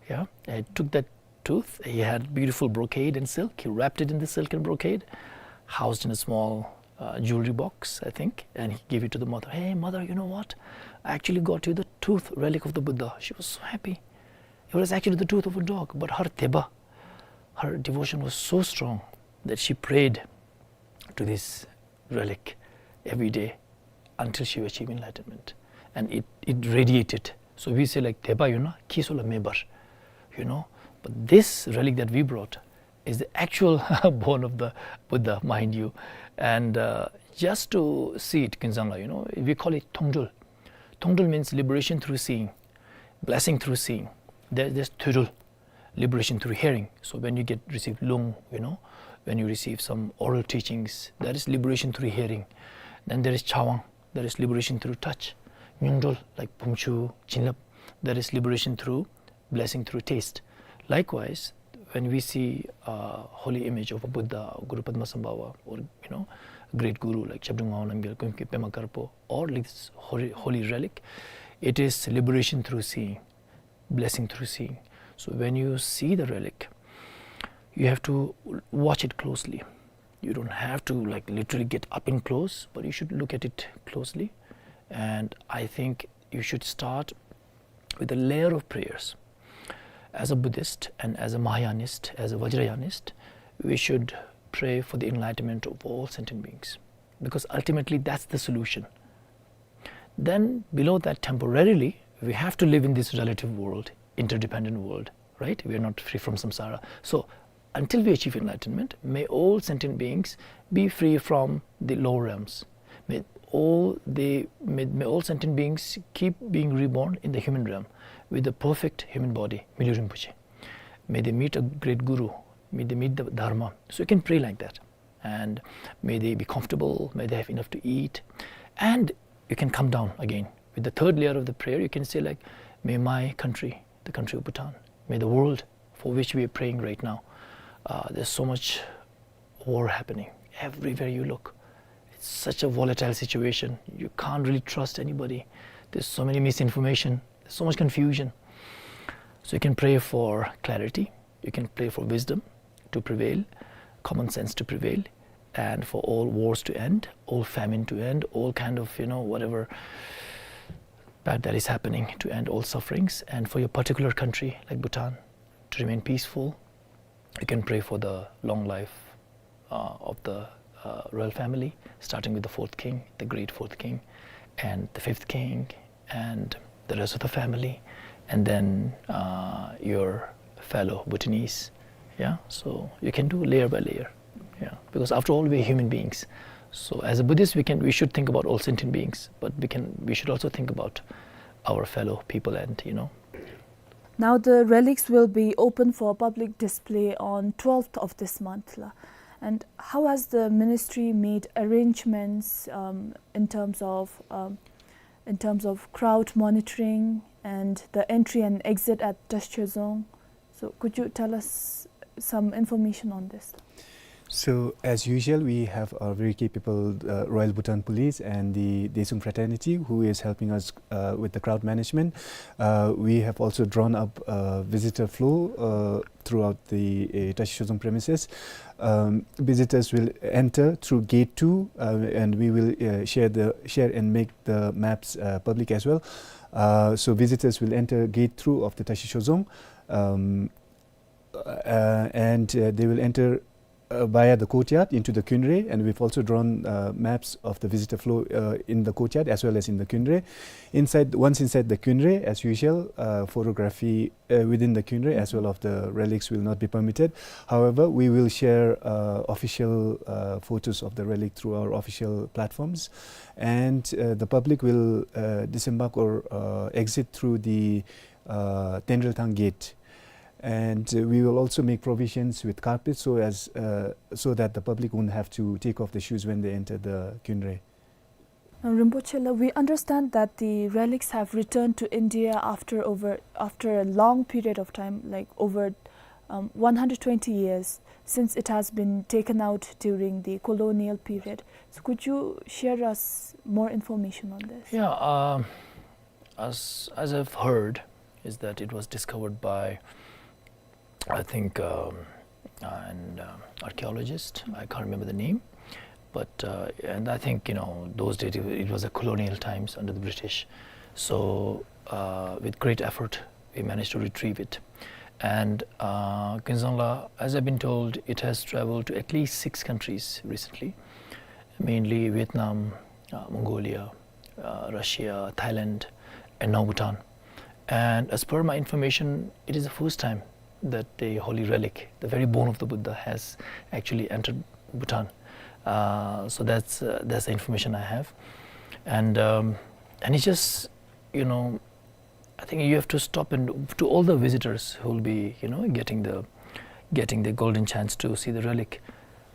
Yeah. And he took that tooth. He had beautiful brocade and silk. He wrapped it in the silk and brocade, housed in a small uh, jewelry box, I think, and he gave it to the mother. "Hey, mother, you know what? I actually got you the tooth relic of the Buddha." She was so happy. It was actually the tooth of a dog, but her teba, her devotion was so strong that she prayed to this relic every day until she achieved enlightenment. And it, it radiated. So we say, like, teba yona, khi sola mebar, you know. But this relic that we brought is the actual bone of the Buddha, mind you. And uh, just to see it, Kinzangla, you know, we call it Thongdul. Thongdul means liberation through seeing, blessing through seeing. There, there's Thudul, liberation through hearing. So when you get receive lung, you know, when you receive some oral teachings, that is liberation through hearing. Then there is Chawang, that is liberation through touch. Nyungdol, like Pumchu, Jinlap, that is liberation through blessing through taste. Likewise, when we see a holy image of a Buddha, Guru Padmasambhava, or, you know, great guru like Zhabdrung Ngawang Namgyal, Kuyumkhi Pema Karpo, or like this holy, holy relic, it is liberation through seeing, blessing through seeing. So when you see the relic, you have to watch it closely. You don't have to, like, literally get up and close, but you should look at it closely. And I think you should start with a layer of prayers. As a Buddhist and as a Mahayanist, as a Vajrayanist, we should pray for the enlightenment of all sentient beings, because ultimately that's the solution. Then below that, temporarily, we have to live in this relative world, interdependent world, right? We are not free from samsara. So until we achieve enlightenment, may all sentient beings be free from the lower realms. May all the may, may all sentient beings keep being reborn in the human realm with the perfect human body, Milyurim Puche. May they meet a great guru. May they meet the Dharma. So you can pray like that. And may they be comfortable, may they have enough to eat. And you can come down again. With the third layer of the prayer, you can say, like, "May my country, the country of Bhutan, may the world for which we are praying right now, uh, there's so much war happening everywhere you look. It's such a volatile situation. You can't really trust anybody. There's so many misinformation, there's so much confusion." So you can pray for clarity, you can pray for wisdom to prevail, common sense to prevail, and for all wars to end, all famine to end, all kind of, you know, whatever bad that is happening to end, all sufferings, and for your particular country like Bhutan to remain peaceful. You can pray for the long life uh, of the uh, royal family, starting with the fourth king, the great fourth king, and the fifth king, and the rest of the family, and then uh, your fellow Bhutanese. Yeah, so you can do layer by layer. Yeah, because after all, we're human beings. So as a Buddhist, we can we should think about all sentient beings, but we can we should also think about our fellow people and, you know, Now the relics will be open for public display on twelfth of this month, la. And how has the ministry made arrangements um, in terms of um, in terms of crowd monitoring and the entry and exit at Tashi Chozong? So could you tell us some information on this? So, as usual, we have a very capable uh, Royal Bhutan Police and the Desung Fraternity, who is helping us uh, with the crowd management. Uh, we have also drawn up a visitor flow uh, throughout the uh, Tashi Chozong premises. Um, visitors will enter through gate two, uh, and we will uh, share the share and make the maps uh, public as well. Uh, so visitors will enter gate two of the Tashi Chozong. Um, uh, and uh, they will enter uh, via the courtyard into the Khyunre, and we've also drawn uh, maps of the visitor flow uh, in the courtyard as well as in the Khyunre. Inside, once inside the Khyunre, as usual, uh, photography uh, within the Khyunre as well of the relics will not be permitted. However, we will share uh, official uh, photos of the relic through our official platforms, and uh, the public will uh, disembark or uh, exit through the uh, Tenrelthang gate. And, uh, we will also make provisions with carpets so as, uh, so that the public won't have to take off the shoes when they enter the Kyoenrei. Now, Rinpoche la, we understand that the relics have returned to India after over, after a long period of time, like over, um, one hundred twenty years since it has been taken out during the colonial period. So could you share us more information on this? Yeah, um, as, as I've heard, is that it was discovered by, I think, um, uh, an, um, archaeologist. I can't remember the name. But, uh, and I think, you know, those days it, it was the colonial times under the British. So, uh, with great effort, we managed to retrieve it. And, uh, Kyoendzang la, as I've been told, it has traveled to at least six countries recently, mainly Vietnam, uh, Mongolia, uh, Russia, Thailand, and now Bhutan. And as per my information, it is the first time that a holy relic, the very bone of the Buddha, has actually entered Bhutan. Uh, so that's, uh, that's the information I have. And, um, and it's just, you know, I think you have to stop, and to all the visitors who will be, you know, getting the, getting the golden chance to see the relic,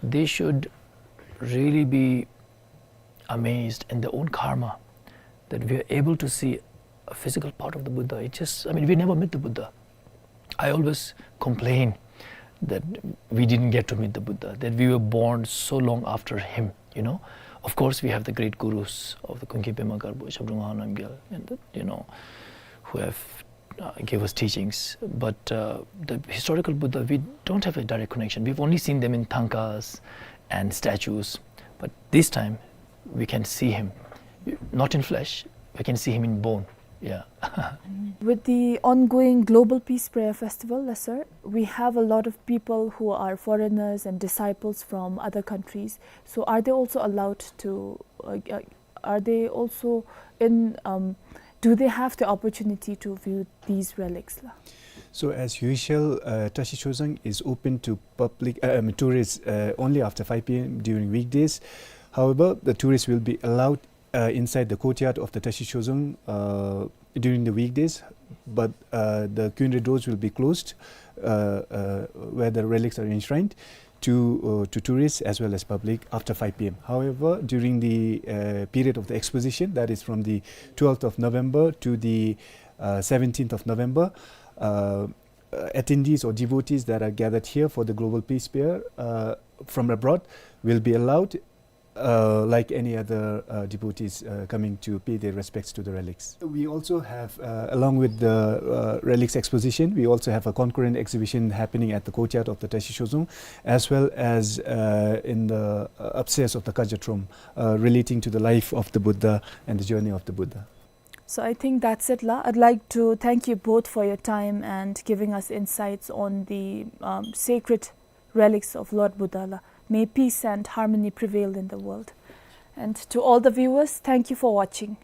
they should really be amazed in their own karma that we are able to see a physical part of the Buddha. It just, I mean, we never met the Buddha. I always complain that we didn't get to meet the Buddha, that we were born so long after him, you know. Of course, we have the great gurus of the Kongkhe Pema Karpo, Shabdrung Ngawang Namgyal, and the, you know, who have, uh, gave us teachings. But, uh, the historical Buddha, we don't have a direct connection. We've only seen them in thangkas and statues. But this time, we can see him, not in flesh, we can see him in bone. Yeah. With the ongoing Global Peace Prayer Festival, la sir, we have a lot of people who are foreigners and disciples from other countries. So are they also allowed to, uh, uh, are they also in, um, do they have the opportunity to view these relics la? So as usual, uh, Tashi Chozang is open to public, uh, um, tourists, uh, only after five P M during weekdays. However, the tourists will be allowed, uh, inside the courtyard of the Tashi Chozang, uh, during the weekdays, but, uh, the Kyoenrei doors will be closed, uh, uh, where the relics are enshrined, to, uh, to tourists as well as public after five P M. However, during the, uh, period of the exposition, that is from the twelfth of November to the, uh, seventeenth of November, uh, uh, attendees or devotees that are gathered here for the Global Peace Prayer, uh, from abroad will be allowed, uh, like any other, uh, devotees, uh, coming to pay their respects to the relics. We also have, uh, along with the, uh, relics exposition, we also have a concurrent exhibition happening at the courtyard of the Tashi Chozang, as well as, uh, in the, uh, upstairs of the Kagyot room, uh, relating to the life of the Buddha and the journey of the Buddha. So I think that's it la. I'd like to thank you both for your time and giving us insights on the, um, sacred relics of Lord Buddha la. May peace and harmony prevail in the world. And to all the viewers, thank you for watching.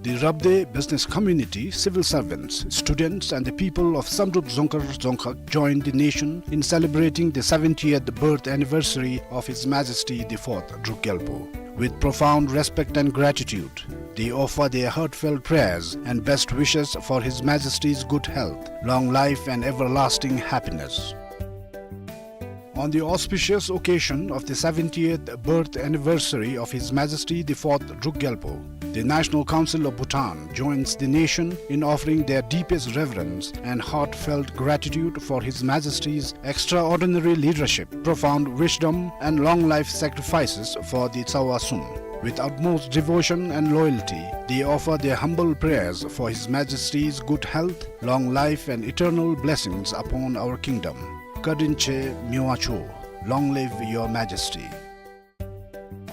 The Rabdey business community, civil servants, students, and the people of Samdrup Dzongkhar Dzongkhag joined the nation in celebrating the seventieth birth anniversary of His Majesty the Fourth Druk Gyalpo. With profound respect and gratitude, they offer their heartfelt prayers and best wishes for His Majesty's good health, long life, and everlasting happiness. On the auspicious occasion of the seventieth birth anniversary of His Majesty the Fourth Druk Gyalpo, the National Council of Bhutan joins the nation in offering their deepest reverence and heartfelt gratitude for His Majesty's extraordinary leadership, profound wisdom, and long life sacrifices for the Tsawa Sum. With utmost devotion and loyalty, they offer their humble prayers for His Majesty's good health, long life, and eternal blessings upon our kingdom. Kadinche Miwa Cho, long live Your Majesty.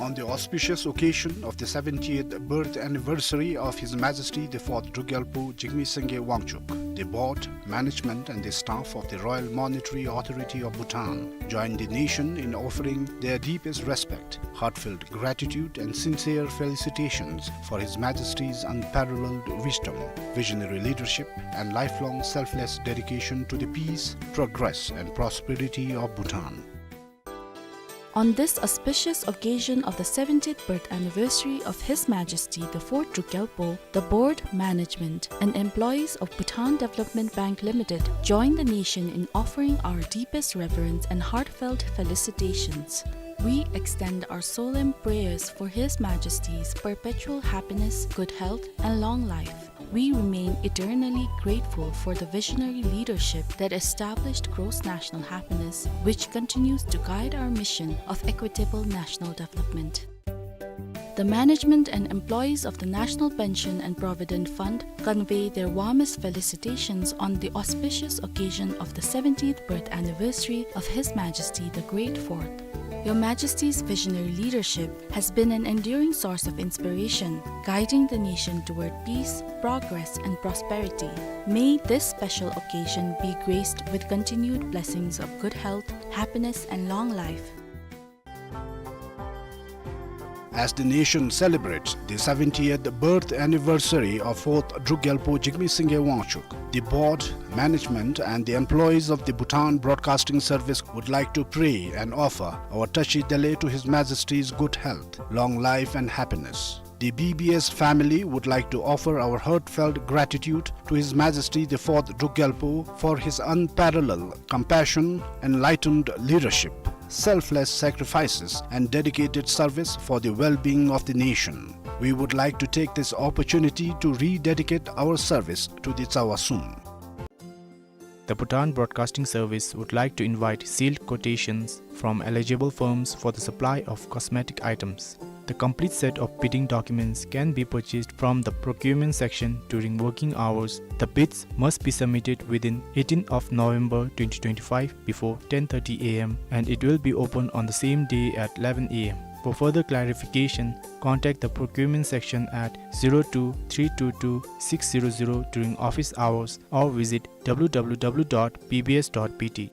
On the auspicious occasion of the seventieth birth anniversary of His Majesty the Fourth Druk Gyalpo Jigme Sangay Wangchuck, the board, management and the staff of the Royal Monetary Authority of Bhutan join the nation in offering their deepest respect, heartfelt gratitude and sincere felicitations for His Majesty's unparalleled wisdom, visionary leadership and lifelong selfless dedication to the peace, progress and prosperity of Bhutan. On this auspicious occasion of the seventieth birth anniversary of His Majesty the Fourth Druk Gyalpo, the board, management, and employees of Bhutan Development Bank Limited join the nation in offering our deepest reverence and heartfelt felicitations. We extend our solemn prayers for His Majesty's perpetual happiness, good health, and long life. We remain eternally grateful for the visionary leadership that established gross national happiness, which continues to guide our mission of equitable national development. The management and employees of the National Pension and Provident Fund convey their warmest felicitations on the auspicious occasion of the seventieth birth anniversary of His Majesty the Great Fourth. Your Majesty's visionary leadership has been an enduring source of inspiration, guiding the nation toward peace, progress, and prosperity. May this special occasion be graced with continued blessings of good health, happiness, and long life. As the nation celebrates the seventieth birth anniversary of Fourth Druk Gyalpo Jigme Sangay Wangchuck, the board, management, and the employees of the Bhutan Broadcasting Service would like to pray and offer our Tashi Delek to His Majesty's good health, long life, and happiness. The B B S family would like to offer our heartfelt gratitude to His Majesty the Fourth Druk Gyalpo for his unparalleled compassion, enlightened leadership, selfless sacrifices, and dedicated service for the well-being of the nation. We would like to take this opportunity to rededicate our service to the Tsawa Sum. The Bhutan Broadcasting Service would like to invite sealed quotations from eligible firms for the supply of cosmetic items. The complete set of bidding documents can be purchased from the procurement section during working hours. The bids must be submitted within eighteenth of November twenty twenty-five before ten thirty A M and it will be open on the same day at eleven A M. For further clarification, contact the procurement section at zero two three two two six zero zero during office hours or visit W W W dot B B S dot B T.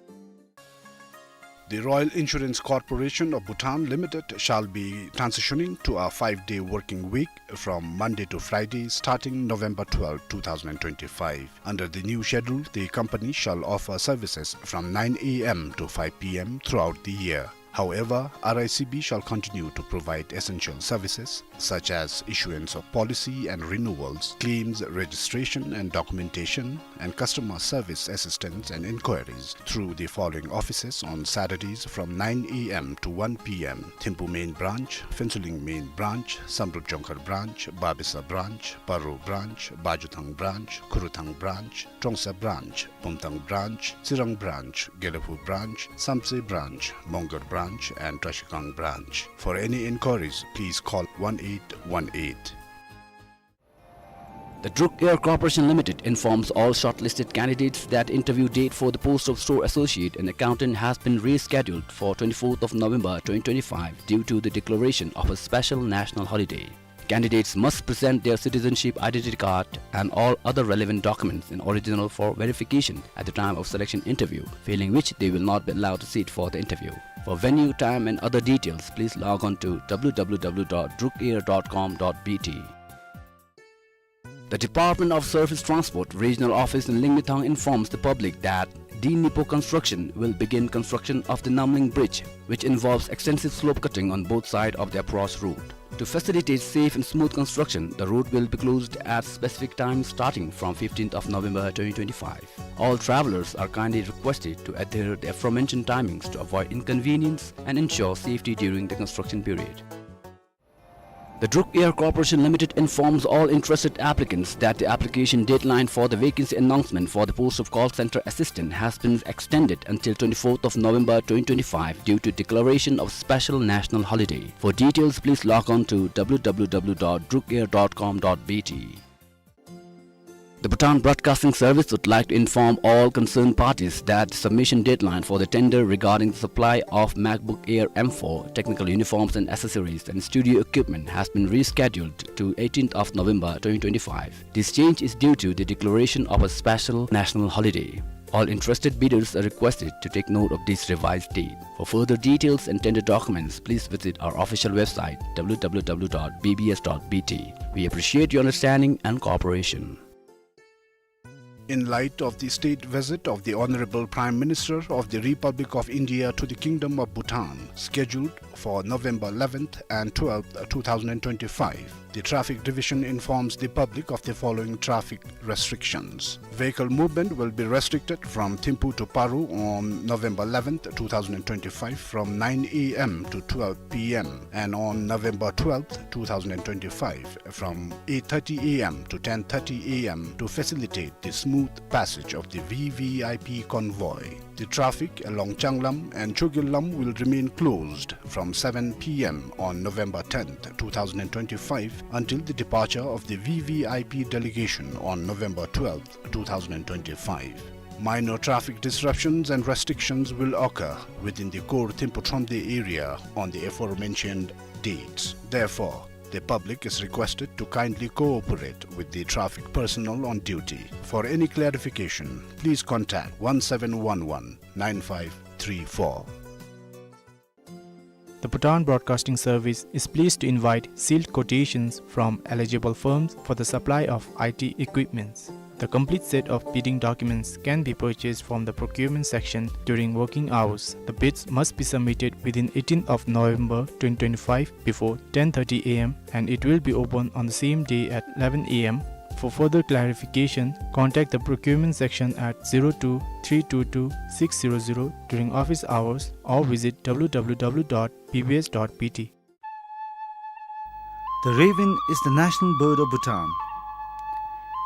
The Royal Insurance Corporation of Bhutan Limited shall be transitioning to a five-day working week from Monday to Friday, starting November twelfth, two thousand and twenty-five. Under the new schedule, the company shall offer services from nine A M to five P M throughout the year. However, R I C B shall continue to provide essential services such as issuance of policy and renewals, claims registration and documentation, and customer service assistance and inquiries through the following offices on Saturdays from nine A M to one P M: Thimphu Main Branch, Phuentsholing Main Branch, Samdrup Jongkhar Branch, Babesa Branch, Paro Branch, Bajuthang Branch, Khurthang Branch, Trongsa Branch, Bumthang Branch, Tsirang Branch, Gelephu Branch, Samtse Branch, Mongar Branch, and Trashigang Branch. For any inquiries, please call one eight one eight. The Druk Air Corporation Limited informs all shortlisted candidates that interview date for the post of store associate and accountant has been rescheduled for twenty-fourth of November twenty twenty-five due to the declaration of a special national holiday. Candidates must present their citizenship identity card and all other relevant documents in original for verification at the time of selection interview, failing which they will not be allowed to sit for the interview. For venue, time and other details, please log on to W W W dot drukair dot com dot B T. The Department of Surface Transport Regional Office in Lingmithang informs the public that D Nipo Construction will begin construction of the Namling Bridge, which involves extensive slope cutting on both sides of the approach road. To facilitate safe and smooth construction, the road will be closed at specific times starting from fifteenth of November twenty twenty-five. All travelers are kindly requested to adhere the aforementioned timings to avoid inconvenience and ensure safety during the construction period. The Druk Air Corporation Limited informs all interested applicants that the application deadline for the vacancy announcement for the post of call center assistant has been extended until twenty-fourth of November twenty twenty-five due to declaration of special national holiday. For details, please log on to W W W dot drukair dot com dot B T. The Bhutan Broadcasting Service would like to inform all concerned parties that the submission deadline for the tender regarding the supply of MacBook Air M four, technical uniforms and accessories, and studio equipment has been rescheduled to eighteenth of November twenty twenty-five. This change is due to the declaration of a special national holiday. All interested bidders are requested to take note of this revised date. For further details and tender documents, please visit our official website, W W W dot B B S dot B T. We appreciate your understanding and cooperation. In light of the state visit of the Honorable Prime Minister of the Republic of India to the Kingdom of Bhutan, scheduled for November eleventh and twelfth, two thousand twenty-five, the Traffic Division informs the public of the following traffic restrictions. Vehicle movement will be restricted from Thimphu to Paro on November eleventh, two thousand twenty-five, from nine A M to twelve P M, and on November twelfth, two thousand twenty-five, from eight thirty A M to ten thirty A M, to facilitate the smooth passage of the V V I P convoy. The traffic along Changlam and Chogillam will remain closed from seven P M on November tenth, two thousand twenty-five, until the departure of the V V I P delegation on November twelfth, two thousand twenty-five. Minor traffic disruptions and restrictions will occur within the core Thimphu Thromde area on the aforementioned dates. Therefore, the public is requested to kindly cooperate with the traffic personnel on duty. For any clarification, please contact one seven one one nine five three four. The Bhutan Broadcasting Service is pleased to invite sealed quotations from eligible firms for the supply of I T equipments. The complete set of bidding documents can be purchased from the procurement section during working hours. The bids must be submitted within eighteenth of November twenty twenty-five before ten thirty A M, and it will be open on the same day at eleven A M. For further clarification, contact the procurement section at zero two three two two six zero zero during office hours or visit W W W dot B B S dot B T. The raven is the national bird of Bhutan.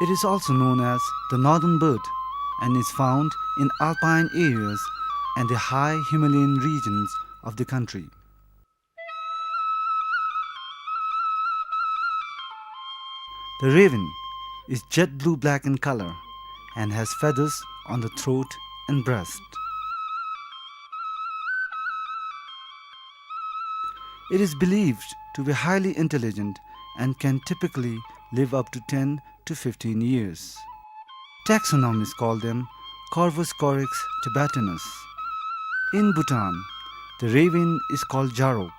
It is also known as the northern bird and is found in alpine areas and the high Himalayan regions of the country. The raven is jet blue-black in color and has feathers on the throat and breast. It is believed to be highly intelligent and can typically live up to ten to fifteen years. Taxonomists call them Corvus corax tibetanus. In Bhutan, the raven is called jarok,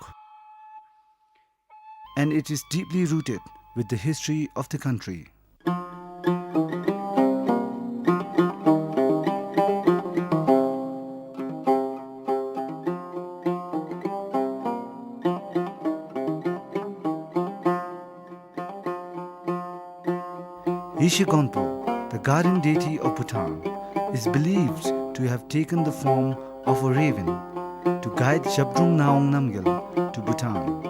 and it is deeply rooted with the history of the country. Yeshe Gonpo, the guardian deity of Bhutan, is believed to have taken the form of a raven to guide Zhabdrung Ngawang Namgyal to Bhutan.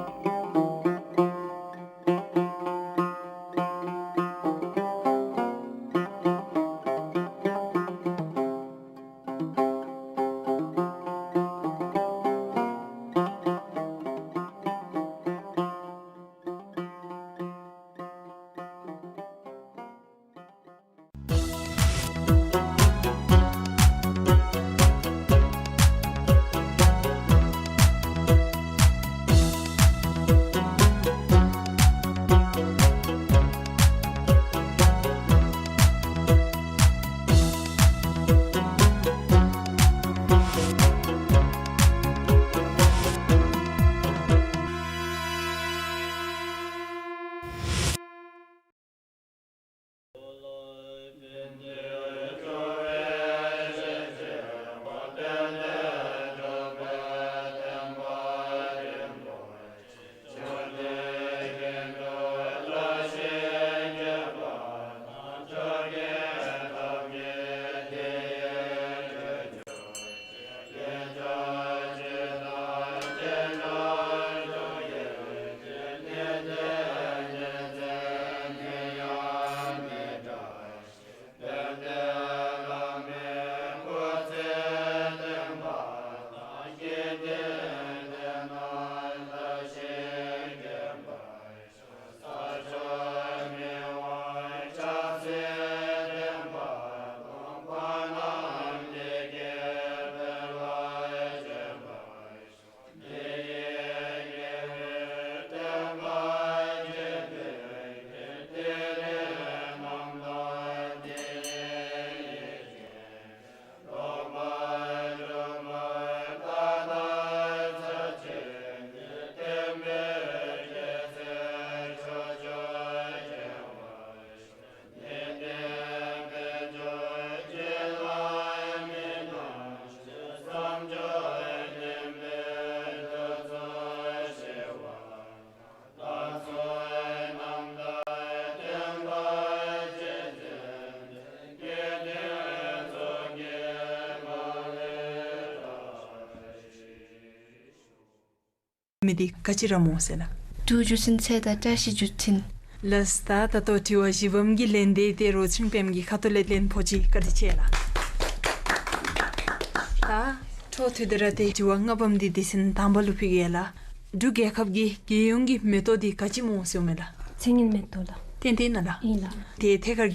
མི་འདི་ག་ཅི་ར་སྨོ་ཟེར་ལགས། འབྲུག་བརྒྱུད་འཛིན་ཚད་དང་བཀྲ་ཤིས་བརྒྱུད་འཛིན། ལགས། ད་ད་ལྟོ་དྲི་བ་བཞི་པམ་གི་ལན་འདི་ཏེ་རོ་ཆིང་པདྨ་གི་ཁ་ཐུག་ལས་ལེན་ཕོ་ཅིག། བཀའ་དྲིན་ཆེ་ལགས། ད་འཕྲོ་མཐུད་དེ་ར་ཏེ་དྲི་བ་ལྔ་པམ་འདི་སྡེ་ཚན་དང་པ་ལུ་ཕུལ་གེ་ལགས། འབྲུག་རྒྱལ་ཁབ་ཀྱི་རྒྱལ་ཡོངས་ཀྱི་མེ་ཏོག་འདི་ག་ཅི་སྨོ་ཟེར་མས་ལགས། ཚེ་སྔོན་མེ་ཏོག་ལགས། ཏན་ཏན་ཨིན་ན་ལགས། ཨིན་ལགས། ཏེ་ཐད་ཀར་